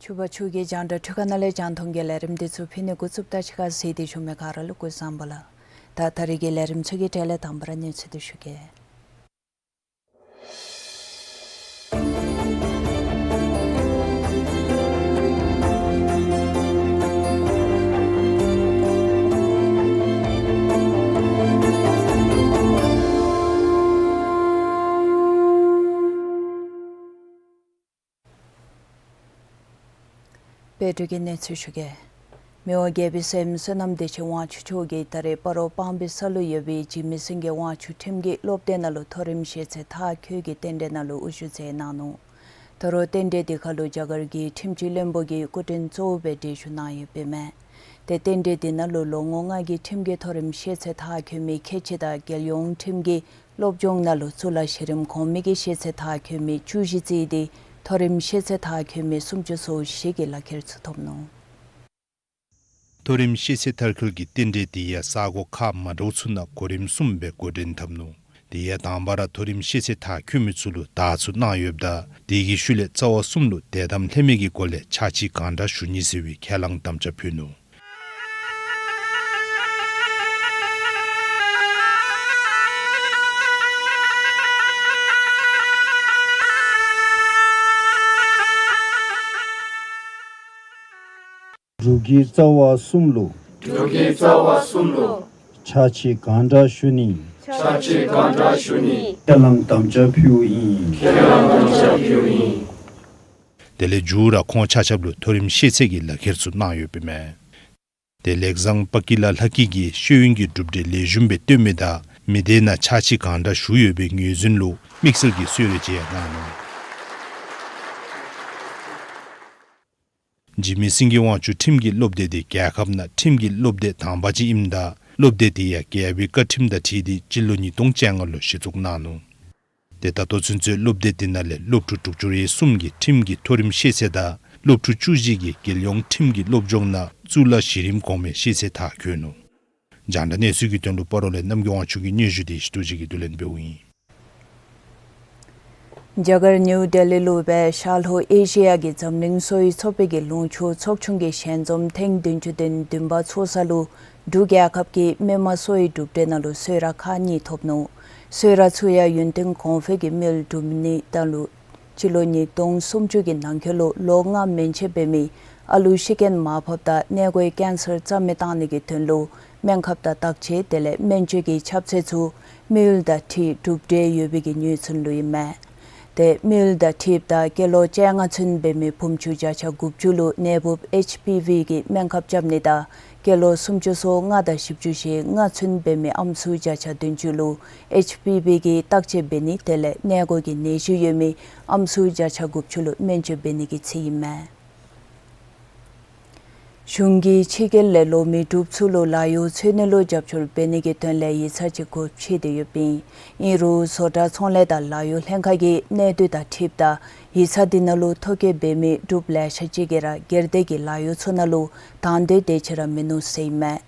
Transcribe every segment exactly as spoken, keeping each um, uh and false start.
ཕྱུ་པ་ཕྱུགས་ཀྱི་རྒྱང་བསྒྲགས་འཕྲུལ་ཁང་ནང་ལས་རྒྱང་མཐོང་གི་ལས་རིམ་འདི་ཚུ་ཕུལ་ནི་འགོ་བཙུགསཔ་ད་ཕྱི་ཁར་གཟིགས་ཏེ་བཞུགས་མི་ག་ར་ལུ་སྐུ་གཟུགས་བཟང་པོ་ལགས། ད་ད་རིས་ཀྱི་ལས་རིམ་ཚུ་གི་གྲས་ལས་དང་པ་ར་གནས་ཚུལ་འདི་ཞུ་གེ། དཔལ་སྒྲོན་གྱིས་གནས་ཚུལ་ཞུ་གེ། མི་དབང་རྒྱལ་པོའི་སྲསམོ་བསོད་ནམས་བདེ་ཆེན་དབང་ཕྱུག་མཆོག་གིས་ད་རེས་སྤ་རོ་སྤང་སྦིས་ས་ལུ་ཡོད་པའི་འཇིགས་མེད་སེང་གེ་དབང་ཕྱུག་ཁྲིམས་ཀྱི་སློབ་སྡེ་ནང་ལུ་མཐོ་རིམ་ཤེས་ཚད་མཐར་འཁྱོལ་གྱི་རྟེན་འབྲེལ་ནང་ལུ་དབུ་བཞུགས་མཛད་གནང་ནུག། ད་རུང་རྟེན་འབྲེལ་འདི་ཁར་ལུ་རྒྱ་གར་གྱི་ཁྲིམས་སྤྱི་བློན་པོ་གིས་སྐུ་མགྲོན་གཙོ་བོ་སྦེ་གྲལ་བཞུགས་གནང་ཡོདཔ་ཨིན་མས། ཏེ་རྟེན་འབྲེལ་འདི་ནང་ལུ་ལོ་ངོ་ལྔ་གི་ཁྲིམས་ཀྱི་མཐོ་རིམ་ཤེས་ཚད་མཐར་འཁྱོལ་མི་ཁལ་གཅིག་དང་རྒྱལ་ཡོངས་ཁྲིམས་ཀྱི་སློབ་སྦྱོང་ནང་ལུ་གཙུག་ལག་གཞི་རིམ་གོང་མའི་གི་ཤེས་ཚད་མཐར་འཁྱོལ་མི་བཅུ་བཞི་བརྩིས་ཏེ་མཐོ་རིམ་ཤེས་ཚད་མཐར་འཁྱོལ་མི་སུམ་ཅུ་སོ་བཞི་གི་ལག་ཁྱེར་ཚུ་ཐོབ་ནུག། མཐོ་རིམ་ཤེས་ཚད་མཐར་འཁྱོལ་གྱི་རྟེན་འབྲེལ་འདི་ཡང་ས་གོ་ཁག་མ་འདྲཝ་ཚུ་ནང་གོ་རིམ་གསུམ་སྦེ་འགོ་འདྲེན་འཐབ་ནུག། དེ་ཡང་དང་པ་ར་མཐོ་རིམ་ཤེས་ཚད་མཐར་འཁྱོལ་མི་ཚུ་ལུ་བདའ་འཚུབ་གནང་ཡོདཔ་ད་དེ་གི་ཤུལ་ལས་རྩ་བ་གསུམ་ལུ་དད་དམ་ལྷད་མེད་ཀྱི་སྒོ་ལས་ཕྱག་ཕྱི་གང་དྲག་ཞུ་ནི་ཟེར་བའི་ཁས་བླངས་དམ་བཅའ་ཕུལ་ནུག། འབྲུག་གི་རྩ་བ་གསུམ་ལུ། འབྲུག་གི་རྩ་བ་གསུམ་ལུ། ཕྱག་ཕྱི་གང་དྲག་ཞུ་ནི། ཕྱག་ཕྱི་གང་དྲག་ཞུ་ནི། ཁས་བླངས་དམ་བཅའ་ཕུལཝ་ཨིན། ཁས་བླངས་དམ་བཅའ་ཕུལཝ་ཨིན། དེ་ལས་མཇུག་ར་ཁོང་ཆ་ཁྱབ་ལུ་མཐོ་རིམ་ཤེས་ཚད་ཀྱི་ལག་ཁྱེར་ཚུ་གནང་ཡོདཔ་ཨིན་མས། ཏེ་ལེགས་བཟང་པ་ཀི་ལ་ལྷ་སྐྱིད་ཀྱིས་ཤེས་ཡོན་གྱི་གྲུབ་འབྲས་ལེགས་ཤོམ་སྦེ་སྟོན་མི་དང་མི་སྡེ་ནང་ཕྱག་ཕྱི་གང་དྲག་ཞུ་ཡོད་པའི་ངོས་འཛིན་ལུ་དམིགས་བསལ་གྱི་གསོལ་རས་ཅིག་ཡང་གནང་ནུག། འཇིགས་མེད་སེང་གེ་དབང་ཕྱུག་ཁྲིམས་ཀྱི་སློབ་སྡེ་འདི་རྒྱལ་ཁབ་ནང་ཁྲིམས་ཀྱི་སློབ་སྡེ་དང་པ་ཅིག་ཨིནམ་ད་སློབ་སྡེ་འདི་ཡང་རྒྱལ་པོའི་བཀའ་ཁྲིམས་དང་འཁྲིལ་ཏེ་སྤྱི་ལོ་ཉིས་སྟོང་བཅོ་ལྔ་ལུ་གཞི་བཙུགས་གནང་ནུག། ཏེ་ད་ལྟོ་ཚུན་ཚོད་སློབ་སྡེ་འདི་ནང་ལས་སློབ་ཕྲུག་དྲུག་ཅུ་རེ་གསུམ་གྱིས་ཁྲིམས་ཀྱི་མཐོ་རིམ་ཤེས་ཚད་དང་སློབ་ཕྲུག་བཅུ་བཞི་གིས་རྒྱལ་ཡོངས་ཁྲིམས་ཀྱི་སློབ་སྦྱོང་ནང་གཙུག་ལག་གཞི་རིམ་གོང་མའི་ཤེས་ཚད་མཐར་འཁྱོལ་ནུག། རྒྱང་བསྒྲགས་གནས་ཚུལ་གྱི་དོན་ལུ་སྤ་རོ་ལས་རྣམ་རྒྱལ་དབང་ཕྱུག་གི་སྙན་ཞུ་འདི་ཞི་ཏོག་ཅིག་གིས་བསྡུ་ལེན་འབདཝ་ཨིན། རྒྱ་གར་ནིའུ་ལྡི་ལི་ལུ་སྦེ་ཤར་ལྷོ་ཨེ་ཤི་ཡ་གི་འཛམ་གླིང་གསོ་བའི་ཚོགས་པའི་གི་ལུང་ཕྱོགས་ཚོགས་ཆུང་གི་ཞལ་འཛོམས་ཐེངས་བདུན་ཅུ་དོན་བདུན་པ་ཚོགས་ས་ལུ་འབྲུག་རྒྱལ་ཁབ་ཀྱི་མི་དམངས་གསོ་བའི་གྲུབ་འབྲས་ནང་ལུ་གསོལ་རས་ཁག་གཉིས་ཐོབ་ནུག། གསོལ་རས་ཚུ་ཡང་ཡུན་བརྟན་གོང་འཕེལ་གྱི་དམིགས་ཡུལ་གྲུབ་ནི་དང་ལུ་སྤྱི་ལོ་ཉིས་སྟོང་སུམ་ཅུ་གི་ནང་འཁོད་ལུ་ལོ་ལྔ་མན་ཆད་འབད་མི་ཨ་ལུ་ཤི་རྐྱེན་མར་ཕབ་དང་མངལ་སྒོའི་ཀེན་སར་རྩ་མེད་བཏང་ནི་གི་དོན་ལུ་སྨན་ཁབ་དང་བརྟག་དཔྱད་དེ་ལས་སྨན་བཅོས་ཀྱི་ཁྱབ་ཚད་ཚུ་དམིགས་ཡུལ་དང་འཁྲིལ་གྲུབ་འབྲས་ཡོད་པའི་གི་ངོས་འཛིན་ལུ་ཨིན་མས། ཏེ་དམིགས་ཡུལ་དང་འཁྲིལཝ་ད་སྐྱེས་ལོ་བཅོ་ལྔ་ཚུན་འབད་མི་བུམ་ཆུང་བརྒྱ་ཆ་དགུ་བཅུ་ལུ་ནད་འབུབ་ཨེཆ་པི་ཝི་གི་སྨན་ཁབ་རྐྱབ་ནི་དང་སྐྱེས་ལོ་སུམ་ཅུ་སོ་ལྔ་དང་བཞི་བཅུ་ཞེ་ལྔ་ཚུན་འབད་མི་ཨམ་སྲུ་བརྒྱ་ཆ་བདུན་ཅུ་ལུ་ཨེཆ་པི་ཝི་གི་བརྟག་དཔྱད་འབད་ནི་དེ་ལས་མངལ་སྒོ་གི་ནད་གཞི་ཡོད་མི་ཨམ་སྲུ་བརྒྱ་ཆ་དགུ་བཅུ་ལུ་སྨན་བཅོས་འབད་ནི་གི་རྩིས་ཨིན་མས། གཞུང་གིས་ཕྱི་རྒྱལ་ལས་ལོག་མི་འབྲུགཔ་ཚུ་ལུ་ལཱ་གཡོག་འཚོལ་ནི་ལུ་རྒྱབ་སྐྱོར་འབད་ནི་གི་དོན་ལས་ཡིག་ཚང་ཅིག་སྒོ་ཕྱེ་སྟེ་ཡོདཔ་ཨིན། ཨིན་རུང་བཟོ་གྲྭ་ཚོང་ལས་དང་ལཱ་གཡོག་ལྷན་ཁག་གིས་གནད་དོན་དང་འཁྲིལཝ་ད་ཡིག་ཚང་འདི་ནང་ལུ་ཐོ་བཀོད་འབད་མི་འབྲུགཔ་ལེ་ཤ་ཅིག་གིས་ར་སྒེར་སྡེ་གི་ལཱ་གཡོག་ཚུ་ནང་ལུ་དང་འདོད་དེ་ཅིག་ར་མིན་ནུག་ཟེར་ཨིན་མས།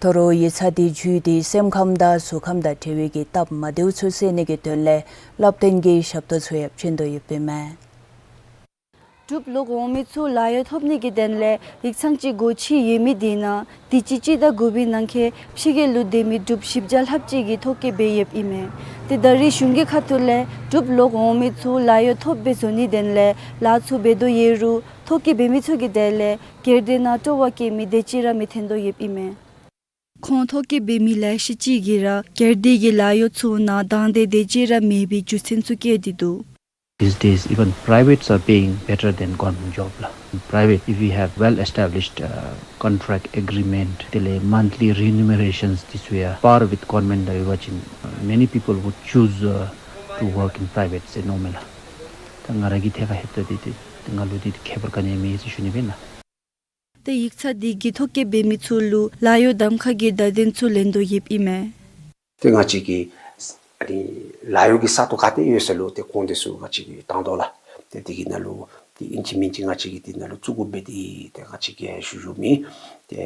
ད་རུང་ཡིག་ཚང་འདི་བརྒྱུད་དེ་སེམས་ཁམས་དང་གཟུགས་ཁམས་དང་འབྲེལ་བའི་གི་སྟབས་མ་བདེཝ་ཚུ་སེལ་ནི་གི་དོན་ལས་བསླབ་སྟོན་གྱི་ཞབས་ཏོག་ཚུ་ཡང་བྱིན་དོ་ཡོདཔ་ཨིན་མས། འབྲུགཔ་ལོག་འོང་མི་ཚུ་ལཱ་གཡོག་ཐོབ་ནི་གི་དོན་ལས་ཡིག་ཚང་ཅིག་སྒོ་ཕྱེ་ཡོད་མི་འདི་ནང་དུས་ཅི་སྤྱི་ཟླ་དགུ་པའི་ནང་འཁོད་ཕྱི་རྒྱལ་ལུ་སྡོད་མི་འབྲུགཔ་བཞི་བརྒྱ་ལྷགཔ་ཅིག་གིས་ཐོ་བཀོད་འབད་ཡོདཔ་ཨིན་མས། ཏེ་ད་རེས་གཞུང་གི་ཁ་ཐུག་ལས་འབྲུགཔ་ལོག་འོང་མི་ཚུ་ལཱ་གཡོག་ཐོབ་སྦེ་བཟོ་ནིའི་དོན་ལས་ལཱ་ཚུ་འབད་དོ་ཡོད་རུང་ཐོ་བཀོད་འབད་མི་ཚུ་གི་དོན་ལས་སྒེར་སྡེ་ནང་སྤྲོ་བ་བསྐྱེད་མི་དེ་ཅིག་ར་མི་ཐོན་དོ་ཡོདཔ་ཨིན་མས། ཁོང་ཐོ་བཀོད་འབད་མི་ལེ་ཤ་ཅིག་གིས་ར་སྒེར་སྡེ་གི་ལཱ་གཡོག་ཚུ་ནང་དང་འདོད་དེ་ཅིག་ར་མེད་པའི་རྒྱུ་མཚན་ཚུ་བཀོད་དེ་འདུག། These days, even privates are paying better than government job ལགས། Private, if we have well established, uh, contract agreement, དེ་ལས་monthly remunerations འདི་ཚུ་ཡང་par with government ད་ཡོད་པ་ཅིན་many people would choose, uh, to work in private ཟེར་མནོཝ་མས་ལགས། ད་ང་ར་གིས་ཐད་ཁར་ལྷོདཔ་ད་འདི་འདི་ང་ལུ་འདི་ཁྱད་པར་ག་ནི་ཡང་མེད་ཟེར་ཞུ་ནི་མས་ལགས། ཏེ་ཡིག་ཚང་འདི་གིས་ཐོ་བཀོད་འབད་མི་ཚུ་ལུ་ལཱ་གཡོག་གདམ་ཁ་གི་བརྡ་དོན་ཚུ་ལེན་དོ་ཡོདཔ་ཨིན་མས། ཏེ་ང་བཅས་ཀྱི་ཨ་ནི་ལཱ་གཡོག་གི་ས་སྟོང་ག་ཏེ་ཡོད་ས་ལུ་ཏེ་ཁོང་དེ་ཚུ་ང་བཅས་ཀྱིས་བཏང་དོ་ལགས། ཏེ་དེ་གི་ནང་ལུ་ཏེ་ཨིན་ཅི་མིན་ཅི་ང་བཅས་ཀྱིས་དེ་ནང་ལུ་བཙུགས་དགོ་པས། ཏེ་ཏེ་ང་བཅས་ཀྱིས་ཞུ་ཞུཝ་མེན། ཏེ་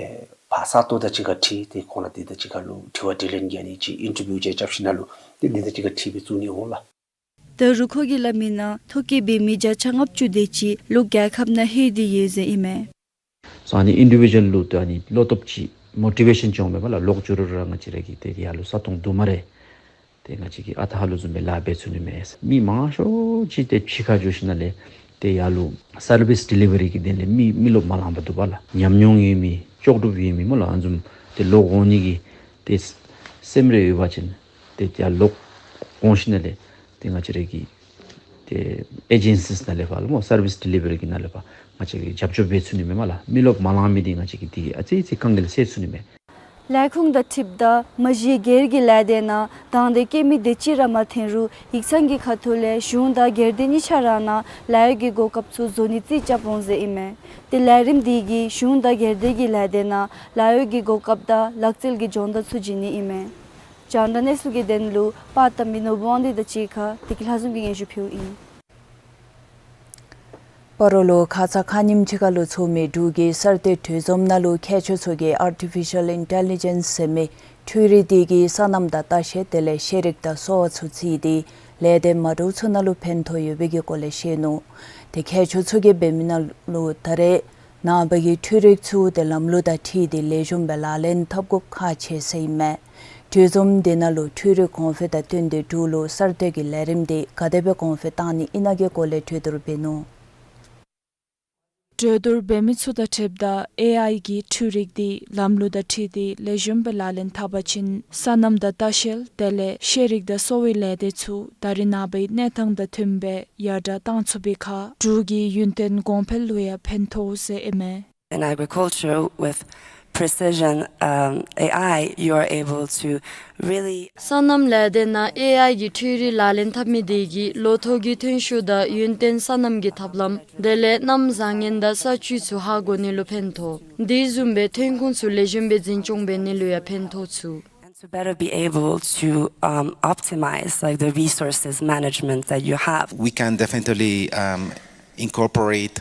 ཕར་ས་སྟོང་དང་གཅིག་ཁར་འཁྲིལ་ཏེ་ཁོང་ར་དེ་དང་གཅིག་ཁར་ལུ་དྲི་བ་དྲིས་ལན་གྱི་ཨ་ནི་ཅིག་ཨིན་ཊར་བིའུ་ཅིག་རྐྱབ་ཞིནམ་ལས་ཏེ་དེ་དང་གཅིག་ཁར་འཁྲིལ་སྦེ་བཙུགས་ནི་འོང་ལགས། ད་རུང་ཁོ་གིས་སླབ་མིའི་ནང་ཐོ་བཀོད་འབད་མི་བརྒྱ་ཆ་ལྔ་བཅུ་དེ་ཅིག་ལུ་རྒྱལ་ཁབ་ནང་ལྷོད་དེ་ཡོད་ཟེར་ཨིན་མས། སོ་ཨ་ནི་ཨིན་ཌི་བི་ཞུ་ཝལ་ལུ་ད་ཨ་ནི་བློ་སྟོབས་ཅིག་མོ་ཊི་ཝེ་ཤཱན་ཅིག་འོང་མས་པ་ལགས། ལོག་འགྱོ་རུང་ར་ང་བཅས་ར་གིས་ཏེ་ཡར་ལུ་ས་སྟོང་བསྡུ་སྨ་རེ། ཏེ་ང་བཅས་ཀྱིས་ཨ་རྟག་ཧ་ལུགས་བཟུམ་སྦེ་ལཱ་འབད་ཚུགས་ནི་མས། མི་མང་ཤོས་ཅིག་ཏེ་ཕྱི་ཁར་འགྱོ་ཞིནམ་ལས་ཏེ་ཡར་ལུ་སར་བིསི་ཌི་ལི་ཝ་རི་གི་དོན་ལས་མི་མི་རློབས་མ་ལང་པར་འདུག་པ་ལགས། ཉམས་མྱོང་ཡོད་མི་ལྕོགས་གྲུབ་ཡོད་མི་སྨོ་ལགས། ཨ་ནི་བཟུམ་ཏེ་ལོག་འོང་ནི་གི་ཏེ་སེམས་རེ་ཡོད་པ་ཅིན་ཏེ་ཡར་ལོག་འོང་ཞིནམ་ལས་ཏེ་ང་བཅས་ར་གི་ཏེ་ཨེ་ཇེན་སིས་ནང་ལས་ཕར་ལུ་སྨོ་སར་བིསི་ཌི་ལི་ཝ་རི་གི་ནང་ལས་ཕར་ང་བཅས་ཀྱིས་རྒྱབ་སྐྱོར་འབད་ཚུགས་ནི་མས་སྨོ་ལགས། མི་རློབས་མ་ལང་མི་འདི་ང་བཅས་ཀྱིས་འདི་ཨ་ཙི་ཙི་དཀའ་ངལ་སེལ་ཚུགས་ནི་མས། ལས་ཁུངས་དང་འཁྲིལཝ་ད་མ་གཞི་སྒེར་གྱི་ལས་སྡེ་ནང་དང་འདོད་བསྐྱེད་མི་དེ་ཅིག་ར་མ་ཐོན་རུང་ཡིག་ཚང་གི་ཁ་ཐུག་ལས་གཞུང་དང་སྒེར་སྡེ་གཉིས་ཆ་ར་ནང་ལཱ་གཡོག་གི་གོ་སྐབས་ཚུ་བཟོ་ནི་རྩིས་རྐྱབ་འོང་ཟེར་ཨིན་མས། ཏེ་ལས་རིམ་འདི་གིས་གཞུང་དང་སྒེར་སྡེ་གི་ལས་སྡེ་ནང་ལཱ་གཡོག་གི་གོ་སྐབས་དང་ལག་རྩལ་གྱི་སྦྱོང་བརྡར་ཚུ་བྱིན་ནི་ཨིན་མས། རྒྱང་བསྒྲགས་གནས་ཚུལ་གྱི་དོན་ལུ་པར་བཏབ་མི་ནོར་བུ་དབང་འདུས་དང་གཅིག་ཁར་བདེ་སྐྱིད་ལྷ་འཛོམས་ཀྱིས་སྙན་ཞུ་ཕུལཝ་ཨིན། སྤ་རོ་ལུ་ཁ་ཙ་ཁ་ཉིནམ་ཅིག་ཁར་ལུ་ཚོགས་མི་འབྲུག་གི་གསར་གཏོད་གྲོས་འཛོམས་ནང་ལུ་མཁས་མཆོག་ཚུ་གིས་ཨར་ཊི་ཕི་ཤཱལ་ཨིན་ཊེ་ལི་ཇེནསི་ཟེར་མི་འཕྲུལ་རིག་འདི་གིས་སོ་ནམ་དང་ལྟ་བཤལ་དེ་ལས་ཤེས་རིག་དང་གསོ་བ་ཚུ་བརྩིས་ཏེ་ལས་སྡེ་མ་འདྲཝ་ཚུ་ནང་ལུ་ཕན་ཐོགས་ཡོད་པའི་གི་སྐོར་ལས་བཤད་ནུག། ཏེ་མཁས་མཆོག་ཚུ་གིས་འབད་མི་ནང་ལུ་ད་རེས་ནངས་པ་གི་འཕྲུལ་རིག་ཚུ་ཏེ་ལམ་ལུགས་དང་འཁྲིལ་ཏེ་ལེགས་ཤོམ་སྦེ་ལག་ལེན་འཐབ་དགོཔ་ཁག་ཆེ་ཟེར་ཨིན་མས། གྲོས་འཛོམས་དེ་ནང་ལུ་འཕྲུལ་རིག་གོང་འཕེལ་དང་བསྟུན་ཏེ་འབྲུག་ལུ་གསར་གཏོད་ཀྱི་ལས་རིམ་དེ་ག་དེ་སྦེ་གོང་འཕེལ་བཏང་ནི་ཨིན་ན་གི་སྐོར་ལས་གྲོས་བསྡུར་འབད་ནུག། གྲོས་བསྡུར་འབད་མི་ཚུ་དང་འཁྲིལཝ་ད་ཨེ་ཨའི་གི་འཕྲུལ་རིག་འདི་ལམ་ལུགས་དང་འཁྲིལ་ཏེ་ལེགས་ཤོམ་སྦེ་ལག་ལེན་འཐབ་པ་ཅིན་སོ་ནམ་དང་ལྟ་བཤལ་དེ་ལས་ཤེས་རིག་དང་གསོ་བའི་ལས་སྡེ་ཚུ་ད་རེས་ནངས་པའི་གནས་སྟངས་དང་མཐུནམ་སྦེ་ཡར་དྲག་བཏང་ཚུགས་པའི་ཁར་འབྲུག་གི་ཡུན་བརྟན་གོང་འཕེལ་ལུ་ཡང་ཕན་ཐོགས་ཟེར་ཨིན་མས། In agriculture with precision, um, ཨེ་ཨའི, you are able to really སོ་ནམ་ལས་སྡེ་ནང་ཨེ་ཨའི་གི་འཕྲུལ་རིག་ལག་ལེན་འཐབ་མི་དེ་གིས་ལོ་ཐོག་གི་ཐོན་ཤུགས་དང་ཡུན་བརྟན་སོ་ནམ་གྱི་ཐབས་ལམ་དེ་ལས་གནམ་བཟང་ངན་དང་ས་བཅུད་ཚུ་ཧ་གོ་ནི་ལུ་ཕན་ཐོགས། དེ་བཟུམ་སྦེ་ཐོན་ཁུངས་ཚུ་ལེགས་ཤོམ་སྦེ་འཛིན་སྐྱོང་འབད་ནི་ལུ་ཡང་ཕན་ཐོགས་ཚུགས། And to better be able to, um, optimize, like, the resources management that you have. We can definitely, um, incorporate,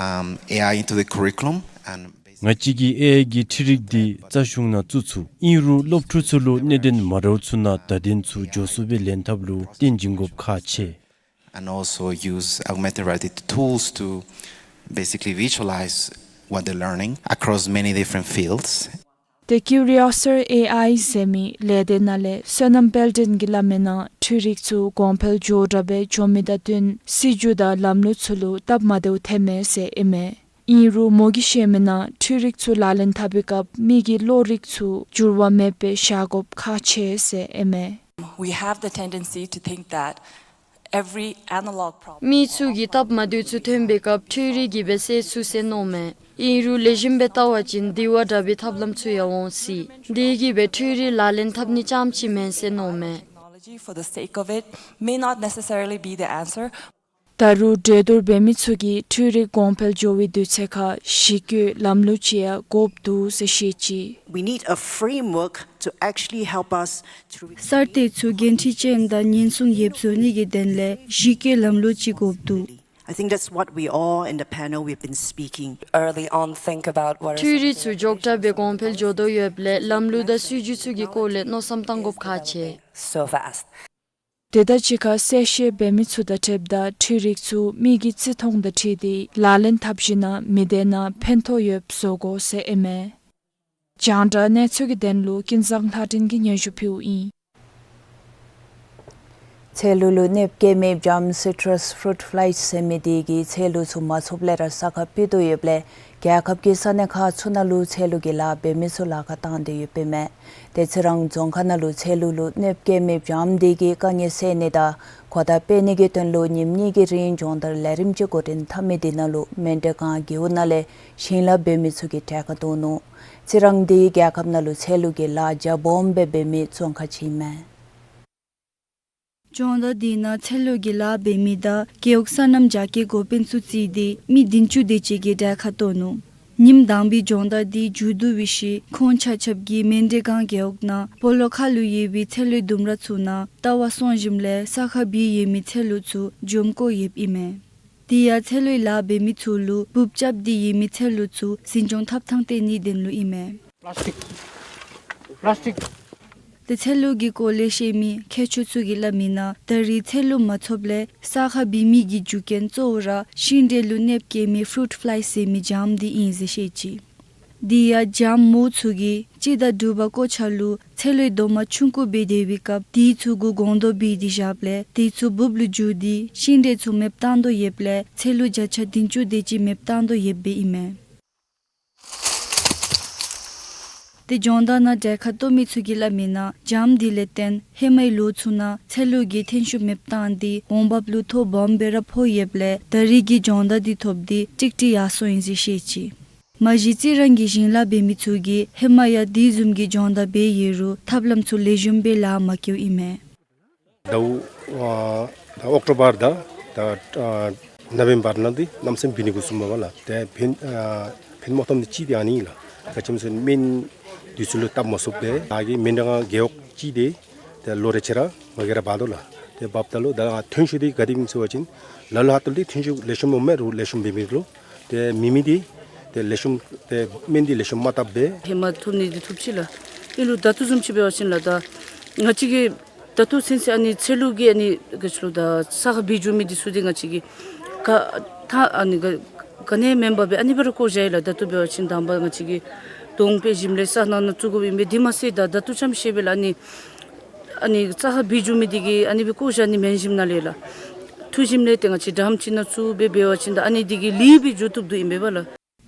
um, ཨེ་ཨའི into the curriculum and ང་བཅས་ཀྱིས་ཨེ་ཨའི་གི་འཕྲུལ་རིག་འདི་རྩ་གཞུང་ནང་བཙུགས་ཚུགས། ཨིན་རུང་སློབ་ཕྲུག་ཚུ་ལུ་གནད་དོན་མ་འདྲཝ་ཚུ་ནང་བརྡ་དོན་ཚུ་མགྱོགས་སུ་སྦེ་ལེན་ཐབས་ལུ་རྟེན་འབྱུང་དགོཔ་ཁག་ཆེ། And also use augmented reality tools to basically visualize what they're learning across many different fields. ཏེ་ཀིའུ་རི་ཡོ་སི་ཊི་ཨེ་ཨའི་ཟེར་མི་ལས་སྡེ་ནང་ལས་བསོད་ནམས་དཔལ་ལྡན་གྱིས་སླབ་མིའི་ནང་འཕྲུལ་རིག་ཚུ་གོང་འཕེལ་མགྱོགས་དྲགས་སྦེ་འགྱོ་མི་དང་བསྟུན་སྲིད་བྱུས་དང་ལམ་ལུགས་ཚུ་ལུ་སྟབས་མ་བདེཝ་ཐོནམ་མས་ཟེར་ཨིན་མས། ཨིན་རུང་མོ་གིས་བཤད་མིའི་ནང་འཕྲུལ་རིག་ཚུ་ལག་ལེན་འཐབ་པའི་སྐབས་མི་གི་བློ་རིག་ཚུ་འགྱུར་བ་མེདཔ་སྦེ་བཞག་དགོཔ་ཁག་ཆེ་ཟེར་ཨིན་མས། We have the tendency to think that every analog problem མི་ཚུ་གིས་སྟབས་མ་བདེཝ་ཚུ་ཐོན་པའི་སྐབས་འཕྲུལ་རིག་གིས་སྦེ་སེལ་ཚུགས་ཟེར་མནོཝ་མས། ཨིན་རུང་ལེགས་ཤོམ་སྦེ་བལྟ་བ་ཅིན་དེ་བ་དྲག་པའི་ཐབས་ལམ་ཚུ་ཡང་འོང་སྲིད། དེ་གིས་སྦེ་འཕྲུལ་རིག་ལག་ལེན་འཐབ་ནི་རྐྱངམ་ཅིག་མེན་ཟེར་མནོཝ་མས། Technology for the sake of it may not necessarily be the answer. ད་རུང་གྲོས་བསྡུར་འབད་མི་ཚུ་གིས་འཕྲུལ་རིག་གོང་འཕེལ་འགྱོ་བའི་དུས་ཚོད་ཁར་གཞི་བཀོད་ལམ་ལུགས་ཅིག་ཡང་དགོཔ་འདུག་ཟེར་བཤད་ཅི། We need a framework to actually help us to གསར་གཏོད་ཚུ་འགན་འཁྲི་ཅན་དང་ཉེན་སྲུང་ཡོདཔ་བཟོ་ནི་གི་དོན་ལས་གཞི་བཀོད་ལམ་ལུགས་ཅིག་དགོཔ་འདུག། I think that's what we all in the panel we've been speaking early on think about what are འཕྲུལ་རིག་ཚུ་མགྱོགས་དྲགས་སྦེ་གོང་འཕེལ་འགྱོ་དོ་ཡོདཔ་ལས་ལམ་ལུགས་དང་སྲིད་བྱུས་ཚུ་གི་སྐོར་ལས་མནོ་བསམ་བཏང་དགོཔ་ཁག་ཆེ། So fast. དེ་དང་གཅིག་ཁར་གསལ་བཤད་འབད་མི་ཚུ་དང་འཁྲིལཝ་ད་འཕྲུལ་རིག་ཚུ་མི་གི་བརྩི་མཐོང་དང་འཁྲིལ་ཏེ་ལག་ལེན་འཐབ་ཞིནམ་ལས་མི་སྡེ་ནང་ཕན་ཐོགས་ཡོདཔ་བཟོ་དགོ་ཟེར་ཨིན་མས། རྒྱང་བསྒྲགས་གནས་ཚུལ་གྱི་དོན་ལུ་ཀུན་བཟང་ལྷ་སྒྲོན་གྱིས་སྙན་ཞུ་ཕུལཝ་ཨིན། ཚལ་ལུ་ལུ་གནོདཔ་བཀལ་མི་བྱམ་Citrus fruit flies ཟེར་མི་དེ་གིས་ཚལ་ལུ་ཚུ་མ་ཚུགསཔ་ལས་ར་ས་ཁར་ཕུད་དོ་ཡོདཔ་ལས་རྒྱལ་ཁབ་ཀྱི་ས་གནས་ཁག་ཚུ་ནང་ལུ་ཚལ་ལུ་གི་ལཱ་འབད་མི་ཚུ་ལཱ་ཁག་བཏང་སྟེ་ཡོདཔ་ཨིན་མས། ཏེ་ཚེ་རིང་རྫོང་ཁག་ནང་ལུ་ཚལ་ལུ་ལུ་གནོདཔ་བཀལ་མི་བྱམ་དེ་གིས་དཀའ་ངལ་སེལ་ནི་དང་གོ་བརྡ་སྤེལ་ནི་གི་དོན་ལུ་ཉིནམ་གཉིས་ཀྱི་རིང་སྦྱོང་བརྡར་ལས་རིམ་ཅིག་འགོ་འདྲེན་འཐབ་མི་དེ་ནང་ལུ་མཎྜལ་སྒང་རྒེད་འོག་ནང་ལས་ཞིང་ལཱ་འབད་མི་ཚུ་གིས་གྲལ་ཁར་གཏོགས་ནུག། ཚེ་རིང་དེ་རྒྱལ་ཁབ་ནང་ལུ་ཚལ་ལུ་གི་ལཱ་རྒྱ་སྦོམ་སྦེ་འབད་མི་བཙོན་ཁང་ཅིག་ཨིན་མས། སྦྱོང་བརྡར་དེ་ནང་ཚལ་ལུ་གི་ལཱ་འབད་མི་དང་རྒེད་འོག་སོ་ནམ་རྒྱ་སྐྱེད་འགོ་དཔོན་ཚུ་བརྩིས་ཏེ་མི་བདུན་ཅུ་དེ་ཅིག་གིས་གྲལ་ཁར་གཏོགས་ནུག། ཉིནམ་དང་པའི་སྦྱོང་བརྡར་དེ་མཇུག་བསྡུ་བའི་ཤུལ་ཁོང་ཆ་ཁྱབ་ཀྱིས་མཎྜལ་སྒང་རྒེད་འོག་ནང་སྤོ་ལོ་ཁ་ལུ་ཡོད་པའི་ཚལ་ལུའི་ལྡུམ་ར་ཚུ་ནང་ལྟ་བར་སོང་ཞིནམ་ལས་ས་ཁར་སྦས་ཡོད་མི་ཚལ་ལུ་ཚུ་འཇོམས་བཀོ་ཡོདཔ་ཨིན་མས། དེ་ཡང་ཚལ་ལུའི་ལཱ་འབད་མི་ཚུ་ལུ་འབུཔ་རྐྱབ་སྟེ་ཡོད་མི་ཚལ་ལུ་ཚུ་འཛིན་སྐྱོང་འཐབ་ཐངས་སྟོན་ནིའི་དོན་ལུ་ཨིན་མས། Plastic. Plastic. ཏེ་ཚལ་ལུ་གི་སྐོར་ལས་ཤེས་མི་མཁས་མཆོག་ཚུ་གིས་སླབ་མིའི་ནང་ད་རེས་ཚལ་ལུ་མ་ཚུགསཔ་ལས་ས་ཁར་སྦས་མི་གི་རྒྱུ་རྐྱེན་གཙོ་བོ་ར་ཤིང་འབྲས་ལུ་གནོདཔ་བཀལ་མི་ཕུ་རུཊ་ཕ་ལའིསི་ཟེར་མི་བྱམ་དེ་ཨིན་ཟེར་བཤད་ཅི། དེ་ཡང་བྱམ་མོ་ཚུ་གིས་དཔྱིད་དང་དྲོ་པ་སྐོར་ཆ་ལུ་ཚལ་ལུའི་རྡོག་མ་ཆུང་ཀུ་སྦེ་སྡོད་པའི་སྐབས་དེ་ཚུ་གུ་སྒོང་རྡོག་སྦིས་ཏེ་བཞགཔ་ལས་དེ་ཚུ་འབུཔ་ལུ་འགྱུར་ཏེ་ཤིང་འབྲས་ཚུ་མེདཔ་བཏང་དོ་ཡོདཔ་ལས་ཚལ་ལུ་བརྒྱ་ཆ་བདུན་ཅུ་དེ་ཅིག་མེདཔ་བཏང་དོ་ཡོདཔ་སྦེ་ཨིན་མས། ཏེ་སྦྱོང་བརྡར་ནང་གྲལ་ཁར་གཏོགས་མི་ཚུ་གིས་སླབ་མིའི་ནང་བྱམ་དེ་ལས་བརྟེན་ཧེ་མའི་ལོ་ཚུ་ནང་ཚལ་ལུ་གི་ཐོན་ཤུགས་མེདཔ་བཏང་སྟེ་འོང་འབབ་ལུ་ཐོ་སྦོམ་སྦེ་ར་ཕོག་ཡོདཔ་ལས་ད་རེས་ཀྱི་སྦྱོང་བརྡར་དེ་ཐོབ་སྟེ་ཀྲིག་ཀྲི་ཡར་སོང་ཡི་ཟེར་བཤད་ཅི། མ་གཞི་རྩི་རང་གི་ཞིང་ལཱ་འབད་མི་ཚུ་གིས་ཧེ་མ་ཡང་དེ་བཟུམ་གྱི་སྦྱོང་བརྡར་འབད་ཡོད་རུང་ཐབས་ལམ་ཚུ་ལེགས་ཤོམ་སྦེ་ལཱ་མ་བཀལཝ་ཨིན་མས། ཟླཝ་ཨ་ད་ཨོག་ཊོ་བར་དང་ད་ཨ་ནོ་བེམ་བར་ནང་འདི་གནམ་མེད་ས་མེད་འབད་ནི་འགོ་བཙུགས་མས་པ་ལགས། ཏེ་ཕན་ཨ་ཕན་མ་ཐོགས་མི་ཅིག་དེ་ཨ་ནི་ཨིན་ལགས། ག་ཅི་སྨོ་ཟེར་སྨན་དུས་ཚོད་ལུ་བཏབ་མ་ཚུགསཔ་སྦེ་ད་གི་སྨན་རང་རྒེད་འོག་ཅིག་དེ་ཏེ་ལོ་རེ་ཆ་ར་མ་གི་ར་འབག་དོ་ལགས། ཏེ་འབགཔ་ད་ལུ་ད་ཐོན་ཤུགས་དེ་ག་དེ་ཨིན་ཟེར་བ་ཅིན་ལ་ལུ་ཧ་ཏོ་ལི་ཐོན་ཤུགས་ལེགས་ཤོམ་འོང་མས་རུང་ལེགས་ཤོམ་འབད་མི་ལུ་ཏེ་མེད་མི་དེ་ཏེ་ལེགས་ཤོམ་ཏེ་སྨན་དེ་ལེགས་ཤོམ་མ་བཏབ་སྦེ། ཧེ་མ་ཐོབ་ནི་དེ་ཐོབ་ཅི་ལགས། ཨིན་རུང་ད་ལྟོ་བཟུམ་ཅིག་འབད་བ་ཅིན་ལགས་ད་ང་བཅས་ཀྱིས་ད་ལྟོ་ཚུན་ཚོད་ཨ་ནི་ཚལ་ལུ་གི་ཨ་ནི་ག་ཅི་ལོ་ད་ས་ཁར་སྦས་འགྱོ་མི་དེ་ཚུ་དེ་ང་བཅས་ཀྱིས་ག་ད་ཨ་ནི་ག་ག་ནི་མེན་པར་སྦེ་ཨ་ནི་སྦེ་ར་བཀོ་བཞག་ཡི་ལགས། ད་ལྟོ་འབད་བ་ཅིན་དང་པ་ང་བཅས་ཀྱིས་དོང་སྤེལ་ཞིནམ་ལས་ས་ནང་ན་བཙུགས་དགོཔ་ཨིན་པས། དེ་མ་ཚད་ད་ད་ལྟོ་ཙམ་ཤེས་པས་ལགས། ཨ་ནི་ཨ་ནི་ས་ཁར་སྦས་འགྱོ་མི་དེ་གིས་ཨ་ནི་སྦེ་བཀོ་བཞག་ནི་མེན་ཞིནམ་ལས་ལགས། འཐུ་ཞིནམ་ལས་ཏེ་ང་བཅས་ཌམ་ཅིག་ནང་བཙུགས་སྦེ་འབད་བ་ཅིན་ད་ཨ་ནི་དེ་གིས་ལེགས་སྦེ་འགྱོ་བཏུབ་དོ་ཨིན་པས་པ་ལགས།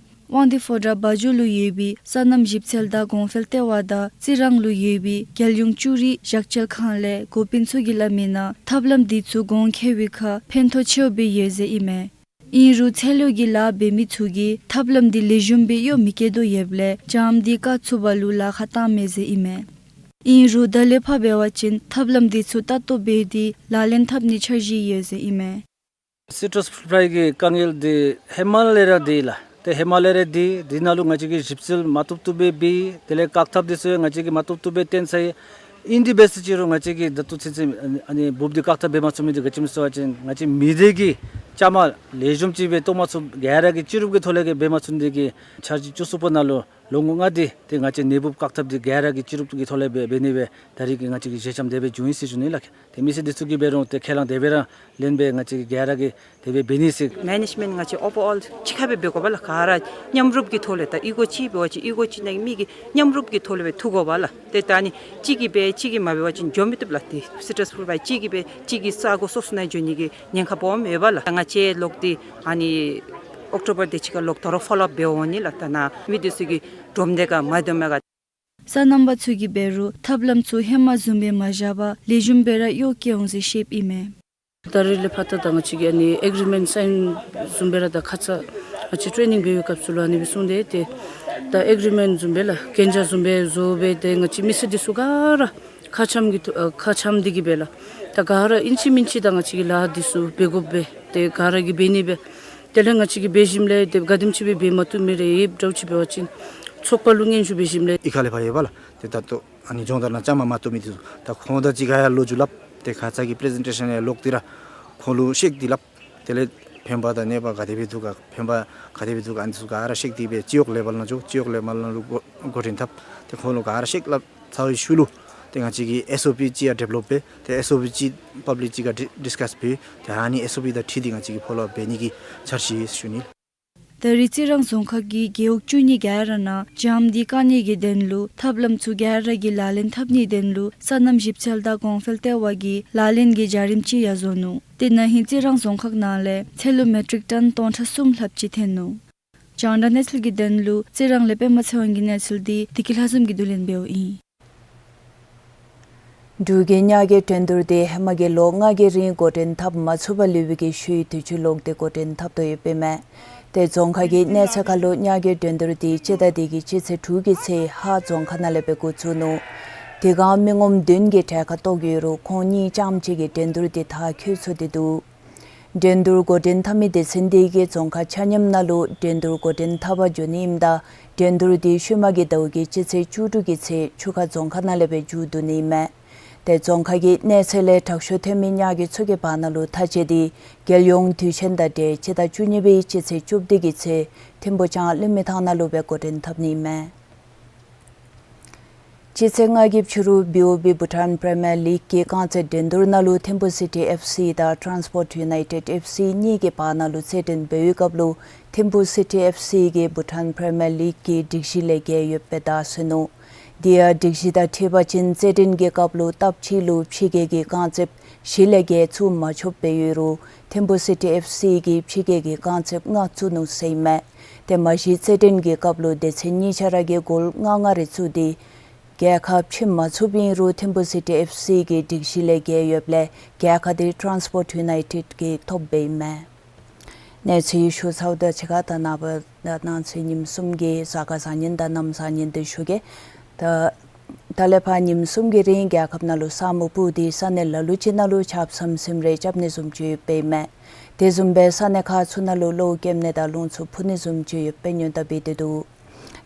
དབང་འདུས་ཕོ་བྲང་བ་འཇོ་ལུ་ཡོད་པའི་སོ་ནམ་ཞིབ་འཚོལ་དང་གོང་འཕེལ་ལྟེ་བ་དང་རྩི་རང་ལུ་ཡོད་པའི་རྒྱལ་ཡོངས་ཅུ་རིག་བཞག་སྤྱོད་ཁང་ལས་འགོ་དཔོན་ཚུ་གིས་སླབ་མིའི་ནང་ཐབས་ལམ་དེ་ཚུ་གོང་འཁོད་པའི་ཁར་ཕན་ཐོགས་ཆེཝ་སྦེ་ཡོད་ཟེར་ཨིན་མས། ཨིན་རུང་ཚལ་ལུ་གི་ལཱ་འབད་མི་ཚུ་གིས་ཐབས་ལམ་དེ་ལེགས་ཤོམ་སྦེ་གཡོག་མི་བཀལ་དོ་ཡོདཔ་ལས་བྱམ་དེ་བཀག་ཚུགས་པ་ལུ་ལཱ་ཁག་བཏང་མས་ཟེར་ཨིན་མས། ཨིན་རུང་ད་ལས་ཕར་འབད་བ་ཅིན་ཐབས་ལམ་དེ་ཚུ་ལྟ་རྟོག་འབད་དེ་ལག་ལེན་འཐབ་ནིའི་འཆར་གཞི་ཡོད་ཟེར་ཨིན་མས། སི་ཊྲས་ཕུ་རུཊ་ཕ་ལའི་གི་དཀའ་ངལ་འདི་ཧེ་མ་ལས་ར་འདུག་ལགས། ཏེ་ཧེ་མ་ལས་ར་འདུག། འདི་ནང་ལུ་ང་བཅས་ཀྱིས་ཞིབ་འཚོལ་མ་བཏུབ་བཏུབ་སྦེ་འབད། དེ་ལས་བཀག་ཐབས་འདི་ཚུ་ང་བཅས་ཀྱིས་མ་བཏུབ་བཏུབ་སྦེ་བཏོན་ཚར་ཡི། ཨིན་དེ་འབད་ཟེར་ཅི་རུང་ང་བཅས་ཀྱིས་ད་ལྟོ་ཚུན་ཚོད་ཨ་ནི་འབུཔ་འདི་བཀག་ཐབས་འབད་མ་ཚུགས་མི་འདི་ག་ཅི་སྨོ་ཟེར་བ་ཅིན་ང་བཅས་མི་སྡེ་གི་བཅའ་མར་ལེགས་ཤོམ་ཅིག་སྦེ་གཏོགས་མ་ཚུགས། ག་ར་གིས་སྤྱི་རུབ་ཀྱི་ཐོག་ལས་ཀྱི་འབད་མ་ཚུགས་ནི་དེ་གིས་འཆར་གཞི་བཅུ་གསུམ་པ་ནང་ལུ་ལོ་ངོ་ལྔ་དེ་ཏེ་ང་བཅས་ནད་འབུཔ་བཀག་ཐབས་འདི་ག་ར་གིས་སྤྱི་རུབ་ཀྱི་ཐོག་ལས་འབད་འབད་ནི་སྦེ་ད་རེས་ཀྱི་ང་བཅས་ཀྱི་ཞལ་འཆམ་དེ་སྦེ་བྱུང་ཡི་ཟེར་ཞུ་ནི་ལགས། ཏེ་མི་སེར་འདི་ཚུ་གིས་འབད་རུང་ཏེ་ཁས་བླངས་དེ་སྦེ་ར་ལེན་སྦེ་ང་བཅས་ཀྱིས་ག་ར་གིས་དེ་སྦེ་འབད་ནི་ཟེར། མེ་ནེཇ་མེནཊ་ང་བཅས་ཨོ་བར་ཨོལ་གཅིག་ཁར་སྦེ་འབད་དགོ་པས་ལགས། ག་ར་མཉམ་རུབ་ཀྱི་ཐོག་ལས་ད་གཡུས་སྒོ་གཅིག་འབད་བ་ཅིན་གཡུས་སྒོ་གཅིག་ནང་གི་མི་གིས་མཉམ་རུབ་ཀྱི་ཐོག་ལས་སྦེ་འཐུ་དགོ་པས་ལགས། ཏེ་ད་ཨ་ནི་གཅིག་གིས་འབད་གཅིག་གིས་མ་འབད་བ་ཅིན་འགྱོ་མི་བཏུབ་ལགས། ཏེ་སི་ཊྲས་ཕུ་རུཊ་ཕ་ལའི་གཅིག་གིས་འབད་གཅིག་གིས་ས་གོ་སོ་སོ་ནང་འགྱོ་ནི་གི་ཉེན་ཁ་སྦོམ་ཡོད་པས་ལགས། ད་ང་བཅས་ལོག་སྟེ་ཨ་ནི་ཨོཀ་ཊོ་བར་དེ་ཅིག་ཁར་ལོག་དོ་རུང་ཕོ་ལོ་ཨཔ་འབད་འོང་ནི་ལགས། ད་ནཱ་མི་འདི་ཚུ་གི་གྲུམ་དེ་ག་མ་འདོན་མ་ག། སོ་ནམ་པ་ཚུ་གིས་འབད་རུང་ཐབས་ལམ་ཚུ་ཧེ་མ་བཟུམ་སྦེ་མ་བཞག་པར་ལེགས་ཤོམ་སྦེ་ར་གཡོག་བཀོལ་འོང་ཟེར་བཤདཔ་ཨིན་མས། ད་རེས་ལས་ཕར་ད་ད་ང་བཅས་ཀྱིས་ཨ་ནི་ཨེག་རི་མེནཊ་སའིན་བཟུམ་སྦེ་ར་ད་ཁ་ཙ་ང་བཅས་ཊེ་ནིང་འབད་བའི་སྐབས་སུ་ལུ་ཨ་ནི་སྦེ་གསུངས་ཏེ་ཏེ་ད་ཨེག་རི་མེནཊ་བཟུམ་སྦེ་ལགས་གན་རྒྱ་བཟུམ་སྦེ་བཟོ་སྦེ་ཏེ་ང་བཅས་མི་སེར་འདི་ཚུ་ག་ར་ཁ་འཆམ་གྱི་ཐོག་ཨ་ཁ་འཆམ་འདི་གིས་སྦེ་ལགས། ད་ག་ར་ཨིན་ཅི་མིན་ཅི་ད་ང་བཅས་ཀྱི་ལཱ་འདི་ཚུ་འབད་དགོཔ་སྦེ་ཏེ་ག་ར་གིས་འབད་ནི་སྦེ། དེ་ལས་ང་བཅས་ཀྱིས་འབད་ཞིནམ་ལས་ཏེ་ག་དེམ་ཅིག་སྦེ་འབད་མ་བཏུབ་མི་རེ་ཡོདཔ་འདྲཝ་ཅིག་འབད་བ་ཅིན་ཚོགས་པ་ལུ་སྙན་ཞུ་འབད་ཞིནམ་ལས་གཡུས་ཁ་ལས་ཕར་ཡོད་པས་ལགས། ཏེ་ད་ལྟོ་ཨ་ནི་སྦྱོང་བརྡར་ནང་བཅའ་མར་མ་གཏོགས་མི་འདི་ཚུ་ད་ཁོང་དང་གཅིག་ཁར་ཡང་ལོ་རྒྱུས་སླབ། ཏེ་ཁ་ཙ་གི་པི་རི་ཛེན་ཊེ་ཤཱན་ཡང་ལོག་སྟེ་ར་ཁོང་ལུ་གཤེགས་ཏེ་སླབ། དེ་ལས་ཕན་པ་དང་གནོད་པ་ག་དེ་སྦེ་འདུག་ག་ཕན་པ་ག་དེ་སྦེ་འདུག་ག་ཨ་ནི་ཚུ་ག་ར་གཤེགས་ཏེ་སྦེ་སྤྱི་འོག་ལེ་བཱལ་ནང་འགྱོ། སྤྱི་འོག་ལེ་བཱལ་ནང་ལུ་འགོ་འགོ་འདྲེན་འཐབ། ཏེ་ཁོང་ལུ་ག་ར་གཤེགས་སླབ་ཚར་བའི་ཤུལ་ལུ་ཏེ་ང་བཅས་ཀྱིས་ཨེསི་ཨོ་པི་ཅིག་ཡང་ཌི་བེ་ལོབ་འབད། ཏེ་ཨེསི་ཨོ་པི་ཅིག་པབ་ལིཀ་ཅིག་ཁར་ཌི་ཌིསི་ཀཱསི་འབད། ཏེ་ཨ་ནི་ཨེསི་ཨོ་པི་དང་འཁྲིལ་ཏེ་ང་བཅས་ཀྱིས་ཕོ་ལོ་ཨཔ་འབད་ནི་གི་འཆར་གཞི་ཞུ་ནི། ད་རེས་རྩི་རང་རྫོང་ཁག་གིས་རྒེད་འོག་བཅུ་གཉིས་ག་ར་ནང་ཇམ་འདི་བཀག་ནི་གི་དོན་ལུ་ཐབས་ལམ་ཚུ་ག་ར་གི་ལག་ལེན་འཐབ་ནིའི་དོན་ལུ་སོ་ནམ་ཞིབ་འཚོལ་དང་གོང་འཕེལ་ལྟེ་བ་གིས་ལག་ལེན་གྱི་བྱ་རིམ་ཅིག་ཡང་བཟོ་ནུག། དེ་ན་ཧིང་རྩི་རང་རྫོང་ཁག་ནང་ལས་ཚལ་ལུ་མེ་ཊིག་ཊོན་སྟོང་ཕྲག་གསུམ་ལྷགཔ་ཅིག་ཐོན་ནུག། རྒྱང་བསྒྲགས་གནས་ཚུལ་གྱི་དོན་ལུ་རྩི་རང་ལས་པདྨ་ཚེ་དབང་གི་གནས་ཚུལ་འདི་བདེ་སྐྱིད་ལྷ་འཛོམས་ཀྱིས་བསྡུ་ལེན་འབདཝ་ཨིན། འབྲུག་གི་ཉ་རྒོད་འགྲན་བསྡུར་འདི་ཧེ་མ་གི་ལོ་ལྔ་གི་རིང་འགོ་འདྲེན་འཐབ་མ་ཚུགས་པར་ལུས་པའི་གི་ཤུལ་དུས་ཅི་ལོག་སྟེ་འགོ་འདྲེན་འཐབ་དོ་ཡོདཔ་ཨིན་མས། ཏེ་རྫོང་ཁག་གི་གནས་ཚད་ཁར་ལུ་ཉ་རྒོད་འགྲན་བསྡུར་འདི་སྤྱི་ཟླ་འདི་གི་སྤྱི་ཚེས་དྲུག་གི་ཚེ་ཧཱ་རྫོང་ཁག་ནང་ལས་སྦེ་འགོ་བཙུགས་ནུག། དེ་སྒང་མི་ངོམ་བདུན་གྱིས་གྲལ་ཁར་གཏོགས་ཡོད་རུང་ཁོང་གཉིས་རྐྱངམ་གཅིག་གིས་འགྲན་བསྡུར་འདི་མཐར་འཁྱོལ་ཚུགས་ཏེ་འདུག། འགྲན་བསྡུར་འགོ་འདྲེན་འཐབ་མི་སྡེ་ཚན་འདི་གིས་རྫོང་ཁག་ཆ་མཉམ་ནང་ལུ་འགྲན་བསྡུར་འགོ་འདྲེན་འཐབ་པར་འགྱོ་ནི་ཨིནམ་ད་འགྲན་བསྡུར་འདི་ཤུལ་མ་གི་ཟླཝ་གི་སྤྱི་ཚེས་བཅུ་དྲུག་གི་ཚེ་ཆུ་ཁ་རྫོང་ཁག་ནང་ལས་སྦེ་མཇུག་བསྡུ་ནི་ཨིན་མས། ཏེ་རྫོང་ཁག་གི་གནས་ཚད་ལས་དྲག་ཤོས་ཐོན་མི་ཉ་རྒོད་ཚུ་གི་བར་ན་ལུ་མཐའ་དཔྱད་འདི་རྒྱལ་ཡོངས་དུས་ཆེན་དང་འབྲེལ་སྤྱི་ཟླ་བཅུ་གཉིས་པའི་སྤྱི་ཚེས་བཅུ་བདུན་གི་ཚེ་ཐིམ་ཕུ་ལྕང་གླིང་མི་ཐང་ནང་ལུ་སྦེ་འགོ་འདྲེན་འཐབ་ནི་ཨིན་མས། སྤྱི་ཚེས་ལྔ་གི་ཕྱི་རུ་བི་ཨོ་བི་བྷུ་ཊཱན་པི་རི་མི་ཡར་ལིག་གི་རྐང་རྩེད་འགྲན་བསྡུར་ནང་ལུ་ཐིམ་ཕུ་སི་ཊི་ཨེཕ་སི་དང་ཊཱན་སི་པོརཊ་ཡུ་ནའི་ཊེཌ་ཨེཕ་སི་གཉིས་ཀྱི་བར་ན་ལུ་རྩེད་འགྲན་འབད་བའི་སྐབས་ལུ་ཐིམ་ཕུ་སི་ཊི་ཨེཕ་སི་གིས་བྷུ་ཊཱན་པི་རི་མི་ཡར་ལིག་གི་སྒྲིག་གཞི་ལས་འགལ་ཡོདཔ་སྦེ་བརྡ་སོན་ནུག། དེ་ཡང་སྒྲིག་གཞི་དང་འཁྲིལ་བ་ཅིན་རྩེད་འགྲན་གྱི་སྐབས་ལུ་སྟབས་གཅིག་ལུ་ཕྱི་རྒྱལ་གྱི་རྐང་རྩེདཔ་བཞི་ལས་བརྒལ་བཙུགས་མ་ཆོགཔ་སྦེ་ཡོད་རུང་ཐིམ་ཕུ་སི་ཊི་ཨེཕ་སི་གིས་ཕྱི་རྒྱལ་གྱི་རྐང་རྩེདཔ་ལྔ་བཙུགས་ནུག་ཟེར་ཨིན་མས། ཏེ་མ་གཞི་རྩེད་འགྲན་གྱི་སྐབས་ལུ་སྡེ་ཚན་གཉིས་ཆ་ར་གིས་གོལ་ལྔ་ལྔ་རེ་བཙུགས་ཏེ་རྒྱལ་ཁ་ཕྱེ་མ་ཚུགསཔ་ཨིན་རུང་ཐིམ་ཕུ་སི་ཊི་ཨེཕ་སི་གི་སྒྲིག་གཞི་ལས་འགལ་ཡོདཔ་ལས་རྒྱལ་ཁ་འདི་ཊཱན་སི་པོརཊ་ཡུ་ནའི་ཊེཌ་ཀྱིས་ཐོབ་སྦེ་ཨིན་མས། གནས་ཚུལ་ཞུ་ཚརཝ་དང་གཅིག་ཁར་ད་ནངས་པ་ད་གནངས་ཚེ་ཉིནམ་གསུམ་གྱི་གཟའ་སྐར་བཟང་ངན་དང་གནམ་བཟང་ངན་འདི་ཞུ་གེ། ད་ད་ལས་ཕར་ཉིནམ་གསུམ་གྱི་རིང་རྒྱལ་ཁབ་ནང་ལུ་ས་སྨུག་སྤུབས་ཏེ་ས་གནས་ལ་ལུ་ཅིག་ནང་ལུ་ཆརཔ་ཟམ་ཟིམ་རེ་རྐྱབ་ནི་བཟུམ་ཅིག་ཡོདཔ་ཨིན་མས། དེ་བཟུམ་སྦེ་ས་གནས་ཁག་ཚུ་ནང་ལུ་གློག་རྐྱབ་ནི་དང་རླུང་འཚུབ་འཕུ་ནི་བཟུམ་ཅིག་ཡོདཔ་སྦེ་སྔོན་བརྡ་འབད་དེ་འདུག།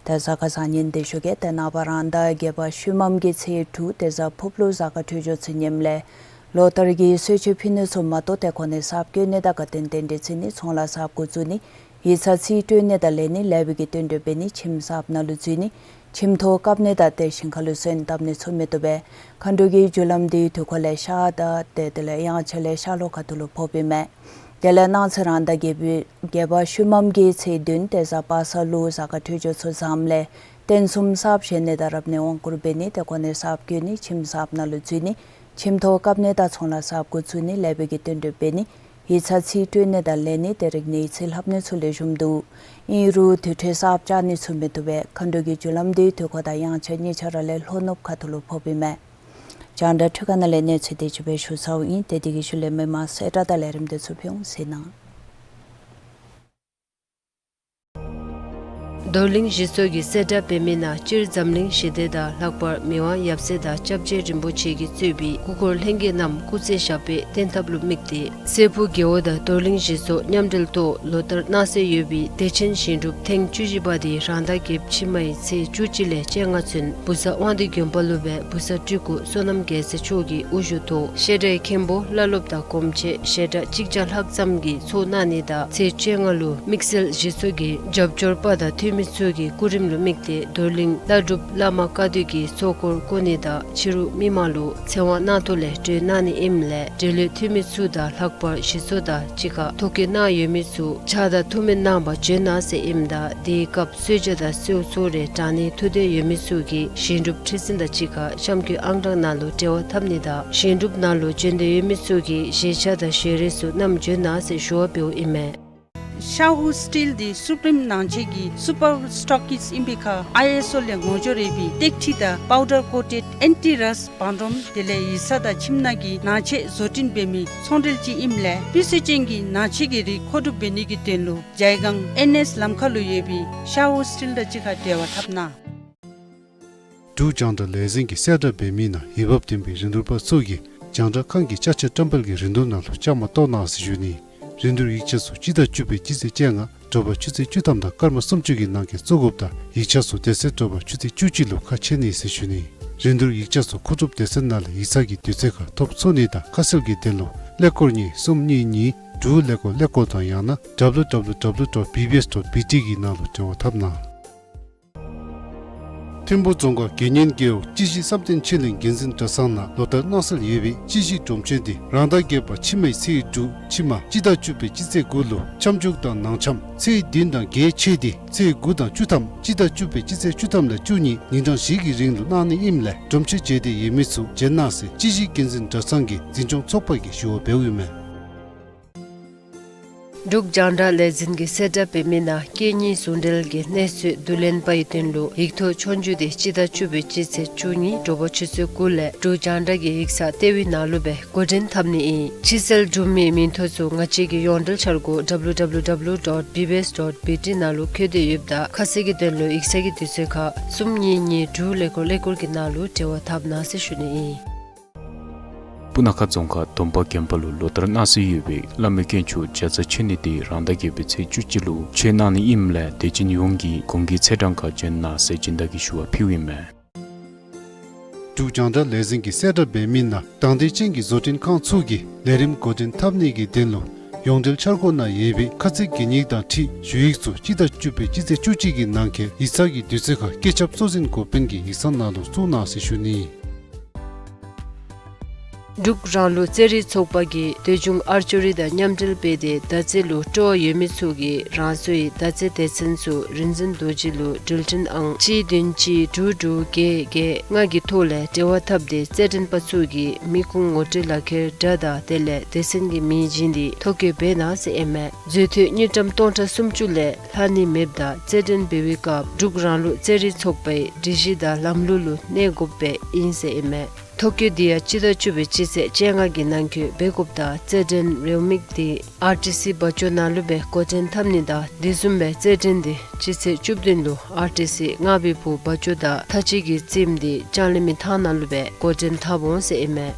ད་གཟའ་སྐར་བཟང་ངན་འདི་ཞུ་གེ། ད་ནངས་པ་རང་ཟླ་བརྒྱད་པ་ཤུལ་མམ་གྱི་ཚེས་དྲུག་དེ་གཟའ་ཕུརཔ་ལུ་གཟའ་སྐར་འཕྲོད་སྦྱོར་ཚུ་ངནམ་ལས་ལོ་ལྟར་གྱི་གསོལ་མཆོད་ཕུལ་ནི་ཚུ་མ་གཏོགས་ཏེ་གོ་གནས་གསརཔ་བཀོད་ནི་དང་དགའ་སྟོན་རྟེན་འབྲེལ་བརྩི་ནི་ཚོང་ལཱ་གསརཔ་འགོ་བཙུགས་ནི་ཡིག་ཚང་རྩིས་སྤྲོད་ནི་དང་ལེན་ནི་ལེགས་པའི་གི་རྟེན་འབྲེལ་འབད་ནི་ཁྱིམ་གསརཔ་ནང་ལུ་འཛུལ་ནི་ཁྱིམ་ཐོག་བཀབ་ནི་དང་ཏེ་ཞིང་ཁ་ལུ་སོན་བཏབ་ནི་ཚུ་མི་བཏུབ་པས། མཁའ་འགྲོ་གི་རྒྱུ་ལམ་འདི་དུས་འཁོར་ལས་ཤར་དང་ཏེ་དེ་ལས་དབྱངས་འཆར་ལས་ཤར་ལྷོ་ཁ་ཐུག་ལུ་ཕོགཔ་ཨིན་མས། དེ་ལས་གནངས་ཚེ་རང་ཟླ་བརྒྱད་པའི་བརྒྱད་པ་ཤུལ་མམ་གྱི་ཚེས་བདུན་དེ་གཟའ་པ་སངས་ལུ་གཟའ་སྐར་འཕྲོད་སྦྱོར་ཚུ་བཟངམ་ལས་རྟེན་གསུམ་གསརཔ་བཞེངས་ནི་དང་རབ་གནས་དབང་བསྐུར་འབད་ནི་ཏེ་གོ་གནས་གསརཔ་བཀོད་ནི་ཁྱིམ་གསརཔ་ནང་ལུ་འཛུལ་ནི་ཁྱིམ་ཐོག་བཀབ་ནི་དང་ཚོང་ལཱ་གསརཔ་འགོ་བཙུགས་ནི་ལེགས་པའི་གི་རྟེན་འབྲེལ་འབད་ནི་ཡིག་ཚང་རྩིས་སྤྲོད་ནི་དང་ལེན་ནི་ཏེ་རིག་གནས་ཡིག་རྩིས་ལྷབ་ནི་ཚུ་ལེགས་ཤོམ་འདུག། ཨིན་རུང་དུར་ཁྲོད་གསརཔ་བཅག་ནི་ཚུ་མི་བཏུབ་པས། མཁའ་འགྲོ་གི་རྒྱུ་ལམ་འདི་དུས་འཁོར་དང་དབྱངས་འཆར་གཉིས་ཆ་ར་ལས་ལྷོ་ནུབ་ཁ་ཐུག་ལུ་ཕོགཔ་ཨིན་མས། རྒྱང་བསྒྲགས་འཕྲུལ་ཁང་ནང་ལས་གནས་ཚུལ་དེ་ཅིག་སྦེ་ཞུ་ཚརཝ་ཨིན། ཏེ་དེ་གི་ཤུལ་ལས་མི་མང་གསལ་བསྒྲགས་དང་ལས་རིམ་དེ་ཚུ་ཕུལ་འོང་ཟེར་ནི། རྡོར་གླིང་གཞི་ཚོགས་ཀྱིས་གསལ་བསྒྲགས་འབད་མི་ནང་སྤྱིར་འཛམ་གླིང་ཞི་བདེ་དང་ལྷག་པར་མི་དབང་ཡབ་སྲས་དང་སྐྱབས་རྗེ་རིན་པོ་ཆེ་གིས་གཙོས་པའི་སྐུ་འཁོར་ལྷན་རྒྱས་རྣམས་སྐུ་ཚེ་ཞབས་པད་བརྟན་ཐབས་ལུ་དམིགས་ཏེ་སྲས་ཕུག་རྒེད་འོག་དང་རྡོར་གླིང་གཞི་ཚོགས་མཉམ་འབྲེལ་ཐོག་ལོ་ལྟར་གནང་སྲོལ་ཡོད་པའི་བདེ་ཆེན་ཞིང་སྒྲུབ་ཐེངས་བཅུ་བཞི་པ་དེ་རང་ཟླ་བརྒྱད་ཕྱི་མའི་ཚེས་བཅུ་གཅིག་ལས་བཅོ་ལྔ་ཚུན་བུ་གསར་དབང་འདུས་དགོན་པ་ལུ་སྦེ་བུ་གསར་སྤྲུལ་སྐུ་བསོད་ནམས་རྒྱལ་མཚན་མཆོག་གི་དབུ་བཞུགས་ཐོག་བཤད་གྲྭའི་མཁན་པོ་བླ་སློབ་དང་གོམས་ཆེ་ཞལ་གྲངས་གཅིག་བརྒྱ་ལྷག་ཙམ་གྱིས་ཚོགས་གནང་ནི་དང་ཚེས་བཅོ་ལྔ་ལུ་དམིགས་བསལ་གཞི་ཚོགས་ཀྱི་རྒྱབ་སྐྱོར་པ་དང་འཐུས་མི་ཚུ་གིས་སྐུ་རིམ་ལུ་དམིགས་ཏེ་རྡོར་གླིང་བླ་སྒྲུབ་བླ་མ་བཀའ་སྡོད་ཀྱི་ཚོགས་འཁོར་བསྐོར་ནི་དང་ཕྱི་རུ་མི་མང་ལུ་ཚེ་དབང་གནང་ཐོག་ལས་གྲོལ་གནང་ནི་ཨིནམ་ལས་འབྲེལ་ཡོད་འཐུས་མི་ཚུ་དང་ལྷག་པར་གཞི་ཚོགས་དང་གཅིག་ཁར་ཐུགས་བསྐྱེད་གནང་ཡོད་མི་ཚུ་ཕྱག་དང་ཐུགས་སྨོན་གནང་བར་བྱོན་གནང་ཟེར་ཨིནམ་ད་དེའི་སྐབས་གསོལ་ཇ་དང་གསོལ་ཚོགས་རེ་དྲང་ནིའི་ཐུགས་འདོད་ཡོད་མི་ཚུ་གིས་ཞིང་སྒྲུབ་ཁྲི་འཛིན་དང་གཅིག་ཁར་གཤམ་འཁོད་ཨང་གྲངས་ནང་ལུ་འབྲེལ་བ་འཐབ་ནི་དང་ཞིང་སྒྲུབ་ནང་ལུ་བྱོན་འདོད་ཡོད་མི་ཚུ་གིས་བཞེས་ཆས་དང་ཞལ་རས་ཚུ་བསྣམས་བྱོན་གནང་ཟེར་ཞུ་བ་འབདཝ་ཨིན་མས། ཤ་ཧུ་སི་ཊིལ་འདི་སུ་པིརིམ་ནང་ཆས་ཀྱི་སུ་པར་སི་ཊོག་གིསཊ་ཨིན་པའི་ཁར་ཨའི་ཨེསི་ཨོ་ལས་ངོ་སྦྱོར་ཡོད་པའི་ཏེག་ཁྲི་དང་པའུ་ཌར་ཀོ་ཊེཌ་ཨེན་ཊི་རསཊ་བང་སྒྲོམ་དེ་ལས་ཡིག་ཚང་དང་ཁྱིམ་ནང་གི་ནང་ཆས་བཟོ་སྐྲུན་འབད་མི་ཚོང་འབྲེལ་ཅིག་ཨིནམ་ལས་སྤུས་ཚད་ཅན་གྱི་ནང་ཆས་ཀྱི་རིགས་མཁོ་སྒྲུབ་འབད་ནི་གི་དོན་ལུ་ཇའི་སྒང་ཨེན་ཨེསི་ལམ་ཁ་ལུ་ཡོད་པའི་ཤ་ཧུ་སི་ཊིལ་དང་གཅིག་ཁར་འབྲེལ་བ་འཐབ་གནང་། འབྲུག་རྒྱང་བསྒྲགས་ལས་འཛིན་གྱིས་གསལ་བསྒྲགས་འབད་མི་ནང་འོས་འབབ་ལྡན་པའི་རིན་བསྡུར་པ་ཚུ་གིས་རྒྱང་བསྒྲགས་ཁང་གི་ཅ་ཆས་བཀྲམ་སྤེལ་གྱི་རིན་བསྡུར་ནང་ལུ་བཅའ་མར་གཏོགས་གནང་ཟེར་ཞུ་ནི། རིན་བསྡུར་ཡིག་ཆ་ཚུ་སྤྱི་ཟླ་བཅུ་པའི་སྤྱི་ཚེས་བཅོ་ལྔ་དྲོ་པ་ཆུ་ཚོད་བཅུ་ཐམ་དང་སྐར་མ་སུམ་ཅུ་གི་ནང་འཁོད་བཙུགས་དགོཔ་དང་ཡིག་ཆ་ཚུ་དེ་ཚེ་དྲོ་པ་ཆུ་ཚོད་བཅུ་གཅིག་ལུ་ཁ་ཕྱེ་ནི་ཟེར་ཞུ་ནི། རིན་བསྡུར་ཡིག་ཆ་ཚུ་མཁོ་སྒྲུབ་སྡེ་ཚན་ནང་ལས་ཡིག་ཚང་གི་དུས་ཚོད་ཁར་ཐོབ་ཚུགས་ནི་དང་ཁ་གསལ་གྱི་དོན་ལུ་ཀླད་ཀོར་གཉིས་གསུམ་གཉིས་གཉིས་དྲུག་ཀླད་ཀོར་ཀླད་ཀོར་དང་ཡང་ན་W W W dot B B S dot B T གི་ནང་ལུ་འབྲེལ་བ་འཐབ་གནང་། ཐིམ་ཕུ་རྫོང་ཁག་དགེ་བསྙེན་རྒེད་འོག་སྤྱི་གཞི་བསམ་གཏན་ཆོས་གླིང་དགེ་འཛིན་གྲྭ་ཚང་ནང་ལོ་ལྟར་གནང་སྲོལ་ཡོད་པའི་སྤྱི་གཞི་སྒྲོམ་མཆོད་འདི་རང་ཟླ་བརྒྱད་པ་ཕྱི་མའི་ཚེས་དྲུག་ཕྱི་མ་སྤྱི་ཟླ་བཅུ་པའི་སྤྱི་ཚེས་དགུ་ལུ་འཆམ་མཇུག་དང་ནང་འཆམ་ཚེས་བདུན་དང་བརྒྱད་ཆད་དེ་ཚེས་དགུ་དང་བཅུ་ཐམ་སྤྱི་ཟླ་བཅུ་པའི་སྤྱི་ཚེས་བཅུ་ཐམ་ལས་བཅུ་གཉིས་ཉིན་གྲངས་བཞི་གི་རིང་ལུ་གནང་ནི་ཨིནམ་ལས་སྒྲོམ་མཆོད་མཇལ་འདོད་ཡོད་མི་ཚུ་མཇལ་གནང་ཟེར་སྤྱི་གཞི་དགེ་འཛིན་གྲྭ་ཚང་གི་འཛིན་སྐྱོང་ཚོགས་པ་གིས་ཞུ་བ་འབདཝ་ཨིན་མས། འབྲུག་རྒྱང་བསྒྲགས་ལས་འཛིན་གྱིས་གསལ་བསྒྲགས་འབད་མི་ནང་སྐད་གཉིས་ཟུང་འབྲེལ་གྱི་གནས་ཚུལ་བསྡུ་ལེན་པ་ཡི་དོན་ལུ་ཡིག་ཐོག་ཆོས་རྒྱུགས་འདི་སྤྱི་ཟླ་བཅུ་པའི་སྤྱི་ཚེས་བཅུ་གཉིས་དྲོ་པ་ཆུ་ཚོད་དགུ་ལས་འབྲུག་རྒྱང་བསྒྲགས་ཀྱི་ཡིག་ཚང་ལྟེ་བའི་ནང་ལུ་སྦེ་འགོ་འདྲེན་འཐབ་ནི་ཨིན། ཕྱིར་བསལ་གྲུབ་མིའི་མིང་ཐོ་ཚུ་ང་བཅས་ཀྱི་ཡོངས་འབྲེལ་འཆར་སྒོ་www dot bbs dot bt ནང་ལུ་བཀོད་དེ་ཡོདཔ་ད་ཁ་གསལ་གྱི་དོན་ལུ་ཡིག་ཚང་གི་དུས་ཚོད་ཁར་གསུམ་གཉིས་གཉིས་དྲུག་ཀླད་ཀོར་ཀླད་ཀོར་གྱི་ནང་ལུ་འབྲེལ་བ་འཐབ་གནང་ཟེར་ཞུ་ནི་ཨིན། སྤུ་ན་ཁ་རྫོང་ཁག་དོམ་པ་དགོན་པ་ལུ་ལོ་ལྟར་གནང་སྲོལ་ཡོད་པའི་བླ་མའི་དཀོན་མཆོག་ལྕགས་རྩ་མཆོད་གནས་འདི་རང་ཟླ་བརྒྱད་པའི་ཚེས་བཅུ་གཅིག་ལུ་མཆོད་གནང་ནི་ཨིནམ་ལས་དད་ཅན་ཡོངས་ཀྱིས་གུང་གི་ཚེས་གྲངས་ཁར་འབྱོན་གནང་ཟེར་སྦྱིན་བདག་གིས་ཞུ་བ་ཕུལཝ་ཨིན་མས། འབྲུག་རྒྱང་བསྒྲགས་ལས་འཛིན་གྱིས་གསལ་བསྒྲགས་འབད་མི་ནང་དང་འདོད་ཅན་གྱི་བཟོ་སྐྲུན་ཁང་ཚུ་གིས་ལས་རིམ་འགོ་འདྲེན་འཐབ་ནི་གི་དོན་ལུ་ཡོངས་འབྲེལ་འཆར་སྒོ་ནང་ཡོད་པའི་ཁ་ཚིག་གན་ཡིག་དང་འཁྲིལ་ཞུ་ཡིག་ཚུ་སྤྱི་ཟླ་བཅུ་པའི་སྤྱི་ཚེས་བཅུ་གཅིག་གི་ནང་འཁོད་ཡིག་ཚང་གི་དུས་ཚོད་ཁར་བཀོད་ཁྱབ་གཙོ་འཛིན་འགོ་དཔོན་གྱི་ཡིག་ཚང་ནང་ལུ་བཙུགས་གནང་ཟེར་ཞུ་ནི། འབྲུག་རང་ལུགས་རྩེད་རིགས་ཚོགས་པ་གིས་འདོད་ཆུང་ཨར་ཅོ་རི་དང་མཉམ་འབྲེལ་འབད་དེ་མདའ་རྩེད་ལུ་སྤྲོ་བ་ཡོད་མི་ཚུ་གིས་རང་སོའི་མདའ་རྩེད་སྡེ་ཚན་ཚུ་རིག་འཛིན་རྡོ་རྗེ་ལུ་འགྲུལ་འཕྲིན་ཨང་གཅིག་བདུན་གཅིག་དྲུག་དྲུག་བརྒྱད་བརྒྱད་ལྔ་གི་ཐོག་ལས་འབྲེལ་བ་འཐབ་སྟེ་རྩེད་འགྲན་པ་ཚུ་གི་མི་ཁུངས་ངོ་སྤྲོད་ལག་ཁྱེར་སྒྲ་དང་དེ་ལས་སྡེ་ཚན་གྱི་མིང་བྱིན་ཏེ་ཐོ་བཀོད་འབད་གནང་ཟེར་ཨིན་མས། འཛུལ་དུས་དངུལ་ཀྲམ་སྟོང་ཕྲག་སུམ་ཅུ་ལས་ལྷག་ནི་མེདཔ་ད་རྩེད་འགྲན་འབད་བའི་སྐབས་འབྲུག་རང་ལུགས་རྩེད་རིགས་ཚོགས་པའི་སྒྲིག་གཞི་དང་ལམ་ལུགས་ལུ་གནས་དགོཔ་སྦེ་ཨིན་ཟེར་ཨིན་མས། ཐོ་བཀོད་འདི་ཡང་སྤྱི་ཟླ་བཅུ་པའི་སྤྱི་ཚེས་བཅོ་ལྔ་གི་ནང་འཁོད་འབད་དགོཔ་ད་རྩེད་འགྲན་རེའུ་མིག་འདི་ཨར་ཊི་སི་བྷ་ཅོ་ནང་ལུ་སྦེ་འགོ་འདྲེན་འཐབ་ནི་དང་དེ་བཟུམ་སྦེ་རྩེད་འགྲན་འདི་སྤྱི་ཚེས་བཅུ་བདུན་ལུ་ཨར་ཊི་སི་རྔ་བའི་བུ་བྷ་ཅོ་དང་ཐ་ཅི་གི་རྩེདམོ་འདི་ལྕང་གླིང་མི་ཐང་ནང་ལུ་སྦེ་འགོ་འདྲེན་འཐབ་འོང་ཟེར་ཨིན་མས།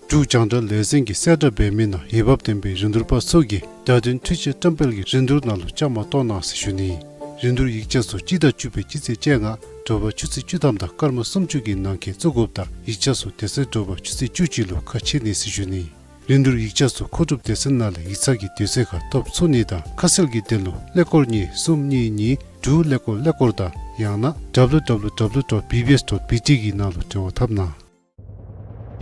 འབྲུག་རྒྱང་བསྒྲགས་ལས་འཛིན་གྱིས་གསལ་བསྒྲགས་འབད་མི་ནང་འོས་འབབ་ལྡན་པའི་རིན་བསྡུར་པ་ཚུ་གིས་བརྡ་དོན་འཕྲུལ་ཆས་བཀྲམ་སྤེལ་གྱི་རིན་བསྡུར་ནང་ལུ་བཅའ་མར་གཏོགས་གནང་ཟེར་ཞུ་ནི། རིན་བསྡུར་ཡིག་ཆ་ཚུ་སྤྱི་ཟླ་བཅུ་པའི་སྤྱི་ཚེས་བཅོ་ལྔ་དྲོ་པ་ཆུ་ཚོད་བཅུ་ཐམ་དང་སྐར་མ་སུམ་ཅུ་གི་ནང་འཁོད་བཙུགས་དགོཔ་ད་ཡིག་ཆ་ཚུ་དེ་ཚེ་དྲོ་པ་ཆུ་ཚོད་བཅུ་གཅིག་ལུ་ཁ་ཕྱེ་ནི་ཟེར་ཞུ་ནི། རིན་བསྡུར་ཡིག་ཆ་ཚུ་མཁོ་སྒྲུབ་སྡེ་ཚན་ནང་ལས་ཡིག་ཚང་གི་དུས་ཚོད་ཁར་ཐོབ་ཚུགས་ནི་དང་ཁ་གསལ་གྱི་དོན་ལུ་ཀླད་ཀོར་གཉིས་གསུམ་གཉིས་གཉིས་དྲུག་ཀླད་ཀོར་ཀླད་ཀོར་དང་ཡང་ན་www dot bbs dot bt གི་ནང་ལུ་འབྲེལ་བ་འཐབ་གནང་།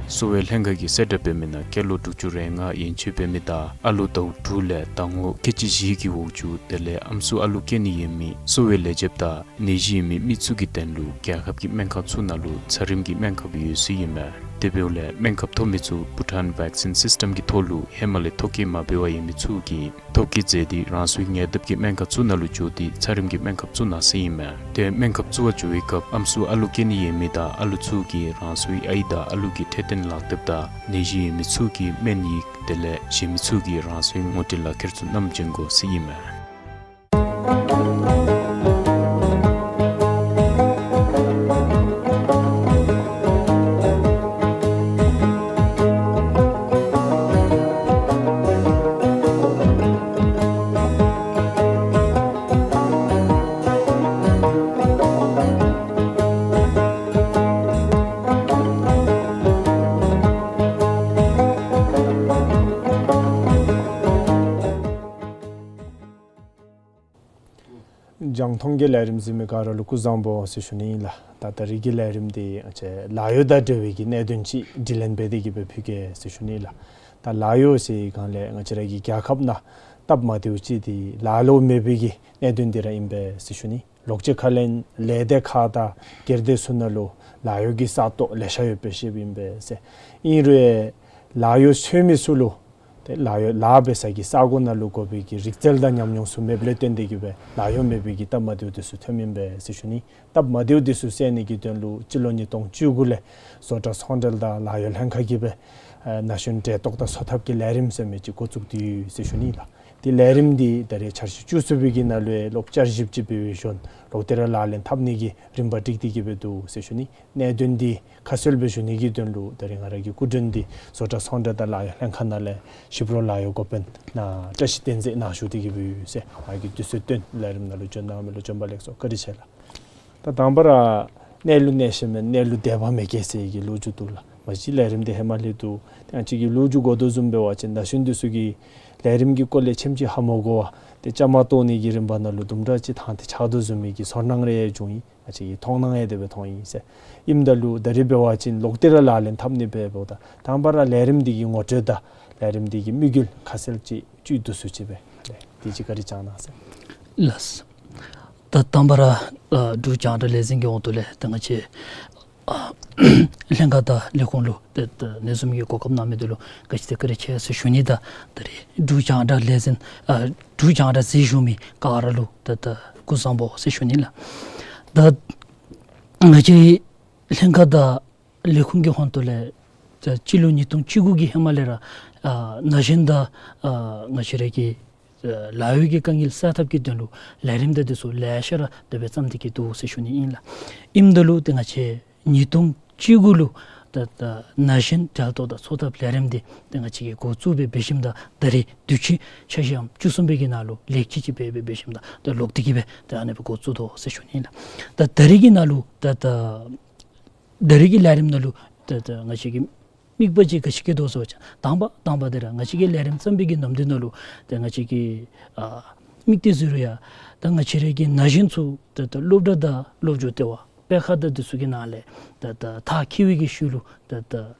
གསོ་བའི་ལྷན་ཁག་གིས་གསལ་བསྒྲགས་འབད་མི་ནང་སྐྱེས་ལོ་དྲུག་ཅུ་རེ་ལྔ་ཡན་ཆད་འབད་མི་དང་ཨ་ལོ་ཟླཝ་དྲུག་ལས་ཟླ་ངོ་ཁལ་གཅིག་བཞི་གི་འོག་ཅུ་དེ་ལས་ཨམ་སྲུ་ཨ་ལུ་སྐྱེ་ནི་ཡོད་མི་གསོ་བའི་ལས་བྱེདཔ་དང་ནད་གཞི་ཡོད་མི་མི་ཚུ་གི་དོན་ལུ་རྒྱལ་ཁབ་ཀྱི་སྨན་ཁང་ཚུ་ནང་ལུ་ཚད་རིམས་ཀྱི་སྨན་ཁབ་ཡོད་ཟེར་ཨིན་མས། དེ་འབདཝ་ལས་སྨན་ཁབ་ཐོབ་མི་ཚུ་བྷུ་ཊཱན་བེག་སིན་སིསི་ཊེམ་གྱི་ཐོག་ལུ་ཧེ་མ་ལས་ཐོ་བཀོད་མ་འབད་བར་ཡོད་མི་ཚུ་གིས་ཐོ་བཀོད་མཛད་དེ་རང་སོའི་ཉེ་འདབས་ཀྱི་སྨན་ཁང་ཚུ་ནང་ལུ་འགྱོ་སྟེ་ཚད་རིམས་ཀྱི་སྨན་ཁབ་ཚུ་གནང་ཟེར་ཨིན་མས། དེ་སྨན་ཁབ་བཙུགས་པར་འགྱོ་བའི་སྐབས་ཨམ་སྲུ་ཨ་ལུ་སྐྱེ་ནི་ཡོད་མི་དང་ཨ་ལུ་ཚུ་གིས་རང་སོའི་ཨའི་དང་ཨ་ལུ་གི་འཕྲོད་བསྟེན་ལག་དེབ་དང་ནད་གཞི་ཡོད་མི་ཚུ་གི་སྨན་ཡིག་དེ་ལས་གཞན་མི་ཚུ་གིས་རང་སོའི་ངོ་སྤྲོད་ལག་ཁྱེར་ཚུ་བསྣམས་བྱོན་དགོ་ཟེར་ཨིན་མས། རྒྱང་མཐོང་གི་ལས་རིམ་གཟིགས་མི་ག་ར་ལུ་སྐུ་གཟུགས་བཟང་པོ་ཟེར་ཞུ་ནི་ཨིན་ལགས། ད་ད་རིས་ཀྱི་ལས་རིམ་འདི་ལཱ་གཡོག་དང་འབྲེལ་བའི་གི་གནད་དོན་ཅིག་དྲི་ལན་འབད་དེ་གི་སྦེ་ཕུལ་གེ་ཟེར་ཞུ་ནི་ཨིན་ལགས། ད་ལཱ་གཡོག་ཟེར་སྒང་ལས་ང་བཅས་ར་གི་རྒྱལ་ཁབ་ནང་སྟབས་མ་བདེཝ་ཅིག་འདི་ལཱ་ལུ་མེད་པའི་གི་གནད་དོན་འདི་ར་ཨིན་པས་ཟེར་ཞུ་ནི། ལོག་སྤྱོད་ཁ་ལས་ལས་སྡེ་ཁག་དང་སྒེར་སྡེ་ཚུ་ནང་ལུ་ལཱ་གཡོག་གི་ས་སྟོང་ལེ་ཤ་ཡོདཔ་སྦེ་ཤེསཔ་ཨིན་པས་ཟེར། ཨིན་རུང་ལཱ་གཡོག་འཚོལ་མི་ཚུ་ལུ་ཏེ་ལཱ་གཡོག་ལཱ་འབད་ས་གི་ས་གོ་ནང་ལུ་དགོ་པའི་གི་རིག་རྩལ་དང་ཉམས་མྱོང་ཚུ་མེདཔ་ལས་བརྟེན་ཏེ་གི་སྦེ་ལཱ་གཡོག་མེད་པའི་གི་སྟབས་མ་བདེཝ་འདི་ཚུ་ཐོནམ་ཨིན་པས་ཟེར་ཞུ་ནི། སྟབས་མ་བདེཝ་འདི་ཚུ་སེལ་ནི་གི་དོན་ལུ་སྤྱི་ལོ་ཉིས་སྟོང་བཅུ་དགུ་ལས་བཟོ་གྲྭ་ཚོང་འབྲེལ་དང་ལཱ་གཡོག་ལྷན་ཁག་གིས་སྦེ་ཨེ་ན་གཞོན་འབྲེལ་གཏོགས་དང་འཚོ་ཐབས་ཀྱི་ལས་རིམ་ཟེར་མི་ཅིག་འགོ་བཙུགས་ཏེ་ཡོད་ཟེར་ཞུ་ནི་ལགས། ཏེ་ལས་རིམ་འདི་ད་རེས་འཆར་གཞི་བཅུ་གསུམ་པའི་གི་ནང་ལུ་ལོག་བསྐྱར་ཞིབ་ཅིག་འབད་བའི་ཤུལ་ལོག་སྟེ་ར་ལག་ལེན་འཐབ་ནི་གི་རིམ་པ་སྒྲིག་སྟེ་གི་སྦེ་འདུག་ཟེར་ཞུ་ནི། གནད་དོན་འདི་ཁ་གསལ་སྦེ་ཞུ་ནི་གི་དོན་ལུ་ད་རེས་ང་ར་གི་སྐུ་མགྲོན་འདི་བཟོ་གྲྭ་ཚོང་འབྲེལ་དང་ལཱ་གཡོག་ལྷན་ཁག་ནང་ལས་ཞིབ་རོགས་ལཱ་གཡོག་འགོ་དཔོན་ན་བཀྲ་ཤིས་བསྟན་འཛིན་ནཱ་བཞུགས་ཏེ་གི་སྦེ་ཡོད་ཟེར། ང་གིས་དུས་ཚོད་བཏོན་ལས་རིམ་ནང་ལུ་བྱོན་གནང་མི་ལུ་བྱོན་པ་ལེགས་སོ། བཀའ་དྲིན་ཆེ་ལགས། ད་དང་པ་ར་གནས་ལུགས་གནས་ཤེས་མེད་གནས་ལུགས་དད་པ་མེད་མཁན་ཟེར་གྱི་ལོ་རྒྱུས་འདུག་ལགས། མ་གཞི་ལས་རིམ་འདི་ཧེ་མ་ལས་འདུག། ཏེ་ང་བཅས་ཀྱིས་ལོ་རྒྱུས་གོ་དོ་བཟུམ་འབད་བ་ཅིན་ན་གཞོན་འདི་ཚུ་གིས་ལས་རིམ་གྱི་སྐོར་ལས་ཆེམ་ཅིག་ཧ་མ་གོ་བར་ཏེ་བཅའ་མར་གཏོགས་ནི་གི་རིམ་པ་ནང་ལུ་དུམ་གྲ་ཅིག་ཐང་སྟེ་ཆགས་དོ་བཟུམ་མའི་གི་ཚོར་སྣང་རེ་བྱུང་ཡི། ང་བཅས་ཀྱིས་མཐོང་སྣང་ཡང་དེ་སྦེ་མཐོང་ཡི་ཟེར། ཨིནམ་ད་ལུ་ད་རིས་འབད་བ་ཅིན་ལོག་སྟེ་ར་ལག་ལེན་འཐབ་ནི་འབདཝ་ད་དང་པ་ར་ལས་རིམ་འདི་གི་ངོ་སྤྲོད་དང་ལས་རིམ་འདི་གི་དམིགས་ཡུལ་ཁ་གསལ་ཅིག་བཅུད་བསྡུ་སུ་ཅིག་སྦེ་ལགས། དེ་ཅིག་བཀའ་དྲིན་བསྐྱང་གནང་ཟེར། ལགས། ད་དང་པ་ར་ཨ་འབྲུག་རྒྱང་བསྒྲགས་ལས་འཛིན་གྱི་འོག་ཏུ་ལས་ད་ང་བཅས་ཨ་ལྷན་ཁག་དང་ལས་ཁུངས་ལུ་ཏེ་ད་ཨ་ནི་བཟུམ་གྱི་གོ་སྐབས་གནང་མི་འདི་ལུ་ག་ཅི་ཏེ་བཀའ་དྲིན་ཆེ་ཟེར་ཞུ་ནི་དང་ད་རིས་འབྲུག་རྒྱང་བསྒྲགས་ལས་འཛིན་ཨ་འབྲུག་རྒྱང་བསྒྲགས་གཟིགས་བཞུགས་མི་ག་ར་ལུ་ཏེ་ད་སྐུ་གཟུགས་བཟང་པོ་ཟེར་ཞུ་ནི་ལགས། ད་ང་བཅས་ལྷན་ཁག་དང་ལས་ཁུངས་ཀྱི་ཧོངས་ཏོ་ལས་ད་སྤྱི་ལོ་ཉིས་སྟོང་བཅུ་དགུ་གི་ཧེ་མ་ལས་ར་ཨ་ན་གཞོན་དང་ཨ་ང་བཅས་ར་གི་ཨ་ལཱ་གཡོག་གི་དཀའ་ངལ་སེལ་ཐབས་ཀྱི་དོན་ལུ་ལས་རིམ་དང་འདི་ཚུ་ལེ་ཤ་ར་དེ་སྦེ་བརྩམས་ཏེ་གི་འདུག་ཟེར་ཞུ་ནི་ཨིན་ལགས། ཨིནམ་ད་ལུ་ཏེ་ང་བཅས་ཉིས་སྟོང་བཅུ་དགུ་ལུ་ད་ད་ན་གཞོན་གྲལ་གཏོགས་དང་འཚོ་ཐབས་ལས་རིམ་འདི་ཏེ་ང་བཅས་ཀྱིས་འགོ་བཙུགས་སྦེ་འབད་ཞིནམ་ད་ད་རིས་དུས་ཅི་འཆར་གཞི་ཨམ་བཅུ་གསུམ་པའི་གི་ནང་ལུ་ལེགས་བཅོས་ཅིག་འབད་སྦེ་འབད་ཞིནམ་ད་ད་ལོག་སྟེ་གི་སྦེ་ད་ཨ་ནི་སྦེ་འགོ་བཙུགས་དོ་ཟེར་ཞུ་ནི་ལགས། ད་ད་རིས་ཀྱི་ནང་ལུ་ད་ད་ད་རིས་ཀྱི་ལས་རིམ་ནང་ལུ་ད་ད་ང་བཅས་ཀྱི་དམིགས་པ་ཅིག་ག་ཅི་བསྐྱེད་དོ་ཟེར་བ་ཅིན་དང་པ་དང་པ་འདི་ར་ང་བཅས་ཀྱིས་ལས་རིམ་བརྩམས་པའི་གི་ནམ་དུས་ནང་ལུ་ད་ང་བཅས་ཀྱི་ཨ་དམིགས་གཏད་ཟེར་རུང་ཡང་ད་ང་བཅས་ར་གི་ན་གཞོན་ཚུ་ད་ད་སློབ་གྲྭ་དང་སློབ་སྦྱོང་ལྟེ་བ་སྤེལ་ཁང་དང་འདི་ཚུ་གི་ནང་ལས་ད་ད་མཐར་འཁྱོལ་བའི་གི་ཤུལ་ལུ་ད་ད་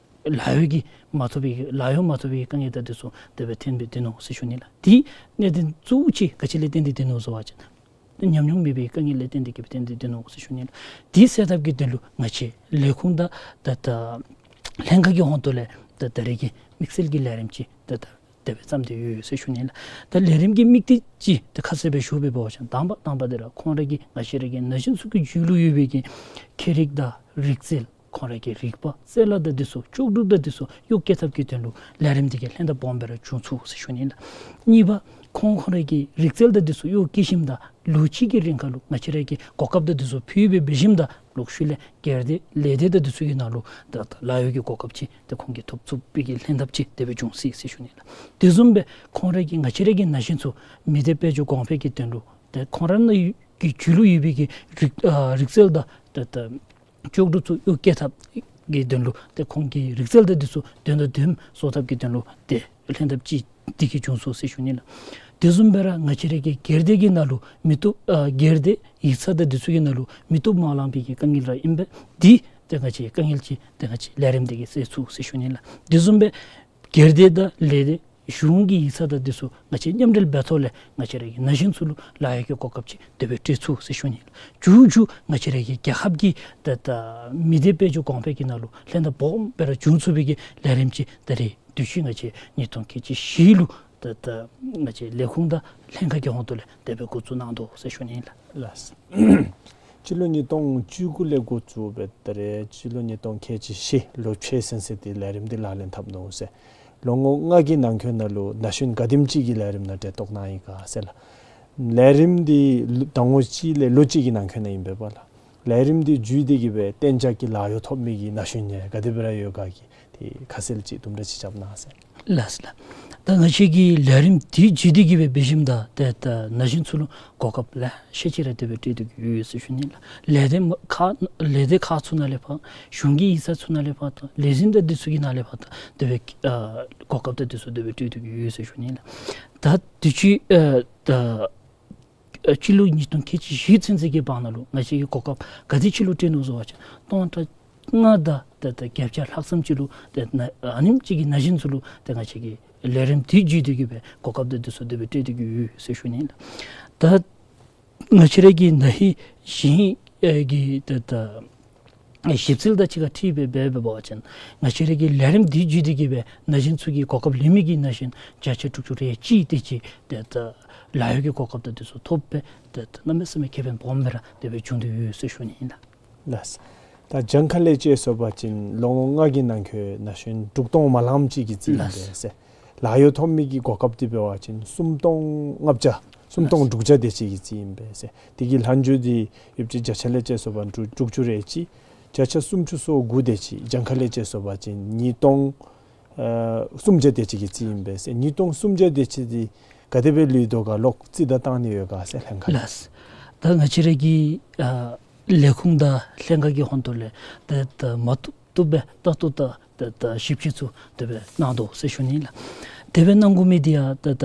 ལཱ་གཡོག་གི་མ་ཐོབ་པའི་གི་ལཱ་གཡོག་མ་ཐོབ་པའི་གི་དཀའ་ངལ་དང་འདི་ཚུ་དེ་སྦེ་ཐོན་སྦེ་སྡོད་ནུག་ཟེར་ཞུ་ནི་ལགས། དེ་གནད་དོན་གཙོ་བོ་ཅིག་ག་ཅི་ལས་བརྟེན་ཏེ་སྡོད་ནུག་ཟེར་བ་ཅིན་ཉམས་མྱོང་མེད་པའི་དཀའ་ངལ་ལས་བརྟེན་ཏེ་གི་སྦེ་བརྟེན་ཏེ་སྡོད་ནུག་ཟེར་ཞུ་ནི་ལགས། དེ་སེལ་ཐབས་ཀྱི་དོན་ལུ་ང་བཅས་ལས་ཁུངས་དང་ད་ད་ལྷན་ཁག་གི་ཧོངས་ཏོ་ལས་ད་ད་རིས་ཀྱི་དམིགས་བསལ་གྱི་ལས་རིམ་ཅིག་ད་ད་དེ་སྦེ་བརྩམས་ཏེ་ཡོད་ཟེར་ཞུ་ནི་ལགས། ད་ལས་རིམ་གྱི་དམིགས་གཏད་ཅིག་ད་ཁ་གསལ་སྦེ་ཞུ་བའི་འབད་བ་ཅིན་དང་པ་དང་པ་འདི་ར་ཁོང་ར་གི་ང་བཅས་ར་གི་ན་གཞོན་ཚུ་གི་རྒྱུད་ལུ་ཡོད་པའི་གི་ཁྱད་རིག་དང་རིག་རྩལ་ཁོང་ར་གི་རིག་པ་རྩལ་ལག་དང་འདི་ཚུ་ལྕོགས་གྲུབ་དང་འདི་ཚུ་གཡོག་བཀོལ་ཐབས་ཀྱི་དོན་ལུ་ལས་རིམ་འདི་གིས་ལྷན་ཐབས་སྦོམ་སྦེ་ར་བྱུང་ཚུགས་ཟེར་ཞུ་ནི་ལགས། གཉིས་པ་ཁོང་ཁོང་ར་གི་རིག་རྩལ་དང་འདི་ཚུ་གཡོག་བཀོལ་ཞིནམ་ད་ལོ་གཅིག་གི་རིང་ཁར་ལུ་ང་བཅས་ར་གིས་གོ་སྐབས་དང་འདི་ཚུ་ཕུལ་སྦེ་འབད་ཞིནམ་ད་ལོག་ཤུལ་ལས་སྒེར་སྡེ་ལས་སྡེ་དང་འདི་ཚུ་གི་ནང་ལུ་ད་ད་ལཱ་གཡོག་གི་གོ་སྐབས་ཅིག་ཏེ་ཁོང་གིས་ཐོབ་ཚུགས་པའི་གི་ལྷན་ཐབས་ཅིག་དེ་སྦེ་འབྱུང་སྲིད་ཟེར་ཞུ་ནི་ལགས། དེ་བཟུམ་སྦེ་ཁོང་ར་གིས་ང་བཅས་ར་གི་ན་གཞོན་ཚུ་མི་སྡེ་དཔལ་འབྱོར་གོང་འཕེལ་གྱི་དོན་ལུ་ཏེ་ཁོང་ར་ནང་གི་རྒྱུད་ལུ་ཡོད་པའི་གི་རིག་ཨ་རིག་རྩལ་དང་ཏེ་ཏེ་ལྕོགས་གྲུབ་ཚུ་གཡོག་བཀོལ་ཐབས་ཀྱི་དོན་ལུ་ཏེ་ཁོང་གི་རིག་རྩལ་དང་འདི་ཚུ་དོན་དང་དོན་གསོག་ཐབས་ཀྱི་དོན་ལུ་ཏེ་ལྷན་ཐབས་ཅིག་འདི་གིས་བྱུང་སོང་ཟེར་ཞུ་ནི་ལགས། དེ་བཟུམ་སྦེ་ར་ང་བཅས་ར་གི་སྒེར་སྡེ་གི་ནང་ལུ་མི་སྟོབས་ཨ་སྒེར་སྡེ་ཡིག་ཚང་དང་འདི་ཚུ་གི་ནང་ལུ་མི་སྟོབས་མ་ལང་པའི་གི་དཀའ་ངལ་ར་ཨིན་པས། འདི་ཏེ་ང་བཅས་དཀའ་ངལ་ཅིག་ཏེ་ང་བཅས་ལས་རིམ་འདི་གིས་སེལ་ཚུགས་ཟེར་ཞུ་ནི་ལགས། དེ་བཟུམ་སྦེ་སྒེར་སྡེ་དང་ལས་སྡེ་གཞུང་གི་ཡིག་ཚང་དང་འདི་ཚུ་ང་བཅས་མཉམ་འབྲེལ་འབད་ཐོག་ལས་ང་བཅས་ར་གི་ན་གཞོན་ཚུ་ལུ་ལཱ་གཡོག་གི་གོ་སྐབས་ཅིག་དེ་སྦེ་སྤྲོད་ཚུགས་ཟེར་ཞུ་ནི་ལགས། མཇུག་མཇུག་ང་བཅས་ར་གི་རྒྱལ་ཁབ་ཀྱི་ད་ད་མི་སྡེ་དཔལ་འབྱོར་གོང་འཕེལ་གྱི་ནང་ལུ་ལྷན་ཐབས་སྦོམ་སྦེ་ར་བྱུང་ཚུགས་པའི་གི་ལས་རིམ་ཅིག་ད་རིས་དུས་ཅི་ང་བཅས་ཉིས་སྟོང་ཁལ་གཅིག་བཞི་ལུ་ད་ད་ང་བཅས་ལས་ཁུངས་དང་ལྷན་ཁག་གི་ཧོངས་ཏོ་ལས་དེ་སྦེ་འགོ་བཙུགས་གནང་དོ་ཟེར་ཞུ་ནི་ལགས། ལགས། སྤྱི་ལོ་ཉིས་སྟོང་བཅུ་དགུ་ལས་འགོ་བཙུགས་སྦེ་ད་རིས་སྤྱི་ལོ་ཉིས་སྟོང་ཁལ་གཅིག་བཞི་ལོ་ཕྱེད་ཚུན་ཚོད་ཏེ་ལས་རིམ་འདི་ལག་ལེན་འཐབ་ནུག་ཟེར། ལོ་ངོ་ལྔ་གི་ནང་འཁོད་ནང་ལུ་ན་གཞོན་ག་དེམ་ཅིག་གིས་ལས་རིམ་ནང་གྲལ་གཏོགས་གནང་ཡི་ག་ཟེར་ལགས། ལས་རིམ་འདི་ཟླ་ངོ་གཅིག་ལས་ལོ་གཅིག་གི་ནང་འཁོད་ནང་ཨིན་པས་པ་ལགས། ལས་རིམ་འདི་བརྒྱུད་དེ་གི་སྦེ་གཏན་འཇགས་ཀྱི་ལཱ་གཡོག་ཐོབ་མི་གི་ན་གཞོན་ཡང་ག་དེ་སྦེ་ར་ཡོད་ག་གི་ཏེ་ཁ་གསལ་ཅིག་དུམ་གྲ་ཅིག་རྐྱབ་གནང་ཟེར། ལགས་ལགས། ད་ང་བཅས་ཀྱི་ལས་རིམ་འདི་བརྒྱུད་དེ་གི་སྦེ་འབད་ཞིནམ་ད་ཏེ་ད་ན་གཞོན་ཚུ་ལུ་གོ་སྐབས་ལེ་ཤ་ཅིག་ར་དེ་སྦེ་སྤྲོད་དེ་གི་ཡོད་ཟེར་ཞུ་ནི་ལགས། ལས་སྡེ་མ་ཁག་ལས་སྡེ་ཁག་ཚུ་ནང་ལས་ཕར་གཞུང་གི་ཡིག་ཚང་ཚུ་ནང་ལས་ཕར་ད་ལས་འཛིན་དང་འདི་ཚུ་གི་ནང་ལས་ཕར་ད་དེ་སྦེ་ཨ་གོ་སྐབས་དང་འདི་ཚུ་དེ་སྦེ་སྤྲོད་དེ་གི་ཡོད་ཟེར་ཞུ་ནི་ལགས། ད་དུས་ཅི་ཨ་ད་ཨ་སྤྱི་ལོ་ཉིས་སྟོང་ཁལ་གཅིག་བཞི་ཚུན་ཚོད་ཀྱི་བར་ན་ལུ་ང་བཅས་ཀྱིས་གོ་སྐབས་ག་དེ་ཅིག་ལུ་སྤྲོད་ནུག་ཟེར་བ་ཅིན་སྟོང་ཕྲག་ལྔ་དང་ད་ད་བརྒྱད་བརྒྱ་ལྷག་ཙམ་ཅིག་ལུ་ཏེ་ན་ཨ་ནེམ་ཅིག་གི་ན་གཞོན་ཚུ་ལུ་ཏེ་ང་བཅས་ཀྱིས་ལས་རིམ་འདི་བརྒྱུད་དེ་གི་སྦེ་གོ་སྐབས་དང་འདི་ཚུ་དེ་སྦེ་སྤྲོད་དེ་གི་ཡོད་ཟེར་ཞུ་ནི་ལགས། ད་ང་བཅས་ར་གི་ན་ཧིང་གཞེས་ཧིང་ཨེ་གི་ད་ད་ཨེ་ཞིབ་འཚོལ་དང་གཅིག་ཁར་འཁྲིལ་སྦེ་འབད་འབད་བ་ཅིན་ང་བཅས་ར་གི་ལས་རིམ་འདི་བརྒྱུད་དེ་གི་སྦེ་ན་གཞོན་ཚུ་གི་གོ་སྐབས་ལེན་མི་གི་ན་གཞོན་བརྒྱ་ཆ་དྲུག་ཅུ་རེ་གཅིག་དེ་ཅིག་ཏེ་ད་ལཱ་གཡོག་གི་གོ་སྐབས་དང་འདི་ཚུ་ཐོབ་སྦེ་ཏེ་ད་གནམ་མེད་ས་མེད་ཁེ་ཕན་སྦོམ་སྦེ་ར་དེ་སྦེ་བྱུང་སྟེ་ཡོད་ཟེར་ཞུ་ནི་ཨིན་ལགས། ལགས། ད་གྱངས་ཁ་ལས་དཔྱད་སོང་པ་ཅིན་ལོ་ངོ་ལྔ་གི་ནང་འཁོད་ན་གཞོན་དྲུག་སྟོང་མ་ལངམ་ཅིག་གི་རྩིས་ཨིན་པས་ཟེར། ལགས། ལཱ་གཡོག་ཐོབ་མི་གི་གོ་སྐབས་འདི་འབད་བ་ཅིན་སུམ་སྟོང་ལྔ་བརྒྱ་སུམ་སྟོང་དྲུག་བརྒྱ་དེ་ཅིག་གི་རྩིས་ཨིན་པས་ཟེར། དེ་གི་ལྷག་མཇུག་འདི་ཡོད་ཅིག་བརྒྱ་ཆ་ལས་དཔྱད་སོང་པ་དྲུག་དྲུག་ཅུ་རེ་གཅིག། བརྒྱ་ཆ་སུམ་ཅུ་སོ་དགུ་དེ་ཅིག། གྱངས་ཁ་ལས་དཔྱད་སོང་པ་ཅིན་ཉིས་སྟོང་ཨ་སུམ་བརྒྱ་དེ་ཅིག་གི་རྩིས་ཨིན་པས་ཟེར། ཉིས་སྟོང་སུམ་བརྒྱ་དེ་ཅིག་འདི་ག་དེ་སྦེ་ལུས་དོ་ག་ལོག་རྩིས་དང་བཏང་ནི་ཡོད་ག་ཟེར་ལྷན་ཁག་ལགས། ད་ང་བཅས་ར་གི་ཨ་ལས་ཁུངས་དང་ལྷན་ཁག་གི་ཧོངས་ཏོ་ལས་ད་ད་མ་བཏུབ་ བཏུབ་སྦེ་ལྟ་རྟོག་དང་ད་ད་ཞིབ་དཔྱད་ཚུ་དེ་སྦེ་གནང་དོ་ཟེར་ཞུ་ནི་ལགས། དེ་སྦེ་གནང་དགོ་མི་འདི་ཡང་ད་ད་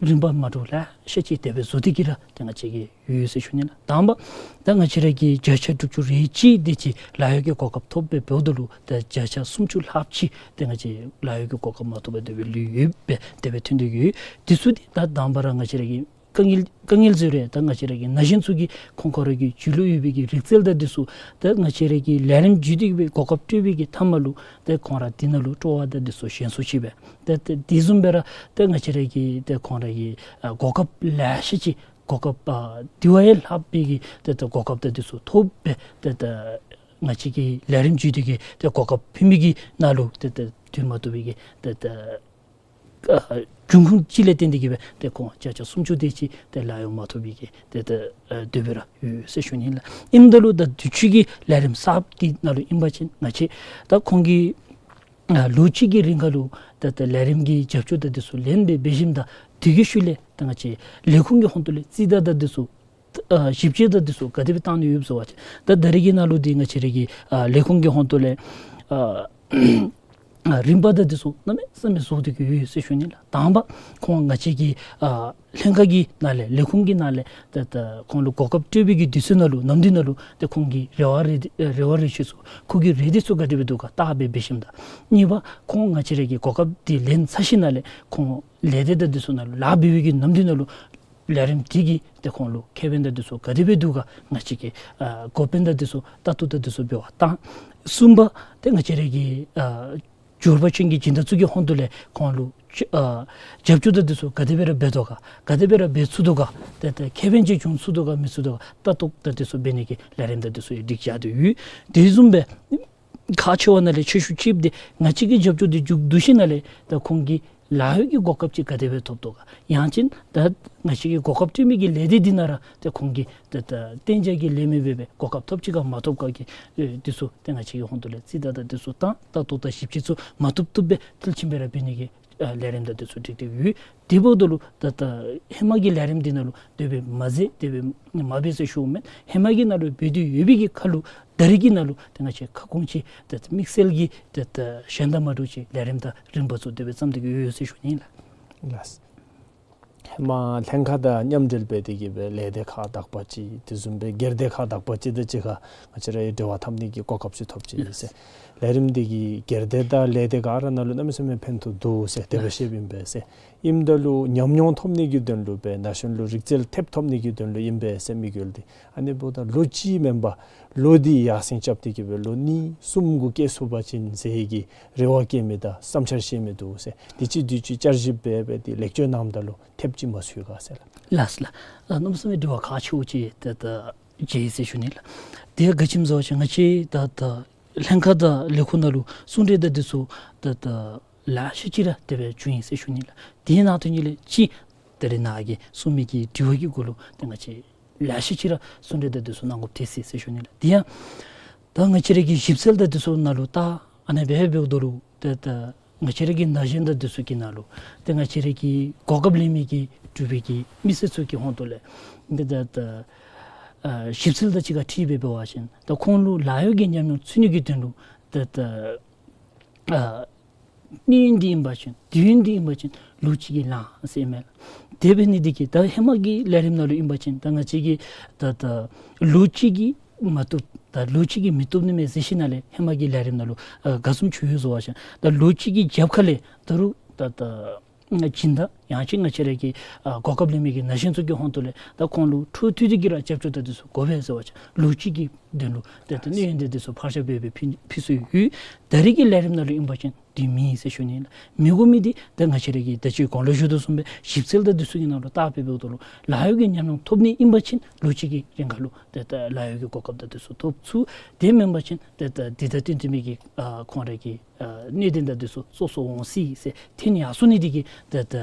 རིམ་པ་མ་འདྲཝ་ལེ་ཤ་ཅིག་དེ་སྦེ་བཟོ་སྟེ་གི་ར་ཏེ་ང་བཅས་ཀྱི་ཡོད་ཟེར་ཞུ་ནི་ལགས། དང་པ་ད་ང་བཅས་ར་གི་བརྒྱ་ཆ་དྲུག་ཅུ་རེ་གཅིག་དེ་ཅིག་ལཱ་གཡོག་གི་གོ་སྐབས་ཐོབ་སྦེ་འབདཝ་ད་ལུ་ད་བརྒྱ་ཆ་སུམ་ཅུ་ལྷགཔ་ཅིག་ཏེ་ང་བཅས་ལཱ་གཡོག་གི་གོ་སྐབས་མ་ཐོབ་པར་དེ་སྦེ་ལུས་ཡོདཔ་སྦེ་དེ་སྦེ་ཐོན་ཏེ་ཡོད། དེ་ཚུ་འདི་ད་དང་པ་ར་ང་བཅས་ར་གི་དཀའ་ངལ་དཀའ་ངལ་ཟེར་རུང་ད་ང་བཅས་ར་གི་ན་གཞོན་ཚུ་གིས་ཁོང་ཁོང་ར་གི་རྒྱུད་ལུ་ཡོད་པའི་གི་རིག་རྩལ་དང་འདི་ཚུ་ད་ང་བཅས་ར་གི་ལས་རིམ་བརྒྱུད་དེ་གི་སྦེ་གོ་སྐབས་སྤྲོད་པའི་གི་མཐའ་མ་ལུ་ད་ཁོང་ར་འདི་ནང་ལུ་སྤྲོ་བ་དང་འདི་ཚུ་ཞན་སུ་ཅིག་སྦེ་ད་ད་དེ་བཟུམ་སྦེ་ར་ད་ང་བཅས་ར་གི་ད་ཁོང་ར་གི་ཨ་གོ་སྐབས་ལེ་ཤ་ཅིག་གོ་སྐབས་ཨ་དེ་བ་ཡང་ལྷག་པའི་གི་ད་ད་གོ་སྐབས་དང་འདི་ཚུ་ཐོབ་སྦེ་ད་ད་ང་བཅས་ཀྱི་ལས་རིམ་བརྒྱུད་དེ་གི་ད་གོ་སྐབས་ཕུལ་མི་གི་ནང་ལུ་ད་ད་དུས་མ་བཏུབ་པའི་གི་ད་ད་ཨ་འབྱུང་ཁུངས་ཅིག་ལས་བརྟེན་ཏེ་གི་སྦེ་ཏེ་ཁོང་བརྒྱ་ཆ་སུམ་ཅུ་དེ་ཅིག་ཏེ་ལཱ་གཡོག་མ་ཐོབ་པའི་གི་ཏེ་ཏེ་ཨ་དེ་སྦེ་ར་ཡོད་ཟེར་ཞུ་ནི་ལགས། ཨིནམ་ད་ལུ་ད་དུས་ཅི་གི་ལས་རིམ་གསརཔ་འདི་ནང་ལུ་ཨིན་པ་ཅིན་ང་བཅས་ད་ཁོང་གིས་ཨ་ལོ་གཅིག་གི་རིང་ཁར་ལུ་ད་ད་ལས་རིམ་གྱི་རྒྱབ་སྐྱོར་དང་འདི་ཚུ་ལེན་སྦེ་འབད་ཞིནམ་ད་དེ་གི་ཤུལ་ལས་ད་ང་བཅས་ལས་ཁུངས་ཀྱི་ཧོངས་ཏོ་ལས་རྩིས་ད་ད་འདི་ཚུ་ཨ་ཞིབ་དཔྱད་དང་འདི་ཚུ་ག་དེ་སྦེ་བཏང་ནི་ཡོདཔ་ཟེར་བ་ཅིན་ད་ད་རེས་ཀྱི་ནང་ལུ་འདི་ང་བཅས་ར་གི་ཨ་ལས་ཁུངས་ཀྱི་ཧོངས་ཏོ་ལས་ཨ་ཨ་རིམ་པ་དང་འདི་ཚུ་གནམ་མེད་ས་མེད་བཟོ་སྟེ་གི་ཡོད་ཟེར་ཞུ་ནི་ལགས། དང་པ་ཁོང་ང་བཅས་ཀྱི་ཨ་ལྷན་ཁག་གི་ནང་ལས་ལས་ཁུངས་ཀྱི་ནང་ལས་ད་ད་ཁོང་ལུ་གོ་སྐབས་སྤྲོད་པའི་གི་དུས་ཚོད་ནང་ལུ་ནམ་དུས་ནང་ལུ་ད་ཁོང་གི་རེ་བ་རེ་རེ་བ་རེ་ཆེ་ཚུ་ཁོ་གི་རེ་འདོད་ཚུ་ག་དེ་སྦེ་འདུག་ག་བརྟག་སྦེ་འབད་ཞིནམ་ད། གཉིས་པ་ཁོང་ང་བཅས་ར་གི་གོ་སྐབས་འདི་ལེན་ཚར་ཞིནམ་ལས་ཁོང་ལས་སྡེ་དང་འདི་ཚུ་ནང་ལུ་ལཱ་འབད་བའི་གི་ནམ་དུས་ནང་ལུ་ལས་རིམ་འདི་གིས་ཏེ་ཁོང་ལུ་ཁེ་ཕན་དང་འདི་ཚུ་ག་དེ་སྦེ་འདུག་ག་ང་བཅས་ཀྱིས་ཨ་འགོ་དཔོན་དང་འདི་ཚུ་ལྟ་རྟོག་དང་འདི་ཚུ་འབད་བ་དང་། གསུམ་པ་ཏེ་ང་བཅས་ར་གི་ཨ་འབྱོར་པ་ཅན་གྱི་སྦྱིན་བདག་ཚུ་གི་ཧོངས་ཏོ་ལས་ཁོང་ལུ་ཨ་རྒྱབ་སྐྱོར་དང་འདི་ཚུ་ག་དེ་སྦེ་ར་འབད་དོ་ག་ག་དེ་སྦེ་ར་འབད་ཚུགས་དོ་ག་ཏེ་ཏེ་ཁེ་ཕན་ཅིག་བྱུང་ཚུགས་དོ་ག་མི་ཚུགས་དོ་ག་ལྟ་རྟོག་དང་འདི་ཚུ་འབད་ནི་གི་ལས་རིམ་དང་འདི་ཚུ་ཡང་སྒྲིག་བཞག་སྟེ་ཡོད། དེ་བཟུམ་སྦེ་ཁག་ཆེ་བ་ནང་ལས་ཆེ་ཤོས་ཅིག་འདི་ང་བཅས་ཀྱིས་རྒྱབ་སྐྱོར་འདི་མཇུག་བསྡུ་ཞིནམ་ལས་ད་ཁོང་གིས་ལཱ་གཡོག་གི་གོ་སྐབས་ཅིག་ག་དེ་སྦེ་ཐོབ་དོ་ག། ཡང་ཅིན་ད་ང་བཅས་ཀྱི་གོ་སྐབས་སྤྲོད་མི་གི་ལས་སྡེ་འདི་ནང་ར་ད་ཁོང་གིས་ད་ད་གཏན་འཇགས་ཀྱི་ལས་མི་འབད་བའི་གོ་སྐབས་ཐོབ་ཅི་ག་མ་ཐོབ་ག་གི་ཨེ་འདི་ཚུ་ད་ང་བཅས་ཀྱི་ཧོངས་ཏོ་ལས་རྩིས་ད་ད་འདི་ཚུ་དང་ལྟ་རྟོག་དང་ཞིབ་དཔྱད་ཚུ་མ་བཏུབ་བཏུབ་སྦེ་མཐིལ་ཕྱིན་སྦེ་ར་འབད་ནི་གི་ཨ་ལས་རིམ་ད་འདི་ཚུ་སྒྲིག་སྟེ་ཡོད། དེ་འབདཝ་ད་ལུ་ད་ད་ཧེ་མ་གི་ལས་རིམ་འདི་ནང་ལུ་དེ་སྦེ་མ་མཛད་དེ་སྦེ་མ་འབད་ཟེར་ཞུཝ་མེན། ཧེ་མ་གི་ནང་ལུ་འབད་དེ་ཡོད་པའི་གི་ཁར་ལུ་ད་རེས་ཀྱི་ནང་ལུ་ཏེ་ང་བཅས་ཁ་སྐོང་ཅིག་ཏེ་དམིགས་བསལ་གྱི་ཏེ་ད་གཞན་དང་མ་འདྲཝ་ཅིག་ལས་རིམ་དང་རིམ་པ་ཚུ་དེ་སྦེ་བརྩམས་ཏེ་གི་ཡོད་ཟེར་ཞུ་ནི་ལགས། ལགས། ཧེ་མ་ལྷན་ཁག་དང་མཉམ་འབྲེལ་འབད་དེ་གི་སྦེ་ལས་སྡེ་ཁག་དག་པ་ཅིག་དེ་བཟུམ་སྦེ་སྒེར་སྡེ་ཁག་དག་པ་ཅིག་དང་གཅིག་ཁར་ང་བཅས་ར་འབྲེལ་བ་འཐབ་ནི་གི་གོ་སྐབས་ཅིག་ཐོབ་ཅི་ཟེར། ལས་རིམ་འདི་གིས་སྒེར་སྡེ་དང་ལས་སྡེ་ག་ར་ནང་ལུ་གནམ་མེད་ས་མེད་ཕན་ཐོགས་འདུག་ཟེར་དེ་སྦེ་བཤདཔ་ཨིན་པས་ཟེར། ཨིནམ་ད་ལུ་ཉམས་མྱོང་ཐོབ་ནི་གི་དོན་ལུ་སྦེ་ན་གཞོན་ལུ་རིག་རྩལ་ཐེབས་ཐོབ་ནི་གི་དོན་ལུ་ཨིན་པས་ཟེར་དམིགས་ཡུལ་འདི། ཨ་ནི་འབདཝ་ད་ལོ་གཅིག་མེན་པར་ལོ་འདི་ཡར་སེང་རྐྱབ་སྟེ་གི་སྦེ་ལོ་གཉིས་གསུམ་གུ་བསྐྱལ་ཚུགས་པ་ཅིན་ཟེར་གྱི་རེ་བ་བསྐྱེད་མི་དང་བསམ་འཆར་བཤད་མི་འདུག་ཟེར། དེ་ཅིག་དུས་ཅིག་བསྐྱར་ཞིབ་འབད་འབད་དེ་ལེགས་བཅོས་གནངམ་ད་ལུ་ཐེབས་ཅིག་མ་ཚུད་ག་ཟེར་ལགས། ལགས་ལགས། ཨ་གནམ་མེད་ས་མེད་དྲི་བ་ཁག་ཆེཝ་ཅིག་ད་ད་མཇལ་ཡི་ཟེར་ཞུ་ནི་ལགས། དེ་ཡང་ག་ཅི་སྨོ་ཟེར་བ་ཅིན་ང་བཅས་ད་ད་ལྷན་ཁག་དང་ལས་ཁུངས་ནང་ལུ་གསུང་གྲོས་དང་འདི་ཚུ་ད་ད་ལེ་ཤ་ཅིག་ར་དེ་སྦེ་བྱུང་ཡི་ཟེར་ཞུ་ནི་ལགས། དེ་ནང་དོན་ཉིད་ལས་ཅིག་ད་རེས་ནཱ་གི་གསུང་མི་གི་དྲི་བ་གི་གུ་ལུ་ཏེ་ང་བཅས་ལེ་ཤ་ཅིག་ར་གསུང་གྲོས་དང་འདི་ཚུ་གནང་དགོཔ་ཐལ་སོ་ཡི་ཟེར་ཞུ་ནི་ལགས། དེ་ཡང་ད་ང་བཅས་ར་གི་ཞིབ་འཚོལ་དང་འདི་ཚུ་ནང་ལུ་ད་ཨ་ནཱ་འབད་འབདཝ་ད་ལུ་ཏེ་ད་ང་བཅས་ར་གི་ན་གཞོན་དང་འདི་ཚུ་གི་ནང་ལུ་ཏེ་ང་བཅས་ར་གི་གོ་སྐབས་ལེན་མི་གི་འབྲུག་པའི་གི་མི་སེར་ཚུ་གི་ཧོངས་ཏོ་ལས་ཏེ་ད་ད་ཨ་ཞིབ་འཚོལ་དང་གཅིག་ཁར་འཁྲིལ་སྦེ་འབད་བ་ཅིན་ད་ཁོང་ལུ་ལཱ་གཡོག་གི་ཉམས་མྱོང་ཚུད་ནི་གི་དོན་ལུ་ཏེ་ད་ཨ་གནས་ཡུན་འདི་ཨིན་པ་ཅིན་དུས་ཡུན་འདི་ཨིན་པ་ཅིན་ལོ་གཅིག་གིས་ལང་ཟེར་མས་ལགས། དེ་འབད་ནི་འདི་གིས་ད་ཧེ་མ་གི་ལས་རིམ་ནང་ལུ་ཨིན་པ་ཅིན་ད་ང་བཅས་ཀྱིས་ད་ད་ལོ་གཅིག་གིས་མ་བཏུབ་ད་ལོ་གཅིག་གིས་མི་བཏུབ་ནི་མས་ཟེར་ཞིནམ་ལས་ཧེ་མ་གི་ལས་རིམ་ནང་ལུ་ཨ་ག་བཟུམ་ཅིག་ཡོད་ཟེར་བ་ཅིན་ད་ལོ་གཅིག་གི་རྒྱབ་ཁ་ལས་ད་རུང་ད་ད་སྦྱིན་བདག་ཡང་ཅིན་ང་བཅས་ར་གི་ཨ་གོ་སྐབས་ལེན་མི་གི་ན་གཞོན་ཚུ་གི་ཧོངས་ཏོ་ལས་ད་ཁོང་ལུ་འཕྲོ་མཐུད་དེ་གི་ར་རྒྱབ་སྐྱོར་དང་འདི་ཚུ་དགོ་པས་ཟེར་བ་ཅིན་ལོ་གཅིག་གི་དོན་ལུ་ཏེ་ད་གནས་ཡུན་དེ་འདི་ཚུ་ཕར་བཞག་འབད་འབད་ཕུལ་ཕུལ་སྲོལ་ཡོད། ད་རེས་ཀྱི་ལས་རིམ་ནང་ལུ་ཨིན་པ་ཅིན་དེ་མེད་ཟེར་ཞུ་ནི་ལགས། མི་དགོ་མི་འདི་ད་ང་བཅས་ར་གིས་ད་ཅི་གོང་ལུ་ཞུ་དོ་བཟུམ་སྦེ་ཞིབ་འཚོལ་དང་འདི་ཚུ་གི་ནང་ལུ་བལྟ་སྦེ་འབདཝ་ད་ལུ་ལཱ་གཡོག་གི་ཉམས་མྱོང་ཐོབ་ནི་ཨིན་པ་ཅིན་ལོ་གཅིག་གི་རིང་ཁར་ལུ་ཏེ་ད་ལཱ་གཡོག་གི་གོ་སྐབས་དང་འདི་ཚུ་ཐོབ་ཚུགས། དེ་མེན་པ་ཅིན་ཏེ་ད་འདི་དང་བསྟུན་བསྟུན་མི་གི་ཨ་ཁོང་ར་གི་ཨ་གནད་དོན་དང་འདི་ཚུ་སོ་སོ་འོང་སྲིད་ཟེར་ཐོན་ཡར་སོང་ནི་འདི་གིས་ཏེ་ད་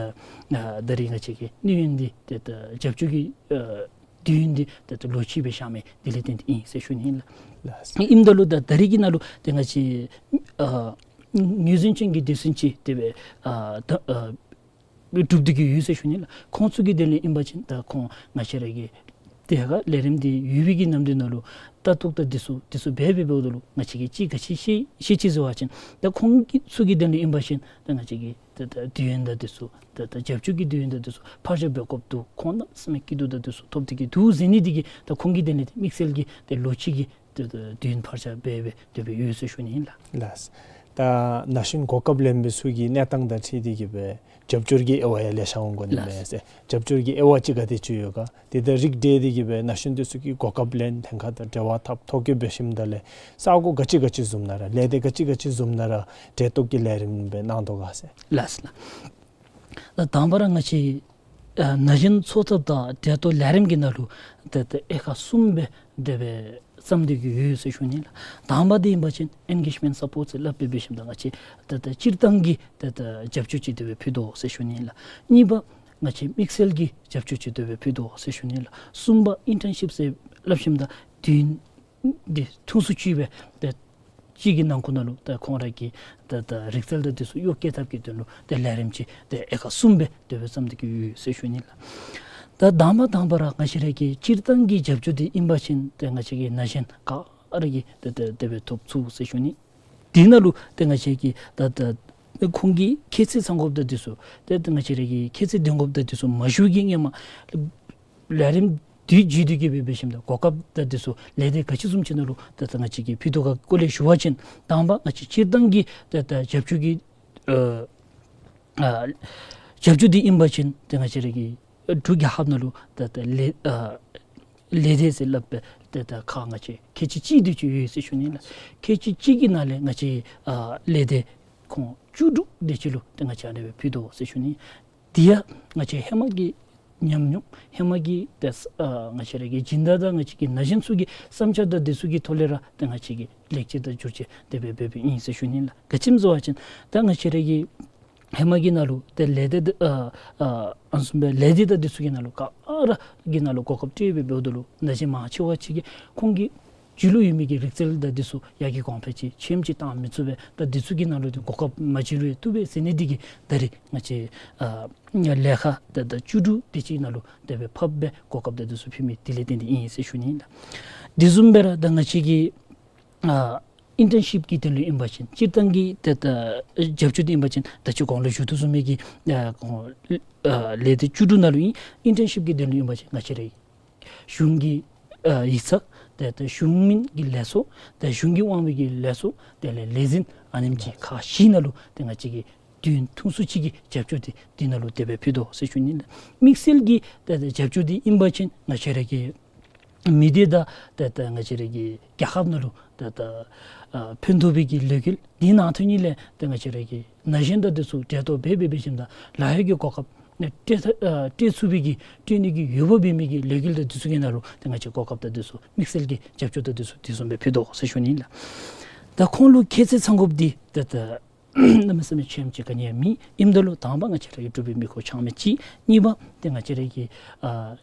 ཨ་ད་རེས་ང་བཅས་ཀྱི་གནས་ཡུན་འདི་ཏེ་ད་རྒྱབ་སྐྱོར་གྱི་ཨ་དུས་ཡུན་འདི་ཏེ་ད་ལོ་གཅིག་སྦེ་བཞག་མི་འདི་ལས་བརྟེན་ཏེ་ཨིན་ཟེར་ཞུ་ནི་ཨིན་ལགས། ལགས། ཨིནམ་ད་ལུ་ད་ད་རེས་ཀྱི་ནང་ལུ་ཏེ་ང་བཅས་ཨ་ངོས་འཛིན་ཅན་གྱི་སྡེ་ཚན་ཅིག་དེ་སྦེ་ཨ་ད་ཨ་གྲུབ་སྟེ་གི་ཡོད་ཟེར་ཞུ་ནི་ལགས། ཁོང་ཚུ་གི་དོན་ལས་ཨིན་པ་ཅིན་ད་ཁོང་ང་བཅས་ར་གི་ དེ་ཁར་ལས་རིམ་འདི་ཡོད་པའི་གི་ནམ་དུས་ནང་ལུ་ལྟ་རྟོག་དང་འདི་ཚུ་འདི་ཚུ་འབད་འབད་འབདཝ་ད་ལུ་ང་བཅས་ཀྱིས་གཅིག་ག་ཅི་ཤེས་ཤེས་ཅི་ཟེར་བ་ཅིན་ད་ཁོང་གི་ཚུ་གི་དོན་ལུ་ཨིན་པ་ཅིན་ད་ང་བཅས་ཀྱིས་ད་ད་དུས་ཡུན་དང་འདི་ཚུ་ད་ད་རྒྱབ་སྐྱོར་གྱི་དུས་ཡུན་དང་འདི་ཚུ་ཕར་བཞག་འབད་དགོཔ་འདུག། ཁོང་གནམ་མེད་ས་མེད་སྐྱིད་སྡུག་དང་འདི་ཚུ་ཐོབ་སྟེ་གི་འདུག་ཟེར་ནི་འདི་གིས་ད་ཁོང་གི་དོན་ལས་དམིགས་བསལ་གྱི་ད་ལོ་གཅིག་གི་ད་ད་དུས་ཡུན་ཕར་བཞག་འབད་འབད་དེ་སྦེ་ཡོད་ཟེར་ཞུ་ནི་ཨིན་ལགས། ལགས། ད་ན་གཞོན་གོ་སྐབས་ལེན་པའི་ཚུ་གི་གནས་སྟངས་དང་འཁྲིལ་ཏེ་གི་སྦེ་རྒྱབ་སྐྱོར་གྱི་དབྱེ་བ་ཡང་ལེ་ཤ་འོང་དགོ་ནི་མས་ཟེར། རྒྱབ་སྐྱོར་གྱི་དབྱེ་བ་ཅིག་ག་དེ་ཅིག་ཡོད་ག། དེ་ད་རིགས་བསྒྲེས་ཏེ་གི་སྦེ་ན་གཞོན་འདི་ཚུ་གིས་གོ་སྐབས་ལེན་ཐེངས་ཁར་ད་འབྲེལ་བ་འཐབ་ཐོ་བཀོད་འབད་ཞིནམ་ད་ལས་ས་གོ་ག་ཅི་ག་ཅི་བཟུམ་ནང་ར་ལས་སྡེ་ག་ཅི་ག་ཅི་བཟུམ་ནང་ར་འབྲེལ་གཏོགས་ཀྱི་ལས་རིམ་སྦེ་གནང་དོ་ག་ཟེར། ལགས་ལགས། ད་དང་པ་ར་ང་བཅས་ཨ་ན་གཞོན་འཚོ་ཐབས་དང་འབྲེལ་གཏོགས་ལས་རིམ་གྱི་ནང་ལུ་ད་ད་དབྱེ་ཁག་གསུམ་སྦེ་དེ་སྦེ་བརྩམས་ཏེ་གི་ཡོད་ཟེར་ཞུ་ནི་ལགས། དང་པ་འདི་ཨིན་པ་ཅིན་ཨེན་གེཇ་མེནཊ་སཔོརཊ་ཟེར་སླབ་སྦེ་འབད་ཞིནམ་ད་ང་བཅས་ད་ད་སྤྱིར་བཏང་གི་ད་ད་རྒྱབ་སྐྱོར་ཅིག་དེ་སྦེ་ཕུལ་དོ་ཟེར་ཞུ་ནི་ལགས། གཉིས་པ་ང་བཅས་དམིགས་བསལ་གྱི་རྒྱབ་སྐྱོར་ཅིག་དེ་སྦེ་ཕུལ་དོ་ཟེར་ཞུ་ནི་ལགས། གསུམ་པ་ཨིན་ཊརན་ཤིཔ་ཟེར་སླབ་ཞིནམ་ད་དུས་ཡུན་འདི་ཐུང་སུ་ཅིག་སྦེ་ད་ཅིག་གི་ནང་འཁོད་ནང་ལུ་ད་ཁོང་ར་གི་ད་ད་རིག་རྩལ་དང་འདི་ཚུ་གཡོག་བཀོལ་ཐབས་ཀྱི་དོན་ལུ་ད་ལས་རིམ་ཅིག་ད་དབྱེ་ཁག་གསུམ་སྦེ་དེ་སྦེ་བརྩམས་ཏེ་གི་ཡོད་ཟེར་ཞུ་ནི་ལགས། ད་དང་པ་དང་པ་ར་ང་བཅས་ར་གི་སྤྱིར་བཏང་གི་རྒྱབ་སྐྱོར་འདི་ཨིན་པ་ཅིན་ད་ང་བཅས་ཀྱི་ན་གཞོན་ག་ར་གིས་ད་ད་དེ་སྦེ་ཐོབ་ཚུགས་ཟེར་ཞུ་ནི། དེ་ནང་ལུ་ད་ང་བཅས་ཀྱིས་ད་ད་ཁོང་གི་ཁྱད་ཚད་ཚང་དགོཔ་དང་འདི་ཚུ་ད་ད་ང་བཅས་ར་གི་ཁྱད་ཚད་ལྡན་དགོཔ་དང་འདི་ཚུ་མ་ཞུ་གི་སྔོན་མ་ལས་རིམ་དེ་བརྒྱུད་དེ་གི་སྦེ་འབད་ཞིནམ་ད་གོ་སྐབས་དང་འདི་ཚུ་ལས་སྡེ་ག་ཅི་བཟུམ་ཅིག་ནང་ལུ་ད་ད་ང་བཅས་ཀྱིས་ཕུལ་དོ་ག་སྐོར་ལས་ཞུ་བ་ཅིན་དང་པ་ང་བཅས་སྤྱིར་བཏང་གི་ད་ད་རྒྱབ་སྐྱོར་གྱི་ཨ་ཨ་རྒྱབ་སྐྱོར་འདི་ཨིན་པ་ཅིན་ད་ང་བཅས་ར་གི་འབྲུག་རྒྱལ་ཁབ་ནང་ལུ་ད་ད་ལས་ཨ་ལས་སྡེ་ཟེར་སླབ་སྦེ་ད་ད་ཁག་ང་བཅས་ཁལ་གཅིག་གཅིག་དེ་ཅིག་ཡོད་ཟེར་ཞུ་ནི་ལགས། ཁལ་གཅིག་གཅིག་གི་ནང་ལས་ང་བཅས་ཨ་ལས་སྡེ་ཁོང་བཅུ་དྲུག་དེ་ཅིག་ལུ་ད་ང་བཅས་ཨ་ནི་སྦེ་ཕུལ་དོ་ཟེར་ཞུ་ནི། དེ་ཡང་ང་བཅས་ཧེ་མ་གི་ཉམས་མྱོང་ཧེ་མ་གི་ཏེ་ཨ་ང་བཅས་ར་གི་སྦྱིན་བདག་དང་ང་བཅས་ཀྱི་ན་གཞོན་ཚུ་གི་བསམ་འཆར་དང་འདི་ཚུ་གི་ཐོག་ལས་ར་ཏེ་ང་བཅས་ཀྱིས་ལེགས་བཅོས་དང་བསྒྱུར་བཅོས་དེ་སྦེ་འབད་འབདཝ་ཨིན་ཟེར་ཞུ་ནི་ལགས། ག་ཅི་སྨོ་ཟེར་བ་ཅིན་ད་ང་བཅས་ར་གི་ཧེ་མ་གི་ནང་ལུ་ཏེ་ལས་སྡེ་ཨ་ཨ་ཨ་ནི་བཟུམ་སྦེ་ལས་སྡེ་དང་འདི་ཚུ་གི་ནང་ལུ་ག་ར་གི་ནང་ལུ་གོ་སྐབས་སྤྲོད་སྦེ་འབདཝ་ད་ལུ་ན་གཞོན་མང་ཆེ་བ་ཅིག་གིས་ཁོང་གི་རྒྱུད་ལུ་ཡོད་མི་གི་རིག་རྩལ་དང་འདི་ཚུ་ཡར་རྒྱས་གོང་འཕེལ་ཅིག་ཆེམ་ཅིག་བཏང་མི་ཚུགས་པས། ད་འདི་ཚུ་གི་ནང་ལུ་ཏེ་གོ་སྐབས་མ་བྱིན་རུང་བཏུབ་པས་ཟེར་ནི་འདི་གིས་ད་རེས་ང་བཅས་ཨ་ལས་ཁག་ད་ད་བཅུ་དྲུག་དེ་ཅིག་ནང་ལུ་དེ་སྦེ་ཕབ་སྦེ་གོ་སྐབས་དང་འདི་ཚུ་ཕུལ་མི་དེ་ལས་བརྟེན་ཏེ་ཨིན་ཟེར་ཞུ་ནི་ཨིན་ལགས། དེ་བཟུམ་སྦེ་ར་ད་ང་བཅས་ཀྱི་ཨ་ཨིན་ཊརན་ཤིཔ་གི་དོན་ལུ་ཨིན་པ་ཅིན་སྤྱིར་བཏང་གི་ད་ད་རྒྱབ་སྐྱོར་འདི་ཨིན་པ་ཅིན་ད་ཅི་གོང་ལུ་ཞུ་དོ་བཟུམ་མའི་གི་ཨ་ཁོང་ཨ་ལས་སྡེ་བཅུ་དྲུག་ནང་ལུ་ཨིན། ཨིན་ཊརན་ཤིཔ་གི་དོན་ལུ་ཨིན་པ་ཅིན་ང་བཅས་ར་གཞུང་གི་ཨ་ཡིག་ཚང་ཏེ་ཏེ་གཞུང་མིན་གྱི་ལས་ཚོགས་ཏེ་གཞུང་གི་དབང་བའི་གི་ལས་ཚོགས་དེ་ལས་ལས་འཛིན་ཨ་ནེམ་ཅིག་ཁག་བཞི་ནང་ལུ་ཏེ་ང་བཅས་ཀྱིས་དུས་ཐུང་སུ་ཅིག་གི་རྒྱབ་སྐྱོར་འདི་འདི་ནང་ལུ་དེ་སྦེ་ཕུལ་དོ་ཟེར་ཞུ་ནི་ལགས། དམིགས་བསལ་གྱི་ཏེ་ཏེ་རྒྱབ་སྐྱོར་འདི་ཨིན་པ་ཅིན་ང་བཅས་ར་གི་མི་སྡེ་དང་ཏེ་ཏེ་ང་བཅས་ར་གི་རྒྱལ་ཁབ་ནང་ལུ་ཏེ་ཏེ་ཨ་ཕན་ཐོགས་པའི་གི་ལས་འགུལ་འདི་ནང་ཐོན་ནི་ལས་ཏེ་ང་བཅས་ར་གི་ན་གཞོན་དང་འདི་ཚུ་འབྲེལ་གཏོགས་འབད་འབད་འབད་ཞིནམ་ད་ལཱ་གཡོག་གི་གོ་སྐབས་སྤྲོད་ཨ་སྤྲོད་ཚུགས་པའི་གི་སྤྲོད་ནི་གི་འོས་འབབ་འབད་མི་གི་ལས་འགུལ་དང་འདི་ཚུ་གི་ནང་ལུ་ཏེ་ང་བཅས་གོ་སྐབས་དང་འདི་ཚུ་དམིགས་བསལ་གྱི་རྒྱབ་སྐྱོར་དང་འདི་ཚུ་དེ་བཟུམ་སྦེ་ཕུལ་དོ་ཟེར་ཞུ་ནི་ལགས། ད་ཁོང་ལུ་ཁྱད་ཚད་ཚང་དགོཔ་འདི་ཏེ་ཏེ་གནམ་མེད་ས་མེད་ཆེམ་ཅིག་ག་ནི་ཡང་མེད། ཨིནམ་ད་ལུ་དང་པ་ང་བཅས་ར་གི་འབྲུག་པའི་མི་ཁོ་ཆགས་མི་ཅིག། གཉིས་པ་ཏེ་ང་བཅས་ར་གི་ཨ་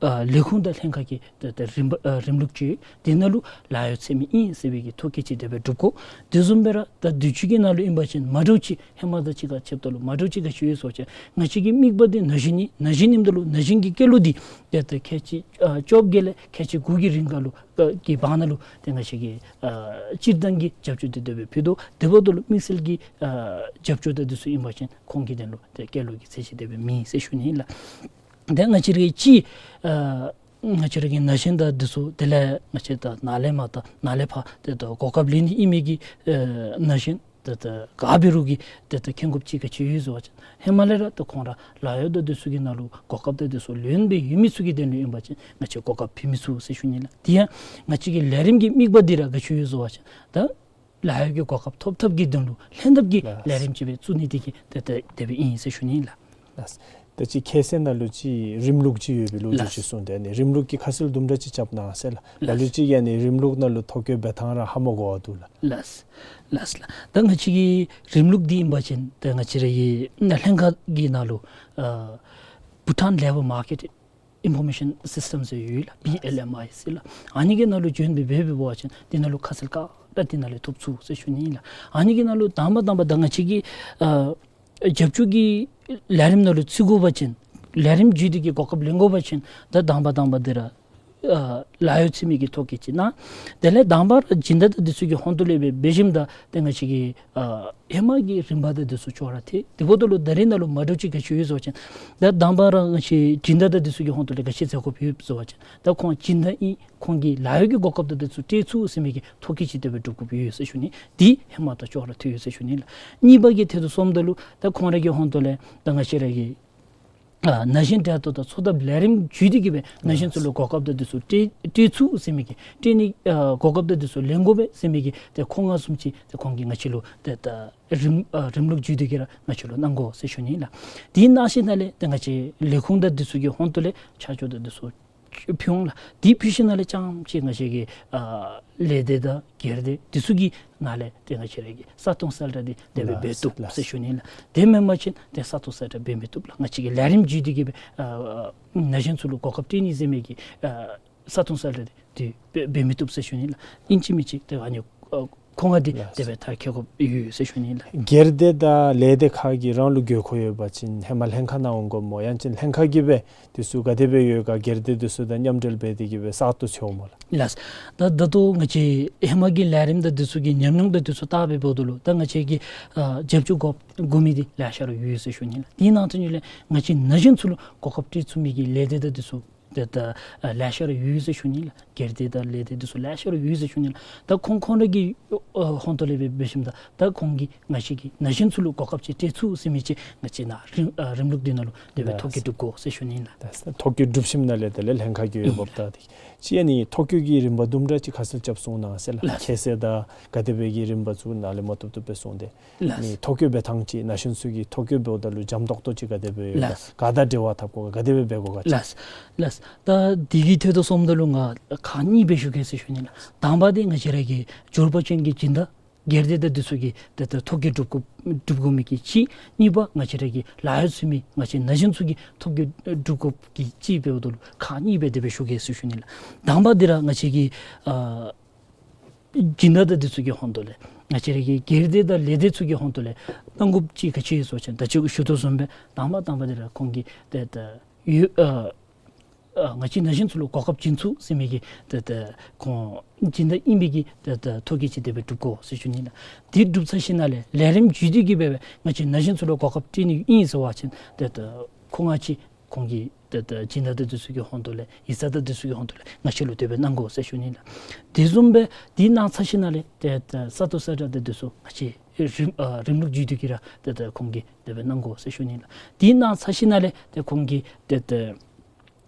ཨ་ལས་ཁུངས་དང་ལྷན་ཁག་གི་ཏེ་ཏེ་རིམ་པ་ཨ་རིམ་ལུགས་ཅིག་དེ་ནང་ལུ་ལཱ་གཡོག་འཚོལ་མི་ཨིན་ཟེར་བའི་གི་ཐོ་བཀོད་ཅིག་དེ་སྦེ་གྲུབ་དགོ། དེ་བཟུམ་སྦེ་ར་ད་དུས་ཅི་གི་ནང་ལུ་ཨིན་པ་ཅིན་མ་འདྲཝ་ཅིག་ཧེ་མ་དང་ཅིག་ཁར་ཕྱདཔ་ད་ལུ་མ་འདྲཝ་ཅིག་ག་ཅི་ཡོད་ཟེར་བ་ཅིན་ང་བཅས་ཀྱི་དམིགས་པ་འདི་ན་གཞོན་ཨིན། ན་གཞོན་ཨིནམ་ད་ལུ་ན་གཞོན་གྱི་སྐྱེས་ལོ་འདི་ཏེ་ཏེ་ཁལ་གཅིག་ཨ་བཅོ་བརྒྱད་ལས་ཁལ་གཅིག་དགུ་གི་རིང་ཁར་ལུ་ཨ་གི་བར་ན་ལུ་ཏེ་ང་བཅས་ཀྱི་ཨ་སྤྱིར་བཏང་གི་རྒྱབ་སྐྱོར་འདི་དེ་སྦེ་ཕུལ་དོ། དེ་འབདཝ་ད་ལུ་དམིགས་བསལ་གྱི་ཨ་རྒྱབ་སྐྱོར་དང་འདི་ཚུ་ཨིན་པ་ཅིན་ཁོང་གི་དོན་ལུ་ཏེ་སྐྱེས་ལོ་གི་ཚད་གཞི་དེ་སྦེ་མེད་ཟེར་ཞུ་ནི་ཨིན་ལགས། ཏེ་ང་བཅས་ར་གི་ཅིག་ཨ་ང་བཅས་ར་གི་ན་གཞོན་དང་འདི་ཚུ་དེ་ལས་ང་བཅས་ད་ནཱ་ལས་མར་ད་ནཱ་ལས་ཕར་ཏེ་ད་གོ་སྐབས་ལེན་ནི་ཨིན་མི་གི་ཨ་ན་གཞོན་ཏེ་ད་ག་འབད་རུང་གི་ཏེ་ད་མཁྱེན་དགོཔ་ཅིག་ག་ཅི་ཡོད་ཟེར་བ་ཅིན་ཧེ་མ་ལས་ར་ཏེ་ཁོང་ར་ལཱ་གཡོག་དང་འདི་ཚུ་གི་ནང་ལུ་གོ་སྐབས་དང་འདི་ཚུ་ལོན་སྦེ་ཡོད་མི་ཚུ་གི་དོན་ལུ་ཨིན་པ་ཅིན་ང་བཅས་གོ་སྐབས་ཕུལ་མི་ཚུགས་ཟེར་ཞུ་ནི་ལགས། དེ་ཡང་ང་བཅས་ཀྱི་ལས་རིམ་གྱི་དམིགས་པ་འདི་ར་ག་ཅི་ཡོད་ཟེར་བ་ཅིན་ད་ལཱ་གཡོག་གི་གོ་སྐབས་ཐོབ་ཐབས་ཀྱི་དོན་ལུ་ལྷན་ཐབས་ཀྱི་ལགས། ལས་རིམ་ཅིག་སྦེ་བཙུགས་ནི་འདི་གིས་ཏེ་ཏེ་དེ་སྦེ་ཨིན་ཟེར་ཞུ་ནི་ལགས། ལགས། ད་ཅི་ཁ་སང་ནང་ལུ་ཅིག་རིམ་ལུགས་ཅིག་ཡོད་པའི་ལོ་རྒྱུས་ཅིག་ལགས། གསུངས་ཏེ་ཨ་ནི་རིམ་ལུགས་ཀྱི་ཁ་གསལ་དུམ་གྲ་ཅིག་རྐྱབ་གནང་ཟེར་ལགས། ལགས། ལ་ལུ་ཅིག་ཨ་ནི་རིམ་ལུགས་ནང་ལུ་ཐོ་བཀོད་འབད་ཐངས་ར་ཧ་མ་གོ་བ་འདུག་ལགས། ལགས་ལགས་ལགས། ད་ང་བཅས་ཀྱི་རིམ་ལུགས་འདི་ཨིན་པ་ཅིན་ད་ང་བཅས་ར་གི་ལྷན་ཁག་གི་ནང་ལུ་ཨ་Bhutan Labour Market Information System ཟེར་ཡོད་ལགས། བི་ཨེལ་ཨེམ་ཨའི་ཟེར་ལགས། ཨ་ནི་གི་ནང་ལུ་བྱོན་སྦེ་འབད་འབད་བ་ཅིན་འདི་ནང་ལུ་ཁ་གསལ་ག་ར་འདི་ནང་ལས་ཐོབ་ཚུགས་ཟེར་ཞུ་ནི་ཨིན་ལགས། ཨ་ནི་གི་ནང་ལུ་དང་པ་དང་པ་ད་ང་བཅས་ཀྱི་ཨ་རྒྱབ་སྐྱོར་གྱི་ལས་རིམ་ནང་ལུ་བརྩི་དགོ་པ་ཅིན་ ལས་རིམ་བརྒྱུད་དེ་གི་གོ་སྐབས་ལེན་དགོ་པ་ཅིན་ད་དང་པ་དང་པ་འདི་ར་ཨ་ལཱ་གཡོག་འཚོལ་མི་གི་ཐོ་བཀོད་ཅིག་གནང་། དེ་ལས་དང་པ་ར་སྦྱིན་བདག་དང་འདི་ཚུ་གི་ཧོང་ཏོ་ལས་འབད་འབད་ཞིནམ་ད་ཏེ་ང་བཅས་ཀྱི་ཨ་ཧེ་མ་གི་རིམ་པ་དང་འདི་ཚུ་ཅོག་ར་འཐད། དེ་འབདཝ་ད་ལུ་ད་རེས་ནང་ལུ་མ་འདྲཝ་ཅིག་ག་ཅི་ཡོད་ཟེར་བ་ཅིན་ད་དང་པ་ར་ང་བཅས་སྦྱིན་བདག་དང་འདི་ཚུ་གི་ཧོང་ཏོ་ལས་ག་ཅི་མཛད་དགོཔ་ཡོད་ཟེར་བ་ཅིན་ད་ཁོང་སྦྱིན་བདག་ཨིན། ཁོང་གི་ལཱ་གཡོག་གི་གོ་སྐབས་དང་འདི་ཚུ་སྤྲོད་ཚུགས་ཟེར་མི་གི་ཐོ་བཀོད་ཅིག་དེ་སྦེ་སྒྲུབ་དགོཔ་ཡོད་ཟེར་ཞུ་ནི། འདི་ཧེ་མ་དང་ཅོག་ར་འཐད་ཡོད་ཟེར་ཞུ་ནི་ལགས། གཉིས་པ་གི་ཐད་དུ་སོངམ་ད་ལུ་ད་ཁོང་ར་གི་ཧོང་ཏོ་ལས་ད་ང་བཅས་ར་གི་ཨ་ན་གཞོན་གྲལ་གཏོགས་དང་འཚོ་ཐབས་ལས་རིམ་བརྒྱུད་དེ་གི་སྦེ་ན་གཞོན་ཚུ་ལུ་གོ་སྐབས་དང་འདི་ཚུ་སྤྲོད་སྤྲོད་ཚུགས་ཟེར་མི་གི་སྤྲོད་ནི་ཨ་གོ་སྐབས་དང་འདི་ཚུ་ལེན་དགོ་པས་ཟེར་མི་གི་ཏེ་ཁོ་ན་བཟུམ་ཅིག་ཏེ་ཁོང་གིས་ང་བཅས་ལུ་ཏེ་ད་རིམ་ཨ་རིམ་ལུགས་བརྒྱུད་དེ་གི་ར་ང་བཅས་ལུ་གནང་དགོ་ཟེར་ཞུ་ནི་ལགས། དེ་གནང་ཞིནམ་ལས་ཏེ་ང་བཅས་ལས་ཁུངས་དང་འདི་ཚུ་གི་ཧོང་ཏོ་ལས་ཆ་འཇོག་དང་འདི་ཚུ་ཕུལ་འོང་ལགས། དེ་ཕུལ་ཞིནམ་ལས་རྐྱངམ་ཅིག་ང་བཅས་ཀྱི་ཨ་ལས་སྡེ་དང་སྒེར་སྡེ་འདི་ཚུ་གི་ནང་ལས་ཏེ་ང་བཅས་ར་གི་ས་སྟོང་གསལ་བསྒྲགས་འདི་དེ་སྦེ་ལགས་འབད་བཏུབ་ལགས། ཟེར་ཞུ་ནི་ལགས། དེ་མེན་པ་ཅིན་ཏེ་ས་སྟོང་གསལ་བསྒྲགས་འབད་མི་བཏུབ་ལགས། ང་བཅས་ཀྱི་ལས་རིམ་བརྒྱུད་དེ་གི་སྦེ་ཨ་ན་གཞོན་ཚུ་ལུ་གོ་སྐབས་སྤྲོད་ནི་ཟེར་མི་གི་ཨ་ས་སྟོང་གསལ་བསྒྲགས་འདི་འདི་འབད་འབད་མི་བཏུབ་ཟེར་ཞུ་ནི་ལགས། ཨིན་ཅི་མིན་ཅི་ཏེ་ཨ་ནི་ཨ་ཁོ་ན་འདི་ལགས། དེ་སྦེ་མཐར་འཁྱོལ་དགོཔ་ཡོད་ཟེར་ཞུ་ནི་ལགས། སྒེར་སྡེ་དང་ལས་སྡེ་ཁག་གིས་རང་ལུ་དགོས་མཁོ་ཡོད་པ་ཅིན་ཧེ་མ་ལྷན་ཁག་ནང་འོང་དགོཔ་སྨོ། ཡང་ཅིན་ལྷན་ཁག་གིས་སྦེ་འདི་ཚུ་ག་དེ་སྦེ་ཡོད་ག་སྒེར་སྡེ་འདི་ཚུ་དང་མཉམ་འབྲེལ་འབད་དེ་གི་སྦེ་གསར་དུ་འཚོལཝ་སྨོ་ལགས། ལགས། ད་ད་ལྟོ་ང་བཅས་ཧེ་མ་གི་ལས་རིམ་དང་འདི་ཚུ་གི་ཉམས་མྱོང་དང་འདི་ཚུ་བལྟ་སྦེ་འབདཝ་ད་ལུ་ད་ང་བཅས་ཀྱིས་ཨ་རྒྱབ་སྐྱོར་དགོ་དགོ་མི་འདི་ལེ་ཤ་ར་ཡོད་ཟེར་ཞུ་ནི་ལགས། དེ་ནང་དོན་ལས་ང་བཅས་ན་གཞོན་ཚུ་ལུ་གོ་སྐབས་སྤྲོད་ཚུགས་མི་གི་ལས་སྡེ་དང་འདི་ཚུ་ཏེ་ད་ཨ་ལེ་ཤ་ར་ཡོད་ཟེར་ཞུ་ནི་ལགས། སྒེར་སྡེ་དང་ལས་སྡེ་འདི་ཚུ་ལེ་ཤ་ར་ཡོད་ཟེར་ཞུ་ནི་ལགས། ད་ཁོང་ཁོང་ར་གི་ཨ་ཧོང་ཏོ་ལས་འབད་འབད་ཞིནམ་ད་ད་ཁོང་གིས་ང་བཅས་ཀྱི་ན་གཞོན་ཚུ་ལུ་གོ་སྐབས་ཅིག་སྤྲོད་ཚུགས་ཟེར་མི་ཅིག་ང་བཅས་ནཱ་རིམ་ཨ་རིམ་ལུགས་འདི་ནང་ལུ་དེ་སྦེ་ཐོ་བཀོད་གྲུབ་དགོ་ཟེར་ཞུ་ནི་ལགས། ད་ཐོ་བཀོད་གྲུབ་ཞིནམ་ལས་དེ་ལས་ལྷན་ཁག་གི་འོས་འབབ་ད་དེ་ཅིག་ཨ་ནི་ཐོ་བཀོད་ཀྱི་རིམ་པ་དུམ་གྲ་ཅིག་ཁ་གསལ་རྐྱབ་གསུང་གནང་ཟེར་ལགས། ལགས། ཁྱད་ཚད་དང་ག་དེ་སྦེ་གི་རིམ་པ་ཚུ་ནཱ་ལས་མ་བཏུབ་བཏུབ་སྦེ་གསུངས་ཏེ། ལགས། ནི་ཐོ་བཀོད་འབད་ཐངས་ཅིག་ན་གཞོན་ཚུ་གིས་ཐོ་བཀོད་འབདཝ་ད་ལུ་འཇམ་ཏོག་ཏོ་ཅིག་ག་དེ་སྦེ་ཡོད་ག། ལགས། ག་དང་འབྲེལ་བ་འཐབ་དགོ་ག་ག་དེ་སྦེ་འབད་དགོ་ག་ཅིག། ལགས། ལགས། ད་འདི་གི་ཐད་དུ་སོངམ་ད་ལུ་ང་ཁག་གཉིས་སྦེ་ཞུ་གེ་ཟེར་ཞུ་ནི་ལགས། དང་པ་འདི་ང་བཅས་ར་གི་འབྱོར་པ་ཅན་གྱི་སྦྱིན་བདག་སྒེར་སྡེ་དང་འདི་ཚུ་གིས་ཏེ་ད་ཐོ་བཀོད་གྲུབ་དགོ་གྲུབ་དགོ་མི་གི་གཅིག། གཉིས་པ་ང་བཅས་ར་གི་ལཱ་གཡོག་འཚོལ་མི་ང་བཅས་ན་གཞོན་ཚུ་གིས་ཐོ་བཀོད་གྲུབ་དགོཔ་གི་གཅིག་འབདཝ་ད་ལུ་ཁག་གཉིས་སྦེ་དེ་སྦེ་ཞུ་གེ་ཟེར་ཞུ་ནི་ལགས། དང་པ་འདི་ར་ང་བཅས་ཀྱི་ཨ་སྦྱིན་བདག་དང་འདི་ཚུ་གི་ཧོང་ཏོ་ལས་ང་བཅས་ར་གི་སྒེར་སྡེ་དང་ལས་སྡེ་ཚུ་གི་ཧོང་ཏོ་ལས་གནང་དགོཔ་ཅིག་ག་ཅི་ཡོད་ཟེར་བ་ཅིན་ད་ཅི་ཞུ་དོ་བཟུམ་སྦེ་དང་པ་དང་པ་འདི་ར་ཁོང་གིས་ཏེ་ད་ཡོད་ཨ་ཨ་ང་བཅས་ན་གཞོན་ཚུ་ལུ་གོ་སྐབས་བྱིན་ཚུགས་ཟེར་མི་གི་ཏེ་ད་ཁོང་སྦྱིན་བདག་ཨིན་པའི་གི་ཏེ་ད་ཐོ་བཀོད་ཅིག་དེ་སྦེ་གྲུབ་དགོ་ཟེར་ཞུ་ནི་ལགས། དེ་གྲུབ་ཚར་ཞིནམ་ལས་ལས་རིམ་བརྒྱུད་དེ་གི་སྦེ་སྦེ་ང་བཅས་ན་གཞོན་ཚུ་ལུ་གོ་སྐབས་སྤྲོད་ནི་ཨིན་ཟེར་བ་ཅིན་ཏེ་ད་ཁོ་ན་ཅིག་ཁོང་གིས་ཏེ་ད་སྦྱིན་བདག་དང་འདི་ཚུ་གི་ཧོང་ཏོ་ལས་ཡིག་ཚང་དང་འདི་ཚུ་གི་ཧོང་ཏོ་ལས་ང་བཅས་ལུ་དེ་སྦེ་གནང་དགོ་ཟེར་ཞུ་ནི་ལགས། དེ་བཟུམ་སྦེ་དེ་གནང་ཚར་ཞིནམ་ལས་ཏེ་ད་ས་སྟོང་གསལ་བསྒྲགས་དང་འདི་ཚུ་ང་བཅས་རིམ་ཨ་རིམ་ལུགས་བརྒྱུད་དེ་གི་ར་ཏེ་ད་ཁོང་གིས་དེ་སྦེ་གནང་དགོ་ཟེར་ཞུ་ནི་ལགས། དེ་གནང་ཚར་ཞིནམ་ལས་ཏེ་ཁོང་གིས་ཏེ་ད་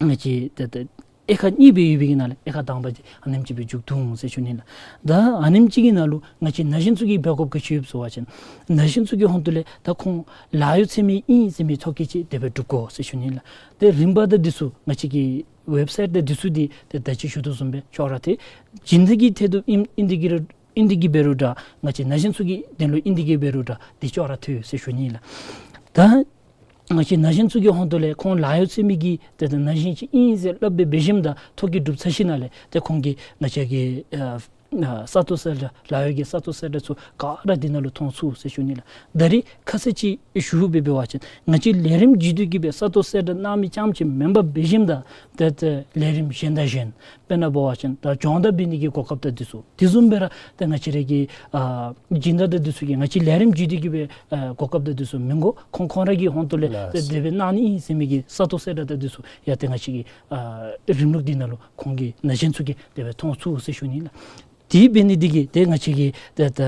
ང་བཅས་ཏེ་ད་དབྱེ་ཁག་གཉིས་སྦེ་ཡོད་པའི་གི་ནང་ལས་དབྱེ་ཁག་དང་པ་འདི་ཨ་ནེམ་ཅིག་སྦེ་མཇུག་བསྡུ་འོང་ཟེར་ཞུ་ནི་ལགས། ད་ཨ་ནེམ་ཅིག་གི་ནང་ལུ་ང་བཅས་ན་གཞོན་ཚུ་གིས་འབད་དགོཔ་ག་ཅི་ཡོད་ཟེར་བ་ཅིན་ན་གཞོན་ཚུ་གི་ཧོང་ཏོ་ལས་ད་ཁོང་ལཱ་གཡོག་འཚོལ་མི་ཨིན་ཟེར་མི་ཐོ་བཀོད་ཅིག་དེ་སྦེ་གྲུབ་དགོ་ཟེར་ཞུ་ནི་ལགས། ཏེ་རིམ་པ་དང་འདི་ཚུ་ང་བཅས་ཀྱི་ཝེབ་སའིཊ་དང་འདི་ཚུ་འདི་ཏེ་ད་ཅི་ཞུ་དོ་བཟུམ་སྦེ་ཅོག་ར་འཐད། སྦྱིན་བདག་གི་ཐད་དུ་ཨིན་ཨིན་དེ་གི་ར་ཨིན་དེ་གི་འབད་རུང་འདྲ་ང་བཅས་ན་གཞོན་ཚུ་གི་དོན་ལུ་ཨིན་དེ་གི་འབད་རུང་འདྲ་འདི་ཅོག་ར་འཐད་ཟེར་ཞུ་ནི་ལགས། ད་ང་བཅས་ན་གཞོན་ཚུ་གི་ཧོང་ཏོ་ལས་ཁོང་ལཱ་གཡོག་འཚོལ་མི་གི་ཏེ་ད་ན་གཞོན་ཅིག་ཨིན་ཟེར་སླབ་སྦེ་འབད་ཞིནམ་ད་ཐོ་བཀོད་གྲུབ་ཚར་ཞིནམ་ལས་ཏེ་ཁོང་གིས་ང་བཅས་ཀྱི་ཨ་ཨ་ས་སྟོང་གསལ་བསྒྲགས་ལཱ་གཡོག་གི་ས་སྟོང་གསལ་བསྒྲགས་ཚུ་ག་ར་འདི་ནང་ལུ་མཐོང་ཚུགས་ཟེར་ཞུ་ནི་ལགས། ད་རིས་ཁ་གསལ་ཅིག་ཞུ་སྦེ་འབད་བ་ཅིན་ང་བཅས་ལས་རིམ་བརྒྱུད་དེ་གི་སྦེ་ས་སྟོང་གསལ་བསྒྲགས་གནང་མི་རྐྱངམ་ཅིག་མེན་པར་འབད་ཞིནམ་ད་ཏེ་ད་ལས་རིམ་གཞན་དང་གཞན་དཔེར་ན་འབད་བ་ཅིན་ད་སྦྱོང་བརྡར་འབད་ནི་གི་གོ་སྐབས་དང་འདི་ཚུ་དེ་བཟུམ་སྦེ་ར་ཏེ་ང་བཅས་ར་གི་ཨ་སྦྱིན་བདག་དང་འདི་ཚུ་གིས་ང་བཅས་ལས་རིམ་བརྒྱུད་དེ་གི་སྦེ་ཨ་གོ་སྐབས་དང་འདི་ཚུ་མི་དགོ། ཁོང་ཁོང་ར་གི་ཧོང་ཏོ་ལས་ལགས། ཏེ་དེ་སྦེ་གནང་ནི་ཨིན་ཟེར་མི་གི་ས་སྟོང་གསལ་བསྒྲགས་དང་འདི་ཚུ་ཡང་ཏེ་ང་བཅས་ཀྱི་ཨ་རིམ་ལུགས་འདི་ནང་ལུ་ཁོང་གི་ན་གཞོན་ཚུ་གིས་དེ་སྦེ་མཐོང་ཚུགས་ཟེར་ཞུ་ནི་ལགས། དེ་འབད་ནི་འདི་གིས་ཏེ་ང་བཅས་ཀྱི་ཏེ་ད་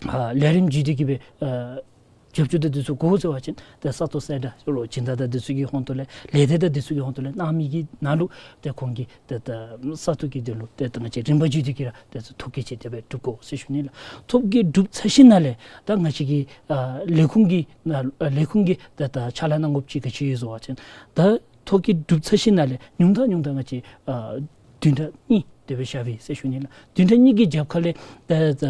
ཨ་ལས་རིམ་བརྒྱུད་དེ་གི་སྦེ་ཨ་རྒྱབ་སྐྱོར་དང་འདི་ཚུ་དགོ་ཟེར་བ་ཅིན་ཏེ་ས་སྟོང་གསལ་བསྒྲགས་ལུ་སྦྱིན་བདག་དང་འདི་ཚུ་གི་ཧོང་ཏོ་ལས་ལས་སྡེ་དང་འདི་ཚུ་གི་ཧོང་ཏོ་ལས་གནང་མི་གི་ནང་ལུ་ཏེ་ཁོང་གིས་ཏེ་ད་ས་སྟོང་གི་དོན་ལུ་ཏེ་ད་ང་བཅས་རིམ་པ་བརྒྱུད་དེ་གི་ར་ཏེ་ཐོ་བཀོད་ཅིག་དེ་སྦེ་གྲུབ་དགོ་ཟེར་ཞུ་ནི་ལགས། ཐོ་བཀོད་གྲུབ་ཚར་ཞིནམ་ལས་ད་ང་བཅས་ཀྱི་ཨ་ལས་ཁུངས་ཀྱི་ཨ་ལས་ཁུངས་ཀྱིས་ཏེ་ད་ཕྱག་ལཱ་གནང་དགོཔ་ཅིག་ག་ཅི་ཡོད་ཟེར་བ་ཅིན་ད་ཐོ་བཀོད་གྲུབ་ཚར་ཞིནམ་ལས་ཉུང་མཐའ་ཉུང་མཐའ་ང་བཅས་ཨ་བདུན་ཕྲག་གཉིས་དེ་སྦེ་བཞག་པས་ཟེར་ཞུ་ནི་ལགས། བདུན་ཕྲག་གཉིས་ཀྱི་རྒྱབ་ཁ་ལས་ད་ད་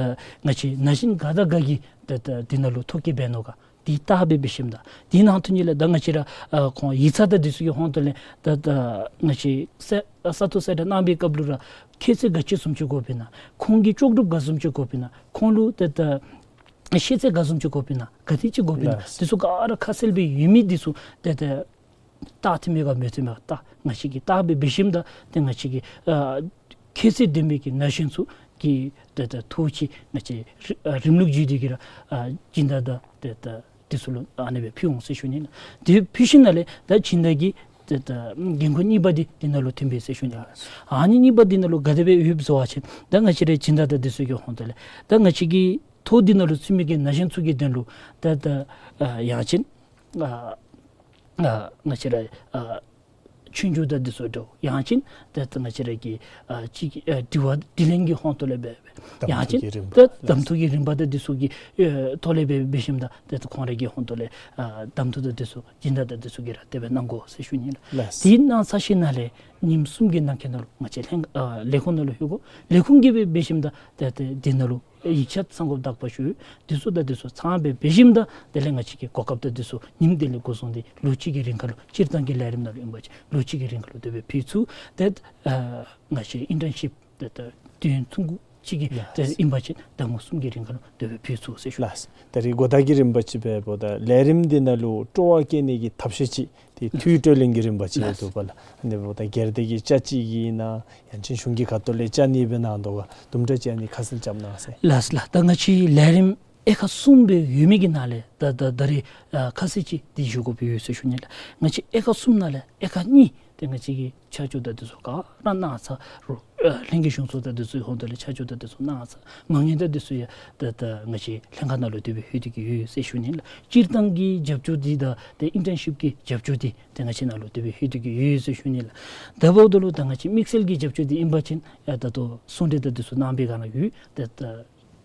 ང་བཅས་ན་གཞོན་ག་དང་ག་གིས་ད་ད་འདི་ནང་ལུ་ཐོ་བཀོད་འབད་ནུག་ག་འདི་བལྟ་སྦེ་འབད་ཞིནམ་ད་འདི་ནང་དོན་ལས་ད་ང་བཅས་ར་ཨ་ཁོང་ཡིག་ཚང་དང་འདི་ཚུ་གི་ཧོང་ཏོ་ལས་ད་ད་ང་བཅས་ས་ས་སྟོང་གསལ་བསྒྲགས་གནང་པའི་སྐབས་ལུ་ར་ཁྱད་ཚད་ག་ཅི་བཟུམ་ཅིག་དགོཔ་ཨིན་ན་ཁོང་གི་ལྕོགས་གྲུབ་ག་བཟུམ་ཅིག་དགོཔ་ཨིན་ན་ཁོང་ལུ་ད་ད་ཤེས་ཚད་ག་བཟུམ་ཅིག་དགོཔ་ཨིན་ན་ག་དེ་ཅིག་དགོཔ་ཨིན་ན་ལགས། འདི་ཚུ་ག་ར་ཁ་གསལ་སྦེ་ཡོད་མི་འདི་ཚུ་ཏེ་ཏེ་ བརྟག་ཐིམ་ཡོད་ག་མི་ཐིམ་ཡོད་ག་ད་ང་བཅས་ཀྱིས་བརྟག་སྦེ་འབད་ཞིནམ་ད་ཏེ་ང་བཅས་ཀྱིས་ཨ་ཁྱད་ཚད་ལྡན་པའི་གི་ན་གཞོན་ཚུ་གི་ཏེ་ད་ཐོག་ཅིག་ང་བཅས་རི་ཨ་རིམ་ལུགས་བརྒྱུད་དེ་གི་ར་ཨ་སྦྱིན་བདག་དང་ཏེ་ད་དེ་ཚུ་ལུ་ཨ་ནི་སྦེ་ཕུལ་འོང་ཟེར་ཞུ་ནི་ལགས། དེ་ཕུལ་ཞིནམ་ལས་ད་སྦྱིན་བདག་གི་ཏེ་ད་འགན་ཁུར་གཉིས་པ་འདི་འདི་ནང་ལུ་ཐིམ་པས་ཟེར་ཞུ་ནི་ལགས། ཨ་ནི་གཉིས་པ་འདི་ནང་ལུ་ག་དེ་སྦེ་ཡོདཔ་ཟེར་བ་ཅིན་ད་ང་བཅས་རའི་སྦྱིན་བདག་དང་དེ་ཚུ་གི་ཧོང་ཏོ་ལས་ད་ང་བཅས་ཀྱི་ཐོག་འདི་ནང་ལུ་ཚུད་མི་གི་ན་གཞོན་ཚུ་གི་དོན་ལུ་ད་ད་ཨ་ཡང་ཅིན་ཨ་ཨ་ང་བཅས་ར་ཨ་ཆོས་རྒྱུགས་དང་དེ་ཚུ་འདྲཝ་ཡང་ཅིན་ད་ད་ང་བཅས་ར་གི་ཨ་ཅིག་ཨ་དྲི་བ་དྲིས་ལན་གྱི་ཧོང་ཏོ་ལས་འབད་འབད་ཡང་ཅིན་ད་གདམ་འཐུ་གི་རིམ་པ་དང་དེ་ཚུ་གི་ཨ་ཐོག་ལས་འབད་འབད་ཞིནམ་ད་ད་ད་ཁོང་ར་གི་ཧོང་ཏོ་ལས་ཨ་གདམ་འཐུ་དང་དེ་ཚུ་སྦྱིན་བདག་དང་དེ་ཚུ་གིས་ར་དེ་སྦེ་གནང་དགོ་ཟེར་ཞུ་ནི་ལགས། ལགས། དེ་གནང་ཚར་ཞིནམ་ལས་ཉིནམ་གསུམ་གྱི་ནང་འཁོད་ནང་ལུ་ང་བཅས་ལྷན་ཨ་ལས་ཁུངས་ནང་ལུ་ལྷོད་དགོ། ལས་ཁུངས་ཀྱིས་འབད་འབད་ཞིནམ་ད་ད་ད་དེ་ནང་ལུ་ཡིག་ཆ་ཚང་དགོཔ་དག་པ་ཞུ། དེ་ཚུ་དང་དེ་ཚུ་ཚང་སྦེ་འབད་ཞིནམ་ད་དེ་ལས་ང་བཅས་ཀྱིས་གོ་སྐབས་དང་དེ་ཚུ་ཉིནམ་དེ་ལས་འགོ་བཟུང་སྟེ་ལོ་གཅིག་གི་རིང་ཁར་ལུ་སྤྱིར་བཏང་གི་ལས་རིམ་ནང་ལུ་ཨིན་པ་ཅིན་ལོ་གཅིག་གི་རིང་ཁར་ལུ་དེ་སྦེ་ཕུལ་ཚུགས། ཏེ་ཨ་ང་བཅས་ཨིན་ཊརན་ཤིབ་ཏེ་ད་དུས་ཡུན་ཐུང་ཀུ་ཅིག་གི་ལགས། ཏེ་ཨིན་པ་ཅིན་ཟླ་ངོ་གསུམ་གྱི་རིང་ཁར་ལུ་དེ་སྦེ་ཕུལ་ཚུགས་ཟེར་ཞུ། ལགས། ད་རིས་གོ་བརྡ་གི་རིམ་པ་ཅིག་འབདཝ་ད་ལས་རིམ་འདི་ནང་ལུ་སྤྲོ་བ་བསྐྱེད་ནི་གི་ཐབས་ཤེས་ཅིག་ཏེ་འཐུས་སྤྲོད་ལེན་གྱི་རིམ་པ་ཅིག་ཡོད་དོ་པ་ལགས། ཨ་ནི་འབདཝ་ད་སྒེར་སྡེ་གིས་རྐྱབ་ཅི་གི་ཨིན་ན་ཡང་ཅིན་གཞུང་གི་ཁ་ཐུག་ལས་རྐྱབ་ནི་སྦེ་གནང་དོ་ག་དུམ་གྲ་ཅིག་ཨ་ནི་ཁ་གསལ་རྐྱབ་གནང་ཟེར། ལགས་ལགས། ད་ང་བཅས་ལས་རིམ་དབྱེ་ཁག་གསུམ་སྦེ་ཡོད་མི་གི་ནང་ལས་ད་ད་ད་རིས་ཨ་ཁ་གསལ་ཅིག་འདི་ཞུ་དགོཔ་ཡོད་ཟེར་ཞུ་ནི་ལགས། ང་བཅས་དབྱེ་ཁག་གསུམ་ནང་ལས་དབྱེ་ཁག་གཉིས་ཏེ་ང་བཅས་ཀྱིས་ཆ་འཇོག་དང་དེ་ཚུ་ག་ར་གནང་ཚར་རུང་ཨ་ལྷན་རྒྱས་གཞུང་ཚོགས་དང་དེ་ཚུ་གི་ཧོང་ཏོ་ལས་ཆ་འཇོག་དང་དེ་ཚུ་གནང་ཚར། མ་དངུལ་དང་དེ་ཚུ་ཡང་ད་ད་ང་བཅས་ལྷན་ཁག་ནང་ལུ་དེ་སྦེ་ལྷོད་དེ་གི་ཡོད་ཟེར་ཞུ་ནི་ལགས། སྤྱིར་བཏང་གི་རྒྱབ་སྐྱོར་འདི་དང་ཏེ་ཨིན་ཊརན་ཤིབ་ཀྱི་རྒྱབ་སྐྱོར་འདི་ཏེ་ང་བཅས་ནང་ལུ་དེ་སྦེ་ལྷོད་དེ་གི་ཡོད་ཟེར་ཞུ་ནི་ལགས། དེ་འབདཝ་ད་ལུ་ད་ང་བཅས་དམིགས་བསལ་གྱི་རྒྱབ་སྐྱོར་འདི་ཨིན་པ་ཅིན་ཡང་ད་ལྟོ་གསུང་གྲོས་དང་དེ་ཚུ་གནང་པའི་སྒང་ལུ་ཡོད། ཏེ་ད་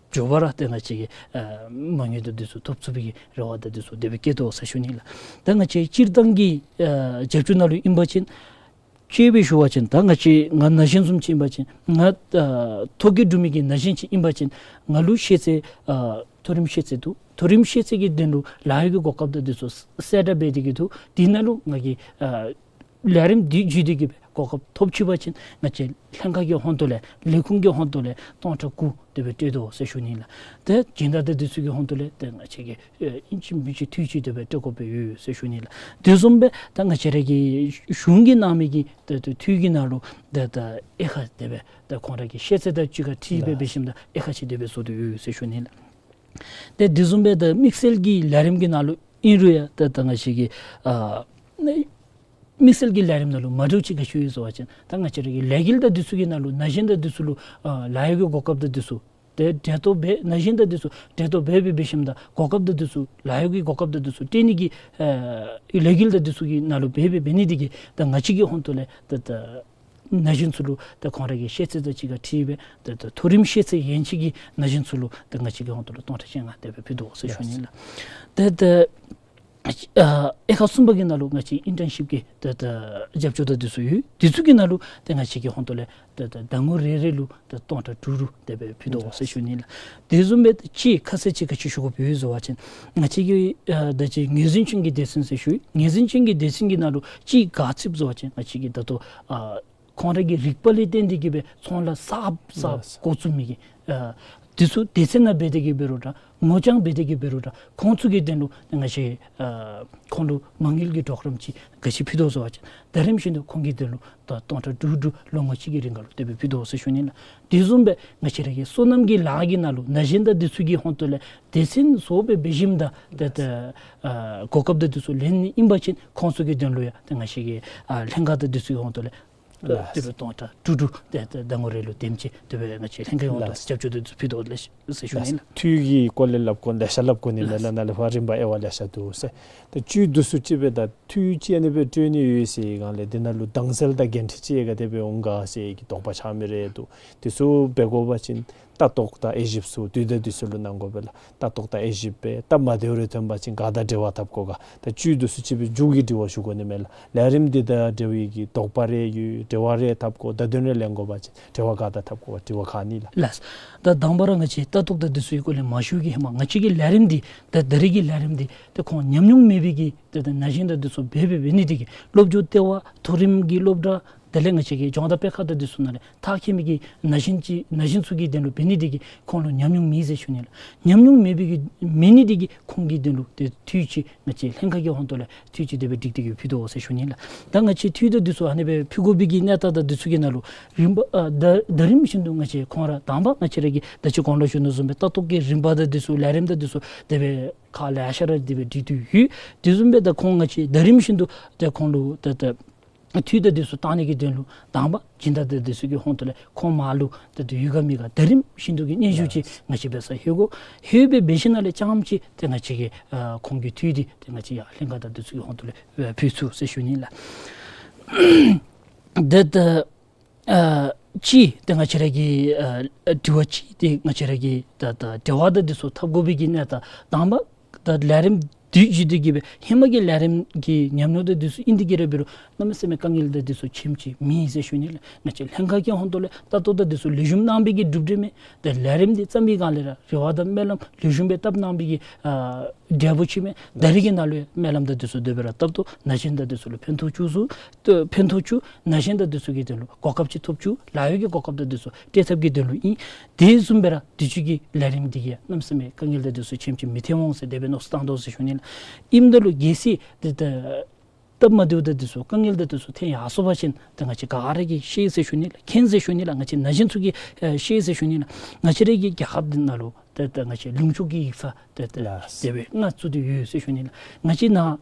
མགྱོགས་པ་ར་ཏེ་ང་བཅས་ཀྱིས་ཨ་མ་དངུལ་དང་དེ་ཚུ་ཐོབ་ཚུགས་པའི་གི་རེ་བ་དང་དེ་ཚུ་དེ་སྦེ་བསྐྱེད་དོ་ཟེར་ཞུ་ནི་ལགས། ད་ང་བཅས་སྤྱིར་བཏང་གི་ཨ་རྒྱབ་སྐྱོར་ནང་ལུ་ཨིན་པ་ཅིན་དཔྱེ་སྦེ་ཞུ་བ་ཅིན་ད་ང་བཅས་ང་ན་གཞོན་བཟུམ་ཅིག་ཨིན་པ་ཅིན་ང་ཨ་ཐོ་བཀོད་གྲུབ་མི་གི་ན་གཞོན་ཅིག་ཨིན་པ་ཅིན་ང་ལུ་ཤེས་ཚད་ཨ་མཐོ་རིམ་ཤེས་ཚད་འདུག། མཐོ་རིམ་ཤེས་ཚད་ཀྱི་དོན་ལུ་ལཱ་གཡོག་གི་གོ་སྐབས་དང་དེ་ཚུ་གསལ་བསྒྲགས་འབད་དེ་གི་འདུག། དེ་ནང་ལུ་ང་གིས་ཨ་ལས་རིམ་འདི་བརྒྱུད་དེ་གི་སྦེ་གོ་སྐབས་ཐོབ་ཅི་པ་ཅིན་ང་བཅས་ལྷན་ཁག་གི་ཧོང་ཏོ་ལས་ལས་ཁུངས་ཀྱི་ཧོང་ཏོ་ལས་སྟོང་ཕྲག་དགུ་དེ་སྦེ་སྤྲོད་དོ་ཟེར་ཞུ་ནི་ལགས། ཏེ་སྦྱིན་བདག་དང་དེ་ཚུ་གི་ཧོང་ཏོ་ལས་ཏེ་ང་བཅས་ཀྱིས་ཨ་ཨིན་ཅི་མིན་ཅི་འཐུས་ཅིག་དེ་སྦེ་སྤྲོད་དགོཔ་ཡོད་ཟེར་ཞུ་ནི་ལགས། དེ་བཟུམ་སྦེ་ད་ང་བཅས་ར་གི་གཞུང་གིས་གནང་མི་གི་ད་ད་འཐུས་ཀྱི་ནང་ལུ་ད་ད་དབྱེ་ཁག་དེ་སྦེ་ད་ཁོང་ར་གི་ཤེས་ཚད་དང་གཅིག་ཁར་འཁྲིལ་སྦེ་ལགས། འབད་ཞིནམ་ད་དབྱེ་ཁག་ཅིག་དེ་སྦེ་བཟོ་དོ་ཡོད་ཟེར་ཞུ་ནི་ལགས། ཏེ་དེ་བཟུམ་སྦེ་ད་དམིགས་བསལ་གྱི་ལས་རིམ་གྱི་ནང་ལུ་ཨིན་རུང་ཡང་ད་ད་ང་བཅས་ཀྱི་ཨ་དམིགས་བསལ་གྱི་ལས་རིམ་ནང་ལུ་མ་འདྲཝ་ཅིག་ག་ཅི་ཡོད་ཟེར་བ་ཅིན་ད་ང་བཅས་ར་གི་ལས་འགུལ་དང་དེ་ཚུ་གི་ནང་ལུ་ན་གཞོན་དང་དེ་ཚུ་ལུ་ཨ་ལཱ་གཡོག་གི་གོ་སྐབས་དང་དེ་ཚུ་ཏེ་འབྲེལ་གཏོགས་འབད་ན་གཞོན་དང་དེ་ཚུ་འབྲེལ་གཏོགས་འབད་འབད་འབད་ཞིནམ་ད་གོ་སྐབས་དང་དེ་ཚུ་ལཱ་གཡོག་གི་གོ་སྐབས་དང་དེ་ཚུ་སྤྲོད་ནི་གི་ཨ་ལས་འགུལ་དང་དེ་ཚུ་གི་ནང་ལུ་འབད་འབད་འབད་ནི་དེ་གིས་ད་ང་བཅས་ཀྱི་ཧོང་ཏོ་ལས་ད་ད་ན་གཞོན་ཚུ་ལུ་ད་ཁོང་ར་གི་ཤེས་ཚད་དང་གཅིག་ཁར་འཁྲིལ་སྦེ་ད་ད་མཐོ་རིམ་ཤེས་ཚད་ཡན་ཆད་ཀྱི་ན་གཞོན་ཚུ་ལུ་ད་ང་བཅས་ཀྱི་ཧོང་ཏོ་ལས་སྟོང་ཕྲག་བཅོ་ལྔ་དེ་སྦེ་ཕུལ་དོ་ཟེར་ཞུ་ནི་ལགས། ད་ད་ཨ་དབྱེ་ཁག་གསུམ་པ་གི་ནང་ལུ་ང་བཅས་ཨིན་ཊརན་ཤིབ་ཀྱི་ད་ད་རྒྱབ་སྐྱོར་དང་དེ་ཚུ་ཡོད། དེ་ཚུ་གི་ནང་ལུ་ད་ང་བཅས་ཀྱི་ཧོང་ཏོ་ལས་ད་ད་ཟླ་ངོ་རེ་རེ་ལུ་ད་སྟོང་ཕྲག་དྲུག་དྲུག་དེ་སྦེ་ཕུལ་དོ་ཟེར་ཞུ་ནི་ལགས། དེ་བཟུམ་སྦེ་ཅིག་ཁ་གསལ་ཅིག་ག་ཅི་ཞུ་དགོཔ་ཡོད་ཟེར་བ་ཅིན་ང་བཅས་ཀྱི་ཨ་ད་ཅི་ངོས་འཛིན་ཅན་གྱི་སྡེ་ཚན་ཟེར་ཞུ། ངོས་འཛིན་ཅན་གྱི་སྡེ་ཚན་གྱི་ནང་ལུ་ཅིག་ག་ཅི་ཟེར་བ་ཅིན་ང་བཅས་ཀྱི་ད་ལྟོ་ཨ་ཁོང་ར་གི་རིག་པ་ལས་བརྟེན་ཏེ་གི་སྦེ་ཚོང་ལཱ་གསརཔ་གསརཔ་ལགས། འགོ་བཙུགས་མི་གི་ཨ་དེ་ཚུ་སྡེ་ཚན་ནང་འབད་དེ་གི་འབད་རུང་འདྲ་ངོ་རྐྱང་འབད་དེ་གི་འབད་རུང་འདྲ་ཁོང་ཚུ་གི་དོན་ལུ་ང་བཅས་ཨ་ཁོང་ལུ་མ་དངུལ་གྱི་གྲོགས་རམ་ཅིག་ག་ཅི་ཕུལ་དོ་ཟེར་བ་ཅིན་ད་རིམ་བཞིན་དུ་ཁོང་གི་དོན་ལུ་ད་སྟོང་ཕྲག་དྲུག་དྲུག་ལོ་ངོ་གཅིག་གི་རིང་ཁར་ལུ་དེ་སྦེ་ཕུལ་དོ་ཟེར་ཞུ་ནི་ལགས། དེ་བཟུམ་སྦེ་ང་བཅས་ར་གི་སོ་ནམ་གྱི་ལཱ་གི་ནང་ལུ་ན་གཞོན་དང་དེ་ཚུ་གི་ཧོང་ཏོ་ལས་སྡེ་ཚན་བཟོ་སྦེ་འབད་ཞིནམ་ད་ད་ད་ཨ་གོ་སྐབས་དང་དེ་ཚུ་ལེན་ནི་ཨིན་པ་ཅིན་ཁོང་ཚུ་གི་དོན་ལུ་ཡང་ད་ང་བཅས་ཀྱི་ཨ་ལྷན་ཁག་དང་དེ་ཚུ་གི་ཧོང་ཏོ་ལས་ལགས། དེ་སྦེ་སྟོང་ཕྲག་དྲུག་དྲུག་དེ་དེ་ཟླ་ངོ་རེ་ལུ་དེམ་ཅིག་དེ་སྦེ་ང་བཅས་ལྷན་ཁག་ཡོངས་ལུ་ལགས། རྒྱབ་སྐྱོར་དེ་ཚུ་ཕུལ་དོ་ལགས་ཟེར་ཞུ་ནི་ལགས། འཐུས་ཀྱི་སྐོར་ལས་སླབ་དགོ་ལེ་ཤ་སླབ་དགོ་ནི་མས་ལགས། ལགས། ནཱ་ལས་ཕར་རིམ་པ་དབྱེ་བ་ལེ་ཤ་འདུག་ཟེར། ད་བཅུད་དེ་ཚུ་ཅིག་སྦེ་ད་འཐུས་ཅིག་ཨ་ནི་སྦེ་སྤྲོད་ནི་ཡོད་ཟེར་སྒང་ལས་དེ་ནང་ལུ་དྭངས་གསལ་དང་འགན་འཁྲི་ཅིག་ག་དེ་སྦེ་འོང་ག་ཟེར་གྱི་དོགས་པ་ཆགས་མི་རེ་འདུག། དེ་ཚུ་འབད་དགོ་པ་ཅིན་ལྟ་རྟོག་དང་དབྱེ་ཞིབ་ཚུ་དུས་དང་དེ་ཚུ་ལུ་གནང་དགོ་པས་ལགས། ལྟ་རྟོག་དང་དབྱེ་ཞིབ་འབད་སྟབས་མ་བདེཝ་རེ་ཐོན་པ་ཅིན་ག་དང་འབྲེལ་བ་འཐབ་དགོ་ག། ད་བཅུད་དེ་ཚུ་ཅིག་སྦེ་མཇུག་གི་དྲི་བ་ཞུ་དགོ་ནི་མས་ལགས། ལས་རིམ་འདི་དང་འབྲེལ་བའི་གི་དོགས་པ་རེ་ཡོད། དྲི་བ་རེ་འཐབ་དགོ། བརྡ་དོན་རེ་ལེན་དགོ་པ་ཅིན་དྲི་བ་ག་དང་འཐབ་དགོ་པ་དྲི་བ་ག་ནི་ལགས། ལགས། ད་དང་པ་ར་ང་བཅས་ལྟ་རྟོག་དང་དེ་ཚུ་གི་སྐོར་ལས་མ་ཞུ་གི་ཧེ་མ་ང་བཅས་ཀྱི་ལས་རིམ་འདི་ད་ད་རེས་ཀྱི་ལས་རིམ་འདི་ད་ཁོང་ཉམས་མྱོང་མེད་པའི་གི་ད་ད་ན་གཞོན་དང་དེ་ཚུ་འབད་འབད་འབད་ནི་དེ་གིས་སློབ་སྦྱོང་ལྟེ་བ་མཐོ་རིམ་གྱི་སློབ་གྲྭ་ དེ་ལས་ང་བཅས་ཀྱི་ལྗོངས་དང་དཔེ་ཁང་དང་འདི་ཚུ་ནང་ལས་མཐར་འཁྱོལ་མི་གི་ན་གཞོན་ཅིག་ན་གཞོན་ཚུ་གི་དོན་ལུ་འབད་ནི་འདི་གིས་ཁོང་ལུ་ཉམས་མྱོང་མེད་ཟེར་ཞུ་ནི་ལགས། ཉམས་མྱོང་མེད་པའི་གི་མེད་ནི་འདི་གིས་ཁོང་གི་དོན་ལུ་ཏེ་འཐུས་ཅིག་ང་བཅས་ལྷན་ཁག་གི་ཧོང་ཏོ་ལས་འཐུས་ཅིག་དེ་སྦེ་སྒྲིག་སྟེ་གི་ཕུལ་དོ་ཟེར་ཞུ་ནི་ལགས། ད་ང་བཅས་འཐུས་དང་འདི་ཚུ་ཨ་ནི་སྦེ་ཕུལ་དགོ་པའི་གི་གནས་སྟངས་དང་འདི་ཚུ་གི་ནང་ལུ་རིམ་པ་ཨ་ད་ད་རིམ་བཞིན་དུ་ང་བཅས་ཁོང་ར་དང་པ་ང་བཅས་ར་གིས་ད་ཅི་གོང་ལུ་ཞུ་ནི་བཟུམ་སྦེ་ལྟ་རྟོག་གི་རིམ་པ་དང་འདི་ཚུ་ལས་རིམ་དང་འདི་ཚུ་དེ་སྦེ་ཁག་ལེ་ཤ་ར་དེ་སྦེ་སྒྲིག་སྟེ་ཡོད། དེ་བཟུམ་སྦེ་ད་ཁོང་ང་བཅས་ད་རིམ་བཞིན་དུ་ད་ཁོང་ལུ་ད་ད་འཐུས་དང་འདི་ཚུ་བཏང་ནི་གི་དོན་ལུ་དང་པ་སྦྱིན་བདག་དང་འདི་ཚུ་གི་ཧོང་ཏོ་ལས་ཁོང་མར་ལུ་ད་ད་ཡོད་ག་མེད་ག་ད་རིམ་བཞིན་དུ་གི་སྙན་ཞུ་ཅིག་ང་བཅས་འབད་སར་ལྷོད་དགོ། ལྷོད་སྦེ་འབད་ཞིནམ་ལས་རྐྱངམ་ཅིག་ཏེ་ང་བཅས་ཀྱིས་ཨ་ཁོང་གི་འཐུས་འདི་ཏེ་ང་བཅས་ཡར་ལྷན་ཁག་དང་འདི་ཚུ་གི་ཧོང་ཏོ་ལས་ཨ་ཕུལ་ཚུགས་ཟེར་ཞུ་ནི་ལགས། ད་ད་ཨ་གཅིག་ཏེ་ང་བཅས་ར་གི་ཨ་དྲི་བ་གཅིག་ཏེ་ང་བཅས་ར་གི་ད་ད་འབྲེལ་བ་དང་འདི་ཚུ་འཐབ་དགོ་པའི་གི་གནས་སྟངས་དང་པ་ད་ལས་རིམ་འདི་བརྒྱུད་དེ་གི་སྦེ་ཧེ་མ་གི་ལས་རིམ་གྱི་ཉམས་མྱོང་དང་འདི་ཚུ་ཨིན་ཏེ་གི་ར་འབད་རུང་གནམ་མེད་ས་མེད་དཀའ་ངལ་དང་འདི་ཚུ་ཆེམ་ཅིག་མེད་ཟེར་ཞུ་ནི་ལགས། ང་བཅས་ལྷན་ཁག་གི་ཧོང་ཏོ་ལས་ལྟ་རྟོག་དང་འདི་ཚུ་ལེགས་ཤོམ་གནང་པའི་གི་གྲུབ་འབྲས་མས། ཏེ་ལས་རིམ་འདི་བརྩམས་པའི་སྒང་ལས་ར་རེ་བ་དང་སྨོན་ལམ་ལེགས་ཤོམ་སྦེ་བཏབ་གནང་པའི་གི་ཨ་འབྲས་བུ་ཅིག་མས། ད་རེས་ཀྱི་ནང་ལུ་ཡང་སྨོན་ལམ་དང་འདི་ཚུ་དེ་སྦེ་ར་བཏབ་དོ། ན་གཞོན་དང་འདི་ཚུ་ལུ་ཕན་ཐོགས་བཅུག་ཚུགས། ཏེ་ཕན་ཐོགས་བཅུག། ན་གཞོན་དང་འདི་ཚུ་གི་དོན་ལུ་གོ་སྐབས་ཅིག་ཐོབ་བཅུག། ལཱ་གཡོག་གི་གོ་སྐབས་དང་འདི་ཚུ་སྤྲོད་ཐབས་ཀྱི་དོན་ལུ་ཨིན། དེ་བཟུམ་སྦེ་ར་དུས་ཅི་གི་ལས་རིམ་འདི་གིས་གནམ་མེད་ས་མེད་དཀའ་ངལ་དང་འདི་ཚུ་ཆེམ་ཅིག་མི་ཐོན་འོང་ཟེར་དེ་སྦེ་མནོ་བསམ་བཏང་དོ་ཟེར་ཞུ་ནི་ལགས། ཨིནམ་ད་ལུ་གལ་སྲིད་ཏེ་ད་སྟབས་མ་བདེཝ་དང་འདི་ཚུ་དཀའ་ངལ་དང་འདི་ཚུ་ཐོན་ཡར་སོང་པ་ཅིན་ཏེ་ང་བཅས་ག་ར་གིས་ཤེས་ཟེར་ཞུ་ནི་ལགས། མཁྱེན་ཟེར་ཞུ་ནི་ལགས། ང་བཅས་ན་གཞོན་ཚུ་གིས་ཨེ་ཤེས་ཟེར་ཞུ་ནི་ལགས། ང་བཅས་ར་གི་རྒྱལ་ཁབ་འདི་ནང་ལུ་ཏེ་ཏེ་ང་བཅས་ལུང་ཕྱོགས་ཀྱི་ཡིག་ཚང་ཏེ་ཏེ་ལགས། དེ་སྦེ་ལྔ་བཙུགས་ཏེ་ཡོད་ཟེར་ཞུ་ནི་ལགས། ང་བཅས་ནཱ་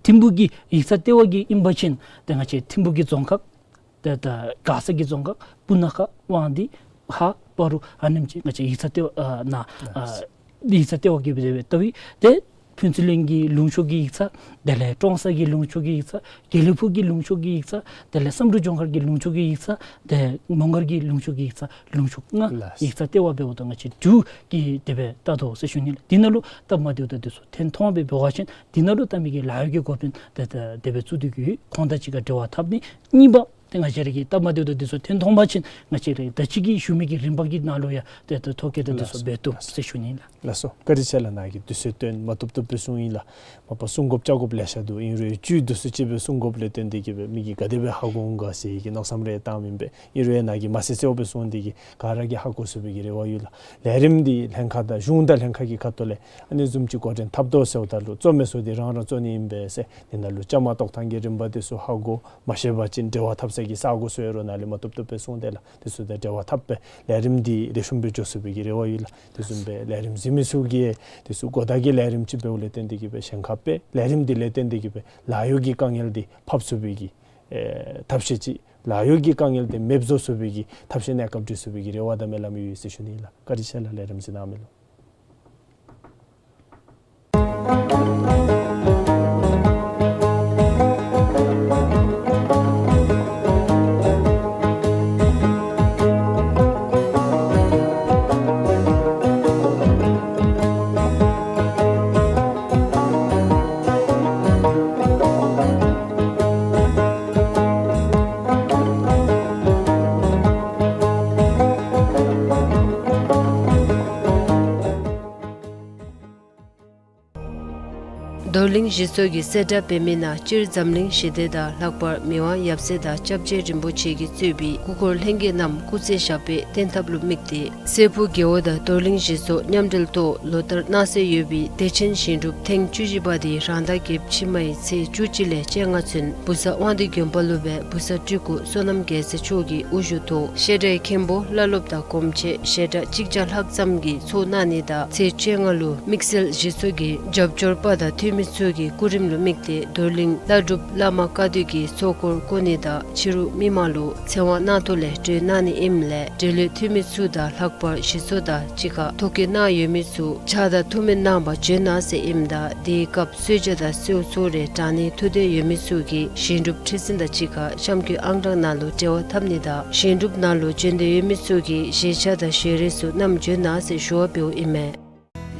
ཐིམ་ཕུག་གི་ཡིག་ཚང་ལྟེ་བ་གི་ཨིན་པ་ཅིན་ཏེ་ང་བཅས་ཐིམ་ཕུག་གི་རྫོང་ཁག་ཏེ་ཏེ་མགར་ས་གི་རྫོང་ཁག་སྤུ་ན་ཁ་དབང་འདུས་ཧཱ་སྤ་རོ་ཨ་ནེམ་ཅིག་ང་བཅས་ཡིག་ཚང་ལྟེ་བ་ཨ་ནཱ་ཨ་ཡིག་ཚང་ལྟེ་བ་གི་སྦེ་ལྟ་བུ་ཏེ་ཕུན་ཚོགས་གླིང་གི་ལུང་ཕྱོགས་ཀྱི་ཡིག་ཚང་དེ་ལས་ཀྲོང་གསར་གྱི་ལུང་ཕྱོགས་ཀྱི་ཡིག་ཚང་དགེ་ལེགས་ཕུག་གི་ལུང་ཕྱོགས་ཀྱི་ཡིག་ཚང་དེ་ལས་བསམ་གྲུབ་ལྗོངས་མཁར་གྱི་ལུང་ཕྱོགས་ཀྱི་ཡིག་ཚང་ཏེ་མོང་སྒར་གྱི་ལུང་ཕྱོགས་ཀྱི་ཡིག་ཚང་ལུང་ཕྱོགས་ལྔ་ལགས། ཡིག་ཚང་ལྟེ་བ་འབདཝ་ད་ང་བཅས་དྲུག་གི་དེ་སྦེ་ལྟ་དོ་ཟེར་ཞུ་ནི་ལགས། འདི་ནང་ལུ་སྟབས་མ་བདེཝ་དང་འདི་ཚུ་ཐོན་ཐོན་སྦེ་འབད་བ་ཅིན་འདི་ནང་ལུ་ལྟ་མི་གི་ལཱ་གཡོག་གི་འགོ་དཔོན་ཏེ་ཏེ་དེ་སྦེ་བཙུགས་ཏེ་གི་ཁོང་དང་གཅིག་ཁར་འབྲེལ་བ་འཐབ་ནི། གཉིས་པ་ཏེ་ང་བཅས་ར་གིས་སྟབས་མ་བདེཝ་དང་འདི་ཚུ་ཐོན་ཐོན་པ་ཅིན་ང་བཅས་ར་ད་ཅི་གི་ཞུ་མི་གི་རིམ་པ་གི་ནང་ལུ་ཡང་ཏེ་ཏེ་ཐོ་བཀོད་དང་འདི་ཚུ་ལགས་སོ། འབད་བཏུབ་ཟེར་ཞུ་ནི་ལགས། ལགས་སོ། བཀའ་དྲིན་ཆེ་ལགས། ནཱ་གིས་དུས་ཚོད་བཏོན་མ་བཏུབ་བཏུབ་སྦེ་གསུངས་ཡི་ལགས། མ་པ་གསུང་དགོཔ་བཅར་དགོཔ་ལེ་ཤ་འདུག། ཨིན་རུང་བཅུད་བསྡུ་སུ་ཅིག་སྦེ་གསུང་དགོཔ་ལས་བརྟེན་ཏེ་གི་སྦེ་མི་གིས་ག་དེ་སྦེ་ཧ་གོ་འོང་ག་ཟེར་གྱི་མནོ་བསམ་རེ་བཏངམ་ཨིན་པས། ཨིན་རུང་ཡང་ནཱ་གིས་མ་གསལ་གསལཝ་སྦེ་གསུངས་ཏེ་གི་ག་ར་གིས་ཧ་གོ་ཚུགས་པའི་གི་རེ་བ་ཡོད་ལགས། ལས་རིམ་འདི་ལྷན་ཁག་དང་གཞུང་དང་ལྷན་ཁག་གི་ཁ་ཐུག་ལས་ཨ་ནི་བཟུམ་ཅིག་འགོ་འདྲེན་འཐབ་དོ་ཟེརཝ་ད་ལུ་གཙོ་མི་ཚུ་འདི་རང་རང་གཙོ་ནི་ཨིན་པས་ཟེར། འདི་ནང་ལུ་བཅའ་མར་གཏོགས་ཐངས་ཀྱི་རིམ་པ་འདི་ཚུ་ཧ་གོ། མ་ཤེས་པ་ཅིན་འབྲེལ་བ་འཐབ་ས་གི་ས་སྒོ་ཚུ་ཡོད་རུང་ནཱ་ལས་མ་བཏུབ་བཏུབ་སྦེ་གསུངས་ཏེ་ལགས། འདི་ཚུ་དང་འབྲེལ་བ་འཐབ་སྦེ་ལས་རིམ་འདི་ལེགས་ཤོམ་སྦེ་འགྱོ་ཚུགས་པའི་གི་རེ་བ་ཡོད་ལགས། དེ་བཟུམ་སྦེ་ལས་རིམ་གཟིགས་མི་ཚུ་གིས་འདི་ཚུ་གོ་བརྡ་གི་ལས་རིམ་ཅིག་འབདཝ་ལས་བརྟེན་ཏེ་གི་སྦེ་གཞན་ཁར་སྦེ་ལས་རིམ་འདི་ལས་བརྟེན་ཏེ་གི་སྦེ་ལཱ་གཡོག་གི་དཀའ་ངལ་འདི་ཕབ་ཚུགས་པའི་གི་ཨེ་ཐབས་ཤེས་ཅིག། ལཱ་གཡོག་གི་དཀའ་ངལ་འདི་མེདཔ་བཟོ་ཚུགས་པའི་གི་ཐབས་ཤེས་གནས་སྐབས་སྒྲིག་ཚུགས་པའི་གི་རེ་བ་དང་སྨོན་ལམ་ཡོད་ཟེར་ཞུ་ནི་ལགས། བཀའ་དྲིན་ཆེ་ལགས། ལས་རིམ་གཟིགས་གནང་མི་ལུ། རྡོར་གླིང་ཞེ་སོགས་ཀྱི་གསལ་བསྒྲགས་འབད་མི་ནང་སྤྱིར་འཛམ་གླིང་ཞི་བདེ་དང་ལྷག་པར་མི་དབང་ཡབ་སྲས་དང་སྐྱབས་རྗེ་རིན་པོ་ཆེ་གིས་གཙོས་པའི་སྐུ་འཁོར་ལྷན་རྒྱས་རྣམས་སྐུ་ཚེ་ཞབས་པད་བརྟན་ཐབས་ལུ་དམིགས་ཏེ་སྲས་ཕུར་རྒེད་འོག་དང་རྡོར་གླིང་ཞེ་སོགས་མཉམ་འབྲེལ་ཐོག་ལོ་ལྟར་གནང་སྲོལ་ཡོད་པའི་བདེ་ཆེན་ཞིང་སྒྲུབ་ཐེངས་བཅུ་བཞི་པ་དེ་རང་ཟླ་བརྒྱད་ཕྱི་མའི་ཚེས་བཅུ་གཅིག་ལས་བཅོ་ལྔ་ཚུན་བུ་གསར་དབང་འདུས་དགོན་པ་ལུ་སྦེ་བུ་གསར་སྤྲུལ་སྐུ་བསོད་ནམས་རྒྱལ་མཚན་མཆོག་གི་དབུ་བཞུགས་ཐོག་བཤད་གྲྭའི་མཁན་པོ་བླ་སློབ་དང་གོང་ཆེ་ཞལ་གྲངས་གཅིག་བརྒྱ་ལྷག་ཙམ་གྱིས་ཚོགས་གནང་ནི་དང་ཚེས་བཅོ་ལྔ་ལུ་དམིགས་བསལ་གཞི་ཚོགས་ཀྱི་རྒྱབ་སྐྱོར་པ་དང་འཐུས་མི་ཚུ་གི་སྐུ་རིམ་ལུ་དམིགས་ཏེ་རྡོར་གླིང་བླ་སྒྲུབ་བླ་མ་བཀའ་སྡོད་ཀྱི་ཚོགས་འཁོར་བསྐོར་ནི་དང་ཕྱི་རུ་མི་མང་ལུ་ཚེ་དབང་གནང་ཐོག་ལས་གྲོལ་གནང་ནི་ཨིནམ་ལས་འབྲེལ་ཡོད་འཐུས་མི་ཚུ་དང་ལྷག་པར་གཞི་ཚོགས་དང་གཅིག་ཁར་ཐོ་བཀོད་གནང་ཡོད་མི་ཚུ་ཕྱག་དང་ཐུགས་སྨོན་གནང་བར་བྱོན་གནང་ཟེར་ཨིནམ་ད་དེའི་སྐབས་གསོལ་ཇ་དང་གསོལ་ཚོགས་རེ་དྲང་ནི་ཐུགས་འདོད་ཡོད་མི་ཚུ་གིས་ཞིང་སྒྲུབ་ཁྲི་འཛིན་དང་གཅིག་ཁར་གཤམ་འཁོད་ཨང་གྲངས་ནང་ལུ་འབྲེལ་བ་འཐབ་ནི་དང་ཞིང་སྒྲུབ་ནང་ལུ་བྱོན་འདོད་ཡོད་མི་ཚུ་གིས་བཞེས་ཆ་དང་ཞལ་རས་ཚུ་བསྣམས་བྱོན་གནང་ཟེར་ཞུ་བ་འབདཝ་ཨིན་མས།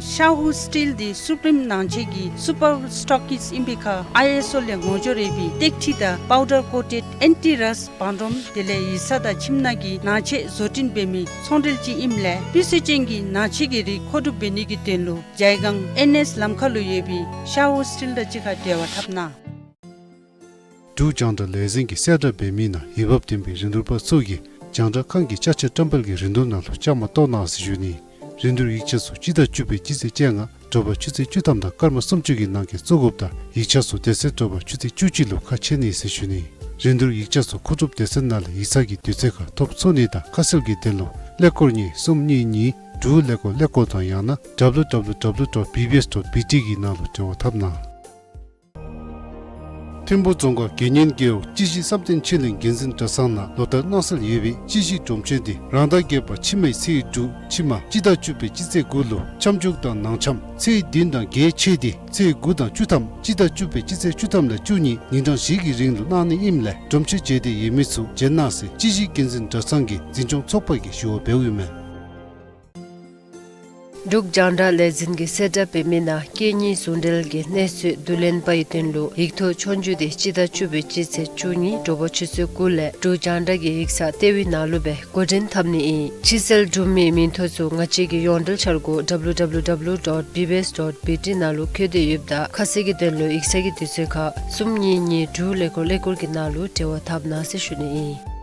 ཤ་ཧུ་སི་ཊིལ་འདི་སུ་པིམ་ནང་ཆས་ཀྱི་སུ་པར་སི་ཊོག་ཀིསཊ་ཨིན་པའི་ཁར་ཨའི་ཨེསི་ཨོ་ལས་ངོ་སྦྱོར་ཡོད་པའི་ཏེག་ཁྲི་དང་པའུ་ཌར་ཀོ་ཊེཌ་ཨེན་ཊི་རསཊ་བང་སྒྲོམ་དེ་ལས་ཡིག་ཚང་དང་ཁྱིམ་ནང་གི་ནང་ཆས་བཟོ་སྐྲུན་འབད་མི་ཚོང་འབྲེལ་ཅིག་ཨིནམ་ལས་སྤུས་ཚད་ཅན་གྱི་ནང་ཆས་ཀྱི་རིགས་མཁོ་སྒྲུབ་འབད་ནི་གི་དོན་ལུ་ཇའི་སྒང་ཨེན་ཨེསི་ལམ་ཁ་ལུ་ཡོད་པའི་ཤ་ཧུ་སི་ཊིལ་དང་གཅིག་ཁར་འབྲེལ་བ་འཐབ་གནང་། འབྲུག་རྒྱང་བསྒྲགས་ལས་འཛིན་གྱི་གསལ་བསྒྲགས་འབད་མི་ནང་འོས་འབབ་ལྡན་པའི་རིན་བསྡུར་པ་ཚུ་གིས་རྒྱང་བསྒྲགས་ཁང་གི་ཅ་ཆས་བཀྲམ་སྤེལ་གྱི་རིན་བསྡུར་ནང་ལུ་བཅའ་མར་གཏོགས་གནང་ཟེར་ཞུ་ནི། རིན་བསྡུར་ཡིག་ཆ་ཚུ་སྤྱི་ཟླ་བཅུ་པའི་སྤྱི་ཚེས་བཅོ་ལྔ་དྲོ་པ་ཆུ་ཚོད་བཅུ་ཐམ་དང་སྐར་མ་སུམ་ཅུ་གི་ནང་འཁོད་བཙུགས་དགོཔ་དང་ཡིག་ཆ་ཚུ་དེ་ཚེ་དྲོ་པ་ཆུ་ཚོད་བཅུ་གཅིག་ལུ་ཁ་ཕྱེ་ནི་ཟེར་ཞུ་ནི། རིན་བསྡུར་ཡིག་ཆ་ཚུ་མཁོ་སྒྲུབ་སྡེ་ཚན་ནང་ལས་ཡིག་ཚང་གི་དུས་ཚོད་ཁར་ཐོབ་ཚུགས་ནི་དང་ཁ་གསལ་གྱི་དོན་ལུ་ཀླད་ཀོར་གཉིས་གསུམ་གཉིས་གཉིས་དྲུག་ཀླད་ཀོར་ཀླད་ཀོར་དང་ཡང་ན་W W W dot B B S dot B T གི་ནང་ལུ་འབྲེལ་བ་འཐབ་གནང་། ཐིམ་ཕུ་རྫོང་ཁག་དགེ་བསྙེན་རྒེད་འོག་སྐྱེས་ཤི་བསམ་གཏན་ཆོས་གླིང་དགེ་འཛིན་གྲྭ་ཚང་ནང་ལོ་ལྟར་གནང་སྲོལ་ཡོད་པའི་སྐྱེས་ཤི་སྒྲུབ་མཆོད་འདི་རང་ཟླ་བརྒྱད་པ་ཕྱི་མའི་ཚེས་དྲུག་ཕྱི་མ་སྤྱི་ཟླ་བཅུ་པའི་སྤྱི་ཚེས་དགུ་ལུ་མཚམས་འཇོག་དང་ནང་འཆམ་ཚེས་བདུན་དང་བརྒྱད་ཆད་དེ་ཚེས་དགུ་དང་བཅུ་ཐམ་སྤྱི་ཟླ་བཅུ་པའི་སྤྱི་ཚེས་བཅུ་ཐམ་ལས་བཅུ་གཉིས་ཉིན་གྲངས་བཞི་གི་རིང་ལུ་གནང་ནི་ཨིནམ་ལས་སྒྲུབ་མཆོད་མཇལ་འདོད་ཡོད་མི་ཚུ་མཇལ་གནང་ཟེར་སྐྱེས་ཤི་དགེ་འཛིན་གྲྭ་ཚང་གི་འཛིན་སྐྱོང་ཚོགས་པ་གིས་ཞུ་བ་འབདཝ་ཨིན་མས། འབྲུག་རྒྱང་བསྒྲགས་ལས་འཛིན་གྱི་གསལ་བསྒྲགས་འབད་མི་ནང་སྐད་གཉིས་ཟུང་འབྲེལ་གྱི་གནས་ཚུལ་བསྡུ་ལེན་པའི་དོན་ལུ་ཡིག་ཐོག་ཆོས་རྒྱུགས་འདི་སྤྱི་ཟླ་བཅུ་པའི་སྤྱི་ཚེས་བཅུ་གཉིས་དྲོ་པ་ཆུ་ཚོད་དགུ་ལས་འབྲུག་རྒྱང་བསྒྲགས་ཀྱི་ཡིག་ཚང་ལྟེ་བའི་ནང་ལུ་སྦེ་འགོ་འདྲེན་འཐབ་ནི་ཨིན། ཕྱིར་བསལ་གྲུབ་མིའི་མིང་ཐོ་ཚུ་ང་བཅས་ཀྱི་ཡོངས་འབྲེལ་འཆར་སྒོ་W W W dot B B S dot B T ནང་ལུ་བཀོད་དེ་ཡོདཔ་ད་ཁ་གསལ་གྱི་དོན་ལུ་ཡིག་ཚང་གི་དུས་ཚོད་ཁར་གསུམ་གཉིས་གཉིས་དྲུག་ཀླད་ཀོར་ཀླད་ཀོར་གྱི་ནང་ལུ་འབྲེལ་བ་འཐབ་གནང་ཟེར་ཞུ་ནི་ཨིན།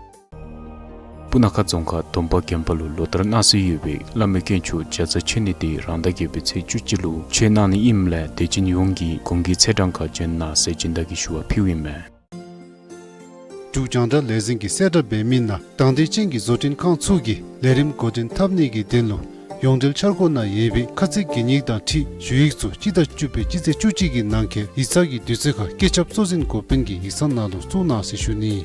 སྤུ་ན་ཁ་རྫོང་ཁག་དོམ་པ་དགོན་པ་ལུ་ལོ་ལྟར་གནང་སྲོལ་ཡོད་པའི་བླ་མའི་དཀོན་མཆོག་བྱ་ཚ་མཆོད་གནས་འདི་རང་ཟླ་བརྒྱད་པའི་ཚེས་བཅུ་གཅིག་ལུ་མཆོད་གནང་ནི་ཨིནམ་ལས་དད་ཅན་ཡོངས་ཀྱིས་གུང་གི་ཚེས་གྲངས་ཁར་བྱོན་གནང་ཟེར་སྦྱིན་བདག་གིས་ཞུ་བ་ཕུལཝ་ཨིན་མས། འབྲུག་རྒྱང་བསྒྲགས་ལས་འཛིན་གྱི་གསལ་བསྒྲགས་འབད་མི་ནང་དང་འདོད་ཅན་གྱི་བཟོ་སྐྲུན་ཁང་ཚུ་གིས་ལས་རིམ་འགོ་འདྲེན་འཐབ་ནི་གི་དོན་ལུ་ཡོངས་འབྲེལ་འཆར་སྒོ་ནང་ཡོད་པའི་ཁ་ཚིག་གན་ཡིག་དང་འཁྲིལ་ཞུ་ཡིག་ཚུ་སྤྱི་ཟླ་བཅུ་པའི་སྤྱི་ཚེས་བཅུ་གཅིག་གི་ནང་འཁོད་ཡིག་ཚང་གི་དུས་ཚོད་ཁར་བཀོད་ཁྱབ་གཙོ་འཛིན་འགོ་དཔོན་གྱི་ཡིག་ཚང་ནང་ལུ་བཙུགས་གནང་ཟེར་ཞུ་ནི།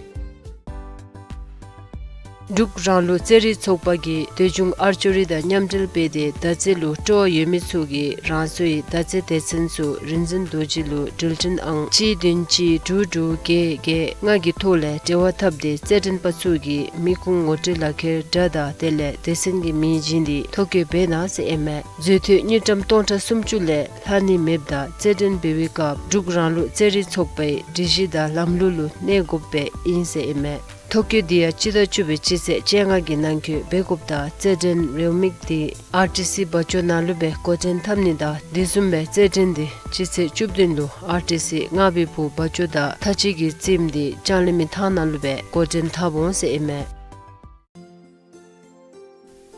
འབྲུག་རང་ལུགས་རྩེད་རིགས་ཚོགས་པ་གིས་འདོད་ཆུང་ཨར་ཅོ་རི་དང་མཉམ་འབྲེལ་འབད་དེ་མདའ་རྩེད་ལུ་སྤྲོ་བ་ཡོད་མི་ཚུ་གིས་རང་སོའི་མདའ་རྩེད་སྡེ་ཚན་ཚུ་རིག་འཛིན་རྡོ་རྗེ་ལུ་འགྲུལ་འཕྲིན་ཨང་གཅིག་བདུན་གཅིག་དྲུག་དྲུག་བརྒྱད་བརྒྱད་ལྔ་གི་ཐོག་ལས་འབྲེལ་བ་འཐབ་སྟེ་རྩེད་འགྲན་པ་ཚུ་གིས་མི་ཁུངས་ངོ་སྤྲོད་ལག་ཁྱེར་འདྲ་དང་དེ་ལས་སྡེ་ཚན་གྱི་མིང་བྱིན་ཏེ་ཐོ་བཀོད་འབད་གནང་ཟེར་ཨིན་མས། མཛོད་འཐུས་དངུལ་ཀྲམ་སྟོང་ཕྲག་སུམ་ཅུ་ལས་ལྷག་ནི་མེདཔ་ད་རྩེད་འགྲན་འབད་བའི་སྐབས་འབྲུག་རང་ལུགས་རྩེད་རིགས་ཚོགས་པའི་སྒྲིག་གཞི་དང་ལམ་ལུགས་ལུ་གནས་དགོཔ་སྦེ་ཨིན་ཟེར་ཨིན་མས། ཐོ་བཀོད་འདི་ཡང་སྤྱི་ཟླ་བཅུ་པའི་སྤྱི་ཚེས་བཅོ་ལྔ་གི་ནང་འཁོད་འབད་དགོཔ་ད་རྩེད་འགྲན་རེའུ་མིག་འདི་ཨར་ཊི་སི་བ་ཅོ་ནང་ལུ་སྦེ་འགོ་འདྲེན་འཐབ་ནི་དང་དེ་བཟུམ་སྦེ་རྩེད་འགྲན་འདི་སྤྱི་ཚེས་བཅུ་བདུན་ལུ་ཨར་ཊི་སི་རྔ་བའི་བུ་བ་ཅོ་དང་ཐ་ཅི་གི་རྩེདམོ་འདི་ལྕང་གླིང་མི་ཐང་ནང་ལུ་སྦེ་འགོ་འདྲེན་འཐབ་འོང་ཟེར་ཨིན་མས།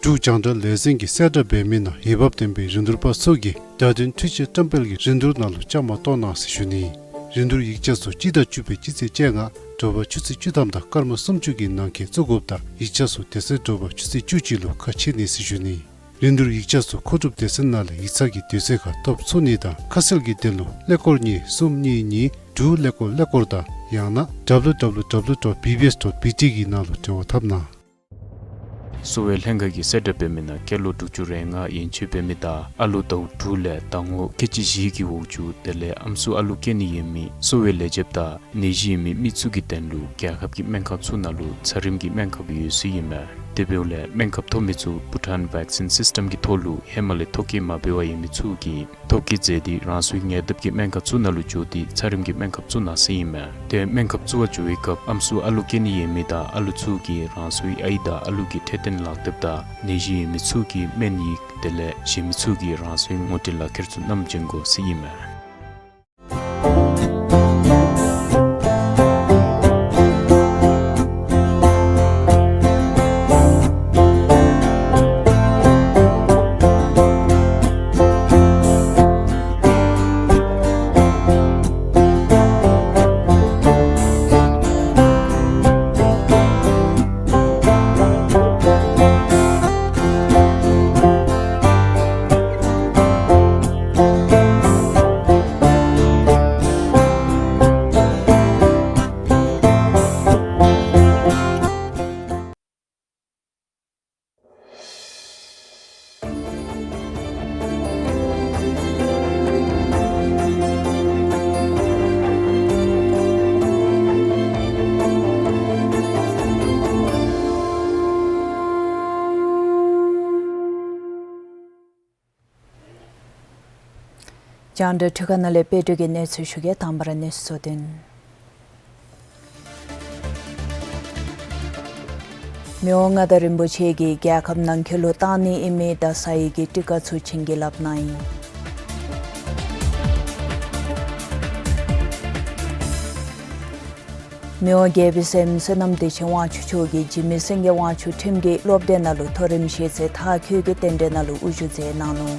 འབྲུག་རྒྱང་བསྒྲགས་ལས་འཛིན་གྱི་གསལ་བསྒྲགས་འབད་མི་ནང་འོས་འབབ་ལྡན་པའི་རིན་བསྡུར་པ་ཚུ་གིས་བརྡ་དོན་འཕྲུལ་ཆས་བཀྲམ་སྤེལ་གྱི་རིན་བསྡུར་ནང་ལུ་བཅའ་མར་གཏོགས་གནང་ཟེར་ཞུ་ནི། རིན་བསྡུར་ཡིག་ཆ་ཚུ་སྤྱི་ཟླ་བཅུ་པའི་སྤྱི་ཚེས་བཅོ་ལྔ་དྲོ་པ་ཆུ་ཚོད་བཅུ་ཐམ་དང་སྐར་མ་སུམ་ཅུ་གི་ནང་འཁོད་བཙུགས་དགོཔ་ད་ཡིག་ཆ་ཚུ་དེ་ཚེ་དྲོ་པ་ཆུ་ཚོད་བཅུ་གཅིག་ལུ་ཁ་ཕྱེ་ནི་ཟེར་ཞུ་ནི། རིན་བསྡུར་ཡིག་ཆ་ཚུ་མཁོ་སྒྲུབ་སྡེ་ཚན་ནང་ལས་ཡིག་ཚང་གི་དུས་ཚོད་ཁར་ཐོབ་ཚུགས་ནི་དང་ཁ་གསལ་གྱི་དོན་ལུ་ཀླད་ཀོར་གཉིས་གསུམ་གཉིས་གཉིས་དྲུག་ཀླད་ཀོར་ཀླད་ཀོར་དང་ཡང་ན་W W W dot B B S dot B T གི་ནང་ལུ་འབྲེལ་བ་འཐབ་གནང་། གསོ་བའི་ལྷན་ཁག་གི་གསལ་བསྒྲགས་འབད་མི་ནང་སྐྱེས་ལོ་དྲུག་ཅུ་རེ་ལྔ་ཡན་ཆད་འབད་མི་དང་ཨ་ལུ་ཟླཝ་དྲུག་ལས་ཟླ་ངོ་ཁལ་གཅིག་བཞི་གི་འོག་ཅུ་དེ་ལས་ཨམ་སྲུ་ཨ་ལུ་སྐྱེ་ནི་ཡོད་མི་གསོ་བའི་ལས་བྱེདཔ་དང་ནད་གཞི་ཡོད་མི་མི་ཚུ་གི་དོན་ལུ་རྒྱལ་ཁབ་ཀྱི་སྨན་ཁང་ཚུ་ནང་ལུ་ཚད་རིམས་ཀྱི་སྨན་ཁབ་ཡོད་སྲོལ་ཨིན་མས། དེ་འབདཝ་ལས་སྨན་ཁབ་ཐོབ་མི་ཚུ་བྷུ་ཊཱན་བེག་སིན་སིསི་ཊམ་གྱི་ཐོག་ལུ་ཧེ་མ་ལས་ཐོ་བཀོད་མ་འབད་བར་ཡོད་མི་ཚུ་གིས་ཐོ་བཀོད་མཛད་དེ་རང་སོའི་ཉེ་འདབས་ཀྱི་སྨན་ཁང་ཚུ་ནང་ལུ་འགྱོ་སྟེ་ཚད་རིམས་ཀྱི་སྨན་ཁབ་བཙུགས་གནང་ཟེར་ཨིན་མས། དེ་སྨན་ཁབ་བཙུགས་པར་འགྱོ་བའི་སྐབས་ཨམ་སྲུ་ཨ་ལུ་སྐྱེ་ནི་ཡོད་མི་དང་ཨ་ལུ་ཚུ་གིས་རང་སོའི་ཨའི་དང་ཨ་ལུ་གི་འཕྲོད་བསྟེན་ལག་དེབ་དང་ནད་གཞི་ཡོད་མི་ཚུ་གི་སྨན་ཡིག་དེ་ལས་གཞན་མི་ཚུ་གིས་རང་སོའི་ངོ་སྤྲོད་ལག་ཁྱེར་ཚུ་བསྣམས་བྱོན་དགོ་ཟེར་ཨིན་མས། རྒྱང་བསྒྲགས་འཕྲུལ་ཁང་ནང་ལས་དཔལ་སྒྲོན་གྱིས་གནས་ཚུལ་ཞུ་གེ། དང་པ་ར་གནས་ཚུལ་གཙོ་དོན། མི་དབང་མངའ་བདག་རིན་པོ་ཆེ་གིས་རྒྱལ་ཁབ་ནང་འཁོད་ལུ་བཏང་ནི་ཨིན་མི་དང་ས་ཡི་གི་སྤྲི་དཀར་ཚུ་བྱིན་གྱིས་བརླབས་གནང་ཡི། མི་དབང་རྒྱལ་པོའི་སྲསམོ་བསོད་ནམས་བདེ་ཆེན་དབང་ཕྱུག་མཆོག་གིས་འཇིགས་མེད་སེང་གེ་དབང་ཕྱུག་ཁྲིམས་ཀྱི་སློབ་སྡེ་ནང་ལུ་མཐོ་རིམ་ཤེས་ཚད་མཐར་འཁྱོལ་གྱི་རྟེན་འབྲེལ་ནང་ལུ་དབུ་བཞུགས་མཛད་གནང་ནུག།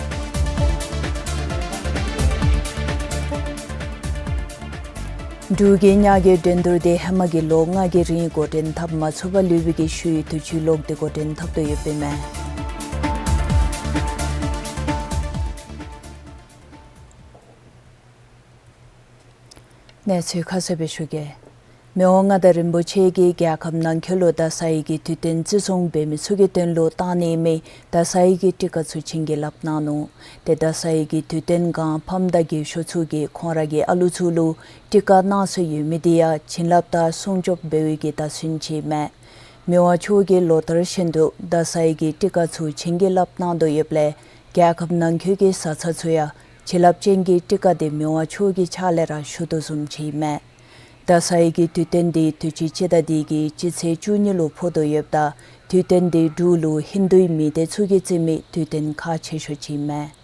འབྲུག་གི་ཉ་རྒོད་འགྲན་བསྡུར་དེ་ཧེ་མ་གི་ལོ་ལྔ་གི་རིང་འགོ་འདྲེན་འཐབ་མ་ཚུགས་པར་ལུས་པའི་གི་ཤུལ་དུས་ཅི་ལོག་སྟེ་འགོ་འདྲེན་འཐབ་དོ་ཡོདཔ་ཨིན་མས། གནས་ཚུལ་ཁ་གསལ་སྦེ་ཞུ་གེ། མི་དབང་མངའ་བདག་རིན་པོ་ཆེ་གིས་རྒྱལ་ཁབ་ནང་འཁོད་ལུ་ད་ས་ཡི་གི་དུས་སྟོན་བརྩི་སྲུང་འབད་མི་ཚུ་གི་དོན་ལུ་བཏང་ནི་མི་ད་ས་ཡི་གི་ཊི་ཀ་ཚུ་བྱིན་གྱིས་བརླབས་གནང་ནུག། ཏེ་ད་ས་ཡི་གི་དུས་སྟོན་སྒང་ཕམ་དང་རྒས་ཤོས་ཚུ་གིས་ཁོང་ར་གི་ཨ་ལུ་ཚུ་ལུ་ཊི་ཀ་གནང་སྲོལ་ཡོད་མི་དེ་ཡང་བྱིན་རླབས་དང་སྲུང་སྐྱོབ་འབད་བའི་གི་བརྡ་མཚོན་ཅིག་མས། མི་དབང་མཆོག་གིས་ལོ་ལྟར་བཞིན་དུ་ད་ས་ཡི་གི་ཊི་ཀ་ཚུ་བྱིན་གྱིས་བརླབས་གནང་དོ་ཡོདཔ་ལས་རྒྱལ་ཁབ་ནང་འཁོད་ཀྱི་བཟའ་ཚང་ཚུ་ཡང་བྱིན་རླབས་ཅན་གྱི་ཊི་ཀ་དེ་མི་དབང་མཆོག་གི་ཕྱག་ལས་ར་ཞུ་དོ་བཟུམ་ཅིག་མས། ད་ས་ཡི་གི་དུས་སྟོན་དེ་དུས་ཅི་སྤྱི་ཟླ་འདི་གི་སྤྱི་ཚེས་བཅུ་གཉིས་ལུ་ཕོག་དོ་ཡོདཔ་ད་དུས་སྟོན་དེ་འབྲུག་ལུ་ཧིན་དུའི་མི་སྡེ་ཚུ་གིས་བརྩི་མི་དུས་སྟོན་ཁག་ཆེ་ཤོས་ཅིག་མས།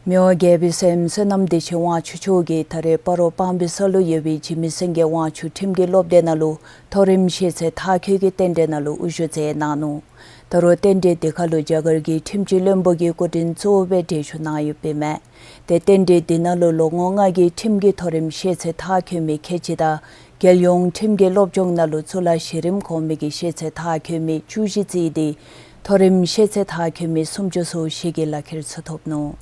མི་དབང་རྒྱལ་པོའི་སྲསམོ་བསོད་ནམས་བདེ་ཆེན་དབང་ཕྱུག་མཆོག་གིས་ད་རེས་སྤ་རོ་སྤང་སྦིས་ས་ལུ་ཡོད་པའི་འཇིགས་མེད་སེང་གེ་དབང་ཕྱུག་ཁྲིམས་ཀྱི་སློབ་སྡེ་ནང་ལུ་མཐོ་རིམ་ཤེས་ཚད་མཐར་འཁྱོལ་གྱི་རྟེན་འབྲེལ་ནང་ལུ་དབུ་བཞུགས་མཛད་གནང་ནུག། ད་རུང་རྟེན་འབྲེལ་དེ་ཁར་ལུ་རྒྱ་གར་གྱི་ཁྲིམས་སྤྱི་བློན་པོ་གིས་སྐུ་མགྲོན་གཙོ་བོ་སྦེ་གྲལ་བཞུགས་གནང་ཡོདཔ་ཨིན་མས། ཏེ་རྟེན་འབྲེལ་དེ་ནང་ལུ་ལོ་ངོ་ལྔ་གི་ཁྲིམས་ཀྱི་མཐོ་རིམ་ཤེས་ཚད་མཐར་འཁྱོལ་མི་ཁལ་གཅིག་དང་རྒྱལ་ཡོངས་ཁྲིམས་ཀྱི་སློབ་སྦྱོང་ནང་ལུ་གཙུག་ལག་གཞི་རིམ་གོང་མའི་གི་ཤེས་ཚད་མཐར་འཁྱོལ་མི་བཅུ་བཞི་བརྩིས་ཏེ་མཐོ་རིམ་ཤེས་ཚད་མཐར་འཁྱོལ་མི་སུམ་ཅུ་སོ་བཞི་གིས་ལག་ཁྱེར་ཚུ་ཐོབ་ནུག།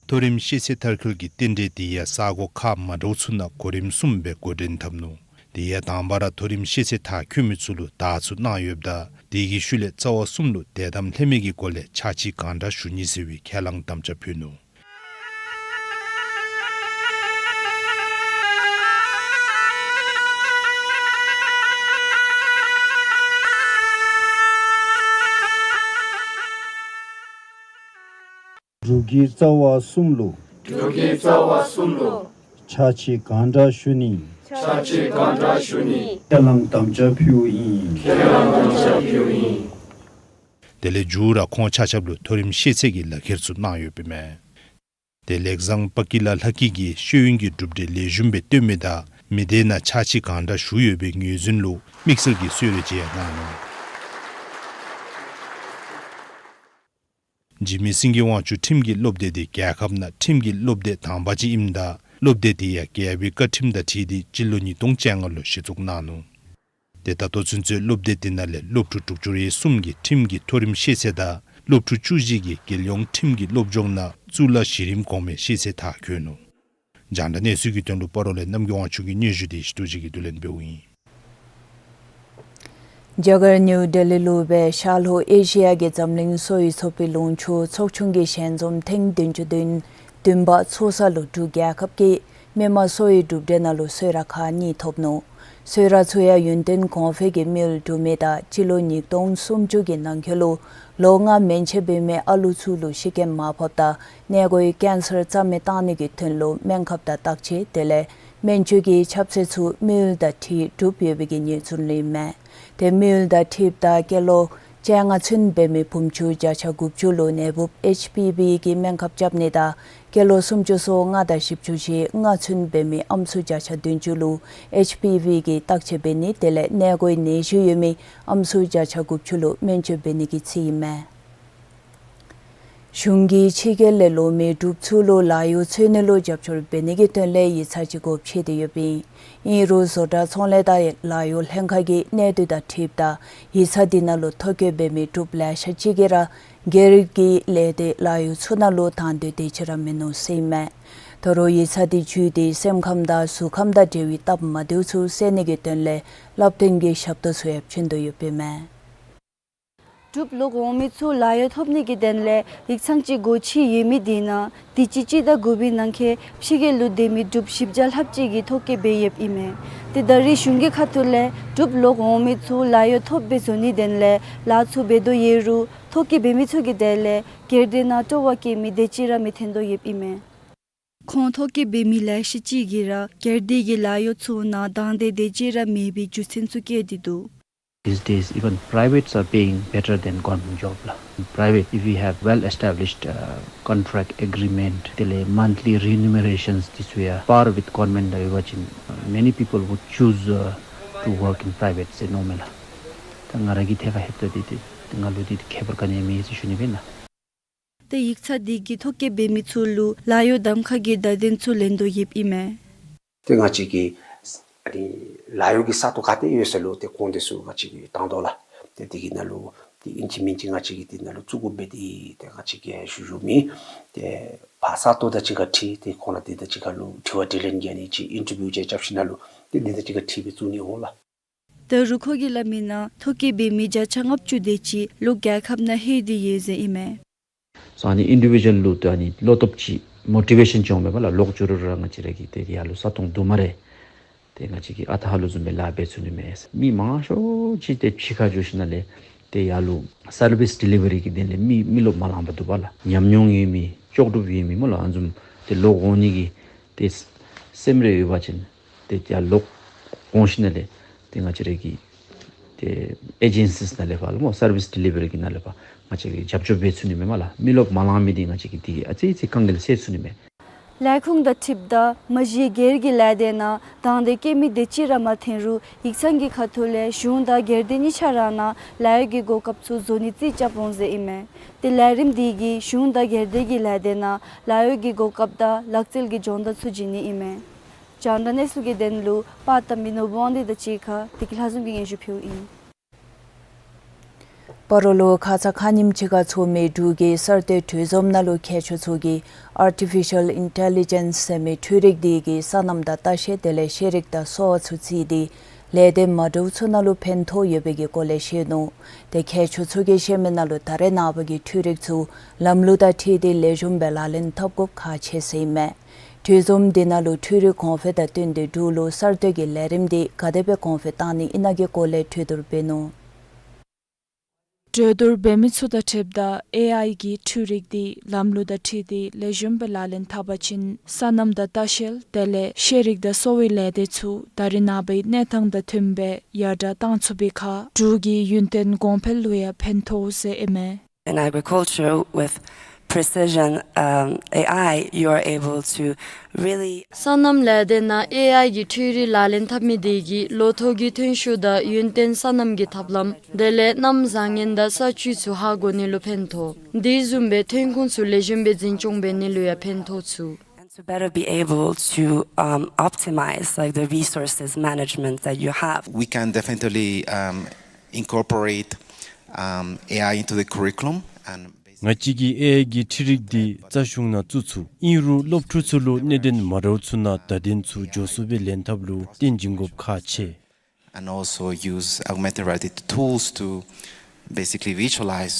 མཐོ་རིམ་ཤེས་ཚད་མཐར་འཁྱོལ་གྱི་རྟེན་འབྲེལ་དེ་ཡང་ས་གོ་ཁག་མ་འདྲཝ་ཚུ་ནང་གོ་རིམ་གསུམ་སྦེ་འགོ་འདྲེན་འཐབ་ནུག། དེ་ཡང་དང་པ་ར་མཐོ་རིམ་ཤེས་ཚད་མཐར་འཁྱོལ་མི་ཚུ་ལུ་བརྡ་ཚུ་གནང་ཡོདཔ་ད་དེ་གི་ཤུལ་ལས་རྩ་བ་གསུམ་ལུ་དད་དམ་ལྷད་མེད་ཀྱི་སྒོ་ལས་ཕྱག་ཕྱི་གང་དྲག་ཞུ་ནི་ཟེར་བའི་ཁས་བླངས་དམ་བཅའ་ཕུལ་ནུག། འབྲུག་གི་རྩ་བ་གསུམ་ལུ། འབྲུག་གི་རྩ་བ་གསུམ་ལུ། ཕྱག་ཕྱི་གང་དྲག་ཞུ་ནི། ཕྱག་ཕྱི་གང་དྲག་ཞུ་ནི། ཁས་བླངས་དམ་བཅའ་ཕུལཝ་ཨིན། ཁས་བླངས་དམ་བཅའ་ཕུལཝ་ཨིན། དེ་ལས་མཇུག་ར་ཁོང་ཆ་ཁྱབ་ལུ་མཐོ་རིམ་ཤེས་ཚད་ཀྱི་ལག་ཁྱེར་ཚུ་གནང་ཡོདཔ་ཨིན་མས། ཏེ་ལེགས་བཟང་པ་ཀི་ལ་ལྷ་སྐྱིད་ཀྱིས་ཤེས་ཡོན་གྱི་གྲུབ་འབྲས་ལེགས་ཤོམ་སྦེ་སྟོན་མི་དང་མི་སྡེ་ནང་ཕྱག་ཕྱི་གང་དྲག་ཞུ་ཡོད་པའི་ངོས་འཛིན་ལུ་དམིགས་བསལ་གྱི་གསོལ་རས་ཅིག་ཡང་གནང་ནུག། འཇིགས་མེད་སེང་གེ་དབང་ཕྱུག་ཁྲིམས་ཀྱི་སློབ་སྡེ་དེ་རྒྱལ་ཁབ་ནང་ཁྲིམས་ཀྱི་སློབ་སྡེ་དང་པ་ཅིག་ཨིནམ་ད་སློབ་སྡེ་དེ་ཡང་རྒྱལ་པོའི་བཀའ་ཁྲིམས་དང་འཁྲིལ་ཏེ་སྤྱི་ལོ་ཉིས་སྟོང་བཅོ་ལྔ་ལུ་གཞི་བཙུགས་གནང་ནུག། ཏེ་ད་ལྟོ་ཚུན་ཚོད་སློབ་སྡེ་དེ་ནང་ལས་སློབ་ཕྲུག་དྲུག་ཅུ་རེ་གསུམ་གྱིས་ཁྲིམས་ཀྱི་མཐོ་རིམ་ཤེས་ཚད་དང་སློབ་ཕྲུག་བཅུ་བཞི་གིས་རྒྱལ་ཡོངས་ཁྲིམས་ཀྱི་སློབ་སྦྱོང་ནང་གཙུག་ལག་གཞི་རིམ་གོང་མའི་ཤེས་ཚད་མཐར་འཁྱོལ་ནུག། རྒྱང་བསྒྲགས་གནས་ཚུལ་གྱི་དོན་ལུ་སྤ་རོ་ལས་རྣམ་རྒྱལ་དབང་ཕྱུག་གི་སྙན་ཞུ་དེ་ཞི་ཏོ་ཅིག་གིས་བསྡུ་ལེན་འབདཝ་ཨིན། རྒྱ་གར་ནིའུ་ལྡི་ལི་ལུ་སྦེ་ཤར་ལྷོ་ཨེ་ཤི་ཡ་གི་འཛམ་གླིང་གསོ་བའི་ཚོགས་པའི་ལུང་ཕྱོགས་ཚོགས་ཆུང་གི་ཞལ་འཛོམས་ཐེངས་བདུན་ཅུ་དོན་བདུན་པ་ཚོགས་ས་ལུ་འབྲུག་རྒྱལ་ཁབ་ཀྱི་མི་དམངས་གསོ་བའི་གྲུབ་འབྲས་ནང་ལུ་གསོལ་རས་ཁག་གཉིས་ཐོབ་ནུག། གསོལ་རས་ཚུ་ཡང་ཡུན་བརྟན་གོང་འཕེལ་གྱི་དམིགས་ཡུལ་གྲུབ་མི་དང་སྤྱི་ལོ་ཉིས་སྟོང་སུམ་ཅུ་གི་ནང་འཁོད་ལུ་ལོ་ལྔ་མན་ཆད་འབད་མི་ཨ་ལུ་ཚུ་ལུ་ཤི་རྐྱེན་མ་ཕོགཔ་དང་མངལ་སྒོའི་ཀེན་སར་རྩ་མེད་བཏང་ནི་གི་དོན་ལུ་སྨན་ཁབ་དང་བརྟག་དཔྱད་དེ་ལས་སྨན་བཅོས་ཀྱི་ཆབ་སྲིད་ཚུ་དམིགས་ཡུལ་དང་འཁྲིལ་གྲུབ་ཡོད་པའི་གི་ཉེས་ཚུལ་ཨིན་མས། ཏེ་དམིགས་ཡུལ་དང་འཁྲིལཝ་ད་སྐྱེས་ལོ་བཅོ་ལྔ་ཚུན་འབད་མི་བུམ་ཆུང་བརྒྱ་ཆ་དགུ་བཅུ་ལུ་ནད་འབུབ་ཨེཆ་པི་ཝི་གི་སྨན་ཁབ་རྐྱབ་ནི་དང་སྐྱེས་ལོ་སུམ་ཅུ་སོ་ལྔ་དང་བཞི་བཅུ་ཞེ་ལྔ་ཚུན་འབད་མི་ཨམ་སྲུ་བརྒྱ་ཆ་བདུན་ཅུ་ལུ་ཨེཆ་པི་ཝི་གི་བརྟག་དཔྱད་འབད་ནི་དེ་ལས་མངལ་སྒོའི་ནད་གཞི་ཡོད་མི་ཨམ་སྲུ་བརྒྱ་ཆ་དགུ་བཅུ་ལུ་སྨན་བཅོས་འབད་ནི་གི་རྩིས་ཨིན་མས། གཞུང་གིས་ཕྱི་རྒྱལ་ལས་ལོག་མི་འབྲུགཔ་ཚུ་ལུ་ལཱ་གཡོག་འཚོལ་ནི་ལུ་རྒྱབ་སྐྱོར་འབད་ནི་གི་དོན་ལས་ཡིག་ཚང་ཅིག་སྒོ་ཕྱེ་སྟེ་ཡོདཔ་ཨིན། ཨིན་རུང་བཟོ་གྲྭ་ཚོང་ལས་དང་ལཱ་གཡོག་ལྷན་ཁག་གི་གནད་དོན་དང་འཁྲིལཝ་ད་ཡིག་ཚང་དེ་ནང་ལུ་ཐོ་བཀོད་འབད་མི་འབྲུགཔ་ལེ་ཤ་ཅིག་གིས་ར་སྒེར་གྱི་ལས་སྡེ་ལཱ་གཡོག་ཚུ་ནང་ལུ་དང་འདོད་དེ་ཅིག་ར་མིན་ནུག་ཟེར་ཨིན་མས། ད་རུང་ཡིག་ཚང་དེ་བརྒྱུད་དེ་སེམས་ཁམས་དང་གཟུགས་ཁམས་དང་འབྲེལ་བའི་སྟབས་མ་བདེཝ་ཚུ་སེལ་ནི་གི་དོན་ལས་བསླབ་སྟོན་གྱི་ཞབས་ཏོག་ཚུ་ཡང་བྱིན་དོ་ཡོདཔ་ཨིན་མས། འབྲུགཔ་ལོག་འོང་མི་ཚུ་ལཱ་གཡོག་ཐོབ་ནི་གི་དོན་ལས་ཡིག་ཚང་ཅིག་སྒོ་ཕྱེ་ཡོད་མི་དེ་ནང་དུས་ཅི་སྤྱི་ཟླ་དགུ་པའི་ནང་འཁོད་ཕྱི་རྒྱལ་ལུ་སྡོད་མི་འབྲུགཔ་བཞི་བརྒྱ་ལྷགཔ་ཅིག་གིས་ཐོ་བཀོད་འབད་ཡོདཔ་ཨིན་མས། ཏེ་ད་རེས་གཞུང་གི་ཁ་ཐུག་ལས་འབྲུགཔ་ལོག་འོང་མི་ཚུ་ལཱ་གཡོག་ཐོབ་སྦེ་བཟོ་ནི་དོན་ལས་ལཱ་ཚུ་འབད་དོ་ཡོད་རུང་ཐོ་བཀོད་འབད་མི་ཚུ་གི་དོན་ལས་སྒེར་སྡེ་ནང་སྤྲོ་བ་བསྐྱེད་མི་དེ་ཅིག་ར་མི་ཐོན་དོ་ཡོདཔ་ཨིན་མས། ཁོང་ཐོ་བཀོད་འབད་མི་ལེ་ཤ་ཅིག་གིས་ར་སྒེར་སྡེ་གི་ལཱ་གཡོག་ཚུ་ནང་དང་འདོད་དེ་ཅིག་ར་མེད་པའི་རྒྱུ་མཚན་ཚུ་བཀོད་དེ་འདུག། These days, even privates are paying better than government job ལགས། Private, if we have well established, uh, contract agreement, དེ་ལས་monthly remunerations འདི་ཚུ་ཡང་par with government ལགས་ཡོད་པ་ཅིན་many people would choose, uh, to work in private ཟེར་མནོཝ་མས་ལགས། ད་ང་ར་གིས་ཐད་ཁར་ལྷོདཔ་ད་འདི་འདི་ང་ལུ་འདི་འདི་ཁྱད་པར་ག་ནི་ཡང་མེད་ཟེར་ཞུ་ནི་སྦེ་ཨིན་ལགས། ཏེ་ཡིག་ཚང་འདི་གིས་ཐོ་བཀོད་འབད་མི་ཚུ་ལུ་ལཱ་གཡོག་གདམ་ཁ་གི་བརྡ་དོན་ཚུ་ལེན་དོ་ཡོདཔ་ཨིན་མས། ཏེ་ང་བཅས་ཀྱི་ཨ་ནི་ལཱ་གཡོག་གི་ས་སྟོང་ག་ཏེ་ཡོད་ས་ལུ་ཏེ་ཁོང་དེ་ཚུ་ང་བཅས་ཀྱིས་བཏང་དོ་ལགས། ཏེ་འདི་གི་ནང་ལུ་ཏེ་ཨིན་ཅི་མིན་ཅི་ང་བཅས་ཀྱིས་འདི་ནང་ལུ་བཙུགས་དགོ་པས། ཏེ་ཏེ་ང་བཅས་ཀྱིས་ཞུ་ཞུཝ་མེད། ཏེ་ཕར་ས་སྟོང་དང་གཅིག་ཁར་འཁྲིལ་ཏེ་ཁོང་ར་འདི་དང་གཅིག་ཁར་ལུ་དྲི་བ་དྲིས་ལན་རྐྱབ་ནི་ཅིག་ཨིན་ཊར་བིའུ་ཅིག་རྐྱབ་ཞིནམ་ལས་ཏེ་འདི་དང་གཅིག་ཁར་འཁྲིལ་སྦེ་བཙུགས་ནི་འོང་ལགས། ད་རུང་ཁོ་གིས་སླབ་མིའི་ནང་ཐོ་བཀོད་འབད་མི་བརྒྱ་ཆ་ལྔ་བཅུ་དེ་ཅིག་ལོག་རྒྱལ་ཁབ་ནང་ལྷོད་དེ་ཡོད་ཟེར་ཨིན་མས། སོ་ཨ་ནི་ཨིན་ཌི་བི་ཞུ་ཨལ་ལུ་ཏེ་ཨ་ནི་བློ་སྟོབས་ཅིག་མོ་ཊི་ཝེ་ཤཱན་ཅིག་འོང་མས་པ་ལགས། ལོག་འགྱོ་རུང་ར་ང་བཅས་ར་གིས་ཏེ་ཡར་ལུ་ས་སྟོང་བསྡུ་སྨ་རེ། ཏེ་ང་བཅས་ཀྱིས་ཨ་རྟག་ལུ་བཟུམ་སྦེ་ལཱ་འབད་ཚུགས་ནི་མས། མི་མང་ཤོས་ཅིག་ཏེ་ཕྱི་ཁར་འགྱོ་ཞིནམ་ལས་ཏེ་ཡར་ལུ་སར་བིསི་ཌི་ལི་བ་རི་གི་དོན་ལས་མི་མི་རློབས་མ་ལང་པར་འདུག་པ་ལགས། ཉམས་མྱོང་ཡོད་མི་ལྕོགས་གྲུབ་ཡོད་མི་སྨོ་ལགས། ཨ་ནི་བཟུམ་ཏེ་ལོག་འོང་ནི་གི་ཏེ་སེམས་རེ་ཡོད་པ་ཅིན་ཏེ་ཡར་ལོག་འོང་ཞིནམ་ལས་ཏེ་ང་བཅས་ར་གི་ཏེ་ཨེ་ཇེན་སིས་ནང་ལས་ཕར་ལུ་སྨོ་སར་བིསི་ཌི་ལི་བ་རི་གི་ནང་ལས་ཕར་ང་བཅས་ཀྱིས་རྒྱབ་སྐྱོར་འབད་ཚུགས་ནི་མས་སྨོ་ལགས། མི་རློབས་མ་ལང་མི་འདི་ང་བཅས་ཀྱིས་འདི་གིས་ཨ་ཙི་ཙི་དཀའ་ངལ་སེལ་ཚུགས་ནི་མས། ལས་ཁུངས་དང་འཁྲིལཝ་ད་མ་གཞི་སྒེར་གྱི་ལས་སྡེ་ནང་དང་འདོད་བསྐྱེད་མི་དེ་ཅིག་ར་མ་ཐོན་རུང་ཡིག་ཚང་གི་ཁ་ཐུག་ལས་གཞུང་དང་སྒེར་སྡེ་གཉིས་ཆ་ར་ནང་ལཱ་གཡོག་གི་གོ་སྐབས་ཚུ་བཟོ་ནི་རྩིས་རྐྱབ་འོང་ཟེར་ཨིན་མས། ཏེ་ལས་རིམ་འདི་གིས་གཞུང་དང་སྒེར་སྡེ་གི་ལས་སྡེ་ནང་ལཱ་གཡོག་གི་གོ་སྐབས་དང་ལག་རྩལ་གྱི་སྦྱོང་བརྡར་ཚུ་བྱིན་ནི་ཨིན་མས། རྒྱང་བསྒྲགས་གནས་ཚུལ་གྱི་དོན་ལུ་པར་བཏབ་མི་ནོར་བུ་དབང་འདུས་དང་གཅིག་ཁར་བདེ་སྐྱིད་ལྷ་འཛོམས་ཀྱིས་སྙན་ཞུ་ཕུལཝ་ཨིན། སྤ་རོ་ལུ་ཁ་ཙ་ཁ་ཉིནམ་ཅིག་ཁར་ཚོགས་མི་འབྲུག་གི་གསར་གཏོད་གྲོས་འཛོམས་ནང་ལུ་མཁས་མཆོག་ཚུ་གིས་ཨར་ཊི་ཕི་ཤཱལ་ཨིན་ཊེ་ལི་ཇེནསི་ཟེར་མི་འཕྲུལ་རིག་འདི་གིས་སོ་ནམ་དང་ལྟ་བཤལ་དེ་ལས་ཤེས་རིག་དང་གསོ་བ་ཚུ་བརྩིས་ཏེ་ལས་སྡེ་མ་འདྲཝ་ཚུ་ནང་ལུ་ཕན་ཐོགས་ཡོད་པའི་གི་སྐོར་ལས་བཤད་ནུག། ཏེ་མཁས་མཆོག་ཚུ་གིས་བཤད་མི་ནང་ལུ་ད་རེས་ནངས་པ་གི་འཕྲུལ་རིག་ཚུ་ལམ་ལུགས་དང་འཁྲིལ་ཏེ་ལེགས་ཤོམ་སྦེ་ལག་ལེན་འཐབ་དགོཔ་ཁག་ཆེ་ཟེར་ཨིན་མས། གྲོས་འཛོམས་འདི་ནང་ལུ་འཕྲུལ་རིག་གོང་འཕེལ་དང་བསྟུན་ཏེ་འབྲུག་ལུ་གསར་གཏོད་ཀྱི་ལས་རིམ་འདི་ག་དེ་སྦེ་གོང་འཕེལ་བཏང་ནི་ཨིན་ན་གི་སྐོར་ལས་གྲོས་བསྡུར་འབད་ནུག། གྲོས་བསྡུར་འབད་མི་ཚུ་དང་འཁྲིལཝ་ད་ཨེ་ཨའི་གི་འཕྲུལ་རིག་འདི་ལམ་ལུགས་དང་འཁྲིལ་ཏེ་ལེགས་ཤོམ་སྦེ་ལག་ལེན་འཐབ་པ་ཅིན་སོ་ནམ་དང་ལྟ་བཤལ་དེ་ལས་ཤེས་རིག་དང་གསོ་བའི་ལས་སྡེ་ཚུ་ད་རེས་ནངས་པའི་གནས་སྟངས་དང་མཐུནམ་སྦེ་ཡར་དྲགས་བཏང་ཚུགས་པའི་ཁར་འབྲུག་གི་ཡུན་བརྟན་གོང་འཕེལ་ལུ་ཡང་ཕན་ཐོགས་ཟེར་ཨིན་མས། In agriculture with precision, um, ཨེ་ཨའི, you are able to really སོ་ནམ་ལས་དེ་ནང་ཨེ་ཨའི་གི་འཕྲུལ་རིག་ལག་ལེན་འཐབ་མི་དེ་གིས་ལོ་ཐོག་གི་ཐོན་ཤུགས་དང་ཡུན་བརྟན་སོ་ནམ་གྱི་ཐབས་ལམ་དེ་ལས་གནམ་བཟང་ངན་དང་ས་བཅུད་ཚུ་ཧ་གོ་ནི་ལུ་ཕན་ཐོགས། དེ་བཟུམ་སྦེ་ཐོན་ཁུངས་ཚུ་ལེགས་ཤོམ་སྦེ་འཛིན་སྐྱོང་འབད་ནི་ལུ་ཡང་ཕན་ཐོགས་ཚུགས། And to better be able to, um, optimize, like, the resources management that you have. We can definitely, um, incorporate, um, ཨེ་ཨའི into the curriculum and ང་བཅས་ཀྱིས་ཨེ་ཨའི་གི་འཕྲུལ་རིག་འདི་རྩ་གཞུང་ནང་བཙུགས་ཚུགས། ཨིན་རུང་སློབ་ཕྲུག་ཚུ་ལུ་གནད་དོན་མ་འདྲཝ་ཚུ་ནང་བརྡ་དོན་ཚུ་མགྱོགས་སུ་སྦེ་ལེན་ཐབས་ལུ་བརྟེན་བྱིན་དགོཔ་ཁག་ཆེ། And also use augmented reality tools to basically visualize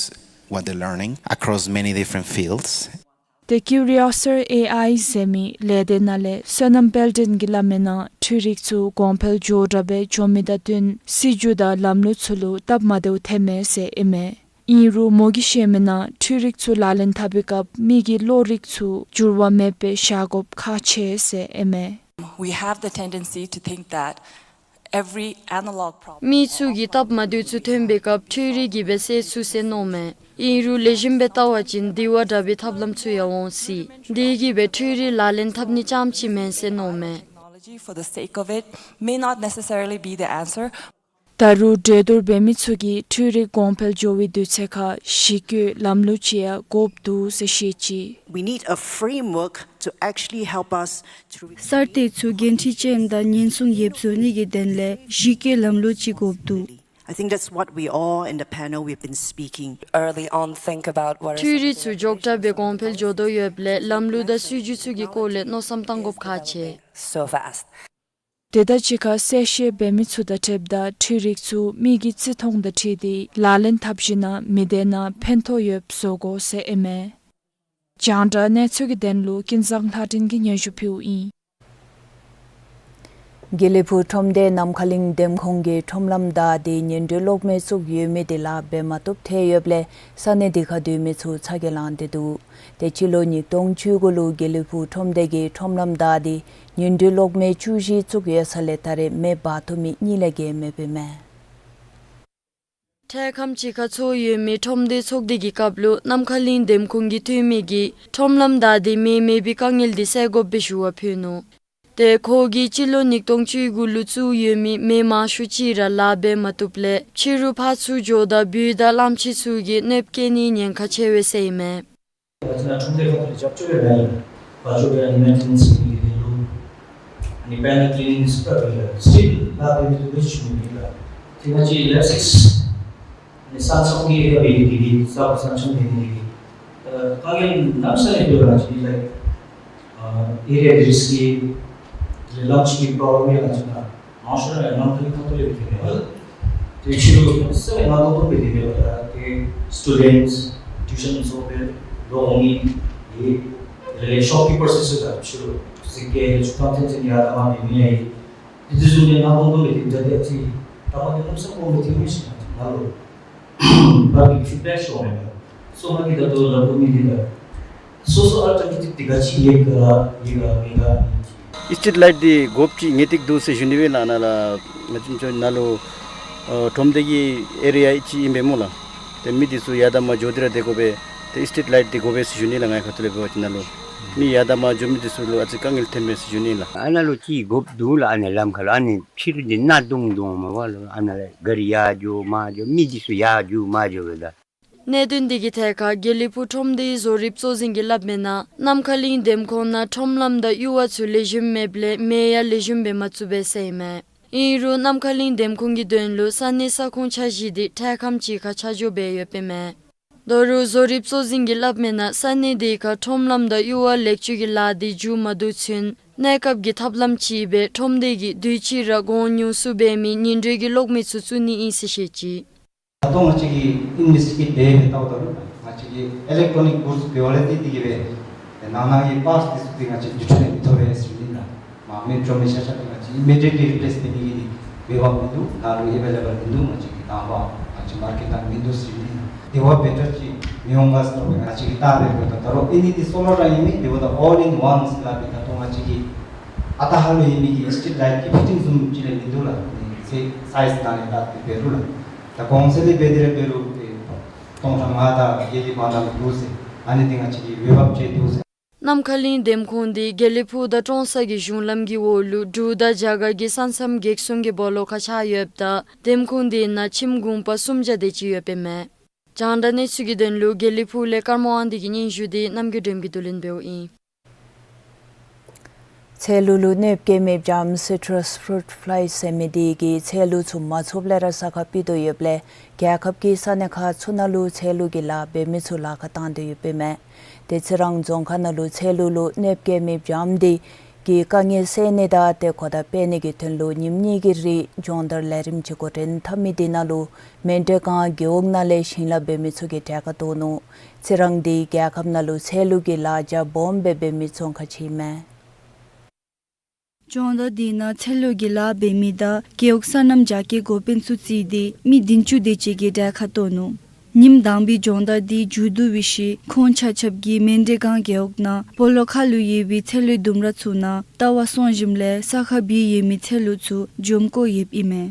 what they're learning across many different fields. ཏེ་ཀིའུ་རི་ཡོ་སི་ཊི་ཨེ་ཨའི་ཟེར་མི་ལས་སྡེ་ནང་ལས་བསོད་ནམས་དཔལ་ལྡན་གྱིས་སླབ་མི་ནང་འཕྲུལ་རིག་ཚུ་གོང་འཕེལ་མགྱོགས་དྲགས་སྦེ་འགྱོ་མི་དང་བསྟུན་སྲིད་བྱུས་དང་ལམ་ལུགས་ཚུ་ལུ་སྟབས་མ་བདེཝ་ཐོན་མས་ཟེར་ཨིན་མས། ཨིན་རུང་མོ་གིས་བཤད་མི་ནང་འཕྲུལ་རིག་ཚུ་ལག་ལེན་འཐབ་པའི་སྐབས་མི་གི་བློ་རིག་ཚུ་འགྱུར་བ་མེདཔ་སྦེ་བཞག་དགོཔ་ཁག་ཆེ་ཟེར་ཨིན་མས། We have the tendency to think that every analog problem མི་ཚུ་གིས་སྟབས་མ་བདེཝ་ཚུ་ཐོན་པའི་སྐབས་འཕྲུལ་རིག་གིས་སྦེ་སེལ་ཚུགས་ཟེར་མནོཝ་མས། ཨིན་རུང་ལེགས་ཤོམ་སྦེ་བལྟ་བ་ཅིན་དེ་བ་དྲག་པའི་ཐབས་ལམ་ཚུ་ཡང་འོང་སྲིད། དེ་གིས་སྦེ་འཕྲུལ་རིག་ལག་ལེན་འཐབ་ནི་རྐྱངམ་ཅིག་མེན་ཟེར་མནོཝ་མས། Technology for the sake of it may not necessarily be the answer. ད་རུང་གྲོས་བསྡུར་འབད་མི་ཚུ་གིས་འཕྲུལ་རིག་གོང་འཕེལ་འགྱོ་བའི་དུས་ཚོད་ཁར་གཞི་བཀོད་ལམ་ལུགས་ཅིག་ཡང་དགོཔ་འདུག་ཟེར་བཤད་ཅི། We need a framework to actually help us to re- གསར་གཏོད་ཚུ་འགན་འཁྲི་ཅན་དང་ཉེན་སྲུང་ཡོདཔ་བཟོ་ནི་གི་དོན་ལས་གཞི་བཀོད་ལམ་ལུགས་ཅིག་དགོཔ་འདུག། I think that's what we all in the panel we've been speaking early on, think about what are འཕྲུལ་རིག་ཚུ་མགྱོགས་དྲགས་སྦེ་གོང་འཕེལ་འགྱོ་དོ་ཡོདཔ་ལས་ལམ་ལུགས་དང་སྲིད་བྱུས་ཚུ་གི་སྐོར་ལས་མནོ་བསམ་བཏང་དགོཔ་ཁག་ཆེ། So fast. དེ་དང་གཅིག་ཁར་གསལ་བཤད་འབད་མི་ཚུ་དང་འཁྲིལཝ་ད་འཕྲུལ་རིག་ཚུ་མི་གི་བརྩི་མཐོང་དང་འཁྲིལ་ཏེ་ལག་ལེན་འཐབ་ཞིནམ་ལས་མི་སྡེ་ནང་ཕན་ཐོགས་ཡོདཔ་བཟོ་དགོ་ཟེར་ཨིན་མས། རྒྱང་བསྒྲགས་གནས་ཚུལ་གྱི་དོན་ལུ་ཀུན་བཟང་ལྷ་སྒྲོན་གྱིས་སྙན་ཞུ་ཕུལཝ་ཨིན། དགེ་ལེགས་ཕུག་ཁྲོམ་སྡེ་ནམ་མཁའ་གླིང་འདེམས་ཁོངས་ཀྱི་ཁྲོམ་ལམ་བདའ་སྟེ་ཉིན་དྲོད་གློག་མེ་བཙུགས་ཡོད་མི་དེ་ལཱ་འབད་མ་བཏུབ་ཐལ་ཡོདཔ་ལས་ས་གནས་དེ་ཁར་སྡོད་མི་ཚུ་ཚ་གྱང་ལངས་ཏེ་འདུག། ཏེ་སྤྱི་ལོ་ཉིས་སྟོང་བཅུ་དགུ་ལུ་དགེ་ལེགས་ཕུག་ཁྲོམ་སྡེ་གིས་ཁྲོམ་ལམ་བདའ་སྟེ་ཉིན་དྲོད་གློག་མེ་བཅུ་བཞི་བཙུགས་ཡོད་ས་ལས་ད་རེས་མེ་འབར་ཐོན་མི་གཉིས་ལས་བརྒལ་མེདཔ་ཨིན་མས། འཕྲལ་ཁམས་ཅིག་ཁར་འཚོགས་ཡོད་མི་ཁྲོམ་སྡེ་ཚོགས་སྡེ་གི་སྐབས་ལུ་ནམ་མཁའ་གླིང་འདེམས་ཁོངས་ཀྱི་འཐུས་མི་གིས་ཁྲོམ་ལམ་བདའ་སྟེ་མེ་མེད་པའི་དཀའ་ངལ་འདི་སེལ་དགོཔ་སྦེ་ཞུ་བ་ཕུལ་ནུག། ཏེ་ཁོ་གིས་སྤྱི་ལོ་ཉིས་སྟོང་བཅུ་དགུ་ལུ་བཙུགས་ཡོད་མི་མེ་མང་ཤོས་ཅིག་ར་ལཱ་འབད་མ་བཏུབ་ལས་ཕྱི་རུ་ཕར་ཚུར་འགྱོཝ་ད་སྦུལ་དང་གླངམོ་ཆེ་ཚུ་གིས་གནོདཔ་བཀལ་ནིའི་ཉེན་ཁ་ཆེ་བས་ཟེར་ཨིན་མས། ང་བཅས་ནཱ་ཁྲོམ་སྡེ་ཁག་ཏུ་རྒྱབ་སྐྱོར་ཡང་ཨིན། བ་ཅོ་བའི་ཨ་ནི་མེན་ཊེ་ནེནསི་ཨིན་གྱི་དོན་ལུ་ཨ་ནི་པེ་ནེལ་ཀི་ལིན་ནིང་ཨིན་པ་ལུ་སི་ཊིལ་ལཱ་འབད་མི་བཏུབ་པས་ཞུ་ནི་ཨིན་ལགས། ཏེ་ང་བཅས་ལེབ་སིགསི་ཨ་ནི་ས་མཚམས་ཀྱི་ཨེ་རི་ཡ་འབད་ནི་འདི་གིས་ས་གོ་ས་མཚམས་འབད་ནི་འདི་གིས་ཨ་དཀའ་ངལ་གནམ་ས་ལས་འདུག་ལགས། ང་བཅས་ལཱའིཀ་ཨ་ཨེ་རི་ཡ་རི་སི་ཀི་ལས་ལམ་ཅིག་གི་པོརོབ་ལེམ་ཡང་ང་བཅས་ནཱ་མང་ཤོས་ར་ནམ་མཁའ་གླིང་ཁ་ཐུག་ལས་འབད་དེ་འབདཝ་ད་ཏེ་ཕྱི་རུ་ས་ཡང་ནང་ཏོག་ཏོ་སྦེ་དེ་འབདཝ་ད་ཏེ་སི་ཊུ་ཌེནཊསི་ཊིའུ་ཤཱན་སོགས་སྦེ་ལོག་འོང་ནི་ཨིན། དེ་ལས་ཤོབ་ཀིཔར་སི་ཚུ་དང་ཕྱི་རུ་ཟི་ཀེ་ལས་ཆུ་ཐང་ཐེན་ཚན་ཡར་དང་མར་འབད་མི་ཡང་ཨིན། དེ་ཚུ་ནི་ནང་ཏོག་ཏོ་སྦེ་དེ་འབདཝ་ད་ཏེ་ད་མ་དེ་གནམ་ས་སྦོམ་སྦེ་དེ་མི་ཤེས་ན་ནཱ་ལུ་པབ་ལིཀ་ཕིཌ་བེཀ་ཤོར་མས་པ། སོ་ང་གིས་ད་ལྟོ་སླབ་དགོ་མི་འདི་ད་སོ་སོ་ཨལ་ཊར་ནེ་ཊིབ་འདི་ག་ཅི་ཡོད་ག་ཡོད་ག་མེད་ག། སི་ཊིཊ་ལའིཊ་འདི་དགོཔ་ཅིག་ངེས་ཏིག་འདུག་ཟེར་ཞུ་ནི་སྦེ་ལགས། ནཱ་ལགས་ང་བཅས་ནཱ་ལུ་ཨ་ཁྲོམ་སྡེ་གི་ཨེ་རི་ཡ་ཅིག་ཨིན་པས་སྨོ་ལགས། ཏེ་མི་འདི་ཚུ་ཡར་དང་མར་འགྱོ་སྟེ་ར་སྡོད་དགོ་པས། ཏེ་སི་ཊིཊ་ལའིཊ་འདི་དགོ་པས་ཟེར་ཞུ་ནི་ལགས། ང་ཁ་ཐུག་ལས་འབད་བ་ཅིན་ནཱ་ལུ་མི་ཡར་དང་མར་འགྱོ་མི་འདི་ཚུ་ལུ་ཨ་ཙི་དཀའ་ངལ་ཐོནམ་མས་ཟེར་ཞུ་ནི་ལགས། ཨ་ནཱ་ལུ་ཅིག་དགོཔ་འདུག་ལགས། ཨ་ནི་ལམ་ཁ་ལུ་ཨ་ནི་ཕྱི་རུ་འདི་ནག་དུང་དུང་མས་པ་ལགས། ཨ་ནཱ་ལས་ག་རི་ཡར་འགྱོ་མར་འགྱོ་མི་འདི་ཚུ་ཡར་འགྱོ་མར་འགྱོ་སྦེ་ད། གནད་དོན་འདི་གི་ཐད་ཁར་དགེ་ལེགས་ཕུག་ཁྲོམ་སྡེའི་བཟོ་རིགཔ་གཙོ་འཛིན་གྱིས་སླབ་མིའི་ནང་ནམ་མཁའ་གླིང་འདེམས་ཁོངས་ནང་ཁྲོམ་ལམ་དང་གཡུར་བ་ཚུ་ལེགས་ཤོམ་མེདཔ་ལས་མེ་ཡང་ལེགས་ཤོམ་སྦེ་མ་བཙུགས་པས་ཟེར་ཨིན་མས། ཨིན་རུང་ནམ་མཁའ་གླིང་འདེམས་ཁོངས་ཀྱི་དོན་ལུ་ས་གནས་ས་ཁོངས་འཆར་གཞི་འདི་འཕྲལ་ཁམས་ཅིག་ཁར་ཆ་འཇོག་འབད་ཡོདཔ་ཨིན་མས། ད་རུང་བཟོ་རིགཔ་གཙོ་འཛིན་གྱིས་སླབ་མིའི་ནང་ས་གནས་འདི་ཁར་ཁྲོམ་ལམ་དང་གཡུར་བ་ལེགས་བཅོས་ཀྱི་ལཱ་འདི་མཇུག་མ་བསྡུ་ཚུན་གནས་སྐབས་ཀྱི་ཐབས་ལམ་ཅིག་སྦེ་ཁྲོམ་སྡེ་གིས་དུས་ཅི་ར་གོང་ཉུང་སུ་འབད་མི་ཉིན་དྲོད་ཀྱི་གློག་མེ་ཚུ་བཙུགས་ནི་ཨིན་ཟེར་བཤད་ཅི། ད་ལྟོ་ང་བཅས་ཀྱིས་ཨིན་ཝེསི་ཊི་གེཊ་འབད་འབད་བལྟཝ་ད་ལུ་ང་བཅས་ཀྱི་ཨི་ལེག་ཊོ་ནིཀ་གུཌསི་འབདཝ་ལས་ཏེ་དེ་གིས་སྦེ་ནང་ན་གི་པཱརཊསི་འདི་ཚུ་འདི་ང་བཅས་ཀྱིས་འགྲུལ་འཕྲིན་ལས་མི་ཐོབ་པས་ཟེར་ཞུ་ནི་ལགས། མ་མེ་འགྱོ་མི་ཆ་ཁྱབ་འདི་ང་བཅས་ཀྱིས་ཨི་མི་ཌི་ཡེཊ་ལི་རི་པི་ལེསི་འབད་ནི་གི་འདི་འོས་འབབ་མིན་འདུག། ནཱ་ལུ་ཨེ་བེ་ལེ་བཱལ་མིན་འདུག། ང་བཅས་ཀྱི་དང་པ་ང་བཅས་མར་ཀེཊ་ནང་མིན་འདུག་ཟེར་ཞུ་ནི་ལགས། དེ་བ་བེ་ཊར་ཅིག་མི་འོང་ག་ཟེར་བ་ང་བཅས་ཀྱིས་བལྟ་སྦེ་འབདཝ་ད་ད་རུང་ཨ་ནི་འདི་སོ་ལར་ར་ཨིན་མི་དེ་འབདཝ་ད་ཨོལ་ཨིན་ཝཱན་ཟེར་སླབ་པའི་ད་ལྟོ་ང་བཅས་ཀྱི་ཨ་རྟག་ཧ་ལུགས་ཨིན་མི་གི་སི་ཊིཊ་ལའིཊ་གི་ཕིཊ་ཊིང་བཟུམ་ཅིག་ལས་མིན་འདུག་ལགས། ཨ་ནི་ཚད་སའིཛ་ནང་ལས་བལྟ་སྟེ་འབད་རུང་ལགས། ད་གོང་ཚད་ལས་འབད་དེ་ར་འབད་རུང་ཏེ་སྟོང་ཕྲག་ལྔ་དང་བརྒྱད་ཀྱི་བར་ན་ལུ་འདུག་ཟེར། ཨ་ནི་འདི་ང་བཅས་ཀྱིས་འོས་འབབ་ཅིག་འདུག་ཟེར། ནམ་མཁའ་གླིང་འདེམས་ཁོངས་འདི་དགེ་ལེགས་ཕུག་དང་ཀྲོང་གསར་གྱི་གཞུང་ལམ་གྱི་འོག་ལུ་འབྲུག་དང་རྒྱ་གར་གྱི་ས་མཚམས་གེགས་སྲུང་གི་སྦོ་ལོགས་ཁར་ཆགས་ཡོདཔ་ད་འདེམས་ཁོངས་འདི་ནང་ཁྱིམ་གུང་པ་སུམ་བརྒྱ་དེ་ཅིག་ཡོདཔ་ཨིན་མས། རྒྱང་བསྒྲགས་གནས་ཚུལ་གྱི་དོན་ལུ་དགེ་ལེགས་ཕུག་ལས་ཀརྨ་དབང་འདུས་ཀྱི་སྙན་ཞུ་འདི་རྣམ་རྒྱལ་སྒྲོལམ་གྱིས་བསྡུ་ལེན་འབདཝ་ཨིན། ཚལ་ལུ་ལུ་གནོདཔ་བཀལ་མི་བྱམ་སི་ཊྲས་ཕུ་རུཊ་ཕ་ལའི་ཟེར་མི་འདི་གིས་ཚལ་ལུ་ཚུ་མ་ཚུདཔ་ལས་ར་ས་ཁར་ཕུད་དོ་ཡོདཔ་ལས་རྒྱལ་ཁབ་ཀྱིས་ས་གནས་ཁག་ཚུ་ནང་ལུ་ཚལ་ལུ་གི་ལཱ་འབད་མི་ཚུ་ལཱ་ཁར་བཏང་སྟེ་ཡོདཔ་ཨིན་མས། ཏེ་ཚེ་རིང་རྫོང་ཁག་ནང་ལུ་ཚལ་ལུ་ལུ་གནོདཔ་བཀལ་མི་བྱམ་འདི་གི་དཀའ་ངལ་སེལ་ནི་དང་ཏེ་གོ་བརྡ་སྤེལ་ནི་གི་དོན་ལུ་ཉིནམ་གཉིས་ཀྱི་རིང་སྦྱོང་བརྡར་ལས་རིམ་ཅིག་འགོ་འདྲེན་འཐབ་མི་འདི་ནང་ལུ་མཎྜལ་སྒང་རྒེད་འོག་ནང་ལས་ཞིང་ལཱ་འབད་མི་ཚུ་གིས་གྲལ་ཁར་གཏོགས་ནུག། ཚེ་རིང་འདི་རྒྱལ་ཁབ་ནང་ལུ་ཚལ་ལུ་གི་ལཱ་རྒྱ་སྦོམ་སྦེ་འབད་མི་ཚོང་ཁང་ཅིག་ཨིན་མས། སྦྱོང་བརྡར་འདི་ནང་ཚལ་ལུ་གི་ལཱ་འབད་མི་དང་རྒེད་འོག་སོ་ནམ་རྒྱ་སྐྱེད་འགོ་དཔོན་ཚུ་བརྩིས་ཏེ་མི་བདུན་ཅུ་དེ་ཅིག་གིས་གྲལ་ཁར་གཏོགས་ནུག། ཉིནམ་དང་པའི་སྦྱོང་བརྡར་འདི་མཇུག་བསྡུ་བའི་ཤུལ་ཁོང་ཆ་ཁྱབ་ཀྱིས་མཎྜལ་སྒང་རྒེད་འོག་ནང་སྦོ་ལོགས་ཁ་ལུ་ཡོད་པའི་ཚལ་ལུའི་ལྡུམ་ར་ཚུ་ནང་ལྟ་བར་སོང་ཞིནམ་ལས་ས་ཁར་སྦས་ཡོད་མི་ཚལ་ལུ་ཚུ་འཇོམས་བཀོ་ཡོདཔ་ཨིན་མས།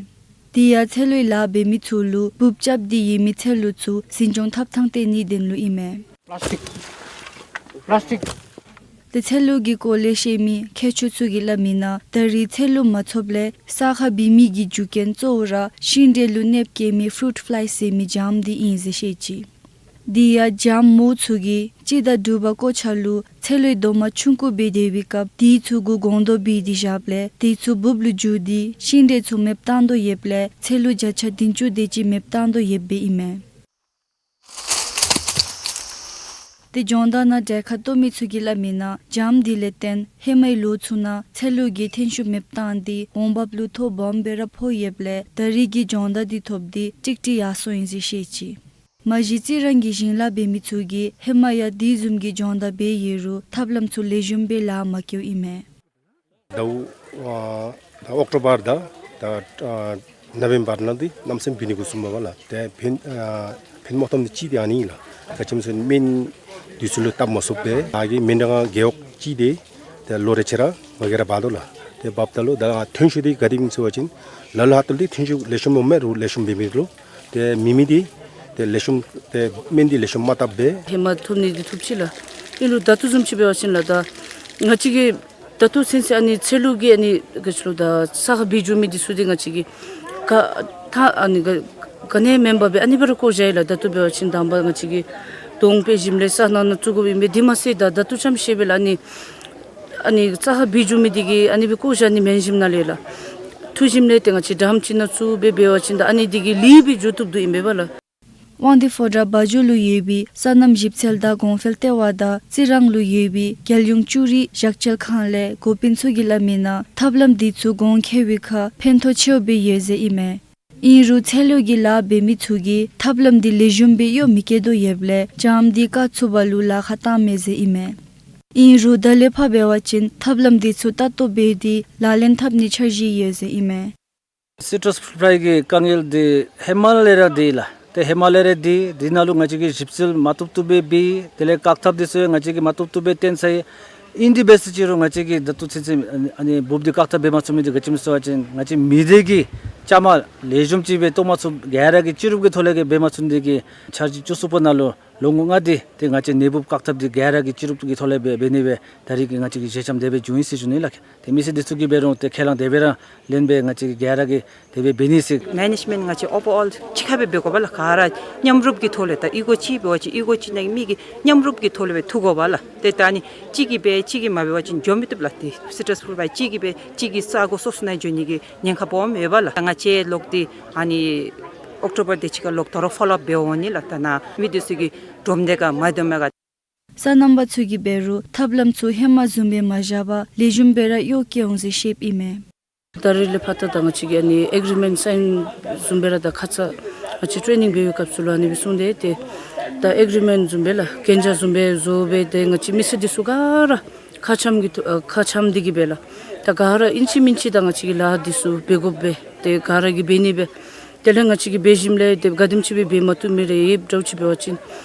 དེ་ཡང་ཚལ་ལུའི་ལཱ་འབད་མི་ཚུ་ལུ་འབུཔ་རྐྱབ་སྟེ་ཡོད་མི་ཚལ་ལུ་ཚུ་འཛིན་སྐྱོང་འཐབ་ཐངས་སྟོན་ནིའི་དོན་ལུ་ཨིན་མས། ཏེ་ཚལ་ལུ་གི་སྐོར་ལས་ཤེས་མི་མཁས་མཆོག་ཚུ་གིས་སླབ་མིའི་ནང་ད་རེས་ཚལ་ལུ་མ་ཚུདཔ་ལས་ས་ཁར་སྦས་མི་གི་རྒྱུ་རྐྱེན་གཙོ་བོ་ར་ཤིང་འབྲས་ལུ་གནོདཔ་བཀལ་མི་ཕུ་རུཊ་ཕ་ལའི་ཟེར་མི་བྱམ་འདི་ཨིན་ཟེར་བཤད་ཅི། དེ་ཡང་བྱམ་མོ་ཚུ་གིས་དཔྱིད་དང་དྲོ་པ་སྐོར་ཆ་ལུ་ཚལ་ལུའི་རྡོག་མ་ཆུང་ཀུ་སྦེ་སྡོད་པའི་སྐབས་དེ་ཚུ་གུ་སྒོང་རྡོག་སྦིས་ཏེ་བཞགཔ་ལས་དེ་ཚུ་འབུཔ་ལུ་འགྱུར་ཏེ་ཤིང་འབྲས་ཚུ་མེདཔ་བཏང་དོ་ཡོདཔ་ལས་ཚལ་ལུ་བརྒྱ་ཆ་བདུན་ཅུ་དེ་ཅིག་མེདཔ་བཏང་དོ་ཡོདཔ་སྦེ་ཨིན་མས། ཏེ་སྦྱོང་བརྡར་ནང་གྲལ་ཁར་གཏོགས་མི་ཚུ་གིས་སླབ་མིའི་ནང་བྱམ་འདི་ལས་བརྟེན་ཧེ་མའི་ལོ་ཚུ་ནང་ཚལ་ལུ་གི་ཐོན་ཤུགས་མེདཔ་བཏང་སྟེ་འོང་འབབ་ལུ་ཐོ་སྦོམ་སྦེ་ར་ཕོག་ཡོདཔ་ལས་ད་རེས་ཀྱི་སྦྱོང་བརྡར་འདི་ཐོབ་སྟེ་ཀྲིག་ཀྲི་ཡར་སོང་ཡི་ཟེར་བཤད་ཅི། མ་གཞི་རྩི་རང་གི་ཞིང་ལཱ་འབད་མི་ཚུ་གིས་ཧེ་མ་ཡང་དེ་བཟུམ་གྱི་སྦྱོང་བརྡར་འབད་ཡོད་རུང་ཐབས་ལམ་ཚུ་ལེགས་ཤོམ་སྦེ་ལཱ་མ་བཀལཝ་ཨིན་མས། ཟླཝ་ཨ་ད་ཨོག་ཊོ་བར་དང་ད་ཨ་ནོ་བེམ་བར་ནང་འདི་གནམ་མེད་ས་མེད་འབད་ནི་འགོ་བཟུངམ་མས་པ་ལགས། ཏེ་ཕན་ཨ་ཕན་མ་ཐོགས་མི་ཅིག་འདི་ཨ་ནི་ཨིན་ལགས། ག་ཅི་སྨོ་ཟེར་ན་སྨན་འདི་ཚུ་ལུ་བཏབ་མ་ཚུགས་པས། ང་གིས་མཎྜལ་སྒང་རྒེད་འོག་ཅིག་འདི་ཏེ་ལོ་རེ་ཆ་ར་ང་གིས་ར་འབག་དོ་ལགས། ཏེ་འབགཔ་ད་ལུ་ད་ཐོན་ཤུགས་འདི་ག་དེ་སྦེ་ཨིན་ཟེར་བ་ཅིན་ལ་ལུ་ཧ་ཏོ་ལུ་ཐོན་ཤུགས་ལེགས་ཤོམ་མེད་རུང་ལེགས་ཤོམ་འབད་མི་ལུ་ ཏེ་མེད་མི་འདི་ཏེ་ལེགས་ཤོམ་ཏེ་སྨན་འདི་ལེགས་ཤོམ་མ་བཏབ་པས། ཧེ་མ་ཐོབ་ནི་འདི་ཐོབ་ཅི་ལགས། ཨིན་རུང་ད་ལྟོ་བཟུམ་ཅིག་འབད་བ་ཅིན་ལགས་ད་ང་བཅས་ཀྱིས་ད་ལྟོ་ཚུན་ཚོད་ཨ་ནི་ཚལ་ལུ་གི་ཨ་ནི་ག་ཅི་ལོ་ད་ས་ཁར་སྦེ་འགྱོ་མི་འདི་ཚུ་འདི་ང་བཅས་ཀྱིས་ག་ད་ཨ་ནི་ག་ག་ནི་མེན་པར་སྦེ་ཨ་ནི་སྦེ་ར་བཀོ་བཞག་ཡི་ལགས། ད་ལྟོ་འབད་བ་ཅིན་དང་པ་ང་བཅས་ཀྱིས་དོང་སྤེལ་ཞིནམ་ལས་ས་ནང་ན་བཙུགས་དགོཔ་ཨིན་པས། དེ་མ་ཚད་ད་ད་ལྟོ་ཙམ་ཤེས་པས་ལགས། ཨ་ནི་ཨ་ནི་ས་ཁར་སྦེ་འགྱོ་མི་འདི་གིས་ཨ་ནི་སྦེ་བཀོ་བཞག་ནི་མེན་ཞིནམ་ལས་ལགས། འཐུ་ཞིནམ་ལས་ཏེ་ང་བཅས་ཌམ་ཅིག་ནང་བཙུགས་སྦེ་འབད་བ་ཅིན་ད་ཨ་ནི་འདི་གིས་ལེགས་སྦེ་འགྱོ་བཏུབ་དོ་ཨིན་པས་ལགས། དབང་འདུས་ཕོ་བྲང་བ་འཇོ་ལུ་ཡོད་པའི་སོ་ནམ་ཞིབ་འཚོལ་དང་གོང་འཕེལ་ལྟེ་བ་དང་རྩི་རང་ལུ་ཡོད་པའི་རྒྱལ་ཡོངས་ཅུ་རིག་བཞག་སྤྱོད་ཁང་ལས་འགོ་དཔོན་ཚུ་གིས་སླབ་མིའི་ནང་ཐབས་ལམ་འདི་ཚུ་གོང་འཁོད་པའི་ཁར་ཕན་ཐོགས་ཆེཝ་སྦེ་ཡོད་ཟེར་ཨིན་མས། ཨིན་རུང་ཚལ་ལུ་གི་ལཱ་འབད་མི་ཚུ་གིས་ཐབས་ལམ་འདི་ལེགས་ཤོམ་སྦེ་གཡོག་མི་བཀལ་དོ་ཡོདཔ་ལས་ལྕངམ་འདི་བཀག་ཚུགས་པ་ལུ་ལཱ་ཁག་བཏངམ་མས་ཟེར་ཨིན་མས། ཨིན་རུང་ད་ལས་ཕར་འབད་བ་ཅིན་ཐབས་ལམ་འདི་ཚུ་ལྟ་རྟོག་འབད་དེ་ལག་ལེན་འཐབ་ནིའི་འཆར་གཞི་ཡོད་ཟེར་ཨིན་མས། སི་ཊྲས་ཕུལ་ཕྲའི་གི་དཀའ་ངལ་འདི་ཧེ་མ་ལས་ར་འདུག་ལགས། ཏེ་ཧེ་མ་ལས་ར་འདུག། འདི་ནང་ལུ་ང་བཅས་ཀྱིས་ཞིབ་འཚོལ་མ་བཏུབ་བཏུབ་སྦེ་འབད། དེ་ལས་བཀག་ཐབས་འདི་ཚུ་ང་བཅས་ཀྱིས་མ་བཏུབ་བཏུབ་སྦེ་བཏོན་ཚར་ཡི། ཨིན་དེ་འབད་ཟེར་ཅི་རུང་ང་བཅས་ཀྱིས་ད་ལྟོ་ཚུན་ཚོད་ཨ་ནི་ཨ་ནི་འབུབ་འདི་བཀག་ཐབས་འབད་མ་ཚུགས་མི་འདི་ག་ཅི་སྨོ་ཟེར་བ་ཅིན་ང་བཅས་མི་སྡེ་གི་བཅའ་མར་ལེགས་ཤོམ་ཅིག་སྦེ་གཏོགས་མ་ཚུགས། ག་ར་གིས་སྤྱི་རུབ་ཀྱི་ཐོག་ལས་ཀྱི་འབད་མ་ཚུགས་ནི་འདི་གིས་འཆར་གཞི་བཅུ་གསུམ་པ་ནང་ལུ་ལོ་ངོ་ལྔ་འདི་ཏེ་ང་བཅས་ནད་འབུབ་བཀག་ཐབས་འདི་ག་ར་གིས་སྤྱི་རུབ་ཀྱི་ཐོག་ལས་སྦེ་འབད་ནི་སྦེ་ད་རིས་ཀྱི་ང་བཅས་ཀྱི་ཞལ་འཆམ་དེ་སྦེ་བྱུང་ཡི་ཟེར་ཞུ་ནི་ལགས། ཏེ་མི་སེར་འདི་ཚུ་གིས་འབད་རུང་ཏེ་ཁས་བླངས་དེ་སྦེ་ར་ལེན་སྦེ་ང་བཅས་ཀྱིས་ག་ར་གིས་དེ་སྦེ་འབད་ནི་ཟེར། མེ་ནེཇ་མེནཊ་ང་བཅས་ཨོ་བར་ཨོལ་གཅིག་ཁར་སྦེ་འབད་དགོ་པས་ལགས། ག་ར་མཉམ་རུབ་ཀྱི་ཐོག་ལས་ད་ཨི་ཁོ་ཅིག་འབད་བ་ཅིན་ཨི་ཁོ་ཅིག་ནང་མི་གིས་མཉམ་རུབ་ཀྱི་ཐོག་ལས་སྦེ་འཐུ་དགོ་པས་ལགས། ཏེ་ད་ཨ་ནི་གཅིག་གིས་འབད་གཅིག་གིས་མ་འབད་བ་ཅིན་འགྱོ་མི་བཏུབ་ལགས། ཏེ་སི་ཊྲས་ཕུལ་ཕྲ་གཅིག་གིས་འབད་གཅིག་གིས་ས་སྒོ་སོ་སོ་ནང་འགྱོ་ནི་གི་ཉེན་ཁ་སྦོམ་ཡོད་པས་ལགས། ད་ང་བཅས་ལོག་སྟེ་ཨ་ནི་ཨོཀ་ཊོ་བར་དེ་ཅིག་ཁར་ལོག་དོ་རུང་ཕོ་ལོ་ཨཔ་འབད་འོང་ནི་ལགས། ད་ནཱ་མི་འདི་ཚུ་གིས་འདྲོགམ་དེ་ག་མ་འདྲོགམ་ག། སོ་ནམ་པ་ཚུ་གིས་འབད་རུང་ཐབས་ལམ་ཚུ་ཧེ་མ་བཟུམ་སྦེ་མ་བཞག་པར་ལེགས་ཤོམ་སྦེ་ར་གཡོག་བཀོལ་འོང་ཟེར་བཤདཔ་ཨིན་མས། ད་རིས་ལས་ཕར་ད་ད་ང་བཅས་ཀྱིས་ཨ་ནི་ཨེག་རི་མེནཊ་སའིན་བཟུམ་སྦེ་ར་ད་ཁ་ཙ་ང་བཅས་ཊེ་ནིང་འབད་བའི་སྐབས་སུ་ལུ་ཨ་ནི་སྦེ་གསུངས་ཏེ་ཏེ་ད་ཨེག་རི་མེནཊ་བཟུམ་སྦེ་ལགས་གན་རྒྱ་བཟུམ་སྦེ་བཟོ་སྦེ་ཏེ་ང་བཅས་མི་སེར་འདི་ཚུ་ག་ར་ཁ་འཆམ་གྱི་ཐོག་ཨ་ཁ་འཆམ་འདི་གིས་སྦེ་ལགས། ད་ག་ར་ཨིན་ཅི་མིན་ཅི་ད་ང་བཅས་ཀྱིས་ལཱ་འདི་ཚུ་འབད་དགོ་པས། ཏེ་ག་ར་གིས་འབད་ནི་སྦེ། དེ་ལས་ང་བཅས་ཀྱིས་འབད་ཞིནམ་ལས་ཏེ་ག་དེམ་ཅིག་སྦེ་འབད་མ་བཏུབ་མི་རེ་ཡོདཔ་འདྲཝ་ཅིག་འབད་བ་ཅིན་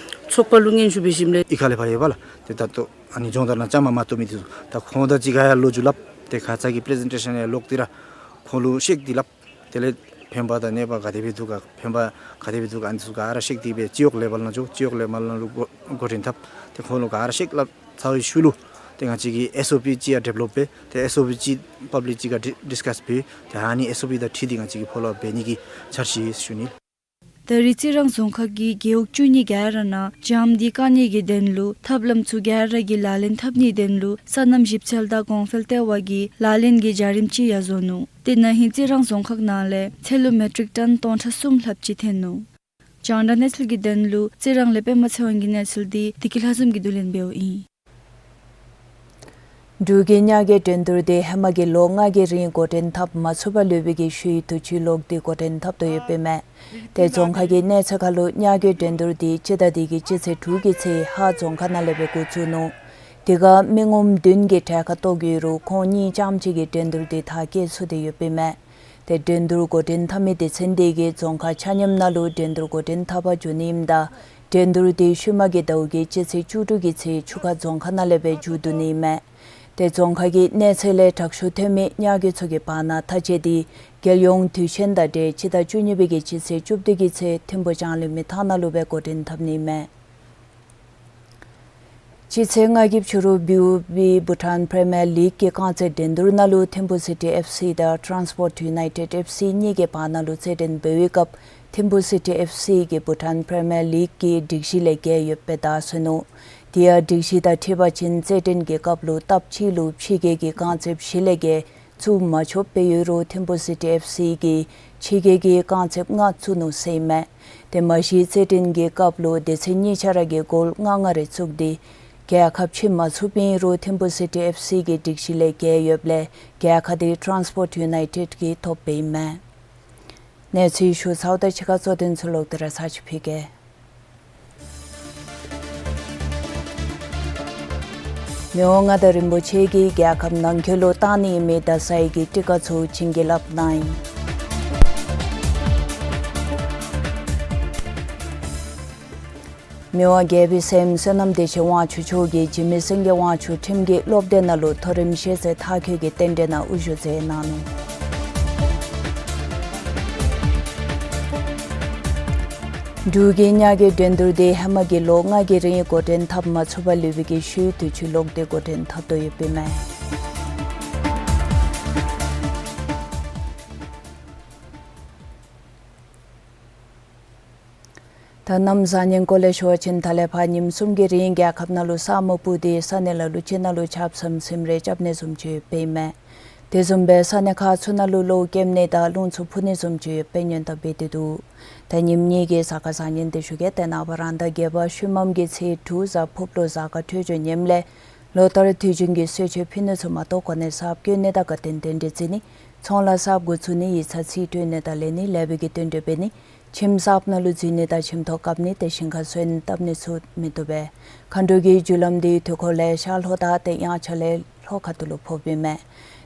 ཚོགས་པ་ལུ་སྙན་ཞུ་འབད་ཞིནམ་ལས་ཨི་ཁ་ལས་ཕར་ཡོད་པས་ལགས། ཏེ་ད་ལྟོ་ཨ་ནི་རྫོང་བདག་ནང་བཅའ་མར་མ་གཏོགས་མི་འདི་ཚུ་ད་ཁོང་དང་གཅིག་ཁར་ཡང་ལོ་རྒྱུས་སླབ། ཏེ་ཁ་ཙ་གི་པི་རི་ཟེན་ཊེ་ཤཱན་ཡང་ལོག་སྟེ་ར་ཁོང་ལུ་བཤད་དེ་སླབ། དེ་ལས་ཕན་པ་དང་གནོད་པ་ག་དེ་སྦེ་འདུག་ག། ཕན་པ་ག་དེ་སྦེ་འདུག་ག། ཨ་ནི་ཚུ་ག་ར་བཤད་དེ་སྦེ་སྤྱི་འོག་ལེ་བཱལ་ནང་འགྱོ། སྤྱི་འོག་ལེ་བཱལ་ནང་ལུ་འགོ་འགོ་འདྲེན་འཐབ། ཏེ་ཁོང་ལུ་ག་ར་བཤད་སླབ་ཚར་བའི་ཤུལ་ལུ་ཏེ་ང་བཅས་ཀྱིས་ཨེསི་ཨོ་པི་ཅིག་ཡང་ཌི་ཝེ་ལོབ་འབད། ཏེ་ཨེསི་ཨོ་པི་ཅིག་པབ་ལིཀ་ཅིག་ཁར་ཌི་ཌིསི་ཀཱསི་འབད། ཏེ་ཨ་ནི་ཨེསི་ཨོ་པི་དང་འཁྲིལ་ཏེ་ང་བཅས་ཀྱིས་ཕོ་ལོ་ཨཔ་འབད་ནི་གི་འཆར་གཞི་ཞུ་ནི། ད་རིས་རྩི་རང་རྫོང་ཁག་གི་རྒེད་འོག་བཅུ་གཉིས་ག་ར་ནང་ལྕངམ་འདི་བཀག་ནི་གི་དོན་ལུ་ཐབས་ལམ་ཚུ་ག་ར་གིས་ལག་ལེན་འཐབ་ནིའི་དོན་ལུ་སོ་ནམ་ཞིབ་འཚོལ་དང་གོང་འཕེལ་ལྟེ་བ་གིས་ལག་ལེན་གྱི་བྱ་རིམ་ཅིག་ཡང་བཟོ་ནུག། ཏེ་ན་ཧིང་རྩི་རང་རྫོང་ཁག་ནང་ལས་ཚལ་ལུ་མེ་ཊིག་ཊོན་སྟོང་ཕྲག་གསུམ་ལྷགཔ་ཅིག་ཐོན་ནུག། རྒྱང་བསྒྲགས་གནས་ཚུལ་གྱི་དོན་ལུ་རྩི་རང་ལས་པདྨ་ཚེ་དབང་གི་གནས་ཚུལ་འདི་བདེ་སྐྱིད་ལྷ་འཛོམས་ཀྱིས་བསྡུ་ལེན་འབདཝ་ཨིན། འབྲུག་གི་ཉ་རྒོད་འགྲན་བསྡུར་འདི་ཧེ་མ་གི་ལོ་ལྔ་གི་རིང་འགོ་འདྲེན་འཐབ་མ་ཚུགས་པར་ལུས་པའི་གི་ཤུལ་དུས་ཅི་ལོག་སྟེ་འགོ་འདྲེན་འཐབ་དོ་ཡོདཔ་ཨིན་མས། ཏེ་རྫོང་ཁག་གི་གནས་ཚད་ཁར་ལུ་ཉ་རྒོད་འགྲན་བསྡུར་འདི་སྤྱི་ཟླ་འདི་གི་སྤྱི་ཚེས་དྲུག་གི་ཚེ་ཧཱ་རྫོང་ཁག་ནང་ལས་སྦེ་འགོ་བཙུགས་ནུག། དེ་ཁར་མི་ངོམ་བདུན་གྱིས་གྲལ་ཁར་གཏོགས་ཡོད་རུང་ཁོང་གཉིས་རྐྱངམ་གཅིག་གིས་འགྲན་བསྡུར་འདི་མཐར་འཁྱོལ་ཚུགས་ཏེ་ཡོདཔ་ཨིན་མས། ཏེ་འགྲན་བསྡུར་འགོ་འདྲེན་འཐབ་མི་སྡེ་ཚན་འདི་གིས་རྫོང་ཁག་ཆ་མཉམ་ནང་ལུ་འགྲན་བསྡུར་འགོ་འདྲེན་འཐབ་པར་འགྱོ་ནི་ཨིནམ་ད་འགྲན་བསྡུར་འདི་ཤུལ་མ་གི་ཟླཝ་གི་སྤྱི་ཚེས་བཅུ་དྲུག་གི་ཚེ་ཆུ་ཁ་རྫོང་ཁག་ནང་ལས་སྦེ་མཇུག་བསྡུ་ནི་ཨིན་མས། ཏེ་རྫོང་ཁག་གི་གནས་ཚད་ལས་དྲག་ཤོས་ཐོན་མི་ཉ་རྒོད་ཚུ་གི་བར་ན་མཐའ་དཔྱད་འདི་རྒྱལ་ཡོངས་དུས་ཆེན་དང་འབྲེལ་སྤྱི་ཟླ་བཅུ་གཉིས་པའི་གི་སྤྱི་ཚེས་བཅུ་བདུན་གྱི་ཚེ་ཐིམ་ཕུ་ལྕང་གླིང་མི་ཐང་ནང་ལུ་སྦེ་འགོ་འདྲེན་འཐབ་ནི་ཨིན་མས། སྤྱི་ཚེས་ལྔ་གི་ཕྱི་རུ་བིའུ་བི་བྷུ་ཊཱན་པི་རི་མི་ཡར་ལིག་གི་རྐང་རྩེད་འགྲན་བསྡུར་ནང་ལུ་ཐིམ་ཕུ་སི་ཊི་ཨེཕ་སི་དང་ཊཱན་སི་པོརཊ་ཡུ་ནའི་ཊེཌ་ཨེཕ་སི་གཉིས་ཀྱི་བར་ན་ལུ་རྩེད་འགྲན་འབད་བའི་སྐབས་ཐིམ་ཕུ་སི་ཊི་ཨེཕ་སི་གིས་བྷུ་ཊཱན་པི་རི་མི་ཡར་ལིག་གི་སྒྲིག་གཞི་ལས་འགལ་ཡོདཔ་སྦེ་བརྡ་སོང་ནུག། དེ་ཡང་སྒྲིག་གཞི་དང་འཁྲིལ་བ་ཅིན་རྩེད་འགྲན་གྱི་སྐབས་ལུ་སྟབས་གཅིག་ལུ་ཕྱི་རྒྱལ་གྱི་རྐང་རྩེདཔ་བཞི་ལས་བརྒལ་བཙུགས་མ་ཆོགཔ་སྦེ་ཡོད་རུང་ཐིམ་ཕུ་སི་ཊི་ཨེཕ་སི་གིས་ཕྱི་རྒྱལ་གྱི་རྐང་རྩེདཔ་ལྔ་བཙུགས་ནུག་ཟེར་ཨིན་མས། ཏེ་མ་གཞི་རྩེད་འགྲན་གྱི་སྐབས་ལུ་སྡེ་ཚན་གཉིས་ཆ་ར་གིས་གོལ་ལྔ་ལྔ་རེ་བཙུགས་ཏེ་རྒྱལ་ཁ་ཕྱེ་མ་ཚུགསཔ་ཨིན་རུང་ཐིམ་ཕུ་སི་ཊི་ཨེཕ་སི་གི་སྒྲིག་གཞི་ལས་འགལ་ཡོདཔ་ལས་རྒྱལ་ཁ་འདི་ཊཱན་སི་པོརཊ་ཡུ་ནའི་ཊེཌ་ཀྱིས་ཐོབ་སྦེ་ཨིན་མས། གནས་ཚུལ་ཞུ་ཚརཝ་དང་གཅིག་ཁར་གཙོ་དོན་ཚུ་ལོག་སྟེ་ར་ཚར་ཅིག་ཕུལ་གེ། མི་དབང་མངའ་བདག་རིན་པོ་ཆེ་གིས་རྒྱལ་ཁབ་ནང་འཁོད་ལུ་གཏང་ནི་ཨིན་མི་རྡ་སའི་གི་ཊི་ཀ་ཚུ་བྱིན་གྱིས་བརླབས་གནང་ཡི། མི་དབང་རྒྱལ་པོའི་སྲསམོ་བསོད་ནམས་བདེ་ཆེན་དབང་ཕྱུག་མཆོག་གིས་འཇིགས་མེད་སེང་གེ་དབང་ཕྱུག་ཁྲིམས་ཀྱི་སློབ་སྡེ་ནང་ལུ་མཐོ་རིམ་ཤེས་ཚད་མཐར་འཁྱོལ་གྱི་རྟེན་འབྲེལ་ནང་དབུ་བཞུགས་མཛད་གནང་ནུག། འབྲུག་གི་ཉ་རྒོད་འགྲན་བསྡུར་དེ་ཧེ་མ་གི་ལོ་ལྔ་གི་རིང་འགོ་འདྲེན་འཐབ་མ་ཚུགས་པར་ལུས་པའི་གི་ཤུལ་དུས་ཅི་ལོག་སྟེ་འགོ་འདྲེན་འཐབ་དོ་ཡོདཔ་ཨིན་མས། ད་གནམ་བཟང་ངན་སྐོར་ལས་ཞུ་བ་ཅིན་ད་ལས་ཕར་ཉིནམ་གསུམ་གྱི་རིང་རྒྱལ་ཁབ་ནང་ལུ་ས་སྨུག་སྤུབས་ཏེ་ས་གནས་ལ་ལུ་ཅིག་ནང་ལུ་ཆརཔ་ཟིམ་ཟིམ་རེ་རྐྱབ་ནི་བཟུམ་ཅིག་ཡོདཔ་ཨིན་མས། དེ་བཟུམ་སྦེ་ས་གནས་ཁག་ཚུ་ནང་ལུ་གློག་ཀེམ་ནི་དང་རླུང་འཚུབ་འཕུ་ནི་བཟུམ་ཅིག་ཡོདཔ་སྙན་གྲགས་འབད་དེ་འདུག། ད་ཉིནམ་གཉིས་ཀྱི་གཟའ་སྐར་བཟང་ངན་དེ་ཞུ་གེ། ཏེ་ནངས་པ་རང་ཟླ་བརྒྱད་པ་ཤུལ་མམ་གྱི་ཚེས་དྲུག་གཟའ་ཕུརཔ་ལུ་གཟའ་སྐར་འཕྲོད་སྦྱོར་ངནམ་ལས་ལོ་ལྟར་དུས་རྒྱུན་གྱི་གསོལ་མཆོད་ཕུལ་ནི་ཚུ་མ་གཏོགས་གོ་གནས་གསརཔ་བསྐོ་ནི་དང་དགའ་སྟོན་རྟེན་འབྲེལ་བརྩི་ནི་ཚོང་ལཱ་གསརཔ་འགོ་བཙུགས་ནི་ཡིག་ཚང་རྩིས་སྤྲོད་ནི་དང་ལེན་ནི་ལེགས་པའི་གི་རྟེན་འབྲེལ་འབད་ནི་ཁྱིམ་གསརཔ་ནང་ལུ་འཛུལ་ནི་དང་ཁྱིམ་ཐོག་བཀབ་ནི་ཏེ་ཞིང་ཁ་སོན་བཏབ་ནི་ཚུ་མི་བཏུབ་པས། མཁའ་འགྲོ་གི་རྒྱུ་ལམ་དེའི་དུས་འཁོར་ལས་ཤར་ལྷོ་དང་ཏེ་དབྱངས་འཆར་ལས་ལྷོ་ཁ་ཐུག་ལུ་ཕོགཔ་ཨིན་མས།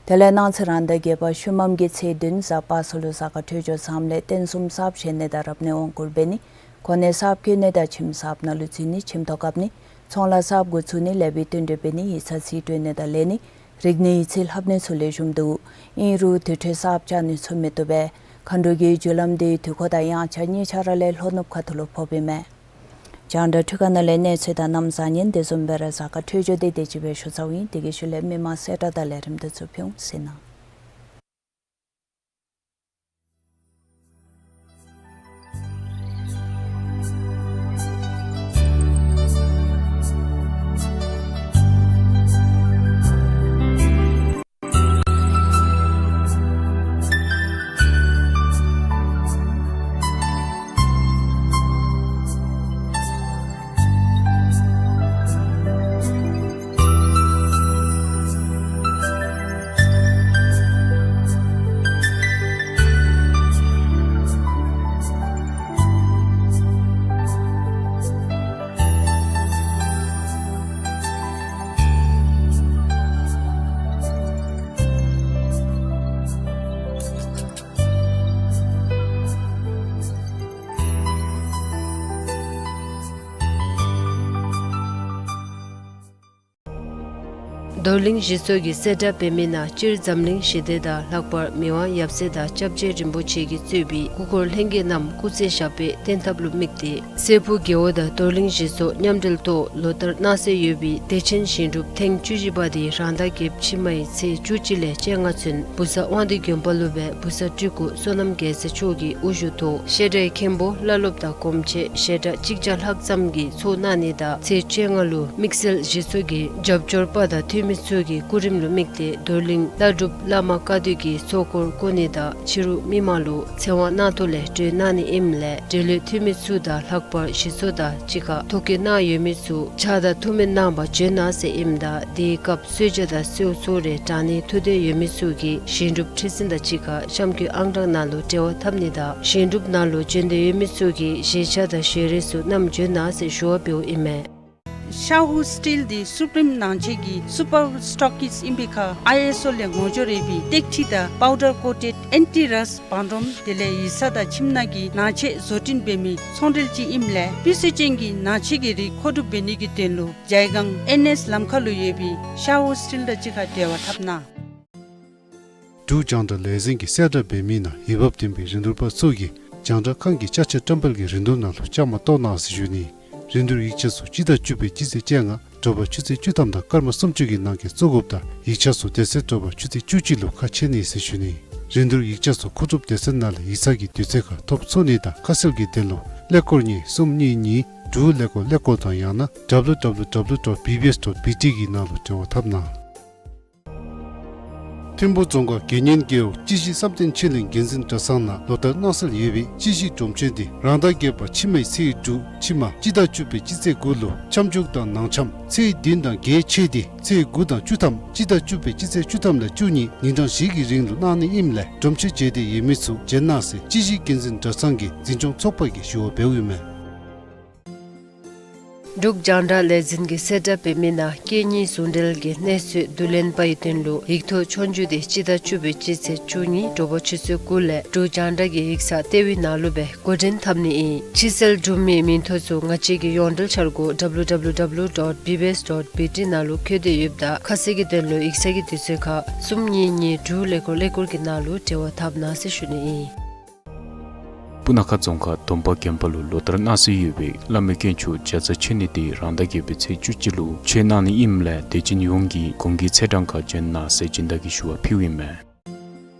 དེ་ལས་གནངས་ཚེ་རང་ཟླ་བརྒྱད་པ་ཤུལ་མམ་གྱི་ཚེས་བདུན་གཟའ་པ་སངས་ལུ་གཟའ་སྐར་འཕྲོད་སྦྱོར་བཟངམ་ལས་རྟེན་གསུམ་གསརཔ་བཞེངས་ནི་དང་རབ་གནས་དབང་བསྐུར་འབད་ནི་གོ་གནས་གསརཔ་བསྐོ་ནི་དང་ཁྱིམ་གསརཔ་ནང་ལུ་འཛུལ་ནི་ཁྱིམ་ཐོག་བཀབ་ནི་ཚོང་ལཱ་གསརཔ་འགོ་བཙུགས་ནི་ལེགས་པའི་རྟེན་འབྲེལ་འབད་ནི་ཡིག་ཚང་རྩིས་སྤྲོད་ནི་དང་ལེན་ནི་རིག་གནས་ཡིག་རྩིས་ལྷབ་ནི་ཚུ་ལེགས་ཤོམ་འདུག། ཨིན་རུང་དུར་ཁྲོད་གསརཔ་བཅག་ནི་ཚུ་མི་བཏུབ་པས། མཁའ་འགྲོ་གི་རྒྱུ་ལམ་དེའི་དུས་འཁོར་དང་དབྱངས་འཆར་གཉིས་ཆ་ར་ལས་ལྷོ་ནུབ་ཁ་ཐུག་ལུ་ཕོགཔ་ཨིན་མས། རྒྱང་བསྒྲགས་འཕྲུལ་ཁང་ནང་ལས་གནས་ཚུལ་དང་གནམ་བཟང་ངན་དེ་བཟུམ་སྦེ་ར་གཟའ་སྐར་འཕྲོད་སྦྱོར་དེ་དེ་ཅིག་སྦེ་ཞུ་ཚརཝ་ཨིན། དེ་གི་ཤུལ་ལས་མི་མང་གསལ་བསྒྲགས་དང་ལས་རིམ་དེ་ཚུ་ཕུལ་འོང་ཟེར་ན། རྡོར་གླིང་ཞི་གསོ་གིས་གསལ་བསྒྲགས་འབད་མི་ནང་སྤྱིར་འཛམ་གླིང་ཞི་བདེ་དང་ལྷག་པར་མི་དབང་ཡབ་སྲས་དང་སྐྱབས་རྗེ་རིན་པོ་ཆེ་གིས་གཙོས་པའི་སྐུ་འཁོར་ལྷན་རྒྱས་རྣམས་སྐུ་ཚེ་ཞབས་པད་བརྟན་ཐབས་ལུ་དམིགས་ཏེ་སྲས་ཕུག་རྒེད་འོག་དང་རྡོར་གླིང་ཞི་གསོ་མཉམ་འབྲེལ་ཐོག་ལོ་ལྟར་གནང་སྲོལ་ཡོད་པའི་བདེ་ཆེན་ཞིང་སྒྲུབ་ཐེངས་བཅུ་བཞི་པ་དེ་རང་ཟླ་བརྒྱད་ཕྱི་མའི་ཚེས་བཅུ་གཅིག་ལས་བཅོ་ལྔ་ཚུན་བུ་གསར་དབང་འདུས་དགོན་པ་ལུ་སྦེ་བུ་གསར་སྤྲུལ་སྐུ་བསོད་ནམས་རྒྱལ་མཚན་མཆོག་གི་དབུ་བཞུགས་ཐོག་བཤད་གྲྭའི་མཁན་པོ་བླ་སློབ་དང་སྒོམ་ཆེན་ཞལ་གྲངས་གཅིག་བརྒྱ་ལྷག་ཙམ་གྱིས་ཚོགས་གནང་ནི་དང་ཚེས་བཅོ་ལྔ་ལུ་དམིགས་བསལ་ཞི་གསོ་གི་རྒྱབ་སྐྱོར་པ་དང་འཐུས་མི་ཚུ་གི་སྐུ་རིམ་ལུ་དམིགས་ཏེ་རྡོར་གླིང་བླ་སྒྲུབ་བླ་མ་བཀའ་བསྡུ་གིས་ཚོགས་འཁོར་བསྐོར་ནི་དང་ཕྱི་རུ་མི་མང་ལུ་ཚེ་དབང་གནང་ཐོག་ལས་གྲོལ་གནང་ནི་ཨིནམ་ལས་འབྲེལ་ཡོད་འཐུས་མི་ཚུ་དང་ལྷག་པར་ཞི་གསོ་དང་གཅིག་ཁར་ཐོ་བཀོད་གནང་ཡོད་མི་ཚུ་ཕྱག་དང་ཐུགས་སྨོན་གནང་བར་བྱོན་གནང་ཟེར་ཨིནམ་ད་དེའི་སྐབས་གསོལ་ཇ་དང་གསོལ་ཚོགས་རེ་དྲང་ནིའི་ཐུགས་འདོད་ཡོད་མི་ཚུ་གིས་ཞིང་སྒྲུབ་ཁྲི་འཛིན་དང་གཅིག་ཁར་གཤམ་འཁོད་ཨང་གྲངས་ནང་ལུ་འབྲེལ་བ་འཐབ་ནི་དང་ཞིང་སྒྲུབ་ནང་ལུ་བྱོན་འདོད་ཡོད་མི་ཚུ་གིས་བཞེས་ཆས་དང་ཞལ་རས་ཚུ་བསྣམས་བྱོན་གནང་ཟེར་ཞུ་བ་འབདཝ་ཨིན་མས། ཤ་ཧུ་སི་ཊིལ་འདི་སུབ་རིམ་ནང་ཆས་ཀྱི་སུ་པར་སི་ཊོག་གིསཊ་ཨིན་པའི་ཁར་ཨའི་ཨེསི་ཨོ་ལས་ངོ་སྦྱོར་ཡོད་པའི་ཏེག་ཁྲི་དང་པའུ་ཌར་ཀོ་ཊེཌ་ཨེན་ཊི་རསཊ་བང་རིམ་དེ་ལས་ཡིག་ཚང་དང་ཁྱིམ་ནང་གི་ནང་ཆས་བཟོ་སྐྲུན་འབད་མི་ཚོང་འབྲེལ་ཅིག་ཨིནམ་ལས་སྤུས་ཚད་ཅན་གྱི་ནང་ཆས་ཀྱི་རིགས་མཁོ་སྒྲུབ་འབད་ནི་གི་དོན་ལུ་ཇའི་སྒང་ཨེན་ཨེསི་ལམ་ཁ་ལུ་ཡོད་པའི་ཤ་ཧུ་སི་ཊིལ་དང་གཅིག་ཁར་འབྲེལ་བ་འཐབ་གནང་། འབྲུག་རྒྱང་བསྒྲགས་ལས་འཛིན་གྱིས་གསལ་བསྒྲགས་འབད་མི་ནང་འོས་འབབ་ལྡན་པའི་རིན་བསྡུར་པ་ཚུ་གིས་རྒྱང་བསྒྲགས་ཁང་གི་ཅ་ཆས་བཀྲམ་སྤེལ་གྱི་རིན་བསྡུར་ནང་ལུ་བཅའ་མར་གཏོགས་གནང་ཟེར་ཞུ་ནི། རིན་བསྡུར་ཡིག་ཆ་ཚུ་སྤྱི་ཟླ་བཅུ་པའི་སྤྱི་ཚེས་བཅོ་ལྔ་དྲོ་པ་ཆུ་ཚོད་བཅུ་ཐམ་དང་སྐར་མ་སུམ་ཅུ་གི་ནང་འཁོད་བཙུགས་དགོཔ་དང་ཡིག་ཆ་ཚུ་དེ་ཚེ་དྲོ་པ་ཆུ་ཚོད་བཅུ་གཅིག་ལུ་ཁ་ཕྱེ་ནི་ཟེར་ཞུ་ནི། རིན་བསྡུར་ཡིག་ཆ་ཚུ་མཁོ་སྒྲུབ་སྡེ་ཚན་ནང་ལས་ཡིག་ཚང་གི་དུས་ཚོད་ཁར་ཐོབ་ཚུགས་ནི་དང་ཁ་གསལ་གྱི་དོན་ལུ་ཀླད་ཀོར་གཉིས་གསུམ་གཉིས་གཉིས་དྲུག་ཀླད་ཀོར་ཀླད་ཀོར་དང་ཡང་ན་W W W dot B B S dot B T གི་ནང་ལུ་འབྲེལ་བ་འཐབ་གནང་། ཐིམ་ཕུ་རྫོང་ཁག་དགེ་བསྙེན་རྒེད་འོག་སྤྱི་གཞི་བསམ་གཏན་ཆོས་གླིང་དགེ་འཛིན་གྲྭ་ཚང་ནང་ལོ་ལྟར་གནང་སྲོལ་ཡོད་པའི་སྤྱི་གཞི་སྒྲུབ་མཆོད་འདི་རང་ཟླ་བརྒྱད་པ་ཕྱི་མའི་ཚེས་དྲུག་ཕྱི་མ་སྤྱི་ཟླ་བཅུ་པའི་སྤྱི་ཚེས་དགུ་ལུ་ཁྱབ་འཇུག་དང་ནང་འཆམ་ཚེས་བདུན་དང་བརྒྱད་ཆད་དེ་ཚེས་དགུ་དང་བཅུ་ཐམ་སྤྱི་ཟླ་བཅུ་པའི་སྤྱི་ཚེས་བཅུ་ཐམ་ལས་བཅུ་གཉིས་ཉིན་གྲངས་བཞི་གི་རིང་ལུ་གནང་ནི་ཨིནམ་ལས་སྒྲུབ་མཆོད་མཇལ་འདོད་ཡོད་མི་ཚུ་མཇལ་གནང་ཟེར་སྤྱི་གཞི་དགེ་འཛིན་གྲྭ་ཚང་གི་འཛིན་སྐྱོང་ཚོགས་པ་གིས་ཞུ་བ་འབདཝ་ཨིན་མས། འབྲུག་རྒྱང་བསྒྲགས་ལས་འཛིན་གྱིས་གསལ་བསྒྲགས་འབད་མི་ནང་སྐད་གཉིས་ཟུང་འབྲེལ་གྱི་གནས་ཚུལ་བསྡུ་ལེན་པའི་དོན་ལུ་ཡིག་ཐོག་ཆོས་རྒྱུགས་དེ་སྤྱི་ཟླ་བཅུ་པའི་སྤྱི་ཚེས་བཅུ་གཉིས་དྲོ་པ་ཆུ་ཚོད་དགུ་ལས་འབྲུག་རྒྱང་བསྒྲགས་ཀྱི་ཡིག་ཚང་ལྟེ་བའི་ནང་ལུ་སྦེ་འགོ་འདྲེན་འཐབ་ནི་ཨིན། ཕྱིར་བསལ་གྲུབ་མིའི་མིང་ཐོ་ཚུ་ང་བཅས་ཀྱི་ཡོངས་འབྲེལ་འཆར་སྒོ་W W W dot B B S dot B T ནང་ལུ་བཀོད་དེ་ཡོདཔ་ད་ཁ་གསལ་གྱི་དོན་ལུ་ཡིག་ཚང་གི་དུས་ཚོད་ཁར་གསུམ་གཉིས་གཉིས་དྲུག་ཀླད་ཀོར་ཀླད་ཀོར་གྱི་ནང་ལུ་འབྲེལ་བ་འཐབ་གནང་ཟེར་ཞུ་ནི་ཨིན། སྤུ་ན་ཁ་རྫོང་ཁག་དོམ་པ་དགོན་པ་ལུ་ལོ་ལྟར་གནང་སྲོལ་ཡོད་པའི་བླ་མའི་དཀོན་མཆོག་བྱ་ཚ་མཆོད་གནས་དེ་རང་ཟླ་བརྒྱད་པའི་ཚེས་བཅུ་གཅིག་ལུ་མཆོད་གནང་ནི་ཨིནམ་ལས་དད་ཅན་ཡོངས་ཀྱིས་གུང་གི་ཚེས་གྲངས་ཁར་འབྱོན་གནང་ཟེར་སྦྱིན་བདག་གིས་ཞུ་བ་ཕུལཝ་ཨིན་མས།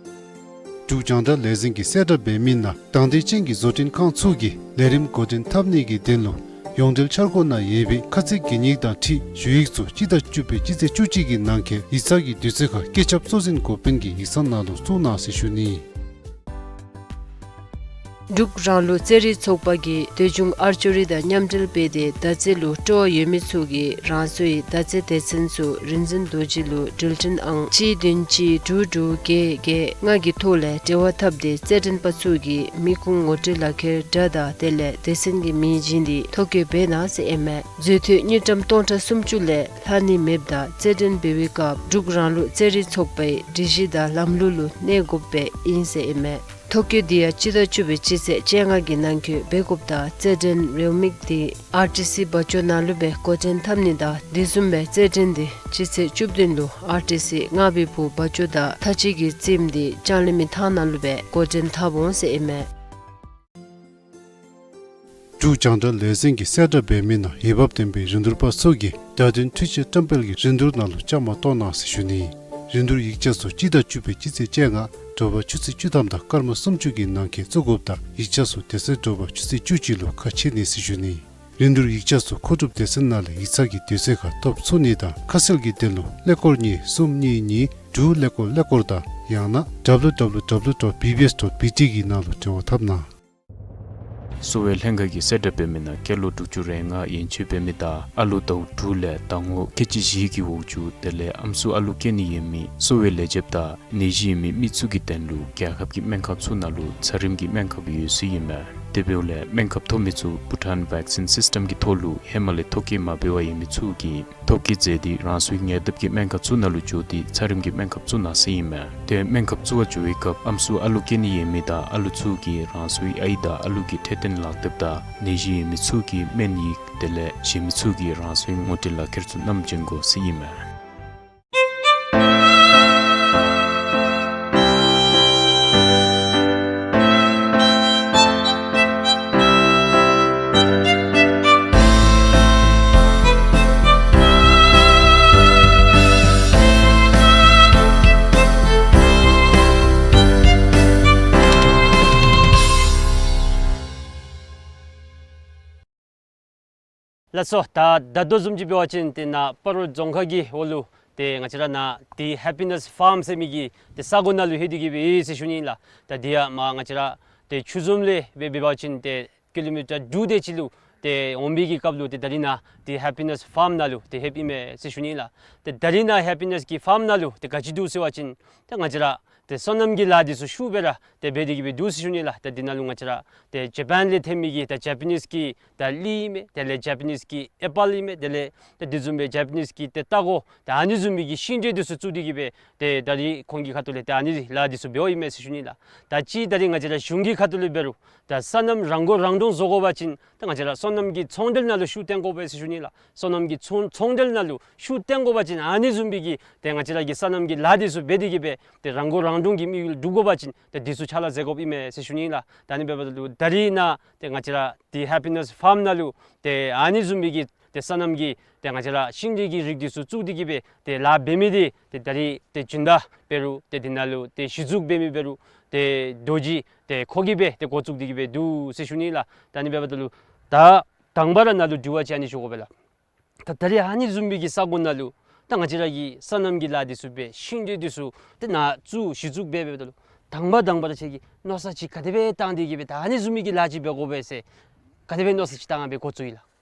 འབྲུག་རྒྱང་བསྒྲགས་ལས་འཛིན་གྱི་གསལ་བསྒྲགས་འབད་མི་ནང་དང་འདོད་ཅན་གྱི་བཟོ་སྐྲུན་ཁང་ཚུ་གིས་ལས་རིམ་འགོ་འདྲེན་འཐབ་ནི་གི་དོན་ལུ་ཡོངས་འབྲེལ་འཆར་སྒོ་ནང་ཡོད་པའི་ཁ་ཚིག་གན་ཡིག་དང་འཁྲིལ་ཞུ་ཡིག་ཚུ་སྤྱི་ཟླ་བཅུ་པའི་སྤྱི་ཚེས་བཅུ་གཅིག་གི་ནང་འཁོད་ཡིག་ཚང་གི་དུས་ཚོད་ཁར་བཀོད་ཁྱབ་གཙོ་འཛིན་འགོ་དཔོན་གྱི་ཡིག་ཚང་ནང་ལུ་བཙུགས་གནང་ཟེར་ཞུ་ནི། འབྲུག་རང་ལུགས་རྩེད་རིགས་ཚོགས་པ་གིས་འདོད་ཆུང་ཨར་ཅོ་རི་དང་མཉམ་འབྲེལ་འབད་དེ་མདའ་རྩེད་ལུ་སྤྲོ་བ་ཡོད་མི་ཚུ་གིས་རང་སོའི་མདའ་རྩེད་སྡེ་ཚན་ཚུ་རིག་འཛིན་རྡོ་རྗེ་ལུ་འགྲུལ་འཕྲིན་ཨང་གཅིག་བདུན་གཅིག་དྲུག་དྲུག་བརྒྱད་བརྒྱད་ལྔ་གི་ཐོག་ལས་འབྲེལ་བ་འཐབ་སྟེ་རྩེད་འགྲན་པ་ཚུ་གིས་མི་ཁུངས་ངོ་སྤྲོད་ལག་ཁྱེར་འདྲ་དང་དེ་ལས་སྡེ་ཚན་གྱི་མིང་བྱིན་ཏེ་ཐོ་བཀོད་འབད་གནང་ཟེར་ཨིན་མས། མཛོད་འཐུས་དངུལ་ཀྲམ་སྟོང་ཕྲག་སུམ་ཅུ་ལས་ལྷག་ནི་མེདཔ་དང་རྩེད་འགྲན་འབད་བའི་སྐབས་འབྲུག་རང་ལུགས་རྩེད་རིགས་ཚོགས་པའི་སྒྲིག་གཞི་དང་ལམ་ལུགས་ལུ་གནས་དགོཔ་སྦེ་ཨིན་ཟེར་ཨིན་མས། ཐོ་བཀོད་འདི་ཡང་སྤྱི་ཟླ་བཅུ་པའི་སྤྱི་ཚེས་བཅོ་ལྔ་གི་ནང་འཁོད་འབད་དགོཔ་དང་རྩེད་འགྲན་རེའུ་མིག་འདི་ཨར་ཊི་སི་བ་ཅོ་ནང་ལུ་སྦེ་འགོ་འདྲེན་འཐབ་ནི་དང་དེ་བཟུམ་སྦེ་རྩེད་འགྲན་འདི་སྤྱི་ཚེས་བཅུ་བདུན་ལུ་ཨར་ཊི་སི་རྔ་བའི་བུ་བ་ཅོ་དང་མཐའ་དཔྱད་ཀྱི་རྩེདམོ་འདི་ལྕང་གླིང་མི་ཐང་ནང་ལུ་སྦེ་འགོ་འདྲེན་འཐབ་འོང་ཟེར་ཨིན་མས། འབྲུག་རྒྱང་བསྒྲགས་ལས་འཛིན་གྱི་གསལ་བསྒྲགས་འབད་མི་ནང་འོས་འབབ་ལྡན་པའི་རིན་བསྡུར་པ་ཚུ་གིས་བརྡ་དོན་འཕྲུལ་ཆས་བཀྲམ་སྤེལ་གྱི་རིན་བསྡུར་ནང་ལུ་བཅའ་མར་གཏོགས་གནང་ཟེར་ཞུ་ནི། རིན་བསྡུར་ཡིག་ཆ་ཚུ་སྤྱི་ཟླ་བཅུ་པའི་སྤྱི་ཚེས་བཅོ་ལྔ་དྲོ་པ་ཆུ་ཚོད་བཅུ་ཐམ་དང་སྐར་མ་སུམ་ཅུ་གི་ནང་འཁོད་བཙུགས་དགོཔ་དང་ཡིག་ཆ་ཚུ་དེ་ཚེ་དྲོ་པ་ཆུ་ཚོད་བཅུ་གཅིག་ལུ་ཁ་ཕྱེ་ནི་ཟེར་ཞུ་ནི། རིན་བསྡུར་ཡིག་ཆ་ཚུ་མཁོ་སྒྲུབ་སྡེ་ཚན་ནང་ལས་ཡིག་ཚང་གི་དུས་ཚོད་ཁར་ཐོབ་ཚུགས་ནི་དང་ཁ་གསལ་གྱི་དོན་ལུ་ཀླད་ཀོར་གཉིས་གསུམ་གཉིས་གཉིས་དྲུག་ཀླད་ཀོར་ཀླད་ཀོར་དང་ཡང་ན་W W W dot B B S dot B T གི་ནང་ལུ་འབྲེལ་བ་འཐབ་གནང་། གསོ་བའི་ལྷན་ཁག་གིས་གསལ་བསྒྲགས་འབད་མི་ནང་སྐྱེས་ལོ་དྲུག་ཅུ་རེ་ལྔ་ཡན་ཆད་འབད་མི་དང་ཨ་ལུ་ཟླཝ་དྲུག་ལས་ཟླ་ངོ་ཁལ་གཅིག་བཞི་གི་འོག་ཅུག་དེ་ལས་ཨམ་སྲུ་ཨ་ལུ་སྐྱེ་ནི་ཡོད་མི་གསོ་བའི་ལས་བྱེདཔ་དང་ནད་གཞི་ཡོད་མི་མི་ཚུ་གི་དོན་ལུ་རྒྱལ་ཁབ་ཀྱི་སྨན་ཁབ་ཚུ་ནང་ལུ་ཚད་རིམས་ཀྱི་སྨན་ཁབ་ཡོད་ཟེར་ཨིན་མས། དེ་འབདཝ་ལས་སྨན་ཁབ་ཐོབ་མི་ཚུ་བྷུ་ཊཱན་ཝེག་སིན་སིསི་ཊམ་གྱི་ཐོག་ལུ་ཧེ་མ་ལས་ཐོ་བཀོད་མ་འབད་བར་ཡོད་མི་ཚུ་གིས་ཐོ་བཀོད་མཛད་དེ་རང་སོའི་ཉེ་འདབས་ཀྱི་སྨན་ཁབ་ཚུ་ནང་ལུ་འགྱོ་སྟེ་ཚད་རིམས་ཀྱི་སྨན་ཁབ་བཙུགས་གནང་ཟེར་ཨིན་མས། ཏེ་སྨན་ཁབ་བཙུགས་པར་འགྱོ་བའི་སྐབས་ཨམ་སྲུ་ཨ་ལུ་སྐྱེ་ནི་ཡོད་མི་དང་ཨ་ལུ་ཚུ་གིས་རང་སོའི་ཨའི་དང་ཨ་ལུ་གི་འཕྲོད་བསྟེན་ལག་དེབ་དང་ནད་གཞི་ཡོད་མི་ཚུ་གི་སྨན་ཡིག་དེ་ལས་གཞན་མི་ཚུ་གི་རང་སོའི་ངོ་སྤྲོད་ལག་ཁྱེར་ཚུ་བསྣམས་བྱོན་དགོ་ཟེར་ཨིན་མས། ལགས་སོ། ད་ད་ལྟོ་བཟུམ་ཅིག་འབད་བ་ཅིན་ཏེ་ནཱ་སྤ་རོ་རྫོང་ཁག་གི་འོག་ལུ་ཏེ་ང་བཅས་ར་ནཱ་ཏེ་ཧེ་པི་ནེསི་ཕཱརམ་ཟེར་མི་གི་ཏེ་ས་གོ་ནང་ལུ་ལྷོད་དེ་གི་སྦེ་ཡོད་ཟེར་ཞུ་ནི་ལགས། ད་འདི་ཡང་མར་ང་བཅས་ར་ཏེ་ཆུ་འཛོམས་ལས་འབད་འབད་བ་ཅིན་ཏེ་ཀི་ལོ་མི་ཊར་དྲུག་དེ་ཅིག་ལུ་ཏེ་འོང་པའི་གི་སྐབས་ལུ་ཏེ་ད་རིས་ནཱ་ཏེ་ཧེ་པི་ནེསི་ཕཱརམ་ནང་ལུ་ཏེ་ལྷོདཔ་ཨིན་མས་ཟེར་ཞུ་ནི་ལགས། ཏེ་ད་རིས་ནཱ་ཧེ་པི་ནེསི་གི་ཕཱརམ་ནང་ལུ་ཏེ་ག་ཅི་འདུག་ཟེར་བ་ཅིན་ཏེ་ང་བཅས་ར་ཏེ་སོ་ནམ་གྱི་ལཱ་འདི་ཚུ་ཤུགས་སྦེ་ར་ཏེ་འབད་དེ་གི་སྦེ་འདུག་ཟེར་ཞུ་ནི་ལགས། ཏེ་འདི་ནང་ལུ་ང་བཅས་ར་ཏེ་ཇ་པཱན་ལས་ཐོན་མི་གི་ད་ཇ་པ་ནིསི་གི་ད་གླི་ཨིན་མས། དེ་ལས་ཇ་པ་ནིསི་གི་ཨེ་པཱལ་ཨིན་མས། དེ་ལས་ཏེ་དེ་བཟུམ་སྦེ་ཇ་པ་ནིསི་གི་ཏེ་ལྟག་ཀོ་ད་ཨ་ནི་བཟུམ་མའི་གི་ཤིང་འབྲས་འདི་ཚུ་བཙུགས་ཏེ་གི་སྦེ་ཏེ་ད་རིས་ཁོང་གི་ཁ་ཐུག་ལས་ཏེ་ཨ་ནི་ལཱ་འདི་ཚུ་འབདཝ་ཨིན་མས་ཟེར་ཞུ་ནི་ལགས། ད་ཅི་ད་རིས་ང་བཅས་ར་གཞུང་གི་ཁ་ཐུག་ལས་འབད་རུང་ད་སོ་ནམ་རང་མགོ་རང་འདྲོངས་བཟོ་དགོ་པ་ཅིན་ད་ང་བཅས་ར་སོ་ནམ་གྱི་ཚོང་འབྲེལ་ནང་ལུ་ཤུགས་བཏོན་དགོ་པས་ཟེར་ཞུ་ནི་ལགས། སོ་ནམ་གྱི་ཚོང་ཚོང་འབྲེལ་ནང་ལུ་ཤུགས་བཏོན་དགོ་པ་ཅིན་ཨ་ནི་བཟུམ་མའི་གི་ཏེ་ང་བཅས་ར་གི་སོ་ནམ་གྱི་ལཱ་འདི་ཚུ་འབད་དེ་གི་སྦེ་ཏེ་རང་མགོ་རང་འདྲོངས་ཀྱི་དམིགས་ཡུལ་སྒྲུབ་དགོ་པ་ཅིན་ཏེ་འདི་ཚུ་ཕྱག་ལཱ་མཛད་དགོཔ་ཨིན་མས་ཟེར་ཞུ་ནི་ལགས། ད་ཨ་ནི་འབདཝ་ད་ལུ་ད་རིས་ནཱ་ཏེ་ང་བཅས་ར་ཏེ་ཧེ་པི་ནེསི་ཕཱརམ་ནང་ལུ་ཏེ་ཨ་ནི་བཟུམ་མའི་གི་ཏེ་སོ་ནམ་གྱི་ཏེ་ང་བཅས་ར་ཤིང་འབྲས་ཀྱི་རིགས་འདི་ཚུ་བཙུགས་ཏེ་གི་སྦེ་ཏེ་ལཱ་འབད་མི་འདི་ཏེ་ད་རིས་ཏེ་སྦྱིན་བདག་འབད་རུང་ཏེ་འདི་ནང་ལུ་ཏེ་གཞི་བཙུགས་འབད་མི་འབད་རུང་ཏེ་རྡོ་རྗེ་ཏེ་ཁོ་གིས་སྦེ་ཏེ་འགོ་བཙུགས་ཏེ་གི་སྦེ་འདུག་ཟེར་ཞུ་ནི་ལགས། ད་ཨ་ནི་འབདཝ་ད་ལུ་ད་དང་པ་ར་ནཱ་ལུ་དྲི་བ་ཅིག་ཨ་ནི་ཞུ་དགོ་པས་ལགས། ད་ད་རིས་ཨ་ནི་བཟུམ་མའི་གི་ས་གོ་ནང་ལུ་ད་ང་བཅས་ར་གིས་སོ་ནམ་གྱི་ལཱ་འདི་ཚུ་འབད་ཤིང་འབྲས་འདི་ཚུ་ཏེ་ནཱ་བཙུགས་གཞི་བཙུགས་འབད་འབདཝ་ད་ལུ་དང་པ་དང་པ་ར་ཁྱེད་ཀྱིས་མནོ་བསམ་ཅིག་ག་དེ་སྦེ་བཏང་སྟེ་གི་སྦེ་ད་ཨ་ནི་བཟུམ་མའི་གི་ལཱ་ཅིག་འབད་དགོ་པས་ཟེར་ག་དེ་སྦེ་མནོ་བསམ་ཅིག་བཏང་སྦེ་འགོ་བཙུགས་ཡི་ལགས།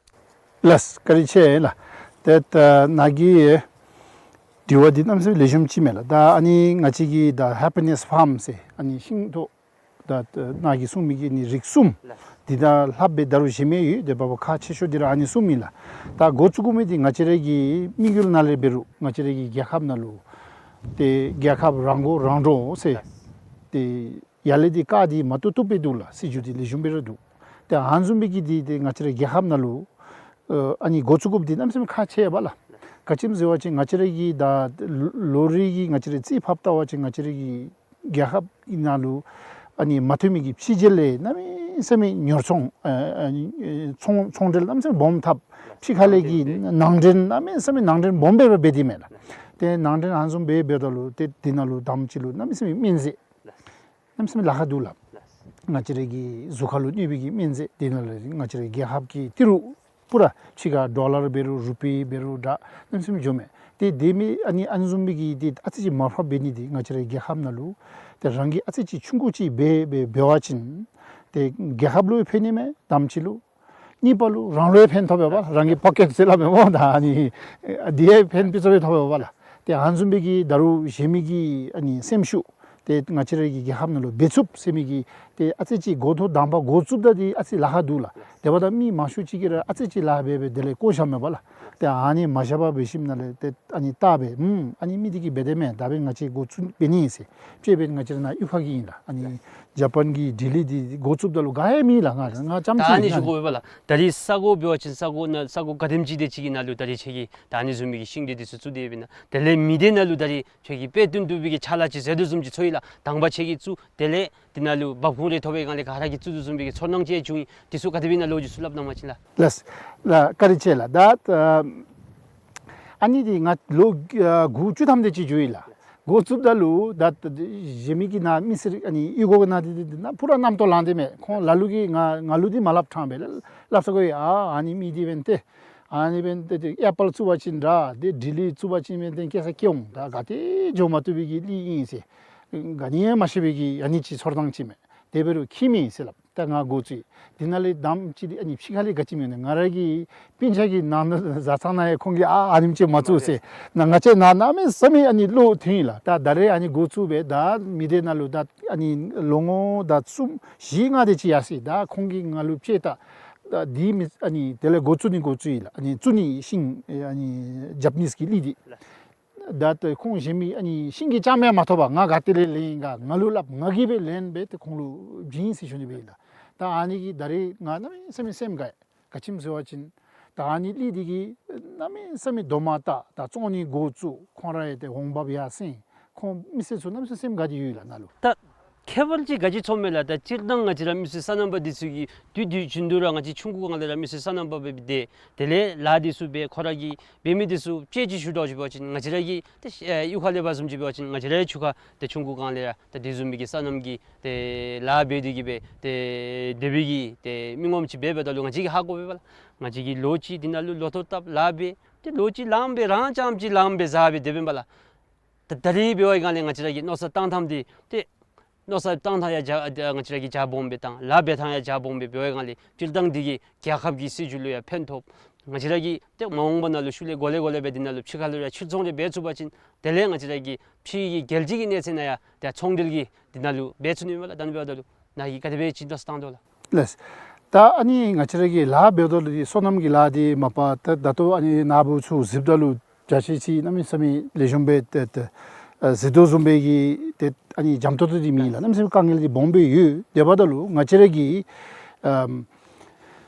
ལགས་བཀའ་དྲིན་ཆེ་ལགས། ཏེ་ད་ནཱ་གི་དྲི་བ་འདི་གནམ་མེད་ས་མེད་ལེགས་ཤོམ་ཅིག་མས་ལགས། ད་ཨ་ནི་ང་བཅས་ཀྱི་ད་ཧེ་པི་ནེསི་ཕཱརམ་ཟེར་ཨ་ནི་ཤིང་ཏོག་ད་ནཱ་གིས་གསུངས་མི་གི་ཨ་ནི་རིགས་གསུམ་འདི་དང་ལྷགཔ་སྦེ་ད་རུང་གཞན་མི་ཡོད། ཏེ་འབདཝ་ཁག་ཆེ་ཤོས་འདི་ར་ཨ་ནི་གསུམ་ཨིན་ལགས། ད་འགོ་བཙུགས་དགོ་མི་འདི་ང་བཅས་ར་གི་དམིགས་ཡུལ་ནང་ལས་འབད་རུང་ང་བཅས་ར་གི་རྒྱལ་ཁབ་ནང་ལུ་ཏེ་རྒྱལ་ཁབ་རང་མགོ་རང་འདྲོངས་ཟེར་ཏེ་ཡར་ལས་འདི་བཀག་སྟེ་མ་བཏུབ་བཏུབ་སྦེ་འདུག་ལགས། སྲིད་བྱུས་འདི་ལེགས་ཤོམ་སྦེ་ར་འདུག། ཏེ་ཨ་ནི་བཟུམ་མའི་གི་འདི་ཏེ་ང་བཅས་ར་རྒྱལ་ཁབ་ནང་ལུ་ཨ་ནི་འགོ་བཙུགས་དགོཔ་འདི་གནམ་མེད་ས་མེད་ཁག་ཆེ་བས་ལགས། ག་ཅི་སྨོ་ཟེར་བ་ཅིན་ང་བཅས་ར་གི་ད་ལོ་རེ་གི་ང་བཅས་ར་རྩིས་ཕབ་བལྟ་བ་ཅིན་ང་བཅས་ར་གི་རྒྱལ་ཁབ་ནང་ལུ་ཨ་ནི་མ་ཐོན་མི་གི་ཕྱི་རྒྱལ་ལས་གནམ་མེད་ ས་མིག་ཉོ་ཚོང་ཨ་ཨ་ཚོང་ཚོང་འབྲེལ་གནམ་མེད་ས་མེད་སྦོམ་འཐབ། ཕྱི་ཁ་ལས་ཀྱི་ནང་འདྲེན་གནམ་མེད་ས་མེད་ནང་འདྲེན་སྦོམ་སྦེ་འབད་དེ་མས་ལགས། ཏེ་ནང་འདྲེན་ཨ་ནི་བཟུམ་སྦེ་འབདཝ་ད་ལུ་ཏེ་དེ་ནང་ལུ་དང་པ་ཅིག་ལུ་གནམ་མེད་ས་མེད་སྨན་རྫས་གནམ་མེད་ས་མེད་ལཱ་ཁག་འདུག་ལགས། ང་བཅས་ར་གི་གཟུགས་ཁར་ལུ་གནོད་པའི་གི་སྨན་རྫས་དེ་ནང་ལུ་ང་བཅས་ར་རྒྱལ་ཁབ་ཀྱི་ཏི་རུ་པུ་ར་ཕྱི་ཁར་ཌོ་ལར་འབད་རུང་རུ་པི་འབད་རུང་འདྲ་གནམ་མེད་ས་མེད་འགྱོཝ་མས། ཏེ་དེ་མི་ཨ་ནི་ཨ་ནི་བཟུམ་མའི་གི་ཏེ་ཨ་ཙི་ཅིག་མར་ཕབ་འབད་ནི་འདི་ང་བཅས་ར་རྒྱལ་ཁབ་ནང་ལུ་ཏེ་རང་གིས་ཨ་ཙི་ཅིག་ཆུང་ཀུ་ཅིག་འབད་འབད་འབད་བ་ཅིན་ཏེ་རྒྱལ་ཁབ་ལུ་ཕན་ནི་མས་དང་པ་ཅིག་ལུ། གཉིས་པ་ལུ་རང་ལུ་ཡང་ཕན་ཐོགས་པས་པ་ལགས། རང་གི་པོ་ཀེཊ་ཟེར་སླབ་མས་སྨོ་ད་ཨ་ནི་དེ་ཡང་ཕན་ཕུན་ཚོགས་སྦེ་ཐོགས་པས་པ་ལགས། ཏེ་ཨ་ནི་བཟུམ་མའི་གི་ད་རུང་གཞན་མི་གི་ཨ་ནི་སེམས་ཤུགས་ཏེ་ང་བཅས་ར་གི་རྒྱལ་ཁབ་ནང་ལུ་འབད་ཚུགསཔ་ཟེར་མི་གི་ཏེ་ཨ་ཙི་ཅིག་འགོ་ཐོག་དང་པ་འགོ་བཙུགསཔ་ད་འདི་ཨ་ཙི་ལཱ་ཁག་འདུག་ལགས། དེ་འབདཝ་ད་མི་མང་ཤོས་ཅིག་གིས་ར་ཨ་ཙི་ཅིག་ལཱ་འབད་འབད་དེ་ལས་བཀོ་བཞགཔ་མས་པ་ལགས། ཏེ་ཨ་ནི་མ་བཞག་པར་འབད་ཞིནམ་ལས་ཏེ་ཨ་ནི་བལྟ་སྦེ་ཨུམ་ཨ་ནི་མི་འདི་གིས་འབད་དེ་མས། ད་འབདན་ང་བཅས་འགོ་བཙུགས་འབད་ནི་ཨིན་ཟེར། དཔྱེ་འབདན་ང་བཅས་ར་ནཱ་གཡུས་ཁ་གི་ཨིན་ལགས། ཨ་ནི་ཇ་པཱན་གྱི་ཌི་ལི་འདི་འགོ་བཙུགསཔ་ད་ལུ་ག་ཡང་མེད་ལགས། ང་ང་རྐྱངམ་ད་ཨ་ཅིག་ཨིན་ལགས། ནི་ཞུ་དགོ་པས་པ་ལགས། ད་རིས་ས་གོ་འབད་བ་ཅིན་ས་གོ་ནང་ས་གོ་ག་དེམ་ཅིག་དེ་ཅིག་གི་ནང་ལུ་ད་རིས་ཁྱོད་ཀྱིས་ད་ཨ་ནི་བཟུམ་མའི་གི་ཤིང་འབྲས་འདི་ཚུ་བཙུགས་ཏེ་འབད་ན་དེ་ལས་མི་སྡེ་ནང་ལུ་ད་རིས་ཁྱོད་ཀྱིས་དཔེ་སྟོན་བཏུབ་པའི་གི་ཕྱག་ལཱ་ཅིག་མཛད་དོ་བཟུམ་ཅིག་ཚོར་ཡི་ལགས། དང་པ་ཁྱོད་ཀྱིས་བཙུགས་དེ་ལས་འདི་ནང་ལུ་འབབ་ཁུངས་རེ་ཐོབ་པའི་སྒང་ལས་ག་ར་གིས་བཙུགས་དོ་བཟུམ་སྦེ་གི་ཚོར་སྣང་ཅིག་བྱུང་ཡི། འདི་ཚུ་ག་དེ་སྦེ་ཨིན་ན་ལོ་རྒྱུས་ཚུ་སླབ་གནང་པ་ཅིན་ལགས། ལགས་ལགས་བཀའ་དྲིན་ཆེ་ལགས། ད་ཨ་ནི་འདི་ང་ལོ་ཨ་དགུ་བཅུ་ཐམ་དེ་ཅིག་འགྱོ་ཡི་ལགས། འགོ་བཙུགསཔ་ད་ལུ་ད་གཞན་མི་གི་ནཱ་མི་སེར་ཨ་ནི་གཡུས་སྒོ་གི་ནང་འདི་འདི་ནཱ་པུ་ར་རྣམ་རྟོག་ལངས་ཏེ་མས། ཁོང་ལ་ལུ་གིས་ང་ང་ལུ་འདི་མ་སླབ་ཐངས་སྦེ་སླབ་ས་གོ་ཡི། ཨ་ཨ་ནི་མི་འདི་འབདན་ཏེ་ཨ་ནི་འབདན་ཏེ་ཏེ་ཨེ་པཱལ་བཙུགས་པ་ཅིན་འདྲ་ཏེ་ཌི་ལི་བཙུགས་པ་ཅིན་འབདན་ཏེ་སྐྱེ་ས་སྐྱེ་འོང་། ད་ག་ཏེ་འགྱོ་མ་བཏུབ་པའི་གི་གླིང་ཨིན་ཟེར་ག་ནི་ཡང་མ་ཤེས་པའི་གི་ཨ་ནི་ཅིག་ཚོར་སྣང་ཅིག་མས། དེ་འབད་རུང་ཁྱད་མེད་ཟེར་སླབ། ད་ང་འགོ་བཙུགས་ཡི། དེ་ནང་ལས་དང་པ་ཅིག་འདི་ཨ་ནི་ཕྱི་ཁ་ལས་ག་ཅི་མེད་ན་ང་ར་གི་སྤུན་ཆ་གི་ནང་བཟའ་ཚང་ནང་ཡང་ཁོང་གིས་ཨ་ཨ་ནེམ་ཅིག་མ་བཙུགས་ཟེར་ན་ང་བཅས་ནཱ་གནམ་མེད་ས་མེད་ཨ་ནི་བློ་ཐོན་ཡི་ལགས། ད་ད་རེས་ཨ་ནི་འགོ་བཙུགས་སྦེ་ད་མི་སྡེ་ནང་ལུ་ད་ཨ་ནི་ལོ་ངོ་ད་གསུམ་བཞི་ལྔ་དེ་ཅིག་ཡར་སོ་ཡི། ད་ཁོང་གིས་ང་ལུ་དཔྱེ་ད་ད་འདི་མི་ཨ་ནི་དེ་ལས་འགོ་བཙུགས་ནི་འགོ་བཙུགས་ཡི་ལགས། ཨ་ནི་བཙུགས་ནི་ཤིང་ཨ་ནི་ཇ་པ་ནིས་ཀྱི་གླི་འདི། ད་ལྟོ་ཁོང་གཞན་མི་ཨ་ནི་ཤིང་གི་ཅང་མེད་མ་ཐོབ་པར་ང་ག་ཏེ་ལས་ལེན་ག་ང་ལུ་སླབ། ང་གིས་སྦེ་ལེན་སྦེ་ཏེ་ཁོང་ལུ་བྱིན་ཟེར་ཞུ་ནི་སྦེ་ཨིན་ལགས། ད་ཨ་ནི་གིས་ད་རེས་ང་གནམ་མེད་ས་མེད་སེམས་དགའ་ཡི། ག་ཅི་སྨོ་ཟེར་བ་ཅིན་ད་ཨ་ནི་གླི་འདི་གིས་གནམ་མེད་ས་མེད་དོ་མ་བཏགས། ད་བཙོང་ནི་འགོ་བཙུགས། ཁོང་ར་ཡང་ཏེ་འོང་འབབ་ཡར་སེང་། ཁོང་མི་སེར་ཚུ་གནམ་མེད་ས་མེད་སེམས་དགའ་སྟེ་ཡོད་ལགས་ནཱ་ལུ། ད་ཁྱད་པར་ཅིག་ག་ཅི་ཚོརཝ་མས་ལགས། ད་སྤྱིར་བཏང་ང་བཅས་ར་མི་སེར་སོ་ནམ་པ་འདི་ཚུ་གིས་དུས་དུས་རྒྱུན་དུ་ར་ང་བཅས་ཆུང་ཀུ་སྒང་ལས་ར་མི་སེར་སོ་ནམ་པ་སྦེ་སྡོད། དེ་ལས་ལཱ་འདི་ཚུ་འབད། ཁོ་ར་གིས་འབད་མི་འདི་ཚུ་དཔྱེ་ཅིག་ཞུ་དོ་ཅིག་འབད་བ་ཅིན་ང་བཅས་ར་གི་ཏེ་ཨེ་གཡུས་ཁ་ལས་འབད་བཟུམ་ཅིག་འབད་བ་ཅིན་ང་བཅས་ར་གི་ཆུ་ཁ་ཏེ་ཆུང་ཀུ་སྒང་ལས་ར་ཏེ་དེ་བཟུམ་མའི་གི་སོ་ནམ་གྱི་ཏེ་ལཱ་འབད་དེ་གི་སྦེ་ཏེ་སྡོད་པའི་གི་ཏེ་མི་ངོམ་ཅིག་འབད་འབདཝ་ད་ལུ་ང་བཅས་ཀྱིས་ཧ་གོ་བས་པ་ལགས། ང་བཅས་ཀྱིས་ལོ་གཅིག་འདི་ནང་ལུ་ལོ་ཐོག་བཏབ་ལཱ་འབད། ཏེ་ལོ་གཅིག་ལངམ་སྦེ་རང་རྐྱངམ་ཅིག་ལངམ་སྦེ་བཟའ་སྦེ་སྡོདཔ་ཨིན་པས་ལགས། ད་ད་རེས་འབད་བའི་སྒང་ལས་ང་བཅས་ར་གི་མནོ་བསམ་བཏང་ཐངས་འདི་ཏེ་མནོ་བསམ་བཏང་ཐངས་ཡང་རྒྱ་ང་བཅས་ར་གིས་རྒྱ་སྦོམ་སྦེ་བཏང་། ལཱ་འབད་ཐངས་ཡང་རྒྱ་སྦོམ་སྦེ་འབད་བའི་སྒང་ལས་སྤྱིར་བཏང་འདི་གིས་རྒྱལ་ཁབ་ཀྱི་སྲིད་བྱུས་ལུ་ཡང་ཕན་ཐོགས། ང་བཅས་ར་གིས་ཏེ་མ་འོངས་པ་ནང་ལུ་ཤུལ་ལས་གོ་ལེ་གོ་ལེ་སྦེ་འདི་ནང་ལུ་ཕྱི་ཁ་ལུ་ཡང་ཕྱིར་ཚོང་རེ་འབད་ཚུགས་པ་ཅིན་དེ་ལས་ང་བཅས་ར་གི་ཕྱི་གི་རྒྱལ་སྤྱི་གི་གནས་ཚད་ནང་ཡང་ཏེ་ཚོང་འབྲེལ་གྱི་འདི་ནང་ལུ་འབད་ཚུགས་ནི་མས་ལགས། ད་ཨ་ནི་འབདཝ་ད་ལུ་ནཱ་གིས་ག་དེ་སྦེ་ཅིག་མནོ་བསམ་བཏང་དོ་ལགས། ལགས། ད་ཨ་ནི་ང་བཅས་ར་གི་ལཱ་འབདཝ་ད་ལུ་སོ་ནམ་གྱི་ལཱ་འདི་མ་པ་ད་ད་ལྟོ་ཨ་ནི་ནཱ་བུ་ཚུ་གཟིགསཔ་ད་ལུ་རྒྱ་ཆེ་ཅིག་གནམ་མེད་ས་མེད་ལེགས་ཤོམ་སྦེ་ཏེ་ཏེ་ཨ་གཟིགས་དོ་བཟུམ་སྦེ་གི་ཏེ་ཨ་ནི་འཇམ་ཏོང་ཏོ་འདི་མེད་ལགས། གནམ་མེད་ས་མེད་དཀའ་ངལ་འདི་སྦོམ་སྦེ་ཡོད། དེ་འབདཝ་ད་ལུ་ང་བཅས་ར་གིས་ཨམ་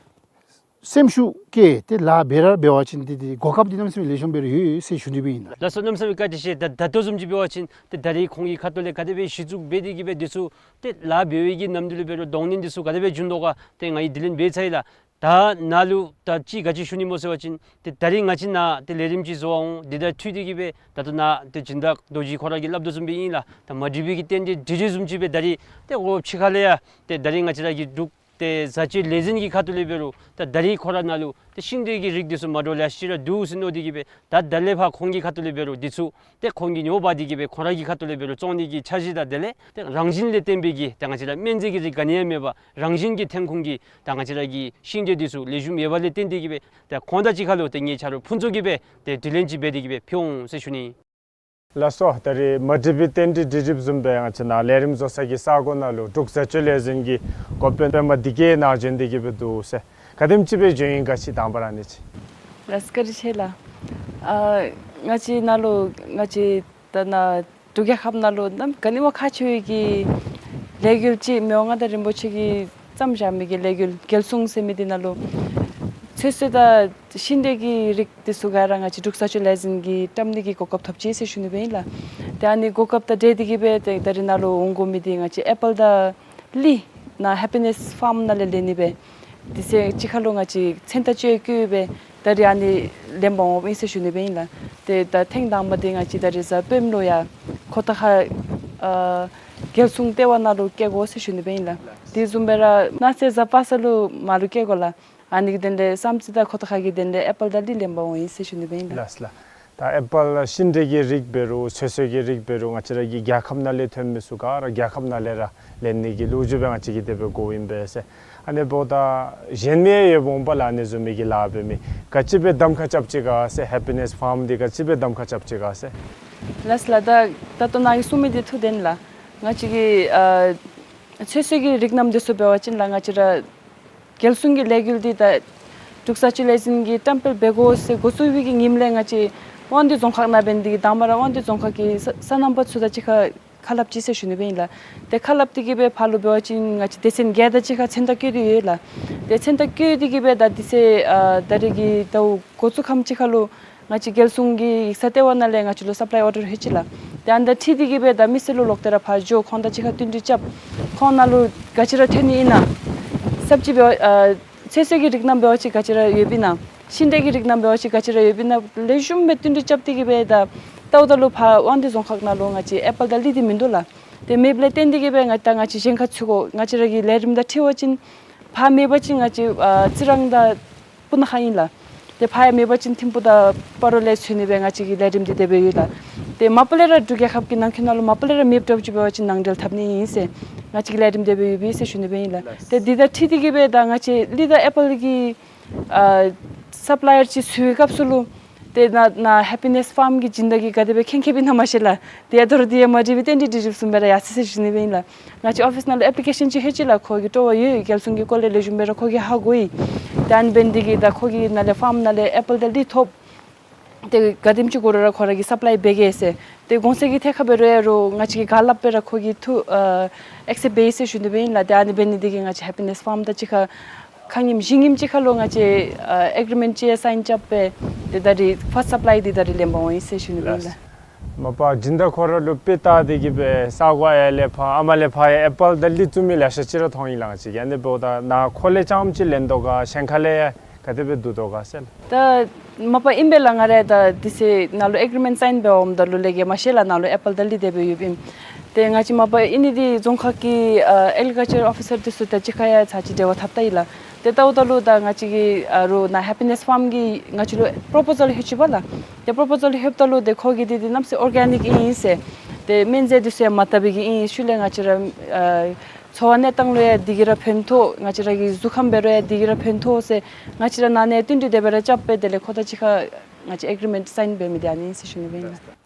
སེམས་ཤུགས་བསྐྱེད་དེ་ལཱ་འབད་ར་འབད་བ་ཅིན་ཏེ་ཏེ་གོ་སྐབས་འདི་གནམ་མེད་ས་མེད་ལེགས་ཤོམ་སྦེ་ར་ཡོད་ཟེར་ཞུ་ནི་སྦེ་ཨིན་ལགས། ལགས་སོ། གནམ་མེད་ས་མེད་བཀའ་དྲིན་ཆེ། ད་ད་ལྟོ་བཟུམ་ཅིག་འབད་བ་ཅིན་ཏེ་ད་རེས་ཁོང་གི་ཁ་ཐུག་ལས་ག་དེ་སྦེ་གཞི་བཙུགས་འབད་དེ་གི་སྦེ་འདི་ཚུ་ཏེ་ལཱ་འབད་བའི་གི་ནམ་དུས་ལུ་འབད་རུང་གདོང་ལེན་འདི་ཚུ་ག་དེ་སྦེ་བྱུང་དོ་ག་ཏེ་ང་གིས་དྲི་ལན་འབད་ཚར་ཡི་ལགས། ད་ནཱ་ལུ་ད་ཅི་ག་ཅི་ཞུ་ནི་སྨོ་ཟེར་བ་ཅིན་ཏེ་ད་རེས་ང་བཅས་ནཱ་ཏེ་ལས་རིམ་ཅིག་བཟོ་བར་འོང་། འདི་དང་འཁྲིལ་ཏེ་གི་སྦེ་ད་ལྟོ་ནཱ་ཏེ་སྦྱིན་བདག་རྡོ་རྗེ་ཁོ་ར་གིས་སླབ་དོ་བཟུམ་སྦེ་ཨིན་ལགས། ད་མ་འགྲིག་པའི་གི་རྟེན་འབྲེལ་འགྲིག་འགྲིག་བཟུམ་ཅིག་སྦེ་ད་རེས་ཏེ་འོ་ཕྱི་ཁ་ལས་ཡང་ཏེ་ད་རེས་ང་བཅས་ར་གི་འབྲུག་ཏེ་བཟའ་སྤྱོད་ལས་འཛིན་གྱི་ཁ་ཐུག་ལས་འབད་རུང་ད་ད་རེས་ཁོ་ར་ནཱ་ལུ་ཏེ་ཤིང་འབྲས་ཀྱི་རིགས་འདི་ཚུ་མ་འདྲཝ་ལེ་ཤ་ར་འདུག་ཟེར་མནོ་སྟེ་གི་སྦེ་ད་ད་ལས་ཕར་ཁོང་གི་ཁ་ཐུག་ལས་འབད་རུང་འདི་ཚུ་ཏེ་ཁོང་གིས་ཉོ་འབག་སྟེ་གི་སྦེ་ཁོང་ར་གི་ཁ་ཐུག་ལས་འབད་རུང་བཙོང་ནི་གི་འཆར་གཞི་དང་དེ་ལས་ཏེ་རང་བཞིན་ལས་བརྟེན་པའི་གི་ཏེ་ང་བཅས་ར་སྨན་རྫས་ཀྱི་རིགས་ག་ནི་ཡང་མེད་པར་རང་བཞིན་གྱི་ཐོན་ཁུངས་ཀྱི་ད་ང་བཅས་ར་གི་ཤིང་འབྲས་འདི་ཚུ་ལེགས་ཤོམ་ཡོད་པ་ལས་བརྟེན་ཏེ་གི་སྦེ་ད་ཁོང་དང་གཅིག་ཁར་ལུ་ཏེ་ངེ་ཆ་རོགས་ཕུན་ཚོགས་ཀྱིས་སྦེ་ཏེ་དྲི་ལན་ཅིག་འབད་དེ་གི་སྦེ་ཕུལ་འོང་ཟེར་ཞུ་ནི། ལགས་སོ། ད་རེས་མ་འགྲིག་པའི་རྟེན་འབྲེལ་འགྲིག་འགྲིགཔ་བཟུམ་སྦེ་ང་བཅས་ནཱ་ལས་རིམ་བཟོ་ས་གི་ས་གོ་ནང་ལུ་འབྲུག་བཟའ་སྤྱོད་ལས་འཛིན་གྱི་འགོ་དཔོན་པདྨ་བདེ་སྐྱིད་ནཱ་བྱོན་ཏེ་གི་སྦེ་འདུག་ཟེར། ག་དེམ་ཅིག་སྦེ་བྱོན་ཡི་ག་ཅིག་དང་པ་ར་ཨ་ནི་ཅིག། ལགས་བཀའ་དྲིན་ཆེ་ལགས། ཨ་ང་བཅས་ནཱ་ལུ་ང་བཅས་ད་ནཱ་འབྲུག་རྒྱལ་ཁབ་ནང་ལུ་གནམ་ག་ནི་བ་ཁག་ཆེ་བའི་གི་ལས་འགུལ་ཅིག་མི་དབང་མངའ་བདག་རིན་པོ་ཆེ་གིས་བརྩམས་བཞག་མི་གི་ལས་འགུལ་རྒྱལ་སྲུང་ཟེར་མི་འདི་ནང་ལུ་ཚོད་བསྲེ་དང་ཤིང་འབྲས་ཀྱི་རིགས་འདི་ཚུ་ག་ར་ང་བཅས་འབྲུག་བཟའ་སྤྱོད་ལས་འཛིན་གྱིས་བཀྲམ་ནི་གི་གོ་སྐབས་ཐོབ་ཅི་ཟེར་ཞུ་ནི་སྦེ་ཨིན་ལགས། ཏེ་ཨ་ནི་གོ་སྐབས་དང་འབྲེལ་ཏེ་གི་སྦེ་ཏེ་ད་རེས་ནཱ་ལུ་འོང་དགོ་མི་འདི་ང་བཅས་ཨེ་པཱལ་དང་གླི་ ནཱ་ཧེ་པི་ནེསི་ཕཱརམ་ནང་ལས་ལེན་ནི་སྦེ་དེ་ཚེ་གཅིག་ཁར་ལུ་ང་བཅས་མཚན་རྟགས་བཅས་བཀོད་སྦེ་ད་རིས་ཨ་ནི་ལེན་པར་འོངམ་ཨིན་ཟེར་ཞུ་ནི་སྦེ་ཨིན་ལགས། ཏེ་ད་ཐེངས་དང་པ་འདི་ང་བཅས་ད་རིས་གཟའ་སྤེནམ་ལུ་ཡར་ཁོ་ཐང་ཁ་ཨ་རྒྱལ་སྲུང་ལྟེ་བ་ནང་ལུ་བསྐྱལ་དགོ་ཟེར་ཞུ་ནི་སྦེ་ཨིན་ལགས། དེ་བཟུམ་སྦེ་ར་གནངས་ཚེ་གཟའ་པ་སངས་ལུ་མར་ལུ་བསྐྱལ་དགོ་ལགས། ཨ་ནི་གི་དོན་ལས་བསམ་རྩེ་དང་ཁོ་ཐང་ཁ་གི་དོན་ལས་ཨེ་པཱལ་དང་གླི་ལེན་པར་འོངམ་ཨིན་ཟེར་ཞུ་ནི་སྦེ་ཨིན་ལགས། ལགས་ལགས། ད་ཨེ་པཱལ་ཤིང་འབྲས་ཀྱི་རིགས་འབད་རུང་ཚོད་བསྲེ་གི་རིགས་འབད་རུང་ང་བཅས་ར་གི་རྒྱལ་ཁབ་ནང་ལས་ཐོན་མི་ཚུ་ག་ར་རྒྱལ་ཁབ་ནང་ལས་ར་ལེན་ནི་གི་ལོ་རྒྱུས་སྦེ་ང་བཅས་ཀྱིས་དེ་སྦེ་གོཝ་ཨིན་པས་ཟེར། ཨ་ནི་འབདཝ་ད་གཞན་མི་ཡང་ཡོདཔ་འོང་པ་ལགས། ཨ་ནི་བཟུམ་མའི་གི་ལཱ་འབད་མི་ག་ཅི་སྦེ་གདམ་ཁ་རྐྱབ་ཅི་ག་ཟེར། ཧེ་པི་ནེསི་ཕཱརམ་འདི་ག་ཅི་སྦེ་གདམ་ཁ་རྐྱབ་ཅི་ག་ཟེར། ལགས་ལགས། ད་ད་ལྟོ་ནཱ་གིས་གསུངས་མི་འདི་ཐུགས་བདེན་ལགས། ང་བཅས་ཀྱི་ཨ་ཚོད་བསྲེ་གི་རིགས་རྣམས་འདི་ཚུ་འབད་བ་ཅིན་ལགས་ང་བཅས་ར་རྒྱལ་སྲུང་གི་ལས་འགུལ་འདི་ད་འབྲུག་ས་སྤྱོད་ལས་འཛིན་གྱིས་བཀྲམ་སྤེལ་འབད་དགོ་ཟེར་འགོ་བཙུགས་པའི་གི་ཉིནམ་ལས་ང་བཅས་དབང་འདུས་རྫོང་ཁག་ནང་འབད་ནི་འདི་གིས་དང་པ་ར་དབང་འདུས་རྫོང་ཁག་གི་ས་ས་གནམ་པ་ཚུ་དང་གཅིག་ཁར་ཁ་སླབ་ཅི་ཟེར་ཞུ་ནི་སྦེ་ཨིན་ལགས། ཏེ་ཁ་སླབ་སྟེ་གི་སྦེ་ཕར་ལུ་འབད་བ་ཅིན་ང་བཅས་སྡེ་ཚན་བརྒྱད་དང་གཅིག་ཁར་མཚན་རྟགས་བཀོད་དེ་ཡོད་ལགས། ཏེ་མཚན་རྟགས་བཀོད་དེ་གི་སྦེ་ད་དེ་ཚེ་ཨ་ད་རིས་ཀྱི་ཟླཝ་འགོ་བཙུགས་ཁམས་ཅིག་ཁར་ལུ་ང་བཅས་རྒྱལ་སྲུང་གི་ཡིག་ཚང་ལྟེ་བ་ནང་ལས་ང་བཅས་ལུ་སབ་ལའི་ཨོར་ཌར་ལྷོད་ཅི་ལགས། ཏེ་ཨ་ནི་དང་འཁྲིལ་ཏེ་གི་སྦེ་ད་མི་སེར་ལུ་ལོག་སྟེ་ར་ཕར་འགྱོ་ཁོང་དང་གཅིག་ཁར་བསྟུན་གྲོས་རྐྱབ། ཁོང་ནང་ལུ་ག་ཅི་ར་ཐོན་ནི་ཨིན་ན། སབ་ཅི་འབད་བ་ཨ་ཚོད་བསྲེ་གི་རིགས་རྣམས་འབད་བ་ཅིན་ག་ཅི་ར་ཡོདཔ་ཨིན་ན། ཤིང་འབྲས་ཀྱི་རིགས་རྣམས་འབད་བ་ཅིན་ག་ཅི་ར་ཡོདཔ་ཨིན་ན། ལེགས་ཤོམ་སྦེ་བསྟུན་གྲོས་རྐྱབ་སྟེ་གི་སྦེ་ད་ལྟཝ་ད་ལུ་ཕར་དབང་འདུས་རྫོང་ཁག་ནང་ལུ་ང་བཅས་ཨེ་པཱལ་དང་གླི་འདི་མིན་འདུག་ལགས། ཏེ་མེདཔ་ལས་བརྟེན་ཏེ་གི་སྦེ་ང་ད་ང་བཅས་གཞན་ཁར་འཚོལ་དགོ། ང་བཅས་ར་གི་ལས་རིམ་དང་འཁྲིལ་བ་ཅིན་ཕར་མེད་པ་ཅིན་ང་བཅས་ཨ་རྩི་རང་དང་སྤུ་ན་ཁ་ཨིན་ལགས། ཏེ་ཕར་ཡང་མེད་པ་ཅིན་ཐིམ་ཕུག་དང་སྤ་རོ་ལས་འཚོལ་ནི་སྦེ་ང་བཅས་ཀྱི་ལས་རིམ་འདི་དེ་སྦེ་ཡོད་ལགས། ཏེ་མ་པ་ལས་ར་འབྲུག་རྒྱལ་ཁབ་ཀྱི་ནང་འཁོད་ནང་ལུ་མ་པ་ལས་ར་མེདཔ་འདྲཝ་ཅིག་འབད་བ་ཅིན་ནང་འབྲེལ་འཐབ་ནི་ཨིན་ཟེར་ང་བཅས་ཀྱི་ལས་རིམ་དེ་སྦེ་ཡོད་པས་ཟེར་ཞུ་ནི་སྦེ་ཨིན་ལགས། ཏེ་འདི་དང་འཁྲིལ་ཏེ་གི་སྦེ་ད་ང་བཅས་གླི་དང་ཨེ་པཱལ་གྱི་ཨ་སབ་ལའི་ཡར་ཅིག་འཚོལ་བའི་སྐབས་སུ་ལུ་ཏེ་ནཱ་ནཱ་ཧེ་པི་ནེསི་ཕཱརམ་གྱི་སྦྱིན་བདག་གིས་ག་དེ་སྦེ་མཁྱེན་མཁྱེནམ་ཨིན་ན་མ་ཤེས་ལགས། ཏེ་ཡ་དོ་རུང་འདི་ཡང་མ་དྲིས་པར་ཏན་ཏིག་དྲི་དྲིཝ་བཟུམ་སྦེ་ར་ཡར་སོ་ཡི་ཟེར་ཞུ་ནི་སྦེ་ཨིན་ལགས། ང་བཅས་ཨོ་ཕིསི་ནང་ལུ་ཨེཔ་ལི་ཀེ་ཤཱན་ཅིག་ལྷོད་ཅི་ལགས། ཁོ་གིས་སྤྲོ་བ་ཡོད། རྒྱལ་སྲུང་གི་སྐོར་ལས་ལེགས་ཤོམ་སྦེ་ར་ཁོ་གིས་ཧ་གོ་ཡི། ཏེ་ཨ་ནི་འབད་ནི་འདི་གིས་ད་ཁོ་གི་ནང་ལས་ཕཱརམ་ནང་ལས་ཨེ་པཱལ་དང་གླི་ཐོབ། ཏེ་ག་དེམ་ཅིག་དགོ་རུང་ར་ཁོ་ར་གིས་སབ་ལའི་འབད་གེ་ཟེར། ཏེ་གོང་ཚད་ཀྱི་ཐད་ཁར་འབད་རུང་ཡ་རུང་ང་བཅས་ཀྱིས་ག་སླབ་སྦེ་ར་ཁོ་གིས་ཐུགས་ཨ་ཨེག་སེབཊ་འབད་ཡི་ཟེར་ཞུ་ནི་སྦེ་ཨིན་ལགས། ཏེ་ཨ་ནི་འབད་ནི་འདི་གིས་ང་བཅས་ཧེ་པི་ནེསི་ཕཱརམ་དང་གཅིག་ཁར་ཁ་ཉིནམ་བཞི་ཉིནམ་ཅིག་ཁར་ལུ་ང་བཅས་ཨ་ཨེག་རི་མེནཊ་ཅིག་ཡང་སའིན་རྐྱབ་སྦེ་ཏེ་ད་རིས་ཕཱསཊ་སབ་ལའི་འདི་ད་རིས་ལེན་པར་འོང་ཡི་ཟེར་ཞུ་ནི་སྦེ་ཨིན་ལགས། མ་པ་སྦྱིན་བདག་ཁོ་ར་ལུ་དཔེ་བལྟ་སྟེ་གི་སྦེ་ས་གོ་ཡར་ལས་ཕར་ཨ་མར་ལས་ཕར་ཡང་ཨེ་པཱལ་དང་གླི་བཙུགས་མི་ལེ་ཤ་ཅིག་ར་མཐོང་ཡི་ལགས། ང་བཅས་ཀྱིས་ཨ་ནི་འབདཝ་ད་ནཱ་ཁོ་ལས་རྐྱངམ་ཅིག་ལེན་དོ་ག་གཞན་ཁ་ལས་ཡང་ག་དེ་སྦེ་བསྡུ་དོ་ག་ཟེར་ལགས། ད་མ་པ་ཨིན་པས་ལགས། ང་ར་ད་དེ་ཚེ་ནཱ་ལུ་ཨེག་རི་མེནཊ་སའིན་འབད་འོངམ་ད་ལུ་ལས་ཀྱི་མ་ཤེས་ལགས། ནཱ་ལུ་ཨེ་པཱལ་དང་གླི་དེ་སྦེ་ཡོདཔ་ཨིན། ཏེ་ང་བཅས་མ་པ་ཨིན་ནི་འདི་རྫོང་ཁག་གི་ཨ་ཨེག་རི་ཀལ་ཅར་ཨོ་ཕི་སར་འདི་ཚུ་དང་གཅིག་ཁར་ཡང་ཚར་གཅིག་འབྲེལ་བ་འཐབ་ད་ཡི་ལགས། ཏེ་ལྟཝ་ད་ལུ་ད་ང་བཅས་ཀྱི་ཨ་རུང་ནཱ་ཧེ་པི་ནེསི་ཕཱརམ་གྱིས་ང་བཅས་ལུ་པོརོ་པོ་ཟཱལ་ལྷོད་ཅི་པ་ལགས། ཏེ་པོརོ་པོ་ཟཱལ་ལྷོདཔ་ད་ལུ་ཏེ་ཁོ་གིས་འདི་འདི་གནམ་མེད་ས་མེད་ཨོར་གེ་ནིཀ་ཨིན་ཟེར། ཏེ་སྨན་རྫས་འདི་ཚུ་ཡང་མ་བཏབ་པའི་གི་ཨིན། ཤུལ་ལས་ང་བཅས་ར་ཨ་འཚོ་བ་གནས་སྟངས་ལུ་ཡང་འདི་གིས་ར་ཕན་ཐོགས། ང་བཅས་ར་གི་གཟུགས་ཁམས་འབད་རུང་ཡང་འདི་གིས་ར་ཕན་ཐོགས་ཟེར་ང་བཅས་ར་ནཱ་ནས་བསྟུན་གྲོས་དེ་སྦེ་ར་རྐྱབ་སྦེ་དེ་ལས་ཁོ་དང་གཅིག་ཁར་ང་བཅས་ཨེག་རི་མེནཊ་སའིན་འབད་མི་འདི་ཨ་ནི་ཨིན་ཟེར་ཞུ་ནི་སྦེ་ཨིན་ལགས།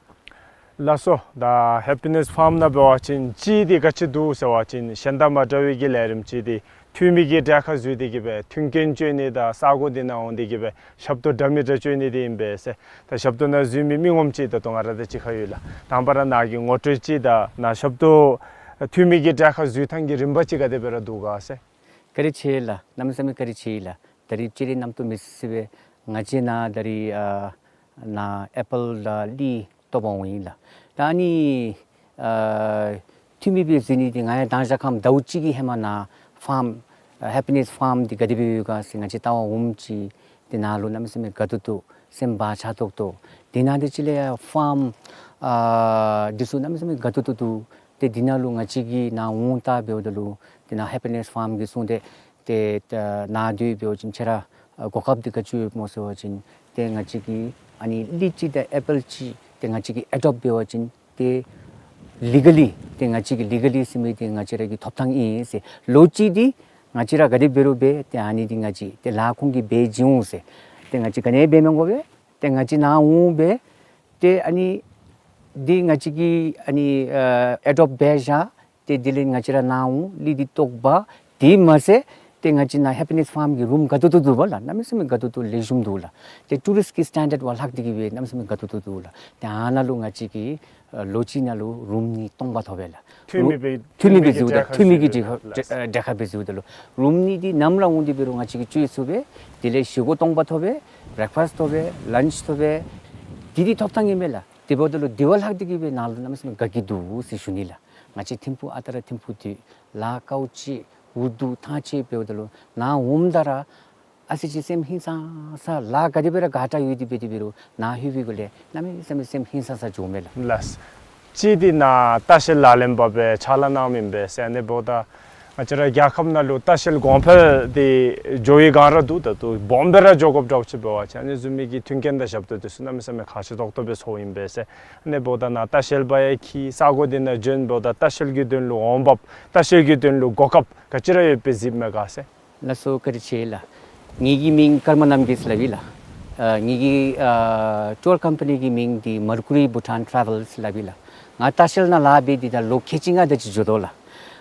ལགས་སོ། ད་ཧེ་པི་ནེསི་ཕཱརམ་ནང་འབད་བ་ཅིན་གཅིག་འདི་ག་ཅི་འདུག་ཟེར་བ་ཅིན་གཞན་དང་མ་འདྲ་བའི་གི་ལས་རིམ་ཅིག་འདི་འཐུས་མི་གི་གྲལ་ཁར་འཛུལ་ཏེ་གི་སྦེ་མཐུན་རྐྱེན་སྤྱོད་ནི་དང་ས་གོ་འདི་ནང་འོང་སྟེ་གི་སྦེ་ཞབས་ཏོག་འདྲ་མི་འདྲ་སྤྱོད་ནི་འདི་ཨིན་པས་ཟེར། ད་ཞབས་ཏོག་ནང་འཛུལ་མི་མི་ངོམ་ཅིག་ད་ལྟོ་ང་ར་དང་གཅིག་ཁར་ཡོད་ལགས། དང་པ་ར་ནཱ་གི་ངོ་སྤྲོད་ཅིག་དང་ནཱ་ཞབས་ཏོག་འཐུས་མི་གི་གྲལ་ཁར་འཛུལ་ཐངས་ཀྱི་རིམ་པ་ཅིག་ག་དེ་སྦེ་ར་འདུག་ག་ཟེར། བཀའ་དྲིན་ཆེ་ལགས། གནམ་མེད་ས་མེད་བཀའ་དྲིན་ཆེ་ལགས། ད་རིས་སྤྱིར་རྣམ་རྟོག་མེད་ས་སྦེ་ང་བཅས་ནཱ་ད་རིས་ཨ་ནཱ་ཨེ་པཱལ་དང་གླི་བཏོག་པར་འོང་ཡི་ལགས། ད་ཨ་ནི་ཨ་འཐུས་མི་སྦེ་འཛུལ་ནི་འདི་ང་ཡང་མདང་ཞག་ཁམས་ཟླཝ་གཅིག་གི་ཧེ་མ་ནཱ་ཕཱརམ་ཨ་ཧེ་པི་ནེསི་ཕཱརམ་འདི་ག་དེ་སྦེ་ཡོད་ག་ཟེར་ང་བཅས་བལྟ་བར་འོངམ་ཅིག་ཏེ་ནཱ་ལུ་གནམ་མེད་ས་མེད་དགའ་ཏོག་ཏོ་སེམས་བག་ཆགས་ཏོག་ཏོ། དེ་ནང་འདི་ཅིག་ལས་ཡང་ཕཱརམ་ཨ་འདི་ཚུ་གནམ་མེད་ས་མེད་དགའ་ཏོག་ཏོ་འདུག། ཏེ་འདི་ནང་ལུ་ང་བཅས་ཀྱིས་ནཱ་འོང་བལྟ་འབདཝ་ད་ལུ་ཏེ་ནཱ་ཧེ་པི་ནེསི་ཕཱརམ་གྱིས་གསུངས་ཏེ་ཏེ་ད་ནཱ་སྡོད་འབད་བ་ཅིན་ཁྱེད་ར་ཨ་གོ་སྐབས་འདི་ག་ཅི་ཡོདཔ་སྨོ་ཟེར་བ་ཅིན་ཏེ་ང་བཅས་ཀྱིས་ཨ་ནི་གླི་ཅིག་དང་ཨེ་པཱལ་ཅིག་ཏེ་ང་བཅས་ཀྱིས་ཨེ་ཌོབ་འབད་བ་ཅིན་ཏེ་ལི་ག་ལི་ཏེ་ང་བཅས་ཀྱིས་ལི་ག་ལི་ཟེར་མི་འདི་ང་བཅས་ར་གི་ཐོབ་ཐངས་ཨིན་ཟེར། ལོ་གཅིག་འདི་ང་བཅས་ར་ག་དེ་འབད་རུང་འབད་ཏེ་ཨ་ནི་འདི་ང་བཅས་ཏེ་ལཱ་ཁོང་གིས་འབད་བྱིན་འོང་ཟེར། ཏེ་ང་བཅས་ག་ནི་འབད་མི་དགོ་པས། ཏེ་ང་བཅས་ནཱ་འོང་སྦེ་ཏེ་ཨ་ནི་འདི་ང་བཅས་ཀྱིས་ཨ་ནི་ཨ་ཨེ་ཌོབ་འབད་བཞག། ཏེ་དེ་ལས་ང་བཅས་ར་ནཱ་འོང་གླི་འདི་བཏོག་པ། དེ་མ་ཚད་ཏེ་ང་བཅས་ནཱ་ཧེ་པི་ནེསི་ཕཱརམ་གྱི་རུམ་དགའ་ཏོག་ཏོ་འདུག་པ་ལགས། གནམ་མེད་ས་མེད་དགའ་ཏོག་ཏོ་ལེགས་ཤོམ་འདུག་ལགས། ཏེ་ཊུ་རིསཊ་གི་སི་ཊེན་ཌརཌ་བ་ལྷག་སྟེ་གི་སྦེ་གནམ་མེད་ས་མེད་དགའ་ཏོག་ཏོ་འདུག་ལགས། ཏེ་ཨ་ནཱ་ལུ་ང་བཅས་ཀྱིས་ཨ་ལོ་གཅིག་ནང་ལུ་རུམ་གཉིས་སྟོང་པ་ཐོབ་པས་ལགས། འཐུས་མི་སྦེ་འཐུས་མི་སྦེ་འཛུལཝ་ད་འཐུས་མི་གི་གྲལ་ཁར་འཛུལཝ་ད་ལུ་རུམ་གཉིས་འདི་ནམ་ར་འོང་སྟེ་འབད་རུང་ང་བཅས་ཀྱིས་སྤྱོད་ཚུགས་པས། དེ་ལས་བཞེས་སྒོ་སྟོང་པ་ཐོབ་པས། བྲེག་ཕཱསཊ་ཐོབ་པས། ལཱནཆ་ཐོབ་པས། འདི་འདི་ཐོབ་ཐངས་ཨིན་མས་ལགས། དེ་འབདཝ་ད་ལུ་དེ་བ་ལྷག་སྟེ་གི་སྦེ་ནཱ་ལུ་གནམ་མེད་ས་མེད་དགའ་སྐྱིད་འདུག་ཟེར་ཞུ་ནི་ལགས། ང་བཅས་ཐིམ་ཕུག་ཨ་རྟག་ར་ཐིམ་ཕུག་འདི་ལཱ་དཀའཝ་ཅིག་ འུ་སྡུག་ཐང་ཆད་འབདཝ་ད་ལུ་ནཱ་འོངམ་ད་ར་ཨ་ཙི་ཅིག་སེམས་ཧིང་སངས་ས་ལཱ་ག་དེ་སྦེ་ར་ག་དྲག་ཡོད་དེ་འབད་དེ་འབད་རུང་ནཱ་ལྷོད་པའི་སྒང་ལས་གནམ་མེད་ས་མེད་སེམས་ཧིང་སངས་ས་འགྱོཝ་མས་ལགས། ལགས། གཅིག་འདི་ནཱ་ལྟ་བཤལ་ལག་ལེན་པ་སྦེ་ཕྱག་ལཱ་གནངམ་ཨིན་པས་ཟེར། ཨ་ནི་འབདཝ་ད་ང་བཅས་ར་རྒྱལ་ཁབ་ནང་ལུ་ལྟ་བཤལ་གོང་འཕེལ་འདི་འགྱོ་བའི་སྒང་ར་འདུག། ད་ལྟོ་སྦོམ་སྦེ་ར་འགྱོ་དགོཔ་འདྲཝ་ཅིག་འབད་བ་ཅིན་ཨ་ནི་བཟུམ་མའི་གི་མཐུན་རྐྱེན་དང་ཞབས་ཏོག་འདི་ཚུ་གནམ་མེད་ས་མེད་ཁག་ཆེ་ཏོག་ཏོ་སྦེ་ཚོརཝ་ཨིན་པས་ཟེར། ཨ་ནི་འབདཝ་ད་ནཱ་ལྟ་བཤལ་པ་ཡང་འཁྱིད་ས་གོ་འདི་ནང་བྱོན་འབདཝ་ད་ལྟ་བཤལ་གྱི་དོན་ལུ་འོང་འབབ་ལྟ་བཤལ་གྱི་དོན་ལུ་གོ་སྐབས་ག་ཅི་ར་ཡོདཔ་སྦེ་གཟིགསཔ་མས་ག་ཟེར། ལགས་སོ། བཀའ་དྲིན་ཆེ་ལགས། ངེ་གི་མིང་ཀརྨ་རྣམ་རྒྱལ་ཟེར་སླབ་ཨིན་ལགས། ཨ་ངེ་གི་ཨ་ཊུར་ཀམ་པ་ནི་གི་མིང་འདི་Mercury Bhutan Travels ཟེར་སླབ་ཨིན་ལགས། ང་ལྟ་བཤལ་ནང་ལཱ་འབད་དེ་ད་ལོ་ཁལ་གཅིག་ལྔ་དེ་ཅིག་འགྱོ་དོ་ལགས།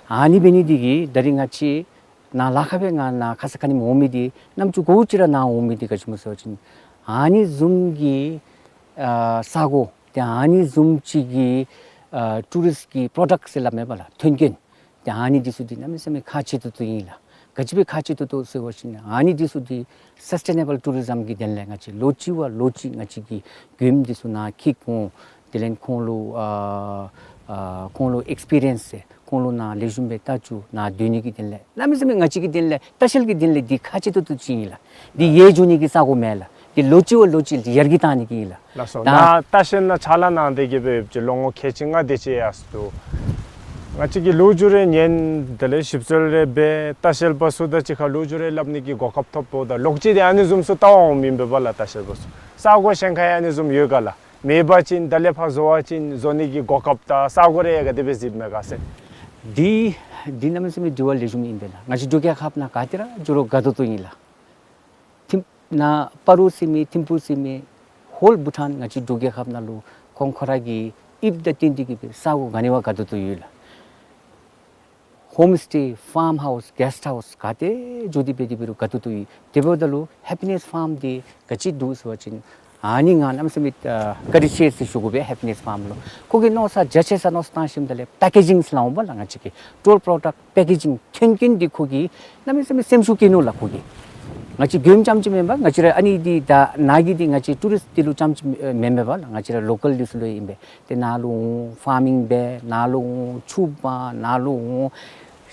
ཨ་ནི་འབད་ནི་འདི་གིས་ད་རིས་ང་བཅས་ནཱ་ལཱ་ཁག་སྦེ་ང་ནཱ་ཁ་ཙ་ཁ་ཉིནམ་འོང་མི་འདི་རྣམ་ཅོ་གོ་ཅི་ར་ནཱ་འོང་མི་འདི་ག་ཅི་སྨོ་ཟེར་བ་ཅིན་ཨ་ནི་བཟུམ་གྱི་ཨ་ས་གོ་ཏེ་ཨ་ནི་བཟུམ་ཅིག་གི་ཨ་ཊུ་རིསཊ་གི་པྲོ་ཌཀཊ་ཟེར་སླབ་མས་པ་ལགས། མཐུན་རྐྱེན་ཏེ་ཨ་ནི་འདི་ཚུ་འདི་གནམ་མེད་ས་མེད་ཁག་ཆེ་ཏོག་ཏོ་ཨིན་ལགས། ག་ཅི་སྦེ་ཁག་ཆེ་ཏོག་ཏོ་ཟེར་བ་ཅིན་ཨ་ནི་འདི་ཚུ་འདི་སཱསི་ཊེ་ནེ་བཱལ་ཊུ་རི་ཛམ་གི་དོན་ལས་ང་བཅས་ལོ་གཅིག་བ་ལོ་གཅིག་ང་བཅས་ཀྱིས་མགྱོནམ་འདི་ཚུ་ནཱ་འཁྱིད་འོང་། དེ་ལས་ཁོང་ལུ་ཨ་ཨ་ཁོང་ལུ་ཨེགསི་པི་རི་ཡེནསི་ཟེར་ཁོང་ལུ་ནཱ་ལེགས་ཤོམ་སྦེ་བལྟ་བཅུག། ནཱ་སྡོད་ནི་གི་དོན་ལས་གནམ་མེད་ས་མེད་ང་བཅས་ཀྱི་དོན་ལས་ལྟ་བཤལ་གྱི་དོན་ལས་འདི་ཁག་ཆེ་ཏོག་ཏོ་ཅིག་ཨིན་ལགས། འདི་ཡལ་འགྱོ་ནི་གི་ས་གོ་མེན་ལགས། འདི་ལོ་གཅིག་བ་ལོ་གཅིག་ཡར་རྒྱས་བཏང་ནི་གི་ཨིན་ལགས། ལགས་སོ། ད་ནཱ་ལྟ་བཤལ་ནང་ཕྱག་ལཱ་གནང་སྟེ་གི་སྦེ་ཡོདཔ་ཅིག་ལོ་ངོ་ཁལ་གཅིག་ལྔ་དེ་ཅིག་ཡར་སོང་འདུག། ང་བཅས་ཀྱིས་ལོ་རྒྱུས་རེ་ཉན། དེ་ལས་ཞིབ་འཚོལ་རེ་འབད་ལྟ་བཤལ་པ་ཚུ་དང་གཅིག་ཁར་ལོ་རྒྱུས་རེ་སླབ་ནི་གི་གོ་སྐབས་ཐོབ་འབདཝ་ད་ལོག་ཅི་དེ་ཨ་ནི་བཟུམ་ཚུ་བལྟ་བར་འོང་མི་ཨིན་པས་པ་ལགས། ལྟ་བཤལ་པ་ཚུ་ས་གོ་གཞན་ཁར་ཡང་ཨ་ནི་བཟུམ་ཡོད་ག་ལགས། མེད་པ་ཅིན་ད་ལས་ཕར་བཟོ་བ་ཅིན་བཟོ་ནི་གི་གོ་སྐབས་དང་ས་གོ་རེ་ཡང་ག་དེ་སྦེ་གཟིགསཔ་མས་ག་ཟེར། འདི་འདི་གནམ་མེད་ས་མེད་དྲི་བ་ལེགས་ཤོམ་ཨིན་པས་ལགས། ང་བཅས་འབྲུག་རྒྱལ་ཁབ་ནང་ག་ཏེ་ར་འགྱོ་རུང་དགའ་ཏོག་ཏོ་ཨིན་ལགས། ཐིམ་ནཱ་སྤ་རོ་ཟེར་མི་ཐིམ་ཕུ་ཟེར་མི་ཧོལ་བྷུ་ཊཱན་ང་བཅས་འབྲུག་རྒྱལ་ཁབ་ནང་ལུ་ཁོང་ཁོ་ར་གི་དབྱིབས་དང་བསྟུན་ཏེ་གི་སྦེ་ས་གོ་ག་ནི་བ་དགའ་ཏོག་ཏོ་ཡོད་ལགས། ཧོམ་སི་ཊེ་ཕཱརམ་ཧའུསི་གེསཊ་ཧའུསི་ག་ཏེ་འགྱོ་སྟེ་འབད་དེ་འབད་རུང་དགའ་ཏོག་ཏོ་ཡོད། དེ་འབདཝ་ད་ལུ་ཧེ་པི་ནེསི་ཕཱརམ་འདི་ག་ཅི་འདུག་ཟེར་བ་ཅིན་ཨ་ནི་ང་གནམ་མེད་ས་མེད་ཨ་བཀའ་དྲིན་ཆེ་ཟེར་ཞུ་དགོ་པས། ཧེ་པི་ནེསི་ཕཱརམ་ལུ་ཁོ་གིས་མནོ་བསམ་རྒྱ་ཆེ་ས་མནོ་བསམ་བཏང་ཞིནམ་ད་ལས་པེ་ཀེ་ཇིང་ཟེར་སླབ་འོང་པ་ལགས། ང་བཅས་ཀྱི་ཊུར་པྲོ་ཌཀཊ་པེ་ཀེ་ཇིང་མཐུན་རྐྱེན་འདི་ཁོ་གིས་གནམ་མེད་ས་མེད་སེམས་ཤུགས་བསྐྱེད་ནུག་ལགས་ཁོ་གིས། ང་བཅས་མགྱོནམ་རྐྱངམ་ཅིག་མེན་པར་ང་བཅས་ར་ཨ་ནི་འདི་ད་ནཱ་གི་འདི་ང་བཅས་ཊུ་རིསཊ་འདི་ལུ་རྐྱངམ་ཅིག་མེན་པས་པ་ལགས། ང་བཅས་ར་ལོ་ཀཱལ་འདི་ཚུ་ལུ་ཨིན་པས། ཏེ་ནཱ་ལུ་འོང་ཕཱར་མིང་འབད། ནཱ་ལུ་འོང་ཆུ་འབག། ནཱ་ལུ་འོང་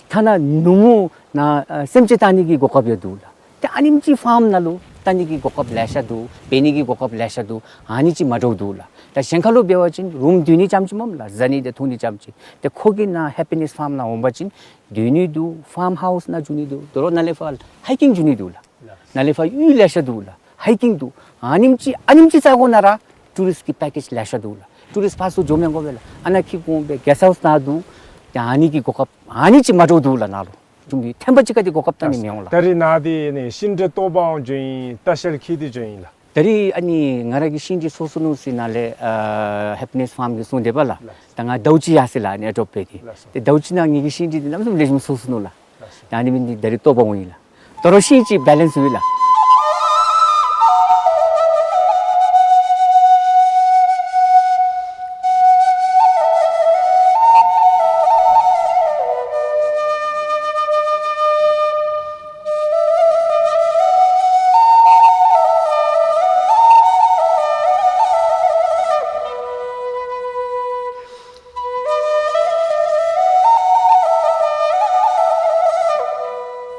ཐ་ན་ནུབ་མོ་ནཱ་ཨ་སེམས་ཅན་བལྟ་ནི་གི་གོ་སྐབས་ཡང་འདུག་ལགས། ཏེ་ཨ་ནེམ་ཅིག་ཕཱརམ་ནང་ལུ་བལྟ་ནི་གི་གོ་སྐབས་ལེ་ཤ་འདུག། འབད་ནི་གི་གོ་སྐབས་ལེ་ཤ་འདུག། ཨ་ནི་ཅིག་མ་འདྲཝ་འདུག་ལགས། ད་གཞན་ཁར་ལུ་འབད་བ་ཅིན་རུམ་སྡོད་ནི་རྐྱངམ་ཅིག་མེན་ལགས། བཟའ་ནི་དང་འཐུང་ནི་རྐྱངམ་ཅིག། ཏེ་ཁོ་གིས་ནཱ་ཧེ་པི་ནེསི་ཕཱརམ་ནང་འོང་པ་ཅིན་སྡོད་ནི་འདུག། ཕཱརམ་ཧའུསི་ནང་འགྱོ་ནི་འདུག། དོ་རུང་ནཱ་ལས་ཕར་ཧའི་ཀིང་འགྱོ་ནི་འདུག་ལགས། ནཱ་ལས་ཕར་གཡུས་ལེ་ཤ་འདུག་ལགས། ཧའི་ཀིང་འདུག། ཨ་ནེམ་ཅིག་ཨ་ནེམ་ཅིག་ས་གོ་ནང་ར་ཊུ་རིསཊ་གི་པེ་ཀེཇ་ལེ་ཤ་འདུག་ལགས། ཊུ་རིསཊ་ཕར་ཚུར་འགྱོ་མི་དགོ་པས་ལགས། ཨ་ནཱ་འཁྱིད་འོང་སྦེ་གེསཊ་ཧའུསི་ནང་འདུག། ཏེ་ཨ་ནི་གི་གོ་སྐབས་ཨ་ནི་ཅིག་མ་འདྲཝ་འདུག་ལགས། ནཱ་ལུ་ཅུང་གི་ཐེམ་པ་ཅིག་ག་དེ་གོ་སྐབས་བལྟ་ནི་མི་འོང་ལགས། ད་རིས་ནཱ་འདི་ནི་ཤིང་འབྲས་བཏོག་པར་འགྱོཝ་ཨིན་ལྟ་བཤལ་འཁྱིད་དེ་འགྱོཝ་ཨིན་ལགས། ད་རིས་ཨ་ནི་ང་ར་གི་ཤིང་འབྲས་སོ་སོ་ནུག་ཟེར་ནཱ་ལས་ཨ་ཧེ་པི་ནེསི་ཕཱརམ་གྱིས་གསུངས་དེས་པ་ལགས། ལགས། ད་ང་ཟླཝ་གཅིག་ཡར་སོང་ཡི་ལགས། ཨ་ནི་ཨེ་ཌོབ་འབད་དེ། ལགས་སོ། ཏེ་ཟླཝ་གཅིག་ནང་ངེ་གི་ཤིང་འབྲས་འདི་གནམ་མེད་ས་མེད་ལེགས་ཤོམ་སོ་སོ་ནུག་ལགས། ལགས་སོ། ད་ཨ་ནི་འབད་ནི་འདི་ད་རིས་བཏོག་པར་འོང་ཡི་ལགས། དོ་རུང་ཤིང་ཅིག་བེ་ལེནསི་ཡོད་ལགས།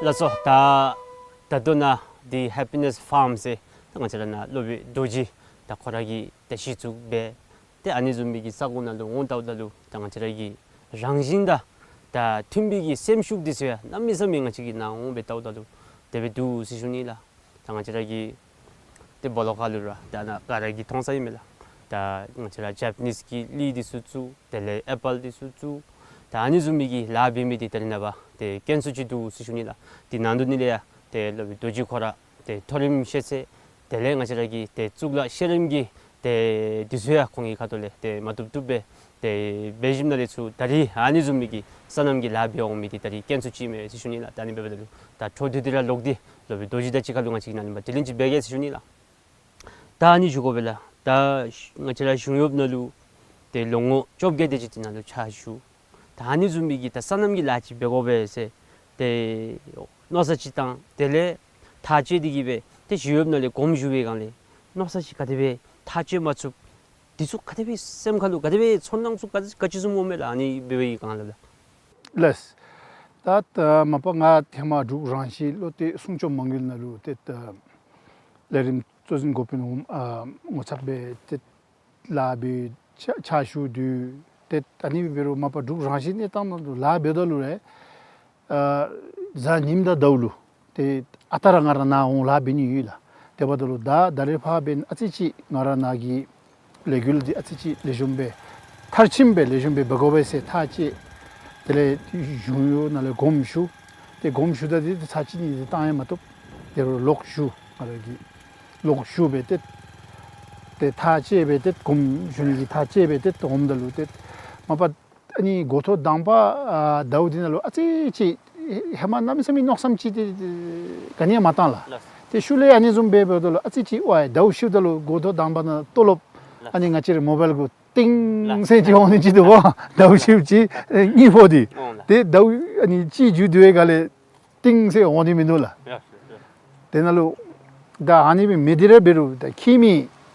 ལགས་སོ། ད་ད་ལྟོ་ནཱ་འདི་ཧེ་པི་ནེསི་ཕཱརམ་ཟེར་ད་ང་བཅས་ར་ནཱ་སློབ་དཔོན་རྡོ་རྗེ་ད་ཁོ་ར་གིས་ད་གཞི་བཙུགས་འབད། ཏེ་ཨ་ནི་བཟུམ་མའི་གི་ས་གོ་ནང་ལུ་འོང་ལྟཝ་ད་ལུ་ད་ང་བཅས་ར་གི་རང་བཞིན་དང་ད་མཐུན་པའི་གི་སེམས་ཤུགས་འདི་ཚུ་ཡང་གནམ་མེད་ས་མེད་ང་བཅས་ཀྱིས་ནཱ་འོང་སྦེ་ལྟཝ་ད་ལུ་དེ་སྦེ་འདུག་ཟེར་ཞུ་ནི་ལགས། ད་ང་བཅས་ར་གི་ཏེ་སྦོ་ལོགས་ཁ་ལུ་ར་ད་ནཱ་ག་ར་གིས་མཐོང་ས་ཨིན་མས་ལགས། ད་ང་བཅས་ར་ཇ་པ་ནིསི་གི་གླིང་འདི་ཚུ་བཙུགས། དེ་ལས་ཨེ་པཱལ་འདི་ཚུ་བཙུགས། ད་ཨ་ནི་བཟུམ་མའི་གི་ལཱ་འབད་མི་འདི་ད་རེས་ནངས་པ་ཏེ་དཀོན་སུ་ཅིག་འདུག་ཟེར་ཞུ་ནི་ལགས། འདི་ནང་དོག་ནང་ལས་ཡང་ཏེ་སློབ་དཔོན་རྡོ་རྗེ་ཁོ་ར་ཏེ་མཐོ་རིམ་ཤེས་ཚད་དེ་ལས་ང་བཅས་ར་གི་ཏེ་གཙུག་ལག་ཤེས་རིག་གི་ཏེ་འདི་ཚུ་ཡང་ཁོང་གི་ཁ་ཐུག་ལས་ཏེ་མ་བཏུབ་བཏུབ་སྦེ་ཏེ་འབད་ཞིནམ་ལས་ཚུར་ད་རིས་ཨ་ནི་བཟུམ་མའི་གི་སོ་ནམ་གྱི་ལཱ་འབད་འོང་མི་འདི་ད་རིས་དཀོན་སུ་ཅིག་མས་ཟེར་ཞུ་ནི་ལགས། ད་ཨ་ནི་འབདཝ་ད་ལུ་ད་འཕྲོ་མཐུད་དེ་ར་ལོག་སྟེ་སློབ་དཔོན་རྡོ་རྗེ་དང་གཅིག་ཁར་ལུ་ང་བཅས་ཀྱིས་ནཱ་ལུ་མ་དྲི་ལན་ཅིག་འབད་གེ་ཟེར་ཞུ་ནི་ལགས། ད་ཨ་ནི་ཞུ་དགོ་པས་ལགས། ད་ང་བཅས་ར་གཞུང་གཡོགཔ་ནང་ལུ་ཏེ་ལོ་ངོ་བཅོ་བརྒྱད་དེ་ཅིག་འདི་ནང་ལུ་ཕྱག་ཞུ། ད་ཨ་ནི་བཟུམ་མའི་གི་ད་སོ་ནམ་གྱི་ལཱ་ཅིག་འབད་དགོ་པས་ཟེར་ཏེ་མནོ་བསམ་ཅིག་བཏང་། དེ་ལས་ཐག་བཅད་དེ་གི་སྦེ་ཏེ་གཞུང་གཡོགཔ་ནང་ལས་གོངམ་བཞུགས་པའི་སྒང་ལས་མནོ་བསམ་ཅིག་ག་དེ་སྦེ་ཐག་བཅད་མ་ཚུགས། འདི་ཚུ་ག་དེ་སྦེ་སེམས་ཁ་ལུ་ག་དེ་སྦེ་ཚོར་སྣང་ཚུ་ག་ག་ཅི་བཟུམ་འོང་མས་ལགས། ཨ་ནི་འབད་བའི་སྒང་ལས་ལགས། ལགས། ད་ད་མ་པ་ང་ཧེ་མ་འབྲུག་རང་བཞིན་བློ་གཏད་སྲུང་སྐྱོབ་མ་དངུལ་ནང་ལུ་ཏེ་ད་ལས་རིམ་གཙོ་འཛིན་འགོ་དཔོན་འོགམ་ཨ་ངོ་ཚབ་སྦེ་ཏེ་ལཱ་འབད་ཕྱག་ཕྱག་ཞུ་དོ། ཏེ་ཨ་ནི་འབད་རུང་མ་པ་འབྲུག་རང་བཞིན་གནས་སྟངས་ནང་ལུ་ལཱ་འབདཝ་ད་ལུ་ར་ཨ་གཟའ་ཉིམ་དང་ཟླཝ་ལུ་ཏེ་ཨ་རྟག་ར་ང་ར་ནཱ་འོང་ལཱ་འབད་ནི་ཡོད་ལགས། དེ་འབདཝ་ད་ལུ་ད་ད་རེས་ཕར་འབདན་ཨ་ཙི་ཅིག་ང་ར་ནཱ་གི་ལས་འགུལ་འདི་ཨ་ཙི་ཅིག་ལེགས་ཤོམ་སྦེ་མཐར་ཕྱིནམ་སྦེ་ལེགས་ཤོམ་སྦེ་འབད་དགོ་པས་ཟེར་ཐག་བཅད། དེ་ལས་གཞུང་གཡོག་ནང་ལས་དགོངསམ་ཞུ། ཏེ་དགོངསམ་ཞུཝ་ད་འདི་ཚར་གཅིག་གཉིས་ཅིག་བཏང་ཡང་མ་བཏུབ། དེ་རུང་ལོག་ཞུ། ང་ར་གིས་ལོག་ཞུ་སྦེ་ཏེ་ཏེ་ཐག་བཅད་སྦེ་ཏེ་དགོངསམ་ཞུ་ནི་གི་ཐག་བཅད་སྦེ་ཏེ་འོངམ་ད་ལུ་ཏེ་མ་པ་ཨ་ནི་འགོ་ཐོག་དང་པ་ཨ་ཟླཝ་འདི་ནང་ལུ་ཨ་ཙི་ཅིག་ཧེ་མ་གནམ་མེད་ས་མེད་མནོ་བསམ་ཅིག་ཏེ་ག་ནི་ཡང་མ་བཏང་ལགས། ལགས། ཏེ་ཤུལ་ལས་ཨ་ནི་བཟུམ་སྦེ་འབདཝ་ད་ལུ་ཨ་ཙི་ཅིག་ཝའི་ཟླཝ་ཕྱིཝ་ད་ལུ་འགོ་ཐོག་དང་པ་ནང་ལྟོ་ལོབ། ལགས། ཨ་ནི་ང་བཅས་རའི་མོ་བཱའིལ་གུ་ཏིང་ལགས་ཟེར་ཅིག་འོང་ནི་ཅིག་འདུག་པ། ཟླཝ་ཕྱིཝ་ཅིག་ཨེ་གཉིས་ཕོག་སྟེ། འོང་ལགས། ཏེ་ཟླཝ་ཨ་ནི་གཅིག་མཇུག་བསྡུ་བའི་སྒང་ལས་ཏིང་ཟེར་འོང་ནི་མིན་འདུག་ལགས། ཡ་ཡ། དེ་ནང་ལུ་ད་ཨ་ནི་སྦེ་མི་འདི་ར་འབད་རུང་ད་ཁྱིམ་མི་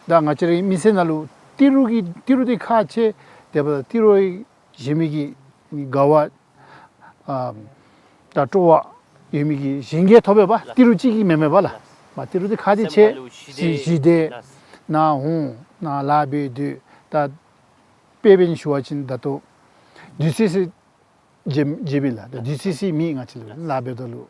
ད་ང་བཅས་རའི་མི་སེར་ནང་ལུ་ཏི་རུ་གི་ཏི་རུ་འདི་ཁག་ཆེ། དེ་འབདཝ་ད་ཏི་རུ་བཞེས་མི་གི་དགའ་བ་ཨ་ད་སྤྲོ་བ་ཡོད་མི་གི་གཞན་གྱིས་ཐོབ་པས་པ། ཏི་རུ་གཅིག་གིས་མེན་མས་པ་ལགས། མ་ཏི་རུ་འདི་ཁག་འདི་ཆེ། སེམས་ཁ་ལུ་ཞི་བདེ། ཞི་བདེ། ལགས། ནཱ་འོང་ནཱ་ལཱ་འབད་སྡོད། ད་དཔེ་འབད་ནི་ཞུ་བ་ཅིན་ད་ལྟོ་དུས་ཚོད་ཟེར་བརྗེད་བརྗེད་པས་ལགས། ད་དུས་ཚོད་ཟེར་མེད། ང་བཅས་ལུ་ལཱ་འབདཝ་ད་ལུ་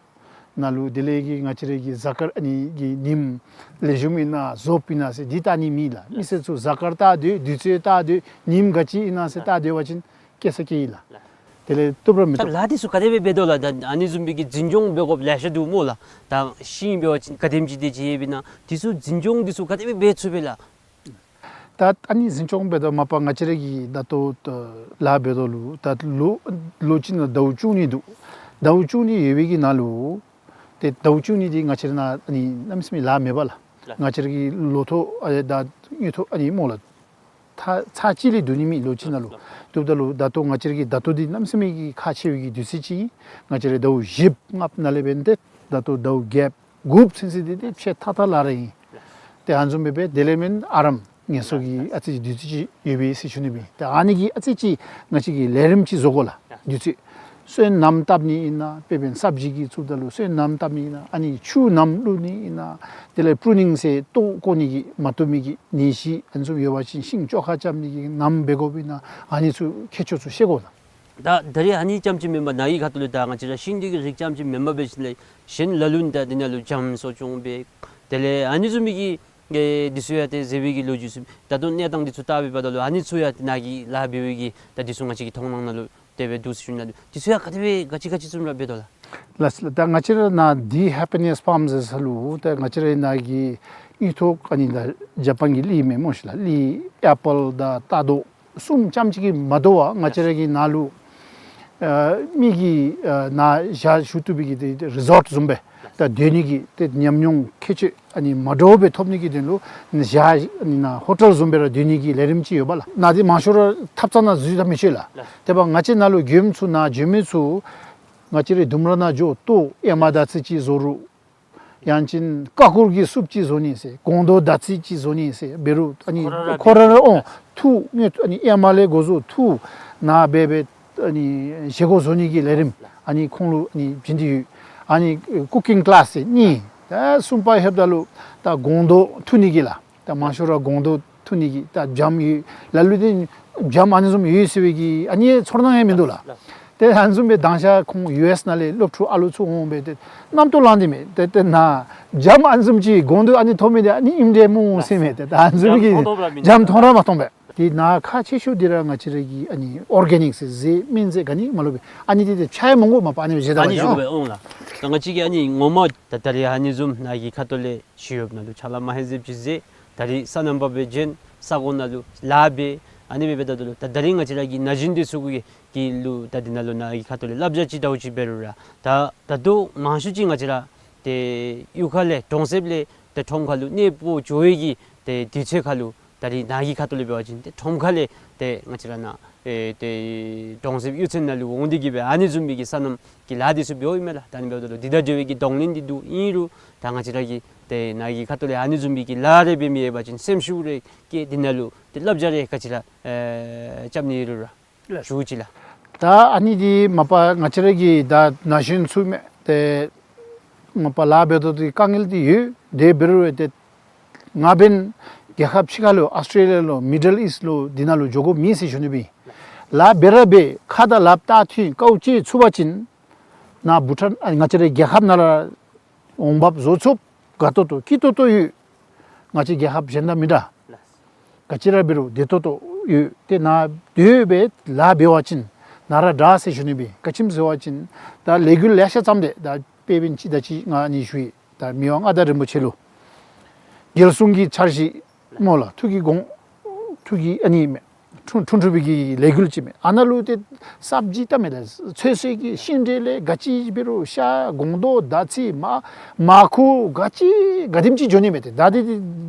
ནཱ་ལུ་དེ་ལས་ཀྱི་ང་བཅས་རའི་གི་གཟའ་སྐར་ཨ་ནི་གི་ཉིནམ་ལེགས་ཤོམ་ཨིན་ན་རྫོགསཔ་ཨིན་ན་ཟེར་འདི་བལྟ་ནི་མེད་ལགས། མི་སེར་ཚུ་གཟའ་སྐར་བལྟ་སྡོད། དུས་ཚོད་བལྟ་སྡོད། ཉིནམ་ག་ཅི་ཨིན་ན་ཟེར་བལྟ་སྡོད་པ་ཅིན་སྐྱེ་ས་སྐྱེ་ཡི་ལགས། དེ་ལས་བཏུབ་ར་མི་ད་བཏུབ། ལཱ་འདི་ཚུ་ག་དེ་སྦེ་འབད་དོ་ལགས། ད་ཨ་ནི་བཟུམ་སྦེ་གི་འཛིན་སྐྱོང་འབད་དགོཔ་ལེ་ཤ་འདུག་སྨོ་ལགས། ད་ཤིང་འབད་བ་ཅིན་ག་དེམ་ཅིག་དེ་ཅིག་ཡོདཔ་ཨིན་ན་འདི་ཚུ་འཛིན་སྐྱོང་འདི་ཚུ་ག་དེ་སྦེ་འབད་ཚུགས་པས་ལགས། ད་ཨ་ནི་འཛིན་སྐྱོང་འབད་དོ་མ་པ་ང་བཅས་ར་གི་ད་ལྟོ་ད་ལཱ་འབད་དོ་ལུ་ད་ལོ་ལོ་གཅིག་ནང་ཟླཝ་བཅུ་གཉིས་འདུག། ཟླཝ་བཅུ་གཉིས་ཡོད་པའི་གི་ནང་ལུ་ཏེ་ཟླཝ་བཅུ་གཉིས་འདི་ང་བཅས་ར་ནཱ་ཨ་ནི་གནམ་མེད་ས་མེད་ལཱ་མེད་པ་ལགས། ལགས། ང་བཅས་ར་གི་ལོ་ཐོག་ཨ་ད་དངུལ་ཐོག་ཨ་ནི་སྨོ་ལགས། ཚར་ཚར་གཅིག་ལས་བསྡུ་ནི་མེད་ལོ་གཅིག་ནང་ལུ། ལགས། བཏུབ་ད་ལུ་ད་ལྟོ་ང་བཅས་ར་གི་ད་ལྟོ་འདི་གནམ་མེད་ས་མེད་ཀྱི་ཁག་ཆེ་བའི་གི་དུས་ཚོད་ཅིག། ང་བཅས་ར་ཟླཝ་བཞི་ལྔ་ནང་ལས་འབད་ཏེ་ད་ལྟོ་ཟླཝ་བརྒྱད་དགུ་ཚུན་ཚོད་འདི་ཏེ་ཕྱེད་ཐག་ཐག་ལཱ་ར་ཨིན། ཏེ་ཨ་ནི་བཟུམ་སྦེ་འབད་དེ་ལས་མེན་ཨ་རམ་ངལ་གསོ་གི་ཨ་ཙི་ཅིག་དུས་ཚོད་ཅིག་ཡོད་པས་ཟེར་ཞུ་ནི་སྦེ། ཏེ་ཨ་ནི་གི་ཨ་ཙི་ཅིག་ང་བཅས་ཀྱིས་ལས་རིམ་ཅིག་བཟོ་དགོ་ལགས། དུས་ཚོད་སོ་ནམ་བཏབ་ནི་ཨིན་ན་དཔེ་འབད་ན་སབ་ཇི་གི་བཙུགསཔ་ད་ལུ་སོ་ནམ་བཏབ་ནི་ཨིན་ན་ཨ་ནི་ཆུ་ནམ་བླུག་ནི་ཨིན་ན་དེ་ལས་པྲུ་ནིང་ཟེར་ལྟོ་བཀོ་ནི་གི་མ་བཏུབ་མི་གི་ནད་གཞི་ཨ་ནི་བཟུམ་ཡོད་པ་ཅིན་ཤིང་བཅོ་ཁ་རྐྱབ་ནི་གི་ནམ་འབད་དགོཔ་ཨིན་ན་ཨ་ནི་ཚུ་ཁྱད་ཆོས་ཚུ་ཤེས་དགོ་ལགས། ད་ད་རེས་ཨ་ནི་རྐྱངམ་ཅིག་མེན་པར་ནཱ་གི་ཁ་ཐུག་ལས་ད་ང་བཅས་ར་ཤིང་འདི་གི་རིགས་རྐྱངམ་ཅིག་མེན་པར་འབད་ཞིནམ་ལས་གཞན་ལ་ལུ་ད་འདི་ནང་ལུ་འཇམ་གསོ་སྐྱོང་འབད། དེ་ལས་ཨ་ནི་བཟུམ་མའི་གི་ཨེ་འདི་ཚུ་ཡང་ཏེ་མཛད་པའི་གི་ལོ་རྒྱུས་ཚུ་ད་ལྟོ་གནས་སྟངས་འདི་ཚུ་བལྟ་བའི་བར་ན་ལུ་ཨ་ནི་ཚུ་ཡང་ཏེ་ནཱ་གི་ལཱ་འབད་བའི་གི་ད་འདི་ཚུ་ང་བཅས་ཀྱི་མཐོང་སྣང་ནང་ལུ་དེ་སྦེ་འདུག་ཟེར་ཞུ་ནི་ལགས། འདི་ཚུ་ཡང་ག་དེ་སྦེ་ག་ཅི་ག་ཅི་བཟུམ་ར་འབད་དོ་ལགས། ལགས་ལགས། ད་ང་བཅས་ར་ནཱ་འདི་ཧེ་པི་ནེསི་ཕཱམ་ཟེར་ས་ལུ་ད་ང་བཅས་ར་ནཱ་གི་དངུལ་ཐོག་ཨ་ནི་ད་ཇ་པཱན་གྱི་གླི་མས་སྨོ་ཤིག་ལགས། གླི་ཨེ་པཱལ་དང་རྟ་རྡོག་གསུམ་རྐྱངམ་ཅིག་གིས་མ་དོ་བར་ང་བཅས་ར་གི་ནཱ་ལུ་ཨ་མི་གིས་ཨ་ནཱ་ཞག་བཞུགས་བཏུབ་པའི་གི་ཏེ་རི་ཟོཊ་བཟུམ་སྦེ་ད་སྡོད་ནི་གི་ཏེ་ཉམས་མྱོང་ཁྱད་ཆོས་ཨ་ནི་མ་འདྲཝ་སྦེ་ཐོབ་ནི་གི་དོན་ལུ་ཞག་ཨ་ནི་ནཱ་ཧོ་ཊེལ་བཟུམ་སྦེ་ར་སྡོད་ནི་གི་ལས་རིམ་ཅིག་ཡོད་པ་ལགས། ནཱ་འདི་མང་ཤོས་ར་ཐབ་ཚང་ནང་འཛུལ་ད་མི་ཆོག་ལགས། དེ་འབདཝ་ང་བཅས་ནཱ་ལུ་མགྱོནམ་ཚུ་ནཱ་བྱོན་མི་ཚུ་ང་བཅས་རའི་ལྡུམ་ར་ནང་འགྱོ་ལྟོ་ཨེ་མ་དར་ཚིལ་ཅིག་བཟོ་རུང་ཡང་ཅིན་ཀ་ཀུར་གྱི་སུབ་ཅིག་བཟོ་ནི་ཟེར་སྒོང་རྡོག་དར་ཚིལ་ཅིག་བཟོ་ནི་ཟེར་འབད་རུང་ཨ་ནི་ཁོ་ར་ར་ཁོ་ར་ར་འོང་འཐུ་ནི་ཨ་ནི་ཨེ་མ་ལས་འགོ་བཟུང་འཐུ་ནཱ་འབད་འབད་ཨ་ནི་བཞེས་སྒོ་བཟོ་ནི་གི་ལས་རིམ་ཨ་ནི་ཁོང་ལུ་ཨ་ནི་བྱིན་ཏེ་ཡོད། ཨ་ནི་ཀུ་ཀིང་ཀི་ལཱསི་ཟེར་གཉིས། ད་གསུམ་པ་ལྷོདཔ་ད་ལུ་ད་སྒོང་རྡོག་འཐུ་ནི་གི་ལགས། ད་མང་ཤོས་ར་སྒོང་རྡོག་འཐུ་ནི་གི་ད་སྦྱངམ་ཡོད། ལ་ལུ་ཏེ་སྦྱངམ་ཨ་ནི་བཟུམ་ཡོད་ཟེར་བའི་གི་ཨ་ནི་ཚོར་སྣང་ཡང་མིན་འདུག་ལགས། ཏེ་ཨ་ནི་བཟུམ་སྦེ་དང་ཤ་ཁོང་ཡུ་ཨེསི་ནང་ལས་སློབ་ཕྲུག་ཨ་ལུ་ཚུ་འོང་སྦེ་ཏེ་རྣམ་རྟོག་ལངས་ཏེ་མས། ཏེ་ཏེ་ནཱ་སྦྱངམ་ཨ་ནི་བཟུམ་ཅིག་སྒོང་རྡོག་ཨ་ནི་འཐུ་མི་འདི་ཨ་ནི་ཨིནམ་འདྲས་སྨོ་ཟེར་མས། ཏེ་ད་ཨ་ནི་བཟུམ་གྱི་སྦྱངམ་མཐོང་ར་མ་མཐོང་པས། ཏེ་ནཱ་ཁག་ཆེ་ཤོས་འདི་ར་ང་བཅས་ར་གི་ཨ་ནི་ཨོར་གེ་ནིཀ་ཟེར་ཟས་སྨན་རྫས་ག་ནི་མ་ལུ་སྦེ་ཨ་ནི་འདི་ཏེ་ཕྱག་མང་པོ་མ་པ་ཨ་ནི་བཞེས་ད་ཨ་ནི་བཞེས་པ་འོང་ལགས། ད་ང་བཅས་ཀྱིས་ཨ་ནི་ངོ་མ་ད་ད་རེས་ཨ་ནི་བཟུམ་ནཱ་གི་ཁ་ཐུག་ལས་ཞུ་ཡོདཔ་ནང་ལུ་ཕྱག་ལཱ་མ་ཧེ་ཟེར་ཅིག་མཛད། ད་རེས་སོ་ནམ་པ་སྦེ་བྱོན། ས་གོ་ནང་ལུ་ལཱ་འབད། ཨ་ནི་སྦེ་འབདཝ་ད་ལུ་ད་ད་རེས་ང་བཅས་ར་གི་ན་གཞོན་འདི་ཚུ་གི་གི་ལུ་ད་འདི་ནང་ལུ་ནཱ་གི་ཁ་ཐུག་ལས་བསླབ་བྱ་ཅིག་ཟླཝ་གཅིག་འབད་རུང་ར་ད་ད་ལྟོ་མང་ཤོས་ཅིག་ང་བཅས་ར་ཏེ་གཡུས་ཁ་ལས་གྲོང་གསེབ་ལས་ཏེ་ཁྲོམ་ཁ་ལུ་གནས་སྤོ་འགྱོ་བའི་གི་ཏེ་དུས་ཚོད་ཁ་ལུ་ད་རེས་ནཱ་གི་ཁ་ཐུག་ལས་འབད་བ་ཅིན་ཏེ་ཁྲོམ་ཁ་ལས་ཏེ་ང་བཅས་ར་ནཱ་ཨེ་ཏེ་གྲོང་གསེབ་གཡུས་ཚན་ནང་ལུ་འོང་སྟེ་གི་སྦེ་ཨ་ནི་བཟུམ་མའི་གི་སོ་ནམ་གྱི་ལཱ་འདི་ཚུ་འབདཝ་ཨིན་མས་ལགས། ད་ཨ་ནི་འབདཝ་ད་ལུ་འདི་དང་འབྲེལ་བའི་གི་གདོང་ལེན་འདི་འདུག། ཨིན་རུང་ད་ང་བཅས་ར་གི་ཏེ་ནཱ་གི་ཁ་ཐུག་ལས་ཨ་ནི་བཟུམ་མའི་གི་ལཱ་རེ་འབད་མི་ཡོད་པ་ཅིན་སེམས་ཤུགས་རེ་བསྐྱེད་འདི་ནང་ལུ་ཏེ་བསླབ་བྱ་རེ་ག་ཅི་ར་ཨེ་རྐྱབ་ནི་ཡོད་རུང་ར་ཞུ་ཅི་ལགས། ད་ཨ་ནི་འདི་མ་པ་ང་བཅས་ར་གི་ད་ན་གཞོན་ཚུ་མས། ཏེ་མ་པ་ལཱ་འབད་དོ་འདི་དཀའ་ངལ་འདི་ཡོད། དེ་འབད་རུང་ཏེ་ང་འབདན་རྒྱལ་ཁབ་ཕྱི་ཁ་ལུ་ཨཱོས་ཊྲེ་ལི་ཡ་ལུ་མི་ཌལ་ཨིསཊ་ལུ་འདི་ནང་ལུ་འགྱོ་དགོཔ་མེད་ཟེར་ཞུ་ནི་སྦེ་ཨིན། ལཱ་འབད་ར་འབད་ཁ་དང་ལགཔ་བལྟ་མཐུན་དཀའཝ་སྤྱད་ཚུགས་པ་ཅིན་ནཱ་བྷུ་ཊཱན་ཨ་ང་བཅས་རའི་རྒྱལ་ཁབ་ནང་ར་འོང་འབབ་བཟོ་ཚུགསཔ་དགའ་ཏོག་ཏོ་སྐྱིད་ཏོག་ཏོ་ཡོད། ང་བཅས་རྒྱལ་ཁབ་གཞན་དང་མི་འདྲ། ག་ཅི་ར་འབད་རུང་བདེ་ཏོག་ཏོ་ཡོད། ཏེ་ནཱ་སྡོད་སྦེ་ལཱ་འབད་བ་ཅིན་ནཱ་ར་དྲག་ཟེར་ཞུ་ནི་སྦེ་ཨིན། ག་ཅི་སྨོ་ཟེར་བ་ཅིན་ད་ལས་འགུལ་ལེ་ཤ་བརྩམས་ཏེ་ད་དཔེ་འབདན་ཅིག་ད་ཅི་ང་ཨ་ནི་ཞུ་ཡི། ད་མི་དབང་མངའ་བདག་རིན་པོ་ཆེ་ལུ་རྒྱལ་སྲུང་གི་འཆར་གཞི་སྨོ་ལགས། ཐུགས་ཀྱི་དགོངས་ཐུགས་ཀྱི་ཨ་ནི་མས། འཁྲུངས་འཁྲུངས་འཁྲུངས་པའི་གི་ལས་འགུལ་ཅིག་མས། ཨ་ནཱ་ལུ་ཏེ་སབ་ཇི་བལྟ་མས་ལགས། ཚོད་བསྲེ་གི་ཤིང་འབྲས་ལས་ག་ཅི་འབད་རུང་ཤ་སྒོང་རྡོག་མདའ་ཚིག་མར་མར་ཁུ་ག་ཅི་ག་དེམ་ཅིག་འགྱོ་ནི་མས། ཏེ་ད་འདི་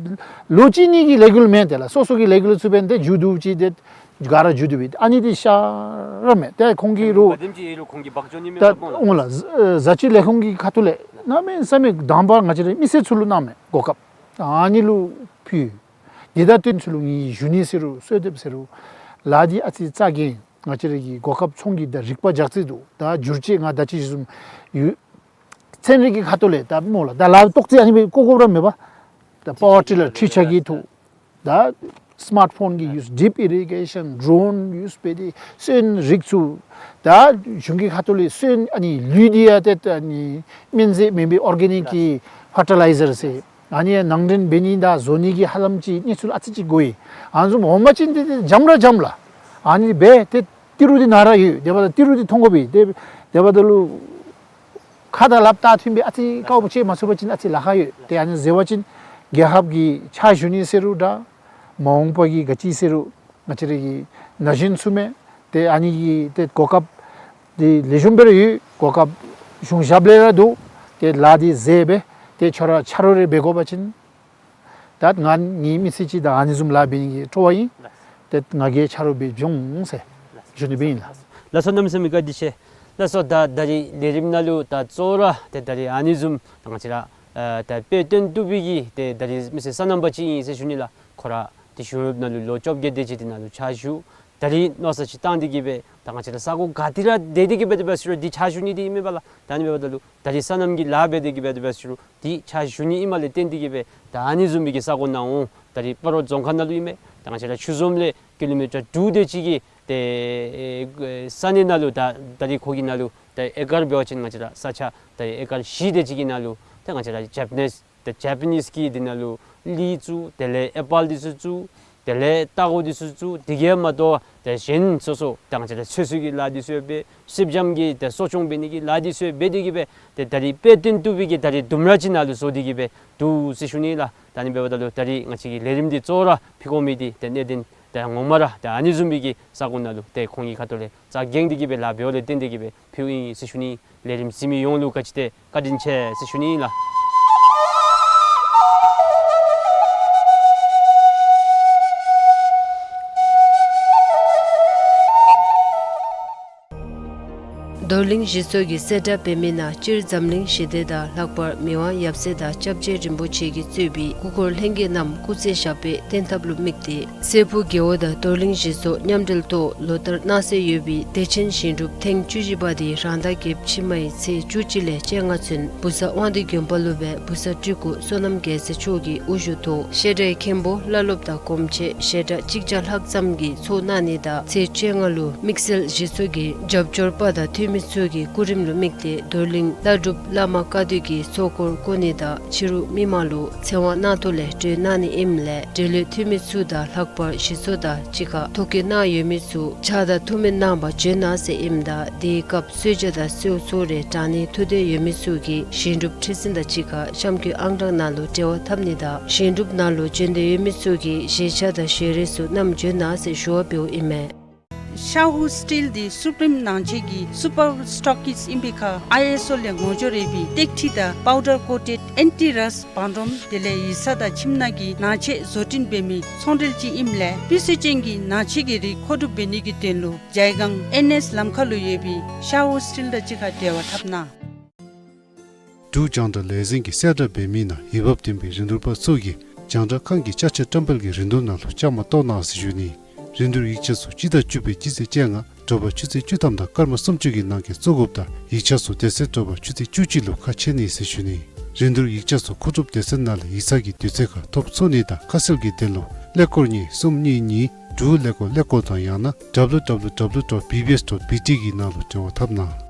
ལོ་གཅིག་གཉིས་ཀྱི་ལས་འགུལ་མེན་ཏེ་ལགས། སོ་སོ་གི་ལས་འགུལ་ཚུ་འབདན་ཏེ་མཇུག་བསྡུ་ཅི་ཏེ་ག་ར་མཇུག་བསྡུ་སྦེ་ཨ་ནི་འདི་ཤ་ར་མས། ཏེ་ཁོང་གིས་རུང་ག་དེམ་ཅིག་ཡོད་རུང་ཁོང་གིས་འབག་འགྱོ་ནི་མས་ད་པ་སྨོ་ལགས། འོང་ལགས། བཟའ་བཅའི་ལས་ཁུངས་ཀྱི་ཁ་ཐུག་ལས་གནམ་མེད་ས་མེད་དང་པ་ང་བཅས་རའི་མི་སེར་ཚུ་ལུ་གནངམ་མས་གོ་སྐབས། ཨ་ནི་ལུ་ཕུལ། དེ་དང་བསྟུན་ཚུ་ལུ་ངེའི་ཞུ་ནི་ཟེར་རུང་གསོལ་འདེབས་ཟེར་རུང་ལཱ་འདི་ཨ་ཙི་རྩ་འགེངས། ང་བཅས་ར་གི་གོ་སྐབས་ཚོང་གི་ད་རིག་པ་རྒྱག་རྩིས་འདུག། ད་བསྒྱུར་བཅོས་ང་ད་ཅི་ཞུ་བཟུམ་ཡོད། ཚན་རིག་གི་ཁ་ཐུག་ལས་ད་སྨོ་ལགས། ད་ལཱ་ཏོག་ཙི་ཨ་ནི་སྦེ་བཀོ་དགོཔ་ར་མེད་པ། ད་པ་ཝར་ཊི་ལར་འཕྲུལ་ཆས་ཀྱི་ཐོག་ད་སི་མཱརཊ་ཕོན་གྱི་ཡུས་ཌིབ་ཨི་རི་གེ་ཤཱན་ཌོརོན་ཡུས་འབད་དེ་སོན་རིགས་ཚུ་ད་གཞུང་གི་ཁ་ཐུག་ལས་སོན་ཨ་ནི་ལུད་འདི་ཡང་ཏེ་ཨ་ནི་སྨན་རྫས་མེན་པའི་ཨོར་གེ་ནིག་གི་ཕར་ཊི་ལའི་ཛར་ཟེར། ཨ་ནི་ནང་འདྲེན་འབད་ནི་དང་བཟོ་ནི་གི་ཧ་ལམ་ཅིག་གནས་ཚུལ་ཨ་ཙི་ཅིག་གོ་ཡི། ཨ་ནི་བཟུམ་འོང་པ་ཅིན་ཏེ་ཏེ་འཇམ་ར་འཇམ་ལགས། ཨ་ནི་སྦེ་ཏེ་ཏི་རུ་འདི་ནཱ་ར་ཡོད། དེ་འབདཝ་ད་ཏི་རུ་འདི་མཐོང་དགོ་པས། ཏེ་དེ་འབདཝ་ད་ལུ་ཁ་དང་ལགཔ་བལྟ་མཐུན་སྦེ་ཨ་ཙི་དཀའཝ་སྤྱད་མ་ཚུགས་པ་ཅིན་ཨ་ཙི་ལཱ་ཁག་ཡོད། ཏེ་ཨ་ནི་ཟེར་བ་ཅིན་རྒྱལ་ཁབ་ཀྱི་ཕྱག་ཞུ་ནི་ཟེར་རུང་འདྲ། མ་འོངས་པ་གི་ག་ཅི་ཟེར་རུང་ང་བཅས་ར་གི་ན་གཞོན་ཚུ་མས། ཏེ་ཨ་ནི་གི་ཏེ་གོ་སྐབས་འདི་ལེགས་ཤོམ་སྦེ་ར་ཡོད། གོ་སྐབས་གཞུང་ཞབས་ལས་ར་འདུག། ཏེ་ལཱ་འདི་མཛད་སྦེ་ཏེ་ཁྱོད་ར་ཆ་རོགས་རེ་འབད་དགོ་པ་ཅིན་ད་ང་ངེའི་མི་ཚེ་ཅིག་ད་ཨ་ནི་བཟུམ་ལཱ་འབད་ནི་གི་སྤྲོ་བ་ཨིན། ཏེ་ང་གིས་ཆ་རོགས་འབད་འོང་ཟེར་ཞུ་ནི་སྦེ་ཨིན་ལགས། ལགས་སོ། གནམ་མེད་ས་མེད་བཀའ་དྲིན་ཆེ། ལགས་སོ། ད་ད་རིས་ལས་རིམ་ནང་ལུ་ད་གཙོ་བོ་ར་ཏེ་ད་རིས་ཨ་ནི་བཟུམ་ད་ང་བཅས་ར་ཨ་ད་དཔེ་སྟོན་བཏུབ་པའི་གི་ཏེ་ད་རིས་མི་སེར་སོ་ནམ་པ་ཅིག་ཨིན་ཟེར་ཞུ་ནི་ལགས། ཁོ་ར་ཏེ་གཞུང་གཡོགཔ་ནང་ལུ་ལོ་བཅོ་བརྒྱད་དེ་ཅིག་དེ་ནང་ལུ་ཕྱག་ཞུ། ད་རིས་མནོ་བསམ་ཅིག་བཏང་སྟེ་གི་སྦེ་ད་ང་བཅས་ར་ས་གོ་ག་ཏེ་ར་སྡོད་དེ་གི་སྦེ་དེ་སྦེ་ཟེར་རུང་འདི་ཕྱག་ཞུ་ནི་འདི་ཨིན་མས་པ་ལགས། ད་ཨ་ནི་འབདཝ་ད་ལུ་ད་རིས་སོ་ནམ་གྱི་ལཱ་འབད་དེ་གི་སྦེ་དེ་སྦེ་ཟེར་རུང་འདི་ཕྱག་ཞུ་ནི་ཨིནམ་ལས་བརྟེན་ཏེ་གི་སྦེ་ད་ཨ་ནི་བཟུམ་མའི་གི་ས་གོ་ནང་འོང་། ད་རིས་སྤ་རོ་རྫོང་ཁག་ནང་ལུ་ཨིན་མས། ད་ང་བཅས་ར་ཆུ་འཛོམས་ལས་ཀི་ལོ་མི་ཊར་དྲུག་དེ་ཅིག་གི་ཏེ་ཨེ་ས་གནས་ནང་ལུ་ད་ད་རིས་ཁོ་གི་ནང་ལུ་ད་ཨེ་ཀར་འབད་བ་ཅིན་ང་བཅས་ར་ས་ཆ་ད་ཨེ་ཀར་བཞི་དེ་ཅིག་གི་ནང་ལུ་ད་ང་བཅས་ར་ཇེ་པ་ནིས་ད་ཇེ་པ་ནིས་ཀྱི་འདི་ནང་ལུ་ལི་བཙུགས། དེ་ལས་ཨེ་པཱལ་འདི་ཚུ་བཙུགས། དེ་ལས་སྟག་འོག་འདི་ཚུ་བཙུགས། དེ་གིས་མ་དོ་ཏེ་གཞན་སོ་སོ་ད་ང་བཅས་ར་ཚོད་བསྲེ་གི་ལཱ་འདི་ཚུ་ཡང་འབད། སེར་སྦྱངམ་གི་ཏེ་གསོ་སྐྱོང་འབད་ནི་གི་ལཱ་འདི་ཚུ་ཡང་འབད་དེ་གི་སྦེ་ཏེ་ད་རིས་དཔེ་སྟོན་བཏུབ་པའི་གི་ད་རིས་ལྡུམ་ར་ཅིག་ནང་ལུ་བཟོ་སྟེ་གི་སྦེ་འདུག་ཟེར་ཞུ་ནི་ལགས། ད་ཨ་ནི་འབདཝ་ད་ལུ་ད་རིས་ང་བཅས་ཀྱི་ལས་རིམ་འདི་གཙོ་བོ་ར་ཕུལ་དགོ་མི་འདི་ཏེ་གནད་དོན་ཏེ་ངོ་མ་ར་ཏེ་ཨ་ནི་བཟུམ་མའི་གི་ས་གོ་ནང་ལུ་ཏེ་ཁོང་གི་ཁ་ཐུག་ལས་རྩ་འགེངས་ཏེ་གི་སྦེ་ལཱ་འབདཝ་ལས་བརྟེན་ཏེ་གི་སྦེ་ཕུལཝ་ཨིན་ཟེར་ཞུ་ནི། ལས་རིམ་གཟིགས་མི་ཡོངས་ལུ་བཀའ་དྲིན་ཏེ་བཀའ་དྲིན་ཆེ་ཟེར་ཞུ་ནི་ལགས། རྡོར་གླིང་གཞི་བཙུགས་ཀྱི་གསལ་བསྒྲགས་འབད་མི་ནང་སྤྱིར་འཛམ་གླིང་ཞི་བདེ་དང་ལྷག་པར་མི་དབང་ཡབ་སྲས་དང་སྐྱབས་རྗེ་རིན་པོ་ཆེ་གིས་གཙོས་པའི་སྐུ་འཁོར་ལྷན་རྒྱས་རྣམས་སྐུ་ཚེ་ཞབས་པད་བརྟན་ཐབས་ལུ་དམིགས་ཏེ་སྲས་ཕུག་རྒེད་འོག་དང་རྡོར་གླིང་གཞི་བཙུགས་མཉམ་འབྲེལ་ཐོག་ལོ་ལྟར་གནང་སྲོལ་ཡོད་པའི་བདེ་ཆེན་ཞིང་སྒྲུབ་ཐེངས་བཅུ་བཞི་པ་འདི་རང་ཟླ་བརྒྱད་ཕྱི་མའི་ཚེས་བཅུ་གཅིག་ལས་བཅོ་ལྔ་ཚུན་བུ་གསར་དབང་འདུས་དགོན་པ་ལུ་སྦེ་བུ་གསར་སྤྲུལ་སྐུ་བསོད་ནམས་རྒྱལ་མཚན་མཆོག་གི་དབུ་བཞུགས་ཐོག་བཤད་གྲྭའི་མཁན་པོ་བླ་སློབ་དང་གོང་ཆེན་ཞལ་གྲངས་གཅིག་བརྒྱ་ལྷག་ཙམ་གྱིས་ཚོགས་གནང་ནི་དང་ཚེས་བཅོ་ལྔ་ལུ་དམིགས་བསལ་གཞི་བཙུགས་ཀྱི་རྒྱབ་སྐྱོར་པ་དང་འཐུས་མི་ཚུ་གི་སྐུ་རིམ་ལུ་དམིགས་ཏེ་རྡོར་གླིང་བླ་སྒྲུབ་བླ་མ་བཀའ་འདུས་ཀྱི་ཚོགས་འཁོར་བསྐོར་ནི་དང་ཕྱི་རུ་མི་མང་ལུ་ཚེ་དབང་གནང་ཐོག་ལས་གྲོལ་གནང་ནི་ཨིནམ་ལས་འབྲེལ་ཡོད་འཐུས་མི་ཚུ་དང་ལྷག་པར་གཞི་བཙུགས་དང་གཅིག་ཁར་ཐུགས་བསྐྱེད་གནང་ཡོད་མི་ཚུ་ཕྱག་དང་ཐུགས་སྨོན་གནང་བར་བྱོན་གནང་ཟེར་ཨིནམ་ད་དེའི་སྐབས་གསོལ་ཇ་དང་གསོལ་ཚོགས་རེ་དྲང་ནི་ཐུགས་འདོད་ཡོད་མི་ཚུ་གིས་ཞིང་སྒྲུབ་ཁྲི་འཛིན་དང་གཅིག་ཁར་གཤམ་འཁོད་ཨང་གྲངས་ནང་ལུ་འབྲེལ་བ་འཐབ་ནི་དང་ཞིང་སྒྲུབ་ནང་ལུ་བྱོན་འདོད་ཡོད་མི་ཚུ་གིས་བཞེས་ཆས་དང་ཞལ་རས་ཚུ་བསྣམས་བྱོན་གནང་ཟེར་ཞུ་བ་འབདཝ་ཨིན་མས། ཤ་ཧུ་སི་ཊིལ་འདི་སུ་པི་རིམ་ནང་ཆས་ཀྱི་སུ་པར་སི་ཊོག་གིསཊ་ཨིན་པའི་ཁར་ཨའི་ཨེསི་ཨོ་ལས་ངོ་སྦྱོར་ཡོད་པའི་ཏེག་ཁྲི་དང་པའུ་ཌར་ཀོ་ཊེཌ་ཨེན་ཊི་རསཊ་བང་སྒྲོམ་དེ་ལས་ཡིག་ཚང་དང་ཁྱིམ་ནང་གི་ནང་ཆས་བཟོ་སྐྲུན་འབད་མི་ཚོང་འབྲེལ་ཅིག་ཨིནམ་ལས་སྤུས་ཚད་ཅན་གྱི་ནང་ཆས་ཀྱི་རིགས་མཁོ་སྒྲུབ་འབད་ནི་གི་དོན་ལུ་ཇའི་སྒང་ཨེན་ཨེསི་ལམ་ཁ་ལུ་ཡོད་པའི་ཤ་ཧུ་སི་ཊིལ་དང་གཅིག་ཁར་འབྲེལ་བ་འཐབ་གནང་། འབྲུག་རྒྱང་བསྒྲགས་ལས་འཛིན་གྱིས་གསལ་བསྒྲགས་འབད་མི་ནང་འོས་འབབ་ལྡན་པའི་རིན་བསྡུར་པ་ཚུ་གིས་རྒྱང་བསྒྲགས་ཁང་གི་ཅ་ཆས་བཀྲམ་སྤེལ་གྱི་རིན་བསྡུར་ནང་ལུ་བཅའ་མར་གཏོགས་གནང་ཟེར་ཞུ་ནི། རིན་བསྡུར་ཡིག་ཆ་ཚུ་སྤྱི་ཟླ་བཅུ་པའི་སྤྱི་ཚེས་བཅོ་ལྔ་ དྲོ་པ་ཆུ་ཚོད་བཅུ་ཐམ་དང་སྐར་མ་སུམ་ཅུ་གི་ནང་འཁོད་བཙུགས་དགོཔ་དང་ཡིག་ཆ་ཚུ་དེ་ཚེ་དྲོ་པ་ཆུ་ཚོད་བཅུ་གཅིག་ལུ་ཁ་ཕྱེ་ནི་ཟེར་ཞུ་ནི། རིན་བསྡུར་ཡིག་ཆ་ཚུ་མཁོ་སྒྲུབ་སྡེ་ཚན་ནང་ལས་ཡིག་ཚང་གི་དུས་ཚོད་ཁར་ཐོབ་ཚུགས་ནི་དང་ཁ་གསལ་གྱི་དོན་ལུ་ཀླད་ཀོར་གཉིས་གསུམ་གཉིས་གཉིས་དྲུག་ཀླད་ཀོར་ཀླད་ཀོར་དང་ཡང་ན་W W W dot B B S dot B T གི་ནང་ལུ་འབྲེལ་བ་འཐབ་གནང་།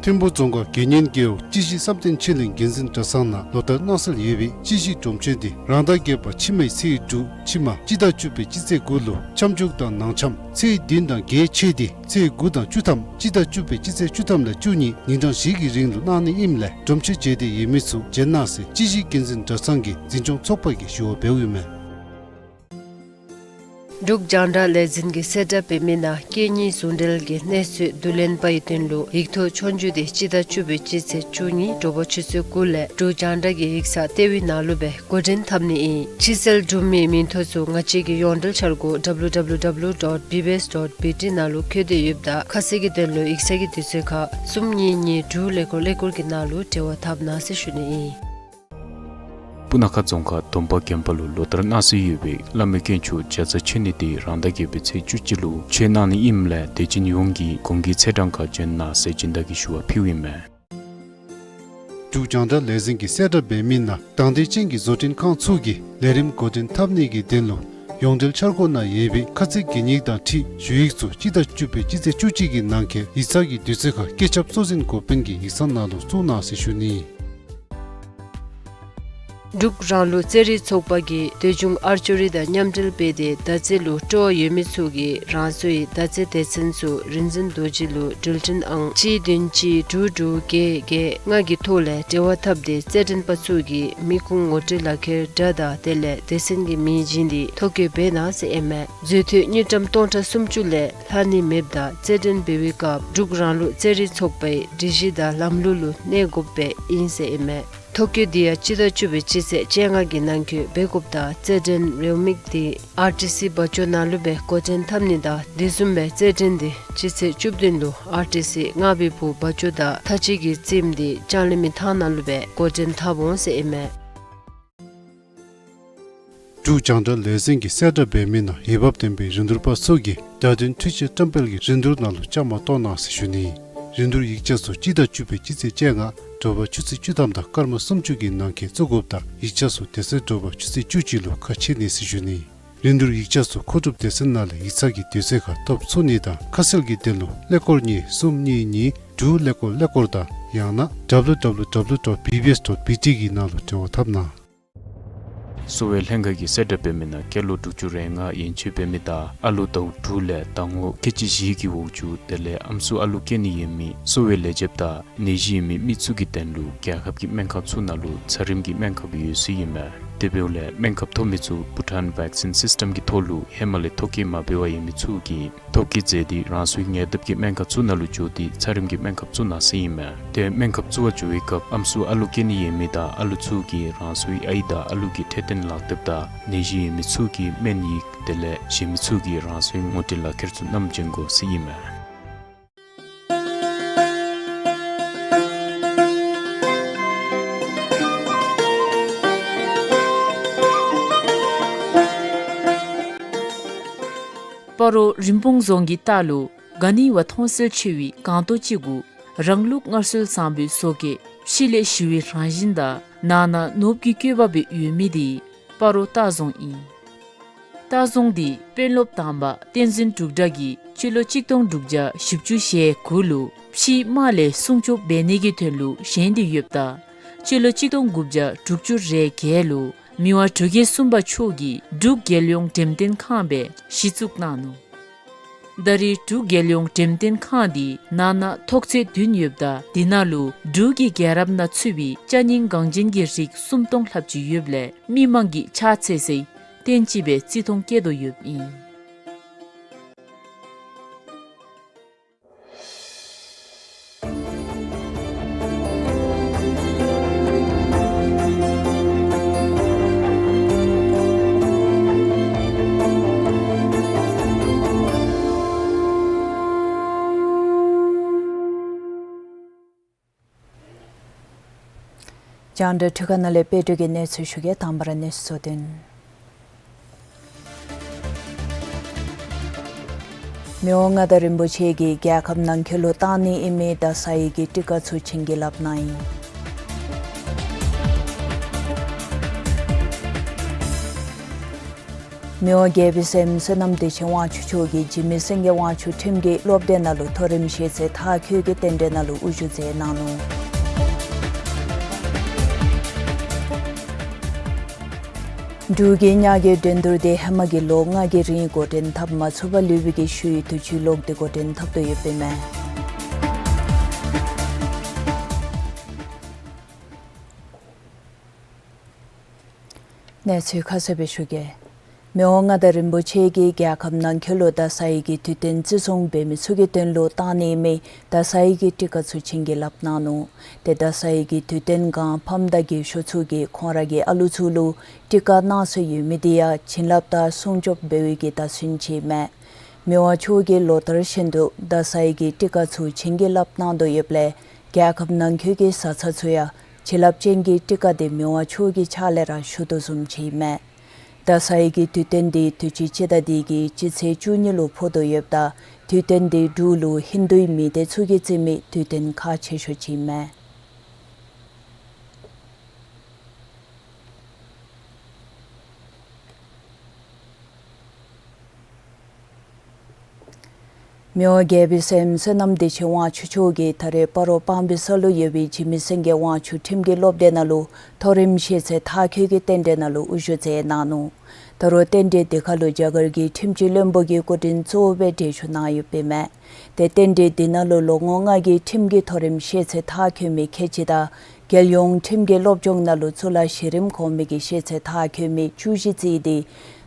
ཐིམ་ཕུ་རྫོང་ཁག་དགེ་བསྙེན་རྒེད་འོག་སྤྱི་གཞི་བསམ་གཏན་ཆོས་གླིང་དགེ་འཛིན་གྲྭ་ཚང་ནང་ལོ་ལྟར་གནང་སྲོལ་ཡོད་པའི་སྤྱི་གཞི་སྒྲུབ་མཆོད་འདི་རང་ཟླ་བརྒྱད་པ་ཕྱི་མའི་ཚེས་དྲུག་ཕྱི་མ་སྤྱི་ཟླ་བཅུ་པའི་སྤྱི་ཚེས་དགུ་ལུ་མཚམས་འཇོག་དང་ནང་འཆམ་ཚེས་བདུན་དང་བརྒྱད་ཆད་དེ་ཚེས་དགུ་དང་བཅུ་ཐམ་སྤྱི་ཟླ་བཅུ་པའི་སྤྱི་ཚེས་བཅུ་ཐམ་ལས་བཅུ་གཉིས་ཉིན་གྲངས་བཞི་གི་རིང་ལུ་གནང་ནི་ཨིནམ་ལས་སྒྲུབ་མཆོད་མཇལ་འདོད་ཡོད་མི་ཚུ་མཇལ་གནང་ཟེར་སྤྱི་གཞི་དགེ་འཛིན་གྲྭ་ཚང་གི་འཛིན་སྐྱོང་ཚོགས་པ་གིས་ཞུ་བ་འབདཝ་ཨིན་མས། འབྲུག་རྒྱང་བསྒྲགས་ལས་འཛིན་གྱིས་གསལ་བསྒྲགས་འབད་མི་ནང་སྐད་གཉིས་ཟུང་འབྲེལ་གྱི་གནས་ཚུལ་བསྡུ་ལེན་པའི་དོན་ལུ་ཡིག་ཐོག་ཆོས་རྒྱུགས་དེ་སྤྱི་ཟླ་བཅུ་པའི་སྤྱི་ཚེས་བཅུ་གཉིས་དྲོ་པ་ཆུ་ཚོད་དགུ་ལས་འབྲུག་རྒྱང་བསྒྲགས་ཀྱི་ཡིག་ཚང་ལྟེ་བའི་ནང་ལུ་སྦེ་འགོ་འདྲེན་འཐབ་ནི་ཨིན། ཕྱིར་བསལ་གྲུབ་མིའི་མིང་ཐོ་ཚུ་ང་བཅས་ཀྱི་ཡོངས་འབྲེལ་འཆར་སྒོ་W W W dot B B S dot B T ནང་ལུ་བཀོད་དེ་ཡོདཔ་ད་ཁ་གསལ་གྱི་དོན་ལུ་ཡིག་ཚང་གི་དུས་ཚོད་ཁར་གསུམ་གཉིས་གཉིས་དྲུག་ཀླད་ཀོར་ཀླད་ཀོར་གྱི་ནང་ལུ་འབྲེལ་བ་འཐབ་གནང་ཟེར་ཞུ་ནི་ཨིན། སྤུ་ན་ཁ་རྫོང་ཁག་སྡོམ་པ་དགོན་པ་ལུ་ལོ་ལྟར་གནང་སྲོལ་ཡོད་པའི་བླ་མའི་དཀོན་མཆོག་བརྒྱ་རྩ་མཆོད་གནས་དེ་རང་ཟླ་བརྒྱད་པའི་ཚེས་བཅུ་གཅིག་ལུ་མཆོད་གནང་ནི་ཨིནམ་ལས་དད་ཅན་ཡོངས་ཀྱིས་གུང་གི་ཚེས་གྲངས་ཁར་བྱོན་གནང་ཟེར་སྦྱིན་བདག་གིས་ཞུ་བ་ཕུལཝ་ཨིན་མས། འབྲུག་རྒྱང་བསྒྲགས་ལས་འཛིན་གྱིས་གསལ་བསྒྲགས་འབད་མི་ནང་དང་འདོད་ཅན་གྱི་བཟོ་སྐྲུན་ཁང་ཚུ་གིས་ལས་རིམ་འགོ་འདྲེན་འཐབ་ནི་གི་དོན་ལུ་ཡོངས་འབྲེལ་འཆར་སྒོ་ནང་ཡོད་པའི་ཁ་ཚིག་གི་ཉིག་དང་འཁྲིལ་ཞུ་ཡིག་ཚུ་སྤྱི་ཟླ་བཅུ་པའི་སྤྱི་ཚེས་བཅུ་གཅིག་གི་ནང་འཁོད་ཡིག་ཚང་གི་དུས་ཚོད་ཁར་བཀོད་ཁྱབ་གཙོ་འཛིན་འགོ་དཔོན་གྱི་ཡིག་ཚང་ནང་ལུ་བཙུགས་གནང་ཟེར་ཞུ་ནི། འབྲུག་རང་ལུགས་རྩེད་རིགས་ཚོགས་པ་གིས་སྡོད་འཇུག་ཨར་ཅོ་རི་དང་མཉམ་འབྲེལ་འབད་དེ་མདའ་རྩེད་ལུ་སྤྲོ་བ་ཡོད་མི་ཚུ་གིས་རང་སོའི་མདའ་རྩེད་སྡེ་ཚན་ཚུ་རིག་འཛིན་རྡོ་རྗེ་ལུ་འགྲུལ་འཕྲིན་ཨང་གཅིག་བདུན་གཅིག་དྲུག་དྲུག་བརྒྱད་བརྒྱད་ལྔ་གི་ཐོག་ལས་འབྲེལ་བ་འཐབ་སྟེ་རྩེད་འགྲན་པ་ཚུ་གི་མི་ཁུངས་ངོ་སྤྲོད་ལག་ཁྱེར་སྒྲ་དང་དེ་ལས་སྡེ་ཚན་གྱི་མིང་བྱིན་ཏེ་ཐོ་བཀོད་འབད་གནང་ཟེར་ཨིན་མས། མཛོད་བསྟོད་དངུལ་ཀྲམ་སྟོང་ཕྲག་སུམ་ཅུ་ལས་ལྷག་ནི་མེདཔ་ད་རྩེད་འགྲན་འབད་བའི་སྐབས་འབྲུག་རང་ལུགས་རྩེད་རིགས་ཚོགས་པའི་སྒྲིག་གཞི་དང་ལམ་ལུགས་ལུ་གནས་དགོཔ་སྦེ་ཨིན་ཟེར་ཨིན་མས། ཐོ་བཀོད་འདི་ཡང་སྤྱི་ཟླ་བཅུ་པའི་སྤྱི་ཚེས་བཅོ་ལྔ་གི་ནང་འཁོད་འབད་དགོཔ་ད་རྩེད་འགྲན་རེའུ་མིག་འདི་ཨར་ཊི་སི་བ་ཅོ་ནང་ལུ་སྦེ་འགོ་འདྲེན་འཐབ་ནི་དང་དེ་བཟུམ་སྦེ་རྩེད་འགྲན་འདི་སྤྱི་ཚེས་བཅུ་བདུན་ལུ་ཨར་ཊི་སི་རྔ་བའི་བུ་བ་ཅོ་དང་ཐ་ཅི་གི་རྩེདམོ་འདི་ལྕང་གླིང་མི་ཐང་ནང་ལུ་སྦེ་འགོ་འདྲེན་འཐབ་འོང་ཟེར་ཨིན་མས། འབྲུག་རྒྱང་བསྒྲགས་ལས་འཛིན་གྱིས་གསལ་བསྒྲགས་འབད་མི་ནང་འོས་འབབ་ལྡན་པའི་རིན་བསྡུར་པ་ཚུ་གིས་བརྡ་དོན་འཕྲུལ་ཆས་བཀྲམ་སྤེལ་གྱི་རིན་བསྡུར་ནང་ལུ་བཅའ་མར་གཏོགས་གནང་ཟེར་ཞུ་ནི། རིན་བསྡུར་ཡིག་ཆ་ཚུ་སྤྱི་ཟླ་བཅུ་པའི་སྤྱི་ཚེས་བཅོ་ལྔ་དྲོ་པ་ཆུ་ཚོད་བཅུ་ཐམ་དང་སྐར་མ་སུམ་ཅུ་གི་ནང་འཁོད་བཙུགས་དགོཔ་དང་ཡིག་ཆ་ཚུ་དེ་ཚེ་དྲོ་པ་ཆུ་ཚོད་བཅུ་གཅིག་ལུ་ཁ་ཕྱེ་ནི་ཟེར་ཞུ་ནི། རིན་བསྡུར་ཡིག་ཆ་ཚུ་མཁོ་སྒྲུབ་སྡེ་ཚན་ནང་ལས་ཡིག་ཚང་གི་དུས་ཚོད་ཁར་ཐོབ་ཚུགས་ནི་དང་ཁ་གསལ་གྱི་དོན་ལུ་ཀླད་ཀོར་གཉིས་གསུམ་གཉིས་གཉིས་དྲུག་ཀླད་ཀོར་ཀླད་ཀོར་དང་ཡང་ན་W W W dot B B S dot B T གི་ནང་ལུ་འབྲེལ་བ་འཐབ་གནང་། གསོ་བའི་ལྷན་ཁག་གིས་གསལ་བསྒྲགས་འབད་མི་ནང་སྐྱེས་ལོ་དྲུག་ཅུ་རེ་ལྔ་ཡན་ཆད་འབད་མི་དང་ཨ་ལུ་ཟླཝ་དྲུག་ལས་ཟླ་ངོ་ཁལ་གཅིག་བཞི་གི་འོག་ཅུ་དེ་ལས་ཨམ་སྲུ་ཨ་ལུ་སྐྱེ་ནི་ཡོད་མི་གསོ་བའི་ལས་བྱེདཔ་དང་ནད་གཞི་ཡོད་མི་མི་ཚུ་གི་དོན་ལུ་རྒྱལ་ཁབ་ཀྱི་སྨན་ཁང་ཚུ་ནང་ལུ་ཚད་རིམས་ཀྱི་སྨན་ཁབ་ཡོད་ཟེར་ཨིན་མས། དེ་འབདཝ་ལས་སྨན་ཁབ་ཐོབ་མི་ཚུ་བྷུ་ཊཱན་ཝེག་སིན་སིསི་ཊམ་གྱི་ཐོག་ལུ་ཧེ་མ་ལས་ཐོ་བཀོད་མ་འབད་བར་ཡོད་མི་ཚུ་གིས་ཐོ་བཀོད་མཛད་དེ་རང་སོའི་ཉེ་འདབས་ཀྱི་སྨན་ཁང་ཚུ་ནང་ལུ་འགྱོ་སྟེ་ཚད་རིམས་ཀྱི་སྨན་ཁབ་བཙུགས་གནང་ཟེར་ཨིན་མས། དེ་སྨན་ཁབ་བཙུགས་པར་འགྱོ་བའི་སྐབས་ཨམ་སྲུ་ཨ་ལུ་སྐྱེ་ནི་ཡོད་མི་དང་ཨ་ལུ་ཚུ་གིས་རང་སོའི་ཨའི་དང་ཨ་ལུ་གི་འཕྲོད་བསྟེན་ལག་དེབ་དང་ནད་གཞི་ཡོད་མི་ཚུ་གི་སྨན་ཡིག་དེ་ལས་གཞན་མི་ཚུ་གིས་རང་སོའི་ངོ་སྤྲོད་ལག་ཁྱེར་ཚུ་བསྣམས་བྱོན་དགོ་ཟེར་ཨིན་མས། སྤ་རོ་རིན་སྤུངས་རྫོང་གི་ལྟག་ལུ་ག་ནི་བ་མཐོང་གསལ་ཆེ་བའི་སྒང་ཏོག་ཅིག་གུ་རང་ལུགས་སྔར་སྲོལ་བཟང་པོའི་བཟོ་བཀོད་ཕྱི་ལས་ཞི་བའི་རང་བཞིན་དང་ནང་ན་ནོར་བུ་གི་བཀོད་པ་སྦེ་ཡོད་མི་དེ་སྤ་རོ་ལྟ་རྫོང་ཨིན། ལྟ་རྫོང་འདི་དཔོན་སློབ་དང་པ་བསྟན་འཛིན་འབྲུག་གྲགས་ཀྱིས་སྤྱི་ལོ་གཅིག་སྟོང་དྲུག་བརྒྱ་བཞི་བཅུ་ཞེ་དགུ་ལུ་ཕྱིའི་དམག་ལས་སྲུང་སྐྱོབ་འབད་ནི་གི་དོན་ལུ་བཞེངས་ཏེ་ཡོདཔ་ད་སྤྱི་ལོ་གཅིག་སྟོང་དགུ་བརྒྱ་དྲུག་ཅུ་རེ་བརྒྱད་ལུ་མི་དབང་འབྲུག་རྒྱལ་གསུམ་པ་མཆོག་གིས་འབྲུག་རྒྱལ་ཡོངས་འགྲེམས་སྟོན་ཁང་སྦེ་གཞི་བཙུགས་གནང་ནུག། ད་རེས་འབྲུག་རྒྱལ་ཡོངས་འགྲེམས་སྟོན་ཁང་འདི་ནང་ན་ཐོག་ཚད་བདུན་ཡོདཔ་ད་དེ་ནང་ལུ་འབྲུག་གི་རྒྱལ་རབས་ནང་ཚུད་པའི་ཅ་རྙིང་འགངས་ཅན་གྱི་རིགས་སུམ་སྟོང་ལྷགཔ་ཅིག་ཡོདཔ་ལས་མི་མང་གིས་ཕྱག་འཚལ་སའི་རྟེན་ཅིག་སྦེ་བརྩི་མཐོང་བསྐྱེད་དོ་ཡོདཔ་ཨིན། རྒྱང་བསྒྲགས་འཕྲུལ་ཁང་ནང་ལས་དཔལ་སྒྲོན་གྱིས་གནས་ཚུལ་ཞུ་གེ། དང་པ་ར་གནས་ཚུལ་གཙོ་དོན། མི་དབང་མངའ་བདག་རིན་པོ་ཆེ་གིས་རྒྱལ་ཁབ་ནང་འཁོད་ལུ་བཏང་ནི་ཨིན་མི་ད་སའི་གི་སྤྲི་ཀ་ཚུ་བྱིན་གྱིས་བརླབས་གནང་ཡི། མི་དབང་རྒྱལ་པོའི་སྲསམོ་བསོད་ནམས་བདེ་ཆེན་དབང་ཕྱུག་མཆོག་གིས་འཇིགས་མེད་སེང་གེ་དབང་ཕྱུག་ཁྲིམས་ཀྱི་སློབ་སྡེ་ནང་ལུ་མཐོ་རིམ་ཤེས་ཚད་མཐར་འཁྱོལ་གྱི་རྟེན་འབྲེལ་ནང་ལུ་དབུ་བཞུགས་མཛད་གནང་ནུག། འབྲུག་གི་ཉ་རྒོད་འགྲན་བསྡུར་དེ་ཧེ་མ་གི་ལོ་ལྔ་གི་རིང་འགོ་འདྲེན་འཐབ་མ་ཚུགས་པར་ལུས་པའི་གི་ཤུལ་དུས་ཅི་ལོག་སྟེ་འགོ་འདྲེན་འཐབ་དོ་ཡོདཔ་ཨིན་མས། གནས་ཚུལ་ཁ་གསལ་སྦེ་ཞུ་གེ། མི་དབང་མངའ་བདག་རིན་པོ་ཆེ་གིས་རྒྱལ་ཁབ་ནང་འཁོད་ལུ་ད་སའི་གི་དུས་སྟོན་བརྩི་སྲུང་འབད་མི་ཚུ་གི་དོན་ལུ་བཏང་ནི་ཨིན་མི་ད་སའི་གི་སྤྲི་ཀ་ཚུ་བྱིན་གྱིས་བརླབས་གནང་ནུག། ཏེ་ད་སའི་གི་དུས་སྟོན་སྒང་ཕམ་དང་རྒས་ཤོས་ཚུ་གིས་ཁོང་ར་གི་ཨ་ལུ་ཚུ་ལུ་སྤྲི་ཀ་གནང་སྲོལ་ཡོད་མི་དེ་ཡང་བྱིན་རླབས་དང་སྲུང་སྐྱོབ་འབད་བའི་གི་བརྡ་མཚོན་ཅིག་ཨིན་མས། མི་དབང་མཆོག་གིས་ལོ་ལྟར་བཞིན་དུ་ད་སའི་གི་སྤྲི་ཀ་ཚུ་བྱིན་གྱིས་བརླབས་གནང་དོ་ཡོདཔ་ལས་རྒྱལ་ཁབ་ནང་འཁོད་ཀྱི་བཟའ་ཚང་ཚུ་ཡང་བྱིན་རླབས་ཅན་གྱི་སྤྲི་ཀ་དེ་མི་དབང་མཆོག་གི་ཕྱག་ལས་ར་ཞུ་དོ་བཟུམ་ཅིག་ཨིན་མས། ད་སའི་གི་དུས་སྟོན་དེ་དུས་ཅི་སྤྱི་ཟླ་འདི་གི་སྤྱི་ཚེས་བཅུ་གཉིས་ལུ་ཕོག་དོ་ཡོདཔ་ད་དུས་སྟོན་དེ་འབྲུག་ལུ་ཧིན་དུའི་མི་སྡེ་ཚུ་གིས་བརྩི་མི་དུས་སྟོན་ཁག་ཆེ་ཤོས་ཅིག་ཨིན་མས། མི་དབང་རྒྱལ་པོའི་སྲསམོ་བསོད་ནམས་བདེ་ཆེན་དབང་ཕྱུག་མཆོག་གིས་ད་རེས་སྤ་རོ་སྤང་སྦིས་ས་ལུ་ཡོད་པའི་འཇིགས་མེད་སེང་གེ་དབང་ཕྱུག་ཁྲིམས་ཀྱི་སློབ་སྡེ་ནང་ལུ་མཐོ་རིམ་ཤེས་ཚད་མཐར་འཁྱོལ་གྱི་རྟེན་འབྲེལ་ནང་ལུ་དབུ་བཞུགས་མཛད་གནང་ནུག། ད་རུང་རྟེན་འབྲེལ་དེ་ཁར་ལུ་རྒྱ་གར་གྱི་ཁྲིམས་སྤྱི་བློན་པོ་གིས་སྐུ་མགྲོན་གཙོ་བོ་སྦེ་གྲལ་བཞུགས་གནང་ཡོདཔ་ཨིན་མས། ཏེ་རྟེན་འབྲེལ་འདི་ནང་ལུ་ལོ་ངོ་ལྔ་གི་ཁྲིམས་ཀྱི་མཐོ་རིམ་ཤེས་ཚད་མཐར་འཁྱོལ་མི་ཁལ་གཅིག་དང་རྒྱལ་ཡོངས་ཁྲིམས་ཀྱི་སློབ་སྦྱོང་ནང་ལུ་གཙུག་ལག་གཞི་རིམ་གོང་མའི་གི་ཤེས་ཚད་མཐར་འཁྱོལ་མི་བཅུ་བཞི་བརྩིས་ཏེ་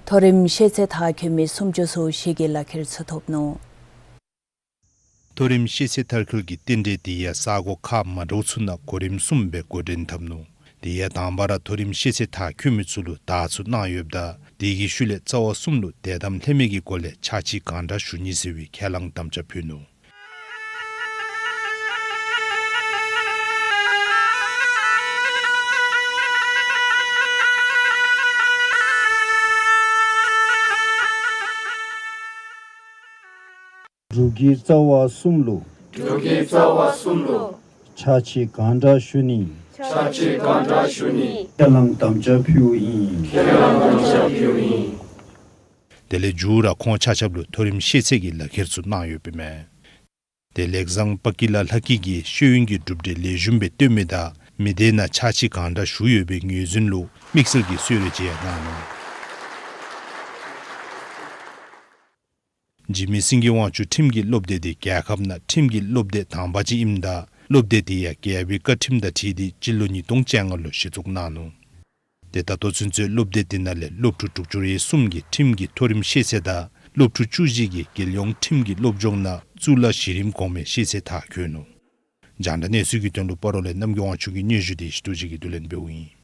མཐོ་རིམ་ཤེས་ཚད་མཐར་འཁྱོལ་མི་སུམ་ཅུ་སོ་བཞི་གི་ལག་ཁྱེར་ཚུ་ཐོབ་ནུག། མཐོ་རིམ་ཤེས་ཚད་མཐར་འཁྱོལ་གྱི་རྟེན་འབྲེལ་དེ་ཡང་ས་གོ་ཁག་མ་འདྲཝ་ཚུ་ནང་གོ་རིམ་གསུམ་སྦེ་འགོ་འདྲེན་འཐབ་ནུག། དེ་ཡང་དང་པ་ར་མཐོ་རིམ་ཤེས་ཚད་མཐར་འཁྱོལ་མི་ཚུ་ལུ་དར་ཚུ་གནང་ཡོདཔ་ད་དེ་གི་ཤུལ་ལས་རྩ་བ་གསུམ་ལུ་དད་དམ་ལྷད་མེད་ཀྱི་སྒོ་ལས་ཕྱག་ཕྱི་གང་དྲག་ཞུ་ནི་ཟེར་བའི་ཁས་བླངས་དམ་བཅའ་ཕུལ་ནུག། འབྲུག་གི་རྩ་བ་གསུམ་ལུ། འབྲུག་གི་རྩ་བ་གསུམ་ལུ། ཕྱག་ཕྱི་གང་དྲག་ཞུ་ནི། ཕྱག་ཕྱི་གང་དྲག་ཞུ་ནི། ཁས་བླངས་དམ་བཅའ་ཕུལཝ་ཨིན། ཁས་བླངས་དམ་བཅའ་ཕུལཝ་ཨིན། དེ་ལས་མཇུག་ར་ཁོང་ཆ་ཁྱབ་ལུ་མཐོ་རིམ་ཤེས་ཚད་ཀྱི་ལག་ཁྱེར་ཚུ་གནང་ཡོདཔ་ཨིན་མས། ཏེ་ལེགས་བཟང་པ་ཀི་ལ་ལྷ་སྐྱིད་ཀྱིས་ཤེས་ཡོན་གྱི་གྲུབ་འབྲས་ལེགས་ཤོམ་སྦེ་སྟོན་མི་དང་མི་སྡེ་ནང་ཕྱག་ཕྱི་གང་དྲག་ཞུ་ཡོད་པའི་ངོས་འཛིན་ལུ་དམིགས་བསལ་གྱི་གསོལ་རས་ཅིག་ཡང་གནང་ནུག། འཇིགས་མེད་སེང་གེ་དབང་ཕྱུག་ཁྲིམས་ཀྱི་སློབ་སྡེ་དེ་རྒྱལ་ཁབ་ནང་ཁྲིམས་ཀྱི་སློབ་སྡེ་དང་པ་ཅིག་ཨིནམ་ད་སློབ་སྡེ་དེ་ཡང་རྒྱལ་པོའི་བཀའ་ཁྲིམས་དང་འཁྲིལ་ཏེ་སྤྱི་ལོ་ཉིས་སྟོང་བཅོ་ལྔ་ལུ་གཞི་བཙུགས་གནང་ནུག། ཏེ་ད་ལྟོ་ཚུན་ཚོད་སློབ་སྡེ་དེ་ནང་ལས་སློབ་ཕྲུག་དྲུག་ཅུ་རེ་གསུམ་གྱིས་ཁྲིམས་ཀྱི་མཐོ་རིམ་ཤེས་ཚད་དང་སློབ་ཕྲུག་བཅུ་བཞི་གིས་རྒྱལ་ཡོངས་ཁྲིམས་ཀྱི་སློབ་སྦྱོང་ནང་གཙུག་ལག་གཞི་རིམ་གོང་མའི་ཤེས་ཚད་མཐར་འཁྱོལ་ནུག། རྒྱང་བསྒྲགས་གནས་ཚུལ་གྱི་དོན་ལུ་སྤ་རོ་ལས་རྣམ་རྒྱལ་དབང་ཕྱུག་གི་སྙན་ཞུ་དེ་ཞི་ཏོ་ཅིག་གིས་བསྡུ་ལེན་འབདཝ་ཨིན།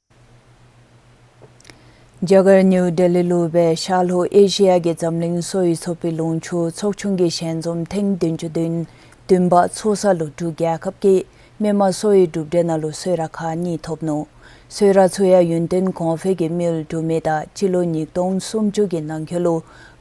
རྒྱ་གར་ནིའུ་ལྡི་ལི་ལུ་སྦེ་ཤར་ལྷོ་ཨེ་ཤི་ཡ་གི་འཛམ་གླིང་གསོ་བའི་ཚོགས་པའི་ལུང་ཕྱོགས་ཚོགས་ཆུང་གི་ཞལ་འཛོམས་ཐེངས་བདུན་ཅུ་དོན་བདུན་པ་ཚོགས་ས་ལུ་འབྲུག་རྒྱལ་ཁབ་ཀྱི་མི་དམངས་གསོ་བའི་གྲུབ་འབྲས་ནང་ལུ་གསོལ་རས་ཁག་གཉིས་ཐོབ་ནུག། གསོལ་རས་ཚུ་ཡང་ཡུན་བརྟན་གོང་འཕེལ་གྱི་དམིགས་ཡུལ་གྲུབ་མི་དང་སྤྱི་ལོ་ཉིས་སྟོང་སུམ་ཅུ་གི་ནང་འཁོད་ལུ་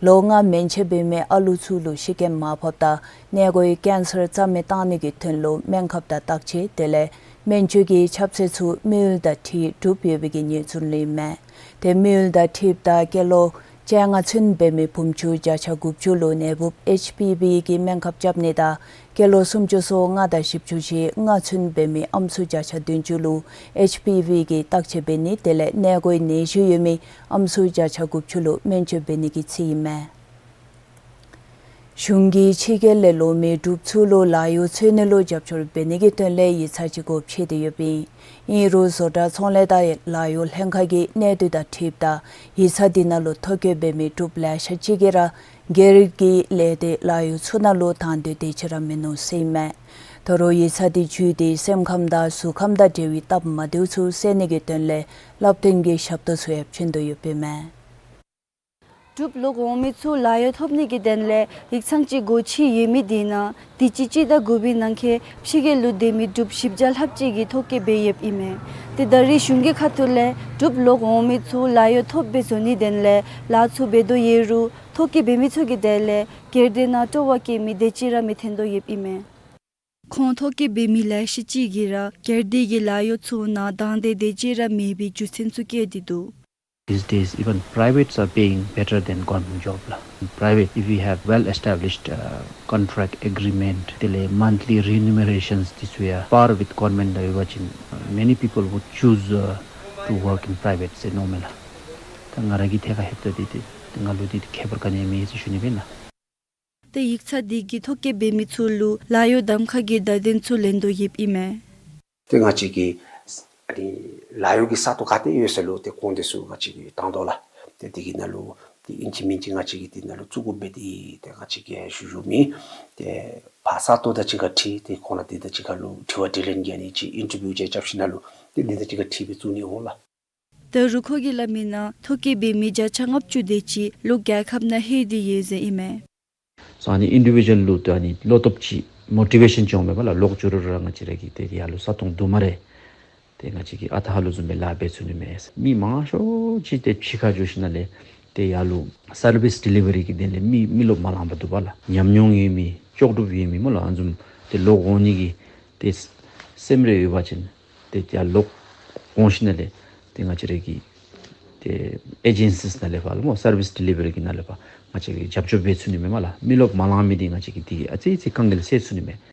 ལོ་ལྔ་མན་ཆད་འབད་མི་ཨ་ལུ་ཚུ་ལུ་ཤི་རྐྱེན་མ་ཕོགཔ་དང་མངལ་སྒོའི་ཀེན་སར་རྩ་མེད་བཏང་ནི་གི་དོན་ལུ་སྨན་ཁབ་དང་བརྟག་དཔྱད་དེ་ལས་སྨན་བཅོས་ཀྱི་ཁྱབ་ཚད་ཚུ་དམིགས་ཡུལ་དང་འཁྲིལ་གྲུབ་ཡོད་པའི་གི་ཉེས་འཛུགས་ལུ་ཨིན་མས། ཏེ་དམིགས་ཡུལ་དང་འཁྲིལཝ་ད་སྐྱེས་ལོ་བཅོ་ལྔ་ཚུན་འབད་མི་བུམ་ཆུང་བརྒྱ་ཆ་དགུ་བཅུ་ལུ་ནད་འབུཔ་ཨེཆ་པི་ཝི་གི་སྨན་ཁབ་རྐྱབ་ནི་དང་སྐྱེས་ལོ་སུམ་ཅུ་སོ་ལྔ་དང་བཞི་བཅུ་ཞེ་ལྔ་ཚུན་འབད་མི་ཨམ་སྲུ་བརྒྱ་ཆ་བདུན་ཅུ་ལུ་ཨེཆ་པི་ཝི་གི་བརྟག་དཔྱད་འབད་ནི་དེ་ལས་མངལ་སྒོའི་ནད་གཞི་ཡོད་མི་ཨམ་སྲུ་བརྒྱ་ཆ་དགུ་བཅུ་ལུ་སྨན་བཅོས་འབད་ནི་གི་རྩིས་ཨིན་མས། གཞུང་གིས་ཕྱི་རྒྱལ་ལས་ལོག་མི་འབྲུགཔ་ཚུ་ལུ་ལཱ་གཡོག་འཚོལ་ནི་ལུ་རྒྱབ་སྐྱོར་འབད་ནི་གི་དོན་ལས་ཡིག་ཚང་ཅིག་སྒོ་ཕྱེ་སྟེ་ཡོདཔ་ཨིན། ཨིན་རུང་བཟོ་གྲྭ་ཚོང་ལས་དང་ལཱ་གཡོག་ལྷན་ཁག་གི་གནད་དོན་དང་འཁྲིལཝ་ད་ཡིག་ཚང་འདི་ནང་ལུ་ཐོ་བཀོད་འབད་མི་འབྲུགཔ་ལེ་ཤ་ཅིག་གིས་ར་སྒེར་གྱི་ལས་སྡེ་ལཱ་གཡོག་ཚུ་ནང་ལུ་དང་འདོད་དེ་ཅིག་ར་མིན་ནུག་ཟེར་ཨིན་མས། ད་རུང་ཡིག་ཚང་འདི་བརྒྱུད་དེ་སེམས་ཁམས་དང་གཟུགས་ཁམས་དང་འབྲེལ་བའི་སྟབས་མ་བདེཝ་ཚུ་སེལ་ནི་གི་དོན་ལས་བསླབ་སྟོན་གྱི་ཞབས་ཏོག་ཚུ་ཡང་བྱིན་དོ་ཡོདཔ་ཨིན་མས། འབྲུགཔ་ལོག་འོང་མི་ཚུ་ལཱ་གཡོག་ཐོབ་ནི་གི་དོན་ལས་ཡིག་ཚང་ཅིག་སྒོ་ཕྱེ་ཡོད་མི་དེ་ནང་དུས་ཅི་སྤྱི་ཟླ་དགུ་པའི་ནང་འཁོད་ཕྱི་རྒྱལ་ལུ་སྡོད་མི་འབྲུགཔ་བཞི་བརྒྱ་ལྷགཔ་ཅིག་གིས་ཐོ་བཀོད་འབད་ཡོདཔ་ཨིན་མས། ཏེ་ད་རེས་གཞུང་གི་ཁ་ཐུག་ལས་འབྲུགཔ་ལོག་འོང་མི་ཚུ་ལཱ་གཡོག་ཐོབ་སྦེ་བཟོ་ནི་དོན་ལས་ལཱ་ཚུ་འབད་དོ་ཡོད་རུང་ཐོ་བཀོད་འབད་མི་ཚུ་གི་དོན་ལས་སྒེར་སྡེ་ནང་སྤྲོ་བ་བསྐྱེད་མི་དེ་ཅིག་ར་མི་ཐོན་དོ་ཡོདཔ་ཨིན་མས། ཁོང་ཐོ་བཀོད་འབད་མི་ལེ་ཤ་ཅིག་གིས་ར་སྒེར་སྡེ་གི་ལཱ་གཡོག་ཚུ་ནང་དང་འདོད་དེ་ཅིག་ར་མེད་པའི་རྒྱུ་མཚན་ཚུ་བཀོད་དེ་འདུག། These days, even privates are paying better than government job ལགས། Private, if we have well established, uh, contract agreement, དེ་ལས་monthly remunerations དེ་ཚུ་ཡང་par with government ལགས་ཡོད་པ་ཅིན། Many people would choose, uh, to work in private ཟེར་མནོཝ་མས་ལགས། ད་ང་ར་གིས་ཐད་ཁར་ལྷོདཔ་ད་དེ་དེ་ང་ལུ་དེ་ཁྱད་པར་ག་ནི་ཡང་མེད་ཟེར་ཞུ་ནི་ཨིན་ལགས། ཏེ་ཡིག་ཚང་དེ་གིས་ཐོ་བཀོད་འབད་མི་ཚུ་ལུ་ལཱ་གཡོག་གདམ་ཁ་གི་བརྡ་དོན་ཚུ་ལེན་དོ་ཡོདཔ་ཨིན་མས། ཏེ་ང་བཅས་ཀྱི་ཨ་ནི་ལཱ་གཡོག་གི་ས་སྟོང་ག་ཏེ་ཡོད་ས་ལུ་ཏེ་ཁོང་དེ་ཚུ་ང་བཅས་ཀྱིས་བཏང་དོ་ལགས། ཏེ་དེ་གི་ནང་ལུ་ཏེ་ཨིན་ཅི་མིན་ཅི་ང་བཅས་ཀྱིས་དེ་ནང་ལུ་བཙུགས་དགོ་པས། ཏེ་ཏེ་ང་བཅས་ཀྱིས་ཞུ་ཞུཝ་མེན། ཏེ་ཕར་ས་སྟོང་དང་གཅིག་ཁར་འཁྲིལ་ཏེ་ཁོང་ར་དེ་དང་གཅིག་ཁར་ལུ་དྲི་བ་དྲིས་ལན་གྱི་ཨ་ནི་ཅིག་ཨིན་ཊར་བིའུ་ཅིག་རྐྱབ་ཞིནམ་ལས་ཏེ་དེ་དང་གཅིག་ཁར་འཁྲིལ་སྦེ་བཙུགས་ནི་འོང་ལགས། ད་རུང་ཁོ་གིས་སླབ་མིའི་ནང་ཐོ་བཀོད་འབད་མི་བརྒྱ་ཆ་ལྔ་བཅུ་དེ་ཅིག་ལོག་རྒྱལ་ཁབ་ནང་ལྷོད་དེ་ཡོད་ཟེར་ཨིན་མས། སོ་ཨ་ནི་ཨིན་ཌི་བི་ཞུ་ཝལ་ལུ་ཏེ་ཨ་ནི་བློ་སྟོབས་ཅིག་མོ་ཊི་ཝེ་ཤཱན་ཅིག་འོང་མས་པ་ལགས། ལོག་འགྱོ་རུང་ར་ང་བཅས་ར་གིས་ཏེ་ཡར་ལུ་ས་སྟོང་དུ་མ་རེ་ཏེ་ང་བཅས་ཀྱིས་ཨ་རྟག་ལུ་བཟུམ་སྦེ་ལཱ་འབད་ཚུགས་ནི་མས། མི་མང་ཤོས་ཅིག་ཏེ་ཕྱི་ཁར་འགྱོ་ཞིནམ་ལས་ཏེ་ཡར་ལུ་སར་བིསི་ཌི་ལི་བ་རི་གི་དོན་ལས་མི་མི་རློབས་མ་ལང་པར་འདུག་པ་ལགས། ཉམས་མྱོང་ཡོད་མི་ལྕོགས་གྲུབ་ཡོད་མི་སྨོ་ལགས། ཨ་ནི་བཟུམ་ཏེ་ལོག་འོང་ནི་གི་ཏེ་སེམས་རེ་ཡོད་པ་ཅིན་ཏེ་ཡར་ལོག་འོང་ཞིནམ་ལས་ཏེ་ང་བཅས་ར་གི་ཏེ་ཨེ་ཇེན་སིས་ནང་ལས་ཕར་ལུ་སྨོ་སར་བིསི་ཌི་ལི་བ་རི་གི་ནང་ལས་ཕར་ང་བཅས་ཀྱིས་རྒྱབ་སྐྱོར་འབད་ཚུགས་ནི་མས་སྨོ་ལགས། མི་རློབས་མ་ལང་མི་འདི་ང་བཅས་ཀྱིས་འདི་ཨ་ཙི་ཙི་དཀའ་ངལ་སེལ་ཚུགས་ནི་མས།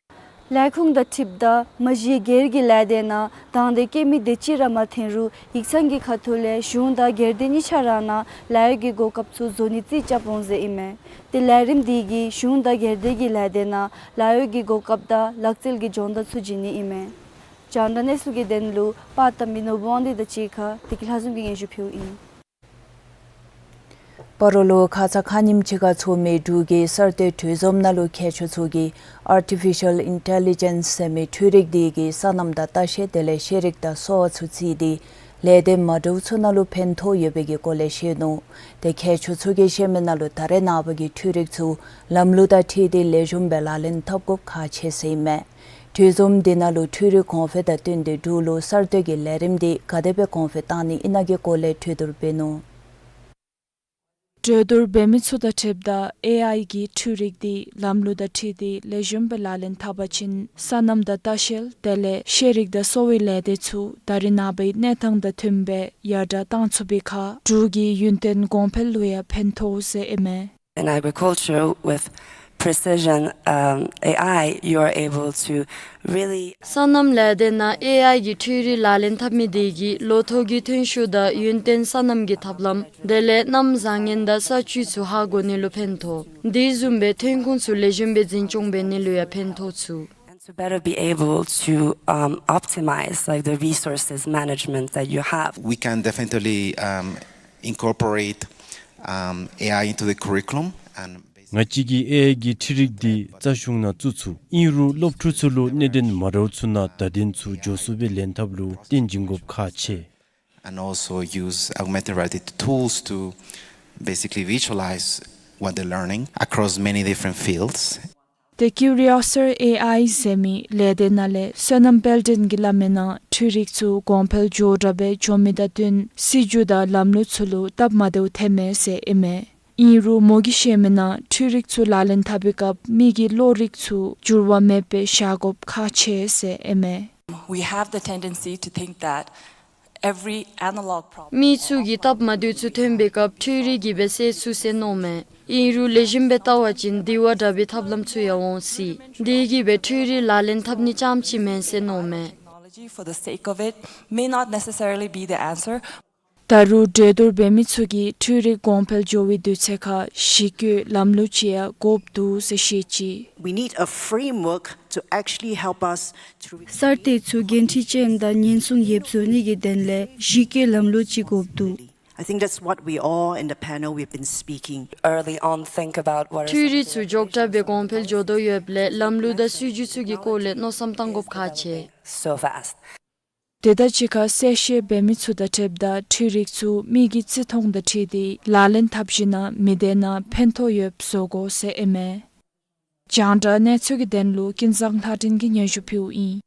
ལས་ཁུངས་དང་འཁྲིལཝ་ད་མ་གཞི་སྒེར་གྱི་ལས་སྡེ་ནང་དང་འདོད་བསྐྱེད་མི་དེ་ཅིག་ར་མ་ཐོན་རུང་ཡིག་ཚང་གི་ཁ་ཐུག་ལས་གཞུང་དང་སྒེར་སྡེ་གཉིས་ཆ་ར་ནང་ལཱ་གཡོག་གི་གོ་སྐབས་ཚུ་བཟོ་ནི་རྩིས་རྐྱབ་འོང་ཟེར་ཨིན་མས། ཏེ་ལས་རིམ་འདི་གིས་གཞུང་དང་སྒེར་སྡེ་གི་ལས་སྡེ་ནང་ལཱ་གཡོག་གི་གོ་སྐབས་དང་ལག་རྩལ་གྱི་སྦྱོང་བརྡར་ཚུ་བྱིན་ནི་ཨིན་མས། རྒྱང་བསྒྲགས་གནས་ཚུལ་གྱི་དོན་ལུ་པར་བཏབ་མི་ནོར་བུ་དབང་འདུས་དང་གཅིག་ཁར་བདེ་སྐྱིད་ལྷ་འཛོམས་ཀྱིས་སྙན་ཞུ་ཕུལཝ་ཨིན། སྤ་རོ་ལུ་ཁ་ཙ་ཁ་ཉིནམ་ཅིག་ཁར་ཚོགས་མི་འབྲུག་གི་གསར་གཏོད་གྲོས་འཛོམས་ནང་ལུ་མཁས་མཆོག་ཚུ་གིས་ཨར་ཊི་ཕི་ཤཱལ་ཨིན་ཊེ་ལི་ཇེནསི་ཟེར་མི་འཕྲུལ་རིག་འདི་གིས་སོ་ནམ་དང་ལྟ་བཤལ་དེ་ལས་ཤེས་རིག་དང་གསོ་བ་ཚུ་བརྩིས་ཏེ་ལས་སྡེ་མ་འདྲཝ་ཚུ་ནང་ལུ་ཕན་ཐོགས་ཡོད་པའི་གི་སྐོར་ལས་བཤད་ནུག། ཏེ་མཁས་མཆོག་ཚུ་གིས་བཤད་མི་ནང་ལུ་ད་རེས་ནངས་པ་གི་འཕྲུལ་རིག་ཚུ་ལམ་ལུགས་དང་འཁྲིལ་ཏེ་ལེགས་ཤོམ་སྦེ་ལག་ལེན་འཐབ་དགོཔ་ཁག་ཆེ་ཟེར་ཨིན་མས། གྲོས་འཛོམས་འདི་ནང་ལུ་འཕྲུལ་རིག་གོང་འཕེལ་དང་བསྟུན་ཏེ་འབྲུག་ལུ་གསར་གཏོད་ཀྱི་ལས་རིམ་འདི་ག་དེ་སྦེ་གོང་འཕེལ་བཏང་ནི་ཨིན་ན་གི་སྐོར་ལས་གྲོས་བསྡུར་འབད་ནུག། གྲོས་བསྡུར་འབད་མི་ཚུ་དང་འཁྲིལཝ་ད་ཨེ་ཨའི་གི་འཕྲུལ་རིག་འདི་ལམ་ལུགས་དང་འཁྲིལ་ཏེ་ལེགས་ཤོམ་སྦེ་ལག་ལེན་འཐབ་པ་ཅིན་སོ་ནམ་དང་ལྟ་བཤལ་དེ་ལས་ཤེས་རིག་དང་གསོ་བའི་ལས་སྡེ་ཚུ་ད་རེས་ནངས་པའི་གནས་སྟངས་དང་མཐུནམ་སྦེ་ཡར་དྲག་བཏང་ཚུགས་པའི་ཁར་འབྲུག་གི་ཡུན་བརྟན་གོང་འཕེལ་ལུ་ཡང་ཕན་ཐོགས་ཟེར་ཨིན་མས། In agriculture with precision, um, A I, you are able to really སོ་ནམ་ལས་སྡེ་ནང་ཨེ་ཨའི་གི་འཕྲུལ་རིག་ལག་ལེན་འཐབ་མི་དེ་གིས་ལོ་ཐོག་གི་ཐོན་ཤུགས་དང་ཡུན་བརྟན་སོ་ནམ་གྱི་ཐབས་ལམ་དེ་ལས་གནམ་བཟང་ངན་དང་ས་བཅུད་ཚུ་ཧ་གོ་ནི་ལུ་ཕན་ཐོགས། དེ་བཟུམ་སྦེ་ཐོན་ཁུངས་ཚུ་ལེགས་ཤོམ་སྦེ་འཛིན་སྐྱོང་འབད་ནི་ལུ་ཡང་ཕན་ཐོགས་ཚུགས། And to better be able to, um, optimize, like, the resources management that you have. We can definitely, um, incorporate, um, A I into the curriculum and ང་བཅས་ཀྱིས་ཨེ་ཨའི་གི་འཕྲུལ་རིག་འདི་རྩ་གཞུང་ནང་བཙུགས་ཚུགས། ཨིན་རུང་སློབ་ཕྲུག་ཚུ་ལུ་གནད་དོན་མ་འདྲཝ་ཚུ་ནང་བརྡ་དོན་ཚུ་མགྱོགས་སུ་སྦེ་ལེན་ཐབས་ལུ་བརྟེན་བྱིན་དགོཔ་ཁག་ཆེ། And also use augmented reality tools to basically visualize what they're learning across many different fields. ཏེ་ཀིའུ་རི་ཡོ་སི་ཨེ་ཨའི་ཟེར་མི་ལས་སྡེ་ནང་ལས་བསོད་ནམས་དཔལ་ལྡན་གྱིས་སླབ་མིའི་ནང་འཕྲུལ་རིག་ཚུ་གོང་འཕེལ་མགྱོགས་དྲགས་སྦེ་འགྱོ་མི་དང་བསྟུན་སྲིད་བྱུས་དང་ལམ་ལུགས་ཚུ་ལུ་སྟབས་མ་བདེཝ་ཐོན་མས་ཟེར་ཨིན་མས། ཨིན་རུང་མོ་གིས་བཤད་མིའི་ནང་འཕྲུལ་རིག་ཚུ་ལག་ལེན་འཐབ་པའི་སྐབས་མི་གི་བློ་རིག་ཚུ་འགྱུར་བ་མེདཔ་སྦེ་བཞག་དགོཔ་ཁག་ཆེ་ཟེར་ཨིན་མས། We have the tendency to think that every analog problem མི་ཚུ་གིས་སྟབས་མ་བདེཝ་ཚུ་ཐོན་པའི་སྐབས་འཕྲུལ་རིག་གིས་སྦེ་སེལ་ཚུགས་ཟེར་མནོཝ་མས། ཨིན་རུང་ལེགས་ཤོམ་སྦེ་བལྟ་བ་ཅིན་དེ་བ་དྲག་པའི་ཐབས་ལམ་ཚུ་ཡང་འོང་སྲིད། དེ་གིས་སྦེ་འཕྲུལ་རིག་ལག་ལེན་འཐབ་ནི་རྐྱངམ་ཅིག་མེན་ཟེར་མནོཝ་མས། Technology for the sake of it may not necessarily be the answer. ད་རུང་གྲོས་བསྡུར་འབད་མི་ཚུ་གིས་འཕྲུལ་རིག་གོང་འཕེལ་འགྱོ་བའི་དུས་ཚོད་ཁར་གཞི་བཀོད་ལམ་ལུགས་ཅིག་ཡང་དགོཔ་འདུག་ཟེར་བཤད་ཅི། We need a framework to actually help us to གསར་གཏོད་ཚུ་འགན་འཁྲི་ཅན་དང་ཉེན་སྲུང་ཡོདཔ་བཟོ་ནི་གི་དོན་ལས་གཞི་བཀོད་ལམ་ལུགས་ཅིག་དགོཔ་འདུག། I think that's what we all in the panel we've been speaking. Early on, think about what are འཕྲུལ་རིག་ཚུ་མགྱོགས་དྲགས་སྦེ་གོང་འཕེལ་འགྱོ་དོ་ཡོདཔ་ལས་ལམ་ལུགས་དང་སྲིད་བྱུས་ཚུ་གི་སྐོར་ལས་མནོ་བསམ་བཏང་དགོཔ་ཁག་ཆེ། So fast. དེ་དང་གཅིག་ཁར་གསལ་བཤད་འབད་མི་ཚུ་དང་འཁྲིལཝ་ད་འཕྲུལ་རིག་ཚུ་མི་གི་བརྩི་མཐོང་དང་འཁྲིལ་ཏེ་ལག་ལེན་འཐབ་ཞིནམ་ལས་མི་སྡེ་ནང་ཕན་ཐོགས་ཡོདཔ་བཟོ་དགོ་ཟེར་ཨིན་མས། རྒྱང་བསྒྲགས་གནས་ཚུལ་གྱི་དོན་ལུ་ཀུན་བཟང་ལྷ་སྒྲོན་གྱིས་སྙན་ཞུ་ཕུལཝ་ཨིན།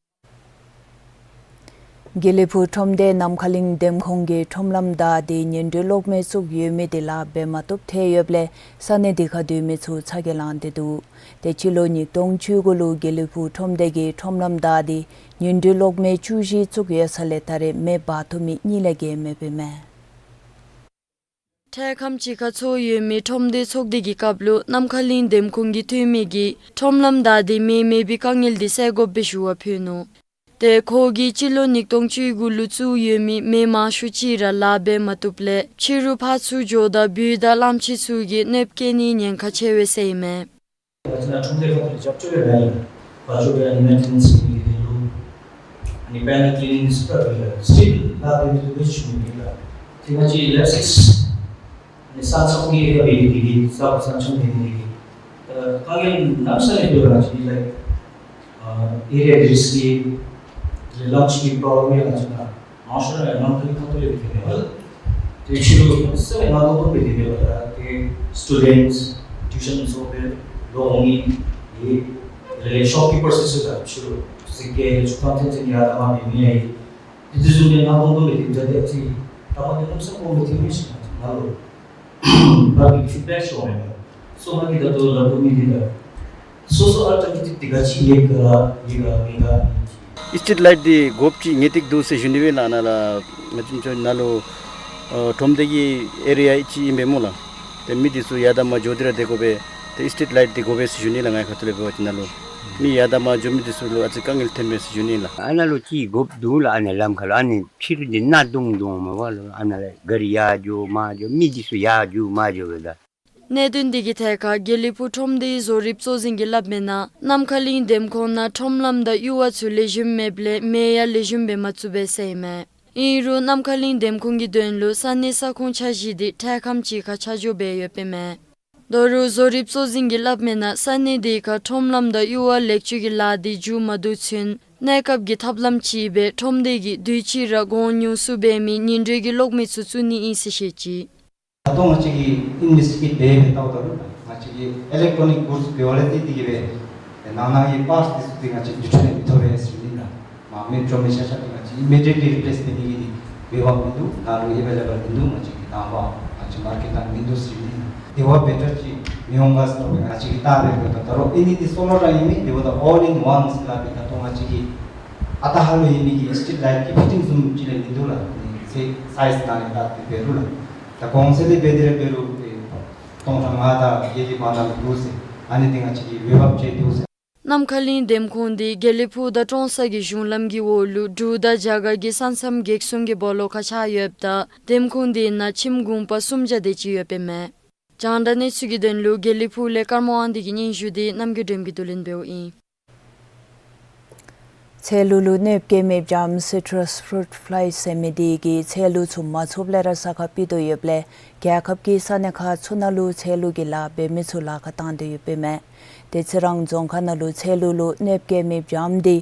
དགེ་ལེགས་ཕུག་ཁྲོམ་སྡེ་ནམ་མཁའ་གླིང་འདེམས་ཁོངས་ཀྱི་ཁྲོམ་ལམ་བདའ་སྟེ་ཉིན་དྲོད་གློག་མེ་བཙུགས་ཡོད་མི་དེ་ལཱ་འབད་མ་བཏུབ་ཐལ་ཡོདཔ་ལས་ས་གནས་དེ་ཁར་སྡོད་མི་ཚུ་ཚ་གྱང་ལང་སྟེ་འདུག། ཏེ་སྤྱི་ལོ་ཉིས་སྟོང་བཅུ་དགུ་ལུ་དགེ་ལེགས་ཕུག་ཁྲོམ་སྡེ་གིས་ཁྲོམ་ལམ་བདའ་སྟེ་ཉིན་དྲོད་གློག་མེ་བཅུ་བཞི་བཙུགས་ཡོད་ས་ལས་ད་རེས་མེ་འབར་ཐོབ་མི་གཉིས་ལས་བརྒལ་མེདཔ་ཨིན་མས། འཕྲལ་ཁམས་ཅིག་ཁར་ཚོགས་ཡོད་མི་ཁྲོམ་སྡེ་ཚོགས་སྡེ་གི་སྐབས་ལུ་ནམ་མཁའ་གླིང་འདེམས་ཁོངས་ཀྱི་འཐུས་མི་གིས་ཁྲོམ་ལམ་བདའ་སྟེ་མེ་མེད་པའི་དཀའ་ངལ་དེ་སེལ་དགོཔ་སྦེ་ཞུ་བ་ཕུལ་ནུག། ཏེ་ཁོ་གིས་སྤྱི་ལོ་ཉིས་སྟོང་བཅུ་དགུ་ལུ་བཙུགས་ཡོད་མི་མེ་མང་ཤོས་ཅིག་ར་ལཱ་འབད་མ་བཏུབ་ལས་ཕྱི་རུ་ཕར་ཚུར་འགྱོཝ་ད་སྦུལ་དང་གླང་ཆེན་ཚུ་གིས་གནོདཔ་བཀལ་ནིའི་ཉེན་ཁ་ཆེ་བས་ཟེར་ཨིན་མས། ང་བཅས་ནཱ་ཁྲོམ་སྡེ་ཁ་ཐུག་ལས་རྒྱབ་སྐྱོར་འབད་ནི་ཨིན། བ་ཅོ་འབད་ནི་མེན་ཊེ་ནེནསི་འབད་ནི་དེ་ལུ་ཨ་ནི་པེ་ནལ་ཀི་ལི་ནིང་ཨིནསི་པེཀ་ཊར་འབད་ནི་ལགས། སི་ཊིལ་ལཱ་འབད་མི་ཚུ་འབད་ཞུ་ནི་ཨིན་ལགས། ཏེ་ང་བཅས་ལེབ་སིགསི་ཨ་ནི་ས་མཚམས་ཀྱི་ཨེ་རི་ཡ་འབད་ནི་དེ་གིས་ས་ས་མཚམས་འབད་ནི་དེ་གིས་ད་དཀའ་ངལ་གནམ་ས་ནས་འབད་ར་ང་བཅས་ལཱ་ཨ་ཨེ་རི་ཡ་རིསི་ཀི་ལས་ལམ་ཅིག་གི་པོརོབ་ལེམ་ཡང་ང་བཅས་ནཱ་མང་ཤོས་ར་ནམ་མཁའ་གླིང་ཁ་ཐུག་ལས་འབད་དེ་འབདཝ་ལས། ཏེ་ཕྱི་རུ་ས་གནས་ནང་ཏོག་ཏོ་འབད་དེ་འབདཝ་ད་ཏེ་སི་ཊུ་ཌེནཊསི་ཊིའུ་ཤཱན་ཚུ་འབད་ལོག་འོང་ནི་ཡོད། དེ་ལས་ཤོབ་ཀིཔར་ཚུ་ད་ཕྱི་རུ་ཟི་ཀེ་ལས་ཆུ་ཐང་ཐེན་ཚན་ཡར་དང་མར་འབད་མི་ཡང་ཡོད། དེ་དེ་བཟུམ་སྦེ་ནང་ཏོག་ཏོ་འབད་དེ་འབད་དེ་ཨ་ཙི་ད་མ་དེ་གནམ་ས་སྐོར་འབད་དེ་མི་ཤེས་ན་ང་ལུ་ཕར་གྱི་ཕིཌ་བེཀ་ཤོ་མེན་པ། སོ་ང་གིས་ད་ལྟོ་སླབ་དགོ་མི་འདི་ད་སོ་སོ་ཨལ་ཊར་ནེ་ཊིབ་འདི་ག་ཅི་ཡོད་ག་ཡོད་ག་མེད་ག། སི་ཊིལ་ལའིཊ་འདི་དགོཔ་ཅིག་ངེས་ཏིག་འདུག་ཟེར་ཞུ་ནི་སྦེ་ལགས། ནཱ་ལུ་ང་བཅས་ཚུ་ནཱ་ལུ་ཨ་ཁྲོམ་སྡེ་གི་ཨེ་རི་ཡ་ཅིག་ཨིན་པས་སྨོ་ལགས། ཏེ་མི་འདི་ཚུ་ཡར་དང་མར་འགྱོ་སྟེ་ར་སྡོད་དགོ་པས། ཏེ་སི་ཊིལ་ལའིཊ་འདི་དགོ་པས་ཟེར་ཞུ་ནི་ལགས། ངེའི་ཁ་ཐུག་ལས་འབད་བ་ཅིན་ནཱ་ལུ་མི་ཡར་དང་མར་འགྱོ་མི་འདི་ཚུ་ལུ་ཨ་ཙི་དཀའ་ངལ་ཐོན་པས་ཟེར་ཞུ་ནི་ལགས། ཨ་ནཱ་ལུ་ཅིག་དགོཔ་འདུག་ལགས། ཨ་ནཱ་ལམ་ཁར་ལུ་ཨ་ནི་ཕྱི་རུ་འདི་ནག་དུང་དུང་མས་པ་ལགས། ཨ་ནཱ་ལས་ག་རི་ཡར་རྒྱུག་མར་རྒྱུག་མི་འདི་ཚུ་ཡར་རྒྱུག་མར་རྒྱུག་པས་ད། གནད་དོན་འདི་གི་ཐད་ཁར་དགེ་ལེགས་ཕུག་ཁྲོམ་སྡེའི་བཟོ་རིགཔ་གཙོ་འཛིན་གྱིས་སླབ་མིའི་ནང་ནམ་མཁའ་གླིང་འདེམས་ཁོངས་ནང་ཁྲོམ་ལམ་དང་གཡུར་བ་ཚུ་ལེགས་ཤོམ་མེདཔ་ལས་མེ་ཡང་ལེགས་ཤོམ་སྦེ་མ་བཙུགས་པས་ཟེར་ཨིན་མས། ཨིན་རུང་ནམ་མཁའ་གླིང་འདེམས་ཁོངས་ཀྱི་དོན་ལུ་ས་གནས་ས་ཁོངས་འཆར་གཞི་འདི་འཕྲལ་ཁམས་ཅིག་ཁར་ཆ་འཇོག་འབད་ཡོདཔ་ཨིན་མས། ད་རུང་བཟོ་རིགཔ་གཙོ་འཛིན་གྱིས་སླབ་མིའི་ནང་ས་གནས་དེ་ཁར་ཁྲོམ་ལམ་དང་གཡུར་བ་ལེགས་བཅོས་ཀྱི་ལཱ་འདི་མཇུག་མ་བསྡུ་ཚུན་གནས་སྐབས་ཀྱི་ཐབས་ལམ་ཅིག་སྦེ་ཁྲོམ་སྡེ་གིས་དུས་ཅི་ར་གོང་ཉུང་སུ་འབད་མི་ཉིན་དྲོད་ཀྱི་གློག་མེ་ཚུ་བཙུགས་ནི་ཨིན་ཟེར་བཤད་ཅི། ད་ལྟོ་ང་བཅས་ཀྱིས་ཨིན་བེསི་ཊི་གེཊ་འབད་འབད་ལྟཝ་ད་ལུ་ང་བཅས་ཀྱིས་ཨི་ལེཀ་ཊོ་ནིཀ་གུཌསི་ཌི་ཝི་ལི་ཊི་འདི་གིས་སྦེ་ནང་ན་གི་པཱརཊསི་འདི་ཚུ་འདི་ང་བཅས་ཀྱིས་ཉིན་དྲོད་ནང་མི་ཐོབ་པས་ཟེར་ཞུ་ནི་ལགས། མ་མེ་འདྲོག་མི་ཤ་ཤ་འདི་ང་བཅས་ཨི་མི་ཌི་ཡེཊ་ལི་རི་པི་ལེསི་འབད་ནི་གི་འདི་འབད་བ་མིན་འདུག། ནཱ་ལུ་ཨེ་བེ་ལེ་བཱལ་མིན་འདུག། ང་བཅས་ནཱ་བ་ང་བཅས་མར་ཀེཊ་ནང་མིན་འདུག་ཟེར་ཞུ་ནི་ལགས། དེ་བ་བེ་ཊར་ཅིག་མི་འོང་ག་ཟེར་བ་ཅིན་ང་བཅས་ཀྱིས་བལྟ་སྦེ་འབདཝ་ད་ད་རུང་ཨ་ནི་འདི་སོ་ལོ་ར་ཨིན་མི་དེ་བ་ད་ཨོལ་ཨིན་ཝཱན་ཟེར་སླབ་ཨིན། ད་ལྟོ་ང་བཅས་ཀྱིས་ཨ་རྟག་ཧ་ལུགས་ཨིན་མི་གི་སི་ཊིལ་ལའིཊ་ཀྱི་ཕིཊ་ཊིང་བཟུམ་ཅིག་ལས་མིན་འདུག་ལགས། ཨ་ནི་ཚེ་སའིཛ་ནང་ལས་བལྟ་སྟེ་འབད་རུང་ལགས། ད་གོང་ཚད་འདི་འབད་དེ་ར་འབད་རུང་ཨེ་སྟོང་ཕྲག་ལྔ་དང་བརྒྱད་ཀྱི་བར་ན་ལུ་འདུག་ཟེར། ཨ་ནི་འདི་ང་བཅས་ཀྱིས་འོས་འབབ་ཅིག་འདུག་ཟེར། ནམ་མཁའ་གླིང་འདེམས་ཁོངས་འདི་དགེ་ལེགས་ཕུག་དང་ཀྲོང་གསར་གྱི་གཞུང་ལམ་གྱི་འོག་ལུ་འབྲུག་དང་རྒྱ་གར་གྱི་ས་མཚམས་གེགས་སྲུང་གི་སྦོ་ལོགས་ཁར་ཆགས་ཡོདཔ་ད་འདེམས་ཁོངས་འདི་ནང་ཁྱིམ་གུང་པ་སུམ་བརྒྱ་དེ་ཅིག་ཡོདཔ་ཨིན་མས། རྒྱང་བསྒྲགས་གནས་ཚུལ་གྱི་དོན་ལུ་དགེ་ལེགས་ཕུག་ལས་ཀརྨ་དབང་འདུས་ཀྱི་སྙན་ཞུ་འདི་རྣམ་རྒྱལ་སྒྲོལ་མ་གིས་བསྡུ་ལེན་འབདཝ་ཨིན། ཚལ་ལུ་ལུ་གནོདཔ་བཀལ་མི་བྱམ་སི་ཊྲས་ཕུ་རུཊ་ཕུ་ལའི་ཟེར་མི་དེ་གིས་ཚལ་ལུ་ཚུ་མ་ཚུདཔ་ལས་ར་ས་ཁར་ཕུད་དོ་ཡོདཔ་ལས་རྒྱལ་ཁབ་ཀྱི་ས་གནས་ཁག་ཚུ་ནང་ལུ་ཚལ་ལུ་གི་ལཱ་འབད་མི་ཚུ་ལཱ་ཁར་བཏང་སྟེ་ཡོདཔ་ཨིན་མས། ཏེ་ཚེ་རང་རྫོང་ཁག་ནང་ལུ་ཚལ་ལུ་ལུ་གནོདཔ་བཀལ་མི་བྱམ་དེ་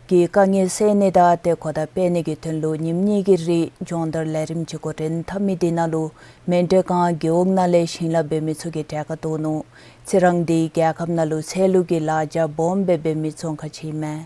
གི་དཀའ་ངལ་སེལ་ནི་དང་ཏེ་གོ་བརྡ་སྤེལ་ནི་གི་དོན་ལུ་ཉིནམ་གཉིས་ཀྱི་རིང་སྦྱོང་བརྡར་ལས་རིམ་ཅིག་འགོ་འདྲེན་འཐབ་མི་དེ་ནང་ལུ་མཎྜལ་སྒང་རྒེད་འོག་ནང་ལས་ཞིང་ལཱ་འབད་མི་ཚུ་གིས་གྲལ་ཁར་གཏོགས་ནུག། ཚེ་རང་དེ་རྒྱལ་ཁབ་ནང་ལུ་ཚལ་ལུ་གི་ལཱ་རྒྱ་སྦོམ་སྦེ་འབད་མི་ཚུ་ཁར་ཅིག་ཨིན་མས།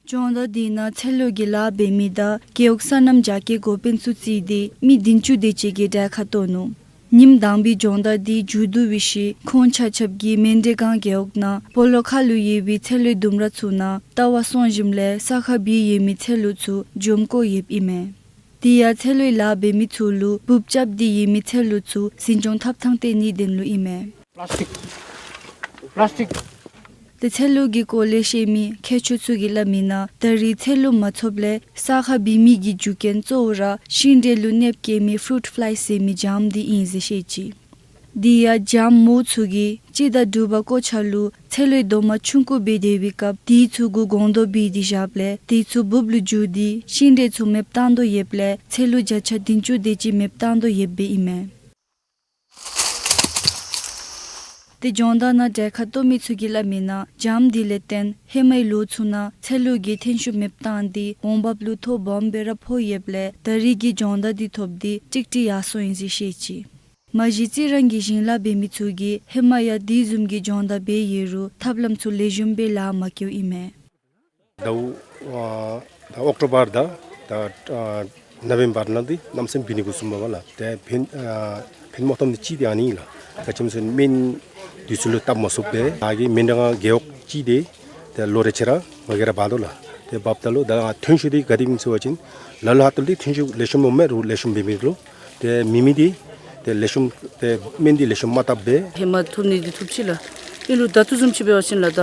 སྦྱོང་བརྡར་དེ་ནང་ཚལ་ལུ་གི་ལཱ་འབད་མི་དང་རྒེད་འོག་སོ་ནམ་རྒྱ་སྐྱེད་འགོ་དཔོན་ཚུ་བརྩིས་ཏེ་མི་བདུན་ཅུ་དེ་ཅིག་གིས་གྲལ་ཁར་གཏོགས་ནུག། ཉིནམ་དང་པའི་སྦྱོང་བརྡར་དེ་མཇུག་བསྡུ་བའི་ཤུལ་ཁོང་ཆ་ཁྱབ་ཀྱིས་མཎྜལ་སྒང་རྒེད་འོག་ནང་སྦོ་ལོགས་ཁ་ལུ་ཡོད་པའི་ཚལ་ལུའི་ལྡུམ་ར་ཚུ་ནང་ལྟ་བར་སོང་ཞིནམ་ལས་ས་ཁར་སྦས་ཡོད་མི་ཚལ་ལུ་ཚུ་འཇོམས་བཀོག་ཡོདཔ་ཨིན་མས། དེ་ཡང་ཚལ་ལུའི་ལཱ་འབད་མི་ཚུ་ལུ་འབུཔ་རྐྱབ་སྟེ་ཡོད་མི་ཚལ་ལུ་ཚུ་འཛིན་སྐྱོང་འཐབ་ཐངས་བསྟན་ནིའི་དོན་ལུ་ཨིན་མས། ཏེ་ཚལ་ལུ་གི་སྐོར་ལས་ཤེས་མི་མཁས་མཆོག་ཚུ་གིས་སླབ་མིའི་ནང་ད་རེས་ཚལ་ལུ་མ་ཚུདཔ་ལས་ས་ཁར་སྦས་མི་གི་རྒྱུ་རྐྱེན་གཙོ་བོ་ར་ཤིང་འབྲས་ལུ་གནོདཔ་བཀལ་མི་ཕུ་རུཊ་ཕུ་ལའི་ཟེར་མི་བྱམ་དེ་ཨིན་ཟེར་བཤད་ཅི། དེ་ཡང་བྱམ་མོ་ཚུ་གིས་དཔྱིད་དང་དྲོ་པ་ཀོ་ཆ་ལུ་ཚལ་ལུའི་རྡོག་མ་ཆུང་ཀུ་སྦེ་སྡོད་པའི་སྐབས་དེ་ཚུ་གུ་སྒོང་རྡོག་སྦིས་ཏེ་བཞགཔ་ལས་དེ་ཚུ་འབུཔ་ལུ་འགྱུར་ཏེ་ཤིང་འབྲས་ཚུ་མེདཔ་བཏང་དོ་ཡོདཔ་ལས་ཚལ་ལུ་བརྒྱ་ཆ་བདུན་ཅུ་དེ་ཅིག་མེདཔ་བཏང་དོ་ཡོདཔ་ཨིན་མས། ཏེ་སྦྱོང་བརྡར་ནང་གྲལ་ཁར་གཏོགས་མི་ཚུ་གིས་སླབ་མི་ནང་འཇམ་འདི་ལས་བརྟེན་ཧེ་མའི་ལོ་ཚུ་ནང་ཚལ་ལུ་གི་ཐོན་ཤུགས་མེདཔ་བཏང་སྟེ་འོང་འབབ་ལུ་ཐོ་སྦོམ་སྦེ་ར་ཕོག་ཡོདཔ་ལས་ད་རིས་ཀྱི་སྦྱོང་བརྡར་འདི་ཐོབ་སྟེ་ཀྲིག་ཀྲི་ཡར་སོང་ཡི་ཟེར་བཤད་ཅི། མ་གཞི་རྩི་རང་གི་ཞིང་ལཱ་འབད་མི་ཚུ་གིས་ཧེ་མ་ཡང་དེ་བཟུམ་གྱི་སྦྱོང་བརྡར་འབད་ཡོད་རུང་ཐབས་ལམ་ཚུ་ལེགས་ཤོམ་སྦེ་ལཱ་མ་བཀལཝ་ཨིན་མས། ཟླཝ་ཨ་ད་ཨོཀ་ཊོ་བར་དང་ད་ཨ་ནོ་བེམ་བར་ནང་འདི་གནམ་མེད་ས་མེད་འབད་ནི་འགོ་བཟུངམ་མས་པ་ལགས། ཏེ་ཕན་ཨ་ཕན་མ་ཐོགས་མི་ཅིག་འདི་ཨ་ནི་ཨིན་ལགས། ག་ཅི་སྨོ་ཟེར་སྨན་འདི་ཚུ་ལུ་བཏབ་མ་ཚུགསཔ་སྦེ་ཨ་གི་སྨན་རང་རྒེད་འོག་ཅིག་འདི་ཏེ་ལོ་རེ་ཆ་ར་ང་གིས་ར་འབག་དོ་ལགས། ཏེ་འབགཔ་ད་ལུ་ད་ཐོན་ཤུགས་འདི་ག་དེ་སྦེ་ཨིན་ཟེར་བ་ཅིན་ལ་ལུ་ཧ་ཏོ་ལུ་ཏེ་ཐོན་ཤུགས་ལེགས་ཤོམ་འོང་མས། རོགས་ལེགས་ཤོམ་འབད་མི་ལུ་ཏེ་མེད་མི་འདི་ཏེ་ལེགས་ཤོམ་ཏེ་སྨན་འདི་ལེགས་ཤོམ་མ་བཏབ་པས། ཧེ་མ་ཐོབ་ནི་འདི་ཐོབ་ཅི་ལགས། ཨིན་རུང་ད་ལྟོ་བཟུམ་ཅིག་འབད་བ་ཅིན་ལགས་ད་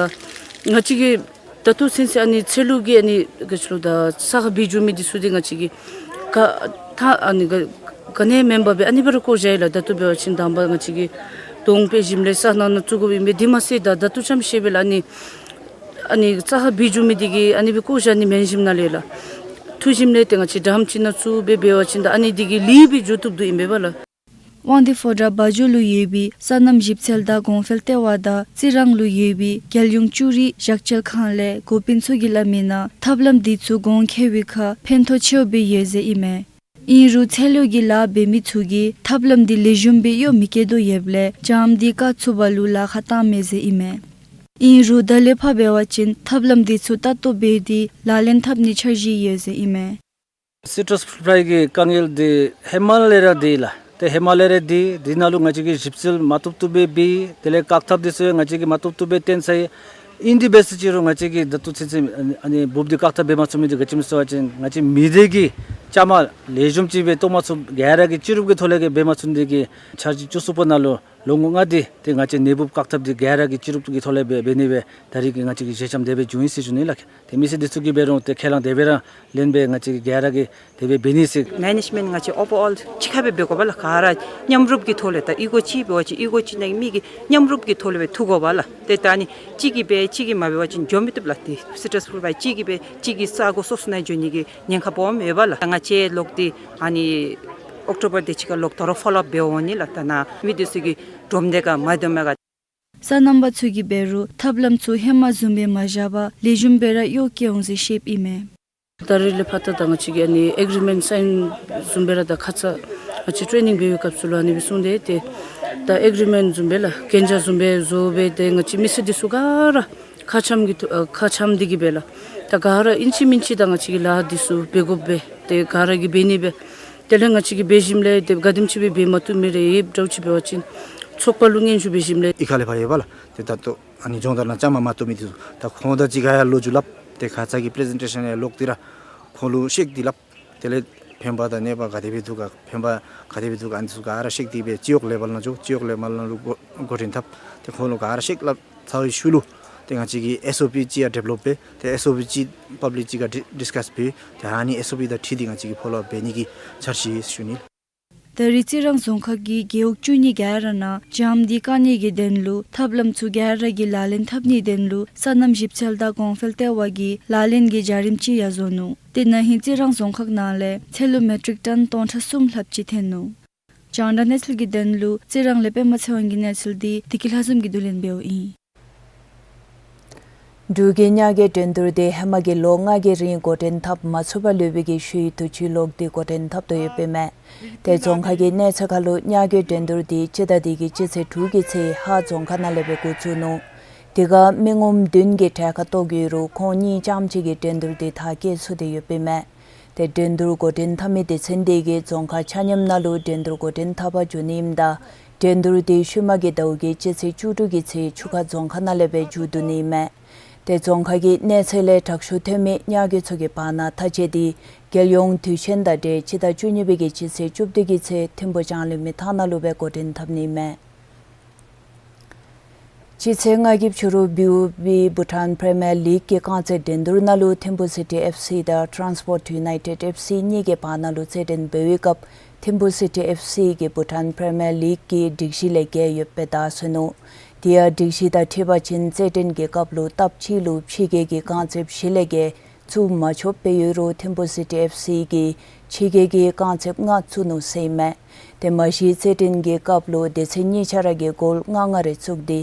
ང་བཅས་ཀྱིས་ད་ལྟོ་ཚུན་ཚོད་ཨ་ནི་ཚལ་ལུ་གི་ཨ་ནི་ག་ཅི་ལོ་ད་ས་ཁར་སྦེ་འགྱོ་མི་འདི་ཚུ་འདི་ང་བཅས་ཀྱིས་ག་ད་ཨ་ནི་ག་ག་ནི་མེན་པར་སྦེ་ཨ་ནི་སྦེ་ར་བཀོ་བཞག་ཡི་ལགས། ད་ལྟོ་འབད་བ་ཅིན་དང་པ་ང་བཅས་ཀྱིས་དོང་སྤེལ་ཞིནམ་ལས་ས་ནང་ན་བཙུགས་དགོཔ་ཨིན་པས། དེ་མ་ཚད་ད་ད་ལྟོ་ཙམ་ཤེས་པས་ལགས། ཨ་ནི་ཨ་ནི་ས་ཁར་སྦེ་འགྱོ་མི་འདི་གིས་ཨ་ནི་སྦེ་བཀོ་བཞག་ནི་མེན་ཞིནམ་ལས་ལགས། འཐུ་ཞིནམ་ལས་ཏེ་ང་བཅས་ཌམ་ཅིག་ནང་བཙུགས་སྦེ་འབད་བ་ཅིན་ད་ཨ་ནི་འདི་གིས་ལེགས་སྦེ་འགྱོ་བཏུབ་དོ་ཨིན་པས་པ་ལགས། དབང་འདུས་ཕོ་བྲང་སྦ་འཇོ་ལུ་ཡོད་པའི་སོ་ནམ་ཞིབ་འཚོལ་དང་གོང་འཕེལ་ལྟེ་བ་དང་རྩི་རང་ལུ་ཡོད་པའི་རྒྱལ་ཡོངས་ཅུ་རིག་བཞག་སྤྱོད་ཁང་ལས་འགོ་དཔོན་ཚུ་གིས་སླབ་མི་ནང་ཐབས་ལམ་འདི་ཚུ་གོང་འཁོད་པའི་ཁར་ཕན་ཐོགས་ཆེཝ་སྦེ་ཡོད་ཟེར་ཨིན་མས། ཨིན་རུང་ཚལ་ལུ་གི་ལཱ་འབད་མི་ཚུ་གིས་ཐབས་ལམ་འདི་ལེགས་ཤོམ་སྦེ་གཡོག་མི་བཀལ་དོ་ཡོདཔ་ལས་འཇམ་འདི་བཀག་ཚུགས་པ་ལུ་ལཱ་ཁག་བཏངམ་མས་ཟེར་ཨིན་མས། ཨིན་རུང་ད་ལས་ཕར་འབད་བ་ཅིན་ཐབས་ལམ་འདི་ཚུ་ལྟ་རྟོག་འབད་དེ་ལག་ལེན་འཐབ་ནི་འཆར་གཞི་ཡོད་ཟེར་ཨིན་མས། སི་ཊྲས་ཕུལ་ཕཱའི་གི་དཀའ་ངལ་འདི་ཧེ་མ་ལས་ར་འདུག་ལགས། ཏེ་ཧེ་མ་ལས་ར་འདུག། འདི་ནང་ལུ་ང་བཅས་ཀྱིས་ཞིབ་འཚོལ་མ་བཏུབ་བཏུབ་སྦེ་འབད། དེ་ལས་བཀག་ཐབས་འདི་ཚུ་ང་བཅས་ཀྱིས་མ་བཏུབ་བཏུབ་སྦེ་བཏོན་ཚར་ཡི། ཨིན་དེ་འབད་ཟེར་ཅི་རུང་ང་བཅས་ཀྱིས་ད་ལྟོ་ཚུན་ཚོད་ཨ་ནི་འབུཔ་འདི་བཀག་ཐབས་འབད་མ་ཚུགས་མི་འདི་ག་ཅི་སྨོ་ཟེར་བ་ཅིན་ང་བཅས་མི་སྡེ་གི་བཅའ་མར་ལེགས་ཤོམ་ཅིག་སྦེ་གཏོགས་མ་ཚུགས། ག་ར་གིས་སྤྱི་རུབ་ཀྱི་ཐོག་ལས་ཀྱི་འབད་མ་ཚུགས་ནི་འདི་གིས་འཆར་གཞི་བཅུ་གསུམ་པ་ནང་ལུ་ལོ་ངོ་ལྔ་འདི་ཏེ་ང་བཅས་ནད་འབུཔ་བཀག་ཐབས་འདི་ག་ར་གིས་སྤྱི་རུབ་ཀྱི་ཐོག་ལས་སྦེ་འབད་ནི་སྦེ་ད་རིས་ཀྱི་ང་བཅས་ཀྱི་ཞལ་འཆམ་དེ་སྦེ་བྱུང་ཡི་ཟེར་ཞུ་ནི་ལགས། ཏེ་མི་སེར་འདི་ཚུ་གིས་འབད་རུང་ཏེ་ཁས་བླངས་དེ་སྦེ་ར་ལེན་སྦེ་ང་བཅས་ཀྱིས་ག་ར་གིས་དེ་སྦེ་འབད་ནི་ཟེར། མེ་ནེཇ་མེནཊ་ང་བཅས་ཨོ་བར་ཨོལ་གཅིག་ཁར་སྦེ་འབད་དགོ་པས་ལགས། ག་ར་མཉམ་རུབ་ཀྱི་ཐོག་ལས་ད་ཨི་གོ་ཅིག་འབད་བ་ཅིན་ཨི་གོ་ཅིག་ནང་མི་གིས་མཉམ་རུབ་ཀྱི་ཐོག་ལས་སྦེ་འཐུ་དགོ་པས་ལགས། ཏེ་ད་ཨ་ནི་གཅིག་གིས་འབད་གཅིག་གིས་མ་འབད་བ་ཅིན་འགྱོ་མི་བཏུབ་ལགས། ཏེ་སི་ཊྲས་ཕུལ་ཕཱའི་གཅིག་གིས་འབད་གཅིག་གིས་ས་གོ་སོ་སོ་ནང་འགྱོ་ནི་གི་ཉེན་ཁ་སྦོམ་ཡོད་པས་ལགས། ད་ང་བཅས་ལོག་སྟེ་ཨ་ནི་ཨོཀ་ཊོ་བར་དེ་ཅིག་ཁར་ལོག་ད་རུང་ཕོ་ལོ་ཨཔ་འབད་འོང་ནི་ལགས། ད་ནཱ་མི་འདི་ཚུ་གིས་འདྲོགམ་དེ་ག་མ་འདྲོགམ་ག། སོ་ནམ་པ་ཚུ་གིས་འབད་རུང་ཐབས་ལམ་ཚུ་ཧེ་མ་བཟུམ་སྦེ་མ་བཞག་པར་ལེགས་ཤོམ་སྦེ་ར་གཡོག་བཀལ་འོང་ཟེར་བཤདཔ་ཨིན་མས། ད་རིས་ལས་ཕར་ད་ད་ང་བཅས་ཀྱིས་ཨ་ནི་ཨེག་རི་མེནཊ་སའིན་བཟུམ་སྦེ་ར་ད་ཁ་ཙ་ང་བཅས་ཊེ་ནིང་འབད་བའི་སྐབས་སུ་ལུ་ཨ་ནི་སྦེ་གསུངས་ཏེ་ཏེ་ད་ཨེག་རི་མེནཊ་བཟུམ་སྦེ་ལགས་གན་རྒྱ་བཟུམ་སྦེ་བཟོ་སྦེ་ཏེ་ང་བཅས་མི་སེར་འདི་ཚུ་ག་ར་ཁ་འཆམ་གྱི་ཐོག་ཨ་ཁ་འཆམ་འདི་གིས་སྦེ་ལགས། ད་ག་ར་ཨིན་ཅི་མིན་ཅི་ད་ང་བཅས་ཀྱིས་ལཱ་འདི་ཚུ་འབད་དགོ་པས། ཏེ་ག་ར་གིས་འབད་ནི་སྦེ། དེ་ལས་ང་བཅས་ཀྱིས་འབད་ཞིནམ་ལས་ཏེ་ག་དེམ་ཅིག་སྦེ་འབད་མ་བཏུབ་མི་རེ་ཡོདཔ་འདྲཝ་ཅིག་འབད་བ་ཅིན་ཚོགས་པ་ལུ་སྙན་ཞུ་འབད་ཞིནམ་ལས། ཨི་ཁ་ལས་ཕར་ཡོད་པས་ལགས། ཏེ་ད་ལྟོ་ཨ་ནི་སྦྱོང་བརྡར་ནང་བཅའ་མར་མ་གཏོགས་མི་འདི་ཚུ་ད་ཁོང་དང་གཅིག་ཁར་ཡང་ལོ་རྒྱུས་སླབ། ཏེ་ཁ་ཙ་གི་པི་རི་ཟེན་ཊེ་ཤཱན་ཡང་ལོག་སྟེ་ར་ཁོང་ལུ་བཤད་དེ་སླབ། དེ་ལས་ཕན་པ་དང་གནོད་པ་ག་དེ་སྦེ་འདུག་ག་ཕན་པ་ག་དེ་སྦེ་འདུག་ག་ཨ་ནི་ཚུ་ག་ར་བཤད་དེ་སྦེ་སྤྱི་འོག་ལེ་བཱལ་ནང་འགྱོ། སྤྱི་འོག་ལེ་བཱལ་ནང་ལུ་འགོ་འགོ་འདྲེན་འཐབ། ཏེ་ཁོང་ལུ་ག་ར་བཤད་སླབ་ཚར་བའི་ཤུལ་ལུ་ཏེ་ང་བཅས་ཀྱིས་ཨེསི་ཨོ་པི་ཅིག་ཡང་ཌི་བེ་ལོབ་འབད། ཏེ་ཨེསི་ཨོ་པི་ཅིག་པབ་ལིཀ་ཅིག་ཁར་ཌི་ཌིསི་ཀཱསི་འབད། ཏེ་ཨ་ནི་ཨེསི་ཨོ་པི་དང་འཁྲིལ་ཏེ་ང་བཅས་ཀྱིས་ཕོ་ལོ་ཨཔ་འབད་ནི་གི་འཆར་གཞི་ཡོད་ཟེར་ཞུ་ནི། ད་རིས་རྩི་རང་རྫོང་ཁག་གི་རྒེད་འོག་བཅུ་གཉིས་ག་ར་ནང་འཇམ་འདི་བཀག་ནི་གི་དོན་ལུ་ཐབས་ལམ་ཚུ་ག་ར་གིས་ལག་ལེན་འཐབ་ནིའི་དོན་ལུ་སོ་ནམ་ཞིབ་འཚོལ་དང་གོང་འཕེལ་ལྟེ་བ་གིས་ལག་ལེན་གྱི་བྱ་རིམ་ཅིག་ཡང་བཟོ་ནུག། ཏེ་ན་ཧིང་རྩི་རང་རྫོང་ཁག་ནང་ལས་ཚལ་ལུ་མེ་ཊིག་ཊོན་སྟོང་ཕྲག་གསུམ་ལྷགཔ་ཅིག་ཐོན་ནུག། རྒྱང་བསྒྲགས་གནས་ཚུལ་གྱི་དོན་ལུ་རྩི་རང་ལས་པདྨ་ཚེ་དབང་གི་གནས་ཚུལ་འདི་བདེ་སྐྱིད་ལྷ་འཛོམས་ཀྱིས་བསྡུ་ལེན་འབདཝ་ཨིན། འབྲུག་གི་ཉ་རྒོད་འགྲན་བསྡུར་འདི་ཧེ་མ་གི་ལོ་ལྔ་གི་རིང་འགོ་འདྲེན་འཐབ་མ་ཚུགས་པར་ལུས་པའི་གི་ཤུལ་དུས་ཅི་ལོག་སྟེ་འགོ་འདྲེན་འཐབ་དོ་ཡོདཔ་ཨིན་མས། ཏེ་རྫོང་ཁག་གི་གནས་ཚད་ཁར་ལུ་ཉ་རྒོད་འགྲན་བསྡུར་འདི་སྤྱི་ཟླ་འདི་གི་སྤྱི་ཚེས་དྲུག་གི་ཚེ་ཧཱ་རྫོང་ཁག་ནང་ལས་སྦེ་འགོ་བཙུགས་ནུག། དེ་ཁར་མི་ངོམ་བདུན་གྱིས་གྲལ་ཁར་གཏོགས་ཡོད་རུང་ཁོང་གཉིས་རྐྱངམ་གཅིག་གིས་འགྲན་བསྡུར་འདི་མཐར་འཁྱོལ་ཚུགས་ཏེ་ཡོདཔ་ཨིན་མས། ཏེ་འགྲན་བསྡུར་འགོ་འདྲེན་འཐབ་མི་སྡེ་ཚན་འདི་གིས་རྫོང་ཁག་ཆ་མཉམ་ནང་ལུ་འགྲན་བསྡུར་འགོ་འདྲེན་འཐབ་པར་འགྱོ་ནི་ཨིནམ་ད་འགྲན་བསྡུར་འདི་ཤུལ་མ་གི་ཟླཝ་གི་སྤྱི་ཚེས་བཅུ་དྲུག་གི་ཚེ་ཆུ་ཁ་རྫོང་ཁག་ནང་ལས་སྦེ་མཇུག་བསྡུ་ནི་ཨིན་མས། ཏེ་རྫོང་ཁག་གི་གནས་ཚད་ལས་དྲག་ཤོས་ཐོན་མི་ཉ་རྒོད་ཚུ་གི་བར་ན་མཐའ་དཔྱད་འདི་རྒྱལ་ཡོངས་དུས་ཆེན་དང་འབྲེལ་སྤྱི་ཟླ་བཅུ་གཉིས་པའི་གི་སྤྱི་ཚེས་བཅུ་བདུན་གྱི་ཚེ་ཐིམ་ཕུག་ལྕང་གླིང་མི་ཐང་ནང་ལུ་སྦེ་འགོ་འདྲེན་འཐབ་ནི་ཨིན་མས། སྤྱི་ཚེས་ལྔ་གི་ཕྱི་རུ་འབདཝ་སྦེ་བྷུ་ཊཱན་པི་རི་མི་ཡར་ལིག་གི་རྐང་རྩེད་འགྲན་བསྡུར་ནང་ལུ་ཐིམ་ཕུག་སི་ཊི་ཨེཕ་སི་དང་ཊཱནསི་པོརཊ་ཡུ་ནའི་ཊེཌ་ཨེཕ་སི་གཉིས་ཀྱི་བར་ན་ལུ་རྩེད་འགྲན་འབད་བའི་སྐབས་ཐིམ་ཕུག་སི་ཊི་ཨེཕ་སི་གིས་བྷུ་ཊཱན་པི་རི་མི་ཡར་ལིག་གི་སྒྲིག་གཞི་ལས་འགལ་ཡོདཔ་སྦེ་བདའ་སོང་ནུག། དེ་ཡང་སྒྲིག་གཞི་དང་འཁྲིལ་བ་ཅིན་རྩེད་འགྲན་གྱི་སྐབས་ལུ་སྟབས་གཅིག་ལུ་ཕྱི་རྒྱལ་གྱི་རྐང་རྩེདཔ་བཞི་ལས་བརྒལ་བཙུགས་མ་ཆོགཔ་སྦེ་ཡོད་རུང་ཐིམ་ཕུག་སི་ཊི་ཨེཕ་སི་གིས་ཕྱི་རྒྱལ་གྱི་རྐང་རྩེདཔ་ལྔ་བཙུགས་ནུག་ཟེར་ཨིན་མས། ཏེ་མ་གཞི་རྩེད་འགྲན་གྱི་སྐབས་ལུ་སྡེ་ཚན་གཉིས་ཆ་ར་གིས་གོལ་ལྔ་ལྔ་རེ་བཙུགས་ཏེ་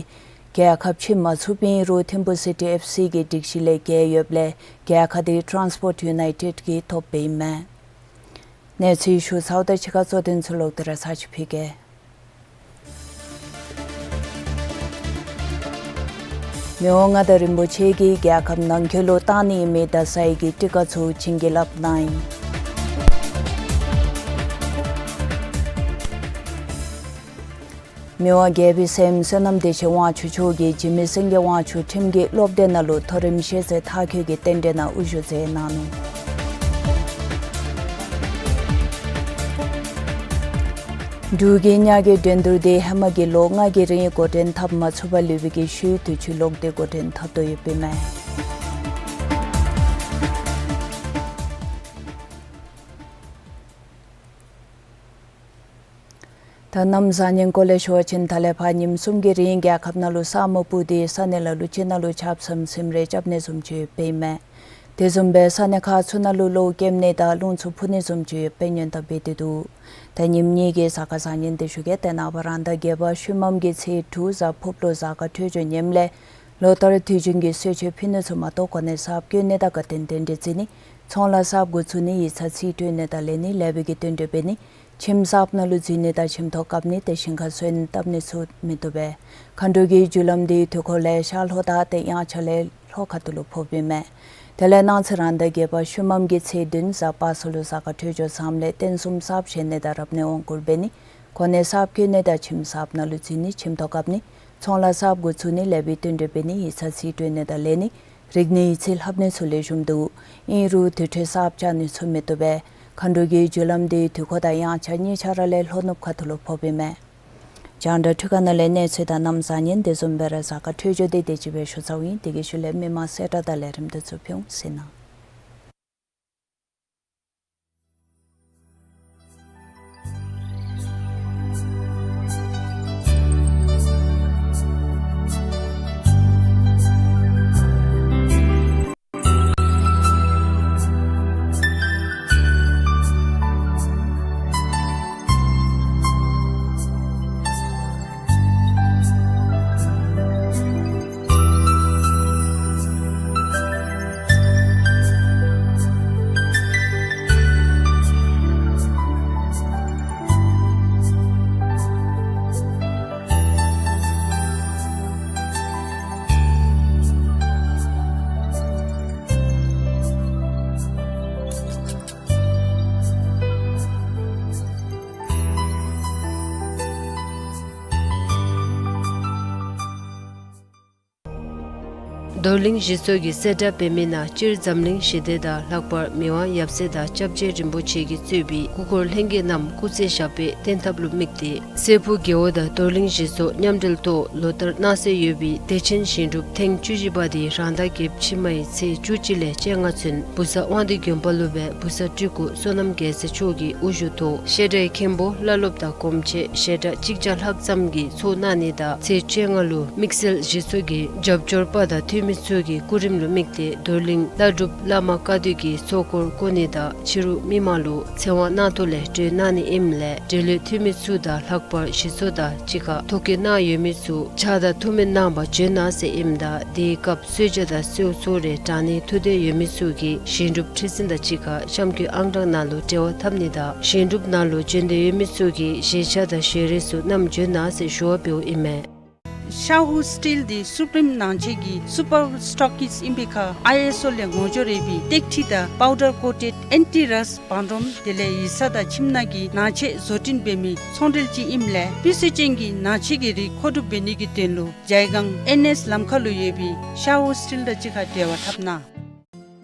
རྒྱལ་ཁ་ཕྱེ་མ་ཚུགསཔ་ཨིན་རུང་ཐིམ་ཕུ་སི་ཊི་ཨེཕ་སི་གིས་སྒྲིག་གཞི་ལས་འགལ་ཡོདཔ་ལས་རྒྱལ་ཁ་དེ་ཊཱནསི་པོརཊ་ཡུ་ནའི་ཊེཌ་ཀྱིས་ཐོབ་པའི་ཨིན་མས། གནས་ཚུལ་ཞུ་ཚརཝ་ད་ཕྱི་ཁ་གཙོ་དོན་ཚུ་ལོག་སྟེ་ར་ཚར་ཅིག་ཕུལ་གེ། མི་དབང་མངའ་བདག་རིན་པོ་ཆེ་གིས་རྒྱལ་ཁབ་ནང་འཁོད་ལུ་བཏང་ནི་མེད་ད་སའི་གི་ཊི་ཀ་ཚུ་བྱིན་གྱིས་བརླབས་གནང་ཡི། མི་དབང་རྒྱལ་པོའི་སྲསམོ་བསོད་ནམས་བདེ་ཆེན་དབང་ཕྱུག་མཆོག་གིས་འཇིགས་མེད་སེང་གེ་དབང་ཕྱུག་ཁྲིམས་ཀྱི་སློབ་སྡེ་ནང་ལུ་མཐོ་རིམ་ཤེས་ཚད་མཐར་འཁྱོལ་གྱི་རྟེན་འབྲེལ་ནང་དབུ་བཞུགས་མཛད་གནང་ནུག། འབྲུག་གི་ཉ་རྒོད་འགྲན་བསྡུར་དེ་ཧེ་མ་གི་ལོ་ལྔ་གི་རིང་འགོ་འདྲེན་འཐབ་མ་ཚུགས་པར་ལུས་པའི་གི་ཤུལ་དུས་ཅི་ལོག་སྟེ་འགོ་འདྲེན་འཐབ་དོ་ཡོདཔ་ཨིན་མས། ད་གནམ་བཟང་ངན་སྐོར་ལས་ཞུ་བ་ཅིན་ད་ལས་ཕར་ཉིནམ་གསུམ་གྱི་རིང་རྒྱལ་ཁབ་ནང་ལུ་ས་སྨུག་སྤུབས་ཏེ་ས་གནས་ལ་ལུ་ཅིག་ནང་ལུ་ཆརཔ་ཟམ་ཟིམ་རེ་རྐྱབ་ནི་བཟུམ་ཅིག་ཡོདཔ་ཨིན་མས། དེ་བཟུམ་སྦེ་ས་གནས་ཁག་ཚུ་ནང་ལུ་གློཝ་སྐྱེམ་ནི་དང་རླུང་འཚུབ་འཕུ་ནི་བཟུམ་ཅིག་ཡོདཔ་སྦེ་སྔོན་བརྡ་འབད་དེ་འདུག། ད་ཉིནམ་གཉིས་ཀྱི་གཟའ་སྐར་བཟང་ངན་དེ་ཞུ་གེ། ཏེ་ནངས་པ་རང་ཟླ་བརྒྱད་པ་ཤུལ་མམ་གྱི་ཚེས་དྲུག་གཟའ་ཕུརཔ་ལུ་གཟའ་སྐར་འཕྲོད་སྦྱོར་ངནམ་ལས་ལོ་ལྟར་དུས་རྒྱུན་གྱི་གསོལ་མཆོད་ཕུལ་ནི་ཚུ་མ་གཏོགས་གོ་གནས་གསརཔ་བསྐོ་ནི་དང་དགའ་སྟོན་རྟེན་འབྲེལ་བརྩི་ནི། ཚོང་ལཱ་གསརཔ་འགོ་བཙུགས་ནི། ཡིག་ཚང་རྩིས་སྤྲོད་ནི་དང་ལེན་ནི། ལེགས་པའི་གི་བསྟུན་གྲོས་འབད་ནི། ཁྱིམ་གསརཔ་ནང་ལུ་འཛུལ་ནི་དང་ཁྱིམ་ཐོག་བཀབ་ནི་ཏེ་ཞིང་ཁར་སོན་བཏབ་ནི་ཚུ་མི་བཏུབ་པས། མཁའ་འགྲོ་གི་རྒྱུ་ལམ་དེ་དུས་འཁོར་ལས་ཤར་ལྷོ་དང་ཏེ་དབྱངས་འཆར་ལས་ལྷོ་ཁ་ཐུག་ལུ་ཕོགཔ་ཨིན་མས། དེ་ལས་གནངས་ཚེ་རང་ཟླ་བརྒྱད་པ་ཤུལ་མམ་གྱི་ཚེས་བདུན་གཟའ་པ་སངས་ལུ་གཟའ་སྐར་འཕྲོད་སྦྱོར་བཟངམ་ལས་རྟེན་གསུམ་གསརཔ་བཞེངས་ནི་དང་རབ་གནས་དབང་བསྐུར་འབད་ནི། གོ་གནས་གསརཔ་བསྐོ་ནི་དང་ཁྱིམ་གསརཔ་ནང་ལུ་འཛུལ་ནི། ཁྱིམ་ཐོག་བཀབ་ནི། ཚོང་ལཱ་གསརཔ་འགོ་བཙུགས་ནི། ལེགས་པའི་བསྟུན་གྲོས་འབད་ནི། ཡིག་ཚང་རྩིས་སྤྲོད་ནི་དང་ལེན་ནི། རིག་གནས་ཡིག་རྩིས་ལྷབ་ནི་ཚུ་ལེགས་ཤོམ་འདུག། ཨིན་རུང་དུར་ཁྲོད་གསརཔ་རྐྱབ་ནི་ཚུ་མི་བཏུབ་པས། མཁའ་འགྲོ་གི་རྒྱུ་ལམ་དེ་དུས་འཁོར་དང་དབྱངས་འཆར་གཉིས་ཆ་ར་ལས་ལྷོ་ནུབ་ཁ་ཐུག་ལུ་ཕོགཔ་ཨིན་མས། རྒྱང་བསྒྲགས་འཕྲུལ་ཁང་ནང་ལས་གནས་ཚུལ་དང་གནམ་བཟང་ངན་དེ་བཟུམ་སྦེ་ར་གཟའ་སྐར་འཕྲོད་སྦྱོར་དེ་དེ་ཅིག་སྦེ་ཞུ་ཚརཝ་ཨིན། དེ་གི་ཤུལ་ལས་མི་མང་གསལ་བསྒྲགས་དང་ལས་རིམ་དེ་ཚུ་ཕུལ་འོང་ཟེར་ན། རྡོར་གླིང་གཞི་ཚོགས་ཀྱིས་གསལ་བསྒྲགས་འབད་མི་ནང་སྤྱིར་འཛམ་གླིང་ཞི་བདེ་དང་ལྷག་པར་མི་དབང་ཡབ་སྲས་དང་སྐྱབས་རྗེ་རིན་པོ་ཆེ་གིས་གཙོས་པའི་སྐུ་འཁོར་ལྷན་རྒྱས་རྣམས་སྐུ་ཚེ་ཞབས་པད་བརྟན་ཐབས་ལུ་དམིགས་ཏེ་སྲས་ཕུག་རྒེད་འོག་དང་རྡོར་གླིང་གཞི་ཚོགས་མཉམ་འབྲེལ་ཐོག་ལོ་ལྟར་གནང་སྲོལ་ཡོད་པའི་བདེ་ཆེན་ཞིང་སྒྲུབ་ཐེངས་བཅུ་བཞི་པ་དེ་རང་ཟླ་བརྒྱད་ཕྱི་མའི་ཚེས་བཅུ་གཅིག་ལས་བཅོ་ལྔ་ཚུན་བུ་གསར་དབང་འདུས་དགོན་པ་ལུ་སྦེ་བུ་གསར་སྤྲུལ་སྐུ་བསོད་ནམས་རྒྱལ་མཚན་མཆོག་གི་དབུ་བཞུགས་ཐོག་བཤད་གྲྭའི་མཁན་པོ་བླ་སློབ་དང་གོམས་ཆེ་ཞལ་གྲངས་གཅིག་བརྒྱ་ལྷག་ཙམ་གྱིས་ཚོགས་གནང་ནི་དང་ཚེས་བཅོ་ལྔ་ལུ་དམིགས་བསལ་གཞི་ཚོགས་ཀྱི་རྒྱབ་སྐྱོར་པ་དང་འཐུས་མི་ཚུ་གི་སྐུ་རིམ་ལུ་དམིགས་ཏེ་རྡོར་གླིང་བླ་སྒྲུབ་བླ་མ་བཀའ་བསྟན་གྱི་ཚོགས་འཁོར་བསྐོར་ནི་དང་ཕྱི་རུ་མི་མང་ལུ་ཚེ་དབང་གནང་ཐོག་ལས་གྲོལ་གནང་ནི་ཨིནམ་ལས་འབྲེལ་ཡོད་འཐུས་མི་ཚུ་དང་ལྷག་པར་གཞི་ཚོགས་དང་གཅིག་ཁར་ཐོ་བཀོད་གནང་ཡོད་མི་ཚུ་ཕྱག་དང་ཐུགས་སྨོན་གནང་བར་བྱོན་གནང་ཟེར་ཨིནམ་ད་དེའི་སྐབས་གསོལ་ཇ་དང་གསོལཝ་ཚོགས་རེ་དྲང་ནི་ཐུགས་འདོད་ཡོད་མི་ཚུ་གིས་ཞིང་སྒྲུབ་ཁྲི་འཛིན་དང་གཅིག་ཁར་གཤམ་འཁོད་ཨང་གྲངས་ནང་ལུ་འབྲེལ་བ་འཐབ་ནི་དང་ཞིང་སྒྲུབ་ནང་ལུ་བྱོན་འདོད་ཡོད་མི་ཚུ་གིས་བཞེས་ཆས་དང་ཞལ་རས་ཚུ་བསྣམས་བྱོན་གནང་ཟེར་ཞུ་བ་འབདཝ་ཨིན་མས། ཤ་ཧུ་སི་ཊིལ་འདི་སུ་པིརིམ་ནང་ཆེན་གྱི་སུ་པར་སི་ཊོག་ཀིསཊ་ཨིན་པའི་ཁར་ཨའི་ཨེསི་ཨོ་ལས་ངོ་སྦྱོར་ཡོད་པའི་སྟེགས་ཁྲི་དང་པའུ་ཌར་ཀོ་ཊེཌ་ཨེན་ཊི་རསཊ་བང་རིམ་དེ་ལས་ཡིག་ཚང་དང་ཁྱིམ་ནང་གི་ནང་ཆས་བཟོ་སྐྲུན་འབད་མི་ཚོང་འབྲེལ་ཅིག་ཨིནམ་ལས་སྤུས་ཚད་ཅན་གྱི་ནང་ཆས་ཀྱི་རིགས་མཁོ་སྒྲུབ་འབད་ནི་གི་དོན་ལུ་ཇའི་སྒང་ཨེན་ཨེསི་ལམ་ཁ་ལུ་ཡོད་པའི་ཤ་ཧུ་སི་ཊིལ་དང་གཅིག་ཁར་འབྲེལ་བ་འཐབ་གནང་།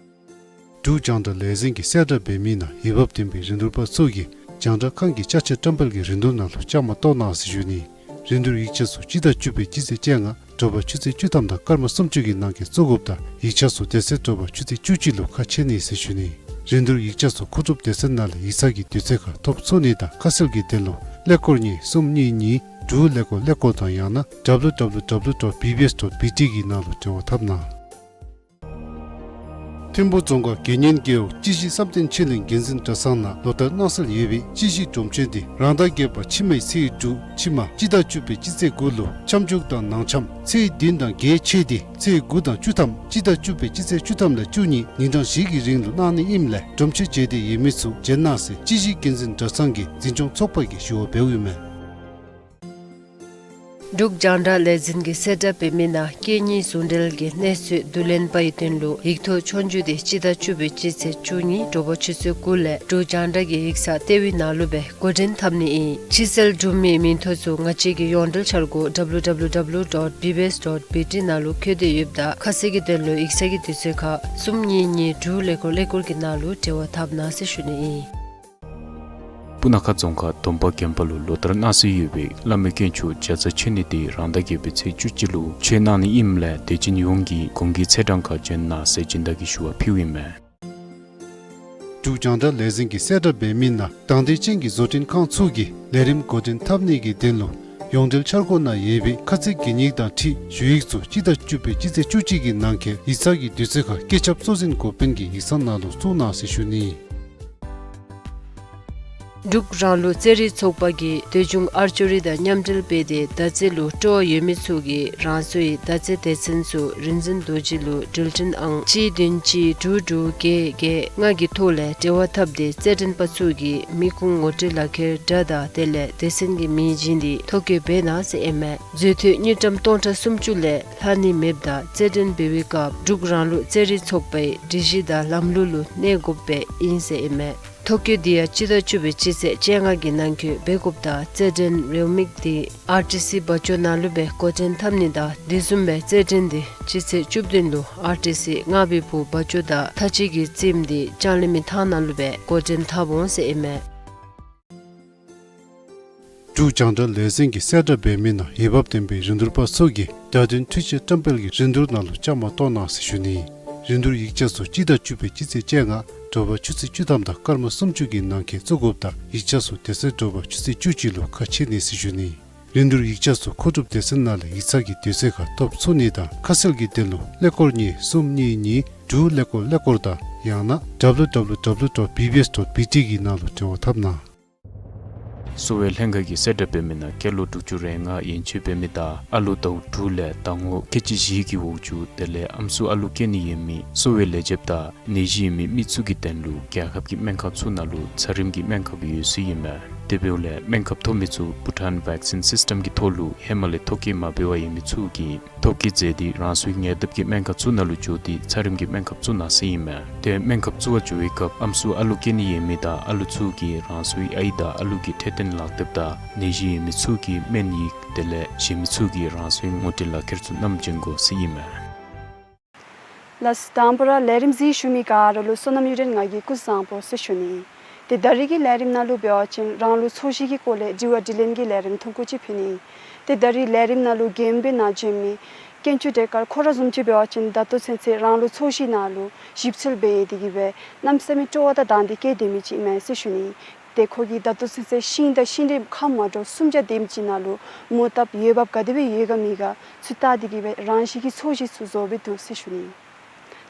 འབྲུག་རྒྱང་བསྒྲགས་ལས་འཛིན་གྱིས་གསལ་བསྒྲགས་འབད་མི་ནང་འོས་འབབ་ལྡན་པའི་རིན་བསྡུར་པ་ཚུ་གིས་རྒྱང་བསྒྲགས་ཁང་གི་ཅ་ཆས་བཀྲམ་སྤེལ་གྱི་རིན་བསྡུར་ནང་ལུ་བཅའ་མར་གཏོགས་གནང་ཟེར་ཞུ་ནི། རིན་བསྡུར་ཡིག་ཆ་ཚུ་སྤྱི་ཟླ་བཅུ་པའི་སྤྱི་ཚེས་བཅོ་ལྔ་དྲོ་པ་ཆུ་ཚོད་བཅུ་ཐམ་དང་སྐར་མ་སུམ་ཅུ་གི་ནང་འཁོད་བཙུགས་དགོཔ་དང་ཡིག་ཆ་ཚུ་དེ་ཚེ་དྲོ་པ་ཆུ་ཚོད་བཅུ་གཅིག་ལུ་ཁ་ཕྱེ་ནི་ཟེར་ཞུ་ནི། རིན་བསྡུར་ཡིག་ཆ་ཚུ་མཁོ་སྒྲུབ་སྡེ་ཚན་ནང་ལས་ཡིག་ཚང་གི་དུས་ཚོད་ཁར་ཐོབ་ཚུགས་ནི་དང་ཁ་གསལ་གྱི་དོན་ལུ་ཀླད་ཀོར་གཉིས་གསུམ་གཉིས་གཉིས་དྲུག་ཀླད་ཀོར་ཀླད་ཀོར་དང་ཡང་ན་ཌབ་ལུ་ཌབ་ལུ་ཌབ་ལུ་ཌོཊ་བི་བི་ཨེསི་ཌོཊ་བི་ཊི་གི་ནང་ལུ་འབྲེལ་བ་འཐབ་གནང་། ཐིམ་ཕུ་རྫོང་ཁག་དགེ་བསྙེན་རྒེད་འོག་སྐྱེ་ཤི་བསམ་གཏན་ཆོས་གླིང་དགེ་འཛིན་གྲྭ་ཚང་ནང་ལོ་ལྟར་གནང་སྲོལ་ཡོད་པའི་སྐྱེ་ཤི་སྒྲུབ་མཆོད་འདི་རང་ཟླ་བརྒྱད་པ་ཕྱི་མའི་ཚེས་དྲུག་ཕྱི་མ་སྤྱི་ཟླ་བཅུ་པའི་སྤྱི་ཚེས་དགུ་ལུ་འཆམ་འཇུག་དང་ནང་འཆམ་ཚེས་བདུན་དང་བརྒྱད་ཆད་དེ་ཚེས་དགུ་དང་བཅུ་ཐམ་སྤྱི་ཟླ་བཅུ་པའི་སྤྱི་ཚེས་བཅུ་ཐམ་ལས་བཅུ་གཉིས་ཉིན་གྲངས་བཞི་གི་རིང་ལུ་གནང་ནི་ཨིནམ་ལས་སྒྲུབ་མཆོད་བྱེད་འདོད་ཡོད་མི་ཚུ་བྱོན་གནང་ཟེར་སྐྱེ་ཤི་དགེ་འཛིན་གྲྭ་ཚང་གི་འཛིན་སྐྱོང་ཚོགས་པ་གིས་ཞུ་བ་འབདཝ་ཨིན་མས། འབྲུག་རྒྱང་བསྒྲགས་ལས་འཛིན་གྱིས་གསལ་བསྒྲགས་འབད་མི་ནང་སྐད་གཉིས་ཟུང་འབྲེལ་གྱི་གནས་ཚུལ་བསྡུ་ལེན་པའི་དོན་ལུ་ཡིག་ཐོག་ཆོས་རྒྱུགས་འདི་སྤྱི་ཟླ་བཅུ་པའི་སྤྱི་ཚེས་བཅུ་གཉིས་དྲོ་པ་ཆུ་ཚོད་དགུ་ལས་འབྲུག་རྒྱང་བསྒྲགས་ཀྱི་ཡིག་ཚང་ལྟེ་བའི་ནང་ལུ་སྦེ་འགོ་འདྲེན་འཐབ་ནི་ཨིན། ཕྱིར་བསལ་གྲུབ་མིའི་མིང་ཐོ་ཚུ་ང་བཅས་ཀྱི་ཡོངས་འབྲེལ་འཆར་སྒོ་www dot bbs dot bt ནང་ལུ་བཀོད་དེ་ཡོདཔ་ད་ཁ་གསལ་གྱི་དོན་ལུ་ཡིག་ཚང་གི་དུས་ཚོད་ཁར་གསུམ་གཉིས་གཉིས་དྲུག་ཀླད་ཀོར་ཀླད་ཀོར་གྱི་ནང་ལུ་འབྲེལ་བ་འཐབ་གནང་ཟེར་ཞུ་ནི་ཨིན། སྤུ་ན་ཁ་རྫོང་ཁག་དོམ་པ་དགོན་པ་ལུ་ལོ་ལྟར་གནང་སྲོལ་ཡོད་པའི་བླ་མའི་དཀོན་མཆོག་ལྕགས་རྩ་མཆོད་གནས་འདི་རང་ཟླ་བརྒྱད་པའི་ཚེས་བཅུ་གཅིག་ལུ་མཆོད་གནང་ནི་ཨིནམ་ལས་དད་ཅན་ཡོངས་ཀྱིས་གུང་གི་ཚེས་གྲངས་ཁར་བྱོན་གནང་ཟེར་སྦྱིན་བདག་གིས་ཞུ་བ་ཕུལཝ་ཨིན་མས། འབྲུག་རྒྱང་བསྒྲགས་ལས་འཛིན་གྱིས་གསལ་བསྒྲགས་འབད་མི་ནང་དང་འདོད་ཅན་གྱི་བཟོ་སྐྲུན་ཁང་ཚུ་གིས་ལས་རིམ་འགོ་འདྲེན་འཐབ་ནི་གི་དོན་ལུ་ཡོངས་འབྲེལ་འཆར་སྒོ་ནང་ཡོད་པའི་ཁ་ཚིག་གི་ཉིག་དང་འཁྲིལ་ཞུ་ཡིག་ཚུ་སྤྱི་ཟླ་བཅུ་པའི་སྤྱི་ཚེས་བཅུ་གཅིག་གི་ནང་འཁོད་ཡིག་ཚང་གི་དུས་ཚོད་ཁར་བཀོད་ཁྱབ་གཙོ་འཛིན་འགོ་དཔོན་གྱི་ཡིག་ཚང་ནང་ལུ་བཙུགས་གནང་ཟེར་ཞུ་ནི། འབྲུག་རང་ལུགས་རྩེད་རིགས་ཚོགས་པ་གིས་འདོད་ཆུང་ཨར་ཅོ་རི་དང་མཉམ་འབྲེལ་འབད་དེ་མདའ་རྩེད་ལུ་སྤྲོ་བ་ཡོད་མི་ཚུ་གིས་རང་སོའི་མདའ་རྩེད་སྡེ་ཚན་ཚུ་རིག་འཛིན་རྡོ་རྗེ་ལུ་འགྲུལ་འཕྲིན་ཨང་གཅིག་བདུན་གཅིག་དྲུག་དྲུག་བརྒྱད་བརྒྱད་ལྔ་གི་ཐོག་ལས་འབྲེལ་བ་འཐབ་སྟེ་རྩེད་འགྲན་པ་ཚུ་གི་མི་ཁུངས་ངོ་སྤྲོད་ལག་ཁྱེར་འདྲ་དང་དེ་ལས་སྡེ་ཚན་གྱི་མིང་བྱིན་ཏེ་ཐོ་བཀོད་འབད་གནང་ཟེར་ཨིན་མས། མཛོད་འཐུས་དངུལ་ཀྲམ་སྟོང་ཕྲག་སུམ་ཅུ་ལས་ལྷག་ནི་མེདཔ་ད་རྩེད་འགྲན་འབད་བའི་སྐབས་འབྲུག་རང་ལུགས་རྩེད་རིགས་ཚོགས་པའི་སྒྲིག་གཞི་དང་ལམ་ལུགས་ལུ་གནས་དགོཔ་སྦེ་ཨིན་ཟེར་ཨིན་མས། ཐོ་བཀོད་འདི་ཡང་སྤྱི་ཟླ་བཅུ་པའི་སྤྱི་ཚེས་བཅོ་ལྔ་གི་ནང་འཁོད་འབད་དགོཔ་ད་རྩེད་འགྲན་རེའུ་མིག་འདི་ཨར་ཊི་སི་སྦ་ཅོ་ནང་ལུ་སྦེ་འགོ་འདྲེན་འཐབ་ནི་དང་དེ་བཟུམ་སྦེ་རྩེད་འགྲན་འདི་སྤྱི་ཚེས་བཅུ་བདུན་ལུ་ཨར་ཊི་སི་རྔ་བའི་བུ་སྦ་ཅོ་དང་ཐ་ཅི་གི་རྩེདམོ་འདི་ལྕང་གླིང་མི་ཐང་ནང་ལུ་སྦེ་འགོ་འདྲེན་འཐབ་འོང་ཟེར་ཨིན་མས། འབྲུག་རྒྱང་བསྒྲགས་ལས་འཛིན་གྱིས་གསལ་བསྒྲགས་འབད་མི་ནང་འོས་འབབ་ལྡན་པའི་རིན་བསྡུར་པ་ཚུ་གིས་བརྡ་དོན་འཕྲུལ་ཆས་བཀྲམ་སྤེལ་གྱི་རིན་བསྡུར་ནང་ལུ་བཅའ་མར་གཏོགས་གནང་ཟེར་ཞུ་ནི། རིན་བསྡུར་ཡིག་ཆ་ཚུ་སྤྱི་ཟླ་བཅུ་པའི་སྤྱི་ཚེས་བཅོ་ལྔ་དྲོ་པ་ཆུ་ཚོད་བཅུ་ཐམ་དང་སྐར་མ་སུམ་ཅུ་གི་ནང་འཁོད་བཙུགས་དགོཔ་ད་ཡིག་ཆ་ཚུ་དེ་ཚེ་དྲོ་པ་ཆུ་ཚོད་བཅུ་གཅིག་ལུ་ཁ་ཕྱེ་ནི་ཟེར་ཞུ་ནི། རིན་བསྡུར་ཡིག་ཆ་ཚུ་མཁོ་སྒྲུབ་སྡེ་ཚན་ནང་ལས་ཡིག་ཚང་གི་དུས་ཚོད་ཁར་ཐོབ་ཚུགས་ནི་དང་ཁ་གསལ་གྱི་དོན་ལུ་ཀླད་ཀོར་གཉིས་གསུམ་གཉིས་གཉིས་དྲུག་ཀླད་ཀོར་ཀླད་ཀོར་དང་ཡང་ན་www dot bbs dot bt གི་ནང་ལུ་འབྲེལ་བ་འཐབ་གནང་། གསོ་བའི་ལྷན་ཁག་གིས་གསལ་བསྒྲགས་འབད་མི་ནང་སྐྱེས་ལོ་དྲུག་ཅུ་རེ་ལྔ་ཡན་ཆད་འབད་མི་དང་ཨ་ལུ་ཟླཝ་དྲུག་ལས་ཟླ་ངོ་ཁལ་གཅིག་བཞི་གི་འོག་ཅུ་དེ་ལས་ཨམ་སྲུ་ཨ་ལུ་སྐྱེ་ནི་ཡོད་མི་གསོ་བའི་ལས་བྱེདཔ་དང་ནད་གཞི་ཡོད་མི་མི་ཚུ་གི་དོན་ལུ་རྒྱལ་ཁབ་ཀྱི་སྨན་ཁང་ཚུ་ནང་ལུ་ཚད་རིམས་ཀྱི་སྨན་ཁབ་ཡོད་ཟེར་ཨིན་མས། དེ་འབདཝ་ལས་སྨན་ཁབ་ཐོབ་མི་ཚུ་བྷུ་ཊཱན་བེག་སིན་སིསི་ཊེམ་གྱི་ཐོག་ལུ་ཧེ་མ་ལས་ཐོ་བཀོད་མ་འབད་བར་ཡོད་མི་ཚུ་གིས་ཐོ་བཀོད་མཛད་དེ་རང་སོའི་ཉེ་འདབས་ཀྱི་སྨན་ཁང་ཚུ་ནང་ལུ་འགྱོ་སྟེ་ཚད་རིམས་ཀྱི་སྨན་ཁབ་བཙུགས་གནང་ཟེར་ཨིན་མས། ཏེ་སྨན་ཁབ་བཙུགས་པར་འགྱོ་བའི་སྐབས་ཨམ་སྲུ་ཨ་ལུ་སྐྱེ་ནི་ཡོད་མི་དང་ཨ་ལུ་ཚུ་གིས་རང་སོའི་ཨའི་དང་ཨ་ལུ་གི་འཕྲོད་བསྟེན་ལག་དེབ་དང་ནད་གཞི་ཡོད་མི་ཚུ་གི་སྨན་ཡིག་དེ་ལས་གཞན་མི་ཚུ་གིས་རང་སོའི་ངོ་སྤྲོད་ལག་ཁྱེར་ཚུ་བསྣམས་བྱོན་དགོ་ཟེར་ཨིན་མས། ལགས་སོ། དང་པ་ར་ལས་རིམ་གཟིགས་བཞུགས་མི་ག་ར་ལུ་བསོད་ནམས་གཡུ་སྒྲོན་ང་གིས་སྐུ་གཟུགས་བཟང་པོ་ཟེར་ཞུ་ནི། ཏེ་ད་རིས་ཀྱི་ལས་རིམ་ནང་ལུ་འབད་བ་ཅིན་རང་ལུགས་ཚོས་གཞི་གི་སྐོར་ལས་དྲི་བ་དྲིས་ལན་གྱི་ལས་རིམ་ཐུང་ཀུ་ཅིག་ཕུལ་ནི། ཏེ་ད་རིས་ལས་རིམ་ནང་ལུ་རྒྱན་འབད་ནང་བྱོན་མི་དཀོན་མཆོག་བདེ་དཀར་ཁོ་ར་བཟུམ་ཅིག་འབད་བ་ཅིན་ད་ལྟོ་ཚུན་ཚོད་རང་ལུགས་ཚོས་གཞི་ནང་ལུ་ཞིབ་འཚོལ་འབད་དེ་གིས་སྦེ་གནམ་མེད་ས་མེད་སྤྲོ་བ་དང་དང་འདོད་བསྐྱེད་དེ་མི་ཅིག་ཨིན་མས་ཟེར་ཞུ་ནི། ཏེ་ཁོ་གིས་ད་ལྟོ་ཚུན་ཚོད་ཤིང་དང་ཤིང་འབྲས་ཁམས་མ་འདྲཝ་སུམ་བརྒྱ་དེམ་ཅིག་ནང་ལུ་མོ་བཏབ་འོས་འབབ་ག་དེ་སྦེ་ཡོད་ག་མེད་ག་ཚུ་བལྟ་སྟེ་གིས་སྦེ་རང་བཞིན་གྱི་ཚོས་གཞི་ཚུ་བཟོ་སྦེ་འདུག་ཟེར་ཞུ་ནི།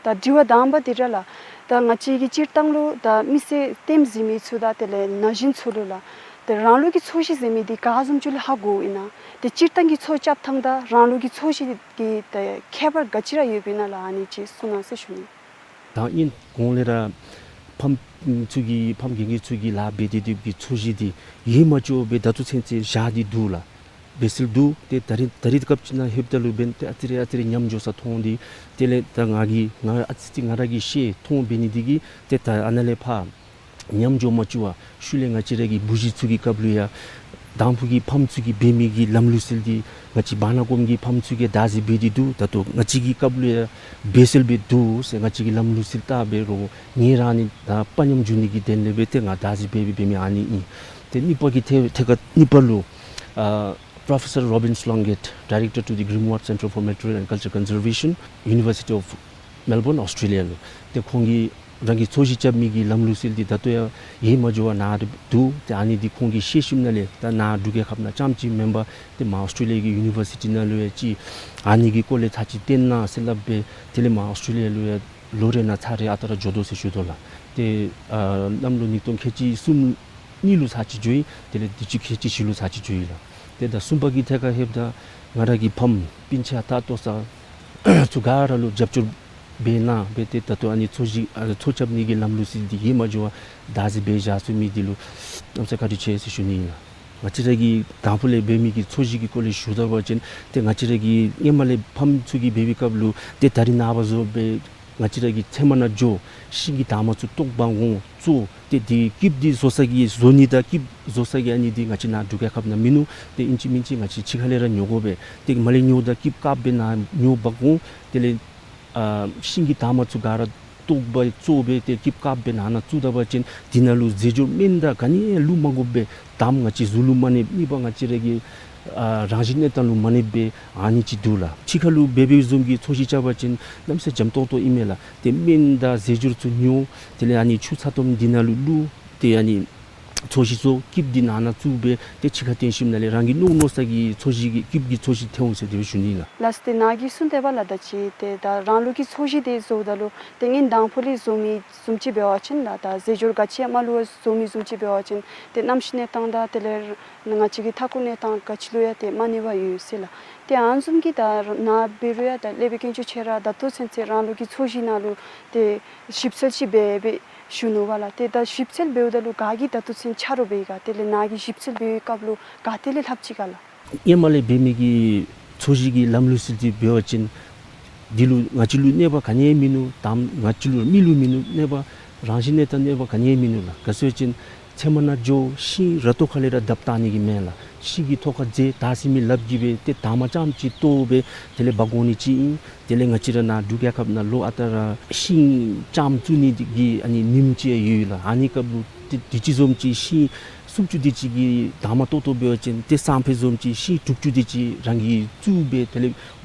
ད་དྲི་བ་དང་པ་འདི་ར་ལགས། ད་ང་བཅས་ཀྱི་སྤྱིར་བཏང་ལུ་ད་མི་སེར་ལྟདམོ་གཟིགས་མི་ཚུ་དང་དེ་ལས་ན་གཞོན་ཚུ་ལུ་ལགས། ད་རང་ལུགས་ཀྱི་ཚོས་གཞི་ཟེར་མི་འདི་ག་བཟུམ་ཅིག་ལུ་ཧ་གོཝ་ཨིན་ན། ཏེ་སྤྱིར་བཏང་གི་ཚོས་རྐྱབ་ཐངས་དང་རང་ལུགས་ཀྱི་ཚོས་གཞི་གི་ད་ཁྱད་པར་ག་ཅི་ར་ཡོདཔ་ཨིན་ན་ལགས། ཨ་ནི་ཅིག་གསུང་གནང་ཟེར་ཞུ་ནི། ད་ཨིན་གོང་ལས་ར་ཕམ་ཚུ་གིས་ཕམ་རྒན་རྒས་ཚུ་གིས་ལཱ་འབད་དེ་དེ་གི་ཚོས་གཞི་འདི་ཡོད་མ་བཅུག་སྦེ་ད་ལྟོ་ཚུན་ཚོད་བཞག་སྟེ་འདུག་ལགས། འབད་སྲོལ་འདུག། ཏེ་ད་རིས་ད་རིས་སྐབས་ཅིག་ནང་ལྷོདཔ་ད་ལུ་འབདན་ཏེ་ཨ་ཙི་རེ་ཨ་ཙི་རེ་ཉམས་འགྱོ་ས་མཐོང་སྟེ་དེ་ལས་ད་ང་གིས་ང་ཨ་ཙི་ཅིག་ང་ར་གིས་ཤེས་མཐོང་འབད་ནི་འདི་གིས་ཏེ་ད་ཨ་ནཱ་ལས་ཕར་ཉམས་འགྱོ་མ་བཅུག་པར་ཤུལ་ལས་ང་བཅས་ར་གི་བུ་གཞི་ཚུ་གི་སྐབས་ལུ་ཡང་དང་ཕུ་གི་ཕམ་ཚུ་གིས་འབད་མི་གི་ལམ་ལུགས་སྲོལ་འདི་ང་བཅས་བར་ན་གོངམ་གི་ཕམ་ཚུ་གིས་བདག་འཛིན་འབད་དེ་འདུག། ད་ལྟོ་ང་བཅས་ཀྱི་སྐབས་ལུ་ཡང་འབད་སྲོལ་སྦེ་འདུག་ཟེར་ང་བཅས་ཀྱིས་ལམ་ལུགས་སྲོལ་བལྟ་འབད་རུང་ངེ་ར་ནི་ད་དཔའ་ཉམས་འགྱོ་ནི་གི་དོན་ལས་སྦེ་ཏེ་ང་བདག་འཛིན་འབད་འབད་འབད་མི་ཨ་ནི་ཨིན། ཏེ་གཉིས་པ་གི་ཐད་ཐད་ཁར་གཉིས་པ་ལུ་ཨ་Professor Robin Slongate, Director to the Grimward Centre for Material and Culture Conservation, University of Melbourne, Australia ལུ། ཏེ་ཁོང་གིས་རང་གི་ཚོས་གཞི་རྐྱབ་མི་གི་ལམ་ལུགས་སྲོལ་འདི་ད་ལྟོ་ཡང་ཡོད་མ་བཅུག་པར་ནཱ་འདུག། ཏེ་ཨ་ནི་འདི་ཁོང་གིས་ཤེས་ཞིནམ་ལས་ད་ནཱ་འབྲུག་རྒྱལ་ཁབ་ནང་རྐྱངམ་ཅིག་མེན་པར་ཏེ་མར་ཨོསི་ཊྲེ་ལི་ཡ་གི་ཡུ་ནི་བར་སི་ཊི་ནང་ལུ་ཡང་ཅིག་ཨ་ནི་གི་སྐོར་ལས་ཚར་གཅིག་བསྟན་གནང་ཟེར་སླབ་སྦེ་དེ་ལས་མར་ཨོསི་ཊྲེ་ལི་ཡ་ལུ་ཡང་ ལོ་རེ་ནང་ཚར་རེ་ཨ་རྟག་ར་འགྱོ་དོ་ཟེར་ཞུ་དོ་ལགས། ཏེ་ཨ་གནམ་ལོ་ཉིས་སྟོང་ཁལ་གཅིག་གསུམ་གཉིས་ལུ་ཚར་གཅིག་འགྱོ་ཡི། དེ་ལས་དུས་ཅི་ཁལ་གཅིག་བཞི་ལུ་ཚར་གཅིག་འགྱོ་ཡི་ལགས། ཏེ་ད་གསུམ་པ་གི་ཐད་ཁར་ལྷོདཔ་ད་ང་ར་གི་ཕམ་སྤུན་ཆ་ད་ལྟོ་ཚུ་ག་ར་ལུ་རྒྱབ་སྐྱོར་འབད་གནང་སྦེ་ཏེ་ད་ལྟོ་ཨ་ནི་ཚོས་གཞི་ཨ་ཚོས་རྐྱབ་ནི་གི་ལམ་ལུགས་ཅིག་འདི་ཡེ་མ་འགྱོ་བར་བདག་འཛིན་འབད་བཞག་ཚུགས་མི་འདི་ལུ་གནམ་ས་བཀའ་དྲིན་ཆེ་ཟེར་ཞུ་ནི་ཨིན་ལགས། ང་བཅས་ར་གི་དང་ཕུ་ལས་འབད་མི་གི་ཚོས་གཞི་གི་སྐོར་ལས་ཞུ་ད་པ་ཅིན་ཏེ་ང་བཅས་ར་གི་ཧེ་མ་ལས་ཕམ་ཚུ་གིས་འབད་བའི་སྐབས་ལུ་ཏེ་ད་རིས་ནངས་པ་བཟུམ་སྦེ་ང་བཅས་ར་གི་ཚལ་མ་ནང་འགྱོ་ཤིང་གི་འདབ་མ་ཚུ་བཏོག་འབག་འོང་བཙོ། ཏེ་དེ་སྐྱིདཔ་འདི་བཟོ་ས་གི་བཟོ་ནི་དང་སྐྱིདཔ་བཟོ་ས་གི་ཨ་ནི་འདི་ང་བཅས་ནཱ་འབྲུག་རྒྱལ་ཁབ་ནང་མིན་ནུག། ཏེ་ཨིན་ཅི་མིན་ཅི་ང་བཅས་ཕྱི་ཁ་ལས་ར་ཉོ་དགོ་པས། ཏེ་མར་ལས་ཉོཝ་ད་སྐྱིདཔ་དཀརཔོ་སྦེ་ནཱ་ཉོ་འབག་འོང་། དེ་ལས་ཨ་ཤིང་གི་འདབ་མ་ཚུ་ག་ར་བཏོག་འབག་བཙོ་སྦེ་ཏེ་སྐྱིདཔ་དཀརཔོ་སྦེ་ནང་ན་བཙུགས་ད་པ་ཅིན་དེ་ནང་ལུ་རྫས་སྦྱོར་སྨན་དང་ག་ནི་ཡང་བླུག་མ་དགོ་པས། དམ་ང་བཅས་གཟུགས་ལུ་མ་གནོདཔ་གཉིས་པ་ང་བཅས་ར་གི་ཨ་རང་བཞིན་གནས་སྟངས་ལུ་མ་གནོདཔ་སྦེ་ཨ་ནི་ཅིག་འདུག་ལགས། ཕྱི་ཁ་ལུ་འབད་འབདཝ་བཟུམ་གྱི་ཚོས་གཞི་རྐྱབ་པ་ཅིན་གནམ་ས་འཇམ་ཏོང་ཏོ་ཨིན་མས་ལགས། ཏེ་སྨན་དང་རྫས་སྦྱོར་ཚུ་ཉོ། དེ་ལས་ཨ་ནི་ཆུ་ཚ་ཏོམ་འདི་ནང་ལུ་བླུག། ཏེ་ཨ་ནི་ཚོས་གཞི་བཙོ། སྐྱིདཔ་འདི་ནང་ན་བཙུགས་སྦེ་ཏེ་ཕྱི་ཁར་བཏོན་ཞིནམ་ལས་རང་གི་མནོ་མནོ་ས་གི་ཚོས་གཞི་གི་སྐྱིདཔ་གི་ཚོས་གཞི་ཐོན་འོང་ཟེར་དེ་སྦེ་ཞུ་ནི་ལགས། ལགས་སོ། ཏེ་ནཱ་གིས་གསུངས་ཏེ་འབདཝ་ལས་ད་ཅི་ཏེ་ད་རང་ལུགས་ཀྱི་ཚོས་གཞི་འདི་བཟོཝ་ད་ལུ་ཏེ་ངན་དང་ཕུ་ལས་བཟོ་མི་བཟུམ་ཅིག་འབད་བ་ཅིན་ལགས། ད་རྫས་སྦྱོར་ག་ཅི་ཡང་མ་བླུག་པར་བཟོ་མི་བཟུམ་ཅིག་འབད་བ་ཅིན་ཏེ་གནམ་གཤིས་གནས་སྟངས་དང་དེ་ལས་ང་བཅས་ཀྱི་མཐའ་འཁོར་གནས་སྟངས་ག་ཅི་ལུ་ཡང་ཏེ་མ་གནོད་པ་ཡོད་ཟེར་ལགས། ཏེ་ཨ་ནི་བཟུམ་གྱི་ད་ནཱ་འབད་རུང་ཡང་ད་ལས་བྱེད་དཀོན་མཆོག་ཁྱོད་ར་ད་ལྟོ་ཚུན་ཚོད་རང་ལུགས་ཀྱི་ཚོས་གཞི་ནང་ལུ་ཏེ་ཞིབ་འཚོལ་ཅིག་འབད་འབད་ཞུ་ནུག་པ་ལགས། ཏེ་ད་ཞིབ་འཚོལ་འབདཝ་ད་ལུ་ག་གིས་ད་ལྟོ་ཚུན་ཆ་རོགས་འབད་ཡི་ག། དེ་ལས་ནཱ་གིས་ཞིབ་འཚོལ་འབད་བའི་སྐབས་ལུ་ག་ཏེ་ལས་ལྷབ་ཅི་ག་ལགས། ཧེ་མ་ལས་འབད་མི་གི་ཚོས་གཞི་གི་ལམ་ལུགས་ཅིག་འདི་འབད་བ་ཅིན་འདི་ལུ་ང་བཅས་ལུ་གནོད་པ་ག་ནི་ཡང་མིན་ནུག། དམ་ང་བཅས་ལུ་མི་ལུ་མིན་ནུག་གནོད་པ། རང་བཞིན་གནས་སྟངས་གནོད་པ་ག་ནི་ཡང་མིན་ནུག་ལགས། ག་ཅི་ཟེར་བ་ཅིན་ཚལ་མ་ནང་འགྱོ་ཤིང་ར་ཏོག་ཁ་ལས་ར་བརྡབ་བཏང་ནི་གི་མེན་ལགས། ཤིང་གི་ཐོག་ཁར་འཛེགས་བཏང་ཟེར་མི་ལགཔ་གིས་སྦེ་ཏེ་འདབ་མ་རྐྱངམ་ཅིག་བཏོག་སྦེ་དེ་ལས་འབག་འོང་ནི་ཅིག་ཨིན། དེ་ལས་ང་བཅས་ར་ནཱ་འབྲུག་རྒྱལ་ཁབ་ནང་ལོ་ཨ་རྟག་ར་ཤིང་རྐྱངམ་བཙུགས་ནི་གི་ཨ་ནི་ཉིནམ་ཅིག་ཡོད་ལགས། ཨ་ནི་སྐབས་ལུ་ཏེ་དུས་ཅི་བཟུམ་ཅིག་ཤིང་སུམ་ཅུ་དེ་ཅིག་གི་འདབ་མ་བཏོག་བཏོགཔ་འབད་བ་ཅིན་ཏེ་སང་ཕོད་བཟུམ་ཅིག་ཤིང་དྲུག་ཅུ་དེ་ཅིག་རང་གིས་བཙུགས་སྦེ་དེ་ལས་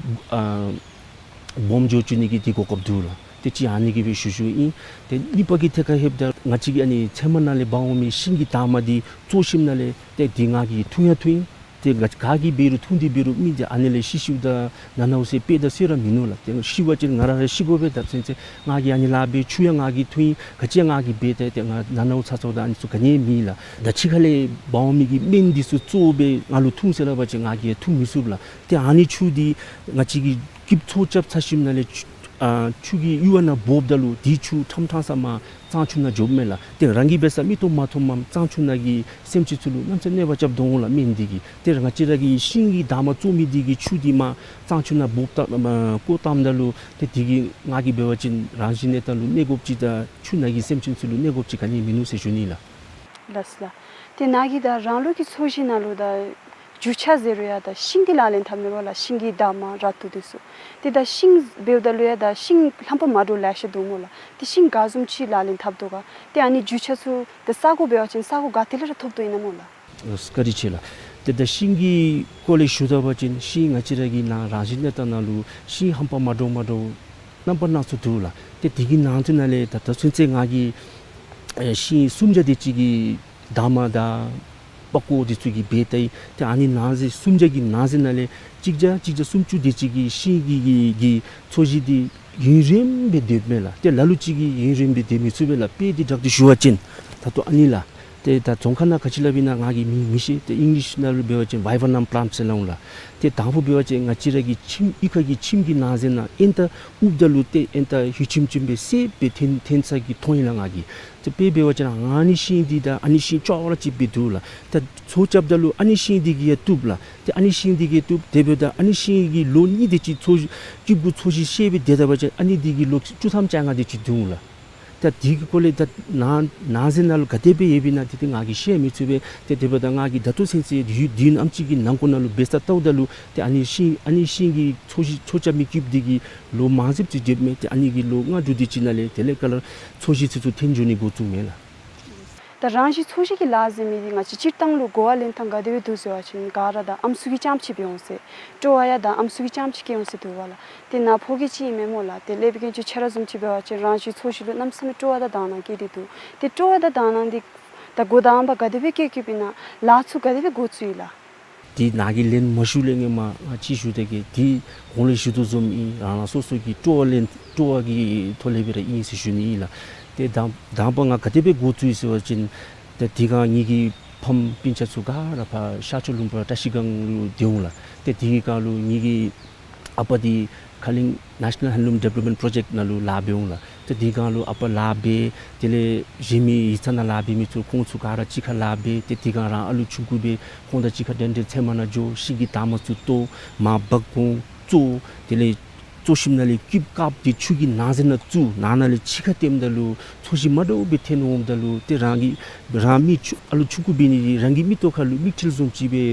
ཨ་སྦོམ་འགྱོ་བཅུག་ནི་གི་དེ་གོ་སྐབས་འདུག་ལགས། ཏེ་ཅིག་ཨ་ནི་གི་སྦེ་ཞུ་ཞུཝ་ཨིན། ཏེ་གཉིས་པ་གི་ཐད་ཁར་ལྷོདཔ་ད་ང་བཅས་ཀྱི་ཨ་ནི་ཚལ་མ་ནང་ལས་འབག་འོང་མི་ཤིང་གི་འདབ་མ་འདི་བཙོ་ཞིནམ་ལས་ཏེ་འདི་ང་གིས་འཐུང་ཡང་འཐུང་ཡི། ཏེ་ང་ག་གིས་འབད་རུང་འཐུང་སྟེ་འབད་རུང་མི་འདི་ཨ་ནི་ལས་ཤི་ཤིཝ་ད་ན་ནཝ་ཟེར་དཔེ་དང་སྲོལ་ར་མིན་ནུག་ལགས། ཏེ་ཤི་བ་ཅིན་ང་ར་ར་ཤི་དགོ་པས། ད་ཚུན་ཚོད་ང་གིས་ཨ་ནི་ལཱ་འབད། ཆུ་ཡང་ང་གིས་འཐུང་ཡི། ག་ཅི་ཡང་ང་གིས་འབད། ཏེ་ཏེ་ང་ན་ནཝ་ཚ་ཚཝ་དང་ཨ་ནི་ཚུ་ག་ནི་ཡང་མེད་ལགས། ད་ཕྱི་ཁ་ལས་འབག་འོང་མི་གི་སྨན་འདི་ཚུ་བཙོ་སྦེ་ང་ལུ་འཐུང་ཟེར་སླབ་པ་ཅིན་ང་གིས་ཡང་འཐུང་མི་ཚུགས་ལགས། ཏེ་ཨ་ནི་ཆུ་འདི་ང་བཅས་ཀྱིས་སྐྱིདཔ་ཚོས་རྐྱབ་ཚར་ཞིནམ་ལས་ཆུ་ཨ་ཆུ་གི་གཡུར་བ་ནང་འབོཝ་ད་ལུ་དེ་ཆུ་ཕྲང་ཕྲང་ས་མར་གཙང་ཆུ་ནང་འགྱོཝ་མས་ལགས། ཏེ་རང་གིས་འབད་ས་མིག་ཏོ་མ་མཐོངམ་གཙང་ཆུ་ནང་གི་སེམས་ཅན་ཚུ་ལུ་གནམ་ས་གནོད་པ་རྐྱབ་དོ་འོང་ལགས་སྨན་འདི་གིས། ཏེ་ང་བཅས་ར་གི་ཤིང་གི་འདབ་མ་བཙོ་མི་འདི་གི་ཆུ་འདི་མར་གཙང་ཆུ་ནང་འབོཝ་ད་མར་བཀོ་བཏངམ་ད་ལུ་ཏེ་དེ་གིས་ང་གིས་འབད་བ་ཅིན་རང་བཞིན་གནས་སྟངས་ལུ་གནོད་དགོཔ་ཅིག་དང་ཆུ་ནང་གི་སེམས་ཅན་ཚུ་ལུ་གནོད་དགོཔ་ཅིག་ག་ནི་ཡང་མིན་ནུག་ཟེར་ཞུ་ནི་ལགས། ལགས་སོ་ལགས། ཏེ་ནཱ་གིས་ད་རང་ལུགས་ཀྱི་ཚོས་གཞི་ནང་ལུ་ད་རྒྱུ་ཆ་ཟེར་རུང་ཡང་ད་ཤིང་འདི་ལག་ལེན་འཐབ་ནི་སྨོ་ལགས། ཤིང་གི་འདབ་མ་ར་ཏོ་འདི་ཚུ། ཏེ་ད་ཤིང་འབདཝ་ད་ལུ་ཡང་ད་ཤིང་རྣམ་པ་མ་འདྲཝ་ལེ་ཤ་འདུག་སྨོ་ལགས། ཏེ་ཤིང་ག་བཟུམ་ཅིག་ལག་ལེན་འཐབ་དོ་ག། ཏེ་ཨ་ནི་རྒྱུ་ཆ་ཚུ་ད་ས་གོ་འབད་བ་ཅིན་ས་གོ་ག་ཏེ་ལས་ར་ཐོབ་དོ་ཨིན་ན་སྨོ་ལགས། ཨ་བཀའ་དྲིན་ཆེ་ལགས། ཏེ་ད་ཤིང་གི་སྐོར་ལས་ཞུ་ད་པ་ཅིན་ཤིང་ང་བཅས་ར་གི་ནཱ་རང་བཞིན་གནས་སྟངས་ནང་ལུ་ཤིང་རྣམ་པ་མ་འདྲཝ་མ་འདྲཝ་རྣམ་པ་སྣ་ཚོགས་འདུག་ལགས། ཏེ་དེ་གི་ནང་དུ་ནང་ལས་ད་ད་ཚུན་ཚོད་ང་གིས་ཨེ་ཤིང་སུམ་བརྒྱ་དེ་ཅིག་གི་འདབ་མ་དང་པགས་ཀོ་དེ་ཚུ་གིས་འབད་ད་ཡི། ཏེ་ཨ་ནི་ནང་གསེས་སུམ་བརྒྱ་གི་ནང་གསེས་ནང་ལས་གཅིག་བརྒྱ་གཅིག་བརྒྱ་སུམ་ཅུ་དེ་ཅིག་གི་ཤིང་གི་གི་གི་ཚོས་གཞི་འདི་ཡུན་རིངམོ་སྦེ་སྡོདཔ་མས་ལགས། ཏེ་ལ་ལུ་ཅིག་གིས་ཡུན་རིངམོ་སྦེ་སྡོད་མི་ཚུགས་པས་ལགས། དཔེ་འདི་བཞག་སྟེ་ཞུ་བ་ཅིན་ད་ལྟོ་ཨ་ནི་ལགས། ཏེ་ད་རྫོང་ཁ་ནང་ག་ཅི་སླབ་ཨིན་ན་ང་གིས་མིང་མི་ཤེས། ཏེ་ཨིང་ལིཤ་ནང་ལུ་འབད་བ་ཅིན་བའི་བར་ནམ་པ་ལཱནཊ་ཟེར་སླབ་འོང་ལགས། ཏེ་དང་ཕུ་འབད་བ་ཅིན་ང་བཅས་ར་གི་ཁྱིམ་གཡུས་ཁ་གི་ཁྱིམ་གྱི་ནང་གསེས་ནང་ཨེན་ཏ་ཨུབ་ད་ལུ་ཏེ་ཨེན་ཏ་ཧུད་ཆེམ་ཆེམ་སྦེ་སེརཔོ་སྦེ་ཐོན་ཐོན་ས་གི་མཐོང་ཡི་ལགས་ང་གིས། ཏེ་དཔེ་འབད་བ་ཅིན་ཨ་ནི་ཤིང་འདི་དང་ཨ་ནི་ཤིང་ཅོག་ར་གཅིགཔ་སྦེ་འདུག་ལགས། ཏེ་ཚོས་རྐྱབ་ད་ལུ་ཨ་ནི་ཤིང་འདི་གིས་ཡང་བཏུབ་ལགས། ཏེ་ཨ་ནི་ཤིང་འདི་གིས་བཏུབ། དེ་འབདཝ་ད་ཨ་ནི་ཤིང་གིས་ལོ་གཉིས་དེ་ཅིག་ཚོས་སྐྱིདཔ་གུ་ཚོས་གཞི་བཤལ་སྦེ་སྡོད་ད་པ་ཅིན་ཨ་ནི་འདི་གིས་ལོ་བཅུ་ཐམ་བཅོ་ལྔ་དེ་ཅིག་འདུག་ལགས། ད་དེ་གི་སྐོར་ལས་ད་ནང་ནང་གསེས་ནང་ལུ་ག་དེ་སྦེ་ཡོདཔ་ཨིན་ན་དེ་ཏེ་ང་གིས་ཤེས་མི་ཚུགས་པས། ཏེ་དེ་འབདཝ་ད་ང་གིས་ད་ལྟོ་ཚུན་ཚོད་ཡུན་དུས་ནམ་ཅིག་གི་ནང་འཁོད་ནང་ལུ་འབད་ས་ལྟཝ་ད་ལུ་ཏེ་ཨ་ནི་ཤིང་ཨ་ནི་ཤིང་གི་ཚོས་གཞི་ཚོས་རྐྱབ་མི་སྐྱིདཔ་འདི་གིས་ལོ་མང་རབས་ཅིག་སྡོདཔ་མས། ཏེ་ཨ་ནི་གིས་ལོ་ལྔ་དྲུག་དེ་ཅིག་ནང་ལས་དེ་ལས་ཁ་ལས་ཚོས་གཞི་ཚུ་ཚུ་ཐོན་འགྱོ་ནི་འགོ་བཙུགས་མས་ལགས། ད་རང་བཞིན་ཚོས་གཞི་གི་ལཱ་ཟེར་མི་འདི་ང་བཅས་སྤྱིར་བཏང་ལུ་གོ་བ་ལེན་ཐངས་ག་དེ་སྦེ་འདུག་ཟེར་བ་ཅིན་ག་ར་ད་ཨམ་སྲུ་གིས་རྐྱངམ་ཅིག་འབད་འོང་ཟེར། སྤྲོ་བ་ཡང་ད་ཨམ་སྲུ་གིས་རྐྱངམ་ཅིག་སྐྱེ་འོང་ཟེར་འདུག་པ་ལགས། ཏེ་ནཱ་ཕོ་སྐྱེས་ཅིག་ཨིན་མས་སྨོ་ལགས། ཏེ་ལས་བྱེད་དཀོན་མཆོག་ཁྱོད་ར་བཟུམ་ཅིག་འབད་བ་ཅིན་རང་བཞིན་ཚོས་གཞི་ལུ་གནམ་མེད་ས་མེད་སྤྲོ་བ་དང་དང་བླངས་སྐྱེས་ཏེ་འདུག། ཏེ་སྤྲོ་བ་དང་དང་བླངས་འདི་ད་འགོ་དང་པ་ག་དེ་སྦེ་སྐྱེ་སྐྱེསཔ་ཨིན་ན་ལཱ་ཚུ་ག་དེ་སྦེ་འགོ་བཙུགས་ཡི་ལགས། དེ་ནཱ་གིས་ལན་མ་ཞུ་ལས་སྔོན་མ་ང་ཅིག་ཞུ་དེ་གི་དེ་གོང་ལས་ཞུ་དོ་བཟུམ་ཨིན། རང་རང་སོ་སོ་གི་སྤྲོ་བ་ལེན་སྤྲོ་བ་གི་ཐོག་ལས་སྦེ་ར་ཨིན་ཟེར་ཞུ་ནི་ཨིན་ལགས། ཏེ་དང་དང་པ་ང་ག་དེ་སྦེ་འགོ་བཙུགས་ཡི་ཟེར་བ་ཅིན་ཏེ་དེ་སྒང་ངེ་གི་ཕམ་སྤུན་ཆ་ཚུ་ག་ར་ཕར་ཤར་ཕྱོགས་ལུང་པ་བཀྲ་ཤིས་སྒང་ལུ་སྡོད་འོང་ལགས། ཏེ་དེ་གི་སྒང་ལུ་ངེ་གི་ཨ་པ་འདི་ཁ་གླིང་National Handloom Development Project ནང་ལུ་ལཱ་འབད་འོང་ལགས། ཏེ་དེ་སྒང་ལུ་ཨ་པ་ལཱ་འབད། དེ་ལས་གཞན་མི་ཡིག་ཚང་ནང་ལཱ་འབད་མི་ཚུ་ཁོང་ཚུ་ག་ར་གཅིག་ཁར་ལཱ་འབད། ཏེ་དེ་སྒང་རང་ཨ་ལུ་ཆུང་ཀུ་སྦེ་ཁོང་དང་གཅིག་ཁར་འགྲན་འགྲན་ཚལ་མ་ནང་འགྱོ། ཤིང་གི་འདབ་མ་ཚུ་བཏོག། མར་འབག་འོང་བཙོ། དེ་ལས་བཙོ་ཞིནམ་ལས་སྐུདཔ་བཀབ་སྟེ་ཆུ་གི་ནང་ཟེར་ནང་བཙུགས། ནང་ན་ལས་ཕྱི་ཁར་བཏོནམ་ད་ལུ་ཚོས་གཞི་མ་འདྲཝ་སྦེ་ཐོན་འོངམ་ད་ལུ་ཏེ་རང་གི་རང་མི་ཆུང་ཨ་ལུ་ཆུང་ཀུ་འབད་ནི་འདི་རང་གི་མིག་ཏོ་ཁར་ལུ་མིག་འཕྲུལ་བཟུམ་ཅིག་སྦེ་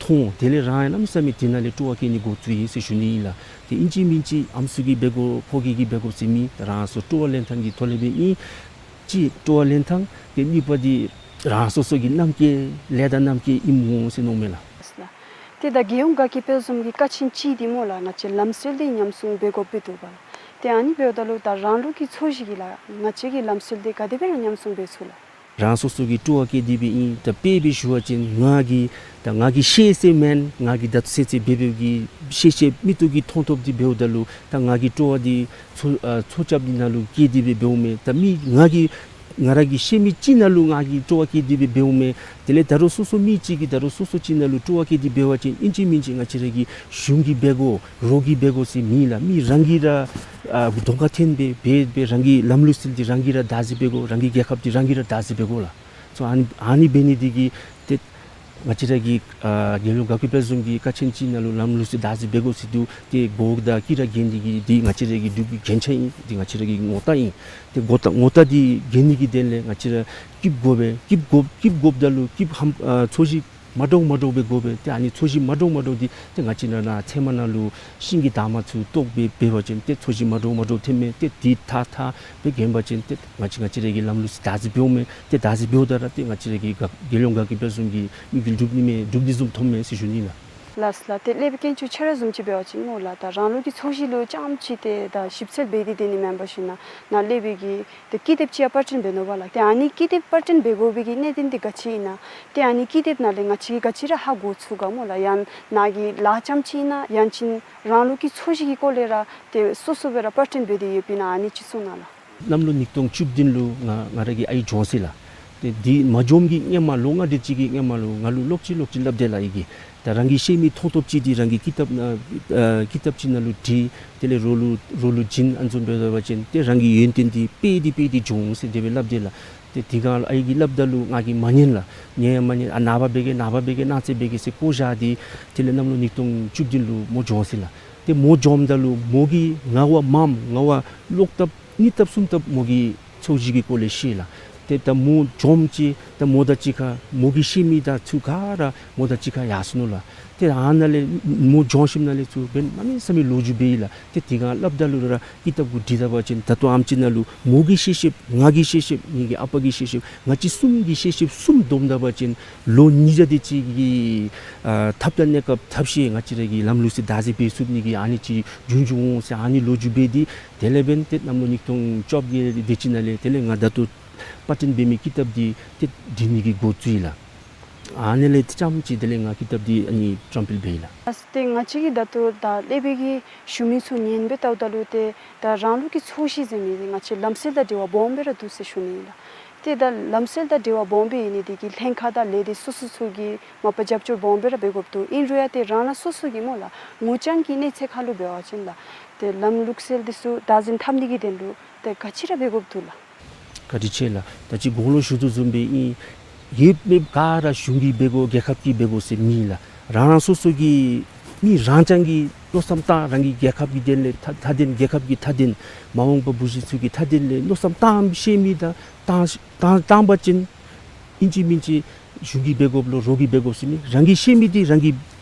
མཐོང་། དེ་ལས་རང་ཡང་གནམ་མེད་ས་མེད་དེ་ནང་ལས་སྤྲོ་བ་སྐྱེ་ནི་འགོ་བཙུགས་ཡི་ཟེར་ཞུ་ནི་ཨིན་ལགས། ཏེ་ཨིན་ཅི་མིན་ཅི་ཨམ་སྲུ་གིས་འབད་དགོ་ཕོ་སྐྱེས་ཀྱིས་འབད་དགོ་ཟེར་མེད། རང་སོ་སྤྲོ་བ་ལེན་ཐངས་ཀྱི་ཐོག་ལས་སྦེ་ཨིན། གཅིག་སྤྲོ་བ་ལེན་ཐངས། ཏེ་གཉིས་པ་འདི་རང་སོ་སོ་གི་རྣམ་ཅོ་ལས་དང་རྣམ་ཅོ་ཨིནམ་འོང་ཟེར་མནོཝ་མས་ལགས། ཏེ་ད་རྒྱལ་ཡོངས་དགའ་སྐྱིད་དཔལ་འཛོམས་ཀྱི་ཀ་ཆེན་ཅིག་འདི་སྨོ་ལགས། ང་བཅས་ལམ་སྲོལ་འདི་ཉམས་སྲུང་འབད་དགོཔ་སྦེ་འདུག་པ་ལགས། ཏེ་ཨ་ནི་འབདཝ་ད་ལུ་ད་རང་ལུགས་ཀྱི་ཚོས་གཞི་གིས་ལགས་ང་བཅས་ཀྱི་ལམ་སྲོལ་འདི་ག་དེ་སྦེ་ར་ཉམས་སྲུང་འབད་ཚུགས་ལགས། རང་སོ་སོ་གི་སྤྲོ་བ་བསྐྱེད་དེ་སྦེ་ཨིན། ད་དཔེ་སྦེ་ཞུ་བ་ཅིན་ང་གིས་ད་ང་གིས་ཤེས་ཤེསཔ་མེན། ང་གིས་ད་ལྟོ་ཚུན་ཚོད་འབད་འབདཝ་གི་ཤེས་ཤེསཔ་མིག་ཏོ་གིས་མཐོང་ཐོབ་འདི་འབདཝ་ད་ལུ་ད་ང་གིས་སྤྲོ་བ་འདི་ཚོས་ཨ་ཚོས་རྐྱབ་འདི་ནང་ལུ་བསྐྱེད་དེ་སྦེ་འབདཝ་མས། ད་མི་ང་གིས་ང་ར་གིས་ཤེས་མི་ཅིག་ནང་ལུ་ང་གིས་སྤྲོ་བ་བསྐྱེད་དེ་སྦེ་འབདཝ་མས། དེ་ལས་ད་རུང་སོ་སོ་མི་ཅིག་གིས་ད་རུང་སོ་སོ་ཅིག་ནང་ལུ་སྤྲོ་བ་བསྐྱེད་དེ་འབད་བ་ཅིན་ཨིན་ཅི་མིན་ཅི་ང་བཅས་ར་གི་གཞུང་གིས་འབད་དགོ། རོགས་ཀྱིས་འབད་དགོ་ཟེར་མེད་ལགས། མི་རང་གིས་ར་ཨ་གདོང་ཁར་འཐོན་སྦེ་འབད་སྦེ་རང་གི་ལམ་ལུགས་སྲོལ་འདི་རང་གིས་ར་བདག་འཛིན་འབད་དགོ། རང་གི་རྒྱལ་ཁབ་འདི་རང་གིས་ར་བདག་འཛིན་འབད་དགོ་ལགས། སོ་ཨ་ནི་ཨ་ནི་འབད་ནི་འདི་གིས་ཏེ་ང་བཅས་ར་གི་ཨ་རྒྱལ་ཡོངས་དགའ་སྐྱིད་དཔལ་འཛོམས་ཀྱི་ཀ་ཆེན་ཅིག་ནང་ལུ་ལམ་ལུགས་སྲོལ་བདག་འཛིན་འབད་དགོ་ཟེར་འདུག། ཏེ་གོ་བརྡ་གིས་ར་གྱོན་ནི་གི་འདི་ང་བཅས་ར་གི་འབྲུག་གི་རྒྱན་ཆ་ཨིན། འདི་ང་བཅས་ར་གི་ངོ་རྟགས་ཨིན། ཏེ་ངོ་རྟགས་ངོ་རྟགས་འདི་གྱོན་ནི་གི་དོན་ལས་ང་བཅས་ར་སྐུདཔ་དགོ་པས། སྐུདཔ་དགོ་སྐུདཔ་དགོཔ་ད་ལུ་སྐུདཔ་ཧམ་ཨ་ཚོས་གཞི་མ་འདྲཝ་མ་འདྲཝ་སྦེ་དགོ་པས། ཏེ་ཨ་ནི་ཚོས་གཞི་མ་འདྲཝ་མ་འདྲཝ་འདི་ཏེ་ང་བཅས་ནཱ་ནཱ་ཚལ་མ་ནང་ལུ་ཤིང་གི་འདབ་མ་ཚུ་བཏོག་སྦེ་འབད་བ་ཅིན་ཏེ་ཚོས་གཞི་མ་འདྲཝ་མ་འདྲཝ་ཐོནམ་མས། ཏེ་འདི་ཐགས་ཐགས་སྦེ་གྱོན་པ་ཅིན་ཏེ་ང་བཅས་ང་བཅས་ར་གི་ལམ་ལུགས་སྲོལ་བདག་འཛིན་འབདཝ་མས། ཏེ་བདག་འཛིན་འབདཝ་ད་ར་ཏེ་ང་བཅས་ར་གི་དགའ་རྒྱལ་ཡོངས་དགའ་སྐྱིད་དཔལ་འཛོམས་ཀྱི་དམིགས་ཡུལ་འགྲུབ་ནི་མས། འགྲུབ་ནི་བཟུམ་མཐོངམ་མས་ཟེར་ཞུ་ནི་ལགས། ལགས་ལགས། ཏེ་ཀླད་པའི་དཀོན་མཆོག་ཁྱོད་ར་བཟུམ་ཅིག་འབད་བ་ཅིན་སྨོ་ལགས། ད་རང་ལུགས་ཀྱི་ཚོས་གཞི་ལུ་རྐྱངམ་ཅིག་ཏེ་ད་ཞིབ་འཚོལ་འབད་དེ་སྡོད་ནི་མེན་པར་ཞིན་ན་ནཱ་ཀླད་པའི་གི་ཏེ་ཀི་དེབ་ཅིག་ཡང་པར་སྐྲུན་འབད་ནུག་པ་ལགས། ཏེ་ཨ་ནི་ཀི་དེབ་པར་སྐྲུན་འབད་དགོ་པའི་གི་གནད་དོན་འདི་ག་ཅི་ཨིན་ན། ཏེ་ཨ་ནི་ཀི་དེབ་ནང་ལས་ང་བཅས་ཀྱིས་ག་ཅི་ར་ཧ་གོ་ཚུགས་ག་སྨོ་ལགས། ཡང་ནཱ་གི་ལཱ་རྐྱངམ་ཅིག་ཨིན་ན་ཡང་ཅིན་རང་ལུགས་ཀྱི་ཚོས་གཞི་གི་སྐོར་ལས་ར་ཏེ་སོ་སོ་སྦེ་ར་པར་སྐྲུན་འབད་དེ་ཡོདཔ་ཨིན་ན་ཨ་ནི་ཅིག་གསུང་གནང་ལགས། གནམ་ལོ་ཉིས་སྟོང་བཅུ་བདུན་ལུ་ང་ང་ར་གི་ཨའི་གྱོངས་ཅི་ལགས། ཏེ་འདི་མ་གྱོངམ་གི་སྔོན་མ་ལོ་ལྔ་དེ་ཅིག་གི་སྔོན་མ་ལུ་ང་ལུ་ལོག་ཅི་ལོག་ཅི་སླབ་དེས་ལགས། ཨའི་གིས་ད་རང་གིས་ཤེས་མི་མཐོང་ཐོབ་ཅིག་འདི་རང་གི་ཀི་དེབ་ནང་ཨ་ཀི་དེབ་ཅིག་ནང་ལུ་བྲིས། དེ་ལས་རོགས་ལུ་རོགས་ལུ་བྱིན། ཨ་ནི་བཟུམ་འབད་བ་ཅིན་ཏེ་རང་གི་ཡོན་ཏན་འདི་སྤེལ་ཏེ་སྤེལ་ཏེ་འགྱོ་འོང་ཟེར་དེ་སྦེ་སླབ་དེས་ལགས། ཏེ་དེ་སྒང་ལུ་ཨའི་གིས་སླབ་ད་ལུ་ང་གིས་མ་ཉན་ལགས། ཉན་ཡང་མ་ཉན། ཨ་ནངས་པ་འབད་གེ་ནངས་པ་འབད་གེ་གནངས་ཚེ་འབད་གེ་ཟེར་བཀོ་བཞག་སྟེ་དེ་ལས་གནམ་ལོ་ཉིས་སྟོང་བཅུ་བདུན་ལུ་མོ་གྱོངས་ཅི་ལགས། ཏེ་མོ་གྱོངམ་ད་ལུ་མོ་གིས་ང་བ་མངམ་ང་བ་ལོག་ལྟབ་གཉིས་ལྟབ་གསུམ་ལྟབ་མོ་གིས་ཚོས་གཞི་གི་སྐོར་ལས་ཤེས་ལགས། ཏེ་ད་མོ་གྱོངམ་ཅིག་ད་མོ་དང་གཅིག་ཁར་མོ་གིས་ཤེས་མི་དང་ཚུ་ག་ར་མོ་དང་གཅིག་ཁར་ཡར་སོ་ནུག་ལགས། ཏེ་ཨ་ནཱ་ལས་མོ་གྱོངས་ཞིནམ་ལས་ཚུར་འབདན་གནམ་མེད་ས་མེད་ལོ་རྒྱུས་འབད་ཡི་ལགས། ཏེ་དེ་སྒང་སླབ་ད་ལུ་ར་ཀི་དེབ་གུ་བྲིས་ད་པ་ཅིན་ད་ལྟོ་ཨམ་ཅིག་ནང་ལུ་མོ་གིས་ཤེས་ཤེསཔ་ང་གིས་ཤེས་ཤེསཔ་ངེ་གི་ཨ་པ་གིས་ཤེས་ཤེསཔ་ང་བཅས་གསུམ་གྱིས་ཤེས་ཤེསཔ་གསུམ་བསྡོམས་ད་པ་ཅིན་ལོ་ཉིས་བརྒྱ་དེ་ཅིག་གི་ཨ་ཐབས་དང་གནས་སྐབས་ཐབས་ཤེས་ང་བཅས་ར་གི་ལམ་ལུགས་སྲོལ་བདག་འཛིན་འབད་ཚུགས་ནི་གི་ཨ་ནི་ཅིག་བྱུང་བྱུངམ་འོང་ཟེར་ཨ་ནི་ལོ་རྒྱུས་འབད་དེ་དེ་ལས་འབདན་ཏེ་གནམ་ལོ་ཉིས་སྟོང་བཅོ་བརྒྱད་དེ་ཅིག་ནང་ལས་དེ་ལས་ང་ད་ལྟོ་པར་སྐྲུན་འབད་མི་ཀི་དེབ་འདི་ཏེ་འབྲི་ནི་གི་འགོ་བཙུགས་ཡི་ལགས། ཨ་ནི་ལས་ཏེ་རྐྱངམ་ཅིག་དེ་ལས་ང་ཀི་དེབ་འདི་ཨ་ནི་བཀྲམ་སྤེལ་འབད་ཡི་ལགས། ཨ་ཏེ་ང་བཅས་ཀྱིས་ད་ལྟོ་ད་ཀླད་པའི་གི་ཞུ་མི་ཚུ་ཉན་སྦེ་བལྟཝ་ད་ལུ་ཏེ་ད་རང་ལུགས་ཀྱི་ཚོས་གཞི་ཟེར་མི་འདི་ང་བཅས་ལམ་སྲོལ་དང་འབྲེལ་བ་སྦོམ་སྦེ་ར་འདུག་ཟེར་ཞུ་ནི་ཨིན་ལགས། ཏེ་ད་ལམ་སྲོལ་དང་འབྲེལ་བ་སྦོམ་སྦེ་ཨིན་ནི་འདི་གིས་ལྷན་ཁག་དང་ལས་སྡེ་སོ་སོ་ཚུ་གིས་མ་པ་རྒྱབ་སྐྱོར་སྦོམ་སྦེ་ར་འབད་དགོཔ་འདུག། ཨིན་རུང་ཡང་ཏེ་རང་རང་སོ་སོ་གི་སྨོ་ལགས་ངོ་རྐྱང་གི་གནས་ཚད་ཁར་ལུ་འབད་བ་ཅིན་ལགས་ཏེ་ལམ་ལུགས་སྲོལ་འདི་ཚུ་བདག་འཛིན་འཐབ་ནི་གི་དོན་ལུ་ཏེ་ག་ཅི་ར་འབད་དགོཔ་འདུག་ལགས། བཀའ་དྲིན་ཆེ་ལགས། ད་ཅི་གོང་ལུ་ཞུ་དོ་བཟུམ་སྦེ་ཨིན། ཡོདཔ་མེདཔ་ག་ར་གཞུང་གིས་འབད་དགོ་རྒྱལ་ཁབ་ཀྱིས་འབད་དགོ་ཟེར་མེད་ལགས། རང་རང་སོ་སོ་གི་མི་རང་རྐྱང་གིས་མནོ་བསམ་བཏང་རང་གི་རྒྱལ་ཁབ་ཀྱི་དོན་ལས་མཐའ་མཐའ་དོན་རྒྱལ་ཁབ་ཀྱི་མཐའ་དོན་མ་འོངས་པ་བུ་གཞི་ཚུ་གི་མཐའ་དོན་ལས་མནོ་བསམ་བཏངམ་ཤེས་མི་དང་བཏང་བཏང་བཏང་པ་ཅིན་ཨིན་ཅི་མིན་ཅི་གཞུང་གིས་འབད་དགོཔ་ལོ་རོགས་ཀྱིས་འབད་དགོཔ་ཟེར་མེད། རང་གིས་ཤེས་མི་འདི་རང་གིས་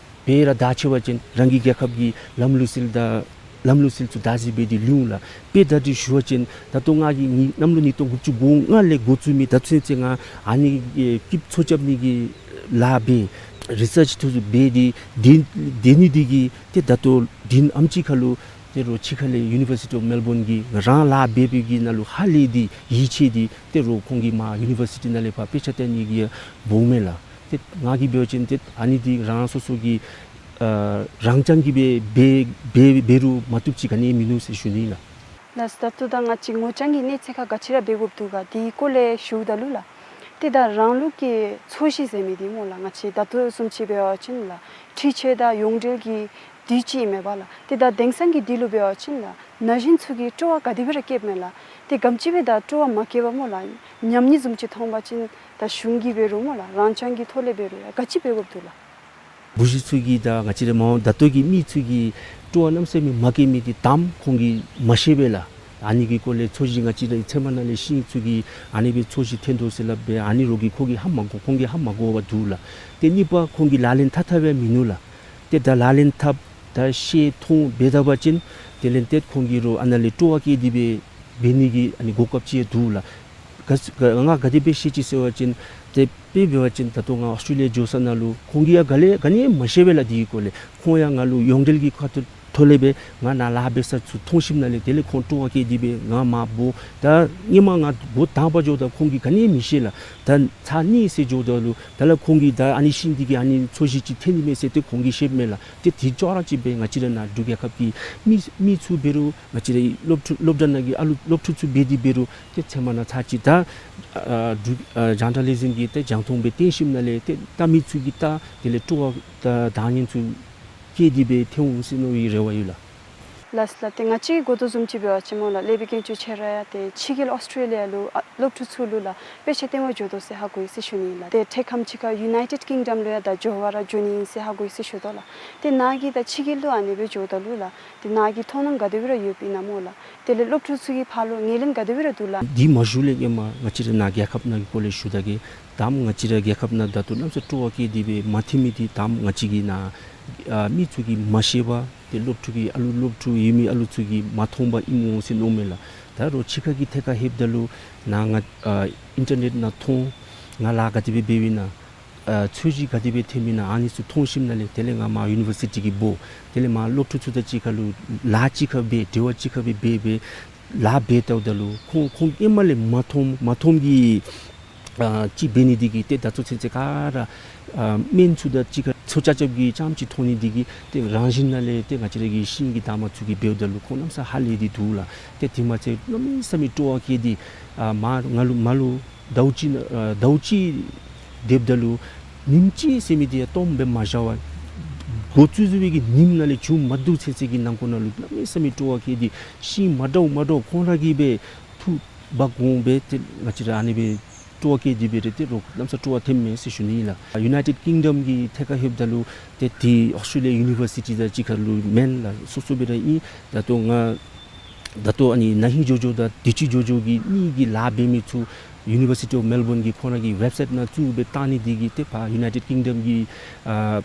འབད་ར་བདག་ཆེ་བ་ཅིན་རང་གི་རྒྱལ་ཁབ་ཀྱི་ལམ་ལུགས་སྲོལ་དང་ལམ་ལུགས་སྲོལ་ཚུ་བདག་འཛིན་འབད་དེ་ལུས་འོང་ལགས། དཔེ་ད་དེ་ཞུ་བ་ཅིན་ད་ལྟོ་ང་གིས་ངེ་གནམ་ལོ་ཉིས་སྟོང་དགུ་བཅུ་གོ་ལྔ་ལས་འགོ་བཙུགས་མི་ད་ཚུན་ཚོད་ང་ཨ་ནི་ཨེ་སྐུདཔ་ཚོས་རྐྱབ་ནི་གི་ལཱ་འབད་རི་སརཆ་ཚུ་འབད་དེ་དེ་དེ་ནི་འདི་གིས་ཏེ་ད་ལྟོ་དེ་ཨམ་ཅིག་ཁར་ལུ་ཏེ་རོགས་ཕྱི་ཁ་ལས་University of Melbourne གི་རང་ལཱ་འབད་འབདཝ་གི་ནང་ལུ་ཧ་ལས་ཏེ་ཡིད་ཆེས་ཏེ་ཏེ་རོགས་ཁོང་གིས་མར་University ནང་ལས་ཕར་དཔེ་ཆ་སྟོན་ནི་གི་འབོཝ་མས་ལགས། ཏེ་ང་གིས་འབད་བ་ཅིན་ཏེ་ཨ་ནི་འདི་རང་སོ་སོ་གི་ཨ་རང་རྐྱང་གིས་འབད་འབད་འབད་འབད་རུང་མ་བཏུབ་ཅིག་ག་ནི་ཡང་མིན་ནུག་ཟེར་ཞུ་ནི་ཨིན་ལགས། ལགས་སོ། ད་ལྟོ་ད་ང་བཅས་ངོ་རྐྱང་གིས་གནས་ཚད་ཁར་ག་ཅི་ར་འབད་དགོཔ་འདུག་ག་དེའི་སྐོར་ལས་ཞུཝ་ད་ལུ་ལགས། ཏེ་ད་རང་ལུགས་ཀྱི་ཚོས་གཞི་ཟེར་མི་འདི་སྨོ་ལགས། ང་བཅས་ད་ལྟོ་བཟུམ་ཅིག་འབད་བ་ཅིན་ལགས། འཕྲུལ་ཆས་དང་ཡོངས་འབྲེལ་གྱི་དུས་ཅིག་ཨིན་མས་པ་ལགས། ཏེ་ད་དེང་སང་གི་དུས་ལུ་འབད་བ་ཅིན་ལགས། ན་གཞོན་ཚུ་གིས་སྤྲོ་བ་ག་དེ་སྦེ་ར་བསྐྱེདཔ་མས་ལགས། ཏེ་ག་དེམ་ཅིག་སྦེ་ད་སྤྲོ་བ་མ་བསྐྱེད་པར་སྨོ་ལགས། ཉམས་ཉེས་བཟུམ་ཅིག་མཐོང་པ་ཅིན་ད་གཞུང་གིས་འབད་རུང་སྨོ་ལགས། རང་རྐྱང་གི་ཐོག་ལས་འབད་རུང་ཡང་ག་ཅི་འབད་དགོཔ་འདུག་ལགས། བུ་གཞི་ཚུ་གིས་ད་ང་བཅས་ར་མ་འོངས་ད་ལྟོ་གི་མི་ཚུ་གིས་སྤྲོ་བ་གནམ་མེད་ས་མེད་མ་བསྐྱེད་མི་འདི་དང་པ་ཁོང་གིས་མ་ཤེས་པས་ལགས། ཨ་ནི་གི་སྐོར་ལས་ཚོས་གཞི་ང་བཅས་རའི་ཚལ་མ་ནང་ལས་ཤིང་ཚུ་གིས་ཨ་ནི་སྦེ་ཚོས་གཞི་འཐོན་དོ་ཟེར་སླབ་སྦེ་ཨ་ནི་རོགས་ཀྱིས་ཁོང་གིས་ཧ་མ་གོ་ཁོང་གིས་ཧ་མ་གོ་བར་འདུག་ལགས། ཏེ་གཉིས་པ་ཁོང་གིས་ལག་ལེན་འཐབ་འཐབ་པས་མིན་ནུག་ལགས། ཏེ་ད་ལག་ལེན་འཐབ་ད་ཤེས་མཐོང་འབད་ད་པ་ཅིན་དེ་ལས་ཏེ་ཁོང་གིས་རོགས་ཨ་ནཱ་ལས་སྤྲོ་བ་བསྐྱེད་དེ་སྦེ་འབད་ནི་གི་ཨ་ནི་གོ་སྐབས་ཅིག་ཡང་འདུག་ལགས། ག་ག་ང་ག་དེ་སྦེ་ཤེས་ཅི་ཟེར་བ་ཅིན་ཏེ་དཔེ་འབད་བ་ཅིན་ད་ལྟོ་ང་ཨོསི་ཊྲེ་ལི་ཡ་འགྱོ་ས་ནང་ལུ་ཁོང་གིས་ཡང་ག་ལས་ག་ནི་ཡང་མ་ཤེས་པས་ལགས། དེའི་སྐོར་ལས་ཁོང་ཡང་ང་ལུ་ཡོངས་འབྲེལ་གྱི་ཁ་ཐུག་ཐོག་ལས་སྦེ་ང་ནཱ་ལཱ་འབད་ས་ཚུ་མཐོང་ཞིནམ་ལས་དེ་ལས་ཁོང་སྤྲོ་བ་བསྐྱེད་དེ་སྦེ་ང་མར་འབོ། ད་སྔོན་མ་ང་འགོ་དང་པ་འགྱོཝ་ད་ཁོང་གིས་ག་ནི་ཡང་མི་ཤེས་ལགས། ད་ཚར་གཉིས་ཟེར་འགྱོཝ་ད་ལུ་ད་ལགས་ཁོང་གིས་ད་ཨ་ནི་ཤིང་འདི་གི་ཨ་ནི་ཚོས་གཞི་ཅིག་འཐོན་ནི་མས་ཟེར་ཏེ་ཁོང་གིས་ཤེསཔ་མས་ལགས། ཏེ་དེ་ཅོག་ར་གཅིག་སྦེ་ང་བཅས་ར་ནཱ་འབྲུག་རྒྱལ་ཁབ་ཀྱི་མི་མི་ཚུ་འབད་རུང་ང་བཅས་རའི་སློབ་ཕྲུག་སློབ་གྲྭ་ནང་གི་ཨ་ལུ་སློབ་ཕྲུག་ཚུ་འབད་དེ་འབད་རུང་ཏེ་ཚལ་མ་ནང་ཚར་གཅིག་ད་ཨ་འབྲུག་ཨ་ཇཱར་ནཱ་ལི་ཟིམ་གྱི་ཏེ་རྒྱང་མཐོང་སྦེ་སྟོན་ཞིནམ་ལས་ཏེ་ད་མི་ཚུ་གིས་ད་དེ་ལས་སྤྲོ་བ་ད་དང་ཉན་ཚུ་བསྐྱེད་དེ་སྦེ་འཐོན་འོང་ཟེར་མནོ་བའི་རེ་བ་ཡོད་ལགས། ལགས་སོ་ལགས། ཏེ་ང་བཅས་ཀྱིས་གོ་དོ་བཟུམ་ཅིག་འབད་བ་ཅིན་སྨོ་ལགས། ལེགས་པའི་དཀོན་མཆོག་ཁྱོད་ར་ཡང་ཏེ་ཕྱི་རྒྱལ་ཨོསི་ཊྲེ་ལི་ཡ་ལུ་ཨ་སློབ་ཕྲུག་ཚུ་ལུ་ལགས་དཔེ་ཆ་སྟོན་པར་འགྱོ་དོ་ཟེར་ཧ་གོ་ཡི་ཟེར་ཞུ་ནི་ཨིན་ལགས། ཏེ་ཐད་ཁམས་ཅིག་ཁར་ཡུ་ནའི་ཊེཌ་ཀིང་ཌམ་ལུ་ཡང་ད་འགྱོ་བར་འགྱོ་ནི་ཨིན་ཟེར་ཧ་གོ་ཡི་ཟེར་ཞུ་དོ་ལགས། ཏེ་ནཱ་གིས་ད་ཕྱི་རྒྱལ་ལུ་ཨ་ནི་སྦེ་འགྱོཝ་ད་ལུ་ལགས་ཏེ་ནཱ་གི་མཐོང་སྣང་ག་དེ་སྦེ་ར་ཡོདཔ་ཨིན་ན་སྨོ་ལགས། དེ་ལས་སློབ་ཕྲུག་ཚུ་གི་ཕར་ལུ་ངོས་ལེན་ག་དེ་སྦེ་ར་འདུག་ལགས། འདི་མ་ཞུ་ལས་སྔོན་མ་ང་བཅས་རའི་ནཱ་རྒྱལ་ཁབ་ནང་གི་སྐོར་ལས་ཞུ་ད་གེ། ད་ང་བཅས་རའི་རྒྱལ་ཁབ་ནང་ད་ལྟོ་གནམ་ས་སྤྲོ་བ་བསྐྱེད་དེ་སྦེ་མ་འཐོན་མི་འདི་ད་ང་བཅས་ཀྱི་ནཱ་ཨ་མི་ཚུ་གིས་མ་ཤེས་པར་ཏེ་སློབ་ཕྲུག་གི་ཨ་ལུ་སློབ་ཕྲུག་ཡོད་མི་ཨ་ལུ་ཚུ་གིས་མ་མཐོང་པར་ཨིནམ་འོང་ཟེར་མནོཝ་མས་ལགས། ད་རོགས་ཕྱི་ཁ་གི་ཐད་ཁར་ལྷོདཔ་ད་ལུ་ནཱ་ང་ཨ་ཨིན་ཊར་ནེཊ་ནང་མཐོང་། ང་ལཱ་ག་དེ་སྦེ་འབདཝ་ཨིན་ན་ཨ་ཚོས་གཞི་ག་དེ་སྦེ་འཐོནམ་ཨིན་ན་ཨ་ནི་ཚུ་མཐོང་ཞིནམ་ལས་དེ་ལས་ང་མར་ཡུ་ནི་བར་སི་ཊི་གི་འབོ། དེ་ལས་མར་སློབ་ཕྲུག་ཚུ་དང་གཅིག་ཁར་ལུ་ལཱ་གཅིག་ཁར་སྦེ་འབྲེལ་བ་གཅིག་ཁར་སྦེ་འབད་སྦེ་ལཱ་འབད་ལྟཝ་ད་ལུ་ཁོང་ཁོང་ཧེ་མ་ལས་མ་མཐོང་མ་མཐོངམ་གི་ཨ་ཅིག་འབད་ནི་འདི་གིས་ཏེ་ད་ལྟོ་ཚུན་ཚོད་ག་ར་ཨ་སྨན་ཚུ་དང་གཅིག་ཁར་ཚོས་རྐྱབ་རྐྱབ་ཀྱི་ཙམ་ཅིག་མཐོང་ནི་འདི་གིས་ཏེ་རང་བཞིན་ནང་ལས་ཏེ་ང་བཅས་ར་གི་ཤིང་གི་འདབ་མ་ཚུ་གིས་འབདཝ་ད་ལུ་ཁོང་གནམ་ས་ཧ་ལས་ཏེ་འདུག་ལགས། ཏེ་དེ་མ་ཚད་གནམ་མེད་ས་མེད་སྤྲོ་བ་བསྐྱེད་དེ་ཨ་མར་ང་ལུ་མར་ལུ་ཟླཝ་གཅིག་ནང་ཨ་ཟླཝ་གཅིག་སྡོདཔ་ད་ལུ་ཉིནམ་གཅིག་ཟེར་མི་འདི་ཡང་སྟོངམ་སྦེ་མ་བཞག་པར་འགོ་བཙུགས་བཙུགས་པའི་གི་ཉིནམ་ནང་ལས་མཇུག་མ་བསྡུ་ཚུན་ཚོད་ཀྱི་ནང་འཁོད་ནང་ལུ་གནམ་མེད་ས་མེད་སྤྲོ་བ་བསྐྱེད་དེ་ཤིང་མ་འདྲཝ་མ་འདྲཝ་ཁོང་ར་གིས་སྦེ་འཐུ་འབག་འོང་སྦེ་ཏེ་ང་བཅས་ར་ཨ་ནི་སྦེ་སྤྲོ་བ་བསྐྱེད་དེ་སྦེ་ར་ཏེ་རོགས་གནམ་ས་སྤྲོ་བ་འཐོནམ་མས་ཟེར་ཞུ་ནི་ཨིན་ལགས། ཡུ་ནའི་ཊེཌ་ཀིང་ཌམ་གྱི་ཐད་ཁར་ལྷོདཔ་ད་ལུ་ཏེ་འདི་ཨོསི་ཊྲེ་ལི་ཡ་ཡུ་ནི་བར་སི་ཊི་དང་གཅིག་ཁར་ལུ་མེན་ལགས། སོ་སོ་སྦེ་ར་ཨིན། ད་ལྟོ་ང་ད་ལྟོ་ཨ་ནི་ན་ཧིང་འགྱོ་འགྱོ་དང་དུས་ཅི་འགྱོ་འགྱོ་གི་གཉིས་ཀྱི་ལཱ་འབད་མི་ཚུ་ཡུ་ནི་བར་སི་ཊི་ཨོཕ་མེལ་བོརན་གྱི་ཁོང་ར་གི་ཝེབ་སའིཊ་ནང་བཙུགས་སྦེ་བཏང་ནི་འདི་གིས་ཏེ་ཕར་ཡུ་ནའི་ཊེཌ་ཀིང་ཌམ་གྱི་ཨ་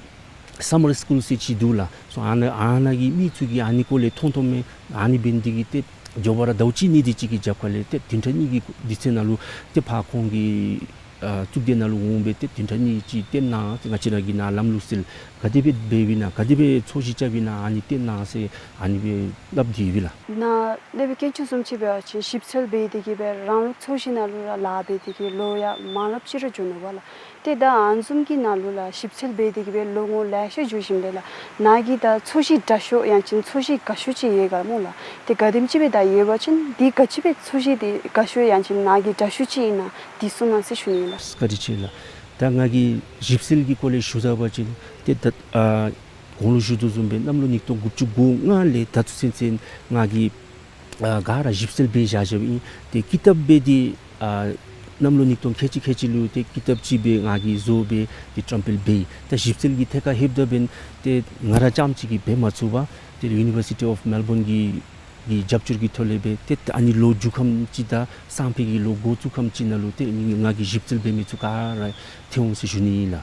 སམ་མར་སི་ཀུལ་ཟེར་ཅིག་འདུག་ལགས། སོ་ཨ་ནཱ་ཨ་ནཱ་གི་མི་ཚུ་གིས་ཨ་ནི་སྐོར་ལས་མཐོང་མཐོངམ་མས། ཨ་ནི་འབད་ནི་འདི་གིས་ཏེ་མགྱོགས་པ་ར་ཟླཝ་གཅིག་གཉིས་དེ་ཅིག་གི་རྒྱབ་ཁ་ལས་ཏེ་བདུན་ཕྲག་གཉིས་ཀྱི་དུས་ཚོད་ནང་ལུ་ཏེ་ཕར་ཁོང་གི་ཨ་གཙུག་སྡེ་ནང་ལུ་འོང་སྦེ་ཏེ་བདུན་ཕྲག་གཉིས་ཅིག་བསྟེན་གནང་ཟེར་ང་བཅས་ར་གི་ནཱ་ལམ་ལུགས་སྲོལ་ག་དེ་སྦེ་འབདཝ་ཨིན་ན་ག་དེ་སྦེ་ཚོས་གཞི་རྐྱབ་ཨིན་ན་ཨ་ནི་བསྟེན་གནང་ཟེར་ཨ་ནི་སྦེ་སླབ་སྟེ་ཡོད་པས་ལགས། ནཱ་ལེགས་པའི་དཀོན་མཆོག་བཟུམ་ཅིག་འབད་བ་ཅིན་ཞིབ་འཚོལ་འབད་དེ་གིས་སྦེ་རང་ལུགས་ཚོས་གཞི་ནང་ལུ་ར་ལཱ་འབད་དེ་གིས་ལོ་ཡང་མང་རབས་ཅིག་ར་འགྱོ་ནུག་པ་ལགས། ཏེ་ད་ཨ་ནི་བཟུམ་གྱི་ནང་ལུ་ལགས་ཞིབ་འཚོལ་འབད་དེ་གིས་སྦེ་ལོ་ངོ་ལེ་ཤ་འགྱོ་ཞིནམ་ལས་ལགས་ནཱ་གི་ད་ཚོས་གཞི་དྲག་ཤོས་ཡང་ཅིན་ཚོས་གཞི་དགའ་ཤོས་ཅིག་ཡོད་ག་སྨོ་ལགས། ཏེ་ག་དེམ་ཅིག་སྦེ་ད་ཡོད་པ་ཅིན་འདི་ག་ཅི་སྦེ་ཚོས་གཞི་འདི་དགའ་ཤོས་ཡང་ཅིན་ནཱ་གི་དྲག་ཤོས་ཅིག་ཨིན་ན་འདི་གསུང་གནང་ཟེར་ཞུ་ནི་ཨིན་ལགས། བཀའ་དྲིན་ཆེ་ལགས། ད་ང་གིས་ཞིབ་འཚོལ་གྱི་སྐོར་ལས་ཞུ་ད་པ་ཅིན་ཏེ་ད་ཨ་གོང་ལུ་ཞུ་དོ་བཟུམ་སྦེ་གནམ་ལོ་ཉིས་སྟོང་དགུ་བཅུ་གོ་ལྔ་ལས་ད་ལྟོ་ཚུན་ཚོད་ང་གིས་ཨ་ག་ར་ཞིབ་འཚོལ་འབད་བཞག་བཞགཔ་ཨིན། ཏེ་ཀི་ཏབ་སྦེ་འདི་ཨ་གནམ་ལོ་ཉིས་སྟོང་ཁལ་གཅིག་ཁལ་གཅིག་ལུ་ཏེ་ཀི་ཏབ་ཅིག་སྦེ་ང་གིས་བཟོ་སྦེ་ཏེ་བཀྲམ་སྤེལ་འབད་ཡི། ད་ཞིབ་འཚོལ་གྱི་ཐད་ཁར་ལྷོདཔ་ད་འབདན་ཏེ་ང་ར་རྐྱངམ་ཅིག་གིས་འབད་མ་ཚུགས་པར་ཏེ་ཡུ་ནི་བར་སི་ཊི་ཨོཕ་མེལ་བོརན་གྱི་གི་རྒྱབ་སྐྱོར་གྱི་ཐོག་ལས་སྦེ་ཏེ་ཨ་ནི་ལོ་མཇུག་ཁམས་ཅིག་དང་སང་ཕོད་ཀྱི་ལོ་འགོ་བཙུགས་ཁམས་ཅིག་ནང་ལུ་ཏེ་ང་གིས་ཞིབ་འཚོལ་འབད་མི་ཚུ་ག་ར་ཐོན་འོང་ཟེར་ཞུ་ནི་ཨིན་ལགས།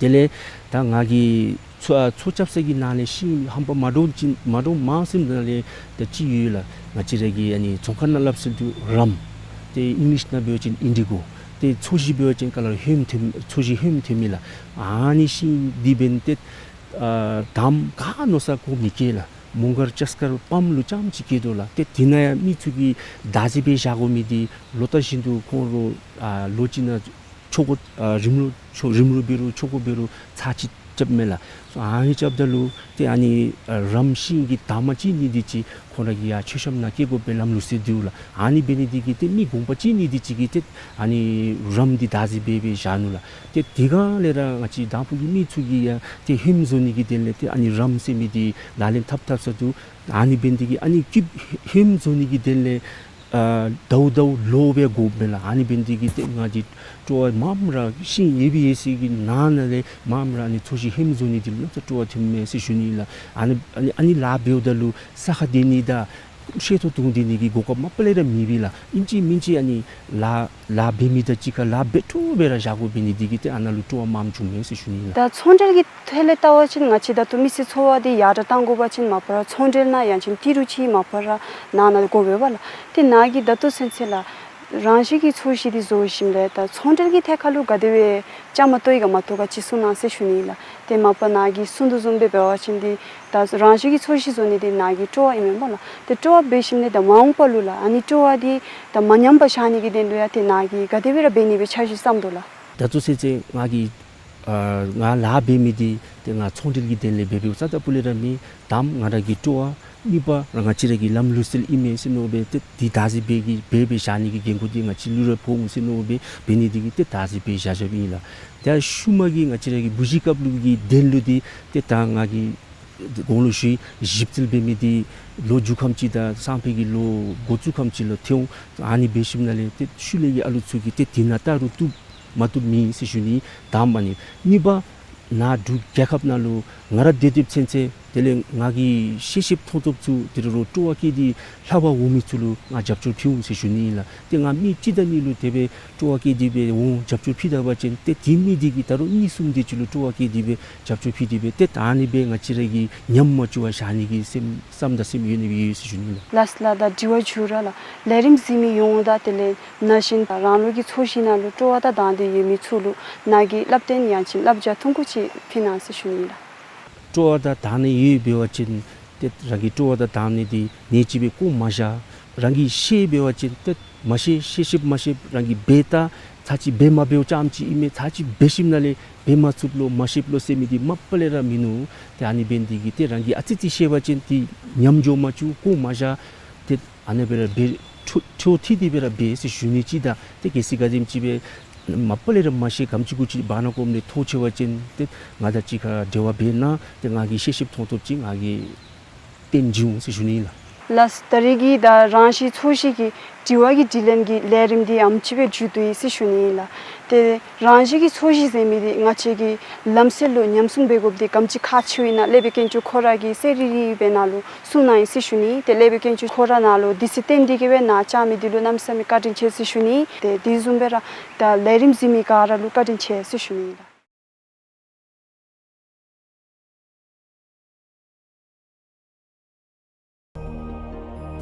དེ་ལས་ད་ང་གིས་ཚོས་ཨ་ཚོས་རྐྱབ་ས་གི་ནང་ལས་ཤིང་ཧམ་པ་མ་འདྲཝ་ཅིག་མ་འདྲཝ་མང་སུ་ནང་ལས་ད་ཅིག་ཡོད་ལགས། ང་བཅས་ར་གི་ཨ་ནི་རྫོང་ཁ་ནང་སླབ་སྲོལ་འདུག་རམ། ཏེ་ཨིང་ལིཤ་ནང་འབད་བ་ཅིན་ཨིན་ཌི་གོ། ཏེ་ཚོས་གཞི་འབད་བ་ཅིན་ཀ་ལར་ཧོནམ་ཐོན་ཚོས་གཞི་ཧོནམ་ཐོན་མི་ལགས། ཨ་ནི་ཤིང་འདི་འབདན་ཏེ་ཨ་དང་པ་ག་མནོ་ས་གོ་མི་སྐྱེ་ལགས། མོང་སྒར་ལྕགས་མཁར་པམ་ལུ་རྐྱངམ་ཅིག་སྐྱེ་དོ་ལགས། ཏེ་དེ་ནང་ཡང་མི་ཚུ་གིས་བདག་འཛིན་འབད་བཞག་དགོ་མི་འདི་ལོ་ལྟར་བཞིན་དུ་ཁོང་ར་ཨ་ལོ་གཅིག་ནང་ ཆོ་ག་ཨ་རིམ་གྲོ་ཆོ་རིམ་གྲོ་འབད་རུང་ཆོ་ག་འབད་རུང་ཚར་གཅིག་རྐྱབ་མས་ལགས། སོ་ཨ་ནི་རྐྱབ་ད་ལུ་ཏེ་ཨ་ནི་ཨ་རམ་ཤིང་གི་འདབ་མ་ཅིག་ནི་འདི་ཅིག་ཁོང་ར་གིས་ཡར་མཆོད་བཤམ་ནང་བཀལ་དགོ་པའི་ལམ་ལུགས་སྲོལ་འདུག་ལགས། ཨ་ནི་འབད་ནི་འདི་གིས་ཏེ་མི་དགོངས་པ་ཅིག་ནི་འདི་ཅིག་གིས་ཏེ་ཨ་ནི་རམ་འདི་བདག་འཛིན་འབད་འབད་བཞག་ནུག་ལགས། ཏེ་དེ་སྒང་ལས་ར་ང་བཅས་དང་ཕུ་གི་མི་ཚུ་གིས་ཡང་ཏེ་ཧེམ་བཟོ་ནི་གི་དོན་ལས་ཏེ་ཨ་ནི་རམ་ཟེར་མི་འདི་ལག་ལེན་འཐབ་འཐབ་ས་འདུག། ཨ་ནི་འབད་ནི་འདི་གིས་ཨ་ནི་སྐྱིབས་ཧེམ་བཟོ་ནི་གི་དོན་ལས་ཨ་ཟླཝ་ཟླཝ་ལོ་སྦེ་དགོཔ་མས་ལགས། ཨ་ནི་འབད་ནི་འདི་གིས་ཏེ་ང་བཅས་སྤྲོ་བ་མངམ་ར་ཤིང་ཡོད་པའི་ཡོད་ཟེར་གྱི་ནང་ན་ལས་མངམ་ར་ཨ་ནི་ཚོས་གཞི་ཧེམ་བཟོ་ནི་འདི་ལུ་ཡང་སྤྲོ་བ་ཐོནམ་མས་ཟེར་ཞུ་ནི་ལགས། ཨ་ནི་ཨ་ནི་ཨ་ནི་ལཱ་འབདཝ་ད་ལུ་ས་ཁར་སྡོད་ནི་དང་ཤེད་ཐོག་བཏོན་སྡོད་ནི་གི་གོ་སྐབས་མ་པ་ལས་ར་མེད་པས་ལགས། ཨིན་ཅི་མིན་ཅི་ཨ་ནི་ལཱ་ལཱ་འབད་མི་དང་གཅིག་ཁར་ལཱ་འབད་འཕྲོ་སྦེ་ར་བཞག་དགོ་པའི་ནི་འདི་གིས་ཏེ་ཨ་ནཱ་ལུ་སྤྲོ་བ་མངམ་བྱུངམ་མས་ཟེར་ཞུ་ནི་ལགས། ད་ཚོང་འབྲེལ་གྱི་ཐད་ལས་བལྟ་བ་ཅིན་ང་བཅས་ད་ལྟོ་མི་སེར་འཚོ་བ་འདི་ཡར་དྲག་གཏང་དགོ་པ་ཅིན་མ་པ་ར་ཚོང་འབྲེལ་ནང་ཡང་ཅིན་ཏི་རུ་ཅིག་མ་པ་ར་ནང་ན་དགོ་པས་པ་ལགས། ཏེ་ནཱ་གི་ད་ལྟོ་ཚུན་ཚོད་ལགས་རང་བཞིན་གྱི་ཚོས་གཞི་འདི་བཟོ་ཞིནམ་ལས་ད་ཚོང་འབྲེལ་གྱི་ཐད་ཁར་ལུ་ག་དེ་སྦེ་བཅའ་མར་གཏོགས་ཡི་ག་མ་གཏོགས་ག་ཅིག་གསུང་གནང་ཟེར་ཞུ་ནི་ལགས། ཏེ་མ་པ་ནཱ་གིས་གསུང་དོ་བཟུམ་སྦེ་འབད་བ་ཅིན་འདི་ད་རང་བཞིན་གྱི་ཚོས་གཞི་བཟོ་ནི་འདི་ནཱ་གི་སྤྲོ་བ་ཨིན་མས་པ་ལགས། ཏེ་སྤྲོ་བ་འབད་ཞིནམ་ལས་ད་མ་འོངས་པ་ལུ་ལགས་ཨ་ནི་སྤྲོ་བ་འདི་ད་མ་ཉམས་པར་བཞག་ནི་གི་དོན་ལུ་ཡང་ཏེ་ནཱ་གིས་ག་དེ་སྦེ་ར་འབད་ནི་སྦེ་འཆར་གཞི་བརྩམ་དོ་ལགས། ད་ལྟོ་ཚུན་ཚོད་ང་གིས་ཨ་ང་ལཱ་འབད་མི་འདི་ཏེ་ང་ཚོང་འབྲེལ་གྱི་དོན་ལས་འབད་འབདཝ་རྩ་དང་ཕུ་ལས་ར་མེད། དང་པ་ང་ར་གི་སྤྲོ་བ། གཉིས་པ་ར་ང་བཅས་ར་གི་ལམ་ལུགས་སྲོལ་ཨིན་མས་ཟེར་མནོ་སྦེ་ཏེ་འདི་བདག་འཛིན་འབད་གི་འབད་འབད་བཞག་ནི་གི་འགན་ཁུར་འདི་ང་བཅས་ལུ་ར་ཕོག་འོང་ཟེར་མནོ་སྦེ་འབད་ནི་འདི་གིས་ཏེ་བདག་འཛིན་འབད་བཞག་བཞགཔ་ཨིན་ལགས། ཏེ་ཤུལ་མ་གི་ང་བཅས་ར་གི་བུ་གཞི་རྐྱབ་ལུགས་ཀྱི་དོན་ལུ་འདི་ཏེ་ད་ང་གིས་གོང་ལུ་ཞུ་ཡི་ཞིབ་འཚོལ་འབད་མི་འདི་ལོ་མཇུག་ཁམས་ཅིག་དང་སང་ཕོད་ཀྱི་ལོ་འགོ་བཙུགས་ཁམས་ཅིག་ལུ་ཐོན་འོང་། ཨ་ནི་འབད་ཞིནམ་ལས་ཏེ་ཤུལ་ལས་ཀྱི་ཨ་ལུ་ཚུ་གིས་ཏེ་འདི་ནང་བལྟ་རུང་བཏུབ་མ་བཏུབ་མེད་ཟེར་ཞུ་ནི་དང་པ་ཨ་ནི། གཉིས་པ་ནཱ་འབྲུག་རྒྱལ་ཁབ་ནང་ལུ་ང་ར་སྡོད་སྡོདཔ་ཚུན་ཚོད་དེ་ལས་ང་གིས་ཤེས་ཤེསཔ་མཐོང་ཐོབ་ཚུ་དེ་རུ་སྤྲོ་བ་བསྐྱེད་དེ་ལྷབ་པར་འོང་མི་ཚུ་ལུ་ང་རྒྱབ་སྐྱོར་ཕུལ་འོང་ཟེར་ཞུ་ནི་ཨིན་ལགས། ཏེ་ང་མི་གཅིག་དང་གཉིས་ལུ་དེ་སྦེ་སྤྲོ་བ་བསྐྱེད་དེ་སྦེ་འོང་རྒྱབ་སྐྱོར་ཕུལ་ད་པ་ཅིན་ཏེ་དེ་མི་འདི་གིས་ད་རུང་གཉིས་གསུམ་དེ་ཅིག་ལུ་སྤྲོ་བ་བསྐྱེད་དེ་སྦེ་རྒྱབ་སྐྱོར་ཕུལ་ཏེ་སྦེ་ཏེ་ད་ཨ་ནི་སྦེ་ང་བཅས་ར་གི་ཉམས་མ་བཅུག་པར་བཞག་ནི་གི་སེམས་བསམ་དང་སེམས་ཡོད་ནི་སྦེ་ཡོད་ཟེར་ཞུ་ནི་ལགས། ལགས་ལགས། ད་དྲི་བ་མཇུག་ར་ལགས། ལས་རིམ་གཟིགས་མི་ཡོངས་དང་དེ་ལས་ན་གཞོན་རང་ལུགས་ཀྱི་ཚོས་གཞི་ནང་ལུ་སྤྲོ་བ་དང་དང་འདོད་ཡོད་མི་ཚུ་ལུ་ནཱ་གིས་བསླབ་སྟོན་ཡང་ཅིན་བསླབ་བྱ་ཐུང་ཀུ་ཅིག་ཕུལ་གནང་ཟེར་ཞུ་ནི་ལགས། སྤྲོ་བ་དང་དང་འདོད་ཡོད་འབད་བ་ཅིན་ཏེ་རང་གི་སྤྲོ་བ་དང་དང་འདོད་འདི་ནེ་ཅིག་སྦེ་བཀོ་མ་བཞག། རང་གིས་ཤེས་འབད་བ་ཅིན་ཏེ་མ་ཤེས་ཤེས་ཤེསཔ་མ་ཤེསཔ་རང་གིས་འབད་ལྟ། ཚར་གཅིག་འབད་མ་འབདཝ་ཙམ་ཅིག་ཨིན་མས། ཚར་གཅིག་འབད་ཞིནམ་ལས་འབད་མ་ཚུགས་ལོ་མ་ཤེསཔ་ལོ་ཟེར་མི་འདི་མ་པ་ལས་ར་མིན་ནུག། ཏེ་ཨ་ནི་འབད་ནི་འདི་གིས་ཏེ་རང་གིས་ཨ་ཙི་ཅིག་ཤེས་པ་ཅིན་ཏེ་ཉམས་འགྱོ་མ་བཅུག་བཀོ་མ་བཞག། ཏེ་ཨ་ནི་སྦེ་ར་འབད་འཕྲོ་འཕྲོ་མཐུད་དེ་སྦེ་ར་འབད་ཟེར་ཞུ་ནི་ཅིག་དང་ཏེ་གལ་སྲིད་ག་དེམ་ཅིག་སྦེ་མ་པ་ལས་ར་མ་ཤེས་གམ་ཅིག་གུ་ཅིག་བར་ན་ཀོམ་ལས་ཐོགས་ཆེ་བ་ཅིན་ཏེ་ང་དང་གཅིག་ཁར་འབྲེལ་བ་འབད་གནང་། ཏེ་ང་གིས་ཤེས་ཤེསཔ་མཐོང་ཐོབ་ཅིག་ང་གིས་སྟོན་བྱིན་འོང་ཟེར་ཞུ་ནི་ཨིན་ལགས། ལགས། ད་རེས་ཀྱི་ད་རང་བཞིན་ཚོས་གཞི་གི་དྲི་བ་གི་དྲིས་ལན་གྱི་ལས་རིམ་འདི་ཨམ་ཅིག་སྦེ་མཇུག་བསྡུ་ཡི་ཟེར་ཞུ་ནི་ཨིན་ལགས། ཏེ་རང་བཞིན་གྱི་ཚོས་གཞི་ཟེར་མི་འདི་ང་བཅས་ཀྱི་ལམ་སྲོལ་ལུ་ཉམས་སྲུང་འབད་དགོཔ་འདི་ག་དེམ་ཅིག་ཁག་ཆེཝ་ཨིན་ན་སློབ་དཔོན་དཀོན་མཆོག་ཁོ་ར་གིས་གསལ་རི་རི་སྦེ་ནཱ་ལུ་གསུངས་གནང་ཡི་ཟེར་ཞུ་ནི། ཏེ་སློབ་དཔོན་དཀོན་མཆོག་ཁོ་ར་ནཱ་ལུ་དུས་ཚོད་བཏོན་ཏེ་གིས་སྦེ་ནཱ་བཅར་མི་འདི་ལུ་གནམ་མེད་ས་མེད་བཀའ་དྲིན་ཆེ་ཟེར་ཞུ་ནི། ཏེ་དེ་བཟུམ་སྦེ་ར་ད་ལས་རིམ་གཟིགས་མི་ག་ར་ལུ་བཀའ་དྲིན་ཆེ་ཟེར་ཞུ་ནི་ཨིན་ལགས།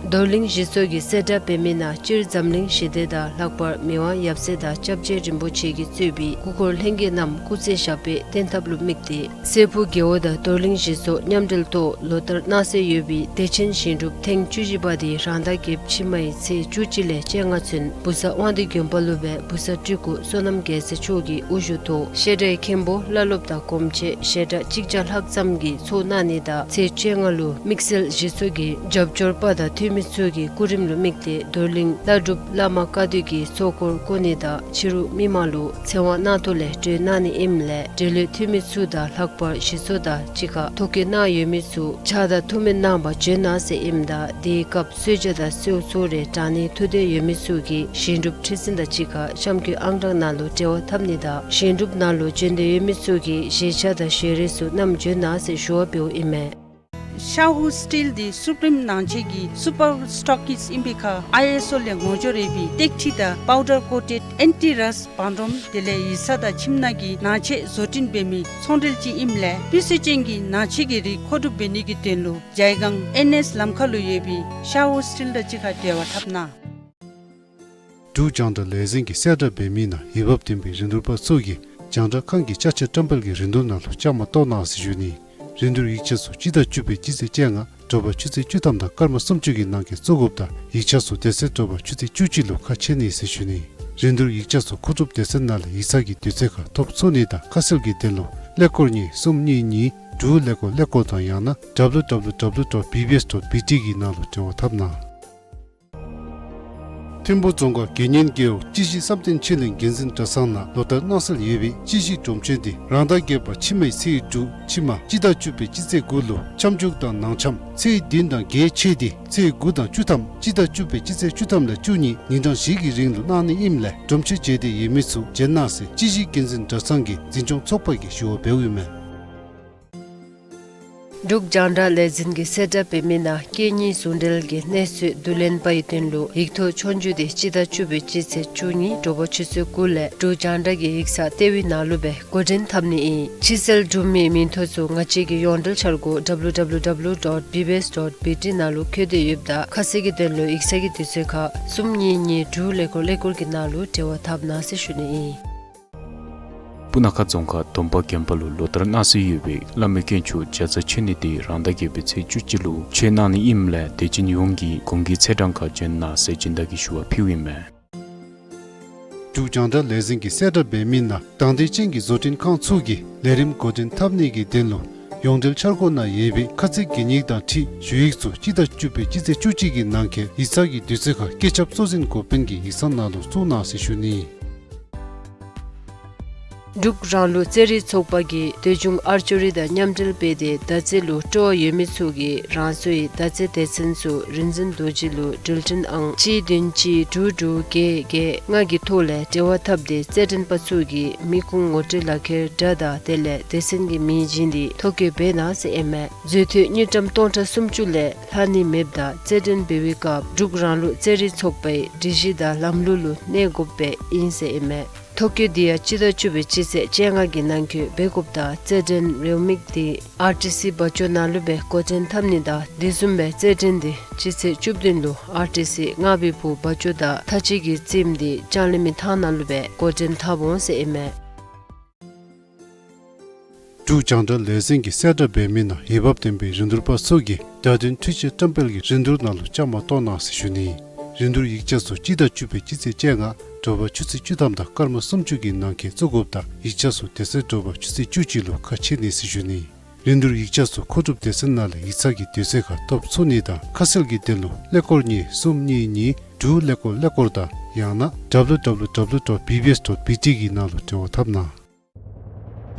རྡོར་གླིང་གཞི་ཚོགས་ཀྱིས་གསལ་བསྒྲགས་འབད་མི་ནང་སྤྱིར་འཛམ་གླིང་ཞི་བདེ་དང་ལྷག་པར་མི་དབང་ཡབ་སྲས་དང་སྐྱབས་རྗེ་རིན་པོ་ཆེ་གིས་གཙོས་པའི་སྐུ་འཁོར་ལྷན་རྒྱས་རྣམས་སྐུ་ཚེ་ཞབས་པད་བརྟན་ཐབས་ལུ་དམིགས་ཏེ་སྲས་ཕུག་རྒེད་འོག་དང་རྡོར་གླིང་གཞི་ཚོགས་མཉམ་འབྲེལ་ཐོག་ལོ་ལྟར་གནང་སྲོལ་ཡོད་པའི་བདེ་ཆེན་ཞིང་སྒྲུབ་ཐེངས་བཅུ་བཞི་པ་འདི་རང་ཟླ་བརྒྱད་ཕྱི་མའི་ཚེས་བཅུ་གཅིག་ལས་བཅོ་ལྔ་ཚུན་བུ་གསར་དབང་འདུས་དགོན་པ་ལུ་སྦེ་བུ་གསར་སྤྲུལ་སྐུ་བསོད་ནམས་རྒྱལ་མཚན་མཆོག་གི་དབུ་བཞུགས་ཐོག་བཤད་གྲྭའི་མཁན་པོ་བླ་སློབ་དང་གོམས་ཆེན་ཞལ་གྲངས་གཅིག་བརྒྱ་ལྷག་ཙམ་གྱིས་ཚོགས་གནང་ནི་དང་ཚེས་བཅོ་ལྔ་ལུ་དམིགས་བསལ་གཞི་ཚོགས་ཀྱི་རྒྱབ་སྐྱོར་པ་དང་འཐུས་མི་ཚུ་གི་སྐུ་རིམ་ལུ་དམིགས་ཏེ་རྡོར་གླིང་བླ་སྒྲུབ་བླ་མ་བཀའ་བསྡུ་གི་ཚོགས་འཁོར་བསྐོར་ནི་དང་ཕྱི་རུ་མི་མང་ལུ་ཚེ་དབང་གནང་ཐོག་ལས་གྲོལ་གནང་ནི་ཨིནམ་ལས་འབྲེལ་ཡོད་འཐུས་མི་ཚུ་དང་ལྷག་པར་གཞི་ཚོགས་དང་གཅིག་ཁར་ཐོ་བཀོད་གནང་ཡོད་མི་ཚུ་ཕྱག་དང་ཐུགས་སྨོན་གནང་བར་བྱོན་གནང་ཟེར་ཨིནམ་ད་དེའི་སྐབས་གསོལ་ཇ་དང་གསོལ་ཚོགས་རེ་དྲང་ནི་ཐུགས་འདོད་ཡོད་མི་ཚུ་གིས་ཞིང་སྒྲུབ་ཁྲི་འཛིན་དང་གཅིག་ཁར་གཤམ་འཁོད་ཨང་གྲངས་ནང་ལུ་འབྲེལ་བ་འཐབ་ནི་དང་ཞིང་སྒྲུབ་ནང་ལུ་བྱོན་འདོད་ཡོད་མི་ཚུ་གིས་བཞེས་ཆས་དང་ཞལ་རས་ཚུ་བསྣམས་བྱོན་གནང་ཟེར་ཞུ་བ་འབདཝ་ཨིན་མས། ཤ་ཧུ་སི་ཊིལ་འདི་སུ་པྲིམ་ནང་ཆས་ཀྱི་སུ་པར་སི་ཊོག་ཀིསཊ་ཨིན་པའི་ཁར་ཨའི་ཨེསི་ཨོ་ལས་ངོ་སྦྱོར་ཡོད་པའི་ཏེག་ཁྲི་དང་པའུ་ཌར་ཀོ་ཊེཌ་ཨེན་ཊི་རསཊ་བང་སྒྲོམ་དེ་ལས་ཡིག་ཚང་དང་ཁྱིམ་ནང་གི་ནང་ཆས་བཟོ་སྐྲུན་འབད་མི་ཚོང་འབྲེལ་ཅིག་ཨིནམ་ལས་སྤུས་ཚད་ཅན་གྱི་ནང་ཆས་ཀྱི་རིགས་མཁོ་སྒྲུབ་འབད་ནི་གི་དོན་ལུ་ཇའི་སྒང་ཨེན་ཨེསི་ལམ་ཁ་ལུ་ཡོད་པའི་ཤ་ཧུ་སི་ཊིལ་དང་གཅིག་ཁར་འབྲེལ་བ་འཐབ་གནང་། འབྲུག་རྒྱང་བསྒྲགས་ལས་འཛིན་གྱིས་གསལ་བསྒྲགས་འབད་མི་ནང་འོས་འབབ་ལྡན་པའི་རིན་བསྡུར་པ་ཚུ་གིས་རྒྱང་བསྒྲགས་ཁང་གི་ཅ་ཆས་བཀྲམ་སྤེལ་གྱི་རིན་བསྡུར་ནང་ལུ་བཅའ་མར་གཏོགས་གནང་ཟེར་ཞུ་ནི། རིན་བསྡུར་ཡིག་ཆ་ཚུ་སྤྱི་ཟླ་བཅུ་པའི་སྤྱི་ཚེས་བཅོ་ལྔ་དྲོ་པ་ཆུ་ཚོད་བཅུ་ཐམ་དང་སྐར་མ་སུམ་ཅུ་གི་ནང་འཁོད་བཙུགས་དགོཔ་དང་ཡིག་ཆ་ཚུ་དེ་ཚེ་དྲོ་པ་ཆུ་ཚོད་བཅུ་གཅིག་ལུ་ཁ་ཕྱེ་ནི་ཟེར་ཞུ་ནི། རིན་བསྡུར་ཡིག་ཆ་ཚུ་མཁོ་སྒྲུབ་སྡེ་ཚན་ནང་ལས་ཡིག་ཚང་གི་དུས་ཚོད་ཁར་ཐོབ་ཚུགས་ནི་དང་ཁ་གསལ་གྱི་དོན་ལུ་ཀླད་ཀོར་གཉིས་གསུམ་གཉིས་གཉིས་དྲུག་ཀླད་ཀོར་ཀླད་ཀོར་དང་ཡང་ན་W W W dot B B S dot B T གི་ནང་ལུ་འབྲེལ་བ་འཐབ་གནང་། ཐིམ་ཕུ་རྫོང་ཁག་དགེ་བསྙེན་རྒེད་འོག་སྤྱི་གཞི་བསམ་གཏན་ཆོས་གླིང་དགེ་འཛིན་གྲྭ་ཚང་ནང་ལོ་ལྟར་གནང་སྲོལ་ཡོད་པའི་སྤྱི་གཞི་སྒྲུབ་མཆོད་འདི་རང་ཟླ་བརྒྱད་པ་ཕྱི་མའི་ཚེས་དྲུག་ཕྱི་མ་སྤྱི་ཟླ་བཅུ་པའི་སྤྱི་ཚེས་དགུ་ལུ་ཁྱབ་འཇུག་དང་ནང་འཆམ་ཚེས་བདུན་དང་བརྒྱད་ཆད་དེ་ཚེས་དགུ་དང་བཅུ་ཐམ་སྤྱི་ཟླ་བཅུ་པའི་སྤྱི་ཚེས་བཅུ་ཐམ་ལས་བཅུ་གཉིས་ཉིན་གྲངས་བཞི་གི་རིང་ལུ་གནང་ནི་ཨིནམ་ལས་སྒྲུབ་མཆོད་མཇལ་འདོད་ཡོད་མི་ཚུ་མཇལ་གནང་ཟེར་སྤྱི་གཞི་དགེ་འཛིན་གྲྭ་ཚང་གི་འཛིན་སྐྱོང་ཚོགས་པ་གིས་ཞུ་བ་འབདཝ་ཨིན་མས། འབྲུག་རྒྱང་བསྒྲགས་ལས་འཛིན་གྱིས་གསལ་བསྒྲགས་འབད་མི་ནང་སྐད་གཉིས་ཟུང་འབྲེལ་གྱི་གནས་ཚུལ་བསྡུ་ལེན་པའི་དོན་ལུ་ཡིག་ཐོག་ཆོས་རྒྱུགས་འདི་སྤྱི་ཟླ་བཅུ་པའི་སྤྱི་ཚེས་བཅུ་གཉིས་དྲོ་པ་ཆུ་ཚོད་དགུ་ལས་འབྲུག་རྒྱང་བསྒྲགས་ཀྱི་ཡིག་ཚང་ལྟེ་བའི་ནང་ལུ་སྦེ་འགོ་འདྲེན་འཐབ་ནི་ཨིན། ཕྱི་སེལ་སྒྲུབ་མིའི་མིང་ཐོ་ཚུ་ང་བཅས་ཀྱི་ཡོངས་འབྲེལ་འཆར་སྒོ་W W W dot B B S dot B T ནང་ལུ་བཀོད་དེ་ཡོདཔ་ད་ཁ་གསལ་གྱི་དོན་ལུ་ཡིག་ཚང་གི་དུས་ཚོད་ཁར་གསུམ་གཉིས་གཉིས་དྲུག་ཀླད་ཀོར་ཀླད་ཀོར་གྱི་ནང་ལུ་འབྲེལ་བ་འཐབ་གནང་ཟེར་ཞུ་ནི་ཨིན། སྤུ་ན་ཁ་རྫོང་ཁག་དོམ་པ་དགོན་པ་ལུ་ལོ་ལྟར་གནང་སྲོལ་ཡོད་པའི་བླ་མའི་དཀོན་མཆོག་བྱ་ཚ་མཆོད་གནས་འདི་རང་ཟླ་བརྒྱད་པའི་ཚེས་བཅུ་གཅིག་ལུ་མཆོད་གནང་ནི་ཨིནམ་ལས་དད་ཅན་ཡོངས་ཀྱིས་གུང་གི་ཚེས་གྲངས་ཁར་འབྱོན་གནང་ཟེར་སྦྱིན་བདག་གིས་ཞུ་བ་ཕུལཝ་ཨིན་མས། འབྲུག་རྒྱང་བསྒྲགས་ལས་འཛིན་གྱིས་གསལ་བསྒྲགས་འབད་མི་ནང་དང་འདོད་ཅན་གྱི་བཟོ་སྐྲུན་ཁང་ཚུ་གིས་ལས་རིམ་འགོ་འདྲེན་འཐབ་ནི་གི་དོན་ལུ་ཡོངས་འབྲེལ་འཆར་སྒོ་ནང་ཡོད་པའི་ཁ་ཚིག་གན་ཡིག་དང་འཁྲིལ་ཞུ་ཡིག་ཚུ་སྤྱི་ཟླ་བཅུ་པའི་སྤྱི་ཚེས་བཅུ་གཅིག་གི་ནང་འཁོད་ཡིག་ཚང་གི་དུས་ཚོད་ཁར་བཀོད་ཁྱབ་གཙོ་འཛིན་འགོ་དཔོན་གྱི་ཡིག་ཚང་ནང་ལུ་བཙུགས་གནང་ཟེར་ཞུ་ནི། འབྲུག་རང་ལུགས་རྩེད་རིགས་ཚོགས་པ་གིས་སྟོད་འབྱུང་ཨར་ཅོ་རི་དང་མཉམ་འབྲེལ་འབད་དེ་མདའ་རྩེད་ལུ་སྤྲོ་བ་ཡོད་མི་ཚུ་གིས་རང་སོའི་མདའ་རྩེད་སྡེ་ཚན་ཚུ་རིག་འཛིན་རྡོ་རྗེ་ལུ་འགྲུལ་འཕྲིན་ཨང་གཅིག་བདུན་གཅིག་དྲུག་དྲུག་བརྒྱད་བརྒྱད་ལྔ་གི་ཐོག་ལས་འབྲེལ་བ་འཐབ་སྟེ་རྩེད་འགྲན་པ་ཚུ་གིས་མི་ཁུངས་ངོ་སྤྲོད་ལག་ཁྱེར་འདྲ་དང་དེ་ལས་སྡེ་ཚན་གྱི་མིང་བྱིན་ཏེ་ཐོ་བཀོད་འབད་གནང་ཟེར་ཨིན་མས། འཛུལ་ཐོབ་དངུལ་ཀྲམ་སྟོང་ཕྲག་སུམ་ཅུ་ལས་ལྷག་ནི་མེདཔ་ད་རྩེད་འགྲན་འབད་བའི་སྐབས་འབྲུག་རང་ལུགས་རྩེད་རིགས་ཚོགས་པའི་སྒྲིག་གཞི་དང་ལམ་ལུགས་ལུ་གནས་དགོཔ་སྦེ་ཨིན་ཟེར་ཨིན་མས། ཐོ་བཀོད་འདི་ཡང་སྤྱི་ཟླ་བཅུ་པའི་སྤྱི་ཚེས་བཅོ་ལྔ་གི་ནང་འཁོད་འབད་དགོཔ་ད་རྩེད་འགྲན་རེའུ་མིག་འདི་ཨར་ཊི་སི་བ་ཅོ་ནང་ལུ་སྦེ་འགོ་འདྲེན་འཐབ་ནི་དང་དེ་བཟུམ་སྦེ་རྩེད་འགྲན་འདི་སྤྱི་ཚེས་བཅུ་བདུན་ལུ་ཨར་ཊི་སི་རྔ་བའི་བུ་བ་ཅོ་དང་ཐ་ཅི་གི་རྩེདམོ་འདི་ལྕང་གླིང་མི་ཐང་ནང་ལུ་སྦེ་འགོ་འདྲེན་འཐབ་འོང་ཟེར་ཨིན་མས། འབྲུག་རྒྱང་བསྒྲགས་ལས་འཛིན་གྱིས་གསལ་བསྒྲགས་འབད་མི་ནང་འོས་འབབ་ལྡན་པའི་རིན་བསྡུར་པ་ཚུ་གིས་བརྡ་དོན་འཕྲུལ་ཆས་བཀྲམ་སྤེལ་གྱི་རིན་བསྡུར་ནང་ལུ་བཅའ་མར་གཏོགས་གནང་ཟེར་ཞུ་ནི། རིན་བསྡུར་ཡིག་ཆ་ཚུ་སྤྱི་ཟླ་བཅུ་པའི་སྤྱི་ཚེས་བཅོ་ལྔ་དྲོ་པ་ཆུ་ཚོད་བཅུ་ཐམ་དང་སྐར་མ་སུམ་ཅུ་གི་ནང་འཁོད་བཙུགས་དགོཔ་ད་ཡིག་ཆ་ཚུ་དེ་ཚེ་དྲོ་པ་ཆུ་ཚོད་བཅུ་གཅིག་ལུ་ཁ་ཕྱེ་ནི་ཟེར་ཞུ་ནི། རིན་བསྡུར་ཡིག་ཆ་ཚུ་མཁོ་སྒྲུབ་སྡེ་ཚན་ནང་ལས་ཡིག་ཚང་གི་དུས་ཚོད་ཁར་ཐོབ་ཚུགས་ནི་དང་ཁ་གསལ་གྱི་དོན་ལུ་ཀླད་ཀོར་གཉིས་གསུམ་གཉིས་གཉིས་དྲུག་ཀླད་ཀོར་ཀླད་ཀོར་དང་ཡང་ན་W W W dot B B S dot B T གི་ནང་ལུ་འབྲེལ་བ་འཐབ་གནང་།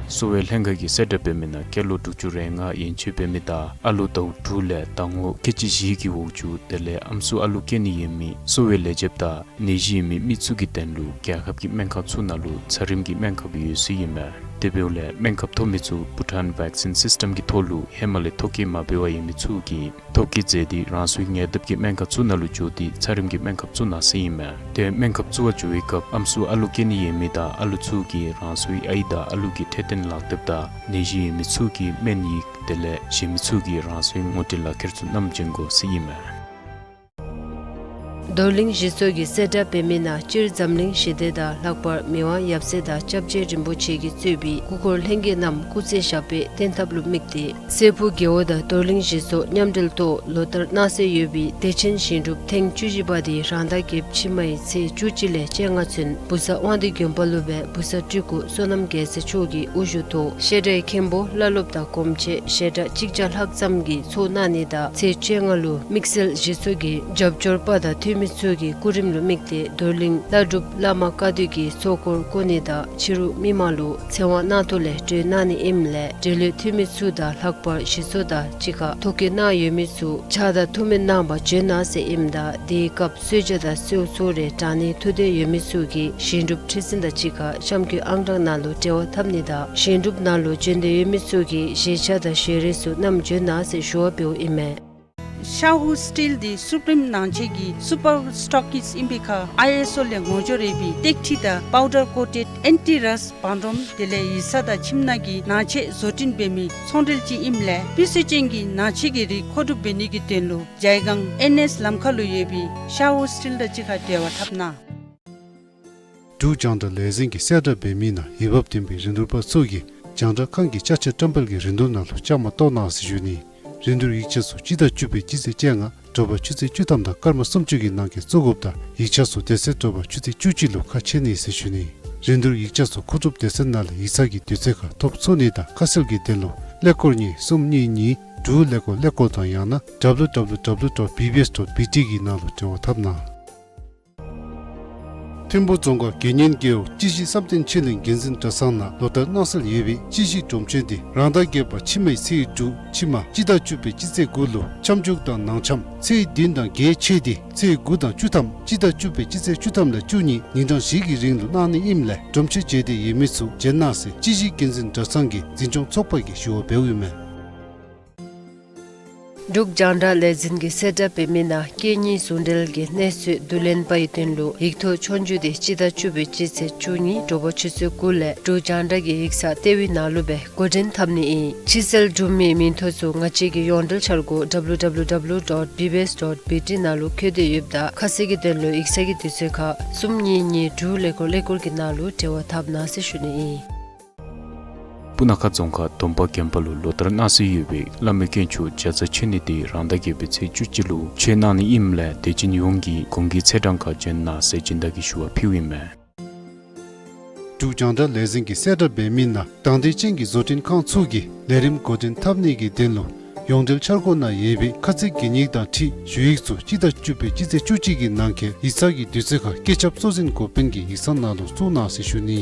གསོ་བའི་ལྷན་ཁག་གིས་གསལ་བསྒྲགས་འབད་མི་ནང་སྐྱེས་ལོ་དྲུག་ཅུ་རེ་ལྔ་ཡན་ཆད་འབད་མི་དང་ཨ་ལུ་ཟླཝ་དྲུག་ལས་ཟླ་ངོ་ཁལ་གཅིག་བཞི་གི་འོག་ཅུ་དེ་ལས་ཨམ་སྲུ་ཨ་ལུ་སྐྱེ་ནི་ཡོད་མི་གསོ་བའི་ལས་བྱེདཔ་དང་ནད་གཞི་ཡོད་མི་མི་ཚུ་གི་དོན་ལུ་རྒྱལ་ཁབ་ཀྱི་སྨན་ཁང་ཚུ་ནང་ལུ་ཚད་རིམ་གྱི་སྨན་ཁབ་ཡོད་ས་ཨིན་མས། དེ་འབདཝ་ལས་སྨན་ཁབ་ཐོབ་མི་ཚུ་བྷུ་ཊཱན་བེག་སིན་སིསི་ཊམ་གྱི་ཐོག་ལུ་ཧེ་མ་ལས་ཐོ་བཀོད་མ་འབད་བར་ཡོད་མི་ཚུ་གིས་ཐོ་བཀོད་མཛད་དེ་རང་སོའི་ཉེ་འདབས་ཀྱི་སྨན་ཁང་ཚུ་ནང་ལུ་འགྱོ་སྟེ་ཚད་རིམ་གྱི་སྨན་ཁབ་བཙུགས་གནང་ཟེར་ཨིན་མས། དེ་སྨན་ཁབ་བཙུགས་པར་འགྱོ་བའི་སྐབས་ཨམ་སྲུ་ཨ་ལུ་སྐྱེ་ནི་ཡོད་མི་དང་ཨ་ལུ་ཚུ་གིས་རང་སོའི་ཨའི་དང་ཨ་ལུ་གི་འཕྲོད་བསྟེན་ལག་དེབ་དང་ནད་གཞི་ཡོད་མི་ཚུ་གི་སྨན་ཡིག་དེ་ལས་གཞན་མི་ཚུ་གིས་རང་སོའི་ངོ་སྤྲོད་ལག་ཁྱེར་ཚུ་བསྣམས་བྱོན་དགོ་ཟེར་ཨིན་མས། རྡོར་གླིང་གཞི་ཚོགས་ཀྱིས་གསལ་བསྒྲགས་འབད་མི་ནང་སྤྱིར་འཛམ་གླིང་ཞི་བདེ་དང་ལྷག་པར་མི་དབང་ཡབ་སྲས་དང་སྐྱབས་རྗེ་རིན་པོ་ཆེ་གིས་གཙོས་པའི་སྐུ་འཁོར་ལྷན་རྒྱས་རྣམས་སྐུ་ཚེ་ཞབས་པད་བརྟན་ཐབས་ལུ་དམིགས་ཏེ་སྲས་ཕུག་རྒེད་འོག་དང་རྡོར་གླིང་གཞི་ཚོགས་མཉམ་འབྲེལ་ཐོག་ལོ་ལྟར་གནང་སྲོལ་ཡོད་པའི་བདེ་ཆེན་ཞིང་སྒྲུབ་ཐེངས་བཅུ་བཞི་པ་དེ་རང་ཟླ་བརྒྱད་ཕྱི་མའི་ཚེས་བཅུ་གཅིག་ལས་བཅོ་ལྔ་ཚུན་བུ་གསར་དབང་འདུས་དགོན་པ་ལུ་སྦེ་བུ་གསར་སྤྲུལ་སྐུ་བསོད་ནམས་རྒྱལ་མཚན་མཆོག་གི་དབུ་བཞུགས་ཐོག་བཤད་གྲྭའི་མཁན་པོ་བླ་སློབ་དང་གོམས་ཆེ་ཞལ་གྲངས་གཅིག་བརྒྱ་ལྷག་ཙམ་གྱིས་ཚོགས་གནང་ནི་དང་ཚེས་བཅོ་ལྔ་ལུ་དམིགས་བསལ་གཞི་ཚོགས་ཀྱི་རྒྱབ་སྐྱོར་པ་དང་འཐུས་མི་ཚུ་གི་སྐུ་རིམ་ལུ་དམིགས་ཏེ་རྡོར་གླིང་བླ་སྒྲུབ་བླ་མ་བཀའ་སྡོད་ཀྱིས་ཚོགས་འཁོར་བསྐོར་ནི་དང་ཕྱི་རུ་མི་མང་ལུ་ཚེ་དབང་གནང་ཐོག་ལས་གྲོལ་གནང་ནི་ཨིནམ་ལས་འབྲེལ་ཡོད་འཐུས་མི་ཚུ་དང་ལྷག་པར་གཞི་ཚོགས་དང་གཅིག་ཁར་ཐོ་བཀོད་གནང་ཡོད་མི་ཚུ་ཕྱག་དང་ཐུགས་སྨོན་གནང་བར་བྱོན་གནང་ཟེར་ཨིནམ་ད་དེའི་སྐབས་གསོལ་ཇ་དང་གསོལ་ཚོགས་རེ་དྲང་ནི་ཐུགས་འདོད་ཡོད་མི་ཚུ་གིས་ཞིང་སྒྲུབ་ཁྲི་འཛིན་དང་གཅིག་ཁར་གཤམ་འཁོད་ཨང་གྲངས་ནང་ལུ་འབྲེལ་བ་འཐབ་ནི་དང་ཞིང་སྒྲུབ་ནང་ལུ་བྱོན་འདོད་ཡོད་མི་ཚུ་གིས་བཞེས་ཆ་དང་བཞེས་རས་ཚུ་བསྣམས་བྱོན་གནང་ཟེར་ཞུ་བ་འབདཝ་ཨིན་མས། ཤ་ཧུ་སི་ཊིལ་འདི་སུ་པིརིམ་ནང་ཆས་ཀྱི་སུ་པར་སི་ཊོག་ཀིསཊ་ཨིན་པའི་ཁར་ཨའི་ཨེསི་ཨོ་ལས་ངོ་སྦྱོར་ཡོད་པའི་ཏེག་ཁྲི་དང་པའུ་ཌར་ཀོ་ཊེཌ་ཨེན་ཊི་རསཊ་བང་རིམ་དེ་ལས་ཡིག་ཚང་དང་ཁྱིམ་ནང་གི་ནང་ཆས་བཟོ་སྐྲུན་འབད་མི་ཚོང་འབྲེལ་ཅིག་ཨིནམ་ལས་སྤུས་ཚད་ཅན་གྱི་ནང་ཆས་ཀྱི་རིགས་མཁོ་སྒྲུབ་འབད་ནི་གི་དོན་ལུ་ཇའི་སྒང་ཨེན་ཨེསི་ལམ་ཁ་ལུ་ཡོད་པའི་ཤ་ཧུ་སི་ཊིལ་དང་གཅིག་ཁར་འབྲེལ་བ་འཐབ་གནང་། འབྲུག་རྒྱང་བསྒྲགས་ལས་འཛིན་གྱིས་གསལ་བསྒྲགས་འབད་མི་ནང་འོས་འབབ་ལྡན་པའི་རིན་བསྡུར་པ་ཚུ་གིས་རྒྱང་བསྒྲགས་ཁང་གི་ཅ་ཆས་བཀྲམ་སྤེལ་གྱི་རིན་བསྡུར་ནང་ལུ་བཅའ་མར་གཏོགས་གནང་ཟེར་ཞུ་ནི། རིན་བསྡུར་ཡིག་ཆ་ཚུ་སྤྱི་ཟླ་བཅུ་པའི་སྤྱི་ཚེས་བཅོ་ལྔ་ དྲོ་པ་ཆུ་ཚོད་བཅུ་ཐམ་དང་སྐར་མ་སུམ་ཅུ་གི་ནང་འཁོད་བཙུགས་དགོཔ་དང་ཡིག་ཆ་ཚུ་དེ་ཚེ་དྲོ་པ་ཆུ་ཚོད་བཅུ་གཅིག་ལུ་ཁ་ཕྱེ་ནི་ཟེར་ཞུ་ནི། རིན་བསྡུར་ཡིག་ཆ་ཚུ་མཁོ་སྒྲུབ་སྡེ་ཚན་ནང་ལས་ཡིག་ཚང་གི་དུས་ཚོད་ཁར་ཐོབ་ཚུགས་ནི་དང་ཁ་གསལ་གྱི་དོན་ལུ་ཀླད་ཀོར་གཉིས་གསུམ་གཉིས་གཉིས་དྲུག་ཀླད་ཀོར་ཀླད་ཀོར་དང་ཡང་ན་W W W dot B B S dot B T གི་ནང་ལུ་འབྲེལ་བ་འཐབ་གནང་། ཐིམ་ཕུ་རྫོང་ཁག་དགེ་བསྙེན་རྒེད་འོག་སྤྱི་གཞི་བསམ་གཏན་ཆོས་གླིང་དགེ་འཛིན་གྲྭ་ཚང་ནང་ལོ་ལྟར་གནང་སྲོལ་ཡོད་པའི་སྤྱི་གཞི་སྒྲུབ་མཆོད་འདི་རང་ཟླ་བརྒྱད་པ་ཕྱི་མའི་ཚེས་དྲུག་ཕྱི་མ་སྤྱི་ཟླ་བཅུ་པའི་སྤྱི་ཚེས་དགུ་ལུ་མཚམས་འཇོག་དང་ནང་འཆམ་ཚེས་བདུན་དང་བརྒྱད་ཆད་དེ་ཚེས་དགུ་དང་བཅུ་ཐམ་སྤྱི་ཟླ་བཅུ་པའི་སྤྱི་ཚེས་བཅུ་ཐམ་ལས་བཅུ་གཉིས་ཉིན་གྲངས་བཞི་གི་རིང་ལུ་གནང་ནི་ཨིནམ་ལས་སྒྲུབ་མཆོད་མཇལ་འདོད་ཡོད་མི་ཚུ་མཇལ་གནང་ཟེར་སྤྱི་གཞི་དགེ་འཛིན་གྲྭ་ཚང་གི་འཛིན་སྐྱོང་ཚོགས་པ་གིས་ཞུ་བ་འབདཝ་ཨིན་མས། འབྲུག་རྒྱང་བསྒྲགས་ལས་འཛིན་གྱིས་གསལ་བསྒྲགས་འབད་མི་ནང་སྐད་གཉིས་ཟུང་འབྲེལ་གྱི་གནས་ཚུལ་བསྡུ་ལེན་པ་ཡི་དོན་ལུ་ཡིག་ཐོག་ཆོས་རྒྱུགས་དེ་སྤྱི་ཟླ་བཅུ་པའི་སྤྱི་ཚེས་བཅུ་གཉིས་དྲོ་པ་ཆུ་ཚོད་དགུ་ལས་འབྲུག་རྒྱང་བསྒྲགས་ཀྱི་ཡིག་ཚང་ལྟེ་བའི་ནང་ལུ་སྦེ་འགོ་འདྲེན་འཐབ་ནི་ཨིན། ཕྱིར་བསལ་སྒྲུབ་མིའི་མིང་ཐོ་ཚུ་ང་བཅས་ཀྱི་ཡོངས་འབྲེལ་འཆར་སྒོ W W W dot B B S dot B T ནང་ལུ་བཀོད་དེ་ཡོདཔ་ད་ཁ་གསལ་གྱི་དོན་ལུ་ཡིག་ཚང་གི་དུས་ཚོད་ཁར་གསུམ་གཉིས་གཉིས་དྲུག་ཀླད་ཀོར་ཀླད་ཀོར་གྱི་ནང་ལུ་འབྲེལ་བ་འཐབ་གནང་ཟེར་ཞུ་ནི་ཨིན། སྤུ་ན་ཁ་རྫོང་ཁག་སྡོམ་པ་དགོན་པ་ལུ་ལོ་ལྟར་གནང་སྲོལ་ཡོད་པའི་བླ་མའི་དཀོན་མཆོག་བརྒྱ་རྩ་མཆོད་གནས་དེ་རང་ཟླ་བརྒྱད་པའི་ཚེས་བཅུ་གཅིག་ལུ་མཆོད་གནང་ནི་ཨིནམ་ལས་དད་ཅན་ཡོངས་ཀྱིས་གུང་གི་ཚེས་གྲངས་ཁར་འབྱོན་གནང་ཟེར་སྦྱིན་བདག་གིས་ཞུ་བ་ཕུལཝ་ཨིན་མས། འབྲུག་རྒྱང་བསྒྲགས་ལས་འཛིན་གྱིས་གསལ་བསྒྲགས་འབད་མི་ནང་དང་འདོད་ཅན་གྱི་བཟོ་སྐྲུན་ཁང་ཚུ་གིས་ལས་རིམ་འགོ་འདྲེན་འཐབ་ནི་གི་དོན་ལུ་ཡོངས་འབྲེལ་འཆར་སྒོ་ནང་ཡོད་པའི་ཁ་ཚིག་གི་ཉིག་དང་འཁྲིལ་ཞུ་ཡིག་ཚུ་སྤྱི་ཟླ་བཅུ་པའི་སྤྱི་ཚེས་བཅུ་གཅིག་གི་ནང་འཁོད་ཡིག་ཚང་གི་དུས་ཚོད་ཁར་བཀོད་ཁྱབ་གཙོ་འཛིན་འགོ་དཔོན་གྱི་ཡིག་ཚང་ནང་ལུ་བཙུགས་གནང་ཟེར་ཞུ་ནི།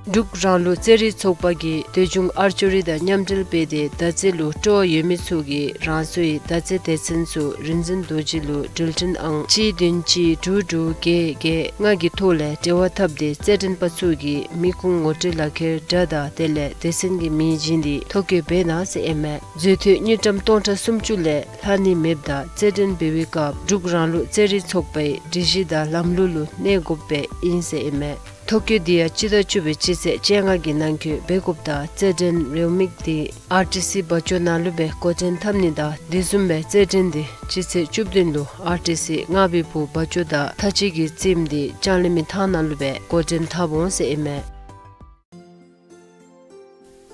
འབྲུག་རང་ལུགས་རྩེད་རིགས་ཚོགས་པ་གིས་འདོད་ཆུང་ཨར་ཅོ་རི་དང་མཉམ་འབྲེལ་འབད་དེ་མདའ་རྩེད་ལུ་སྤྲོ་བ་ཡོད་མི་ཚུ་གིས་རང་སོའི་མདའ་རྩེད་སྡེ་ཚན་ཚུ་རིག་འཛིན་རྡོ་རྗེ་ལུ་འགྲུལ་འཕྲིན་ཨང་གཅིག་བདུན་གཅིག་དྲུག་དྲུག་བརྒྱད་བརྒྱད་ལྔ་གི་ཐོག་ལས་འབྲེལ་བ་འཐབ་སྟེ་རྩེད་འགྲན་པ་ཚུ་གི་མི་ཁུངས་ངོ་སྤྲོད་ལག་ཁྱེར་འདྲ་དང་དེ་ལས་སྡེ་ཚན་གྱི་མིང་བྱིན་ཏེ་ཐོ་བཀོད་འབད་གནང་ཟེར་ཨིན་མས། འཛུལ་ཐོབ་དངུལ་ཀྲམ་སྟོང་ཕྲག་སུམ་ཅུ་ལས་ལྷག་ནི་མེདཔ་ད་རྩེད་འགྲན་འབད་བའི་སྐབས་འབྲུག་རང་ལུགས་རྩེད་རིགས་ཚོགས་པའི་སྒྲིག་གཞི་དང་ལམ་ལུགས་ལུ་གནས་དགོཔ་སྦེ་ཨིན་ཟེར་ཨིན་མས། ཐོ་བཀོད་འདི་ཡང་སྤྱི་ཟླ་བཅུ་པའི་སྤྱི་ཚེས་བཅོ་ལྔ་གི་ནང་འཁོད་འབད་དགོཔ་ད་རྩེད་འགྲན་རེའུ་མིག་འདི་ཨར་ཊི་སི་བ་ཅོ་ནང་ལུ་སྦེ་འགོ་འདྲེན་འཐབ་ནི་དང་དེ་བཟུམ་སྦེ་རྩེད་འགྲན་འདི་སྤྱི་ཚེས་བཅུ་བདུན་ལུ་ཨར་ཊི་སི་རྔ་བི་ཕུ་བ་ཅོ་དང་ཐ་ཅི་གི་རྩེདམོ་འདི་ལྕང་གླིང་མི་ཐང་ནང་ལུ་སྦེ་འགོ་འདྲེན་འཐབ་འོང་ཟེར་ཨིན་མས།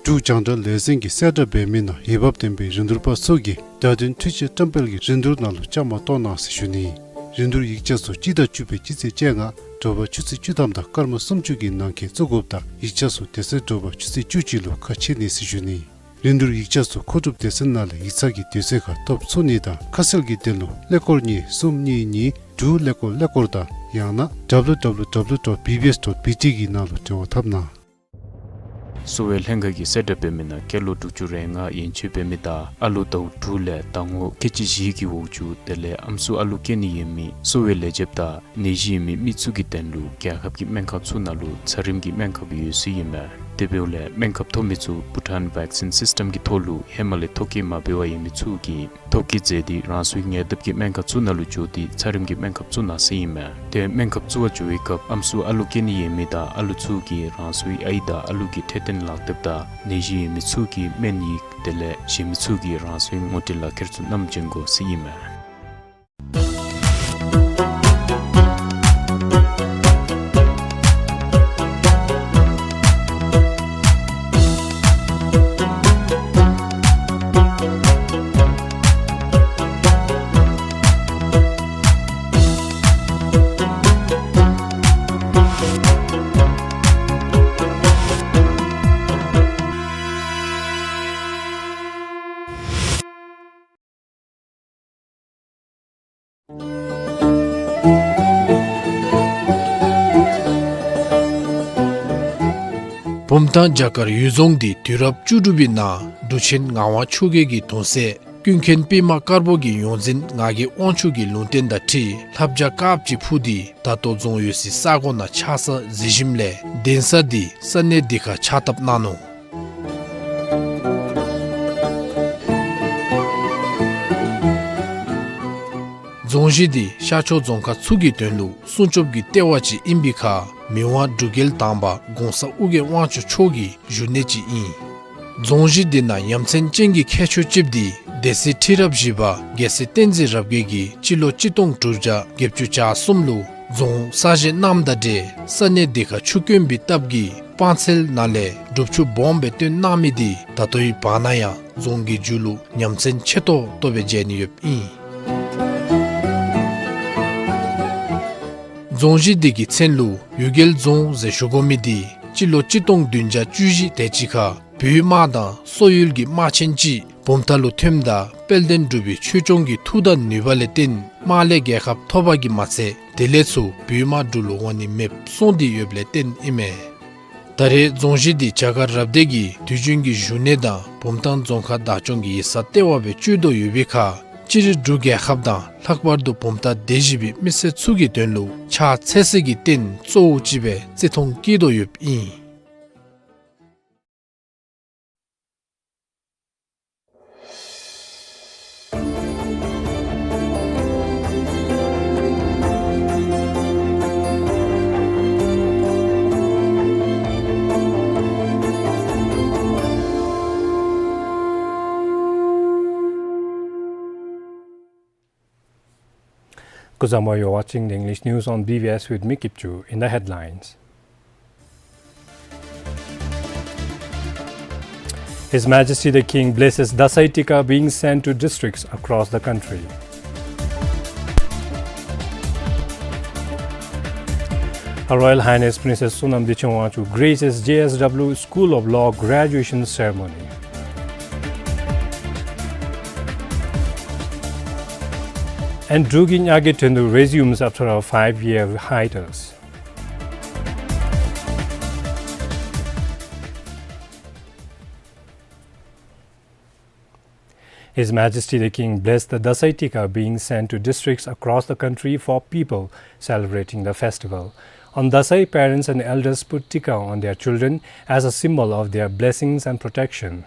འབྲུག་རྒྱང་བསྒྲགས་ལས་འཛིན་གྱིས་གསལ་བསྒྲགས་འབད་མི་ནང་འོས་འབབ་ལྡན་པའི་རིན་བསྡུར་པ་ཚུ་གིས་བརྡ་དོན་འཕྲུལ་ཆས་བཀྲམ་སྤེལ་གྱི་རིན་བསྡུར་ནང་ལུ་བཅའ་མར་གཏོགས་གནང་ཟེར་ཞུ་ནི། རིན་བསྡུར་ཡིག་ཆ་ཚུ་སྤྱི་ཟླ་བཅུ་པའི་སྤྱི་ཚེས་བཅོ་ལྔ་དྲོ་པ་ཆུ་ཚོད་བཅུ་ཐམ་དང་སྐར་མ་སུམ་ཅུ་གི་ནང་འཁོད་བཙུགས་དགོཔ་དང་ཡིག་ཆ་ཚུ་དེ་ཚེ་དྲོ་པ་ཆུ་ཚོད་བཅུ་གཅིག་ལུ་ཁ་ཕྱེ་ནི་ཟེར་ཞུ་ནི། རིན་བསྡུར་ཡིག་ཆ་ཚུ་མཁོ་སྒྲུབ་སྡེ་ཚན་ནང་ལས་ཡིག་ཚང་གི་དུས་ཚོད་ཁར་ཐོབ་ཚུགས་ནི་དང་ཁ་གསལ་གྱི་དོན་ལུ་ཀླད་ཀོར་གཉིས་གསུམ་གཉིས་གཉིས་དྲུག་ཀླད་ཀོར་ཀླད་ཀོར་དང་ཡང་ན་W W W dot B B S dot B T གི་ནང་ལུ་འབྲེལ་བ་འཐབ་གནང་། གསོ་བའི་ལྷན་ཁག་གིས་གསལ་བསྒྲགས་འབད་མི་ནང་སྐྱེས་ལོ་དྲུག་ཅུ་རེ་ལྔ་ཡན་ཆད་འབད་མི་དང་ཨ་ལུ་ཟླཝ་དྲུག་ལས་ཟླ་ངོ་ཁལ་གཅིག་བཞི་གི་འོག་ཅུ་དེ་ལས་ཨམ་སྲུ་ཨ་ལུ་སྐྱེ་ནི་ཡོད་མི་གསོ་བའི་ལས་བྱེདཔ་དང་ནད་གཞི་ཡོད་མི་མི་ཚུ་གི་དོན་ལུ་རྒྱལ་ཁབ་ཀྱི་སྨན་ཁང་ཚུ་ནང་ལུ་ཚད་རིམས་ཀྱི་སྨན་ཁབ་ཡོད་ཟེར་ཨིན་མས། དེ་འབདཝ་ལས་སྨན་ཁབ་ཐོབ་མི་ཚུ་བྷུ་ཊཱན་བེག་སིན་སིསི་ཊམ་གྱི་ཐོག་ལུ་ཧེ་མ་ལས་ཐོ་བཀོད་མ་འབད་བར་ཡོད་མི་ཚུ་གིས་ཐོ་བཀོད་མཛད་དེ་རང་སོའི་ཉེ་འདབས་ཀྱི་སྨན་ཁང་ཚུ་ནང་ལུ་འགྱོ་སྟེ་ཚད་རིམས་ཀྱི་སྨན་ཁབ་ཚུ་གནང་ཟེར་ཨིན་མས། དེ་སྨན་ཁབ་བཙུགས་པར་འགྱོ་བའི་སྐབས་ཨམ་སྲུ་ཨ་ལུ་སྐྱེ་ནི་ཡོད་མི་དང་ཨ་ལུ་ཚུ་གིས་རང་སོའི་ཨའི་དང་ཨ་ལུ་གི་འཕྲོད་བསྟེན་ལག་དེབ་དང་ནད་གཞི་ཡོད་མི་ཚུ་གི་སྨན་ཡིག་དེ་ལས་གཞན་མི་ཚུ་གིས་རང་སོའི་ངོ་སྤྲོད་ལག་ཁྱེར་ཚུ་བསྣམས་བྱོན་དགོ་ཟེར་ཨིན་མས། བུམ་ཐང་བྱ་དཀར་གཡུལ་རྫོང་འདི་དུས་རབས་བཅུ་དྲུག་པའི་ནང་འབྲུག་ཆེན་ངག་དབང་ཆོས་རྒྱལ་གྱི་གདུང་སྲས་ཀུན་མཁྱེན་པདྨ་དཀར་པོ་གི་ཡོངས་འཛིན་ངག་གི་དབང་ཕྱུག་གི་ལུང་བསྟན་དང་འཁྲིལ་ལྷ་བྱ་དཀརཔོ་ཅིག་འཕུར་ཏེ་ད་ལྟོ་རྫོང་ཡོད་སའི་ས་གོ་ནང་ཆགས་ས་གཟིགས་ཞིནམ་ལས་གདན་ས་འདི་ས་གནས་འདི་ཁར་ཕྱག་བཏབ་གནང་ནུག། རྫོང་གཞི་འདི་ཤར་ཕྱོགས་རྫོང་ཁག་ཚུ་གི་དོན་ལུ་སྲུང་སྐྱོབ་ཀྱི་ལྟེ་བ་ཅིག་ཨིན་པའི་ཁར་མི་དབང་འབྲུག་རྒྱལ་དང་པ་གོང་ས་ཨོ་རྒྱན་དབང་ཕྱུག་མཆོག་གི་བཞུགས་གནས་ཅིག་ཨིན། རྫོང་གཞི་འདི་ནང་ཡ་མཚན་ཅན་གྱི་ཁྱད་ཆོས་ཅིག་འདི་སྡེ་སྲིད་ཁྲི་རབས་བཞི་པ་རྒྱལ་སྲས་བསྟན་འཛིན་རབ་རྒྱས་ཀྱིས་སྤྱི་ལོ་གཅིག་སྟོང་དྲུག་བརྒྱ་བརྒྱད་ཅུ་གྱ་གསུམ་ལུ་རྫོང་གསར་བཞེངས་གནངམ་དང་འབྲེལ་ས་གནས་འདི་ཁར་ཆུ་དཀོན་པའི་སྟབས་ཀྱིས་ སྤང་ཚལ་ནང་ལས་སྒྲུབ་ཆུ་སྦོམ་སྦེ་བཏོན་གནང་མི་འདི་ད་ལྟོའི་བར་ན་ཡང་རྫོང་གི་མཇུག་ལུ་ཉམས་ཚན་ཆེ་ཏོག་ཏོ་སྦེ་མཇལ་ནི་ཡོདཔ་ཨིན། རྫོང་གཞི་འདི་གི་མཚན་ལུ་གཡུལ་རྒྱལ་རྫོང་ཟེར་ཞུ་དགོ་མི་འདི་སྤྱི་ལོ་གཅིག་སྟོང་བདུན་བརྒྱ་བཅུ་བཞི་དེ་ཅིག་ཁར་བོད་དམག་དང་སོག་ཡུལ་གྱི་དམག་ཆེན་ཅིག་བུམ་ཐང་ལུ་ཐོནམ་ད་དཔལ་ལྡན་འབྲུག་པའི་ཆོས་སྐྱོང་གི་མཐུ་དང་ནུས་པ་ལས་བརྟེན་དམག་ལས་རྒྱལ་ཁ་ཐོབ་པ་གིས་མ་ཚད་དེ་ལས་ཚུར་བོད་དམག་འབྲུག་ལུ་འོང་ནི་མེདཔ་སོང་སྟེ་ཡོདཔ་ལས་བརྟེན་ཨིན་མས། ད་རེས་རྫོང་གཞི་འདི་བྱ་དཀར་རབ་སྡེ་གི་དུས་རྒྱུན་གྱི་བཞུགས་གནས་དང་བུམ་ཐང་རྫོང་ཁག་བདག་སྐྱོང་གི་ཡིག་ཚང་ལྟེ་བ་སྦེ་སྤྱོད་དོ་ཡོད་པའི་ཁར་སྤྱིར་འབྲུག་རྒྱལ་ཁབ་དང་ལྷག་པར་དུ་བུམ་ཐང་སྡེ་བཞི་པའི་མི་སེར་ཚུ་གི་དོན་ལུ་ཕྱག་འཚལ་སའི་རྟེན་གཙོ་བོ་ཅིག་སྦེ་བརྩི་མཐོང་བསྐྱེད་དོ་ཡོདཔ་ཨིན། Kuzuzangpo, you're watching the English news on B B S with me, Kipchu. In the headlines, His Majesty the King blesses Dasai Tika being sent to districts across the country. Her Royal Highness Princess Sonam Dechen Wangchuck graces J S W School of Law graduation ceremony. And འབྲུག་གི་ཉ་རྒོད་འགྲན་བསྡུར་resumes after a five-year hiatus. His Majesty the King blessed the Dasai Tika being sent to districts across the country for people celebrating the festival. On Dasai, parents and elders put Tika on their children as a symbol of their blessings and protection.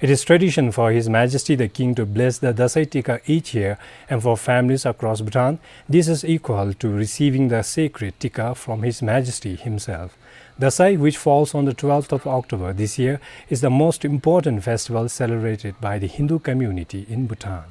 It is tradition for His Majesty the King to bless the Dasai Tika each year, and for families across Bhutan, this is equal to receiving the sacred Tika from His Majesty himself. Dasai, which falls on the twelfth of October this year, is the most important festival celebrated by the Hindu community in Bhutan.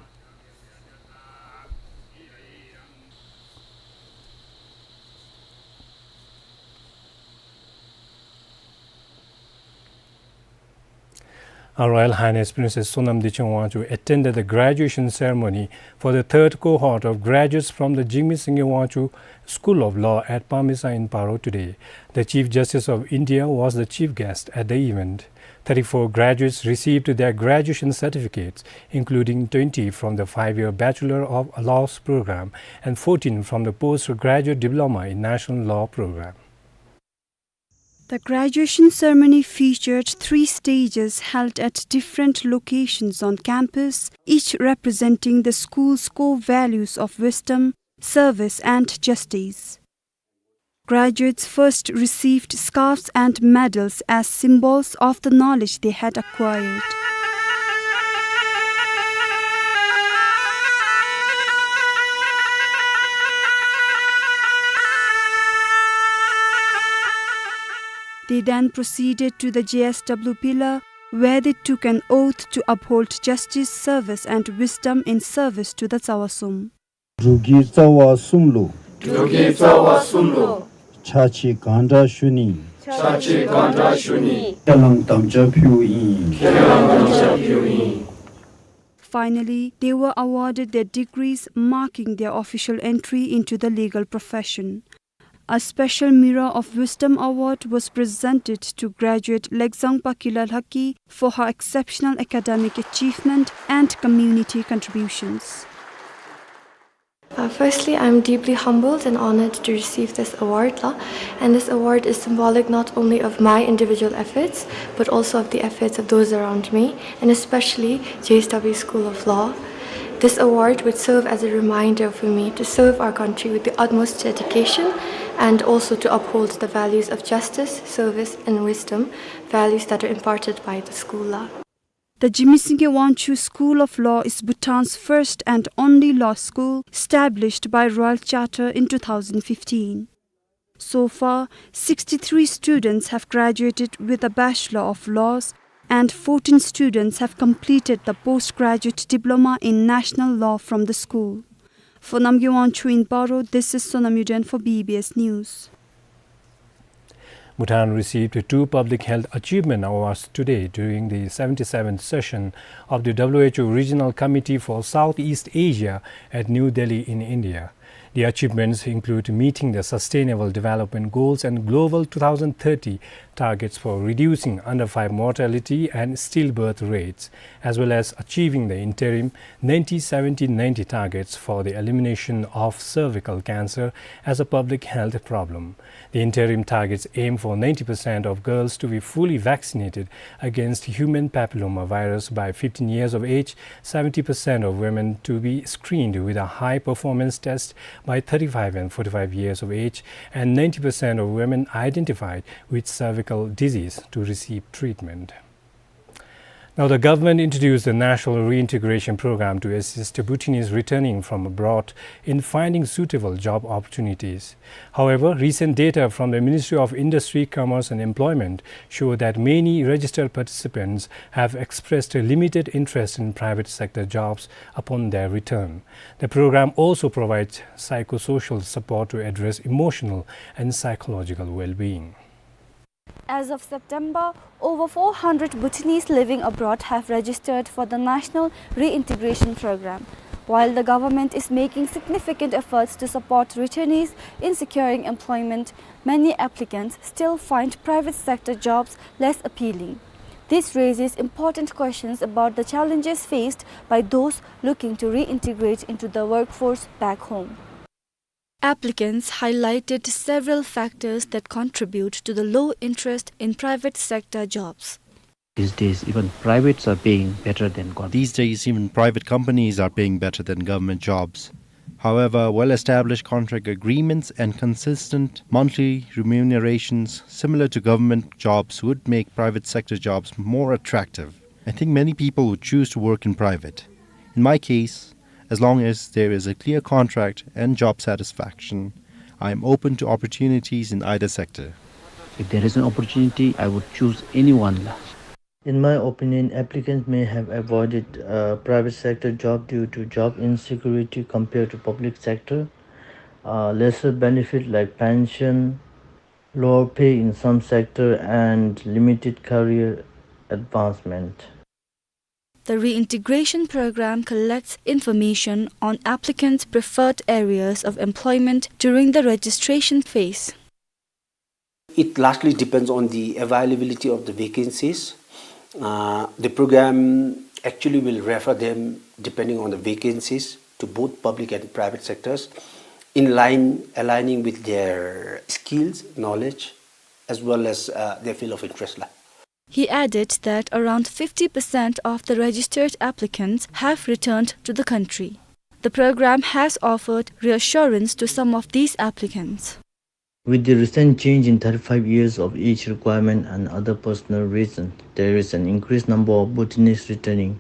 Her Royal Highness Princess Sonam Dechen Wangchuck attended the graduation ceremony for the third cohort of graduates from the Jigme Singye Wangchuck School of Law at Pamesa in Paro today. The Chief Justice of India was the chief guest at the event. Thirty-four graduates received their graduation certificates, including twenty from the five-year Bachelor of Laws program and fourteen from the Postgraduate Diploma in National Law program. The graduation ceremony featured three stages held at different locations on campus, each representing the school's core values of wisdom, service, and justice. Graduates first received scarves and medals as symbols of the knowledge they had acquired. They then proceeded to the J S W pillar, where they took an oath to uphold justice, service, and wisdom in service to the Tsawa Sum. འབྲུག་གི་རྩ་བ་གསུམ་ལུ། འབྲུག་གི་རྩ་བ་གསུམ་ལུ། ཕྱག་ཕྱི་གང་དྲག་ཞུ་ནི། ཕྱག་ཕྱི་གང་དྲག་ཞུ་ནི། ཁས་བླངས་དམ་བཅའ་ཕུལཝ་ཨིན། ཁས་བླངས་དམ་བཅའ་ཕུལཝ་ཨིན། Finally, they were awarded their degrees, marking their official entry into the legal profession. A special Mirror of Wisdom Award was presented to graduate Legzang Pakila Lhaki for her exceptional academic achievement and community contributions. Uh, firstly, I'm deeply humbled and honored to receive this award, la. And this award is symbolic not only of my individual efforts, but also of the efforts of those around me, and especially J S W School of Law. This award would serve as a reminder for me to serve our country with the utmost dedication and also to uphold the values of justice, service, and wisdom, values that are imparted by the school, la. The Jigme Singye Wangchuck School of Law is Bhutan's first and only law school established by Royal Charter in two thousand fifteen. So far, sixty-three students have graduated with a Bachelor of Laws and fourteen students have completed the postgraduate diploma in national law from the school. For Namgay Wangchuck in Paro, this is Sonam Yuden for B B S News. Bhutan received two public health achievement awards today during the seventy-seventh session of the W H O Regional Committee for Southeast Asia at New Delhi in India. The achievements include meeting the Sustainable Development Goals and Global two thousand thirty targets for reducing under five mortality and stillbirth rates, as well as achieving the interim ninety seventy ninety targets for the elimination of cervical cancer as a public health problem. The interim targets aim for ninety percent of girls to be fully vaccinated against human papillomavirus by fifteen years of age, seventy percent of women to be screened with a high-performance test by thirty-five and forty-five years of age, and ninety percent of women identified with cervical disease to receive treatment. Now, the government introduced the National Reintegration Program to assist Bhutanese returning from abroad in finding suitable job opportunities. However, recent data from the Ministry of Industry, Commerce and Employment show that many registered participants have expressed a limited interest in private sector jobs upon their return. The program also provides psychosocial support to address emotional and psychological well-being. As of September, over four hundred Bhutanese living abroad have registered for the National Reintegration Program. While the government is making significant efforts to support returnees in securing employment, many applicants still find private sector jobs less appealing. This raises important questions about the challenges faced by those looking to reintegrate into the workforce back home. Applicants highlighted several factors that contribute to the low interest in private sector jobs. These days, even privates are paying better than government. These days, even private companies are paying better than government jobs. However, well-established contract agreements and consistent monthly remunerations similar to government jobs would make private sector jobs more attractive. I think many people would choose to work in private. In my case, as long as there is a clear contract and job satisfaction, I am open to opportunities in either sector. If there is an opportunity, I would choose anyone. In my opinion, applicants may have avoided, uh, private sector job due to job insecurity compared to public sector, uh, lesser benefit like pension, lower pay in some sector, and limited career advancement. The reintegration program collects information on applicants' preferred areas of employment during the registration phase. It largely depends on the availability of the vacancies. Uh, the program actually will refer them, depending on the vacancies, to both public and private sectors, in line, aligning with their skills, knowledge, as well as, uh, their field of interest la. He added that around fifty percent of the registered applicants have returned to the country. The program has offered reassurance to some of these applicants. With the recent change in thirty-five years of age requirement and other personal reasons, there is an increased number of Bhutanese returning.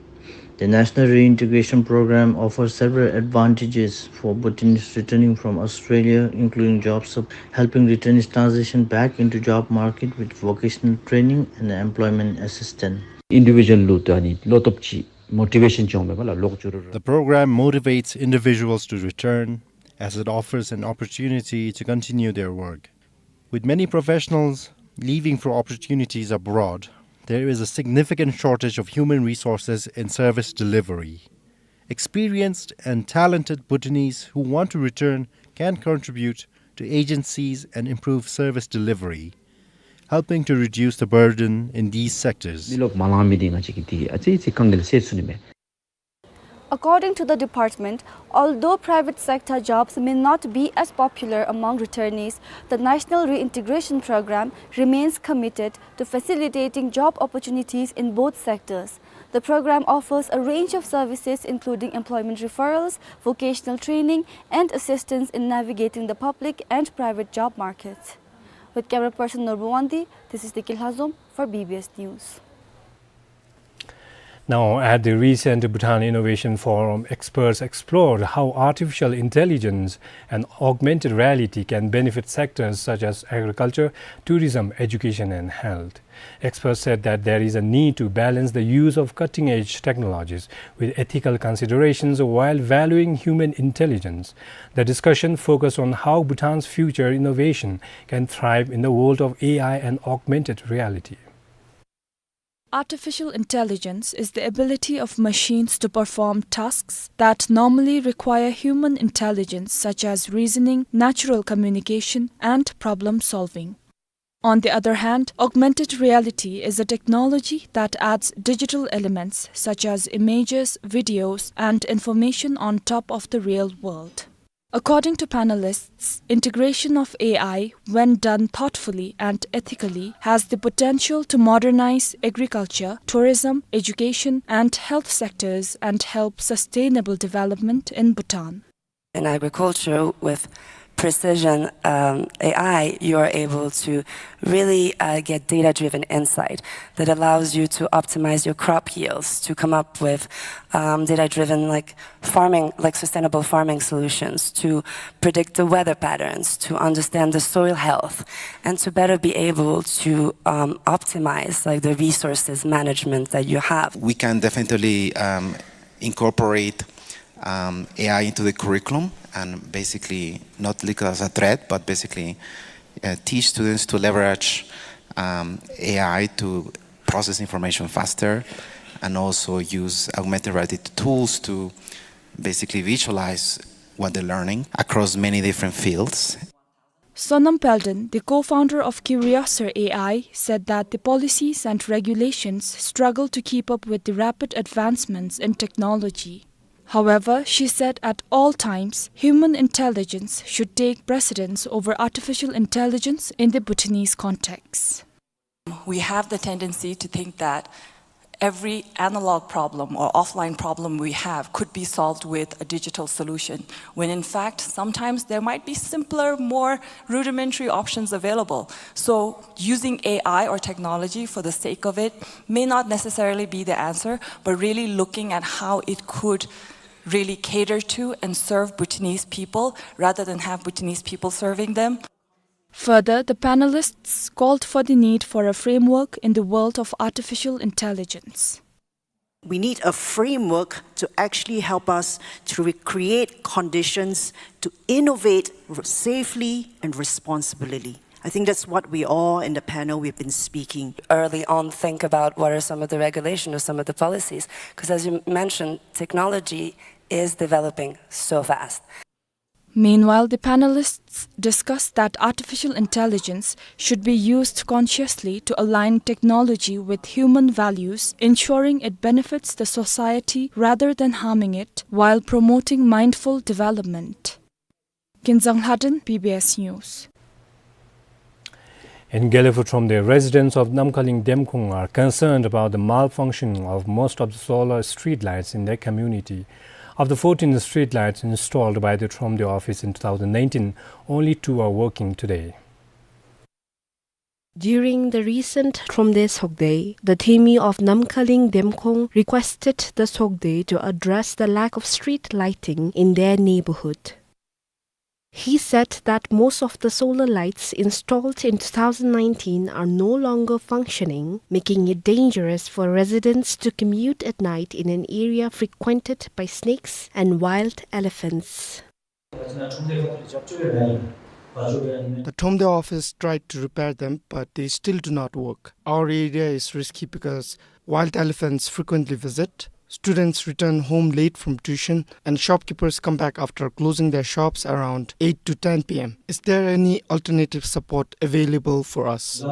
The National Reintegration Program offers several advantages for Bhutanese returning from Australia, including job sup-, helping returnees transition back into job market with vocational training and employment assistance. Individual ལུ་ད་ནི་བློ་སྟོབས་ཅིག་motivation ཅིག་འོང་མས་པ་ལགས། ལོག་འགྱོ་རུང་ར། The program motivates individuals to return as it offers an opportunity to continue their work. With many professionals leaving for opportunities abroad, there is a significant shortage of human resources in service delivery. Experienced and talented Bhutanese who want to return can contribute to agencies and improve service delivery, helping to reduce the burden in these sectors. མི་རློབས་མ་ལང་མི་འདི་ང་བཅས་ཀྱིས་འདི་ཨ་ཙི་ཙི་དཀའ་ངལ་སེལ་ཚུགས་ནི་མས། According to the department, although private sector jobs may not be as popular among returnees, the National Reintegration Program remains committed to facilitating job opportunities in both sectors. The program offers a range of services including employment referrals, vocational training, and assistance in navigating the public and private job markets. With camera person Norbu Wangdi, this is Deki Lhazom for B B S News. Now, at the recent Bhutan Innovation Forum, experts explored how artificial intelligence and augmented reality can benefit sectors such as agriculture, tourism, education, and health. Experts said that there is a need to balance the use of cutting-edge technologies with ethical considerations while valuing human intelligence. The discussion focused on how Bhutan's future innovation can thrive in the world of A I and augmented reality. Artificial intelligence is the ability of machines to perform tasks that normally require human intelligence, such as reasoning, natural communication, and problem solving. On the other hand, augmented reality is a technology that adds digital elements such as images, videos, and information on top of the real world. According to panelists, integration of A I, when done thoughtfully and ethically, has the potential to modernize agriculture, tourism, education, and health sectors and help sustainable development in Bhutan. In agriculture, with precision, um, A I, you are able to really, uh, get data-driven insight that allows you to optimize your crop yields, to come up with, um, data-driven, like, farming, like, sustainable farming solutions, to predict the weather patterns, to understand the soil health, and to better be able to, um, optimize, like, the resources management that you have. We can definitely, um, incorporate, um, A I into the curriculum and basically not look as a threat, but basically, uh, teach students to leverage, um, A I to process information faster and also use augmented reality tools to basically visualize what they're learning across many different fields. Sonam Paldon, the co-founder of Curiosor A I, said that the policies and regulations struggle to keep up with the rapid advancements in technology. However, she said at all times, human intelligence should take precedence over artificial intelligence in the Bhutanese context. We have the tendency to think that every analog problem or offline problem we have could be solved with a digital solution, when in fact, sometimes there might be simpler, more rudimentary options available. So using A I or technology for the sake of it may not necessarily be the answer, but really looking at how it could really cater to and serve Bhutanese people rather than have Bhutanese people serving them. Further, the panelists called for the need for a framework in the world of artificial intelligence. We need a framework to actually help us to recreate conditions to innovate r-, safely and responsibly. I think that's what we all in the panel, we've been speaking. Early on, think about what are some of the regulation or some of the policies, 'cause as you mentioned, technology is developing so fast. Meanwhile, the panelists discussed that artificial intelligence should be used consciously to align technology with human values, ensuring it benefits the society rather than harming it, while promoting mindful development. Kinzang Lhaden, B B S News. In Gelephu Thromde, residents of Namkhaling Demkhong are concerned about the malfunctioning of most of the solar street lights in their community. Of the fourteen street lights installed by the Thromde office in two thousand nineteen, only two are working today. During the recent Thromde Sogde, the Themi of Namkhaling Demkhong requested the Sogde to address the lack of street lighting in their neighborhood. He said that most of the solar lights installed in two thousand nineteen are no longer functioning, making it dangerous for residents to commute at night in an area frequented by snakes and wild elephants. The Thromde office tried to repair them, but they still do not work. Our area is risky because wild elephants frequently visit, students return home late from tuition, and shopkeepers come back after closing their shops around eight to ten P M. Is there any alternative support available for us?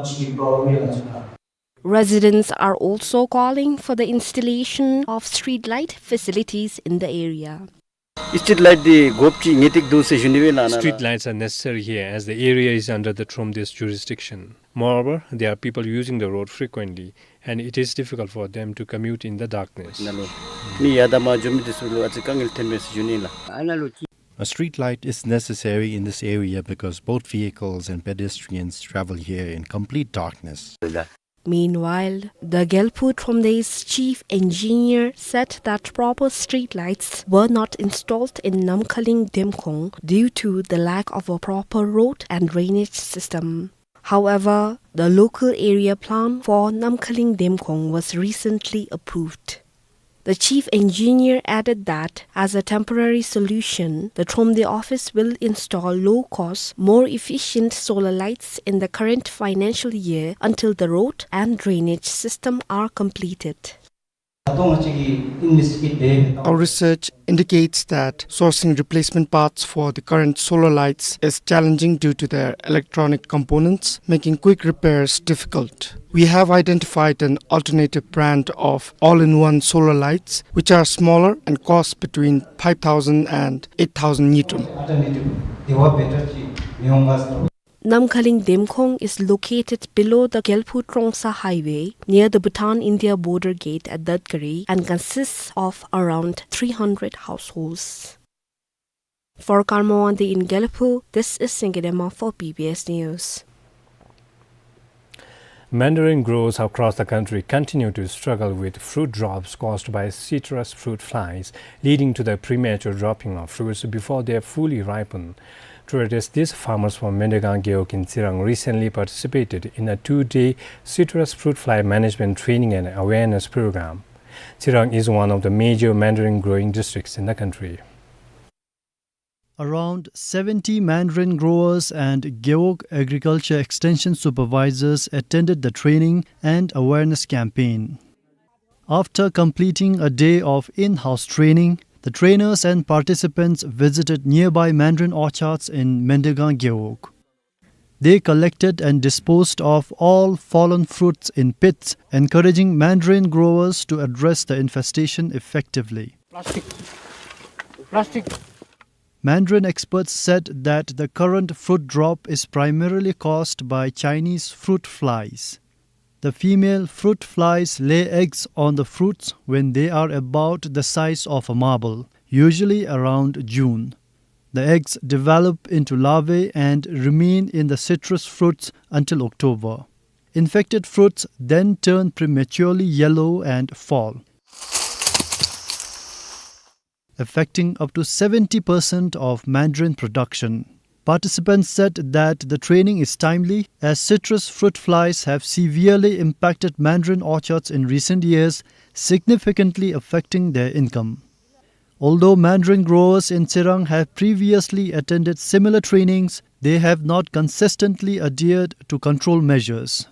Residents are also calling for the installation of street light facilities in the area. Street light འདི་དགོཔ་ཅིག་ངེས་ཏིག་འདུག་ཟེར་ཞུ་ནི་ཨིན་ལགས། Street lights are necessary here as the area is under the Thromde's jurisdiction. Moreover, there are people using the road frequently, and it is difficult for them to commute in the darkness. ནང་ལུ་མི་ཡར་དང་མར་འགྱོ་མི་འདི་ཚུ་ལུ་ཨ་ཙི་དཀའ་ངལ་ཐོན་པས་ཟེར་ཞུ་ནི་ཨིན་ལགས། A street light is necessary in this area because both vehicles and pedestrians travel here in complete darkness. Meanwhile, the Gelphu Thromde's chief engineer said that proper street lights were not installed in Namkhaling Demkhong due to the lack of a proper road and drainage system. However, the local area plan for Namkhaling Demkhong was recently approved. The chief engineer added that, as a temporary solution, the Thromde office will install low-cost, more efficient solar lights in the current financial year until the road and drainage system are completed. Our research indicates that sourcing replacement parts for the current solar lights is challenging due to their electronic components, making quick repairs difficult. We have identified an alternative brand of all-in-one solar lights, which are smaller and cost between five thousand and eight thousand ngultrum. Namkhaling Demkhong is located below the Gelphu Trongsa highway, near the Bhutan-India border gate at Datgari, and consists of around three hundred households. For Karma Wangdi in Gelphu, this is Singye Dema for B B S News. Mandarin growers across the country continue to struggle with fruit drops caused by citrus fruit flies, leading to the premature dropping of fruits before they are fully ripened. To address this, farmers from Mendegang Gewog in Tsirang recently participated in a two-day citrus fruit fly management training and awareness program. Tsirang is one of the major mandarin growing districts in the country. Around seventy mandarin growers and Gewog agriculture extension supervisors attended the training and awareness campaign. After completing a day of in-house training, the trainers and participants visited nearby mandarin orchards in Mendegang Gewog. They collected and disposed of all fallen fruits in pits, encouraging mandarin growers to address the infestation effectively. Plastic. Plastic. Mandarin experts said that the current fruit drop is primarily caused by Chinese fruit flies. The female fruit flies lay eggs on the fruits when they are about the size of a marble, usually around June. The eggs develop into larvae and remain in the citrus fruits until October. Infected fruits then turn prematurely yellow and fall, affecting up to seventy percent of mandarin production. Participants said that the training is timely, as citrus fruit flies have severely impacted mandarin orchards in recent years, significantly affecting their income. Although mandarin growers in Tsirang have previously attended similar trainings, they have not consistently adhered to control measures.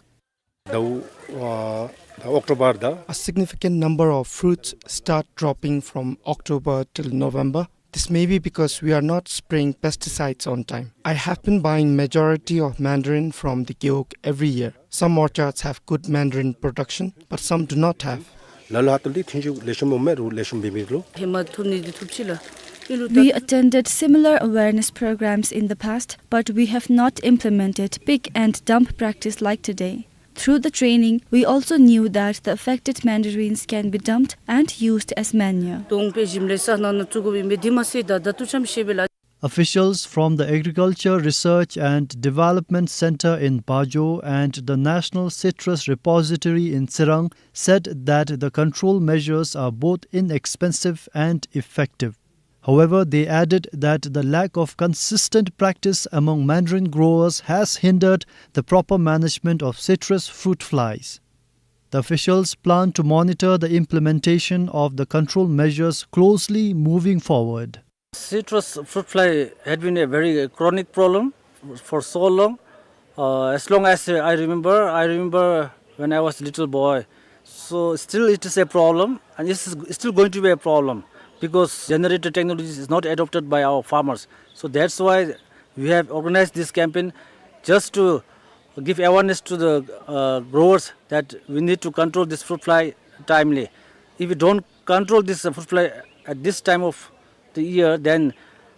Dau, uh, October da. A significant number of fruits start dropping from October till November. This may be because we are not spraying pesticides on time. I have been buying majority of mandarin from the Gewog every year. Some orchards have good mandarin production, but some do not have. ལ་ལ་ཧ་ཏུ་ལི་ཐུན་ཞུ་ལེ་ཤུམ་མོ་མེ་རུ་ལེ་ཤུམ་བི་མི་ལོ། ཧེ་མ་ཐུབ་ནི་འདི་ཐུབ་ཅི་ལ། ཨིན་རུ་ད། We attended similar awareness programs in the past, but we have not implemented pick and dump practice like today. Through the training, we also knew that the affected mandarins can be dumped and used as manure. དོང་པེ་ཞིམ་ལེ་ས་ནང་ན་བཙུགས་དགོ་པའི་མེ་འདི་མ་སེ་ད་ད་ཏུ་ཆམ་ཤེས་པེ་ལ། Officials from the Agriculture Research and Development Center in Bajo and the National Citrus Repository in Tsirang said that the control measures are both inexpensive and effective. However, they added that the lack of consistent practice among mandarin growers has hindered the proper management of citrus fruit flies. The officials plan to monitor the implementation of the control measures closely moving forward. Citrus fruit fly had been a very chronic problem for so long. Uh, as long as, uh, I remember, I remember when I was a little boy. So still it is a problem, and it is still going to be a problem because generator technology is not adopted by our farmers. So that's why we have organized this campaign just to give awareness to the, uh, growers that we need to control this fruit fly timely. If we don't control this, uh, fruit fly at this time of the year, then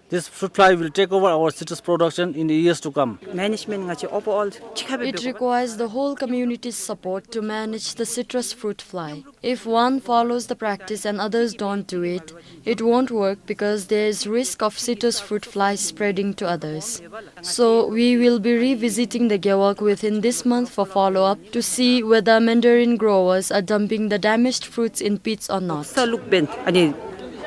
This fruit fly will take over our citrus production in the years to come. Management nga chi overall chikhabe. It requires the whole community's support to manage the citrus fruit fly. If one follows the practice and others don't do it, it won't work because there is risk of citrus fruit fly spreading to others. So we will be revisiting the gewog within this month for follow-up to see whether mandarin growers are dumping the damaged fruits in pits or not. Sa luk ben, ani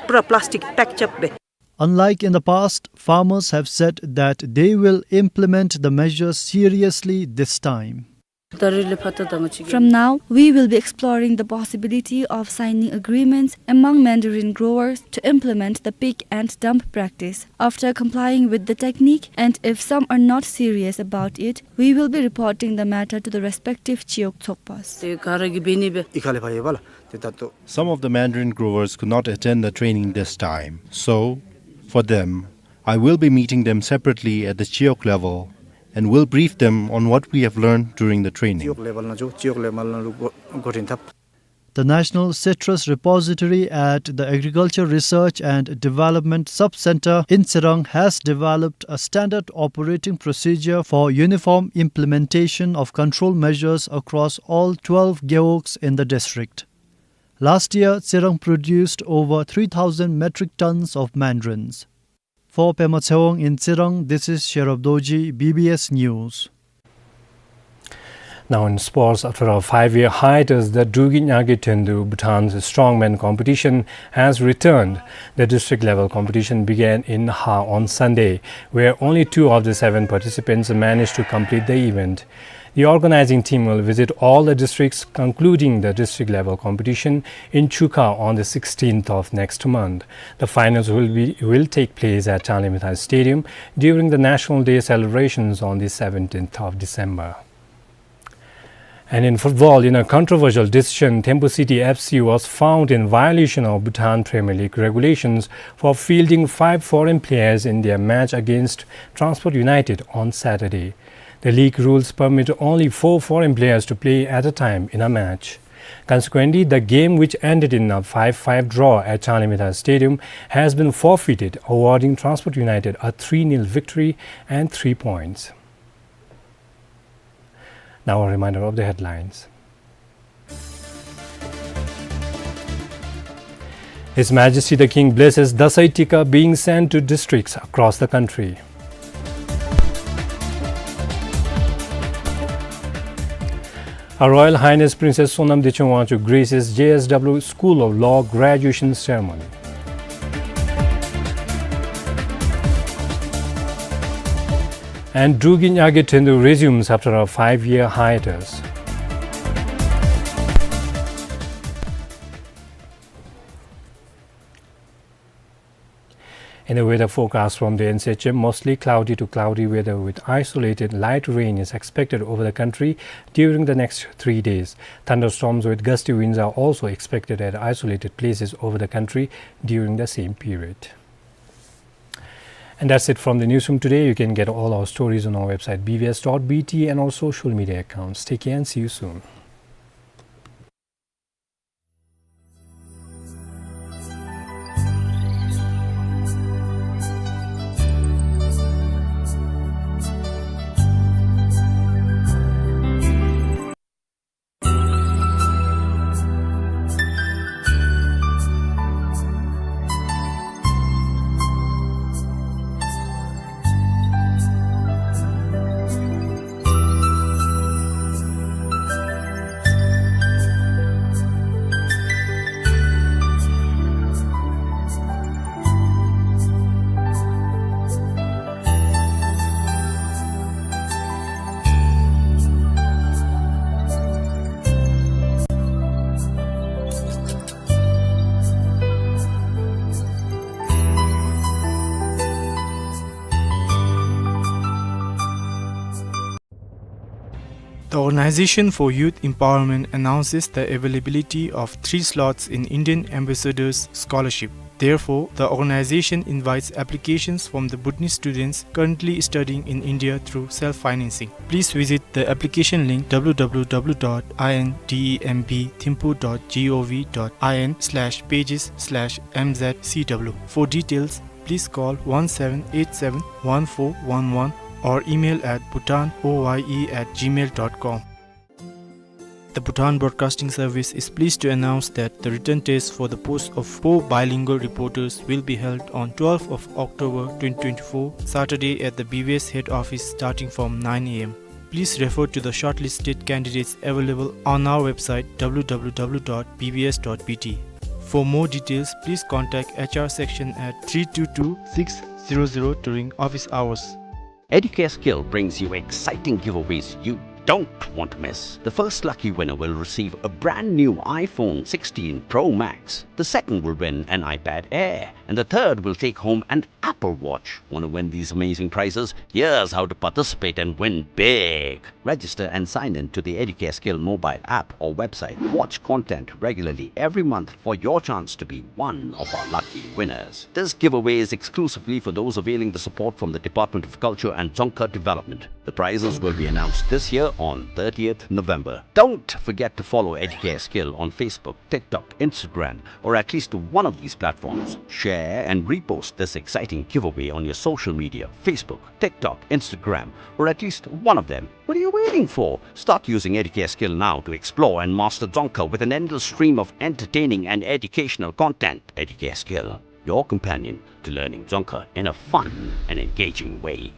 pura plastic pack chap ben. Unlike in the past, farmers have said that they will implement the measures seriously this time. From now, we will be exploring the possibility of signing agreements among mandarin growers to implement the pick and dump practice. After complying with the technique, and if some are not serious about it, we will be reporting the matter to the respective Chiok Tsokpas. Te kara gi beni be. Ikhale phaye bala. Te tato. Some of the mandarin growers could not attend the training this time. So, for them, I will be meeting them separately at the Chiok level and will brief them on what we have learned during the training. Chiok level na jo, Chiok level na lu go-, gotin thap. The National Citrus Repository at the Agriculture Research and Development Sub-Center in Tsirang has developed a standard operating procedure for uniform implementation of control measures across all twelve gewogs in the district. Last year, Tsirang produced over three thousand metric tons of mandarins. For Pema Tshewang in Tsirang, this is Sherab Dorji, B B S News. Now in sports, after a five-year hiatus, the Drugyi Nyagi Thendu, Bhutan's strongman competition, has returned. The district level competition began in Ha on Sunday, where only two of the seven participants managed to complete the event. The organizing team will visit all the districts, concluding the district level competition in Chukha on the sixteenth of next month. The finals will be, will take place at Changlimithai Stadium during the National Day celebrations on the seventeenth of December. And in football, in a controversial decision, Thimphu City F C was found in violation of Bhutan Premier League regulations for fielding five foreign players in their match against Transport United on Saturday. The league rules permit only four foreign players to play at a time in a match. Consequently, the game, which ended in a five five draw at Changlimithai Stadium, has been forfeited, awarding Transport United a three nil victory and three points. Now a reminder of the headlines. His Majesty the King blesses Dasai Tika being sent to districts across the country. Her Royal Highness Princess Sonam Decheng Wangchuck graces J S W School of Law graduation ceremony. And Drugyi Nyagi Thendu resumes after a five-year hiatus. In the weather forecast from the N C H M, mostly cloudy to cloudy weather with isolated light rain is expected over the country during the next three days. Thunderstorms with gusty winds are also expected at isolated places over the country during the same period. And that's it from the newsroom today. You can get all our stories on our website B B S dot B T and our social media accounts. Take care and see you soon. The Organization for Youth Empowerment announces the availability of three slots in Indian Ambassador's Scholarship. Therefore, the organization invites applications from the Bhutanese students currently studying in India through self-financing. Please visit the application link W W W dot I N D E M B thimphu dot gov dot I N slash pages slash M Z C W for details. please call one seven eight seven one four one one or email at bhutan O Y E at gmail dot com. The Bhutan Broadcasting Service is pleased to announce that the written test for the post of four bilingual reporters will be held on twelfth of October twenty twenty-four, Saturday, at the B B S head office, starting from nine A M. Please refer to the shortlisted candidates available on our website, W W W dot B B S dot B T. For more details, please contact H R section at three two two six zero zero during office hours. Educare Skill brings you exciting giveaways you don't want to miss. The first lucky winner will receive a brand new iPhone sixteen Pro Max. The second will win an iPad Air. And the third will take home an Apple Watch. Want to win these amazing prizes? Here's how to participate and win big. Register and sign in to the Educare Skill mobile app or website. Watch content regularly every month for your chance to be one of our lucky winners. This giveaway is exclusively for those availing the support from the Department of Culture and Dzongkha Development. The prizes will be announced this year on thirtieth November. Don't forget to follow Educare Skill on Facebook, TikTok, Instagram, or at least one of these platforms. Share and repost this exciting giveaway on your social media, Facebook, TikTok, Instagram, or at least one of them. What are you waiting for? Start using Educare Skill now to explore and master Dzongkha with an endless stream of entertaining and educational content. Educare Skill, your companion to learning Dzongkha in a fun and engaging way.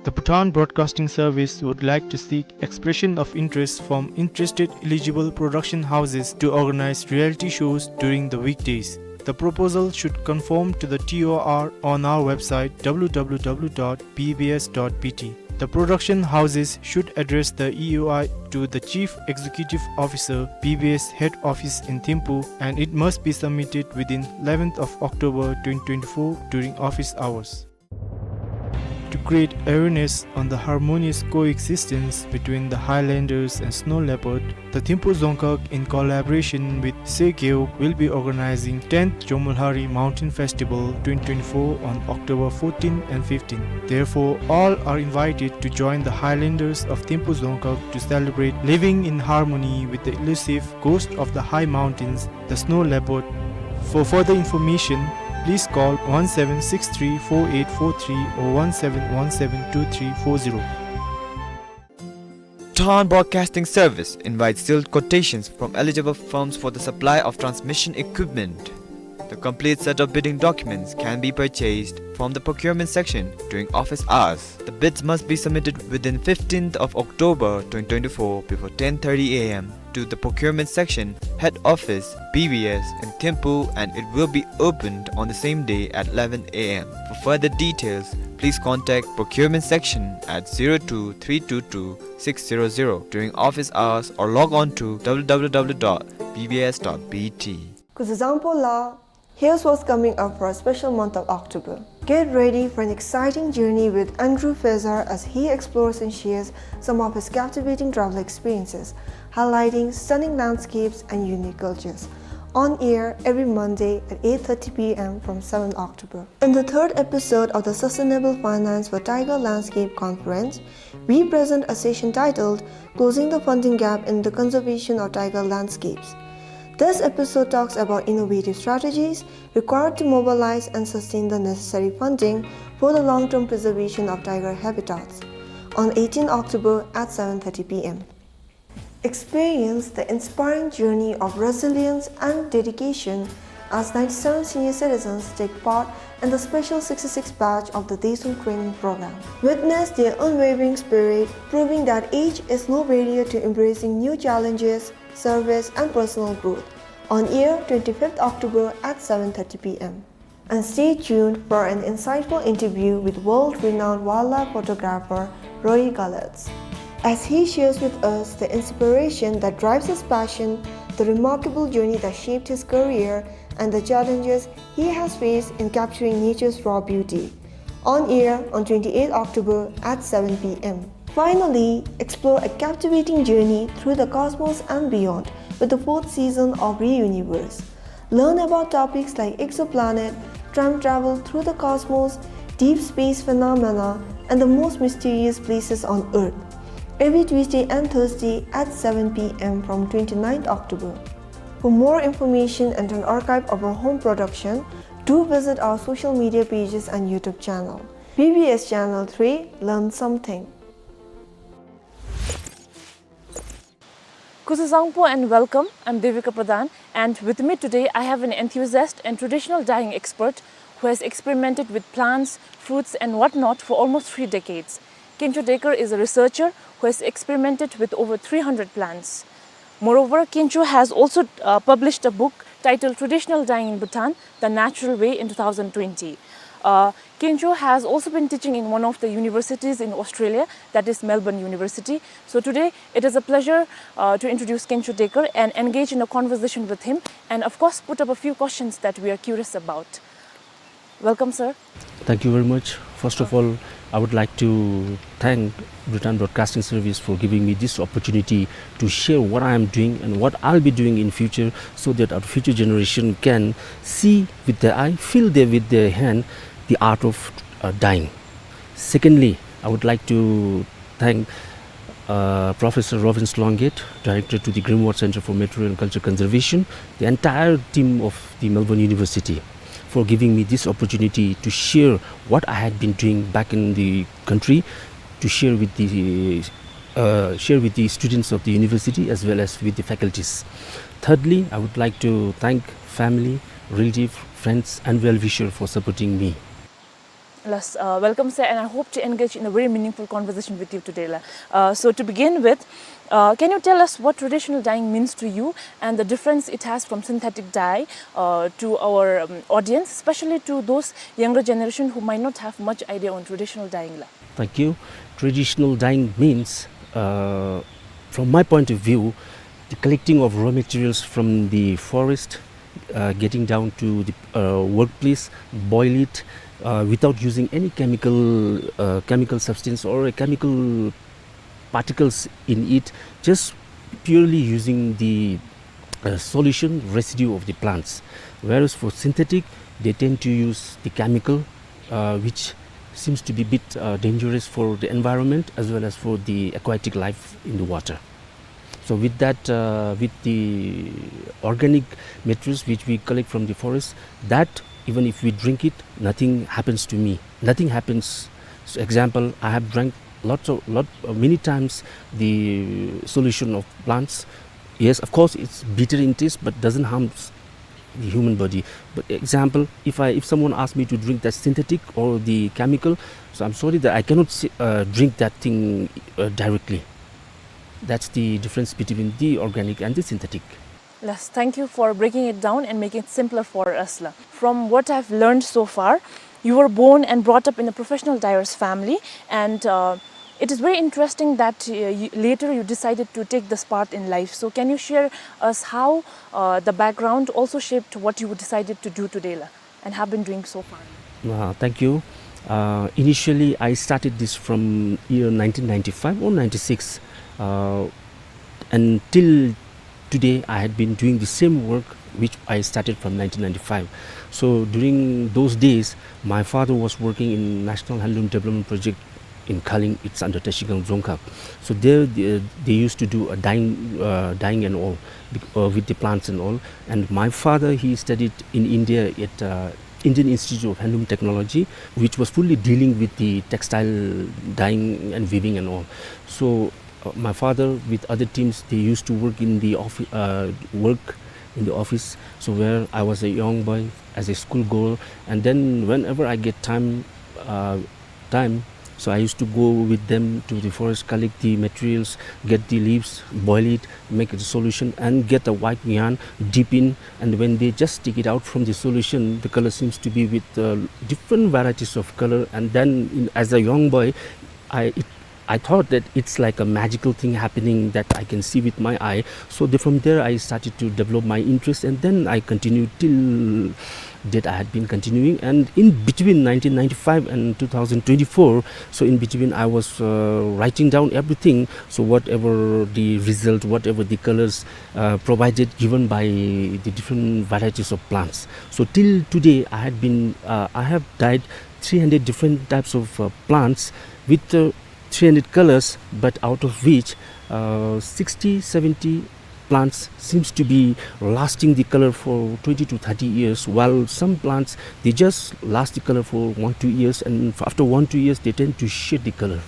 The Bhutan Broadcasting Service would like to seek expression of interest from interested eligible production houses to organize reality shows during the weekdays. The proposal should conform to the T O R on our website, W W W dot B B S dot B T. The production houses should address the E O I to the Chief Executive Officer, B B S Head Office in Thimphu, and it must be submitted within eleventh of October twenty twenty-four during office hours. To create awareness on the harmonious coexistence between the Highlanders and Snow Leopard, the Thimphu Dzongkhag, in collaboration with Segeuk, will be organizing tenth Jomolhari Mountain Festival twenty twenty-four on October fourteen and fifteen. Therefore, all are invited to join the Highlanders of Thimphu Dzongkhag to celebrate living in harmony with the elusive ghost of the high mountains, the snow leopard. For further information, please call one seven six three four eight four three or one seven one seven two three four zero. Bhutan Broadcasting Service invites sealed quotations from eligible firms for the supply of transmission equipment. The complete set of bidding documents can be purchased from the procurement section during office hours. The bids must be submitted within fifteenth of October twenty twenty-four before ten thirty A M to the procurement section, head office, B B S in Thimphu, and it will be opened on the same day at eleven A M. For further details, please contact procurement section at zero two three two two six zero zero during office hours or log on to W W W dot B B S dot B T. Kuzuzangpo la, here's what's coming up for a special month of October. Get ready for an exciting journey with Andrew Fezar as he explores and shares some of his captivating travel experiences, highlighting stunning landscapes and unique cultures. On air every Monday at eight thirty P M from seventh October. In the third episode of the Sustainable Finance for Tiger Landscape Conference, we present a session titled Closing the Funding Gap in the Conservation of Tiger Landscapes. This episode talks about innovative strategies required to mobilize and sustain the necessary funding for the long-term preservation of tiger habitats on eighteenth October at seven thirty P M. Experience the inspiring journey of resilience and dedication as ninety-seven senior citizens take part in the special sixty-six batch of the Daesung training program. Witness their unwavering spirit, proving that age is no barrier to embracing new challenges, service, and personal growth. On air, twenty-fifth October at seven thirty P M. And stay tuned for an insightful interview with world-renowned wildlife photographer Rory Gallautz, as he shares with us the inspiration that drives his passion, the remarkable journey that shaped his career, and the challenges he has faced in capturing nature's raw beauty. On air on twenty-eighth October at seven P M. Finally, explore a captivating journey through the cosmos and beyond with the fourth season of Reuniverse. Learn about topics like exoplanet, time travel through the cosmos, deep space phenomena, and the most mysterious places on Earth. Every Tuesday and Thursday at seven P M from twenty-ninth October. For more information and an archive of our home production, Do visit our social media pages and YouTube channel. B B S Channel three, learn something. Kuzuzangpo and welcome. I'm Devika Pradhan, and with me today I have an enthusiast and traditional dyeing expert who has experimented with plants, fruits and whatnot for almost three decades. Kencho Dekar is a researcher who has experimented with over three hundred plants. Moreover, Kencho has also, uh, published a book titled Traditional Dyeing in Bhutan, The Natural Way in two thousand twenty. Uh, Kencho has also been teaching in one of the universities in Australia, that is Melbourne University. So today, it is a pleasure, uh, to introduce Kencho Dekar and engage in a conversation with him, and of course, put up a few questions that we are curious about. Welcome, sir. Thank you very much. First of all, I would like to thank Bhutan Broadcasting Service for giving me this opportunity to share what I am doing and what I'll be doing in future, so that our future generation can see with their eye, feel there with their hand the art of, uh, dyeing. Secondly, I would like to thank, uh, Professor Robin Sloungate, Director to the Greenwald Center for Material and Culture Conservation, the entire team of the Melbourne University, for giving me this opportunity to share what I had been doing back in the country, to share with the, uh, share with the students of the university as well as with the faculties. Thirdly, I would like to thank family, relative, friends, and well-wisher for supporting me. Yes, uh, welcome, sir, and I hope to engage in a very meaningful conversation with you today, la. Uh, so to begin with, uh, can you tell us what traditional dyeing means to you and the difference it has from synthetic dye, uh, to our, um, audience, especially to those younger generation who might not have much idea on traditional dyeing, la? Thank you. Traditional dyeing means, uh, from my point of view, the collecting of raw materials from the forest, uh, getting down to the, uh, workplace, boil it, uh, without using any chemical, uh, chemical substance or a chemical particles in it, just purely using the, uh, solution residue of the plants. Whereas for synthetic, they tend to use the chemical, uh, which seems to be a bit, uh, dangerous for the environment as well as for the aquatic life in the water. So with that, uh, with the organic materials which we collect from the forest, that even if we drink it, nothing happens to me. Nothing happens. So example, I have drank lots of, lot, uh, many times the solution of plants. Yes, of course, it's bitter in taste, but doesn't harm s-, the human body. But example, if I, if someone asks me to drink that synthetic or the chemical, so I'm sorry that I cannot si-, uh, drink that thing, uh, directly. That's the difference between the organic and the synthetic. Yes, thank you for breaking it down and making it simpler for us, la. From what I've learned so far, you were born and brought up in a professional dyer's family, and, uh, it is very interesting that, uh, you, later you decided to take this path in life. So can you share us how, uh, the background also shaped what you decided to do today, la, and have been doing so far? Uh, thank you. Uh, initially, I started this from year nineteen ninety-five or ninety-six, uh, and till today, I had been doing the same work which I started from nineteen ninety-five. So during those days, my father was working in National Handloom Development Project in Khaling. It's under Trashigang Dzongkhag. So there, they, they used to do a dyeing, uh, dyeing and all, bec-, uh, with the plants and all. And my father, he studied in India at, uh, Indian Institute of Handloom Technology, which was fully dealing with the textile dyeing and weaving and all. So, uh, my father with other teams, they used to work in the offi-, uh, work in the office. So where I was a young boy, as a school girl, and then whenever I get time, uh, time, so I used to go with them to the forest, collect the materials, get the leaves, boil it, make it a solution, and get a white yarn, dip in, and when they just take it out from the solution, the color seems to be with, uh, different varieties of color. And then, in, as a young boy, I, it, I thought that it's like a magical thing happening that I can see with my eye. So the, from there, I started to develop my interest, and then I continued till date. I had been continuing, and in between nineteen ninety-five and two thousand twenty-four, so in between, I was, uh, writing down everything. So whatever the result, whatever the colors, uh, provided, given by the different varieties of plants. So till today, I had been, uh, I have dyed three hundred different types of, uh, plants with, uh, three hundred colors, but out of which, uh, sixty, seventy plants seems to be lasting the color for twenty to thirty years, while some plants, they just last the color for one, two years, and f-, after one, two years, they tend to shed the color.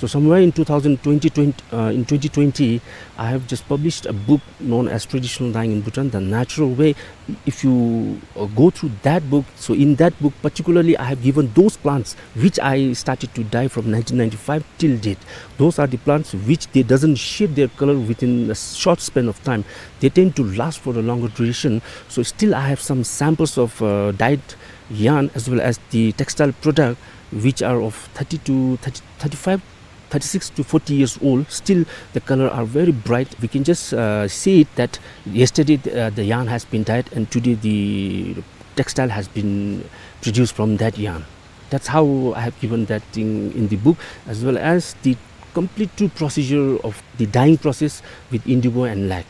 So somewhere in two thousand twenty, twenty, uh, in twenty twenty, I have just published a book known as Traditional Dyeing in Bhutan, The Natural Way. If you, uh, go through that book, so in that book particularly, I have given those plants which I started to dye from nineteen ninety-five till date. Those are the plants which they doesn't shed their color within a short span of time. They tend to last for a longer duration. So still I have some samples of, uh, dyed yarn as well as the textile product which are of thirty to thirty, thirty-five, thirty-six to forty years old. Still the color are very bright. We can just, uh, see it that yesterday the, uh, the yarn has been dyed and today the textile has been produced from that yarn. That's how I have given that thing in the book, as well as the complete true procedure of the dyeing process with indigo and lac.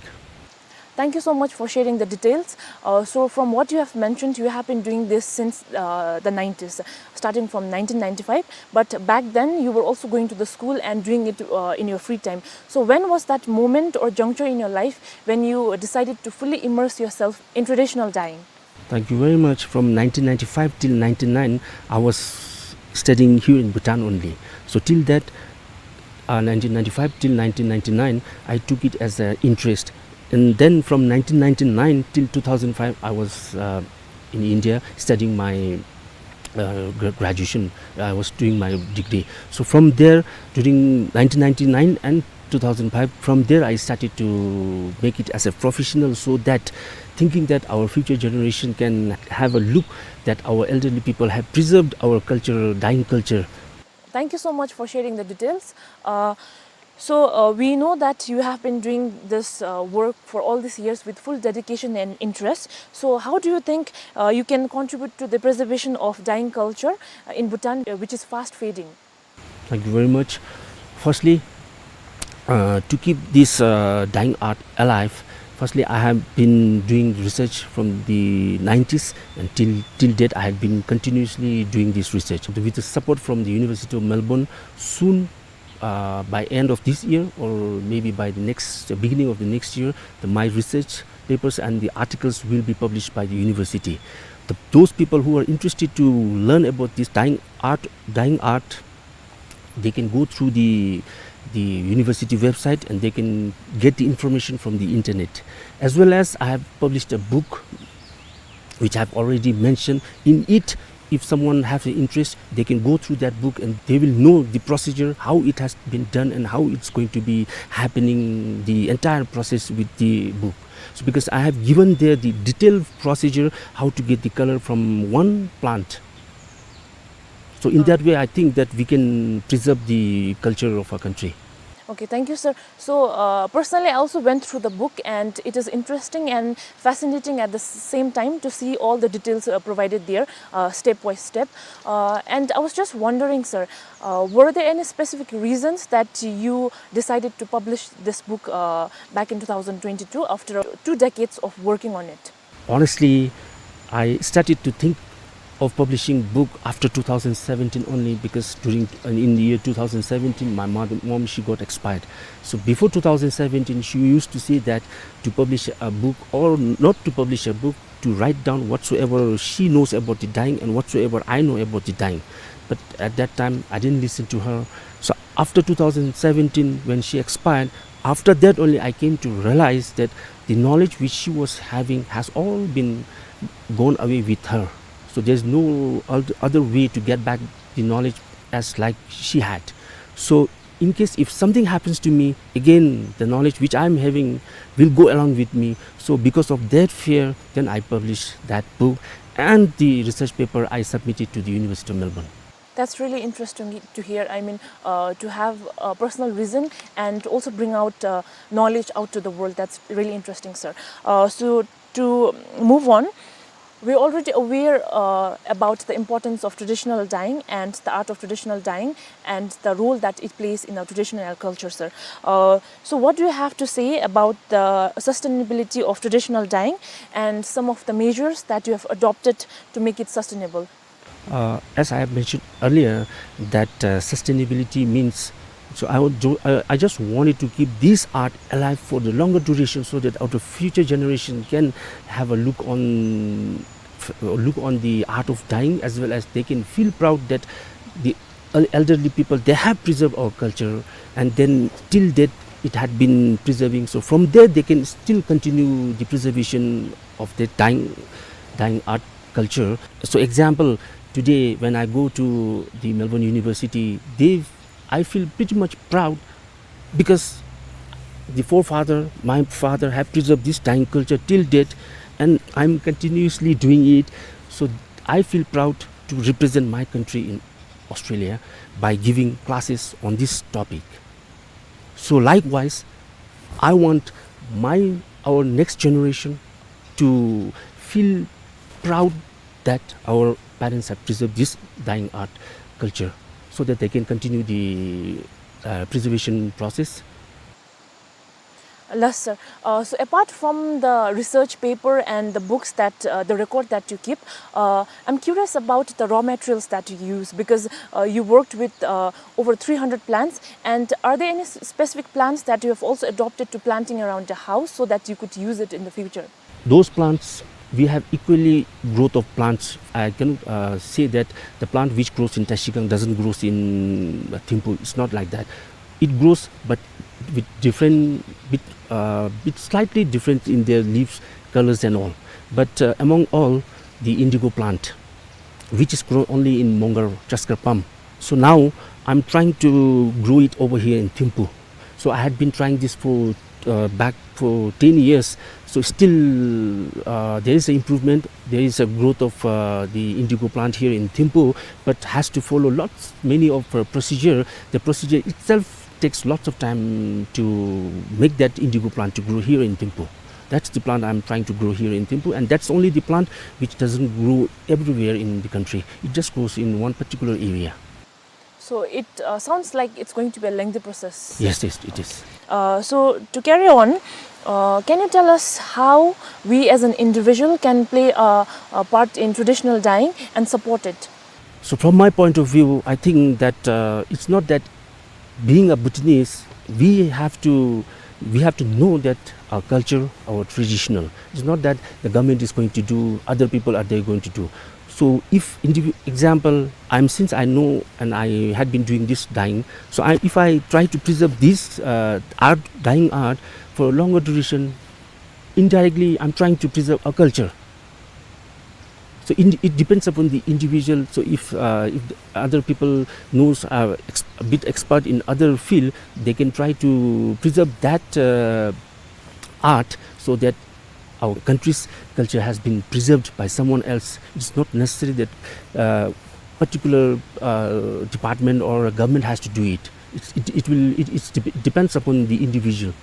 Thank you so much for sharing the details. Uh, so from what you have mentioned, you have been doing this since, uh, the nineties, starting from nineteen ninety-five. But back then, you were also going to the school and doing it, uh, in your free time. So when was that moment or juncture in your life when you decided to fully immerse yourself in traditional dyeing? Thank you very much. From nineteen ninety-five till ninety-nine, I was studying here in Bhutan only. So till that, uh, nineteen ninety-five till nineteen ninety-nine, I took it as an interest. And then from nineteen ninety-nine till two thousand five, I was, uh, in India studying my, uh, gra-, graduation. I was doing my degree. So from there, during nineteen ninety-nine and two thousand five, from there I started to make it as a professional, so that thinking that our future generation can have a look that our elderly people have preserved our culture, dyeing culture. Thank you so much for sharing the details. Uh, so, uh, we know that you have been doing this, uh, work for all these years with full dedication and interest. So, how do you think, uh, you can contribute to the preservation of dyeing culture, uh, in Bhutan, uh, which is fast fading? Thank you very much. Firstly, uh, to keep this, uh, dyeing art alive, firstly, I have been doing research from the nineties, and till, till date, I have been continuously doing this research. With the support from the University of Melbourne, soon, uh, by end of this year or maybe by the next, uh, beginning of the next year, the, my research papers and the articles will be published by the university. The, those people who are interested to learn about this dyeing art, dyeing art, they can go through the, the university website and they can get the information from the internet. As well as I have published a book which I've already mentioned. In it, if someone has an interest, they can go through that book and they will know the procedure, how it has been done and how it's going to be happening, the entire process with the book. So because I have given there the detailed procedure, how to get the color from one plant. So in that way, I think that we can preserve the culture of our country. Okay, thank you, sir. So, uh, personally, I also went through the book, and it is interesting and fascinating at the s-, same time to see all the details, uh, provided there, uh, step by step. Uh, and I was just wondering, sir, uh, were there any specific reasons that you decided to publish this book, uh, back in two thousand twenty-two after, uh, two decades of working on it? Honestly, I started to think of publishing book after two thousand seventeen only, because during, in the year two thousand seventeen, my mother, mom, she got expired. So before two thousand seventeen, she used to say that to publish a book, or not to publish a book, to write down whatsoever she knows about the dyeing and whatsoever I know about the dyeing. But at that time, I didn't listen to her. So after two thousand seventeen, when she expired, after that only I came to realize that the knowledge which she was having has all been gone away with her. So there's no oth-, other way to get back the knowledge as like she had. So in case if something happens to me, again, the knowledge which I'm having will go along with me. So because of that fear, then I published that book, and the research paper I submitted to the University of Melbourne. That's really interesting to hear. I mean, uh, to have a personal vision and also bring out, uh, knowledge out to the world. That's really interesting, sir. Uh, so to move on, we're already aware, uh, about the importance of traditional dyeing and the art of traditional dyeing and the role that it plays in our traditional culture, sir. Uh, so what do you have to say about the sustainability of traditional dyeing and some of the measures that you have adopted to make it sustainable? Uh, as I have mentioned earlier, that, uh, sustainability means So I would do, I, I just wanted to keep this art alive for the longer duration so that our future generation can have a look on, look on the art of dyeing, as well as they can feel proud that the el-, elderly people, they have preserved our culture, and then till date it had been preserving. So from there they can still continue the preservation of the dyeing, dyeing art culture. So example, today when I go to the Melbourne University, they, I feel pretty much proud because the forefather, my father, have preserved this dyeing culture till date, and I'm continuously doing it. So I feel proud to represent my country in Australia by giving classes on this topic. So likewise, I want my, our next generation to feel proud that our parents have preserved this dyeing art culture so that they can continue the, uh, preservation process. Yes, sir. Uh, so apart from the research paper and the books that, uh, the record that you keep, uh, I'm curious about the raw materials that you use, because, uh, you worked with, uh, over three hundred plants. And are there any s-, specific plants that you have also adopted to planting around the house so that you could use it in the future? Those plants, we have equally growth of plants. I cannot, uh, say that the plant which grows in Trashigang doesn't grows in, uh, Thimphu. It's not like that. It grows, but with different, bit, uh, bit slightly different in their leaves, colors and all. But, uh, among all, the indigo plant, which is grown only in Mongar, Chaskar Pam. So now I'm trying to grow it over here in Thimphu. So I had been trying this for, uh, back for ten years. So still, uh, there is an improvement. There is a growth of, uh, the indigo plant here in Thimphu, but has to follow lots, many of, uh, procedure. The procedure itself takes lots of time to make that indigo plant to grow here in Thimphu. That's the plant I'm trying to grow here in Thimphu, and that's only the plant which doesn't grow everywhere in the country. It just grows in one particular area. So it, uh, sounds like it's going to be a lengthy process. Yes, yes, it is. Uh, so to carry on, uh, can you tell us how we as an individual can play a, a part in traditional dyeing and support it? So from my point of view, I think that, uh, it's not that being a Bhutanese, we have to, we have to know that our culture, our traditional. It's not that the government is going to do, other people are they going to do. So if indivi-, example, I'm, since I know and I had been doing this dyeing, so I, if I try to preserve this, uh, art, dyeing art for a longer duration, indirectly I'm trying to preserve a culture. So in, it depends upon the individual. So if, uh, if the other people knows, uh, ex-, a bit expert in other field, they can try to preserve that, uh, art so that our country's culture has been preserved by someone else. It's not necessary that, uh, particular, uh, department or a government has to do it. It's, it, it will, it, it's dep-, depends upon the individual.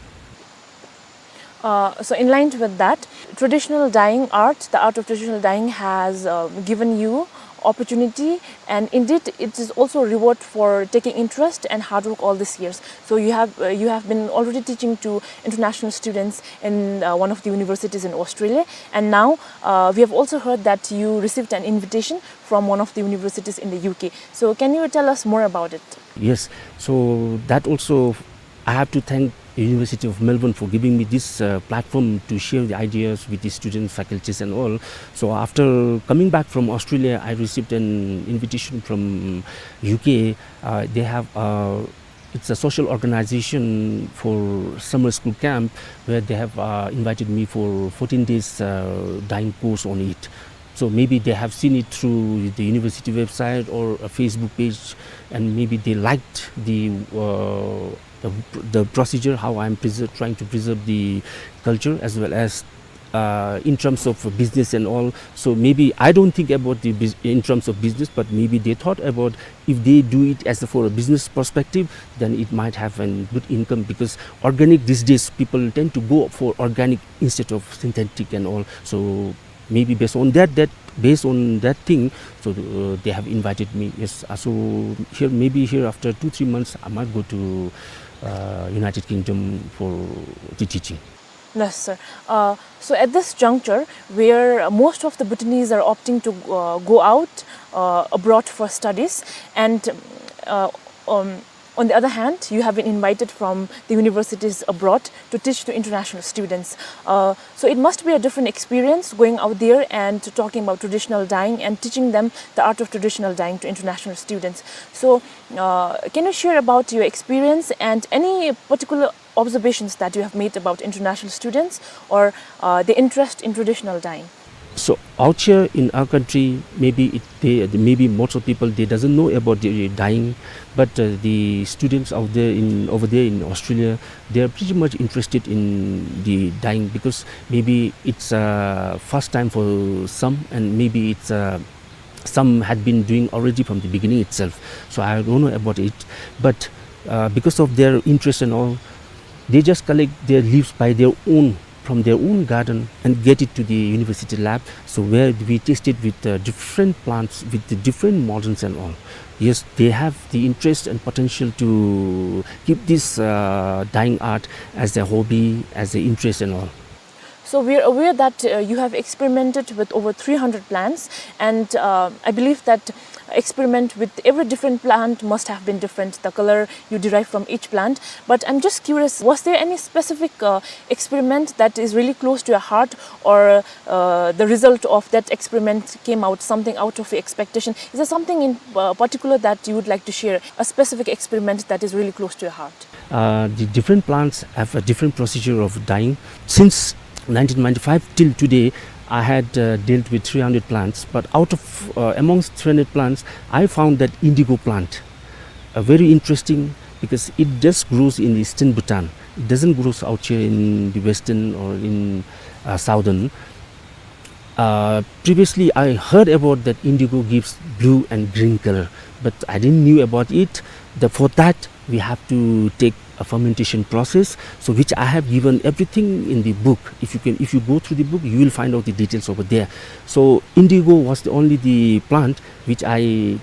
Uh, so in line with that, traditional dyeing art, the art of traditional dyeing has, uh, given you opportunity, and indeed it is also a reward for taking interest and hard work all these years. So you have, uh, you have been already teaching to international students in, uh, one of the universities in Australia, and now, uh, we have also heard that you received an invitation from one of the universities in the U K. So can you tell us more about it? Yes, so that also I have to thank University of Melbourne for giving me this, uh, platform to share the ideas with the students, faculties and all. So after coming back from Australia, I received an invitation from U K. Uh, they have, uh, it's a social organization for summer school camp where they have, uh, invited me for fourteen days, uh, dyeing course on it. So maybe they have seen it through the university website or a Facebook page, and maybe they liked the, uh, the, the procedure, how I'm preser-, trying to preserve the culture as well as, uh, in terms of business and all. So maybe I don't think about the bus-, in terms of business, but maybe they thought about if they do it as a, for a business perspective, then it might have a good income, because organic these days, people tend to go for organic instead of synthetic and all. So maybe based on that, that, based on that thing, so, uh, they have invited me. Yes, uh, so here, maybe here after two, three months, I might go to, uh, United Kingdom for the teaching. Yes, sir. Uh, so at this juncture, where most of the Bhutanese are opting to, uh, go out, uh, abroad for studies, and, uh, um, On the other hand, you have been invited from the universities abroad to teach to international students. Uh, so it must be a different experience going out there and talking about traditional dyeing and teaching them the art of traditional dyeing to international students. So, uh, can you share about your experience and any particular observations that you have made about international students or, uh, the interest in traditional dyeing? So out here in our country, maybe it, they, maybe most of people, they doesn't know about the dyeing, but, uh, the students out there in, over there in Australia, they are pretty much interested in the dyeing because maybe it's, uh, first time for some, and maybe it's, uh, some had been doing already from the beginning itself. So I don't know about it, but, uh, because of their interest and all, they just collect their leaves by their own, from their own garden, and get it to the university lab. So where we tested with, uh, different plants, with the different models and all. Yes, they have the interest and potential to keep this, uh, dyeing art as a hobby, as an interest and all. So we are aware that, uh, you have experimented with over three hundred plants, and, uh, I believe that experiment with every different plant must have been different, the color you derive from each plant. But I'm just curious, was there any specific, uh, experiment that is really close to your heart, or, uh, the result of that experiment came out something out of your expectation? Is there something in, uh, particular that you would like to share, a specific experiment that is really close to your heart? Uh, the different plants have a different procedure of dyeing. Since nineteen ninety-five till today, I had, uh, dealt with three hundred plants, but out of, uh, amongst three hundred plants, I found that indigo plant, uh, very interesting because it just grows in eastern Bhutan. It doesn't grow out here in the western or in, uh, southern. Uh, previously, I heard about that indigo gives blue and green color, but I didn't knew about it. The, for that, we have to take a fermentation process, so which I have given everything in the book. If you can, if you go through the book, you will find out the details over there. So indigo was the only the plant which I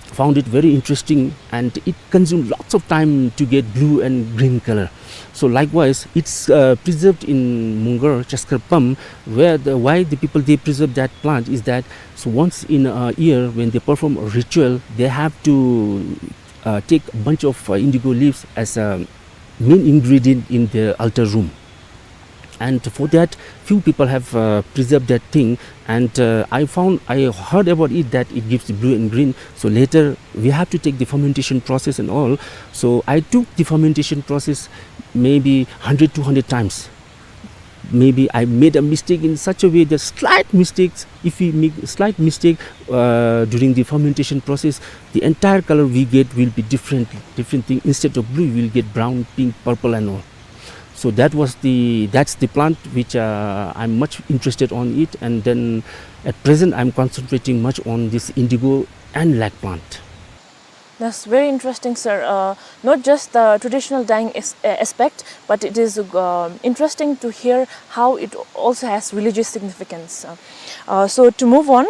found it very interesting, and it consumed lots of time to get blue and green color. So likewise, it's, uh, preserved in Mungar, Chaskar Pam, where the, why the people, they preserve that plant is that, so once in a year when they perform a ritual, they have to, uh, take a bunch of, uh, indigo leaves as a main ingredient in the altar room. And for that, few people have, uh, preserved that thing. And, uh, I found, I heard about it that it gives blue and green. So later, we have to take the fermentation process and all. So I took the fermentation process maybe hundred, two hundred times. Maybe I made a mistake in such a way that slight mistakes, if we make slight mistake, uh, during the fermentation process, the entire color we get will be different, different thing. Instead of blue, we will get brown, pink, purple and all. So that was the, that's the plant which, uh, I'm much interested on it, and then at present I'm concentrating much on this indigo and lac plant. That's very interesting, sir. Uh, not just the traditional dyeing is, uh, aspect, but it is, uh, interesting to hear how it also has religious significance. Uh, uh, so to move on,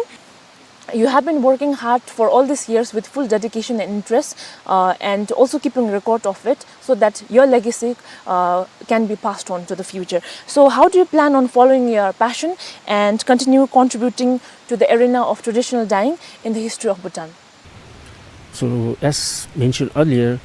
you have been working hard for all these years with full dedication and interest, uh, and also keeping record of it so that your legacy, uh, can be passed on to the future. So how do you plan on following your passion and continue contributing to the arena of traditional dyeing in the history of Bhutan? So as mentioned earlier,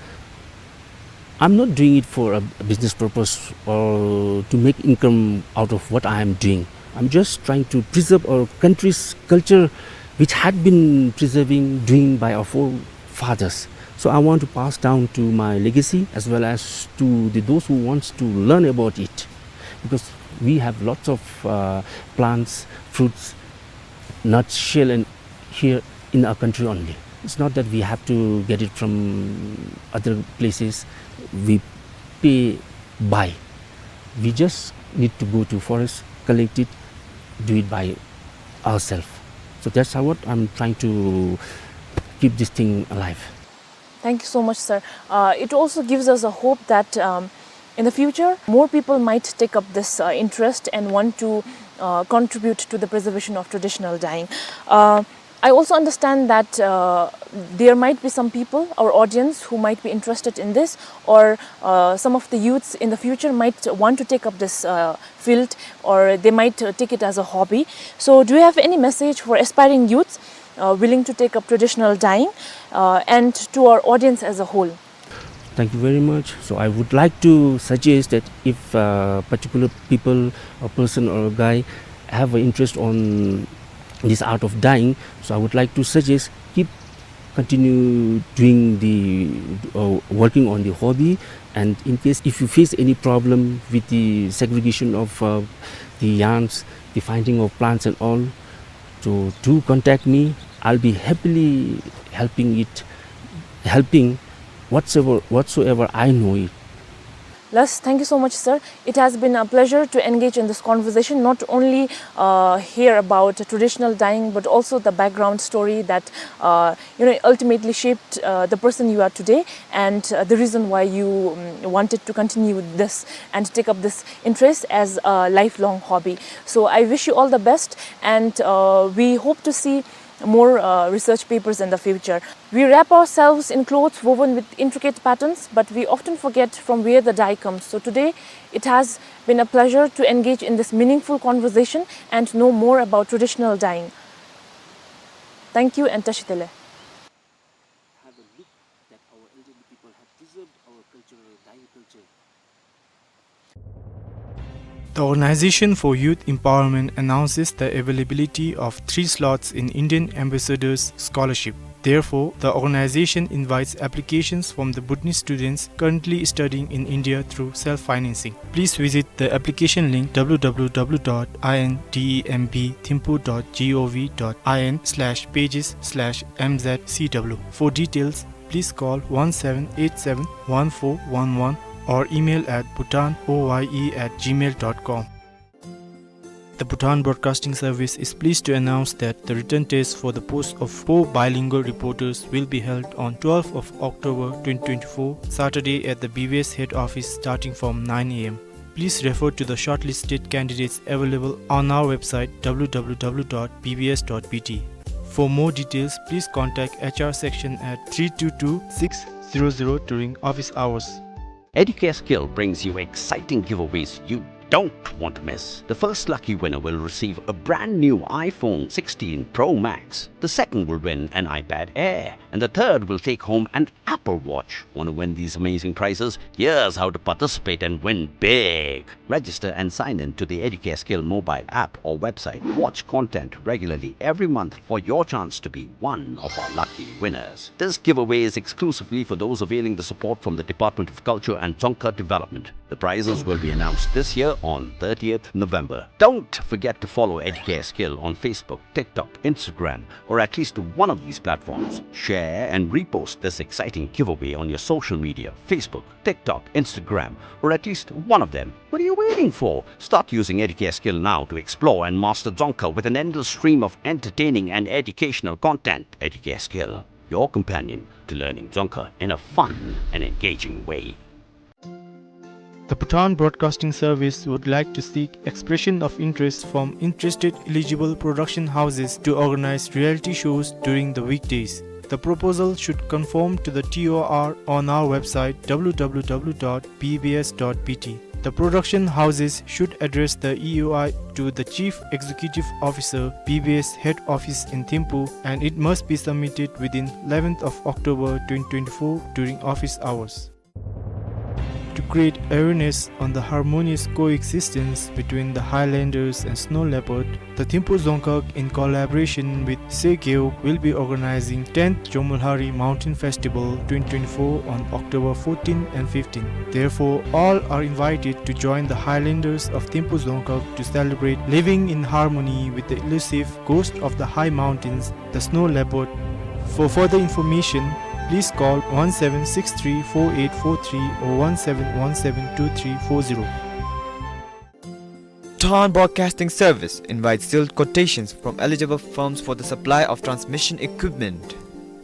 I'm not doing it for a, a business purpose or to make income out of what I am doing. I'm just trying to preserve our country's culture, which had been preserving, doing by our forefathers. So I want to pass down to my legacy as well as to the, those who wants to learn about it, because we have lots of, uh, plants, fruits, nuts, shell, and here in our country only. It's not that we have to get it from other places. We pay, buy. We just need to go to forest, collect it, do it by ourselves. So that's how what I'm trying to keep this thing alive. Thank you so much, sir. Uh, it also gives us a hope that, um, in the future, more people might take up this, uh, interest and want to, uh, contribute to the preservation of traditional dyeing. Uh, I also understand that, uh, there might be some people, our audience, who might be interested in this, or, uh, some of the youths in the future might want to take up this, uh, field, or they might, uh, take it as a hobby. So, do you have any message for aspiring youths, uh, willing to take up traditional dyeing, uh, and to our audience as a whole? Thank you very much. So I would like to suggest that if a particular people, a person or a guy have an interest on this art of dyeing, so I would like to suggest, keep continue doing the, uh, working on the hobby. And in case if you face any problem with the segregation of, uh, the yarns, the finding of plants and all, so do contact me. I'll be happily helping it, helping whatsoever, whatsoever I know it. Lars, thank you so much, sir. It has been a pleasure to engage in this conversation, not only, uh, hear about traditional dyeing, but also the background story that, uh, you know, ultimately shaped, uh, the person you are today, and, uh, the reason why you, um, wanted to continue this and take up this interest as a lifelong hobby. So I wish you all the best, and, uh, we hope to see more, uh, research papers in the future. We wrap ourselves in clothes woven with intricate patterns, but we often forget from where the dye comes. So today, it has been a pleasure to engage in this meaningful conversation and know more about traditional dyeing. Thank you and Tashi Delek. Have a look that our elderly people have preserved our cultural dyeing culture. The Organization for Youth Empowerment announces the availability of three slots in Indian Ambassadors Scholarship. Therefore, the organization invites applications from the Bhutanese students currently studying in India through self-financing. Please visit the application link w w w dot i n d e m b thimphu dot g o v dot i n slash pages slash m z c w. For details, please call one seven eight seven one four one one or email at bhutan o y e at gmail dot com. The Bhutan Broadcasting Service is pleased to announce that the written test for the post of four bilingual reporters will be held on twelfth of October twenty twenty-four, Saturday at the B B S head office starting from nine a m. Please refer to the shortlisted candidates available on our website w w w dot b b s dot b t. For more details, please contact H R section at three two two six zero zero during office hours. Educare Skill brings you exciting giveaways you don't want to miss. The first lucky winner will receive a brand new iPhone sixteen Pro Max. The second will win an iPad Air. And the third will take home an Apple Watch. Want to win these amazing prizes? Here's how to participate and win big. Register and sign in to the Educare Skill mobile app or website. Watch content regularly every month for your chance to be one of our lucky winners. This giveaway is exclusively for those availing the support from the Department of Culture and Dzongkha Development. The prizes will be announced this year on thirtieth November. Don't forget to follow Educare Skill on Facebook, TikTok, Instagram, or at least one of these platforms. Share and repost this exciting giveaway on your social media, Facebook, TikTok, Instagram, or at least one of them. What are you waiting for? Start using Educare Skill now to explore and master Dzongkha with an endless stream of entertaining and educational content. Educare Skill, your companion to learning Dzongkha in a fun and engaging way. The Bhutan Broadcasting Service would like to seek expression of interest from interested eligible production houses to organize reality shows during the weekdays. The proposal should conform to the T O R on our website w w w dot b b s dot b t. The production houses should address the E O I to the Chief Executive Officer, B B S Head Office in Thimphu, and it must be submitted within eleventh of October twenty twenty-four during office hours. To create awareness on the harmonious coexistence between the Highlanders and Snow Leopard, the Thimphu Dzongkhag, in collaboration with Sagaing, will be organizing tenth Jomolhari Mountain Festival twenty twenty-four on October fourteen and fifteen. Therefore, all are invited to join the Highlanders of Thimphu Dzongkhag to celebrate living in harmony with the elusive ghost of the high mountains, the snow leopard. For further information, please call one seven six three four eight four three or one seven one seven two three four zero. Bhutan Broadcasting Service invites sealed quotations from eligible firms for the supply of transmission equipment.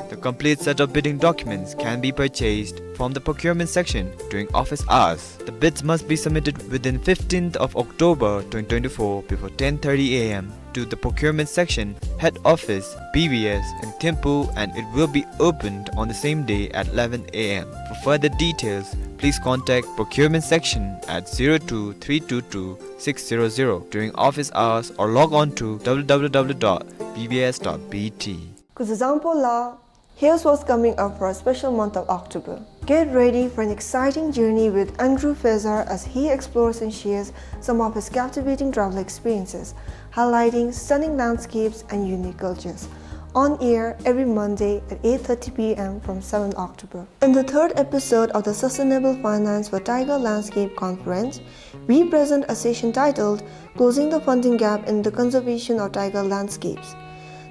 The complete set of bidding documents can be purchased from the procurement section during office hours. The bids must be submitted within fifteenth of October twenty twenty-four before ten thirty a m to the procurement section, head office, B B S in Thimphu, and it will be opened on the same day at eleven a m. For further details, please contact procurement section at zero two three two two six zero zero during office hours or log on to w w w dot b b s dot b t. Kuzuzangpo la Here's what's coming up for a special month of October. Get ready for an exciting journey with Andrew Fezar as he explores and shares some of his captivating travel experiences, highlighting stunning landscapes and unique cultures. On air every Monday at eight thirty p m from seventh October. In the third episode of the Sustainable Finance for Tiger Landscape Conference, we present a session titled Closing the Funding Gap in the Conservation of Tiger Landscapes.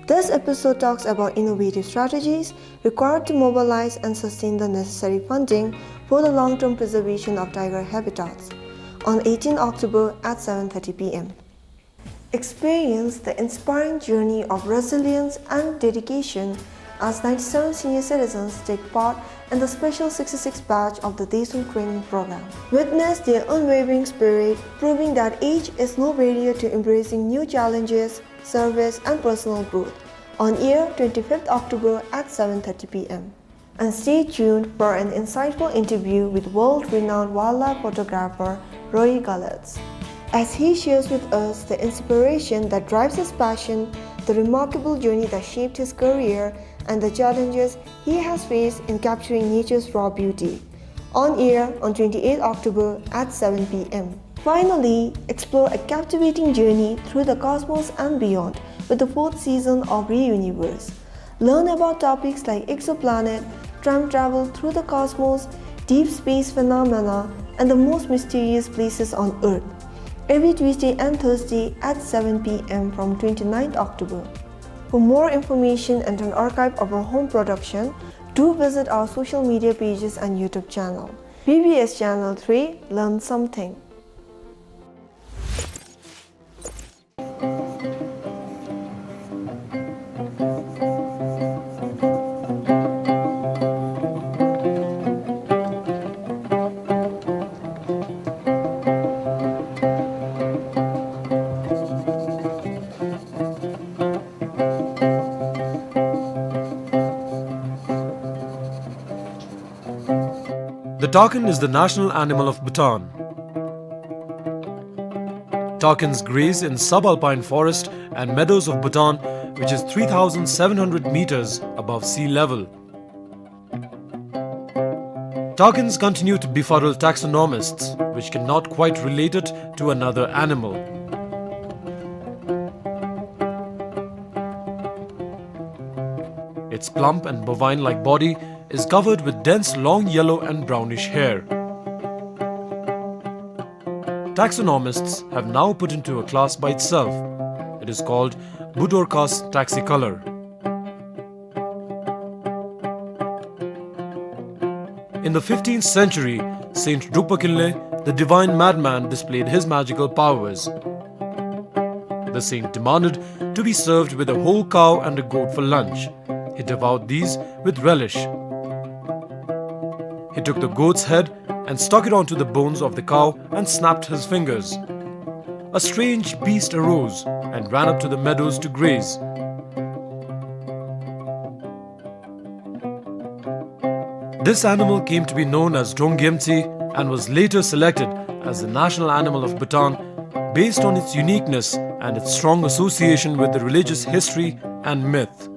This episode talks about innovative strategies required to mobilize and sustain the necessary funding for the long-term preservation of tiger habitats on eighteenth October at seven thirty p m. Experience the inspiring journey of resilience and dedication as ninety-seven senior citizens take part in the special sixty-six batch of the Daesung training program. Witness their unwavering spirit, proving that age is no barrier to embracing new challenges, service, and personal growth. On air twenty-fifth October at seven thirty p m. And stay tuned for an insightful interview with world-renowned wildlife photographer Roy Gallautz, as he shares with us the inspiration that drives his passion, the remarkable journey that shaped his career, and the challenges he has faced in capturing nature's raw beauty. On air on twenty-eighth October at seven p m. Finally, explore a captivating journey through the cosmos and beyond with the fourth season of Reuniverse. Learn about topics like exoplanet, time travel through the cosmos, deep space phenomena, and the most mysterious places on Earth. Every Tuesday and Thursday at seven p m from twenty-ninth October. For more information and an archive of our home production, do visit our social media pages and YouTube channel. B B S Channel three, learn something. The takin is the national animal of Bhutan. Takins graze in subalpine forest and meadows of Bhutan, which is three thousand seven hundred meters above sea level. Takins continue to befuddle taxonomists, which cannot quite relate it to another animal. Its plump and bovine-like body is covered with dense long yellow and brownish hair. Taxonomists have now put into a class by itself. It is called Budorcas taxicolor. In the fifteenth century, Saint Drukpa Kinley, the divine madman, displayed his magical powers. The saint demanded to be served with a whole cow and a goat for lunch. He devoured these with relish. He took the goat's head and stuck it onto the bones of the cow and snapped his fingers. A strange beast arose and ran up to the meadows to graze. This animal came to be known as Drongyemtsi and was later selected as the national animal of Bhutan based on its uniqueness and its strong association with the religious history and myth.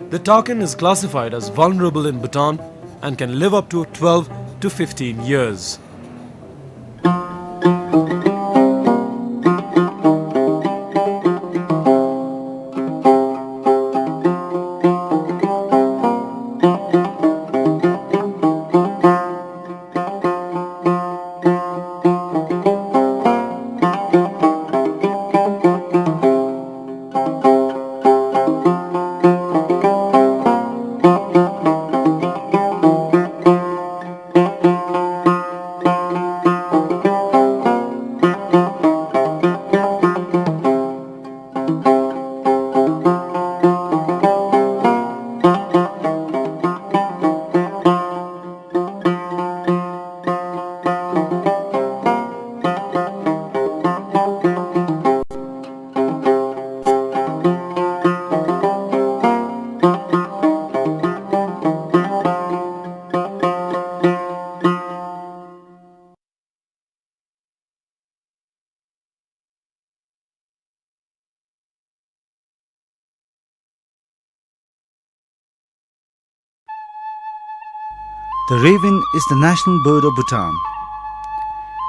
The takin is classified as vulnerable in Bhutan and can live up to twelve to fifteen years. The raven is the national bird of Bhutan.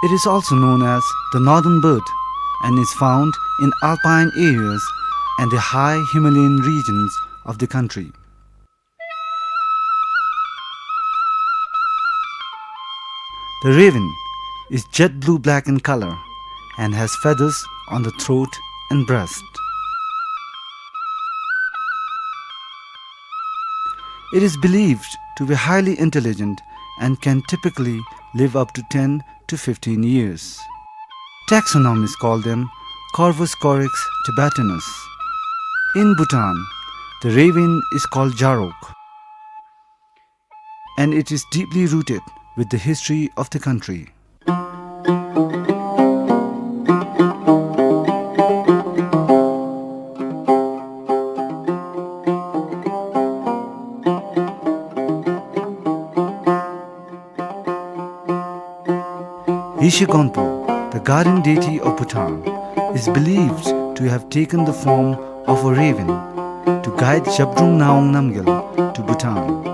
It is also known as the northern bird and is found in alpine areas and the high Himalayan regions of the country. The raven is jet blue-black in color and has feathers on the throat and breast. It is believed to be highly intelligent and can typically live up to ten to fifteen years. Taxonomists call them Corvus corax tibetanus. In Bhutan, the raven is called jarok, and it is deeply rooted with the history of the country. Yeshe Gonpo, the guardian deity of Bhutan, is believed to have taken the form of a raven to guide Zhabdrung Ngawang Namgyal to Bhutan.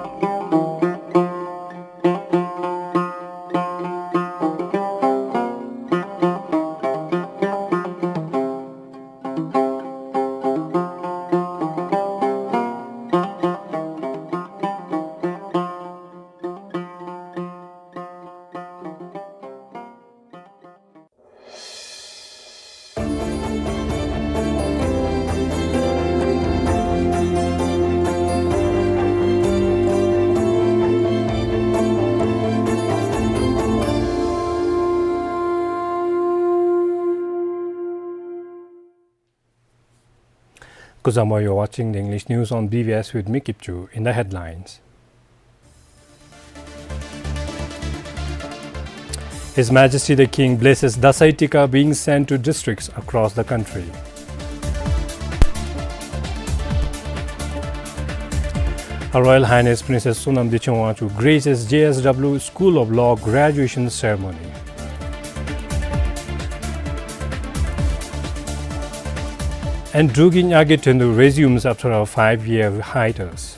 Kuzuzangpo, you're watching the English news on B B S with me, Kipchu. In the headlines, His Majesty the King blesses Dasai Tikka being sent to districts across the country. Her Royal Highness Princess Sonam Decheng Wangchuck graces J S W School of Law graduation ceremony. And Drukgyal Nyakyi Thendu resumes after a five-year hiatus.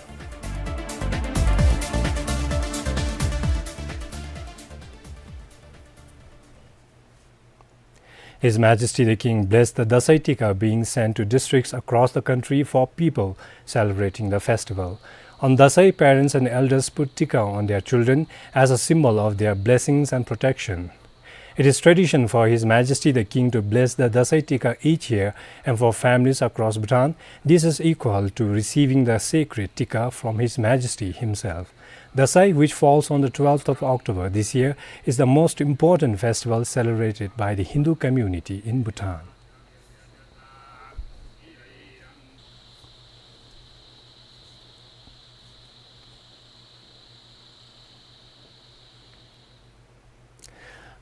His Majesty the King blessed the Dasai Tikka being sent to districts across the country for people celebrating the festival. On Dasai, parents and elders put Tikka on their children as a symbol of their blessings and protection. It is tradition for His Majesty the King to bless the Dasai Tikka each year, and for families across Bhutan, this is equal to receiving the sacred Tikka from His Majesty himself. Dasai, which falls on the twelfth of October this year, is the most important festival celebrated by the Hindu community in Bhutan.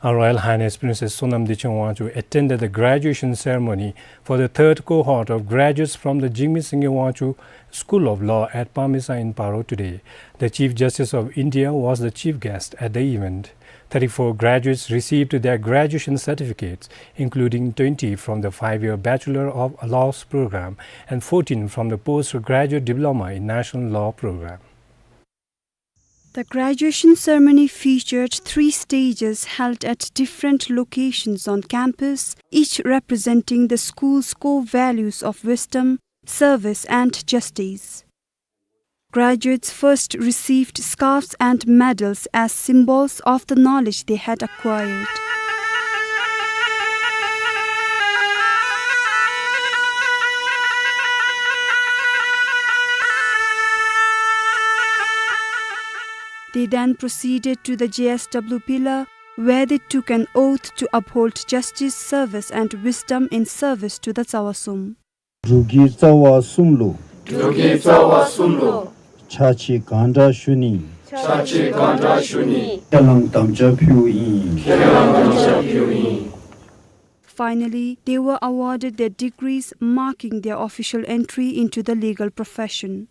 Her Royal Highness Princess Sonam Decheng Wangchuck attended the graduation ceremony for the third cohort of graduates from the Jigme Singye Wangchuck School of Law at Pamesa in Paro today. The Chief Justice of India was the chief guest at the event. Thirty-four graduates received their graduation certificates, including twenty from the five-year Bachelor of Laws program and fourteen from the Postgraduate Diploma in National Law program. The graduation ceremony featured three stages held at different locations on campus, each representing the school's core values of wisdom, service, and justice. Graduates first received scarves and medals as symbols of the knowledge they had acquired. They then proceeded to the J S W pillar, where they took an oath to uphold justice, service, and wisdom in service to the Tsawasum. འབྲུག་གི་རྩ་བ་གསུམ་ལུ། འབྲུག་གི་རྩ་བ་གསུམ་ལུ། ཕྱག་ཕྱི་གང་དྲག་ཞུ་ནི། ཕྱག་ཕྱི་གང་དྲག་ཞུ་ནི། ཁས་བླངས་དམ་བཅའ་ཕུལཝ་ཨིན། ཁས་བླངས་དམ་བཅའ་ཕུལཝ་ཨིན། Finally, they were awarded their degrees, marking their official entry into the legal profession.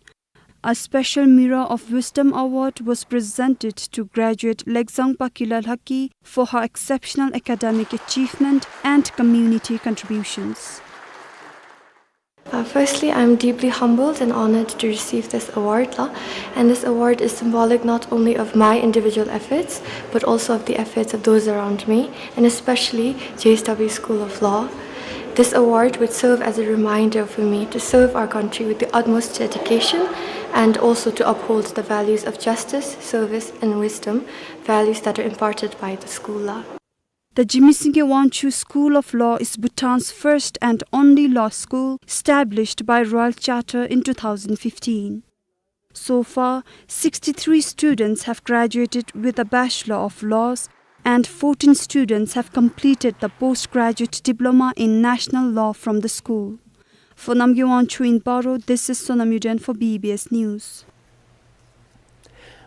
A special Mirror of Wisdom Award was presented to graduate Legzang Pakila Lhakki for her exceptional academic achievement and community contributions. Uh, firstly, I'm deeply humbled and honored to receive this award, la. And this award is symbolic not only of my individual efforts, but also of the efforts of those around me, and especially J S W School of Law. This award would serve as a reminder for me to serve our country with the utmost dedication and also to uphold the values of justice, service, and wisdom, values that are imparted by the school, la. The Jigme Singye Wangchuk School of Law is Bhutan's first and only law school, established by Royal Charter in two thousand fifteen. So far, sixty-three students have graduated with a Bachelor of Laws, and fourteen students have completed the postgraduate diploma in national law from the school. For Namgay Wangchuk in Paro, this is Sonam Yuden for B B S News.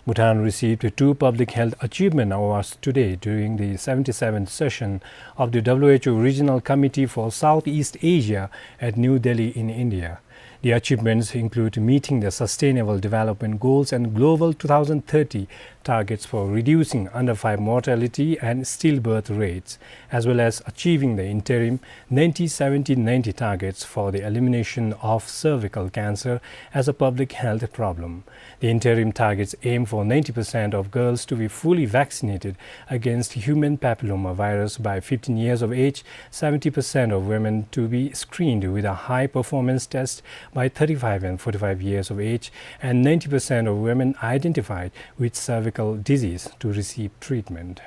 Bhutan received two public health achievement awards today during the seventy-seventh session of the W H O Regional Committee for Southeast Asia at New Delhi in India. The achievements include meeting the Sustainable Development Goals and Global two thousand thirty targets for reducing under five mortality and stillbirth rates, as well as achieving the interim ninety seventy ninety targets for the elimination of cervical cancer as a public health problem. The interim targets aim for ninety percent of girls to be fully vaccinated against human papillomavirus by fifteen years of age, seventy percent of women to be screened with a high-performance test by thirty-five and forty-five years of age, and ninety percent of women identified with cervical disease to receive treatment.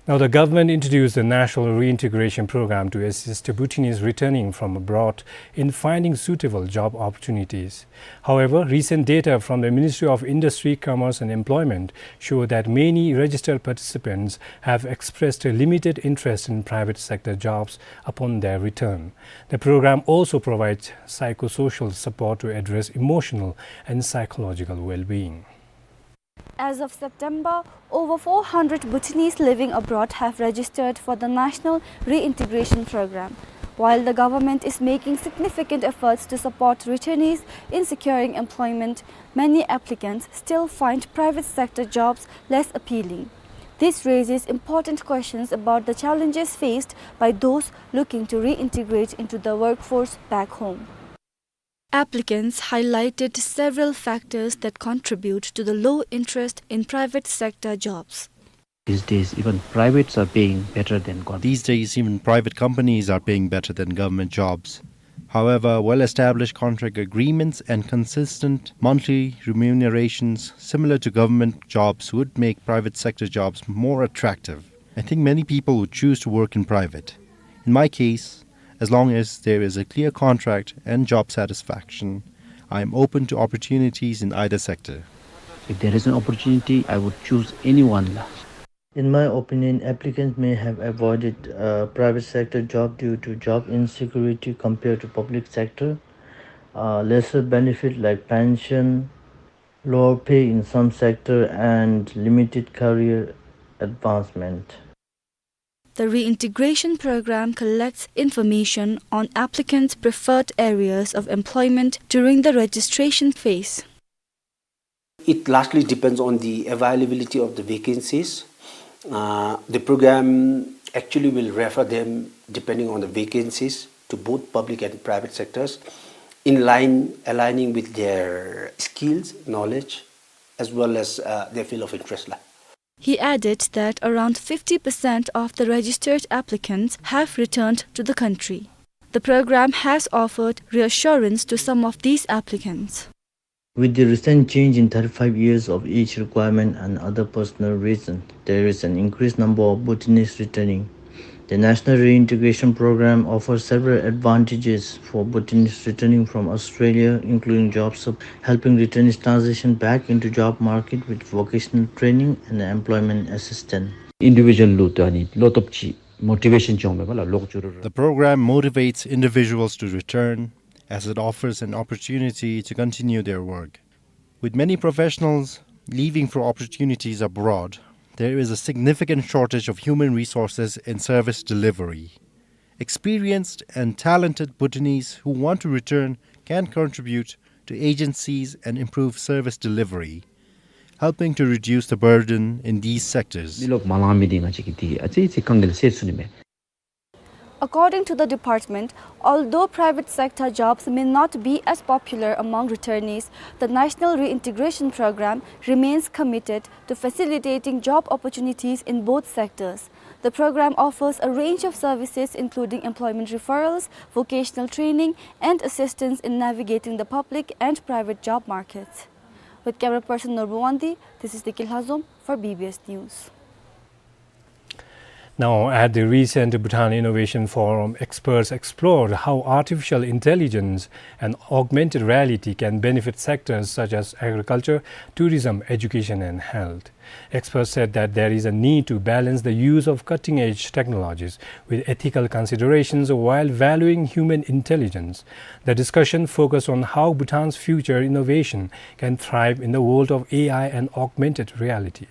Now, the government introduced the National Reintegration Program to assist Bhutanese returning from abroad in finding suitable job opportunities. However, recent data from the Ministry of Industry, Commerce and Employment show that many registered participants have expressed a limited interest in private sector jobs upon their return. The program also provides psychosocial support to address emotional and psychological well-being. As of September, over four hundred Bhutanese living abroad have registered for the National Reintegration Program. While the government is making significant efforts to support returnees in securing employment, many applicants still find private sector jobs less appealing. This raises important questions about the challenges faced by those looking to reintegrate into the workforce back home. Applicants highlighted several factors that contribute to the low interest in private sector jobs. These days, even privates are paying better than government. These days, even private companies are paying better than government jobs. However, well-established contract agreements and consistent monthly remunerations similar to government jobs would make private sector jobs more attractive. I think many people would choose to work in private. In my case, as long as there is a clear contract and job satisfaction, I am open to opportunities in either sector. If there is an opportunity, I would choose anyone. In my opinion, applicants may have avoided, uh, private sector job due to job insecurity compared to public sector, uh, lesser benefit like pension, lower pay in some sector, and limited career advancement. The reintegration program collects information on applicants' preferred areas of employment during the registration phase. It largely depends on the availability of the vacancies. Uh, the program actually will refer them, depending on the vacancies, to both public and private sectors, in line, aligning with their skills, knowledge, as well as, uh, their field of interest la. He added that around fifty percent of the registered applicants have returned to the country. The program has offered reassurance to some of these applicants. With the recent change in thirty-five years of age requirement and other personal reasons, there is an increased number of Bhutanese returning. The National Reintegration Program offers several advantages for Bhutanese returning from Australia, including jobs of helping returnees transition back into job market with vocational training and employment assistance. Individual ལུ་ད་ནི་བློ་སྟོབས་ཅིག་motivation ཅིག་འོང་མས་པ་ལགས། ལོག་འགྱོ་རུང་ར། The program motivates individuals to return as it offers an opportunity to continue their work. With many professionals leaving for opportunities abroad, there is a significant shortage of human resources in service delivery. Experienced and talented Bhutanese who want to return can contribute to agencies and improve service delivery, helping to reduce the burden in these sectors. མི་རློབས་མ་ལང་མི་འདི་ང་བཅས་ཀྱིས་འདི་ཨ་ཙི་ཙི་དཀའ་ངལ་སེལ་ཚུགས་ནི་མས། According to the department, although private sector jobs may not be as popular among returnees, the National Reintegration Program remains committed to facilitating job opportunities in both sectors. The program offers a range of services including employment referrals, vocational training, and assistance in navigating the public and private job markets. With camera person Norbu Wangdi, this is Deki Lhazom for B B S News. Now, at the recent Bhutan Innovation Forum, experts explored how artificial intelligence and augmented reality can benefit sectors such as agriculture, tourism, education, and health. Experts said that there is a need to balance the use of cutting-edge technologies with ethical considerations while valuing human intelligence. The discussion focused on how Bhutan's future innovation can thrive in the world of A I and augmented reality.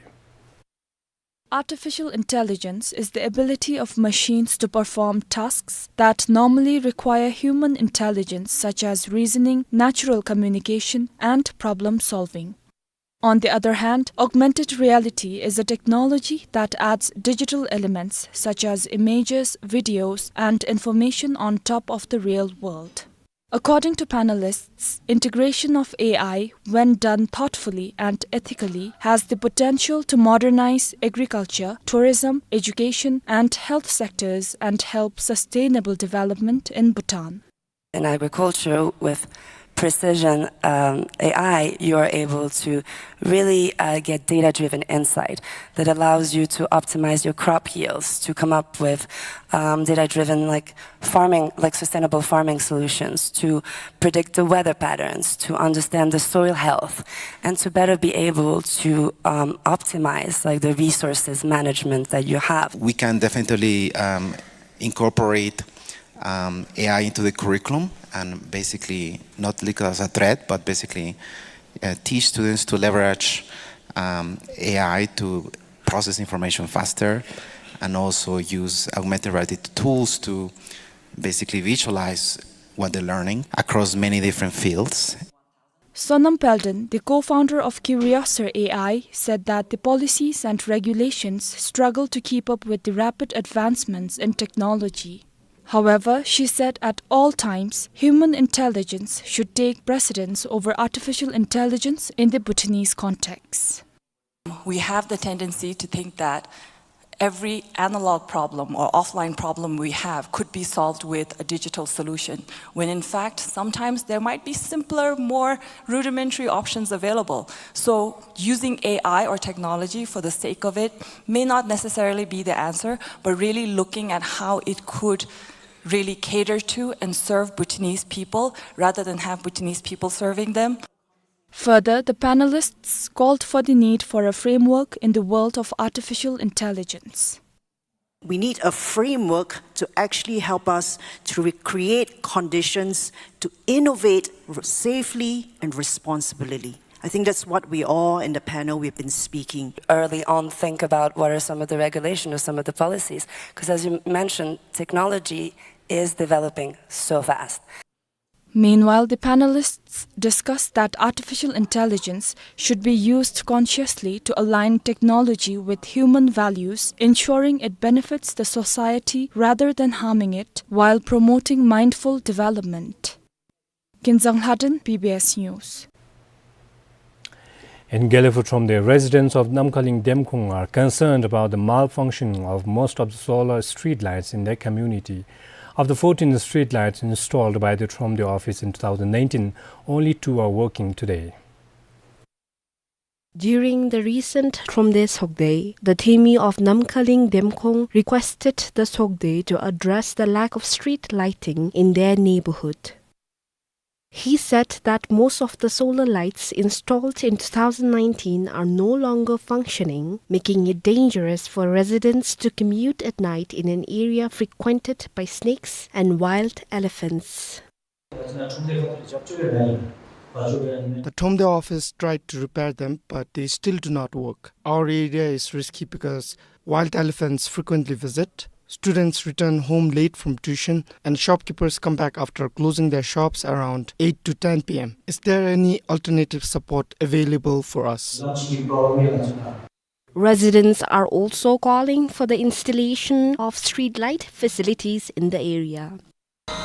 Artificial intelligence is the ability of machines to perform tasks that normally require human intelligence, such as reasoning, natural communication, and problem solving. On the other hand, augmented reality is a technology that adds digital elements such as images, videos, and information on top of the real world. According to panelists, integration of A I, when done thoughtfully and ethically, has the potential to modernize agriculture, tourism, education, and health sectors and help sustainable development in Bhutan. In agriculture, with precision, um, A I, you are able to really, uh, get data-driven insight that allows you to optimize your crop yields, to come up with, um, data-driven, like, farming, like, sustainable farming solutions, to predict the weather patterns, to understand the soil health, and to better be able to, um, optimize, like, the resources management that you have. We can definitely, um, incorporate, um, A I into the curriculum and basically not look as a threat, but basically, uh, teach students to leverage, um, A I to process information faster and also use augmented reality tools to basically visualize what they're learning across many different fields. Sonam Paldon, the co-founder of Curiosor A I, said that the policies and regulations struggle to keep up with the rapid advancements in technology. However, she said at all times, human intelligence should take precedence over artificial intelligence in the Bhutanese context. We have the tendency to think that every analog problem or offline problem we have could be solved with a digital solution, when in fact, sometimes there might be simpler, more rudimentary options available. So using A I or technology for the sake of it may not necessarily be the answer, but really looking at how it could really cater to and serve Bhutanese people rather than have Bhutanese people serving them. Further, the panelists called for the need for a framework in the world of artificial intelligence. We need a framework to actually help us to recreate conditions to innovate r-, safely and responsibly. I think that's what we all in the panel, we've been speaking. Early on, think about what are some of the regulation or some of the policies, 'cause as you mentioned, technology is developing so fast. Meanwhile, the panelists discussed that artificial intelligence should be used consciously to align technology with human values, ensuring it benefits the society rather than harming it, while promoting mindful development. Kinzang Lhaden, B B S News. In Gelephu Thromde, residents of Namkhaling Demkhong are concerned about the malfunctioning of most of the solar street lights in their community. Of the fourteen street lights installed by the Thromde office in two thousand nineteen, only two are working today. During the recent Thromde Sogde, the Themi of Namkhaling Demkhong requested the Sogde to address the lack of street lighting in their neighborhood. He said that most of the solar lights installed in two thousand nineteen are no longer functioning, making it dangerous for residents to commute at night in an area frequented by snakes and wild elephants. The Thromde office tried to repair them, but they still do not work. Our area is risky because wild elephants frequently visit, students return home late from tuition, and shopkeepers come back after closing their shops around eight to ten P M. Is there any alternative support available for us? Residents are also calling for the installation of street light facilities in the area.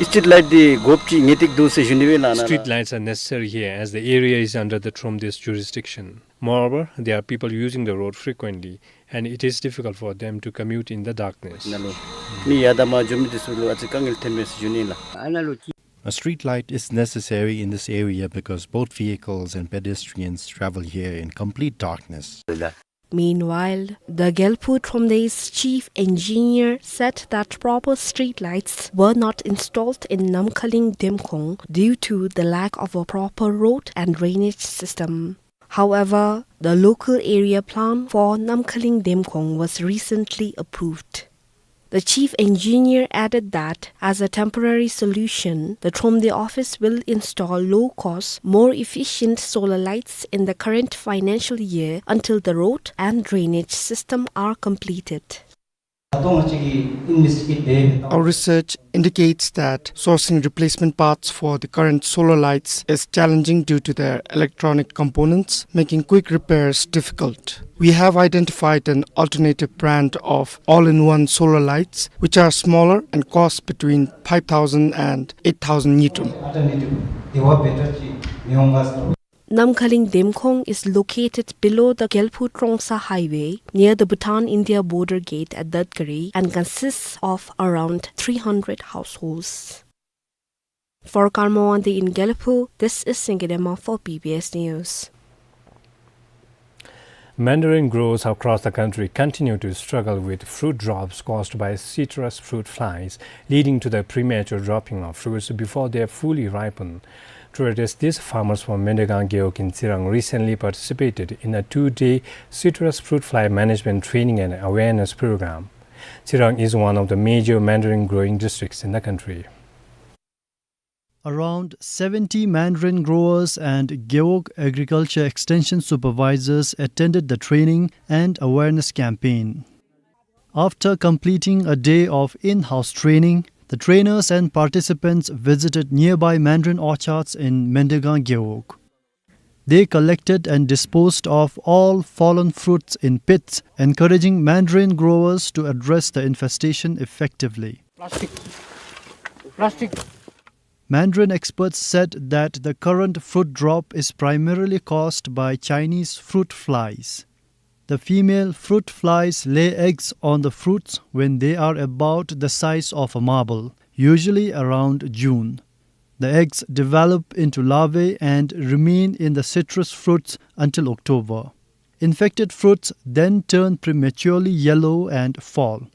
Street light འདི་དགོཔ་ཅིག་ངེས་ཏིག་འདུག་ཟེར་ཞུ་ནི་སྦེ་ལགས། Street lights are necessary here as the area is under the Thromde's jurisdiction. Moreover, there are people using the road frequently, and it is difficult for them to commute in the darkness. ནང་ལུ་མི་ཡར་དང་མར་འགྱོ་མི་འདི་ཚུ་ལུ་ཨ་ཙི་དཀའ་ངལ་ཐོན་པས་ཟེར་ཞུ་ནི་ལགས། A street light is necessary in this area because both vehicles and pedestrians travel here in complete darkness. Meanwhile, the Gelphu Thromde's chief engineer said that proper street lights were not installed in Namkhaling Demkhong due to the lack of a proper road and drainage system. However, the local area plan for Namkhaling Demkhong was recently approved. The chief engineer added that, as a temporary solution, the Thromde office will install low-cost, more efficient solar lights in the current financial year until the road and drainage system are completed. Our research indicates that sourcing replacement parts for the current solar lights is challenging due to their electronic components, making quick repairs difficult. We have identified an alternative brand of all-in-one solar lights, which are smaller and cost between five thousand and eight thousand ngultrum. Namkhaling Demkhong is located below the Gelphu Trongsa highway, near the Bhutan-India border gate at Datgari, and consists of around three hundred households. For Karma Wangdi in Gelphu, this is Singye Dema for B B S News. Mandarin growers across the country continue to struggle with fruit drops caused by citrus fruit flies, leading to the premature dropping of fruits before they fully ripen. To address this, farmers from Mendegang Gewog in Tsirang recently participated in a two-day citrus fruit fly management training and awareness program. Tsirang is one of the major mandarin growing districts in the country. Around seventy mandarin growers and Gewog agriculture extension supervisors attended the training and awareness campaign. After completing a day of in-house training, the trainers and participants visited nearby mandarin orchards in Mendegang Gewog. They collected and disposed of all fallen fruits in pits, encouraging mandarin growers to address the infestation effectively. Plastic. Plastic. Mandarin experts said that the current fruit drop is primarily caused by Chinese fruit flies. The female fruit flies lay eggs on the fruits when they are about the size of a marble, usually around June. The eggs develop into larvae and remain in the citrus fruits until October. Infected fruits then turn prematurely yellow and fall,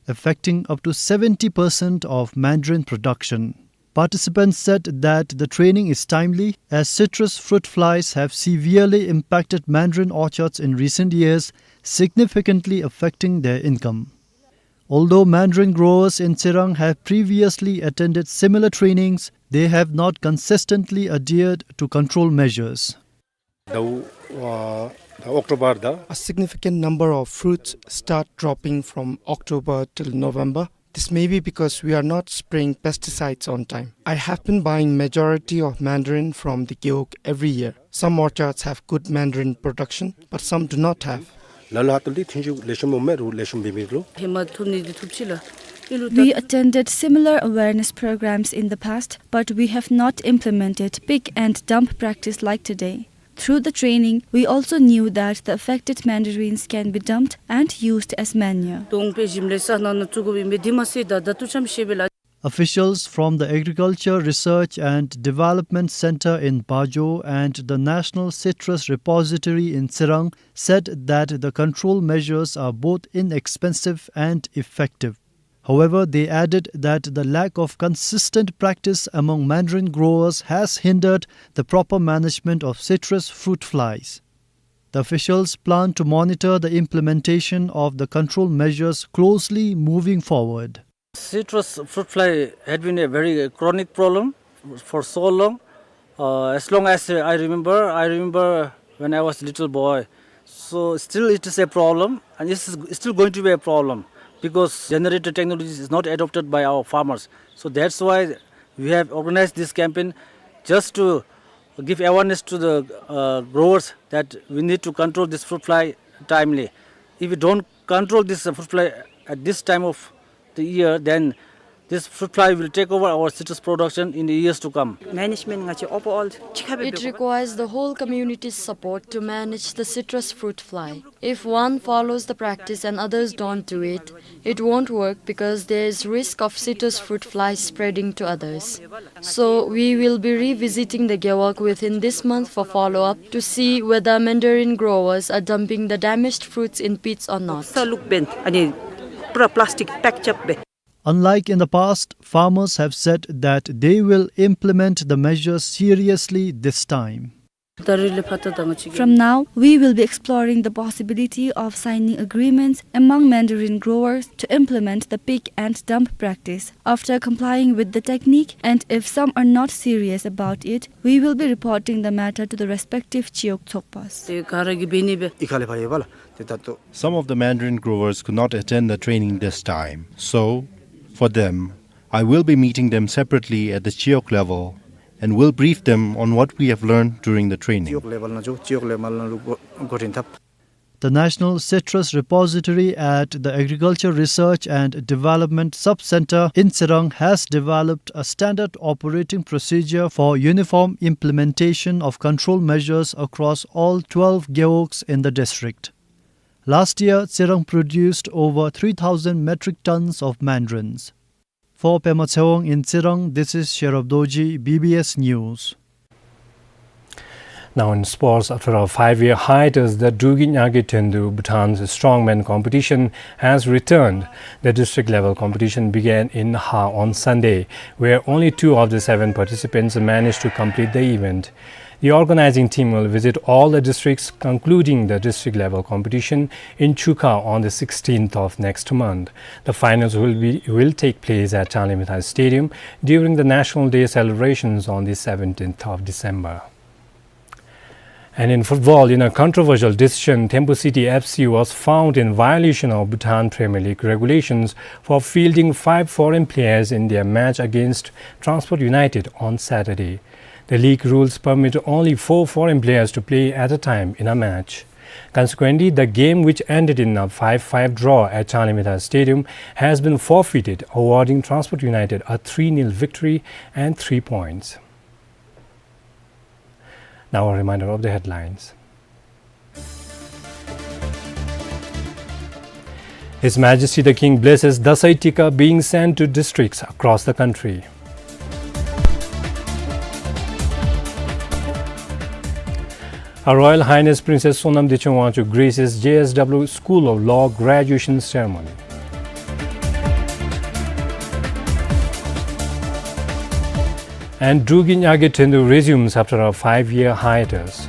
affecting up to seventy percent of mandarin production. Participants said that the training is timely, as citrus fruit flies have severely impacted mandarin orchards in recent years, significantly affecting their income. Although mandarin growers in Tsirang have previously attended similar trainings, they have not consistently adhered to control measures. The, uh, the October, the A significant number of fruits start dropping from October till November. This may be because we are not spraying pesticides on time. I have been buying majority of mandarin from the Gewog every year. Some orchards have good mandarin production, but some do not have. ལ་ལ་ཧ་ཏུ་ལི་ཐིན་ཤུ་ལེ་ཤམ་མོ་མེ་རུ་ལེ་ཤམ་བི་མི་རུ། ཧེ་མ་ཐུབ་ནི་འདི་ཐུབ་ཅི་ལ། ཨིན་རུ་We attended similar awareness programs in the past, but we have not implemented pick and dump practice like today. Through the training, we also knew that the affected mandarins can be dumped and used as manure. དོང་པེ་ཞིམ་ལེ་ས་ནང་ན་བཙུགས་དགོ་པའི་མེ་འདི་མ་སེ་ད་ད་ཏུ་ཆམ་ཤེས་པེ་ལ། Officials from the Agriculture Research and Development Center in Bajo and the National Citrus Repository in Tsirang said that the control measures are both inexpensive and effective. However, they added that the lack of consistent practice among mandarin growers has hindered the proper management of citrus fruit flies. The officials plan to monitor the implementation of the control measures closely moving forward. Citrus fruit fly had been a very chronic problem for so long. Uh, as long as I remember, I remember when I was a little boy. So still it is a problem, and it's still going to be a problem because generator technology is not adopted by our farmers. So that's why we have organized this campaign just to Give awareness to the, uh, growers that we need to control this fruit fly timely. If we don't control this, uh, fruit fly at this time of the year, then this fruit fly will take over our citrus production in the years to come. Management nga chi overall chikhabe. It requires the whole community's support to manage the citrus fruit fly. If one follows the practice and others don't do it, it won't work because there is risk of citrus fruit flies spreading to others. So we will be revisiting the gewog within this month for follow-up to see whether mandarin growers are dumping the damaged fruits in pits or not. Saluk bent ani pura plastic pack chap be. Unlike in the past, farmers have said that they will implement the measures seriously this time. From now, we will be exploring the possibility of signing agreements among mandarin growers to implement the pick and dump practice. After complying with the technique, and if some are not serious about it, we will be reporting the matter to the respective Chiok Tsokpas. Te kara gi beni be. Ikhale phaye bala. Te tato. Some of the mandarin growers could not attend the training this time. So, for them, I will be meeting them separately at the Chiok level and will brief them on what we have learned during the training. Chiok level na jo, Chiok level na lu go, go rin thap. The National Citrus Repository at the Agriculture Research and Development Sub-Center in Tsirang has developed a standard operating procedure for uniform implementation of control measures across all twelve gewogs in the district. Last year, Tsirang produced over three thousand metric tons of mandarins. For Pema Tshewang in Tsirang, this is Sherab Dorji, B B S News. Now in sports, after a five-year hiatus, the Drugin Yage Thendu Bhutan's strongman competition has returned. The district level competition began in Naha on Sunday, where only two of the seven participants managed to complete the event. The organizing team will visit all the districts, concluding the district level competition in Chukha on the sixteenth of next month. The finals will be, will take place at Changlimithai Stadium during the National Day celebrations on the seventeenth of December. And in football, in a controversial decision, Thimphu City F C was found in violation of Bhutan Premier League regulations for fielding five foreign players in their match against Transport United on Saturday. The league rules permit only four foreign players to play at a time in a match. Consequently, the game, which ended in a five five draw at Changlimithai Stadium, has been forfeited, awarding Transport United a three nil victory and three points. Now a reminder of the headlines. His Majesty the King blesses Dasai Tika being sent to districts across the country. Her Royal Highness Princess Sonam Dechen Wangchuck graces J S W School of Law graduation ceremony. And Drugin Yage Thendu resumes after a five-year hiatus.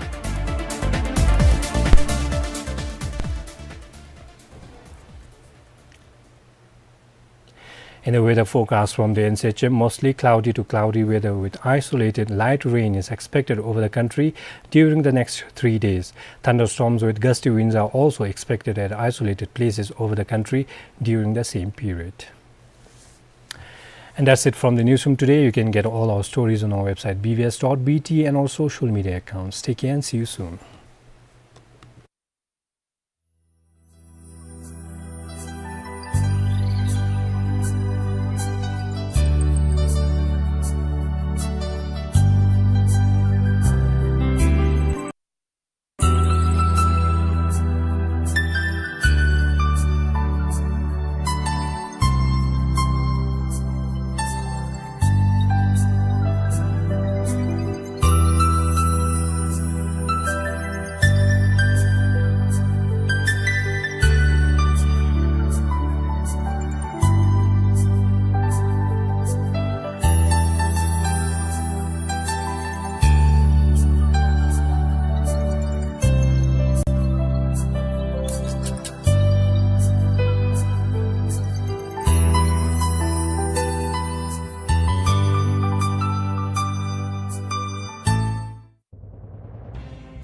In the weather forecast from the N C H M, mostly cloudy to cloudy weather with isolated light rain is expected over the country during the next three days. Thunderstorms with gusty winds are also expected at isolated places over the country during the same period. And that's it from the newsroom today. You can get all our stories on our website B V S dot B T and our social media accounts. Take care and see you soon.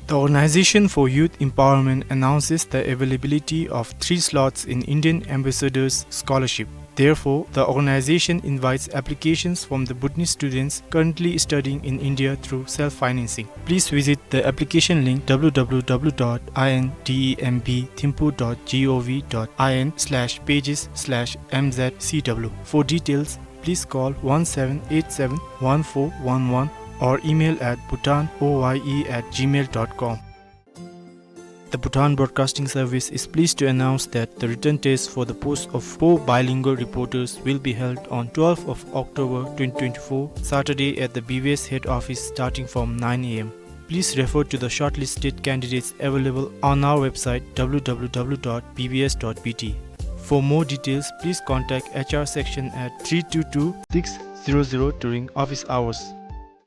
The Organization for Youth Empowerment announces the availability of three slots in Indian Ambassadors Scholarship. Therefore, the organization invites applications from the Bhutanese students currently studying in India through self-financing. Please visit the application link w w w dot i n d e m b thimphu dot g o v dot i n slash pages slash m z c w. For details, please call one seven eight seven one four one one or email at bhutan o y e at gmail dot com. The Bhutan Broadcasting Service is pleased to announce that the written test for the post of four bilingual reporters will be held on twelfth of October twenty twenty-four, Saturday, at the B B S head office starting from nine a m. Please refer to the shortlisted candidates available on our website w w w dot b b s dot b t. For more details, please contact H R section at three two two six zero zero during office hours.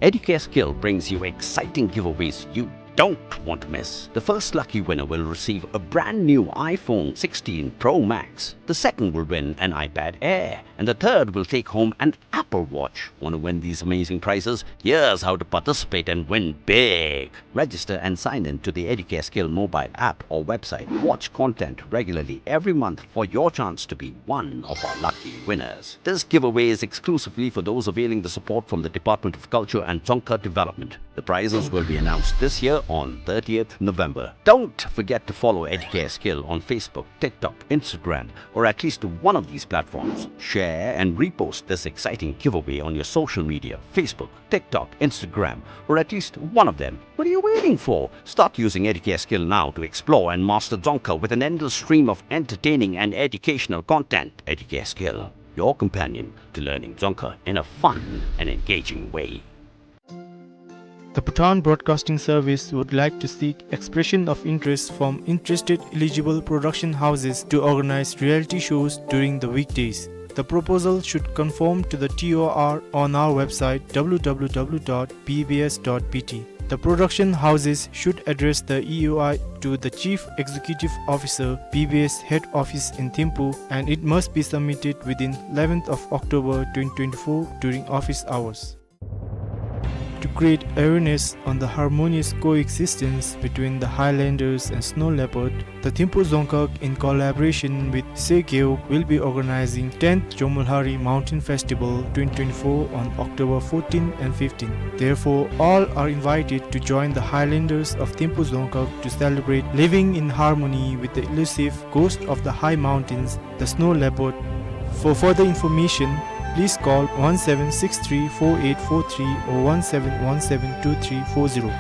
Educare Skill brings you exciting giveaways you don't want to miss. The first lucky winner will receive a brand new iPhone sixteen Pro Max. The second will win an iPad Air. And the third will take home an Apple Watch. Want to win these amazing prizes? Here's how to participate and win big. Register and sign in to the Educare Skill mobile app or website. Watch content regularly every month for your chance to be one of our lucky winners. This giveaway is exclusively for those availing the support from the Department of Culture and Dzongkha Development. The prizes will be announced this year on thirtieth November. Don't forget to follow Educare Skill on Facebook, TikTok, Instagram, or at least one of these platforms. Share and repost this exciting giveaway on your social media, Facebook, TikTok, Instagram, or at least one of them. What are you waiting for? Start using Educare Skill now to explore and master Dzongkha with an endless stream of entertaining and educational content. Educare Skill, your companion to learning Dzongkha in a fun and engaging way. The Bhutan Broadcasting Service would like to seek expression of interest from interested eligible production houses to organize reality shows during the weekdays. The proposal should conform to the T O R on our website w w w dot b b s dot b t. The production houses should address the E O I to the Chief Executive Officer, B B S Head Office in Thimphu, and it must be submitted within eleventh of October twenty twenty-four during office hours. To create awareness on the harmonious coexistence between the Highlanders and snow leopard, the Thimphu Dzongkhag, in collaboration with Segeuk, will be organizing tenth Jomolhari Mountain Festival twenty twenty-four on October fourteen and fifteen. Therefore, all are invited to join the Highlanders of Thimphu Dzongkhag to celebrate living in harmony with the elusive ghost of the high mountains, the snow leopard. For further information, please call one seven six three four eight four three or one seven one seven two three four zero.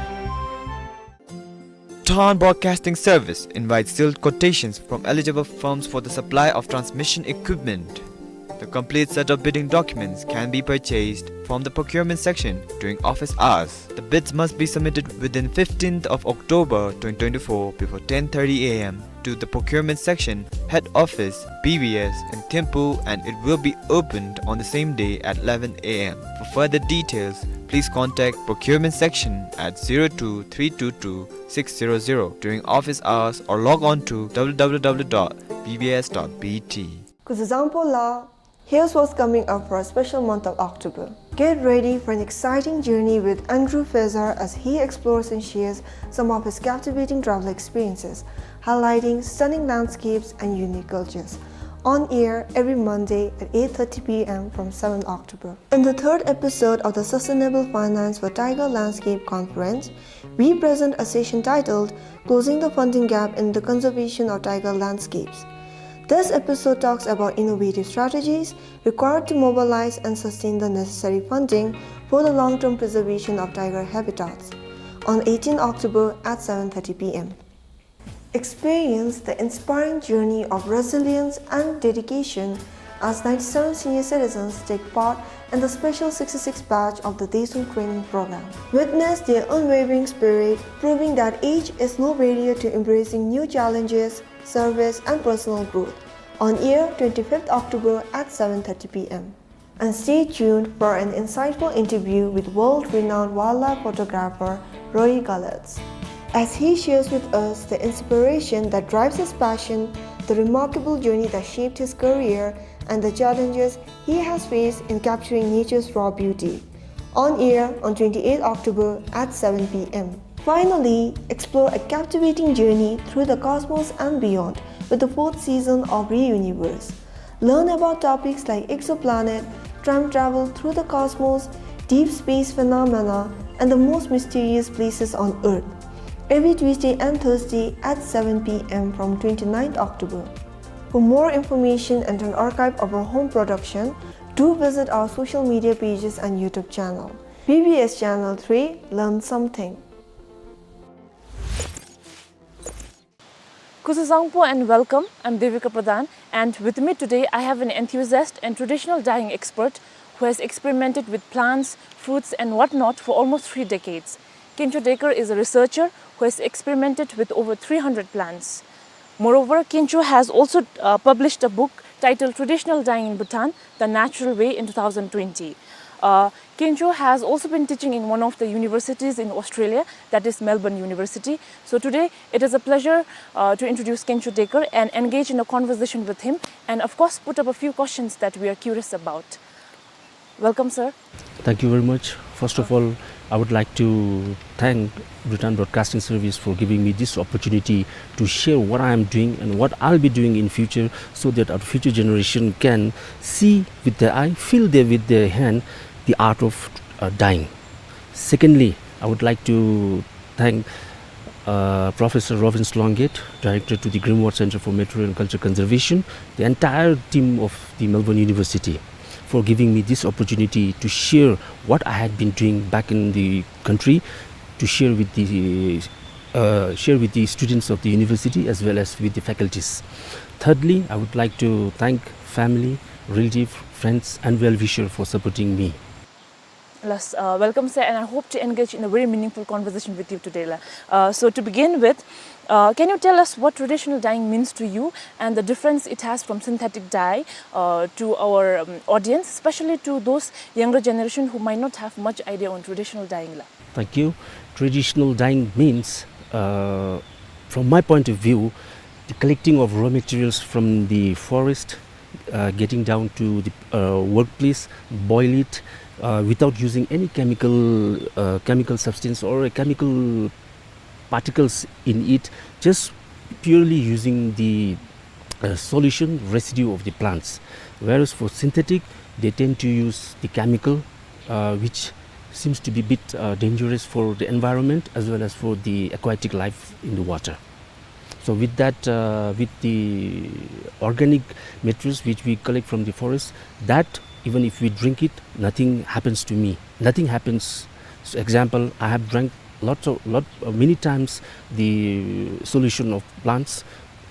Bhutan Broadcasting Service invites sealed quotations from eligible firms for the supply of transmission equipment. The complete set of bidding documents can be purchased from the procurement section during office hours. The bids must be submitted within fifteenth of October twenty twenty-four before ten thirty a m to the procurement section, head office, B B S in Thimphu, and it will be opened on the same day at eleven a m. For further details, please contact procurement section at zero two three two two six zero zero during office hours or log on to w w w dot b b s dot b t. Kuzuzangpo la, here's what's coming up for a special month of October. Get ready for an exciting journey with Andrew Fezar as he explores and shares some of his captivating travel experiences, highlighting stunning landscapes and unique cultures. On air every Monday at eight thirty p m from seventh October. In the third episode of the Sustainable Finance for Tiger Landscape Conference, we present a session titled Closing the Funding Gap in the Conservation of Tiger Landscapes. This episode talks about innovative strategies required to mobilize and sustain the necessary funding for the long-term preservation of tiger habitats on eighteenth October at seven thirty p m. Experience the inspiring journey of resilience and dedication as ninety-seven senior citizens take part in the special sixty-six batch of the Daesung Training Program. Witness their unwavering spirit, proving that age is no barrier to embracing new challenges, service, and personal growth. On air twenty-fifth October at seven thirty p m. And stay tuned for an insightful interview with world-renowned wildlife photographer Rory Gallautz, as he shares with us the inspiration that drives his passion, the remarkable journey that shaped his career, and the challenges he has faced in capturing nature's raw beauty. On air on twenty-eighth October at seven p m. Finally, explore a captivating journey through the cosmos and beyond with the fourth season of Reuniverse, Learn about topics like exoplanet, time travel through the cosmos, deep space phenomena, and the most mysterious places on Earth. Every Tuesday and Thursday at seven p m from twenty-ninth October. For more information and an archive of our home production, do visit our social media pages and YouTube channel. B B S Channel three, learn something. Kuzuzangpo and welcome. I'm Devika Pradhan, and with me today I have an enthusiast and traditional dyeing expert who has experimented with plants, fruits, and whatnot for almost three decades. Kencho Dekar is a researcher who has experimented with over three hundred plants. Moreover, Kencho has also, uh, published a book titled Traditional Dyeing in Bhutan, The Natural Way in two thousand twenty. Uh, Kencho has also been teaching in one of the universities in Australia, that is Melbourne University. So today, it is a pleasure, uh, to introduce Kencho Dekar and engage in a conversation with him and, of course, put up a few questions that we are curious about. Welcome, sir. Thank you very much. First of all, I would like to thank Bhutan Broadcasting Service for giving me this opportunity to share what I am doing and what I'll be doing in future, so that our future generation can see with their eye, feel there with their hand the art of, uh, dyeing. Secondly, I would like to thank, uh, Professor Robin Sloungate, Director to the Grimwald Center for Material and Culture Conservation, the entire team of the Melbourne University, for giving me this opportunity to share what I had been doing back in the country, to share with the, uh, share with the students of the university as well as with the faculties. Thirdly, I would like to thank family, relative, friends, and well-wisher for supporting me. Yes, uh, welcome, sir, and I hope to engage in a very meaningful conversation with you today, la. Uh, so to begin with, uh, can you tell us what traditional dyeing means to you and the difference it has from synthetic dye, uh, to our, um, audience, especially to those younger generation who might not have much idea on traditional dyeing, la? Thank you. Traditional dyeing means, uh, from my point of view, the collecting of raw materials from the forest, uh, getting down to the, uh, workplace, boil it, uh, without using any chemical, uh, chemical substance or a chemical particles in it, just purely using the, uh, solution residue of the plants. Whereas for synthetic, they tend to use the chemical, uh, which seems to be a bit, uh, dangerous for the environment as well as for the aquatic life in the water. So with that, uh, with the organic materials which we collect from the forest, that even if we drink it, nothing happens to me. Nothing happens. So example, I have drank lots of, lot, uh, many times the solution of plants.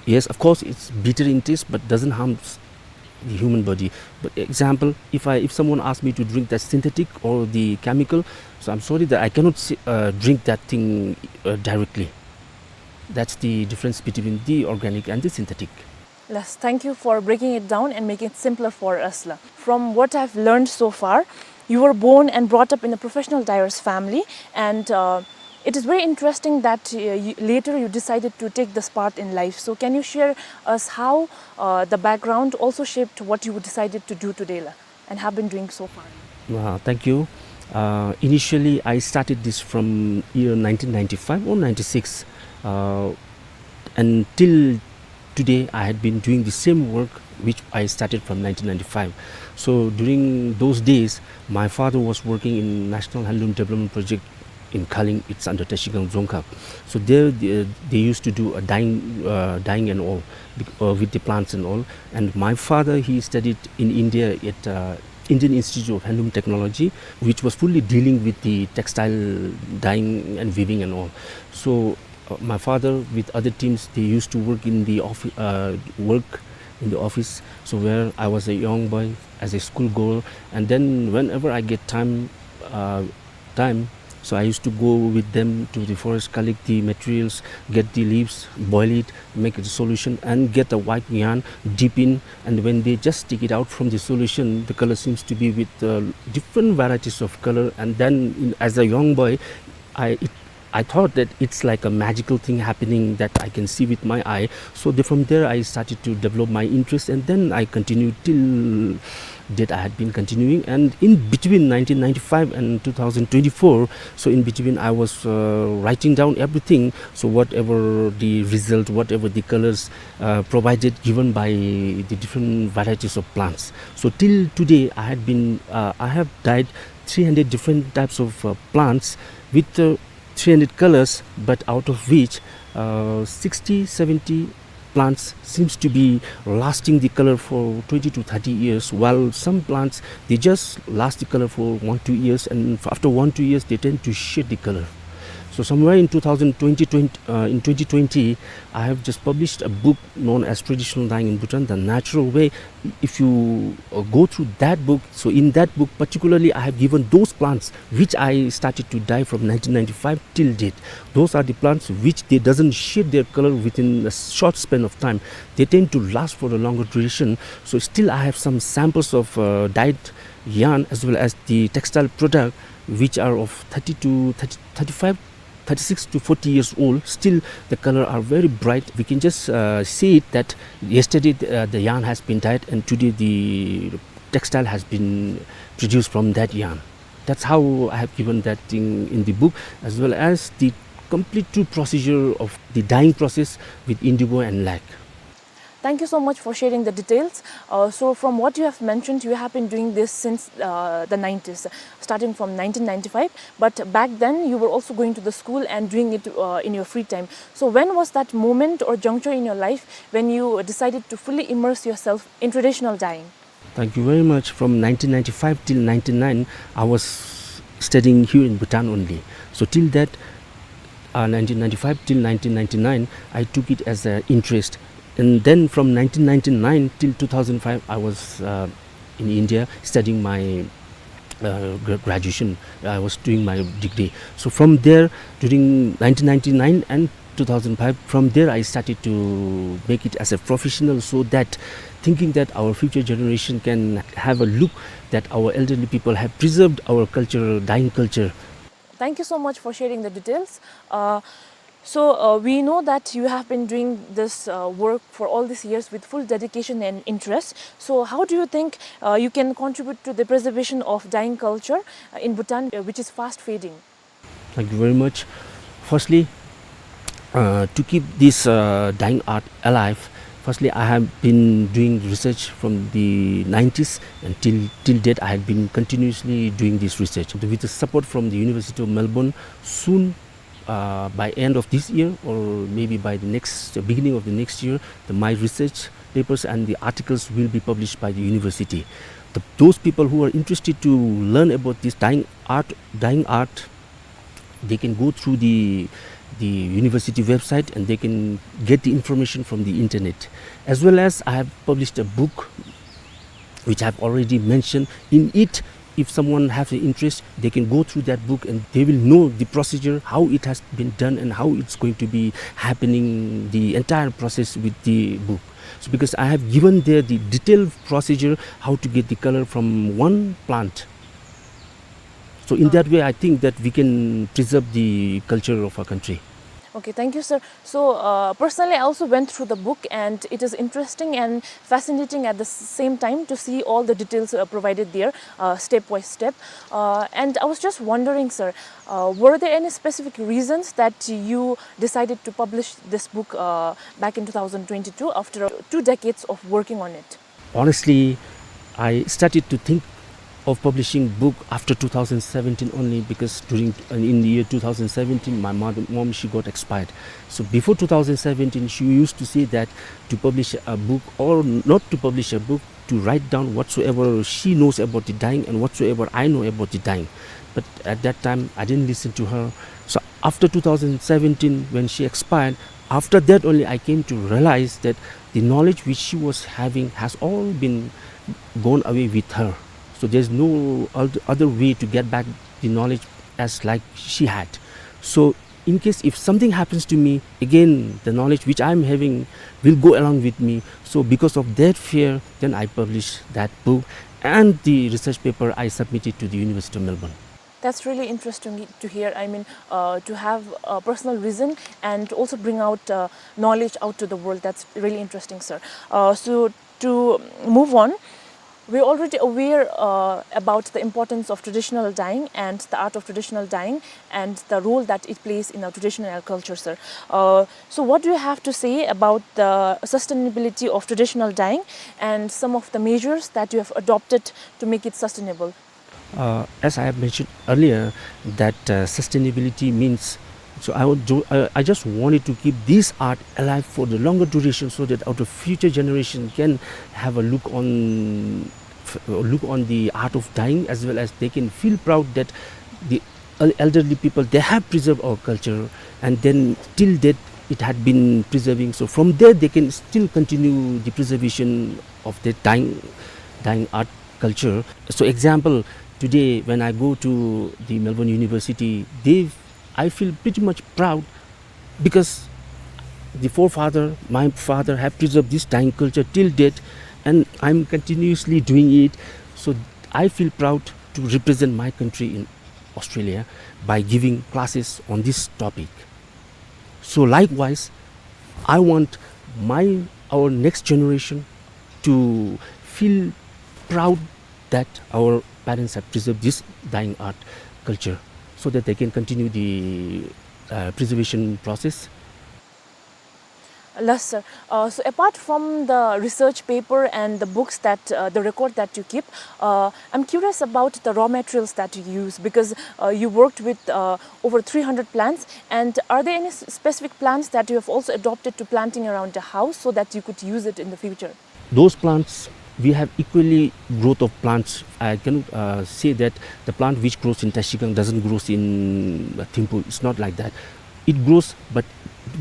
Yes, of course, it's bitter in taste, but doesn't harm s-, the human body. But example, if I, if someone asks me to drink that synthetic or the chemical, so I'm sorry that I cannot s-, uh, drink that thing, uh, directly. That's the difference between the organic and the synthetic. Yes, thank you for breaking it down and making it simpler for us, la. From what I've learned so far, you were born and brought up in a professional dyer's family, and, uh, it is very interesting that, uh, you, later you decided to take this path in life. So can you share us how, uh, the background also shaped what you decided to do today, la, and have been doing so far? Uh, thank you. Uh, initially, I started this from year nineteen ninety-five or ninety-six. Uh, and till today, I had been doing the same work which I started from nineteen ninety-five. So during those days, my father was working in National Handloom Development Project in Khaling. It's under Trashigang Dzongkhag. So there, they, they used to do a dyeing, uh, dyeing and all, bec-, uh, with the plants and all. And my father, he studied in India at, uh, Indian Institute of Handloom Technology, which was fully dealing with the textile dyeing and weaving and all. So, uh, my father with other teams, they used to work in the offi-, uh, work in the office. So where I was a young boy, as a school girl, and then whenever I get time, uh, time, so I used to go with them to the forest, collect the materials, get the leaves, boil it, make it a solution, and get a white yarn, dip in, and when they just take it out from the solution, the color seems to be with, uh, different varieties of color. And then, in, as a young boy, I, it, I thought that it's like a magical thing happening that I can see with my eye. So the, from there, I started to develop my interest, and then I continued till date. I had been continuing, and in between nineteen ninety-five and two thousand twenty-four, so in between, I was, uh, writing down everything. So whatever the result, whatever the colors, uh, provided, given by the different varieties of plants. So till today, I had been, uh, I have dyed three hundred different types of, uh, plants with, uh, three hundred colors, but out of which, uh, sixty, seventy plants seems to be lasting the color for twenty to thirty years, while some plants, they just last the color for one, two years, and f-, after one, two years, they tend to shed the color. So somewhere in two thousand twenty, twenty, uh, in twenty twenty, I have just published a book known as Traditional Dyeing in Bhutan, The Natural Way. If you, uh, go through that book, so in that book particularly, I have given those plants which I started to dye from nineteen ninety-five till date. Those are the plants which they doesn't shed their color within a short span of time. They tend to last for a longer duration. So still I have some samples of, uh, dyed yarn as well as the textile product, which are of thirty to thirty, thirty-five, thirty-six to forty years old. Still, the color are very bright. We can just, uh, see it that yesterday the, uh, the yarn has been dyed, and today the textile has been produced from that yarn. That's how I have given that thing in the book, as well as the complete true procedure of the dyeing process with indigo and lac. Thank you so much for sharing the details. Uh, so from what you have mentioned, you have been doing this since, uh, the nineties, starting from nineteen ninety-five. But back then, you were also going to the school and doing it, uh, in your free time. So when was that moment or juncture in your life when you decided to fully immerse yourself in traditional dyeing? Thank you very much. From nineteen ninety-five till ninety-nine, I was studying here in Bhutan only. So till that, uh, nineteen ninety-five till nineteen ninety-nine, I took it as an interest. And then from nineteen ninety-nine till two thousand five, I was, uh, in India studying my, uh, gra-, graduation. I was doing my degree. So from there, during nineteen ninety-nine and two thousand five, from there I started to make it as a professional, so that thinking that our future generation can have a look that our elderly people have preserved our culture, dyeing culture. Thank you so much for sharing the details. Uh, so, uh, we know that you have been doing this, uh, work for all these years with full dedication and interest. So, how do you think, uh, you can contribute to the preservation of dyeing culture, uh, in Bhutan, uh, which is fast fading? Thank you very much. Firstly, uh, to keep this, uh, dyeing art alive, firstly, I have been doing research from the nineties, and till, till date, I have been continuously doing this research. With the support from the University of Melbourne, soon, uh, by end of this year, or maybe by the next, the beginning of the next year, the, my research papers and the articles will be published by the university. The, those people who are interested to learn about this dyeing art, dyeing art, they can go through the, the university website and they can get the information from the internet. As well as, I have published a book which I have already mentioned. In it, if someone has an interest, they can go through that book and they will know the procedure, how it has been done and how it's going to be happening, the entire process with the book. So because I have given there the detailed procedure, how to get the color from one plant. So in that way, I think that we can preserve the culture of our country. Okay, thank you, sir. So, uh, personally, I also went through the book, and it is interesting and fascinating at the s-, same time to see all the details, uh, provided there, uh, step by step. Uh, and I was just wondering, sir, uh, were there any specific reasons that you decided to publish this book, uh, back in two thousand twenty-two after two decades of working on it? Honestly, I started to think of publishing book after two thousand seventeen only, because during, in the year two thousand seventeen, my mother, mom, she got expired. So before two thousand seventeen, she used to say that to publish a book, or not to publish a book, to write down whatsoever she knows about the dyeing and whatsoever I know about the dyeing. But at that time, I didn't listen to her. So after two thousand seventeen, when she expired, after that only I came to realize that the knowledge which she was having has all been gone away with her. So there's no oth-, other way to get back the knowledge as like she had. So in case if something happens to me, again, the knowledge which I'm having will go along with me. So because of that fear, then I published that book and the research paper I submitted to the University of Melbourne. That's really interesting to hear. I mean, uh, to have a personal reason and also bring out, uh, knowledge out to the world. That's really interesting, sir. Uh, so to move on, we're already aware, uh, about the importance of traditional dyeing and the art of traditional dyeing and the role that it plays in our traditional culture, sir. Uh, so what do you have to say about the sustainability of traditional dyeing and some of the measures that you have adopted to make it sustainable? Uh, as I have mentioned earlier, that, uh, sustainability means, so I would do, I, I just wanted to keep this art alive for the longer duration so that our future generation can have a look on, f-, look on the art of dyeing, as well as they can feel proud that the el-, elderly people, they have preserved our culture, and then till date it had been preserving. So from there they can still continue the preservation of the dyeing, dyeing art culture. So example, today when I go to the Melbourne University, they, I feel pretty much proud because the forefather, my father, have preserved this dyeing culture till date, and I'm continuously doing it. So I feel proud to represent my country in Australia by giving classes on this topic. So likewise, I want my, our next generation to feel proud that our parents have preserved this dyeing art culture so that they can continue the, uh, preservation process. Yes, sir. Uh, so apart from the research paper and the books that, uh, the record that you keep, uh, I'm curious about the raw materials that you use, because, uh, you worked with, uh, over three hundred plants. And are there any s-, specific plants that you have also adopted to planting around the house so that you could use it in the future? Those plants, we have equally growth of plants. I can, uh, say that the plant which grows in Tashigang doesn't grows in, uh, Thimphu. It's not like that. It grows, but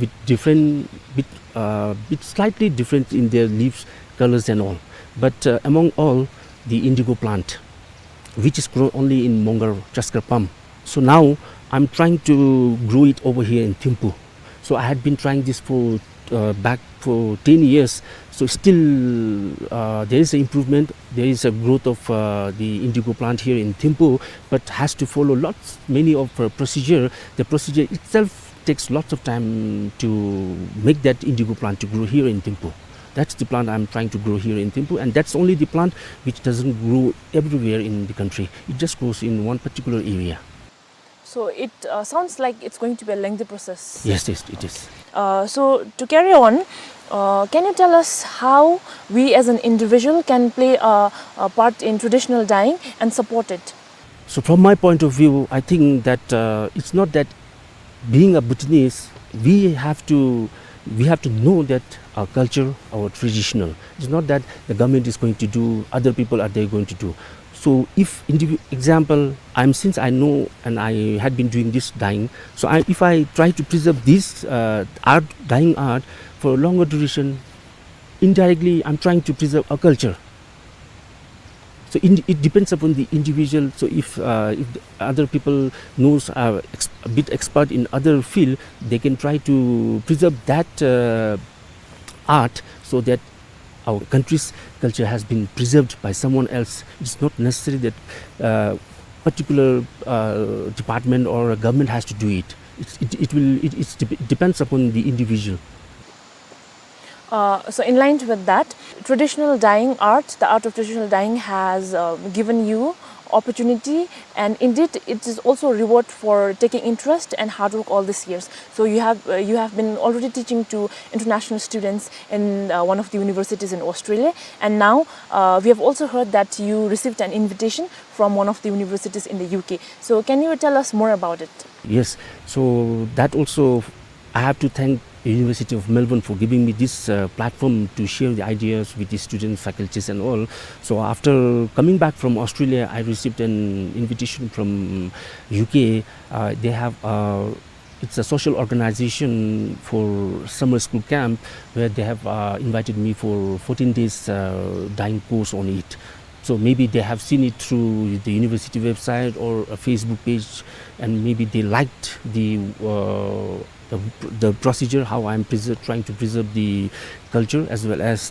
with different, with, uh, with slightly different in their leaves, colors and all. But, uh, among all, the indigo plant, which is grown only in Mongar, Chaskar Pam. So now I'm trying to grow it over here in Thimphu. So I had been trying this for, uh, back for ten years. So still, uh, there is an improvement. There is a growth of, uh, the indigo plant here in Thimphu, but has to follow lots, many of, uh, procedure. The procedure itself takes lots of time to make that indigo plant to grow here in Thimphu. That's the plant I'm trying to grow here in Thimphu, and that's only the plant which doesn't grow everywhere in the country. It just grows in one particular area. So it, uh, sounds like it's going to be a lengthy process. Yes, yes, it is. Uh, so to carry on, uh, can you tell us how we as an individual can play a, a part in traditional dyeing and support it? So from my point of view, I think that, uh, it's not that being a Bhutanese, we have to, we have to know that our culture, our traditional. It's not that the government is going to do, other people are they going to do. So if indivi-, example, I'm, since I know and I had been doing this dyeing, so I, if I try to preserve this, uh, art, dyeing art for a longer duration, indirectly I'm trying to preserve a culture. So in, it depends upon the individual. So if, uh, if the other people knows, uh, ex-, a bit expert in other field, they can try to preserve that, uh, art so that our country's culture has been preserved by someone else. It's not necessary that, uh, particular, uh, department or a government has to do it. It's, it, it will, it, it's dep-, depends upon the individual. Uh, so in line with that, traditional dyeing art, the art of traditional dyeing has, uh, given you opportunity, and indeed it is also a reward for taking interest and hard work all these years. So you have, uh, you have been already teaching to international students in, uh, one of the universities in Australia, and now, uh, we have also heard that you received an invitation from one of the universities in the U K. So can you tell us more about it? Yes, so that also I have to thank the University of Melbourne for giving me this, uh, platform to share the ideas with the students, faculties and all. So after coming back from Australia, I received an invitation from U K. Uh, they have, uh, it's a social organization for summer school camp where they have, uh, invited me for fourteen days, uh, dyeing course on it. So maybe they have seen it through the university website or a Facebook page, and maybe they liked the, uh, the, the procedure, how I'm preser-, trying to preserve the culture as well as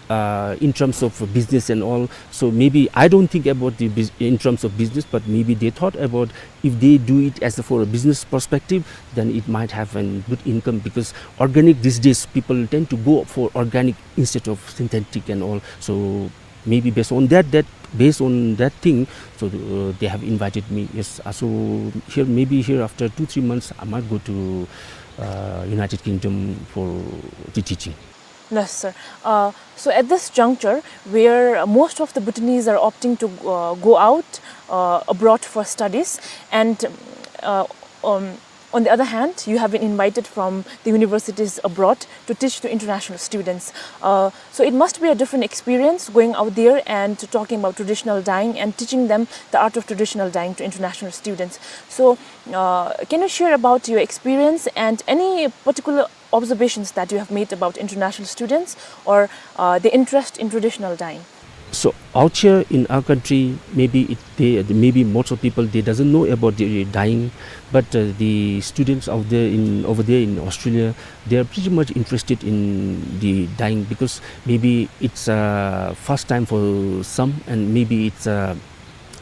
uh, in terms of business and all. So maybe I don't think about the bus-, in terms of business, but maybe they thought about if they do it as a, for a business perspective, then it might have a good income, because organic these days, people tend to go for organic instead of synthetic and all. So maybe based on that, that based on that thing, so, uh, they have invited me. Yes, uh, so here, maybe here after two, three months, I might go to, uh, United Kingdom for the teaching. Yes, sir. Uh, so at this juncture, where most of the Bhutanese are opting to, uh, go out, uh, abroad for studies, and, uh, um, on the other hand, you have been invited from the universities abroad to teach to international students. Uh, so it must be a different experience going out there and talking about traditional dyeing and teaching them the art of traditional dyeing to international students. So, uh, can you share about your experience and any particular observations that you have made about international students or, uh, the interest in traditional dyeing? So out here in our country, maybe it, they, maybe most of people, they doesn't know about the dyeing, but, uh, the students out there in, over there in Australia, they are pretty much interested in the dyeing, because maybe it's, uh, first time for some, and maybe it's, uh,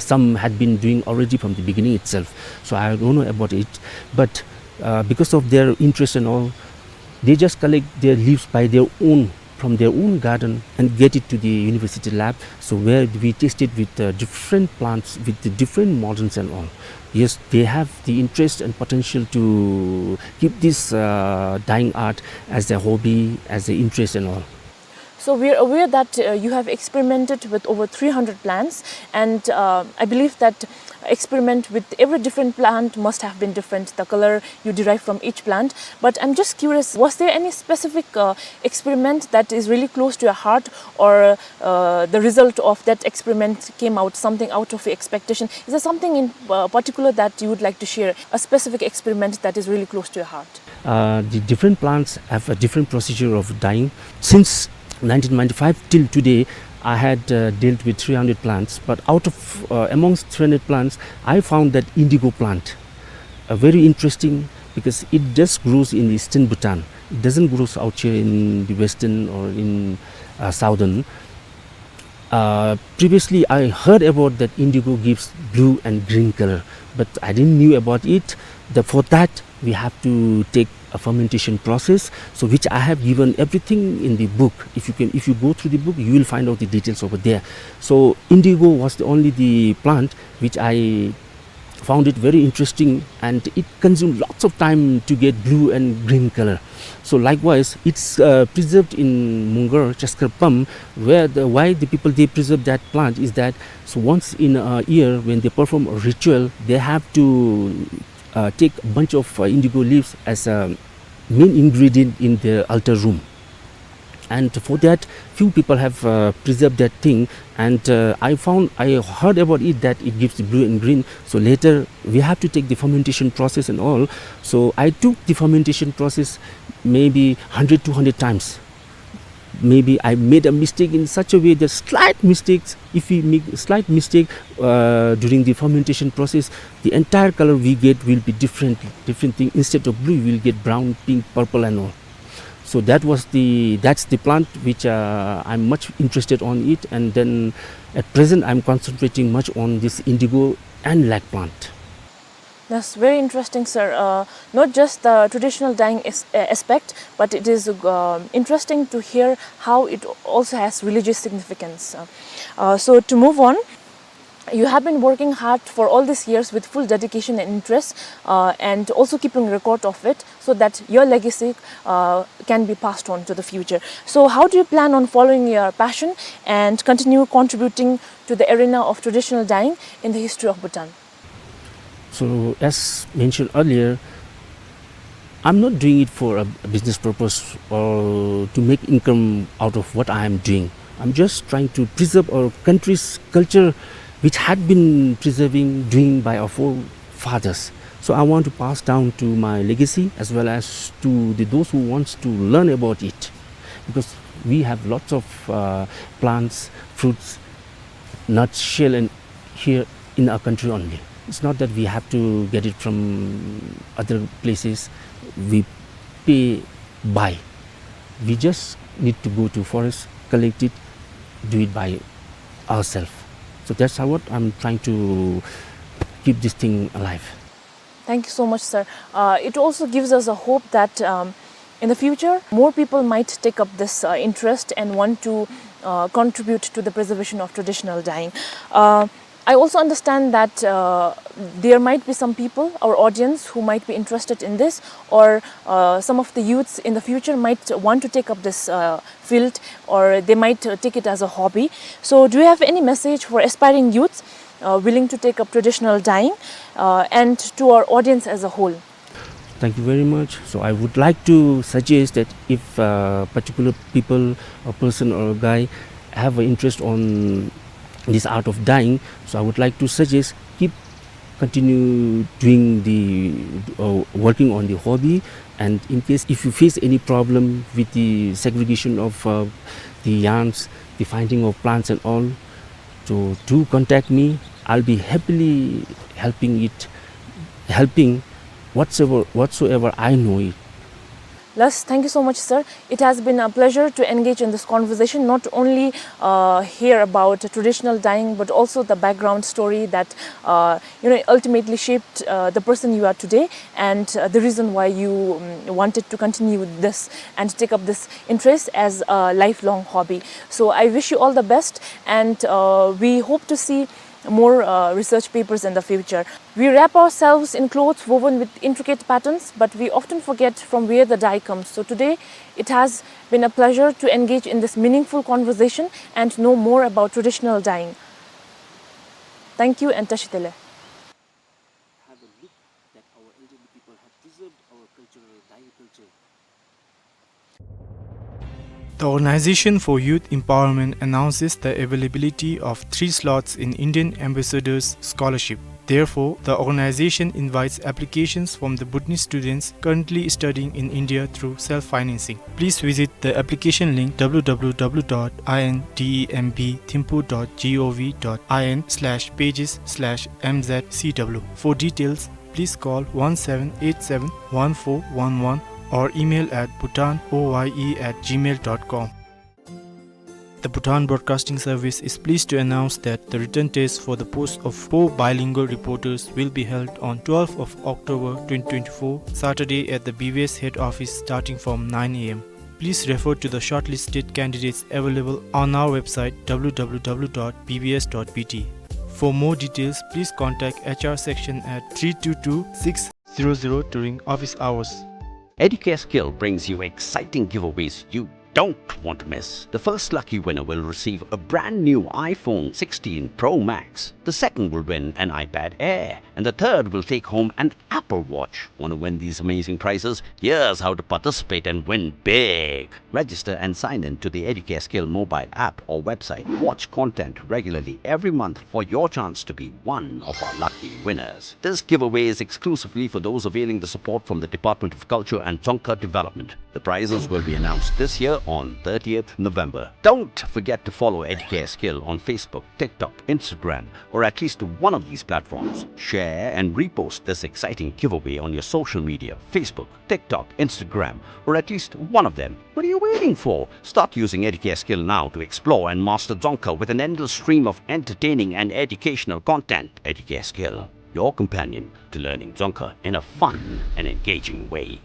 some had been doing already from the beginning itself. So I don't know about it, but, uh, because of their interest and all, they just collect their leaves by their own, from their own garden, and get it to the university lab. So where we tested with, uh, different plants, with the different models and all. Yes, they have the interest and potential to keep this, uh, dyeing art as a hobby, as an interest and all. So we are aware that, uh, you have experimented with over three hundred plants, and, uh, I believe that experiment with every different plant must have been different, the color you derive from each plant. But I'm just curious, was there any specific, uh, experiment that is really close to your heart, or, uh, the result of that experiment came out something out of your expectation? Is there something in, uh, particular that you would like to share, a specific experiment that is really close to your heart? Uh, the different plants have a different procedure of dyeing. Since nineteen ninety-five till today, I had, uh, dealt with three hundred plants, but out of, uh, amongst three hundred plants, I found that indigo plant, uh, very interesting, because it just grows in eastern Bhutan. It doesn't grow out here in the western or in, uh, southern. Uh, previously, I heard about that indigo gives blue and green color, but I didn't knew about it. The, for that, we have to take a fermentation process, so which I have given everything in the book. If you can, if you go through the book, you will find out the details over there. So indigo was the only the plant which I found it very interesting, and it consumed lots of time to get blue and green color. So likewise, it's, uh, preserved in Mungar, Chaskar Pam, where the, why the people, they preserve that plant is that, so once in a year when they perform a ritual, they have to, uh, take a bunch of, uh, indigo leaves as a main ingredient in the altar room. And for that, few people have, uh, preserved that thing. And, uh, I found, I heard about it that it gives blue and green. So later, we have to take the fermentation process and all. So I took the fermentation process maybe hundred, two hundred times. Maybe I made a mistake in such a way that slight mistakes, if we make slight mistake, uh, during the fermentation process, the entire color we get will be different, different thing. Instead of blue, we will get brown, pink, purple and all. So that was the, that's the plant which, uh, I'm much interested on it, and then at present I'm concentrating much on this indigo and lac plant. That's very interesting, sir. Uh, not just the traditional dyeing is, uh, aspect, but it is, uh, interesting to hear how it also has religious significance. Uh, uh, so to move on, you have been working hard for all these years with full dedication and interest, uh, and also keeping record of it so that your legacy, uh, can be passed on to the future. So how do you plan on following your passion and continue contributing to the arena of traditional dyeing in the history of Bhutan? So, as mentioned earlier, I'm not doing it for a, a business purpose or to make income out of what I am doing. I'm just trying to preserve our country's culture, which had been preserving, doing by our forefathers. So I want to pass down to my legacy as well as to the, those who wants to learn about it, because we have lots of, uh, plants, fruits, nuts, shell, and here in our country only. It's not that we have to get it from other places. We pay, buy. We just need to go to forest, collect it, do it by ourselves. So that's how what I'm trying to keep this thing alive. Thank you so much, sir. Uh, it also gives us a hope that, um, in the future, more people might take up this, uh, interest and want to, uh, contribute to the preservation of traditional dyeing. Uh, I also understand that, uh, there might be some people, our audience, who might be interested in this, or, uh, some of the youths in the future might want to take up this, uh, field, or they might, uh, take it as a hobby. So, do you have any message for aspiring youths, uh, willing to take up traditional dyeing, uh, and to our audience as a whole? Thank you very much. So I would like to suggest that if, uh, particular people, a person or a guy have an interest on this art of dyeing, so I would like to suggest, keep, continue doing the, uh, working on the hobby. And in case if you face any problem with the segregation of, uh, the yarns, the finding of plants and all, so do contact me. I'll be happily helping it, helping whatsoever, whatsoever I know it. Lars, thank you so much, sir. It has been a pleasure to engage in this conversation, not only, uh, hear about traditional dyeing, but also the background story that, uh, you know, ultimately shaped, uh, the person you are today, and, uh, the reason why you, um, wanted to continue this and take up this interest as a lifelong hobby. So I wish you all the best, and, uh, we hope to see more, uh, research papers in the future. We wrap ourselves in clothes woven with intricate patterns, but we often forget from where the dye comes. So today, it has been a pleasure to engage in this meaningful conversation and know more about traditional dyeing. Thank you and tashi delek. Have a look that our elderly people have preserved our cultural dye culture. The Organization for Youth Empowerment announces the availability of three slots in Indian Ambassadors Scholarship. Therefore, the organization invites applications from the Bhutanese students currently studying in India through self-financing. Please visit the application link w w w dot i n d e m b thimphu dot g o v dot i n slash pages slash m z c w. For details, please call one seven eight seven one four one one or email at bhutan o y e at gmail dot com. The Bhutan Broadcasting Service is pleased to announce that the written test for the post of four bilingual reporters will be held on twelfth of October twenty twenty-four, Saturday, at the B B S head office starting from nine a m. Please refer to the shortlisted candidates available on our website w w w dot b b s dot b t. For more details, please contact H R section at three two two six zero zero during office hours. Educare Skill brings you exciting giveaways you don't want to miss. The first lucky winner will receive a brand new iPhone sixteen Pro Max. The second will win an iPad Air. And the third will take home an Apple Watch. Want to win these amazing prizes? Here's how to participate and win big. Register and sign in to the Educare Skill mobile app or website. Watch content regularly every month for your chance to be one of our lucky winners. This giveaway is exclusively for those availing the support from the Department of Culture and Dzongkha Development. The prizes will be announced this year on thirtieth November. Don't forget to follow Educare Skill on Facebook, TikTok, Instagram, or at least one of these platforms. Share and repost this exciting giveaway on your social media, Facebook, TikTok, Instagram, or at least one of them. What are you waiting for? Start using Educare Skill now to explore and master Dzongkha with an endless stream of entertaining and educational content. Educare Skill, your companion to learning Dzongkha in a fun and engaging way.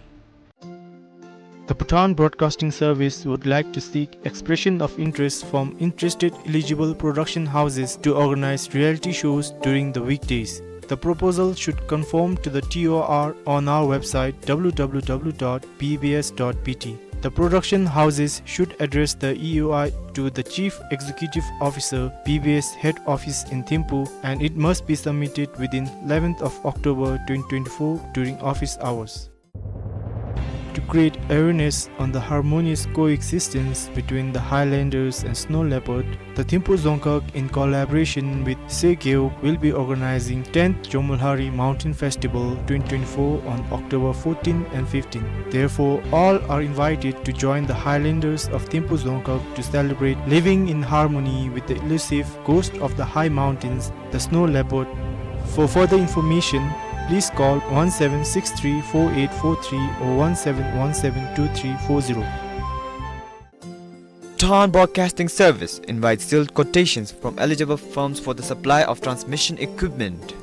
The Bhutan Broadcasting Service would like to seek expression of interest from interested eligible production houses to organize reality shows during the weekdays. The proposal should conform to the T O R on our website w w w dot b b s dot b t. The production houses should address the E O I to the Chief Executive Officer, B B S Head Office in Thimphu, and it must be submitted within eleventh of October twenty twenty-four during office hours. To create awareness on the harmonious coexistence between the highlanders and snow leopard, the Thimphu Dzongkhag, in collaboration with Sagaing, will be organizing tenth Jomolhari Mountain Festival twenty twenty-four on October fourteen and fifteen. Therefore, all are invited to join the highlanders of Thimphu Dzongkhag to celebrate living in harmony with the elusive ghost of the high mountains, the snow leopard. For further information, please call one seven six three four eight four three or one seven one seven two three four zero. Bhutan Broadcasting Service invites sealed quotations from eligible firms for the supply of transmission equipment.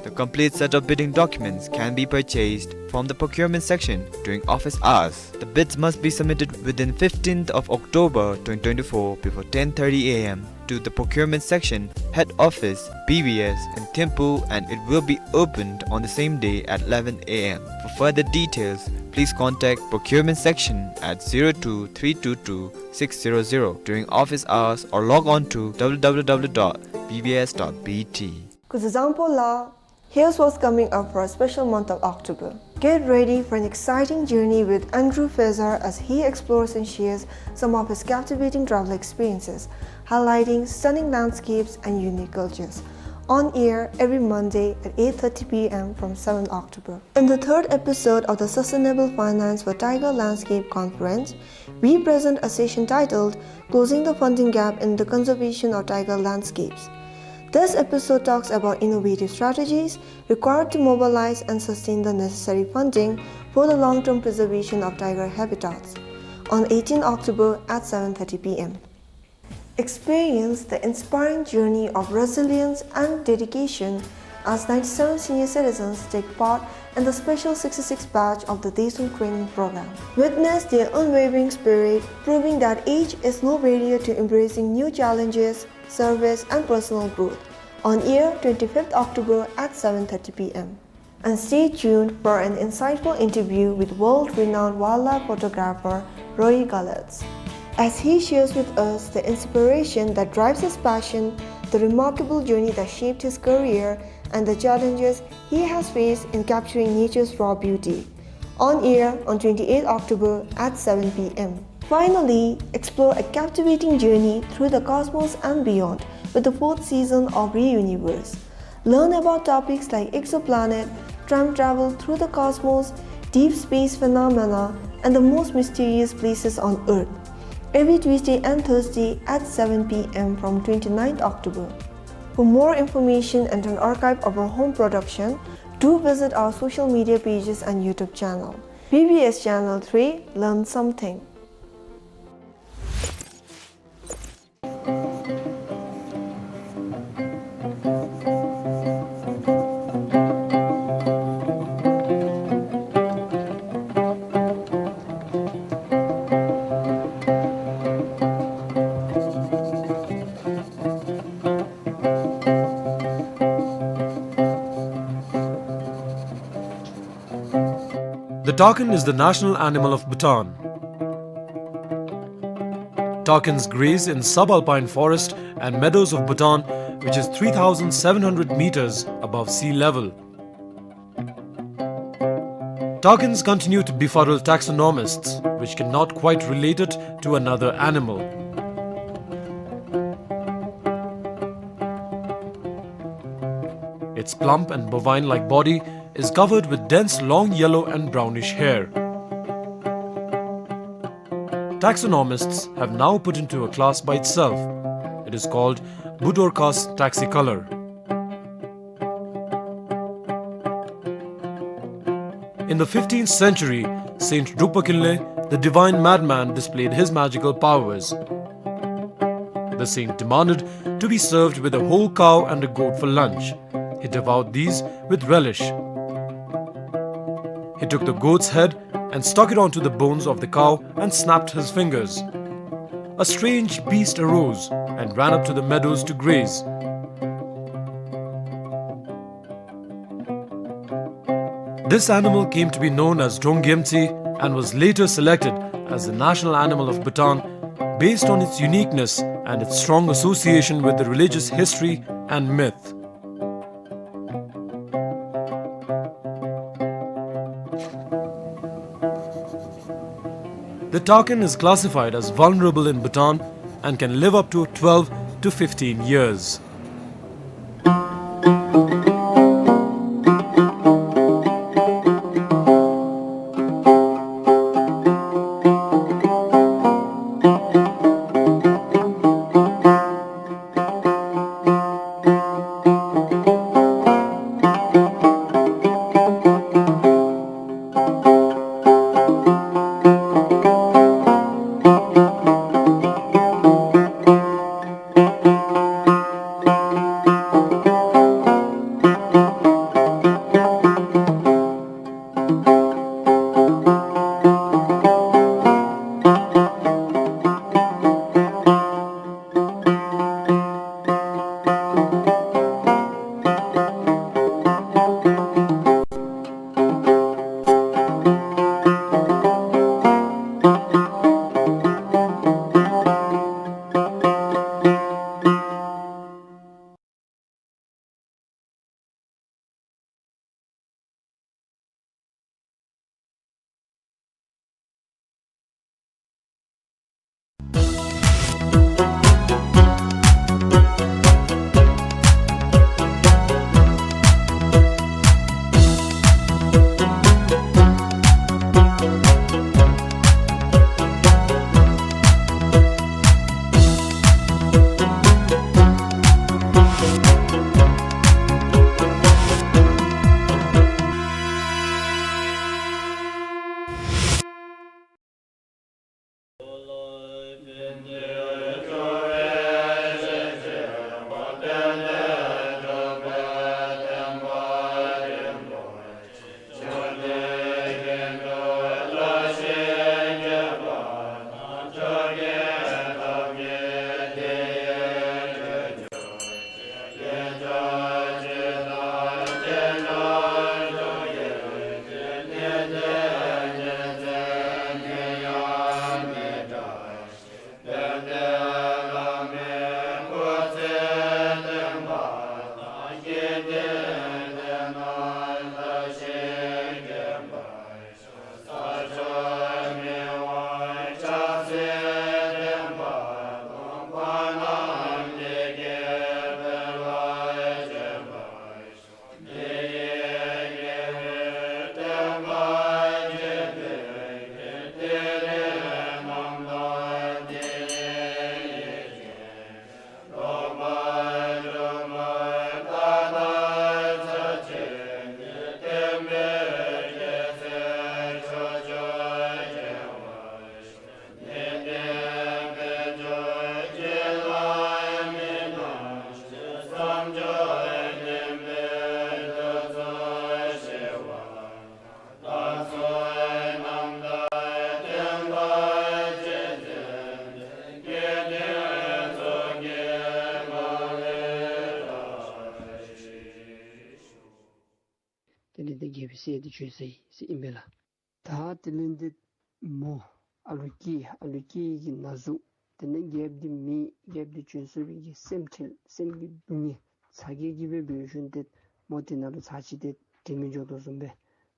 The complete set of bidding documents can be purchased from the procurement section during office hours. The bids must be submitted within fifteenth of October twenty twenty-four before ten thirty a m to the procurement section, head office, B B S in Thimphu, and it will be opened on the same day at eleven a m. For further details, please contact procurement section at zero two three two two six zero zero during office hours or log on to w w w dot b b s dot b t. Kuzuzangpo la, here's what's coming up for a special month of October. Get ready for an exciting journey with Andrew Fezar as he explores and shares some of his captivating travel experiences, highlighting stunning landscapes and unique cultures. On air every Monday at eight thirty p m from seventh October. In the third episode of the Sustainable Finance for Tiger Landscape Conference, we present a session titled Closing the Funding Gap in the Conservation of Tiger Landscapes. This episode talks about innovative strategies required to mobilize and sustain the necessary funding for the long-term preservation of tiger habitats on eighteenth October at seven thirty p m. Experience the inspiring journey of resilience and dedication as ninety-seven senior citizens take part in the special sixty-six batch of the Daesung training program. Witness their unwavering spirit, proving that age is no barrier to embracing new challenges, service, and personal growth. On air, twenty-fifth October at seven thirty p m. And stay tuned for an insightful interview with world-renowned wildlife photographer Roy Gallautz, as he shares with us the inspiration that drives his passion, the remarkable journey that shaped his career, and the challenges he has faced in capturing nature's raw beauty. On air on twenty-eighth October at seven p m. Finally, explore a captivating journey through the cosmos and beyond with the fourth season of Reuniverse. Learn about topics like exoplanet, time travel through the cosmos, deep space phenomena, and the most mysterious places on Earth. Every Tuesday and Thursday at seven p m from twenty-ninth October. For more information and an archive of our home production, do visit our social media pages and YouTube channel. B B S Channel three, learn something. The takin is the national animal of Bhutan. Takins graze in subalpine forest and meadows of Bhutan, which is three thousand seven hundred meters above sea level. Takins continue to befuddle taxonomists, which cannot quite relate it to another animal. Its plump and bovine-like body is covered with dense long yellow and brownish hair. Taxonomists have now put into a class by itself. It is called Budorcas taxicolor. In the fifteenth century, Saint Drukpa Kinley, the divine madman, displayed his magical powers. The saint demanded to be served with a whole cow and a goat for lunch. He devoured these with relish. He took the goat's head and stuck it onto the bones of the cow and snapped his fingers. A strange beast arose and ran up to the meadows to graze. This animal came to be known as Drongyemtsi and was later selected as the national animal of Bhutan based on its uniqueness and its strong association with the religious history and myth. The takin is classified as vulnerable in Bhutan and can live up to twelve to fifteen years. དེ་ལས་ཏེ་རྒྱལ་པོའི་སྲས་དེ་བྱོན་སོ་ཡི་ཟེར་ཨིན་པས་ལགས། ད་དེ་ལས་ཏེ་མོ་ཨ་ལུ་སྐྱེས། ཨ་ལུ་སྐྱེས་ཀྱི་ན་ཟུག། དེ་ལས་རྒྱལཔོ་འདི་མེད། རྒྱལཔོ་འདི་བྱོན་སོང་བའི་གི་སེམས་ཁྲལ། སེམས་ཀྱི་སྡུག་བསྔལ་ཚ་གྱང་གིས་སྦེ་འབད་ཞིནམ་ཏེ་མོ་དེ་ནང་ལུ་ཚར་གཅིག་ཏེ་དྲན་མེད་འགྱོ་དོ་བཟུམ་སྦེ་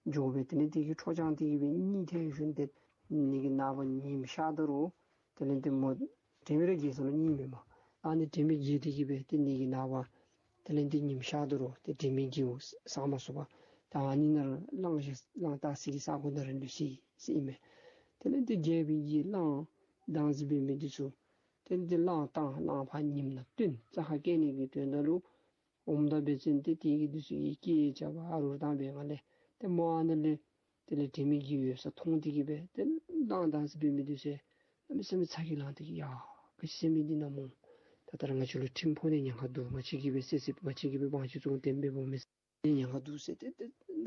འགྱོ་སྦེ་དེ་ལས་དེ་གི་ཁྲོ་ཆང་དེ་གིས་སྦེ་གཉིད་ཐལ་ཞིནམ་ཏེ་ནི་གི་ནངས་པ་ཉིམ་ཤར་ད་རུང་དེ་ལས་ཏེ་མོ་དྲན་མེད་ར་འགྱེལ་སོ་ལོ། གཉིད་མེད་མས། ཨ་ནི་དྲན་མེད་འགྱེལ་ཏེ་གིས་སྦེ་ཏེ་ནི་གི་ནངས་པ་དེ་ལས་ཏེ་ཉིམ་ཤར་ད་རུང་ཏེ་དྲན་མེད་འགྱེལཝ་སངས་མ་སོང་པར་ད་ཨ་ནི་ནང་གླང་ཆེན་གླང་དར་སེང་གི་ས་གོ་ནང་ར་ལུས་སོ་ཡི་ཟེར་ཨིན་མས། དེ་ལས་ཏེ་རྒྱལ་པོའི་གི་གླང་དང་ཟེར་འབད་མི་འདི་ཚུ་དེ་ལས་ཏེ་གླང་བཏང་གླང་ཕར་ཉིམ་ནང་བཏོན་རྩྭ་ཁ་བཀལ་ནི་གི་དོན་དག་ལུ་འོངམ་ད་འབད་བ་ཅིན་ཏེ་དེ་གི་འདི་ཚུ་གིས་སྐད་རྐྱབ་ཨ་རོགས་བཏང་བའི་སྒང་ལས་ཏེ་མོ་ཨ་ནཱ་ལས་དེ་ལས་དྲན་མེད་འགྱེལ་ཡོད་ས་མཐོང་སྟེ་གིས་སྦེ་ཏེ་གླང་དར་སེང་འབད་མི་འདི་ཚུ་གནམ་མེད་ས་མེད་ཚ་གྱང་ལང་སྟེ་གིས་ཡ་ག་ཅི་ཟེར་མི་འདི་ན་མོ། ད་ལྟོ་ར་ང་བཅས་ལུ་ཁྲིམས་ཕོག་ནི་ཉེན་ཁ་འདུག། ང་བཅས་ཀྱིས་སྦེ་བསད་བསདཔ་ང་བཅས་ཀྱིས་སྦེ་དབང་ཆ་བཙོང་སྟེ་འབདཝ་མས་ཟེར་ཉེན་ཁ་འདུག་ཟེར་ཏེ་ཏེ་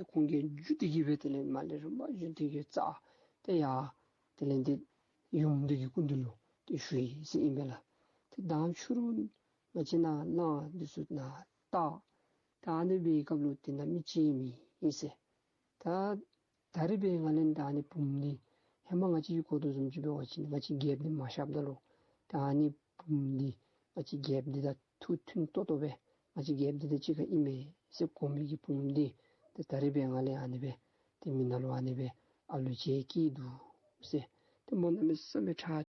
ཁོང་གིས་འགྱོ་སྟེ་གིས་སྦེ་དེ་ལས་མར་ལས་རིམ་པ་བཞིན་དེ་གིས་རྩྭ་དེ་ཡར་དེ་ལས་ཏེ་ཡུམ་འདི་གི་སྐུ་མདུན་ལུ་ཏེ་ཞུ་ཡི་ཟེར་ཨིན་པས་ལགས། ཏེ་མདང་ཕྱི་རུ་ང་བཅས་ནཱ་གླང་འདི་ཚུ་ནཱ་བཏགས། ད་ཨ་ནི་འབད་བའི་སྐབས་ལུ་དེ་ནང་མི་ཅིག་མེད་ཟེར། ད་ད་རིས་འབད་བའི་སྒང་ལས་ད་ཨ་ནི་བུམོ་འདི་ཧེ་མ་ང་བཅས་ཀྱིས་གོ་དོ་བཟུམ་ཅིག་འབད་བ་ཅིན་ང་བཅས་རྒྱལཔོ་འདི་མ་གཤགསཔ་ད་ལུ་ད་ཨ་ནི་བུམོ་འདི་ང་བཅས་རྒྱལཔོ་འདི་དང་ཐུགས་མཐུན་ཏོག་ཏོ་སྦེ་ང་བཅས་རྒྱལཔོ་འདི་དང་གཅིག་ཁར་ཨིན་མས་ཟེར་གོ་མི་གི་བུམོ་འདི་ཏེ་ད་རིས་འབད་བའི་སྒང་ལས་ཨ་ནི་སྦེ་ཏེ་མི་ནང་ལུ་ཨ་ནི་སྦེ་ཨ་ལུ་ཅིག་སྐྱེས་འདུག་ཟེར། ཏེ་མོ་གནམ་མེད་ས་མེད་ཁྲག་